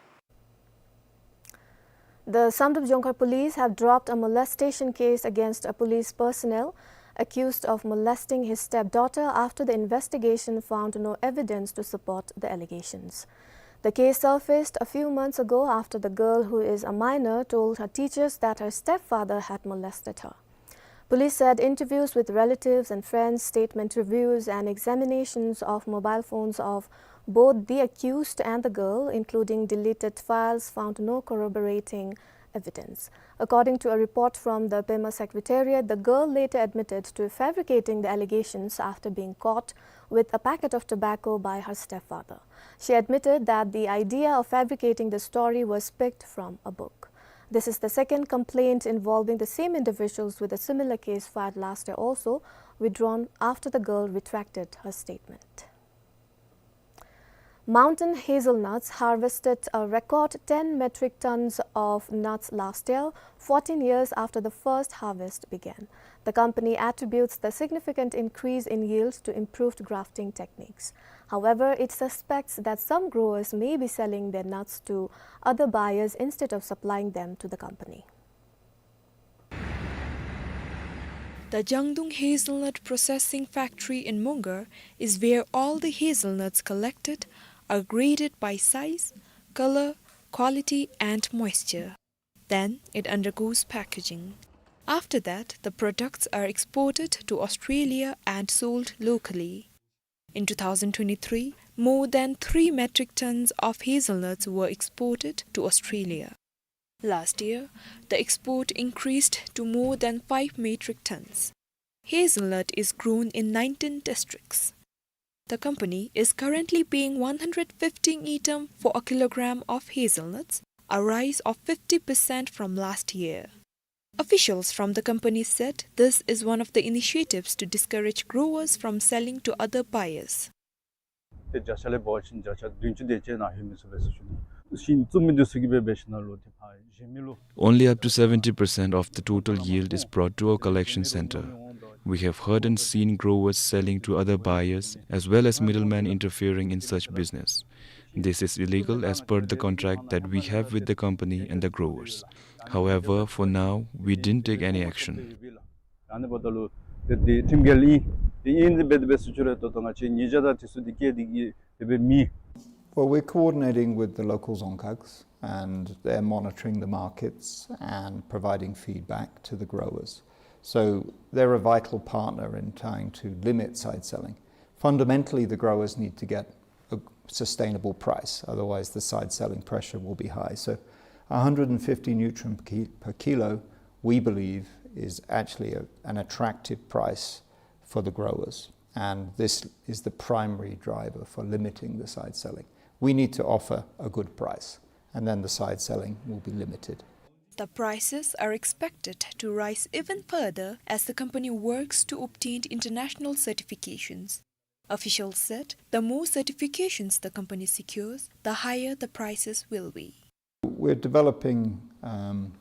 The Samdrup Jongkhar police have dropped a molestation case against a police personnel accused of molesting his stepdaughter after the investigation found no evidence to support the allegations. The case surfaced a few months ago after the girl, who is a minor, told her teachers that her stepfather had molested her. Police said interviews with relatives and friends, statement reviews, and examinations of mobile phones of both the accused and the girl, including deleted files, found no corroborating evidence. According to a report from the Pema Secretariat, the girl later admitted to fabricating the allegations after being caught with a packet of tobacco by her stepfather. She admitted that the idea of fabricating the story was picked from a book. This is the second complaint involving the same individuals, with a similar case filed last year also withdrawn after the girl retracted her statement. Mountain hazelnuts harvested a record ten metric tons of nuts last year, fourteen years after the first harvest began. The company attributes the significant increase in yield to improved grafting techniques. However, it suspects that some growers may be selling their nuts to other buyers instead of supplying them to the company. The Jangdung Hazelnut Processing Factory in Mongar is where all the hazelnuts collected are graded by size, color, quality, and moisture. Then it undergoes packaging. After that, the products are exported to Australia and sold locally. In two thousand twenty-three, more than three metric tons of hazelnuts were exported to Australia. Last year, the export increased to more than five metric tons. Hazelnut is grown in nineteen districts. The company is currently paying one hundred fifty ngultrum for a kilogram of hazelnuts, a rise of fifty percent from last year. Officials from the company said this is one of the initiatives to discourage growers from selling to other buyers. ཏེ་བརྒྱ་ཆ་ལས་འབད་བ་ཅིན་བརྒྱ་ཆ་བདུན་ཅུ་དེ་ཅིག་ནང་ལྷོད་མི་ཚུགས་པས་ཟེར་ཞུ་ནི། ཤིང་བཙུགས་མི་འདི་ཚུ་གིས་འབད་འབད་ཞིནམ་ལས་ཏེ་ཕར་གཞན་མི་ལུ། Only up to seventy percent of the total yield is brought to our collection center. We have heard and seen growers selling to other buyers, as well as middlemen interfering in such business. This is illegal as per the contract that we have with the company and the growers. However, for now, we didn't take any action. ཨ་ནི་འབདཝ་ད་ལུ་ཏེ་འདི་ཁྲིམས་འགལ་ཨིན། དེ་ཨིན་ཟེར་འབད་དེ་འབད་ཟེར་ཞུ་རུང་ད་ལྟོ་ང་བཅས་ཉེས་བྱ་དང་དེ་ཚུ་འདི་བཀལ་ཏེ་གི་དེ་སྦེ་མེད། Well, we're coordinating with the local dzongkhags, and they're monitoring the markets and providing feedback to the growers. So they're a vital partner in trying to limit side selling. Fundamentally, the growers need to get a sustainable price, otherwise the side selling pressure will be high. So a hundred and fifty ngultrum per ki-, per kilo, we believe, is actually a, an attractive price for the growers. And this is the primary driver for limiting the side selling. We need to offer a good price, and then the side selling will be limited. The prices are expected to rise even further as the company works to obtain international certifications. Officials said the more certifications the company secures, the higher the prices will be. We're developing um,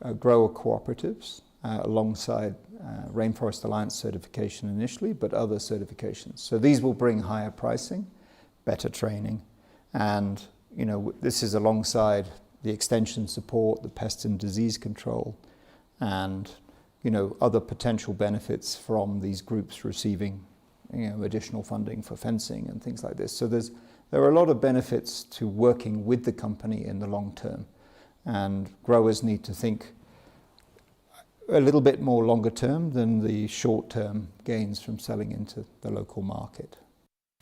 uh, grower cooperatives uh, alongside uh, Rainforest Alliance certification initially, but other certifications. So these will bring higher pricing, better training, and you know, this is alongside the extension support, the pest and disease control, and you know, other potential benefits from these groups receiving you know, additional funding for fencing and things like this. So there's, there are a lot of benefits to working with the company in the long term, and growers need to think a little bit more longer term than the short term gains from selling into the local market.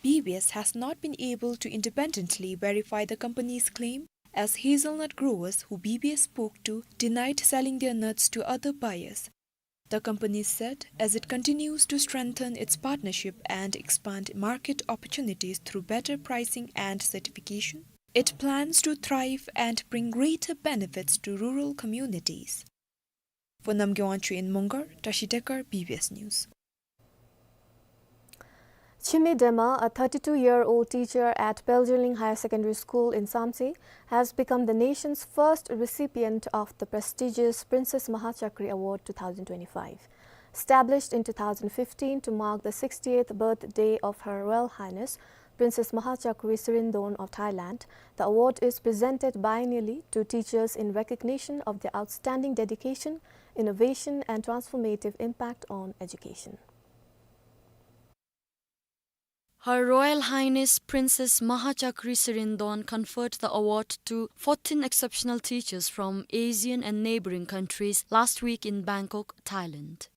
B B S has not been able to independently verify the company's claim, as hazelnut growers who B B S spoke to denied selling their nuts to other buyers. The company said as it continues to strengthen its partnership and expand market opportunities through better pricing and certification, it plans to thrive and bring greater benefits to rural communities. For Namgay Wangchuk in Mongar, Tashi Dekar, B B S News. Chimi Dema, a thirty-two-year-old teacher at Peljeling Higher Secondary School in Samtse, has become the nation's first recipient of the prestigious Princess Mahachakri Award two thousand twenty-five. Established in two thousand fifteen to mark the sixtieth birthday of Her Royal Highness Princess Mahachakri Sirindhorn of Thailand, the award is presented biennially to teachers in recognition of their outstanding dedication, innovation, and transformative impact on education. Her Royal Highness Princess Mahachakri Sirindhorn conferred the award to fourteen exceptional teachers from Asian and neighboring countries last week in Bangkok, Thailand.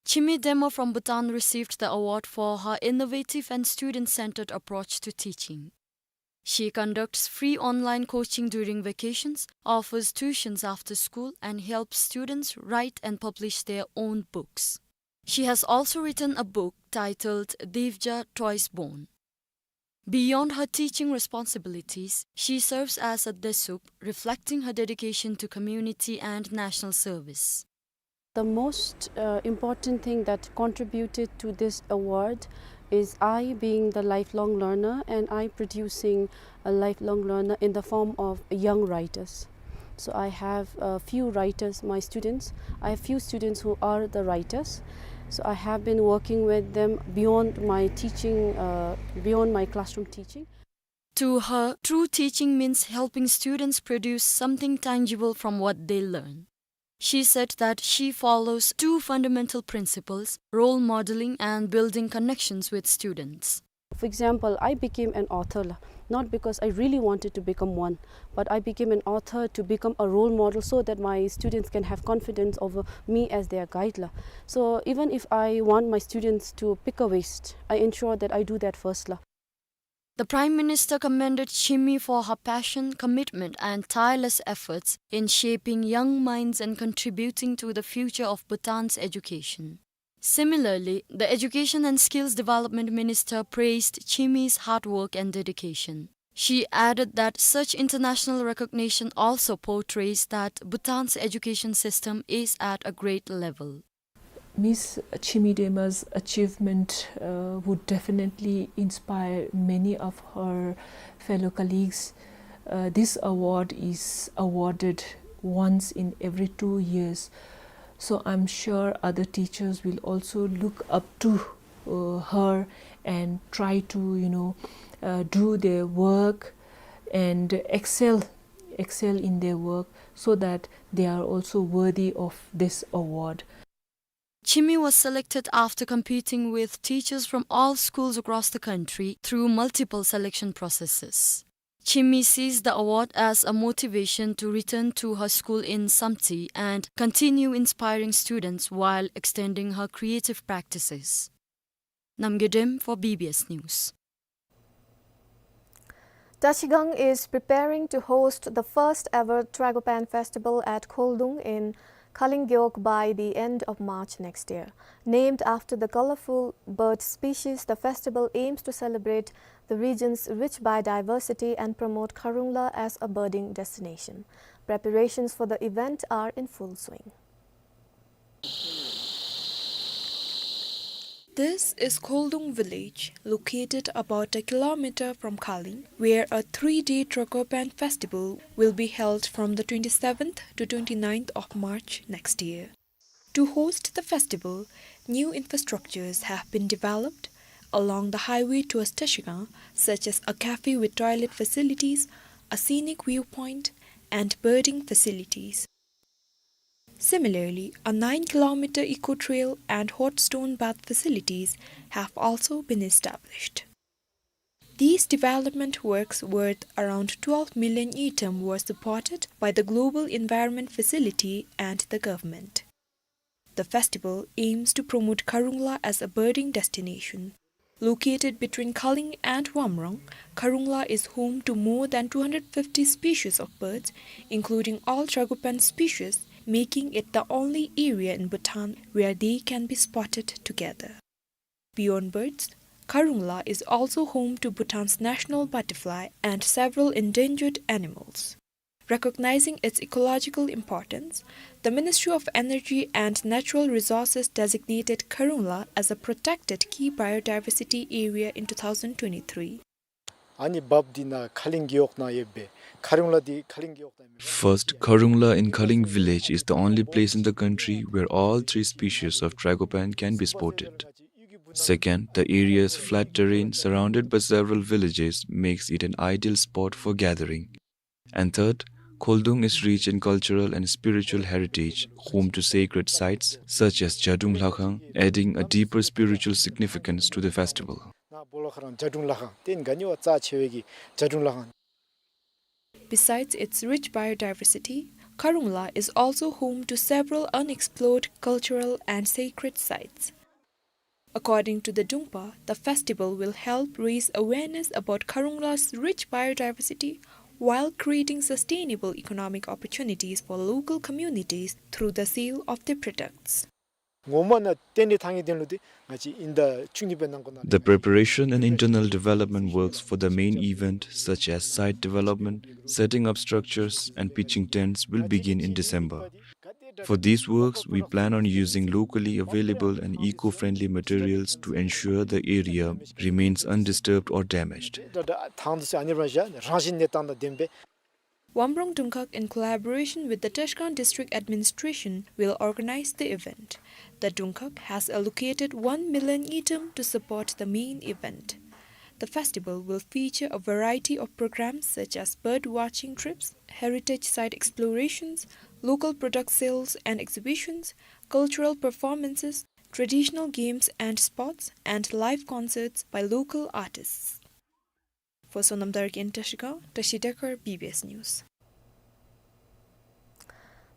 Chimi Dema from Bhutan received the award for her innovative and student-centered approach to teaching. She conducts free online coaching during vacations, offers tuitions after school, and helps students write and publish their own books. She has also written a book titled Divja Toys Born. Beyond her teaching responsibilities, she serves as a desup, reflecting her dedication to community and national service. The most, uh, important thing that contributed to this award is I being the lifelong learner and I producing a lifelong learner in the form of young writers. So I have a few writers, my students. I have few students who are the writers. So I have been working with them beyond my teaching, uh, beyond my classroom teaching. To her, true teaching means helping students produce something tangible from what they learn. She said that she follows two fundamental principles, role modeling and building connections with students. For example, I became an author, la, not because I really wanted to become one, but I became an author to become a role model so that my students can have confidence over me as their guide, la. So even if I want my students to pick a waist, I ensure that I do that first, la. The Prime Minister commended Chimi for her passion, commitment, and tireless efforts in shaping young minds and contributing to the future of Bhutan's education. Similarly, the Education and Skills Development Minister praised Chimi's hard work and dedication. She added that such international recognition also portrays that Bhutan's education system is at a great level. Miss Chimi Dema's achievement, uh, would definitely inspire many of her fellow colleagues. Uh, this award is awarded once in every two years. So I'm sure other teachers will also look up to, uh, her and try to, you know, uh, do their work and excel, excel in their work so that they are also worthy of this award. Chimi was selected after competing with teachers from all schools across the country through multiple selection processes. Chimi sees the award as a motivation to return to her school in Samtse and continue inspiring students while extending her creative practices. Namgay Dem for B B S News. Tashigang is preparing to host the first ever Tragopan Festival at Kholdung in Khaling Geyok by the end of March next year. Named after the colorful bird species, the festival aims to celebrate the region's rich biodiversity and promote Kharungla as a birding destination. Preparations for the event are in full swing. This is Kholdung village, located about a kilometer from Khaling, where a three-day Tragopan festival will be held from the twenty-seventh to twenty-ninth of March next year. To host the festival, new infrastructures have been developed along the highway towards Trashigang, such as a cafe with toilet facilities, a scenic viewpoint, and birding facilities. Similarly, a nine-kilometer eco trail and hot stone bath facilities have also been established. These development works worth around twelve million ngultrum were supported by the Global Environment Facility and the government. The festival aims to promote Kharungla as a birding destination. Located between Khaling and Wamrong, Kharungla is home to more than two hundred fifty species of birds, including all Tragopan species, making it the only area in Bhutan where they can be spotted together. Beyond birds, Kharungla is also home to Bhutan's national butterfly and several endangered animals. Recognizing its ecological importance, the Ministry of Energy and Natural Resources designated Kharungla as a protected key biodiversity area in two thousand twenty-three. ཨ་ནི་འབབ་འདི་ནཱ་ཁ་ལིང་གི་འོག་ནང་ཡོད་པའི་ཁ་རུང་ལ་འདི་ཁ་ལིང་གི་འོག་ནང་ཡོད་པའི། First, Kharungla in Khaling village is the only place in the country where all three species of Tragopan can be spotted. Second, the area's flat terrain surrounded by several villages makes it an ideal spot for gathering. And third, Kholdung is rich in cultural and spiritual heritage, home to sacred sites such as Jadrung Lakhang, adding a deeper spiritual significance to the festival. ནཱ་སྦོ་ལོགས་ཁ་རང་ཇ་དྲུང་ལྷ་ཁང་དེ་ག་ནི་བ་རྩ་ཆེ་བའི་གི་ཇ་དྲུང་ལྷ་ཁང་། Besides its rich biodiversity, Kharungla is also home to several unexplored cultural and sacred sites. According to the Drungpa, the festival will help raise awareness about Kharungla's rich biodiversity while creating sustainable economic opportunities for local communities through the sale of their products. ངོ་མ་ནཱ་རྟེན་འབྲེལ་ཐང་གི་དོན་ལུ་དེ་ང་བཅས་ཨིན་ཟླ་བཅུ་གཉིས་པའི་ནང་འཁོད་ནང་། The preparation and internal development works for the main event, such as site development, setting up structures, and pitching tents, will begin in December. For these works, we plan on using locally available and eco-friendly materials to ensure the area remains undisturbed or damaged. ཐང་དུ་ཨ་ནི་རང་བཞིན་རང་བཞིན་གནས་སྟངས་དང་ལྡན་པའི། Wamrong Dungkhag, in collaboration with the Trashigang District Administration, will organize the event. The Dungkhag has allocated one million ngultrum to support the main event. The festival will feature a variety of programs such as bird watching trips, heritage site explorations, local product sales and exhibitions, cultural performances, traditional games and sports, and live concerts by local artists. For Sonam Dargay in Trashigang, Tashi Dekar, B B S News.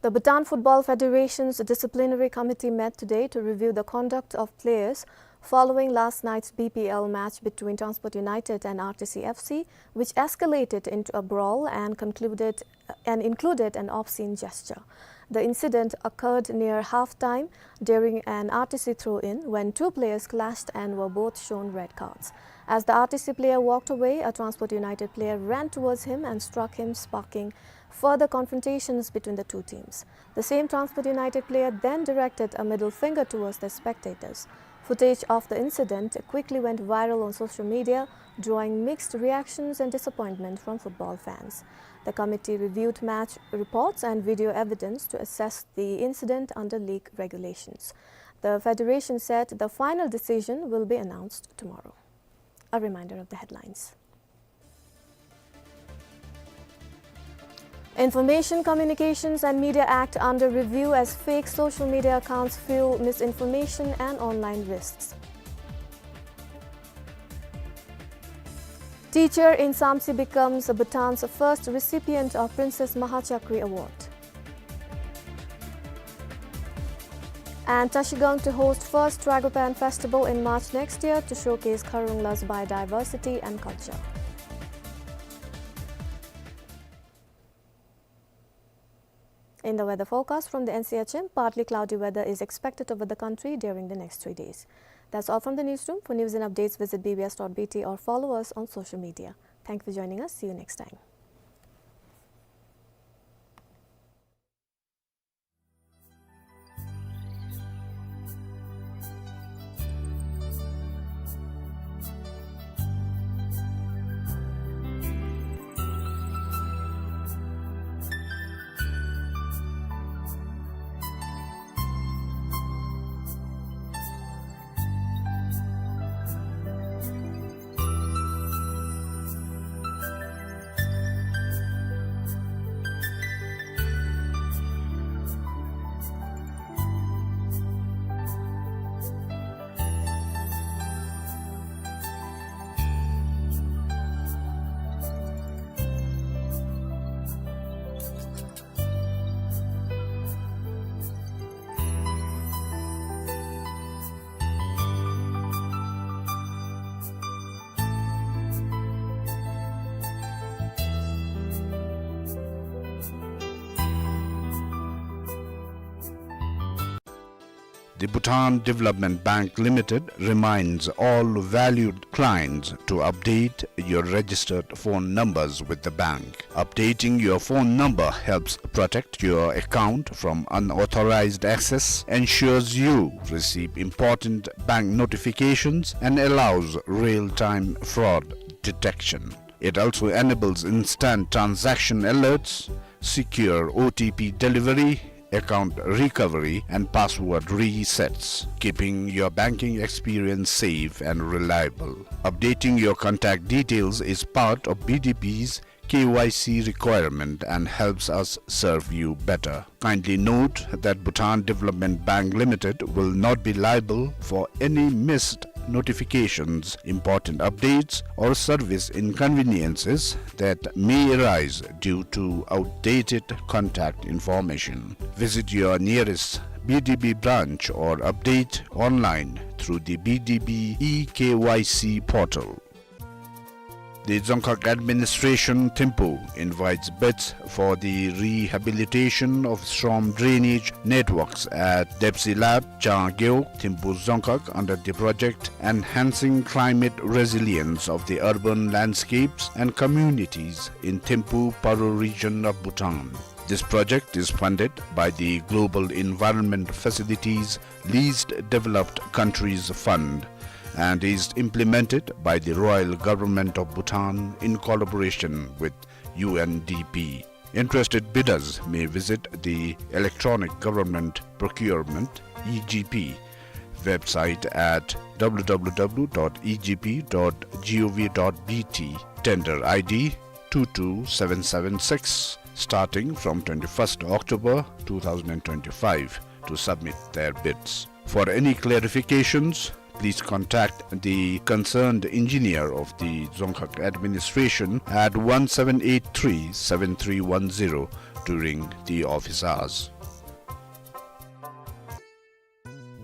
The Bhutan Football Federation's disciplinary committee met today to review the conduct of players following last night's B P L match between Transport United and R T C F C, which escalated into a brawl and concluded and included an obscene gesture. The incident occurred near half-time during an R T C throw-in when two players clashed and were both shown red cards. As the R T C player walked away, a Transport United player ran towards him and struck him, sparking further confrontations between the two teams. The same Transport United player then directed a middle finger towards the spectators. Footage of the incident quickly went viral on social media, drawing mixed reactions and disappointment from football fans. The committee reviewed match reports and video evidence to assess the incident under league regulations. The federation said the final decision will be announced tomorrow. A reminder of the headlines. Information Communications and Media Act under review as fake social media accounts fuel misinformation and online risks. Teacher in Samtse becomes Bhutan's first recipient of Princess Mahachakri Award. And Trashigang to host first Tragopan Festival in March next year to showcase Kharungla's biodiversity and culture. In the weather forecast from the N C H M, partly cloudy weather is expected over the country during the next three days. That's all from the newsroom. For news and updates, visit B B S dot B T or follow us on social media. Thank you for joining us. See you next time. The Bhutan Development Bank Limited reminds all valued clients to update your registered phone numbers with the bank. Updating your phone number helps protect your account from unauthorized access, ensures you receive important bank notifications, and allows real-time fraud detection. It also enables instant transaction alerts, secure O T P delivery, account recovery, and password resets, keeping your banking experience safe and reliable. Updating your contact details is part of B D B's K Y C requirement and helps us serve you better. Kindly note that Bhutan Development Bank Limited will not be liable for any missed notifications, important updates, or service inconveniences that may arise due to outdated contact information. Visit your nearest B D B branch or update online through the B D B e K Y C portal. The Dzongkhag Administration, Thimphu, invites bids for the rehabilitation of storm drainage networks at Depsi Lap, Changgeok, Thimphu Dzongkhag under the project Enhancing Climate Resilience of the Urban Landscapes and Communities in Thimphu Paro region of Bhutan. This project is funded by the Global Environment Facilities Least Developed Countries Fund and is implemented by the Royal Government of Bhutan in collaboration with U N D P. Interested bidders may visit the Electronic Government Procurement, E G P, website at W W W dot E G P dot gov dot B T. Tender I D two two seven seven six, starting from twenty-first October two thousand and twenty-five, to submit their bids. For any clarifications, please contact the concerned engineer of the Dzongkhag Administration at one seven eight three seven three one zero during the office hours.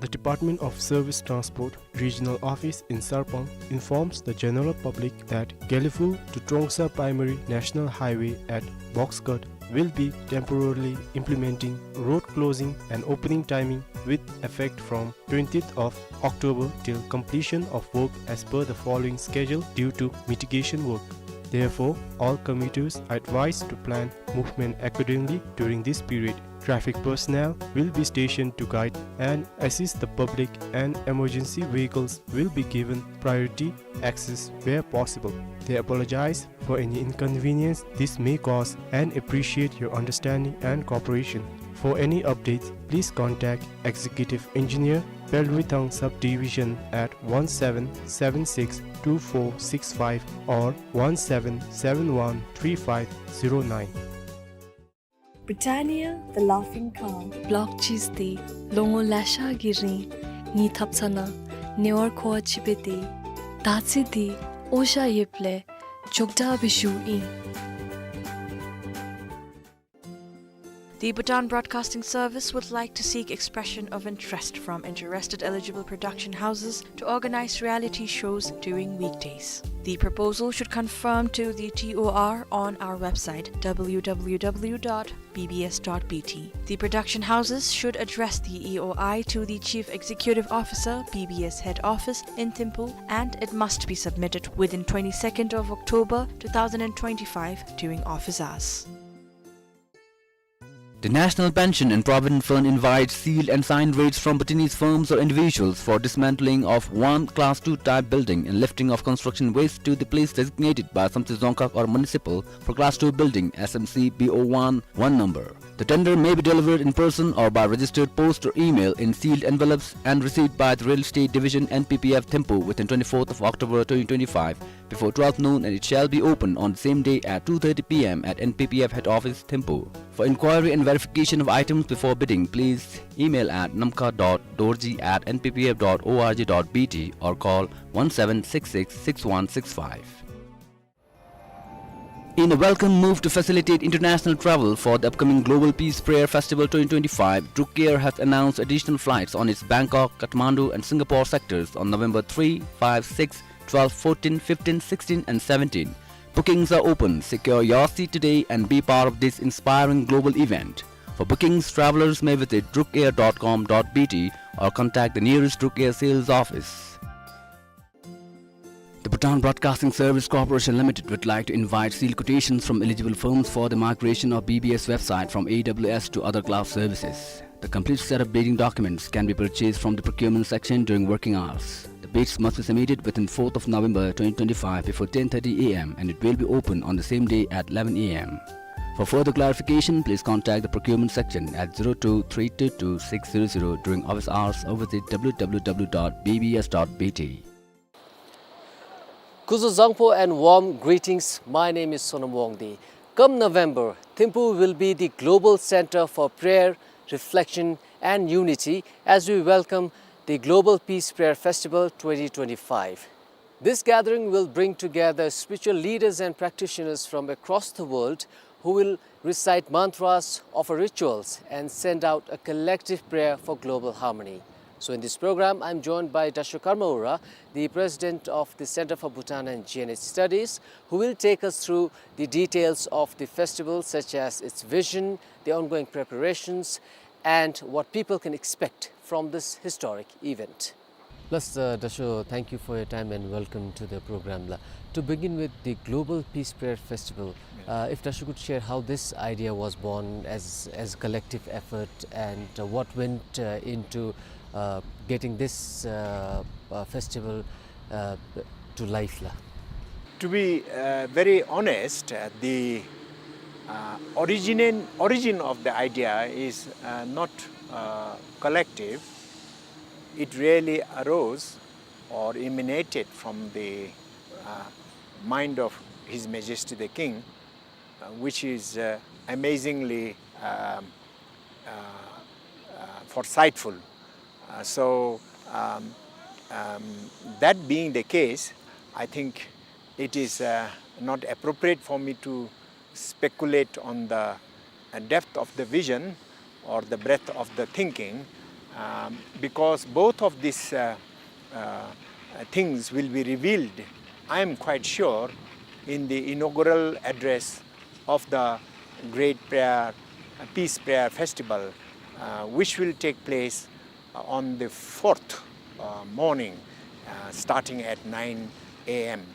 The Department of Service Transport Regional Office in Sarpang informs the general public that Gelephu to Trongsa Primary National Highway at Box Cut will be temporarily implementing road closing and opening timing with effect from twentieth of October till completion of work as per the following schedule due to mitigation work. Therefore, all commuters are advised to plan movement accordingly during this period. Traffic personnel will be stationed to guide and assist the public, and emergency vehicles will be given priority access where possible. They apologize for any inconvenience this may cause and appreciate your understanding and cooperation. For any updates, please contact Executive Engineer, Pelwithang Subdivision at one seven seven six two four six five or one seven seven one three five zero nine. Britannia, the laughing cow. Block cheese འདི་ལོ་ངོ་ལེ་ཤ་གི་རིང་ངེའི་ཐབ་ཚང་ནང་ཉེ་བར་མཁོ་བ་ཅིག་འབད་དེ། ད་ཚེ་འདི་འོ་ཞ་ཡོདཔ་ལས་མགྱོགས་དྲགས་སྦེ་བཞུ་ཨིན། The Bhutan Broadcasting Service would like to seek expression of interest from interested eligible production houses to organize reality shows during weekdays. The proposal should conform to the T O R on our website, W W W dot B B S dot B T. The production houses should address the E O I to the Chief Executive Officer, B B S Head Office in Thimphu, and it must be submitted within twenty-second of October two thousand twenty-five during office hours. The National Pension and Provident Fund invites sealed and signed rates from Bhutanese firms or individuals for dismantling of one Class two type building and lifting of construction waste to the place designated by Samtse Dzongkhag or municipal for Class two building, S M C B O one, one number. The tender may be delivered in person or by registered post or email in sealed envelopes and received by the Real Estate Division, N P P F, Thimphu within twenty-fourth of October twenty twenty-five before twelve noon, and it shall be open on the same day at two thirty P M at N P P F head office, Thimphu. For inquiry and verification of items before bidding, please email at namkha dot dorji at N P P F dot org dot B T or call one seven six six six one six five. In a welcome move to facilitate international travel for the upcoming Global Peace Prayer Festival twenty twenty-five, Druk Air has announced additional flights on its Bangkok, Kathmandu and Singapore sectors on November three, five, six, twelve, fourteen, fifteen, sixteen and seventeen. Bookings are open. Secure your seat today and be part of this inspiring global event. For bookings, travelers may visit drukair dot com dot B T or contact the nearest Druk Air sales office. The Bhutan Broadcasting Service Corporation Limited would like to invite sealed quotations from eligible firms for the migration of B B S website from A W S to other cloud services. The complete set of bidding documents can be purchased from the procurement section during working hours. The bids must be submitted within fourth of November twenty twenty-five before ten thirty A M and it will be open on the same day at eleven A M. For further clarification, please contact the procurement section at zero two three two two six zero zero during office hours or visit W W W dot B B S dot B T. Kuzuzangpo and warm greetings. My name is Sonam Wangdi. Come November, Thimphu will be the global center for prayer, reflection, and unity as we welcome the Global Peace Prayer Festival twenty twenty-five. This gathering will bring together spiritual leaders and practitioners from across the world who will recite mantras, offer rituals, and send out a collective prayer for global harmony. So in this program, I'm joined by Dasho Karma Ura, the president of the Center for Bhutan and G N H Studies, who will take us through the details of the festival, such as its vision, the ongoing preparations, and what people can expect from this historic event. Plus, uh, Dasho, thank you for your time and welcome to the program la. To begin with, the Global Peace Prayer Festival. Yes. Uh, if Dasho could share how this idea was born as, as collective effort and, uh, what went, uh, into, uh, getting this, uh, uh, festival, uh, to life la. To be, uh, very honest, uh, the, uh, origin, origin of the idea is, uh, not, uh, collective. It really arose or emanated from the, uh, mind of His Majesty the King, uh, which is, uh, amazingly, um, uh, uh, foresightful. Uh, so, um, um, that being the case, I think it is, uh, not appropriate for me to speculate on the, uh, depth of the vision or the breadth of the thinking, um, because both of these, uh, uh, things will be revealed, I am quite sure, in the inaugural address of the Great Prayer, uh, Peace Prayer Festival, uh, which will take place on the fourth, uh, morning, uh, starting at nine A M.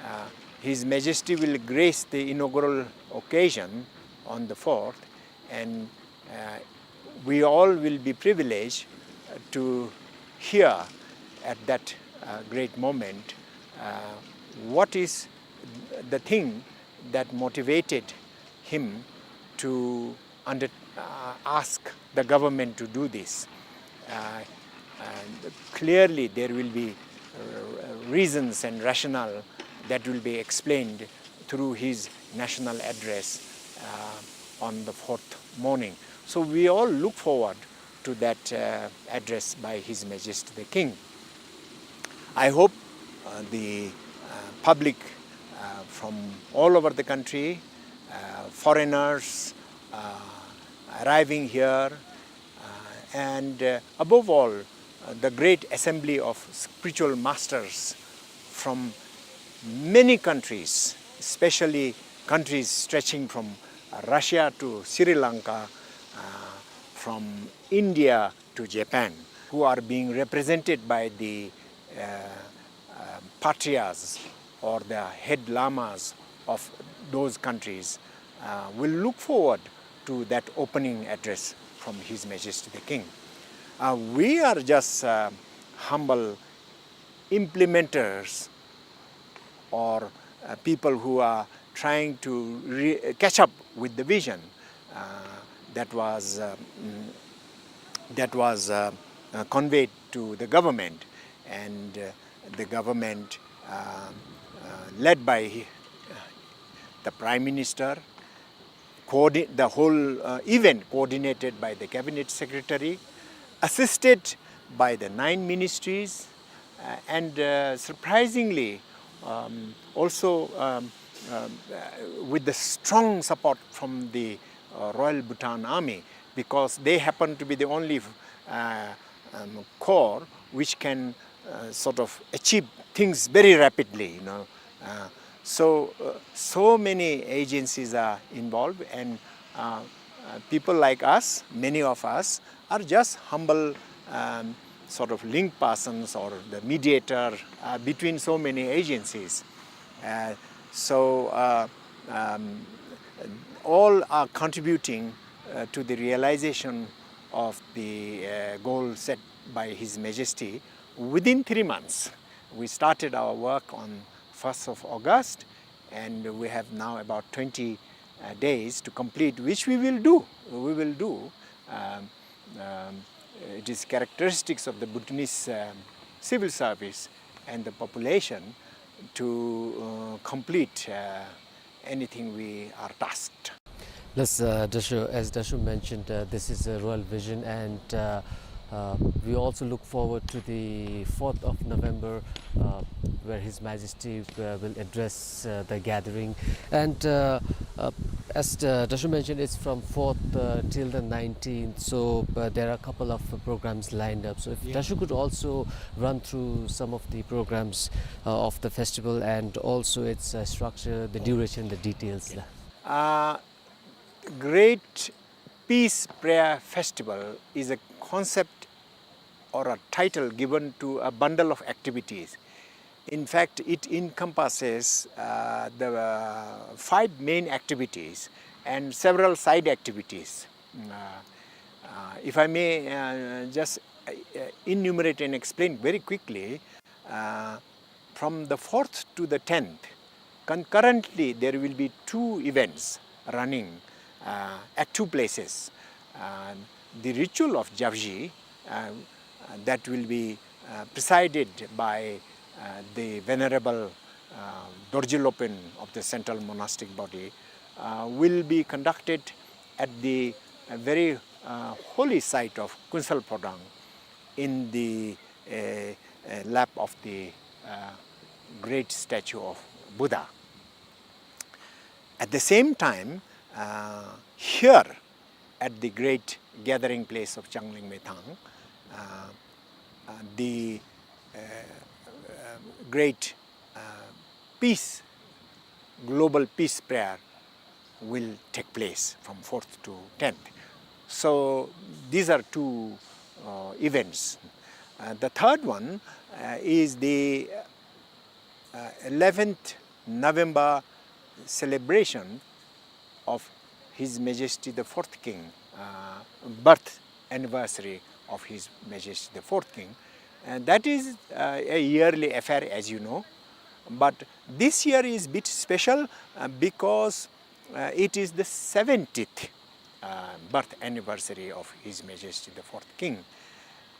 Uh, His Majesty will grace the inaugural occasion on the fourth, and, uh, we all will be privileged, uh, to hear at that, uh, great moment, uh, what is the thing that motivated him to under, uh, ask the government to do this. Uh, and clearly, there will be, uh, reasons and rationale that will be explained through his national address, uh, on the fourth morning. So we all look forward to that, uh, address by His Majesty the King. I hope, uh, the, uh, public, uh, from all over the country, uh, foreigners, uh, arriving here, uh, and, uh, above all, uh, the great assembly of spiritual masters from many countries, especially countries stretching from Russia to Sri Lanka, uh, from India to Japan, who are being represented by the, uh, uh, patriarchs or the head lamas of those countries, uh, will look forward to that opening address from His Majesty the King. Uh, we are just, uh, humble implementers or, uh, people who are trying to re-, catch up with the vision, uh, that was, uh, mm, that was, uh, uh, conveyed to the government, and, uh, the government, uh, uh, led by, uh, the Prime Minister, coordi-, the whole, uh, event coordinated by the Cabinet Secretary, assisted by the nine ministries, uh, and, uh, surprisingly, um, also, um, um, uh, with the strong support from the, uh, Royal Bhutan Army, because they happen to be the only, uh, um, corps which can, uh, sort of achieve things very rapidly, you know. Uh, so, uh, so many agencies are involved, and, uh, uh, people like us, many of us, are just humble, um, sort of link persons or the mediator, uh, between so many agencies. Uh, so, uh, um, all are contributing, uh, to the realization of the, uh, goal set by His Majesty within three months. We started our work on first of August, and we have now about twenty, uh, days to complete, which we will do. We will do. Um, um, it is characteristics of the Bhutanese, um, civil service and the population to, uh, complete, uh, anything we are tasked. Yes, uh, Dasho, as Dasho mentioned, uh, this is a royal vision, and, uh, uh, we also look forward to the fourth of November, uh, where His Majesty, uh, will address, uh, the gathering. And, uh, uh, as, uh, Dasho mentioned, it's from fourth, uh, till the nineteenth, so, uh, there are a couple of programs lined up. So if, yeah, Dasho could also run through some of the programs, uh, of the festival, and also its, uh, structure, the duration, the details. Uh, Great Peace Prayer Festival is a concept or a title given to a bundle of activities. In fact, it encompasses, uh, the, uh, five main activities and several side activities. Uh, uh, if I may, uh, just, uh, enumerate and explain very quickly, uh, from the fourth to the tenth, concurrently there will be two events running, uh, at two places. Uh, the ritual of Japji, uh, that will be, uh, presided by, uh, the Venerable, uh, Dorji Lopen of the Central Monastic Body, uh, will be conducted at the, uh, very, uh, holy site of Kunsal Phodang in the, uh, uh, lap of the, uh, great statue of Buddha. At the same time, uh, here at the great gathering place of Changling Methang, uh, uh, the, uh, uh, great, uh, peace, global peace prayer will take place from fourth to tenth. So these are two, uh, events. Uh, the third one, uh, is the, uh, eleventh November celebration of His Majesty the Fourth King, uh, birth anniversary of His Majesty the Fourth King. And that is, uh, a yearly affair, as you know. But this year is bit special, uh, because, uh, it is the seventieth, uh, birth anniversary of His Majesty the Fourth King.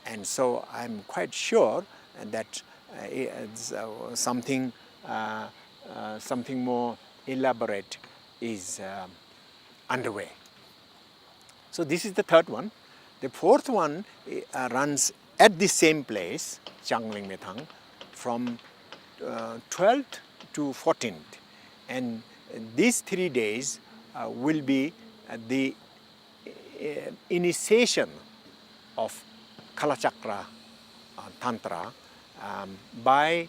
And so I'm quite sure that, uh, it's, uh, something, uh, uh, something more elaborate is, um, underway. So this is the third one. The fourth one, uh, runs at the same place, Changling Methang, from, uh, twelfth to fourteenth. And these three days, uh, will be, uh, the uh, initiation of Kalachakra, uh, Tantra, um, by,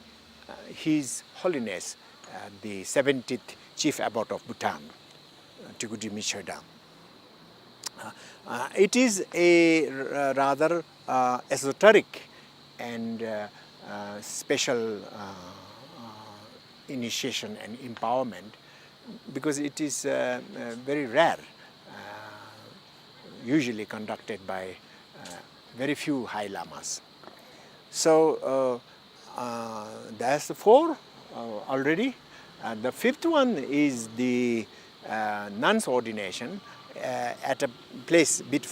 uh, His Holiness, uh, the seventeenth Chief Abbot of Bhutan, uh, Tikuji Michedam. Uh, uh, it is a r-, rather, uh, esoteric and, uh, uh, special, uh, uh, initiation and empowerment, because it is, uh, uh, very rare, uh, usually conducted by, uh, very few high lamas. So, uh, uh, that's the four, uh, already. Uh, the fifth one is the, uh, nun's ordination, uh, at a place bit,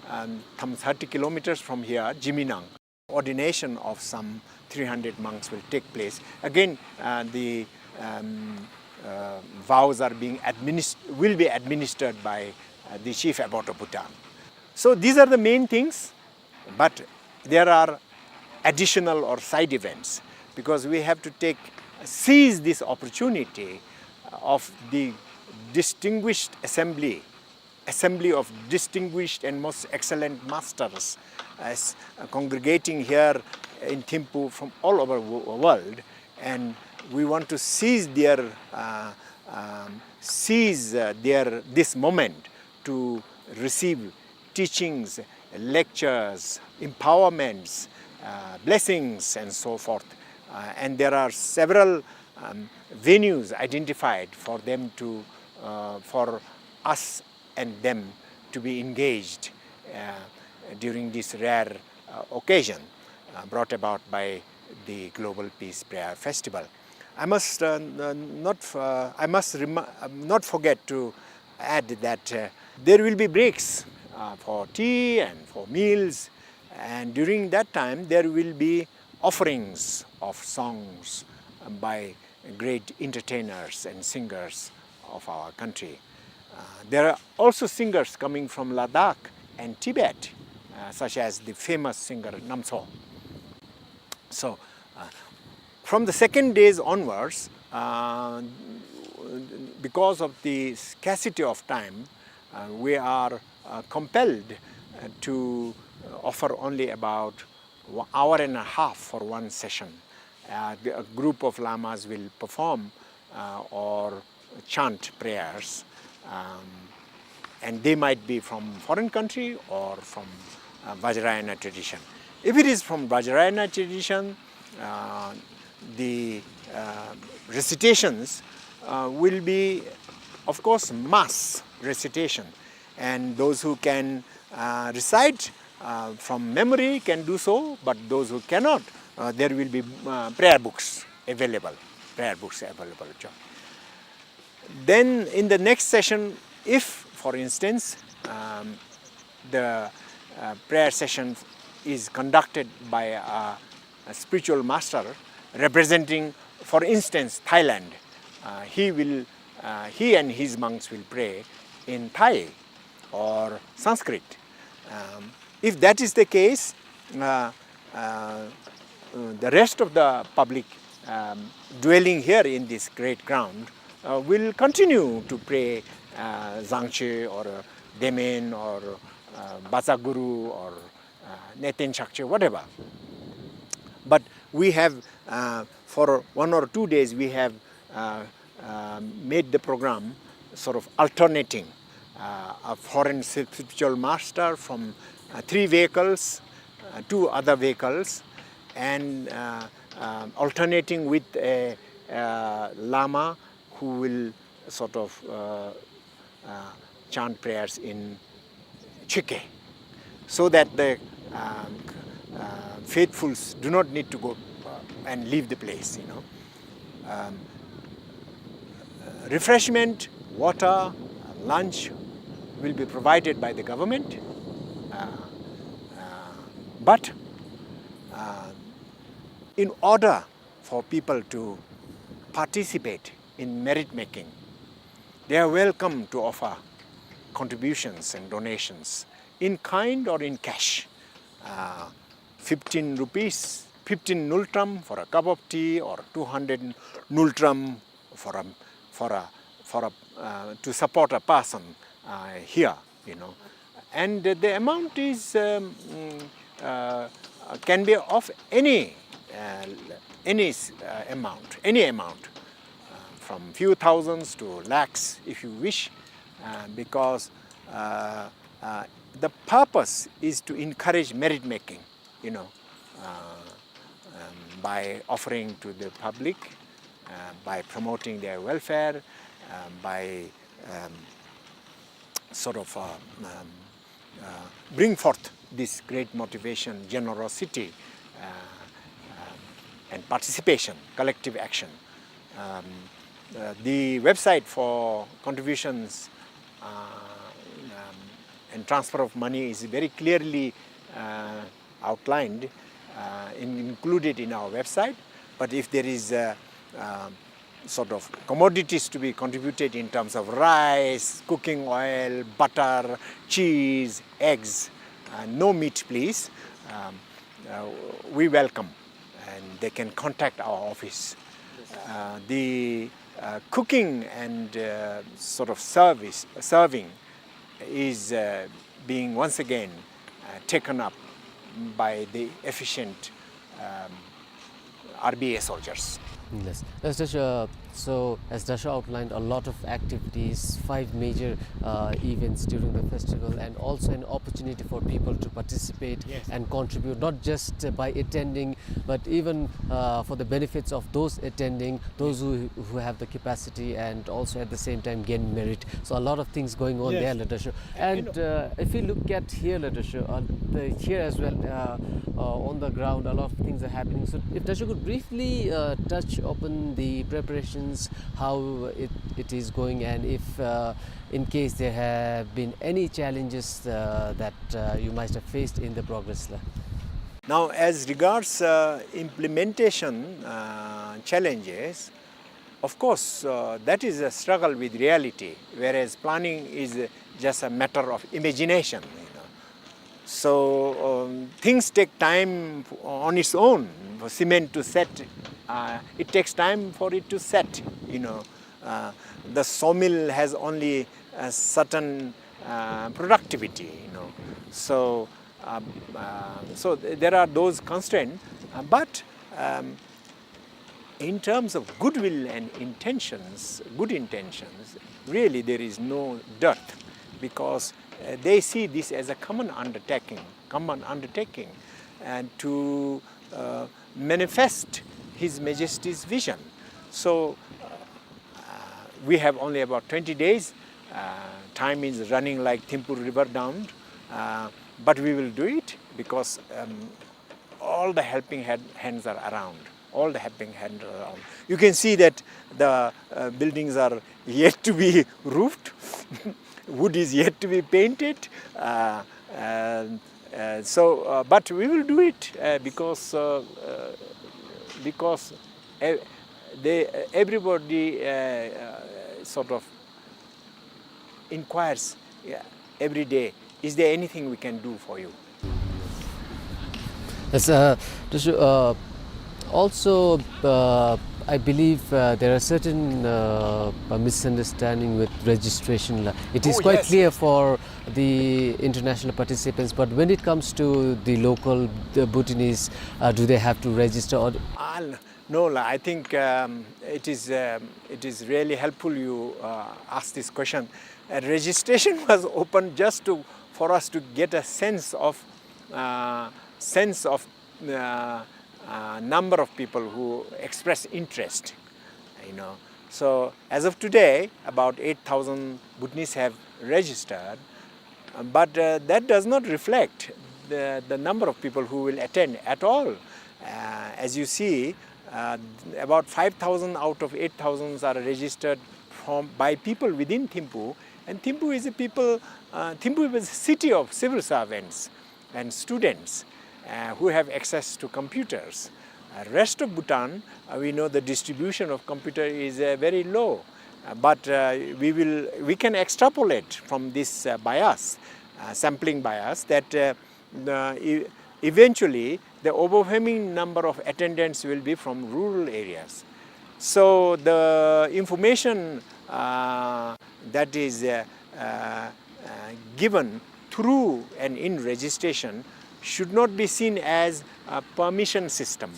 um, some thirty kilometers from here, Jiminang. Ordination of some three hundred monks will take place. Again, uh, the, um, uh, vows are being administ-, will be administered by, uh, the chief abbot of Bhutan. So these are the main things, but there are additional or side events, because we have to take, seize this opportunity of the distinguished assembly assembly of distinguished and most excellent masters as, uh, congregating here in Thimphu from all over the wo-, world, and we want to seize their, uh, um, seize, uh, their, this moment to receive teachings, lectures, empowerments, uh, blessings, and so forth. Uh, and there are several, um, venues identified for them to, uh, for us and them to be engaged, uh, during this rare, uh, occasion, uh, brought about by the Global Peace Prayer Festival. I must, uh, n-, not, uh, I must rem-, uh, not forget to add that, uh, there will be breaks, uh, for tea and for meals, and during that time there will be offerings of songs by great entertainers and singers of our country. Uh, there are also singers coming from Ladakh and Tibet, uh, such as the famous singer Namtso. So, uh, from the second days onwards, uh, because of the scarcity of time, uh, we are, uh, compelled, uh, to offer only about one hour and a half for one session. Uh, the, a group of lamas will perform, uh, or chant prayers, um, and they might be from foreign country or from, uh, Vajrayana tradition. If it is from Vajrayana tradition, uh, the, uh, recitations, uh, will be, of course, mass recitation, and those who can, uh, recite, uh, from memory can do so, but those who cannot, uh, there will be, uh, prayer books available, prayer books available. Then in the next session, if, for instance, um, the, uh, prayer session is conducted by a, a spiritual master representing, for instance, Thailand, uh, he will, uh, he and his monks will pray in Thai or Sanskrit. Um, if that is the case, uh, uh, the rest of the public, um, dwelling here in this great ground, uh, will continue to pray, uh, Zangche or, uh, Demen or, uh, Batsaguru or, uh, Neten Chakche, whatever. But we have, uh, for one or two days, we have, uh, uh, made the program sort of alternating, uh, a foreign spiritual master from, uh, three vehicles, uh, two other vehicles, and, uh, uh, alternating with a, uh, lama who will sort of, uh, uh, chant prayers in Chüke, so that the, um, uh, faithfuls do not need to go, uh, and leave the place, you know. Um, uh, refreshment, water, uh, lunch will be provided by the government, uh, uh, but, uh, in order for people to participate in merit making, they are welcome to offer contributions and donations in kind or in cash. Uh, fifteen rupees, fifteen ngultrum for a cup of tea, or two hundred ngultrum for a, for a, for a, uh, to support a person, uh, here, you know. And the amount is, um, mm, uh, can be of any, uh, any s-, uh, amount, any amount, uh, from few thousands to lakhs, if you wish, uh, because, uh, uh, the purpose is to encourage merit making, you know, uh, um, by offering to the public, uh, by promoting their welfare, um, by, um, sort of, uh, um, uh, bring forth this great motivation, generosity, uh, um, and participation, collective action. Um, uh, the website for contributions, uh, um, and transfer of money is very clearly, uh, outlined, uh, in-, included in our website. But if there is, uh, um, sort of commodities to be contributed in terms of rice, cooking oil, butter, cheese, eggs, uh, no meat, please, um, uh, we welcome, and they can contact our office. Uh, the, uh, cooking and, uh, sort of service, serving is, uh, being once again, uh, taken up by the efficient, um, R B A soldiers. Yes. Yes, Dasho, uh, so as Dasho outlined, a lot of activities, five major, uh, events during the festival, and also an opportunity for people to participate, yes, and contribute, not just, uh, by attending, but even, uh, for the benefits of those attending, those who, who have the capacity and also at the same time gain merit. So a lot of things going on, yes, there, Ladasho. And, you know, uh, if you look at here, Ladasho, uh, the, here as well, uh, uh, on the ground, a lot of things are happening. So if Dasho could briefly, uh, touch upon the preparations, how it, it is going, and if, uh, in case there have been any challenges, uh, that, uh, you might have faced in the progress, la. Now, as regards, uh, implementation, uh, challenges, of course, uh, that is a struggle with reality, whereas planning is, uh, just a matter of imagination, you know. So, um, things take time on its own. For cement to set, uh, it takes time for it to set, you know. Uh, the sawmill has only a certain, uh, productivity, you know. So, um, uh, so th-, there are those constraints, uh, but, um, in terms of goodwill and intentions, good intentions, really there is no dearth, because, uh, they see this as a common undertaking, common undertaking, and to, uh, manifest His Majesty's vision. So, uh, we have only about twenty days. Uh, time is running like Thimphu River down, uh, but we will do it because, um, all the helping hand, hands are around. All the helping hands are around. You can see that the, uh, buildings are yet to be roofed. Wood is yet to be painted. Uh, and, uh, so, uh, but we will do it, uh, because, uh, uh, because, uh, they, everybody, uh, uh, sort of inquires, yeah, every day, "Is there anything we can do for you?" Yes, uh, Dasho, uh, also, uh, I believe, uh, there are certain, uh, uh, misunderstanding with registration, la. It is, oh, quite, yes, clear, yes, for the international participants, but when it comes to the local, the Bhutanese, uh, do they have to register or? Ah, no, la, I think, um, it is, um, it is really helpful you, uh, ask this question. Uh, registration was open just to, for us to get a sense of, uh, sense of, uh, uh, number of people who express interest, you know. So as of today, about eight thousand Bhutanese have registered, but, uh, that does not reflect the, the number of people who will attend at all. Uh, as you see, uh, about five thousand out of eight thousand are registered from, by people within Thimphu, and Thimphu is a people, uh, Thimphu is a city of civil servants and students, uh, who have access to computers. Uh, rest of Bhutan, uh, we know the distribution of computer is, uh, very low. Uh, but, uh, we will, we can extrapolate from this, uh, bias, uh, sampling bias, that, uh, the, e-, eventually the overwhelming number of attendants will be from rural areas. So the information, uh, that is, uh, uh, uh, given through and in registration should not be seen as a permission system.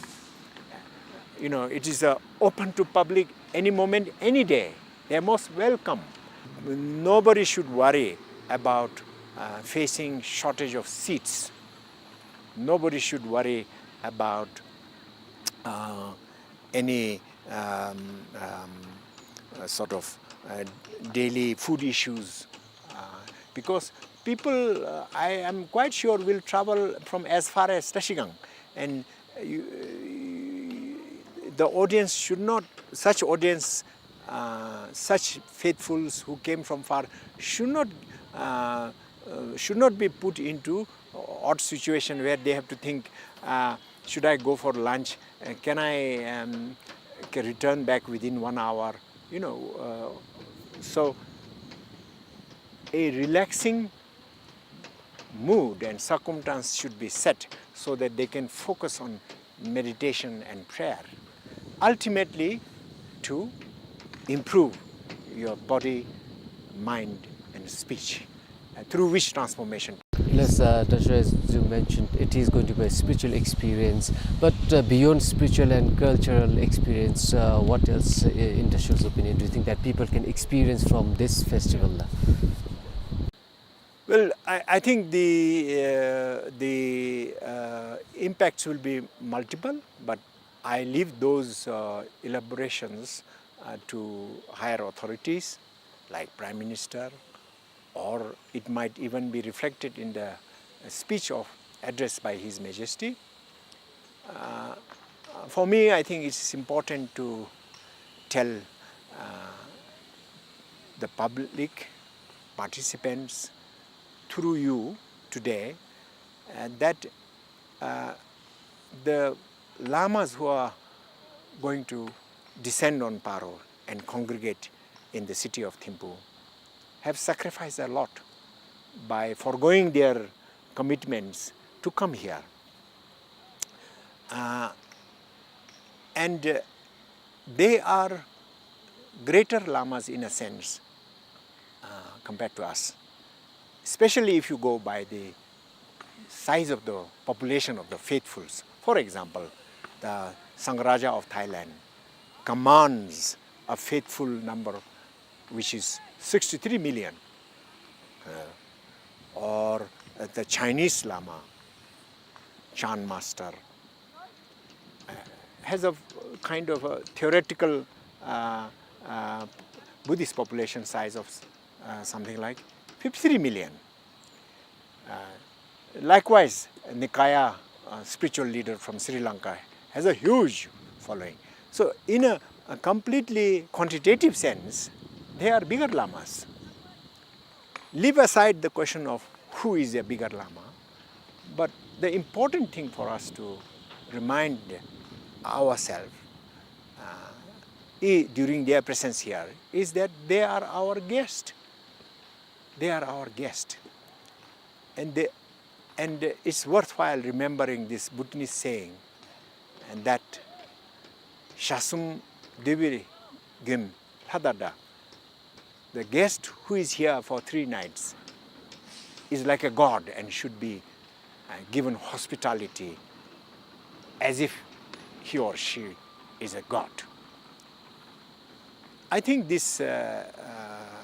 You know, it is, uh, open to public any moment, any day. They are most welcome. Nobody should worry about, uh, facing shortage of seats. Nobody should worry about, uh, any, um, um, uh, sort of, uh, daily food issues, uh, because people, uh, I am quite sure, will travel from as far as Trashigang, and, uh, you, uh, the audience should not, such audience, uh, such faithfuls who came from far should not, uh, uh, should not be put into odd situation where they have to think, uh, "Should I go for lunch? Uh, can I, um, ca-, return back within one hour?" You know, uh, so a relaxing mood and circumstance should be set so that they can focus on meditation and prayer, ultimately to improve your body, mind, and speech, uh, through which transformation. Yes, uh, Doctor, as you mentioned, it is going to be a spiritual experience. But, uh, beyond spiritual and cultural experience, uh, what else, uh, in Doctor's opinion, do you think that people can experience from this festival? Well, I, I think the, uh, the, uh, impacts will be multiple, but I leave those, uh, elaborations, uh, to higher authorities like Prime Minister, or it might even be reflected in the speech of, address by His Majesty. Uh, for me, I think it's important to tell, uh, the public participants through you today, uh, that, uh, the lamas who are going to descend on Paro and congregate in the city of Thimphu have sacrificed a lot by foregoing their commitments to come here. Uh, and, uh, they are greater lamas in a sense, uh, compared to us, especially if you go by the size of the population of the faithfuls. For example, the Sangha Raja of Thailand commands a faithful number, which is sixty-three million. Uh, or, uh, the Chinese Lama, Chan Master, uh, has a kind of a theoretical, uh, uh, Buddhist population size of, uh, something like fifty-three million. Uh, likewise, Nikaya, uh, spiritual leader from Sri Lanka, has a huge following. So, in a, a completely quantitative sense, they are bigger lamas. Leave aside the question of who is a bigger lama, but the important thing for us to remind ourselves, uh, i-, during their presence here is that they are our guest. They are our guest. And they, and it's worthwhile remembering this Bhutanese saying, and that "Shasum Debir Gim Ladada," the guest who is here for three nights is like a god and should be, uh, given hospitality as if he or she is a god. I think this, uh, uh,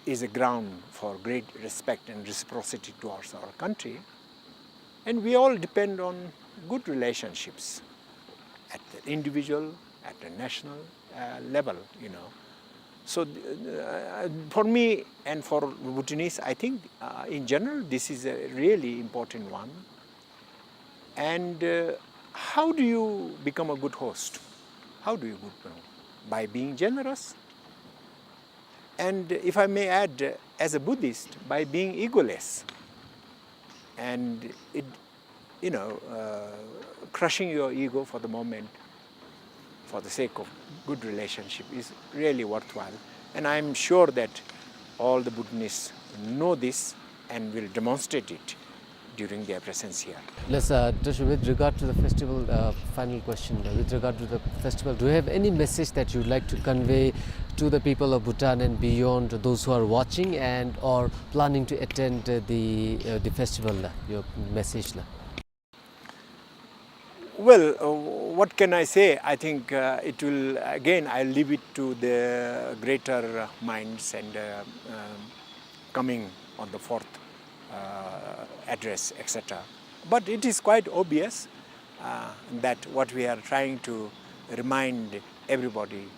is a ground for great respect and reciprocity towards our country. And we all depend on good relationships at the individual, at the national, uh, level, you know. So, uh, for me and for Bhutanese, I think, uh, in general, this is a really important one. And, uh, how do you become a good host? How do you good, by being generous. And if I may add, uh, as a Buddhist, by being egoless. And it, you know, uh, crushing your ego for the moment for the sake of good relationship is really worthwhile. And I'm sure that all the Bhutanese know this and will demonstrate it during their presence here. Yes, uh, just with regard to the festival, uh, final question, uh, with regard to the festival, do you have any message that you'd like to convey to the people of Bhutan and beyond, those who are watching and or planning to attend, uh, the, uh, the festival, uh, your message, uh? Well, uh, what can I say? I think, uh, it will, again, I leave it to the greater minds and, uh, um, coming on the fourth, uh, address, et cetera. But it is quite obvious, uh, that what we are trying to remind everybody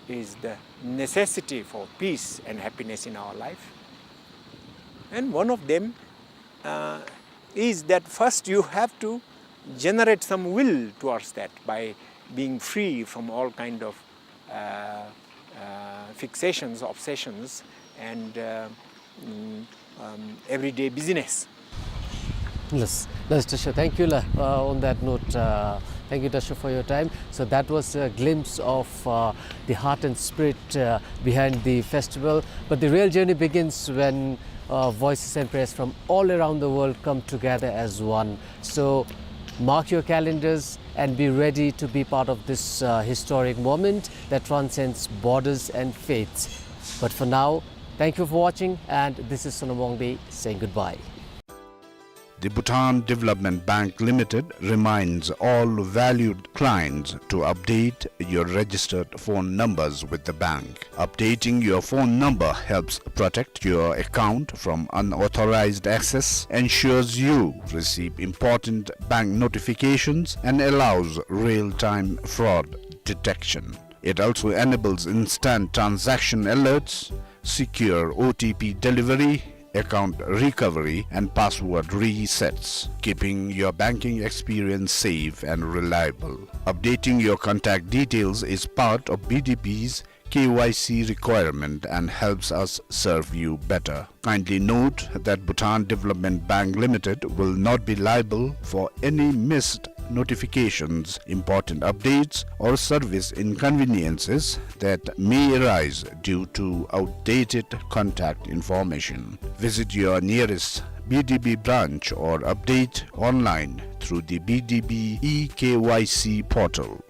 is the necessity for peace and happiness in our life. And one of them, uh, is that first you have to generate some will towards that by being free from all kind of, uh, uh, fixations, obsessions, and, uh, mm, um, everyday business. Yes, yes, Tashio. Thank you, la. Uh, on that note, uh, thank you, Tashio, for your time. So that was a glimpse of, uh, the heart and spirit, uh, behind the festival. But the real journey begins when, uh, voices and prayers from all around the world come together as one. So mark your calendars and be ready to be part of this, uh, historic moment that transcends borders and faiths. But for now, thank you for watching, and this is Sonam Wangdi saying goodbye. The Bhutan Development Bank Limited reminds all valued clients to update your registered phone numbers with the bank. Updating your phone number helps protect your account from unauthorized access, ensures you receive important bank notifications, and allows real-time fraud detection. It also enables instant transaction alerts, secure O T P delivery, account recovery, and password resets, keeping your banking experience safe and reliable. Updating your contact details is part of B D B's K Y C requirement and helps us serve you better. Kindly note that Bhutan Development Bank Limited will not be liable for any missed notifications, important updates, or service inconveniences that may arise due to outdated contact information. Visit your nearest B D B branch or update online through the B D B e K Y C portal.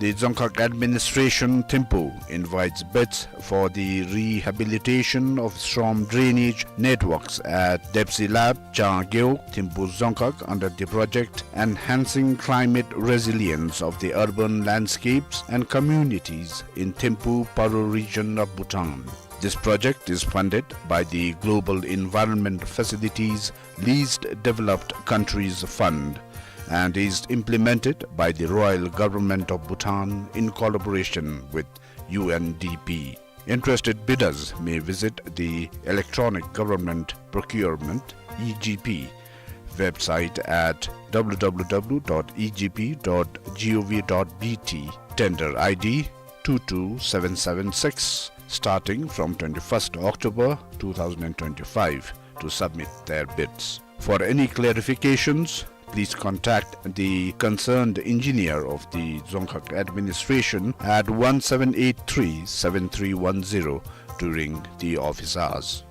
The Dzongkhag Administration, Thimphu, invites bids for the rehabilitation of storm drainage networks at Depsi Lap, Changgeok, Thimphu Dzongkhag under the project Enhancing Climate Resilience of the Urban Landscapes and Communities in Thimphu Paro region of Bhutan. This project is funded by the Global Environment Facilities Least Developed Countries Fund and is implemented by the Royal Government of Bhutan in collaboration with U N D P. Interested bidders may visit the Electronic Government Procurement, E G P, website at W W W dot E G P dot gov dot B T, tender I D two two seven seven six, starting from twenty-first October two thousand twenty-five, to submit their bids. For any clarifications, please contact the concerned engineer of the Dzongkhag Administration at one seven eight three seven three one zero during the office hours.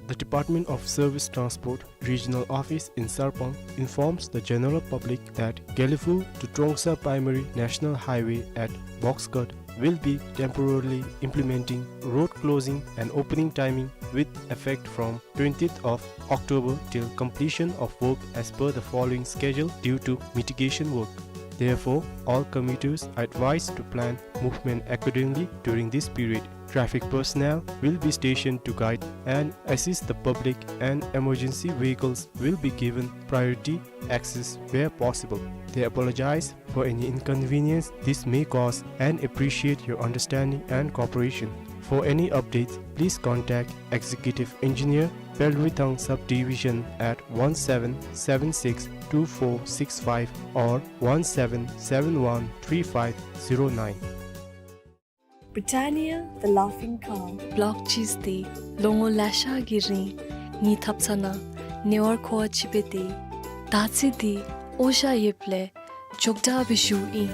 The Department of Service Transport Regional Office in Sarpang informs the general public that Gelephu to Trongsa Primary National Highway at Box Cut will be temporarily implementing road closing and opening timing with effect from twentieth of October till completion of work as per the following schedule due to mitigation work. Therefore, all commuters are advised to plan movement accordingly during this period. Traffic personnel will be stationed to guide and assist the public, and emergency vehicles will be given priority access where possible. They apologize for any inconvenience this may cause and appreciate your understanding and cooperation. For any updates, please contact Executive Engineer, Pelritang Subdivision at one seven seven six two four six five or one seven seven one three five zero nine. Britannia, the laughing cow. Block cheese འདི་ལོ་ངོ་ལེ་ཤ་གི་རིང་ངེའི་ཐབ་ཚང་ནང་ཉེ་བར་མཁོ་བ་ཅིག་སྦེ་སྡོད། ད་ཅི་འདི་འོ་ཞ་ཡོདཔ་ལས་མགྱོགས་དྲགས་སྦེ་བཞུ་ཡི།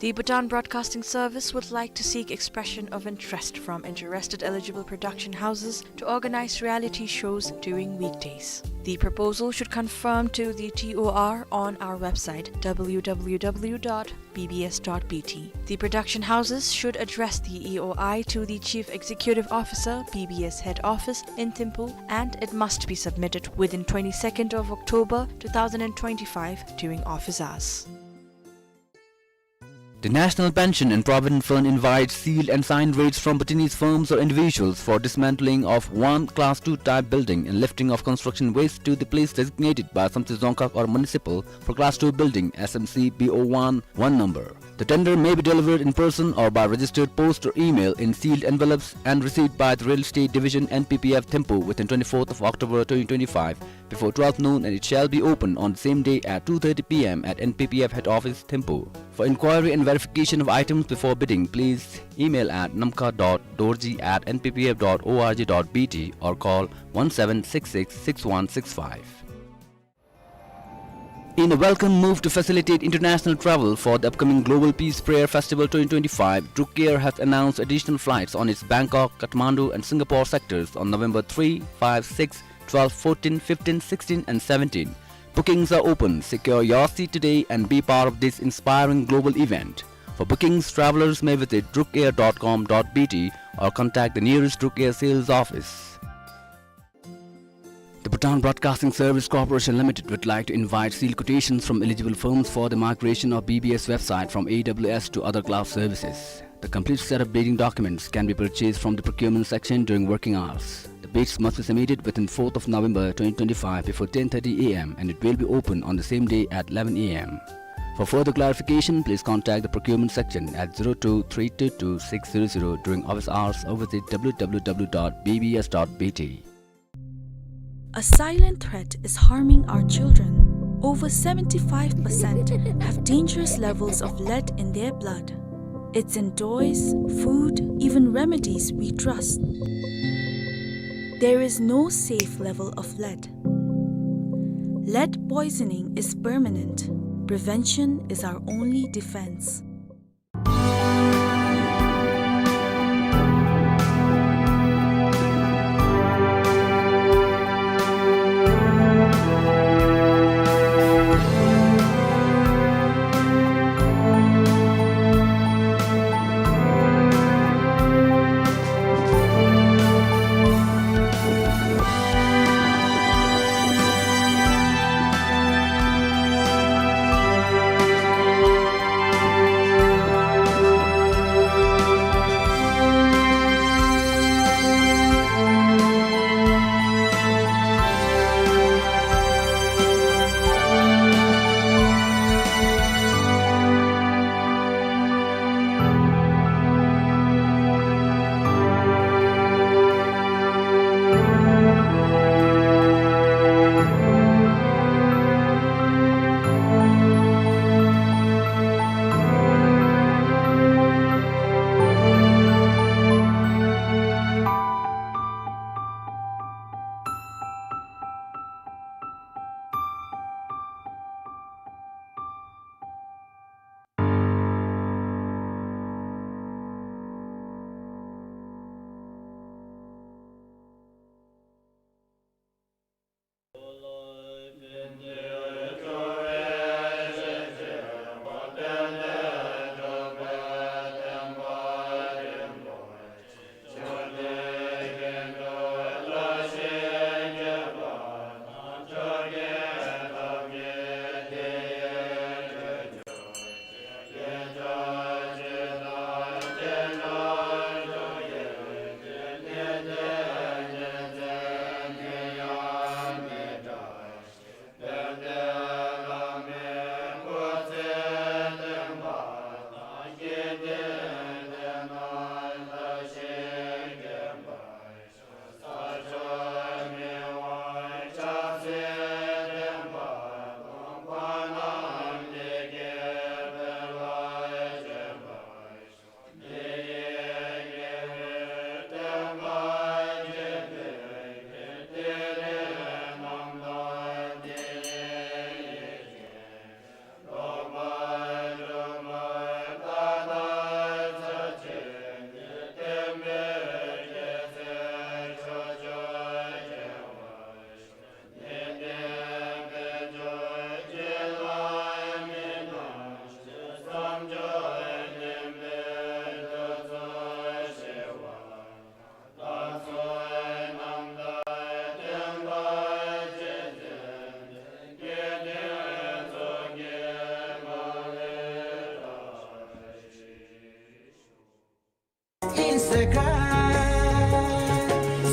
The Bhutan Broadcasting Service would like to seek expression of interest from interested eligible production houses to organize reality shows during weekdays. The proposal should conform to the T O R on our website, W W W dot B B S dot B T. The production houses should address the E O I to the Chief Executive Officer, B B S Head Office in Thimphu, and it must be submitted within twenty-second of October two thousand and twenty-five during office hours. The National Pension and Provident Fund invites sealed and signed rates from Bhutanese firms or individuals for dismantling of one Class two type building and lifting of construction waste to the place designated by Samtse Dzongkhag or municipal for Class two building, S M C B O one, one number. The tender may be delivered in person or by registered post or email in sealed envelopes and received by the Real Estate Division, N P P F, Thimphu within twenty-fourth of October twenty twenty-five before twelve noon, and it shall be open on the same day at two thirty P M at N P P F head office, Thimphu. For inquiry and verification of items before bidding, please email at namkha dot dorji at N P P F dot org dot B T or call one seven six six six one six five. In a welcome move to facilitate international travel for the upcoming Global Peace Prayer Festival twenty twenty-five, Druk Air has announced additional flights on its Bangkok, Kathmandu and Singapore sectors on November three, five, six, twelve, fourteen, fifteen, sixteen and seventeen. Bookings are open. Secure your seat today and be part of this inspiring global event. For bookings, travelers may visit drukair dot com dot B T or contact the nearest Druk Air sales office. The Bhutan Broadcasting Service Corporation Limited would like to invite sealed quotations from eligible firms for the migration of B B S website from A W S to other cloud services. The complete set of bidding documents can be purchased from the procurement section during working hours. The bids must be submitted within fourth of November twenty twenty-five before ten thirty A M and it will be open on the same day at eleven A M. For further clarification, please contact the procurement section at zero two three two two six zero zero during office hours or visit W W W dot B B S dot B T. A silent threat is harming our children. Over seventy-five percent have dangerous levels of lead in their blood. It's in toys, food, even remedies we trust. There is no safe level of lead. Lead poisoning is permanent. Prevention is our only defense.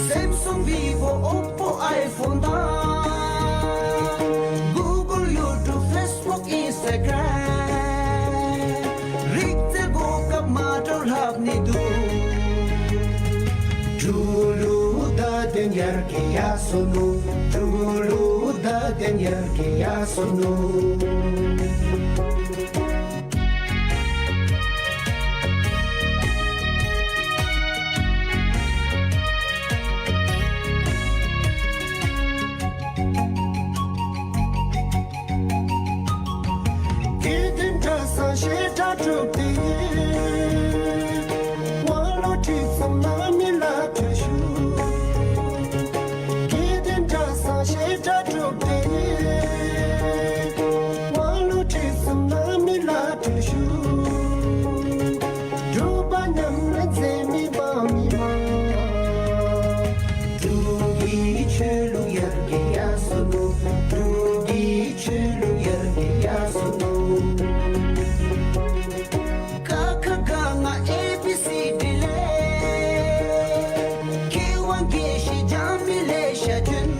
Samsung, Vivo, Oppo, iPhone དང་Google, YouTube, Facebook, Instagram རིག་རྩལ་གོ་སྐབས་མ་འདྲཝ་ལྷབ་ནི་འདུག། ཀྲུ་ལུ་བརྡ་དོན་ཡར་རྒྱས་ཡར་སོ་ནུག། ཀྲུ་ལུ་བརྡ་དོན་ཡར་རྒྱས་ཡར་སོ་ནུག། དགེ་ལྡན་གྲྭ་ཚང་བཤད་གྲྭ་དྲུག་སྡེ། དབང་ལུང་ཁྲིད་གསུམ་གནང་མི་ལ་འཐུས་ཞུ། དགེ་ལྡན་གྲྭ་ཚང་བཤད་གྲྭ་དྲུག་སྡེ། དབང་ལུང་ཁྲིད་གསུམ་གནང་མི་ལ་འཐུས་ཞུ། སྒྲུབ་པ་ཉམས་ལེན་མཛད་མི་འབངས་མི་མང་། འབྲུག་གི་ཆོས་ལུགས་ཡར་རྒྱས་ཡར་སོ་ནུག། འབྲུག་གི་ཆོས་ལུགས་ཡར་རྒྱས་ཡར་སོ་ནུག། ཀ་ཁ་ག་ང་ཨེ་བི་སི་ཌི་ལས། མཁས་དབང་དགེ་བཤེས་འཇམ་དབྱངས་ལེ་ཤ་བྱོན།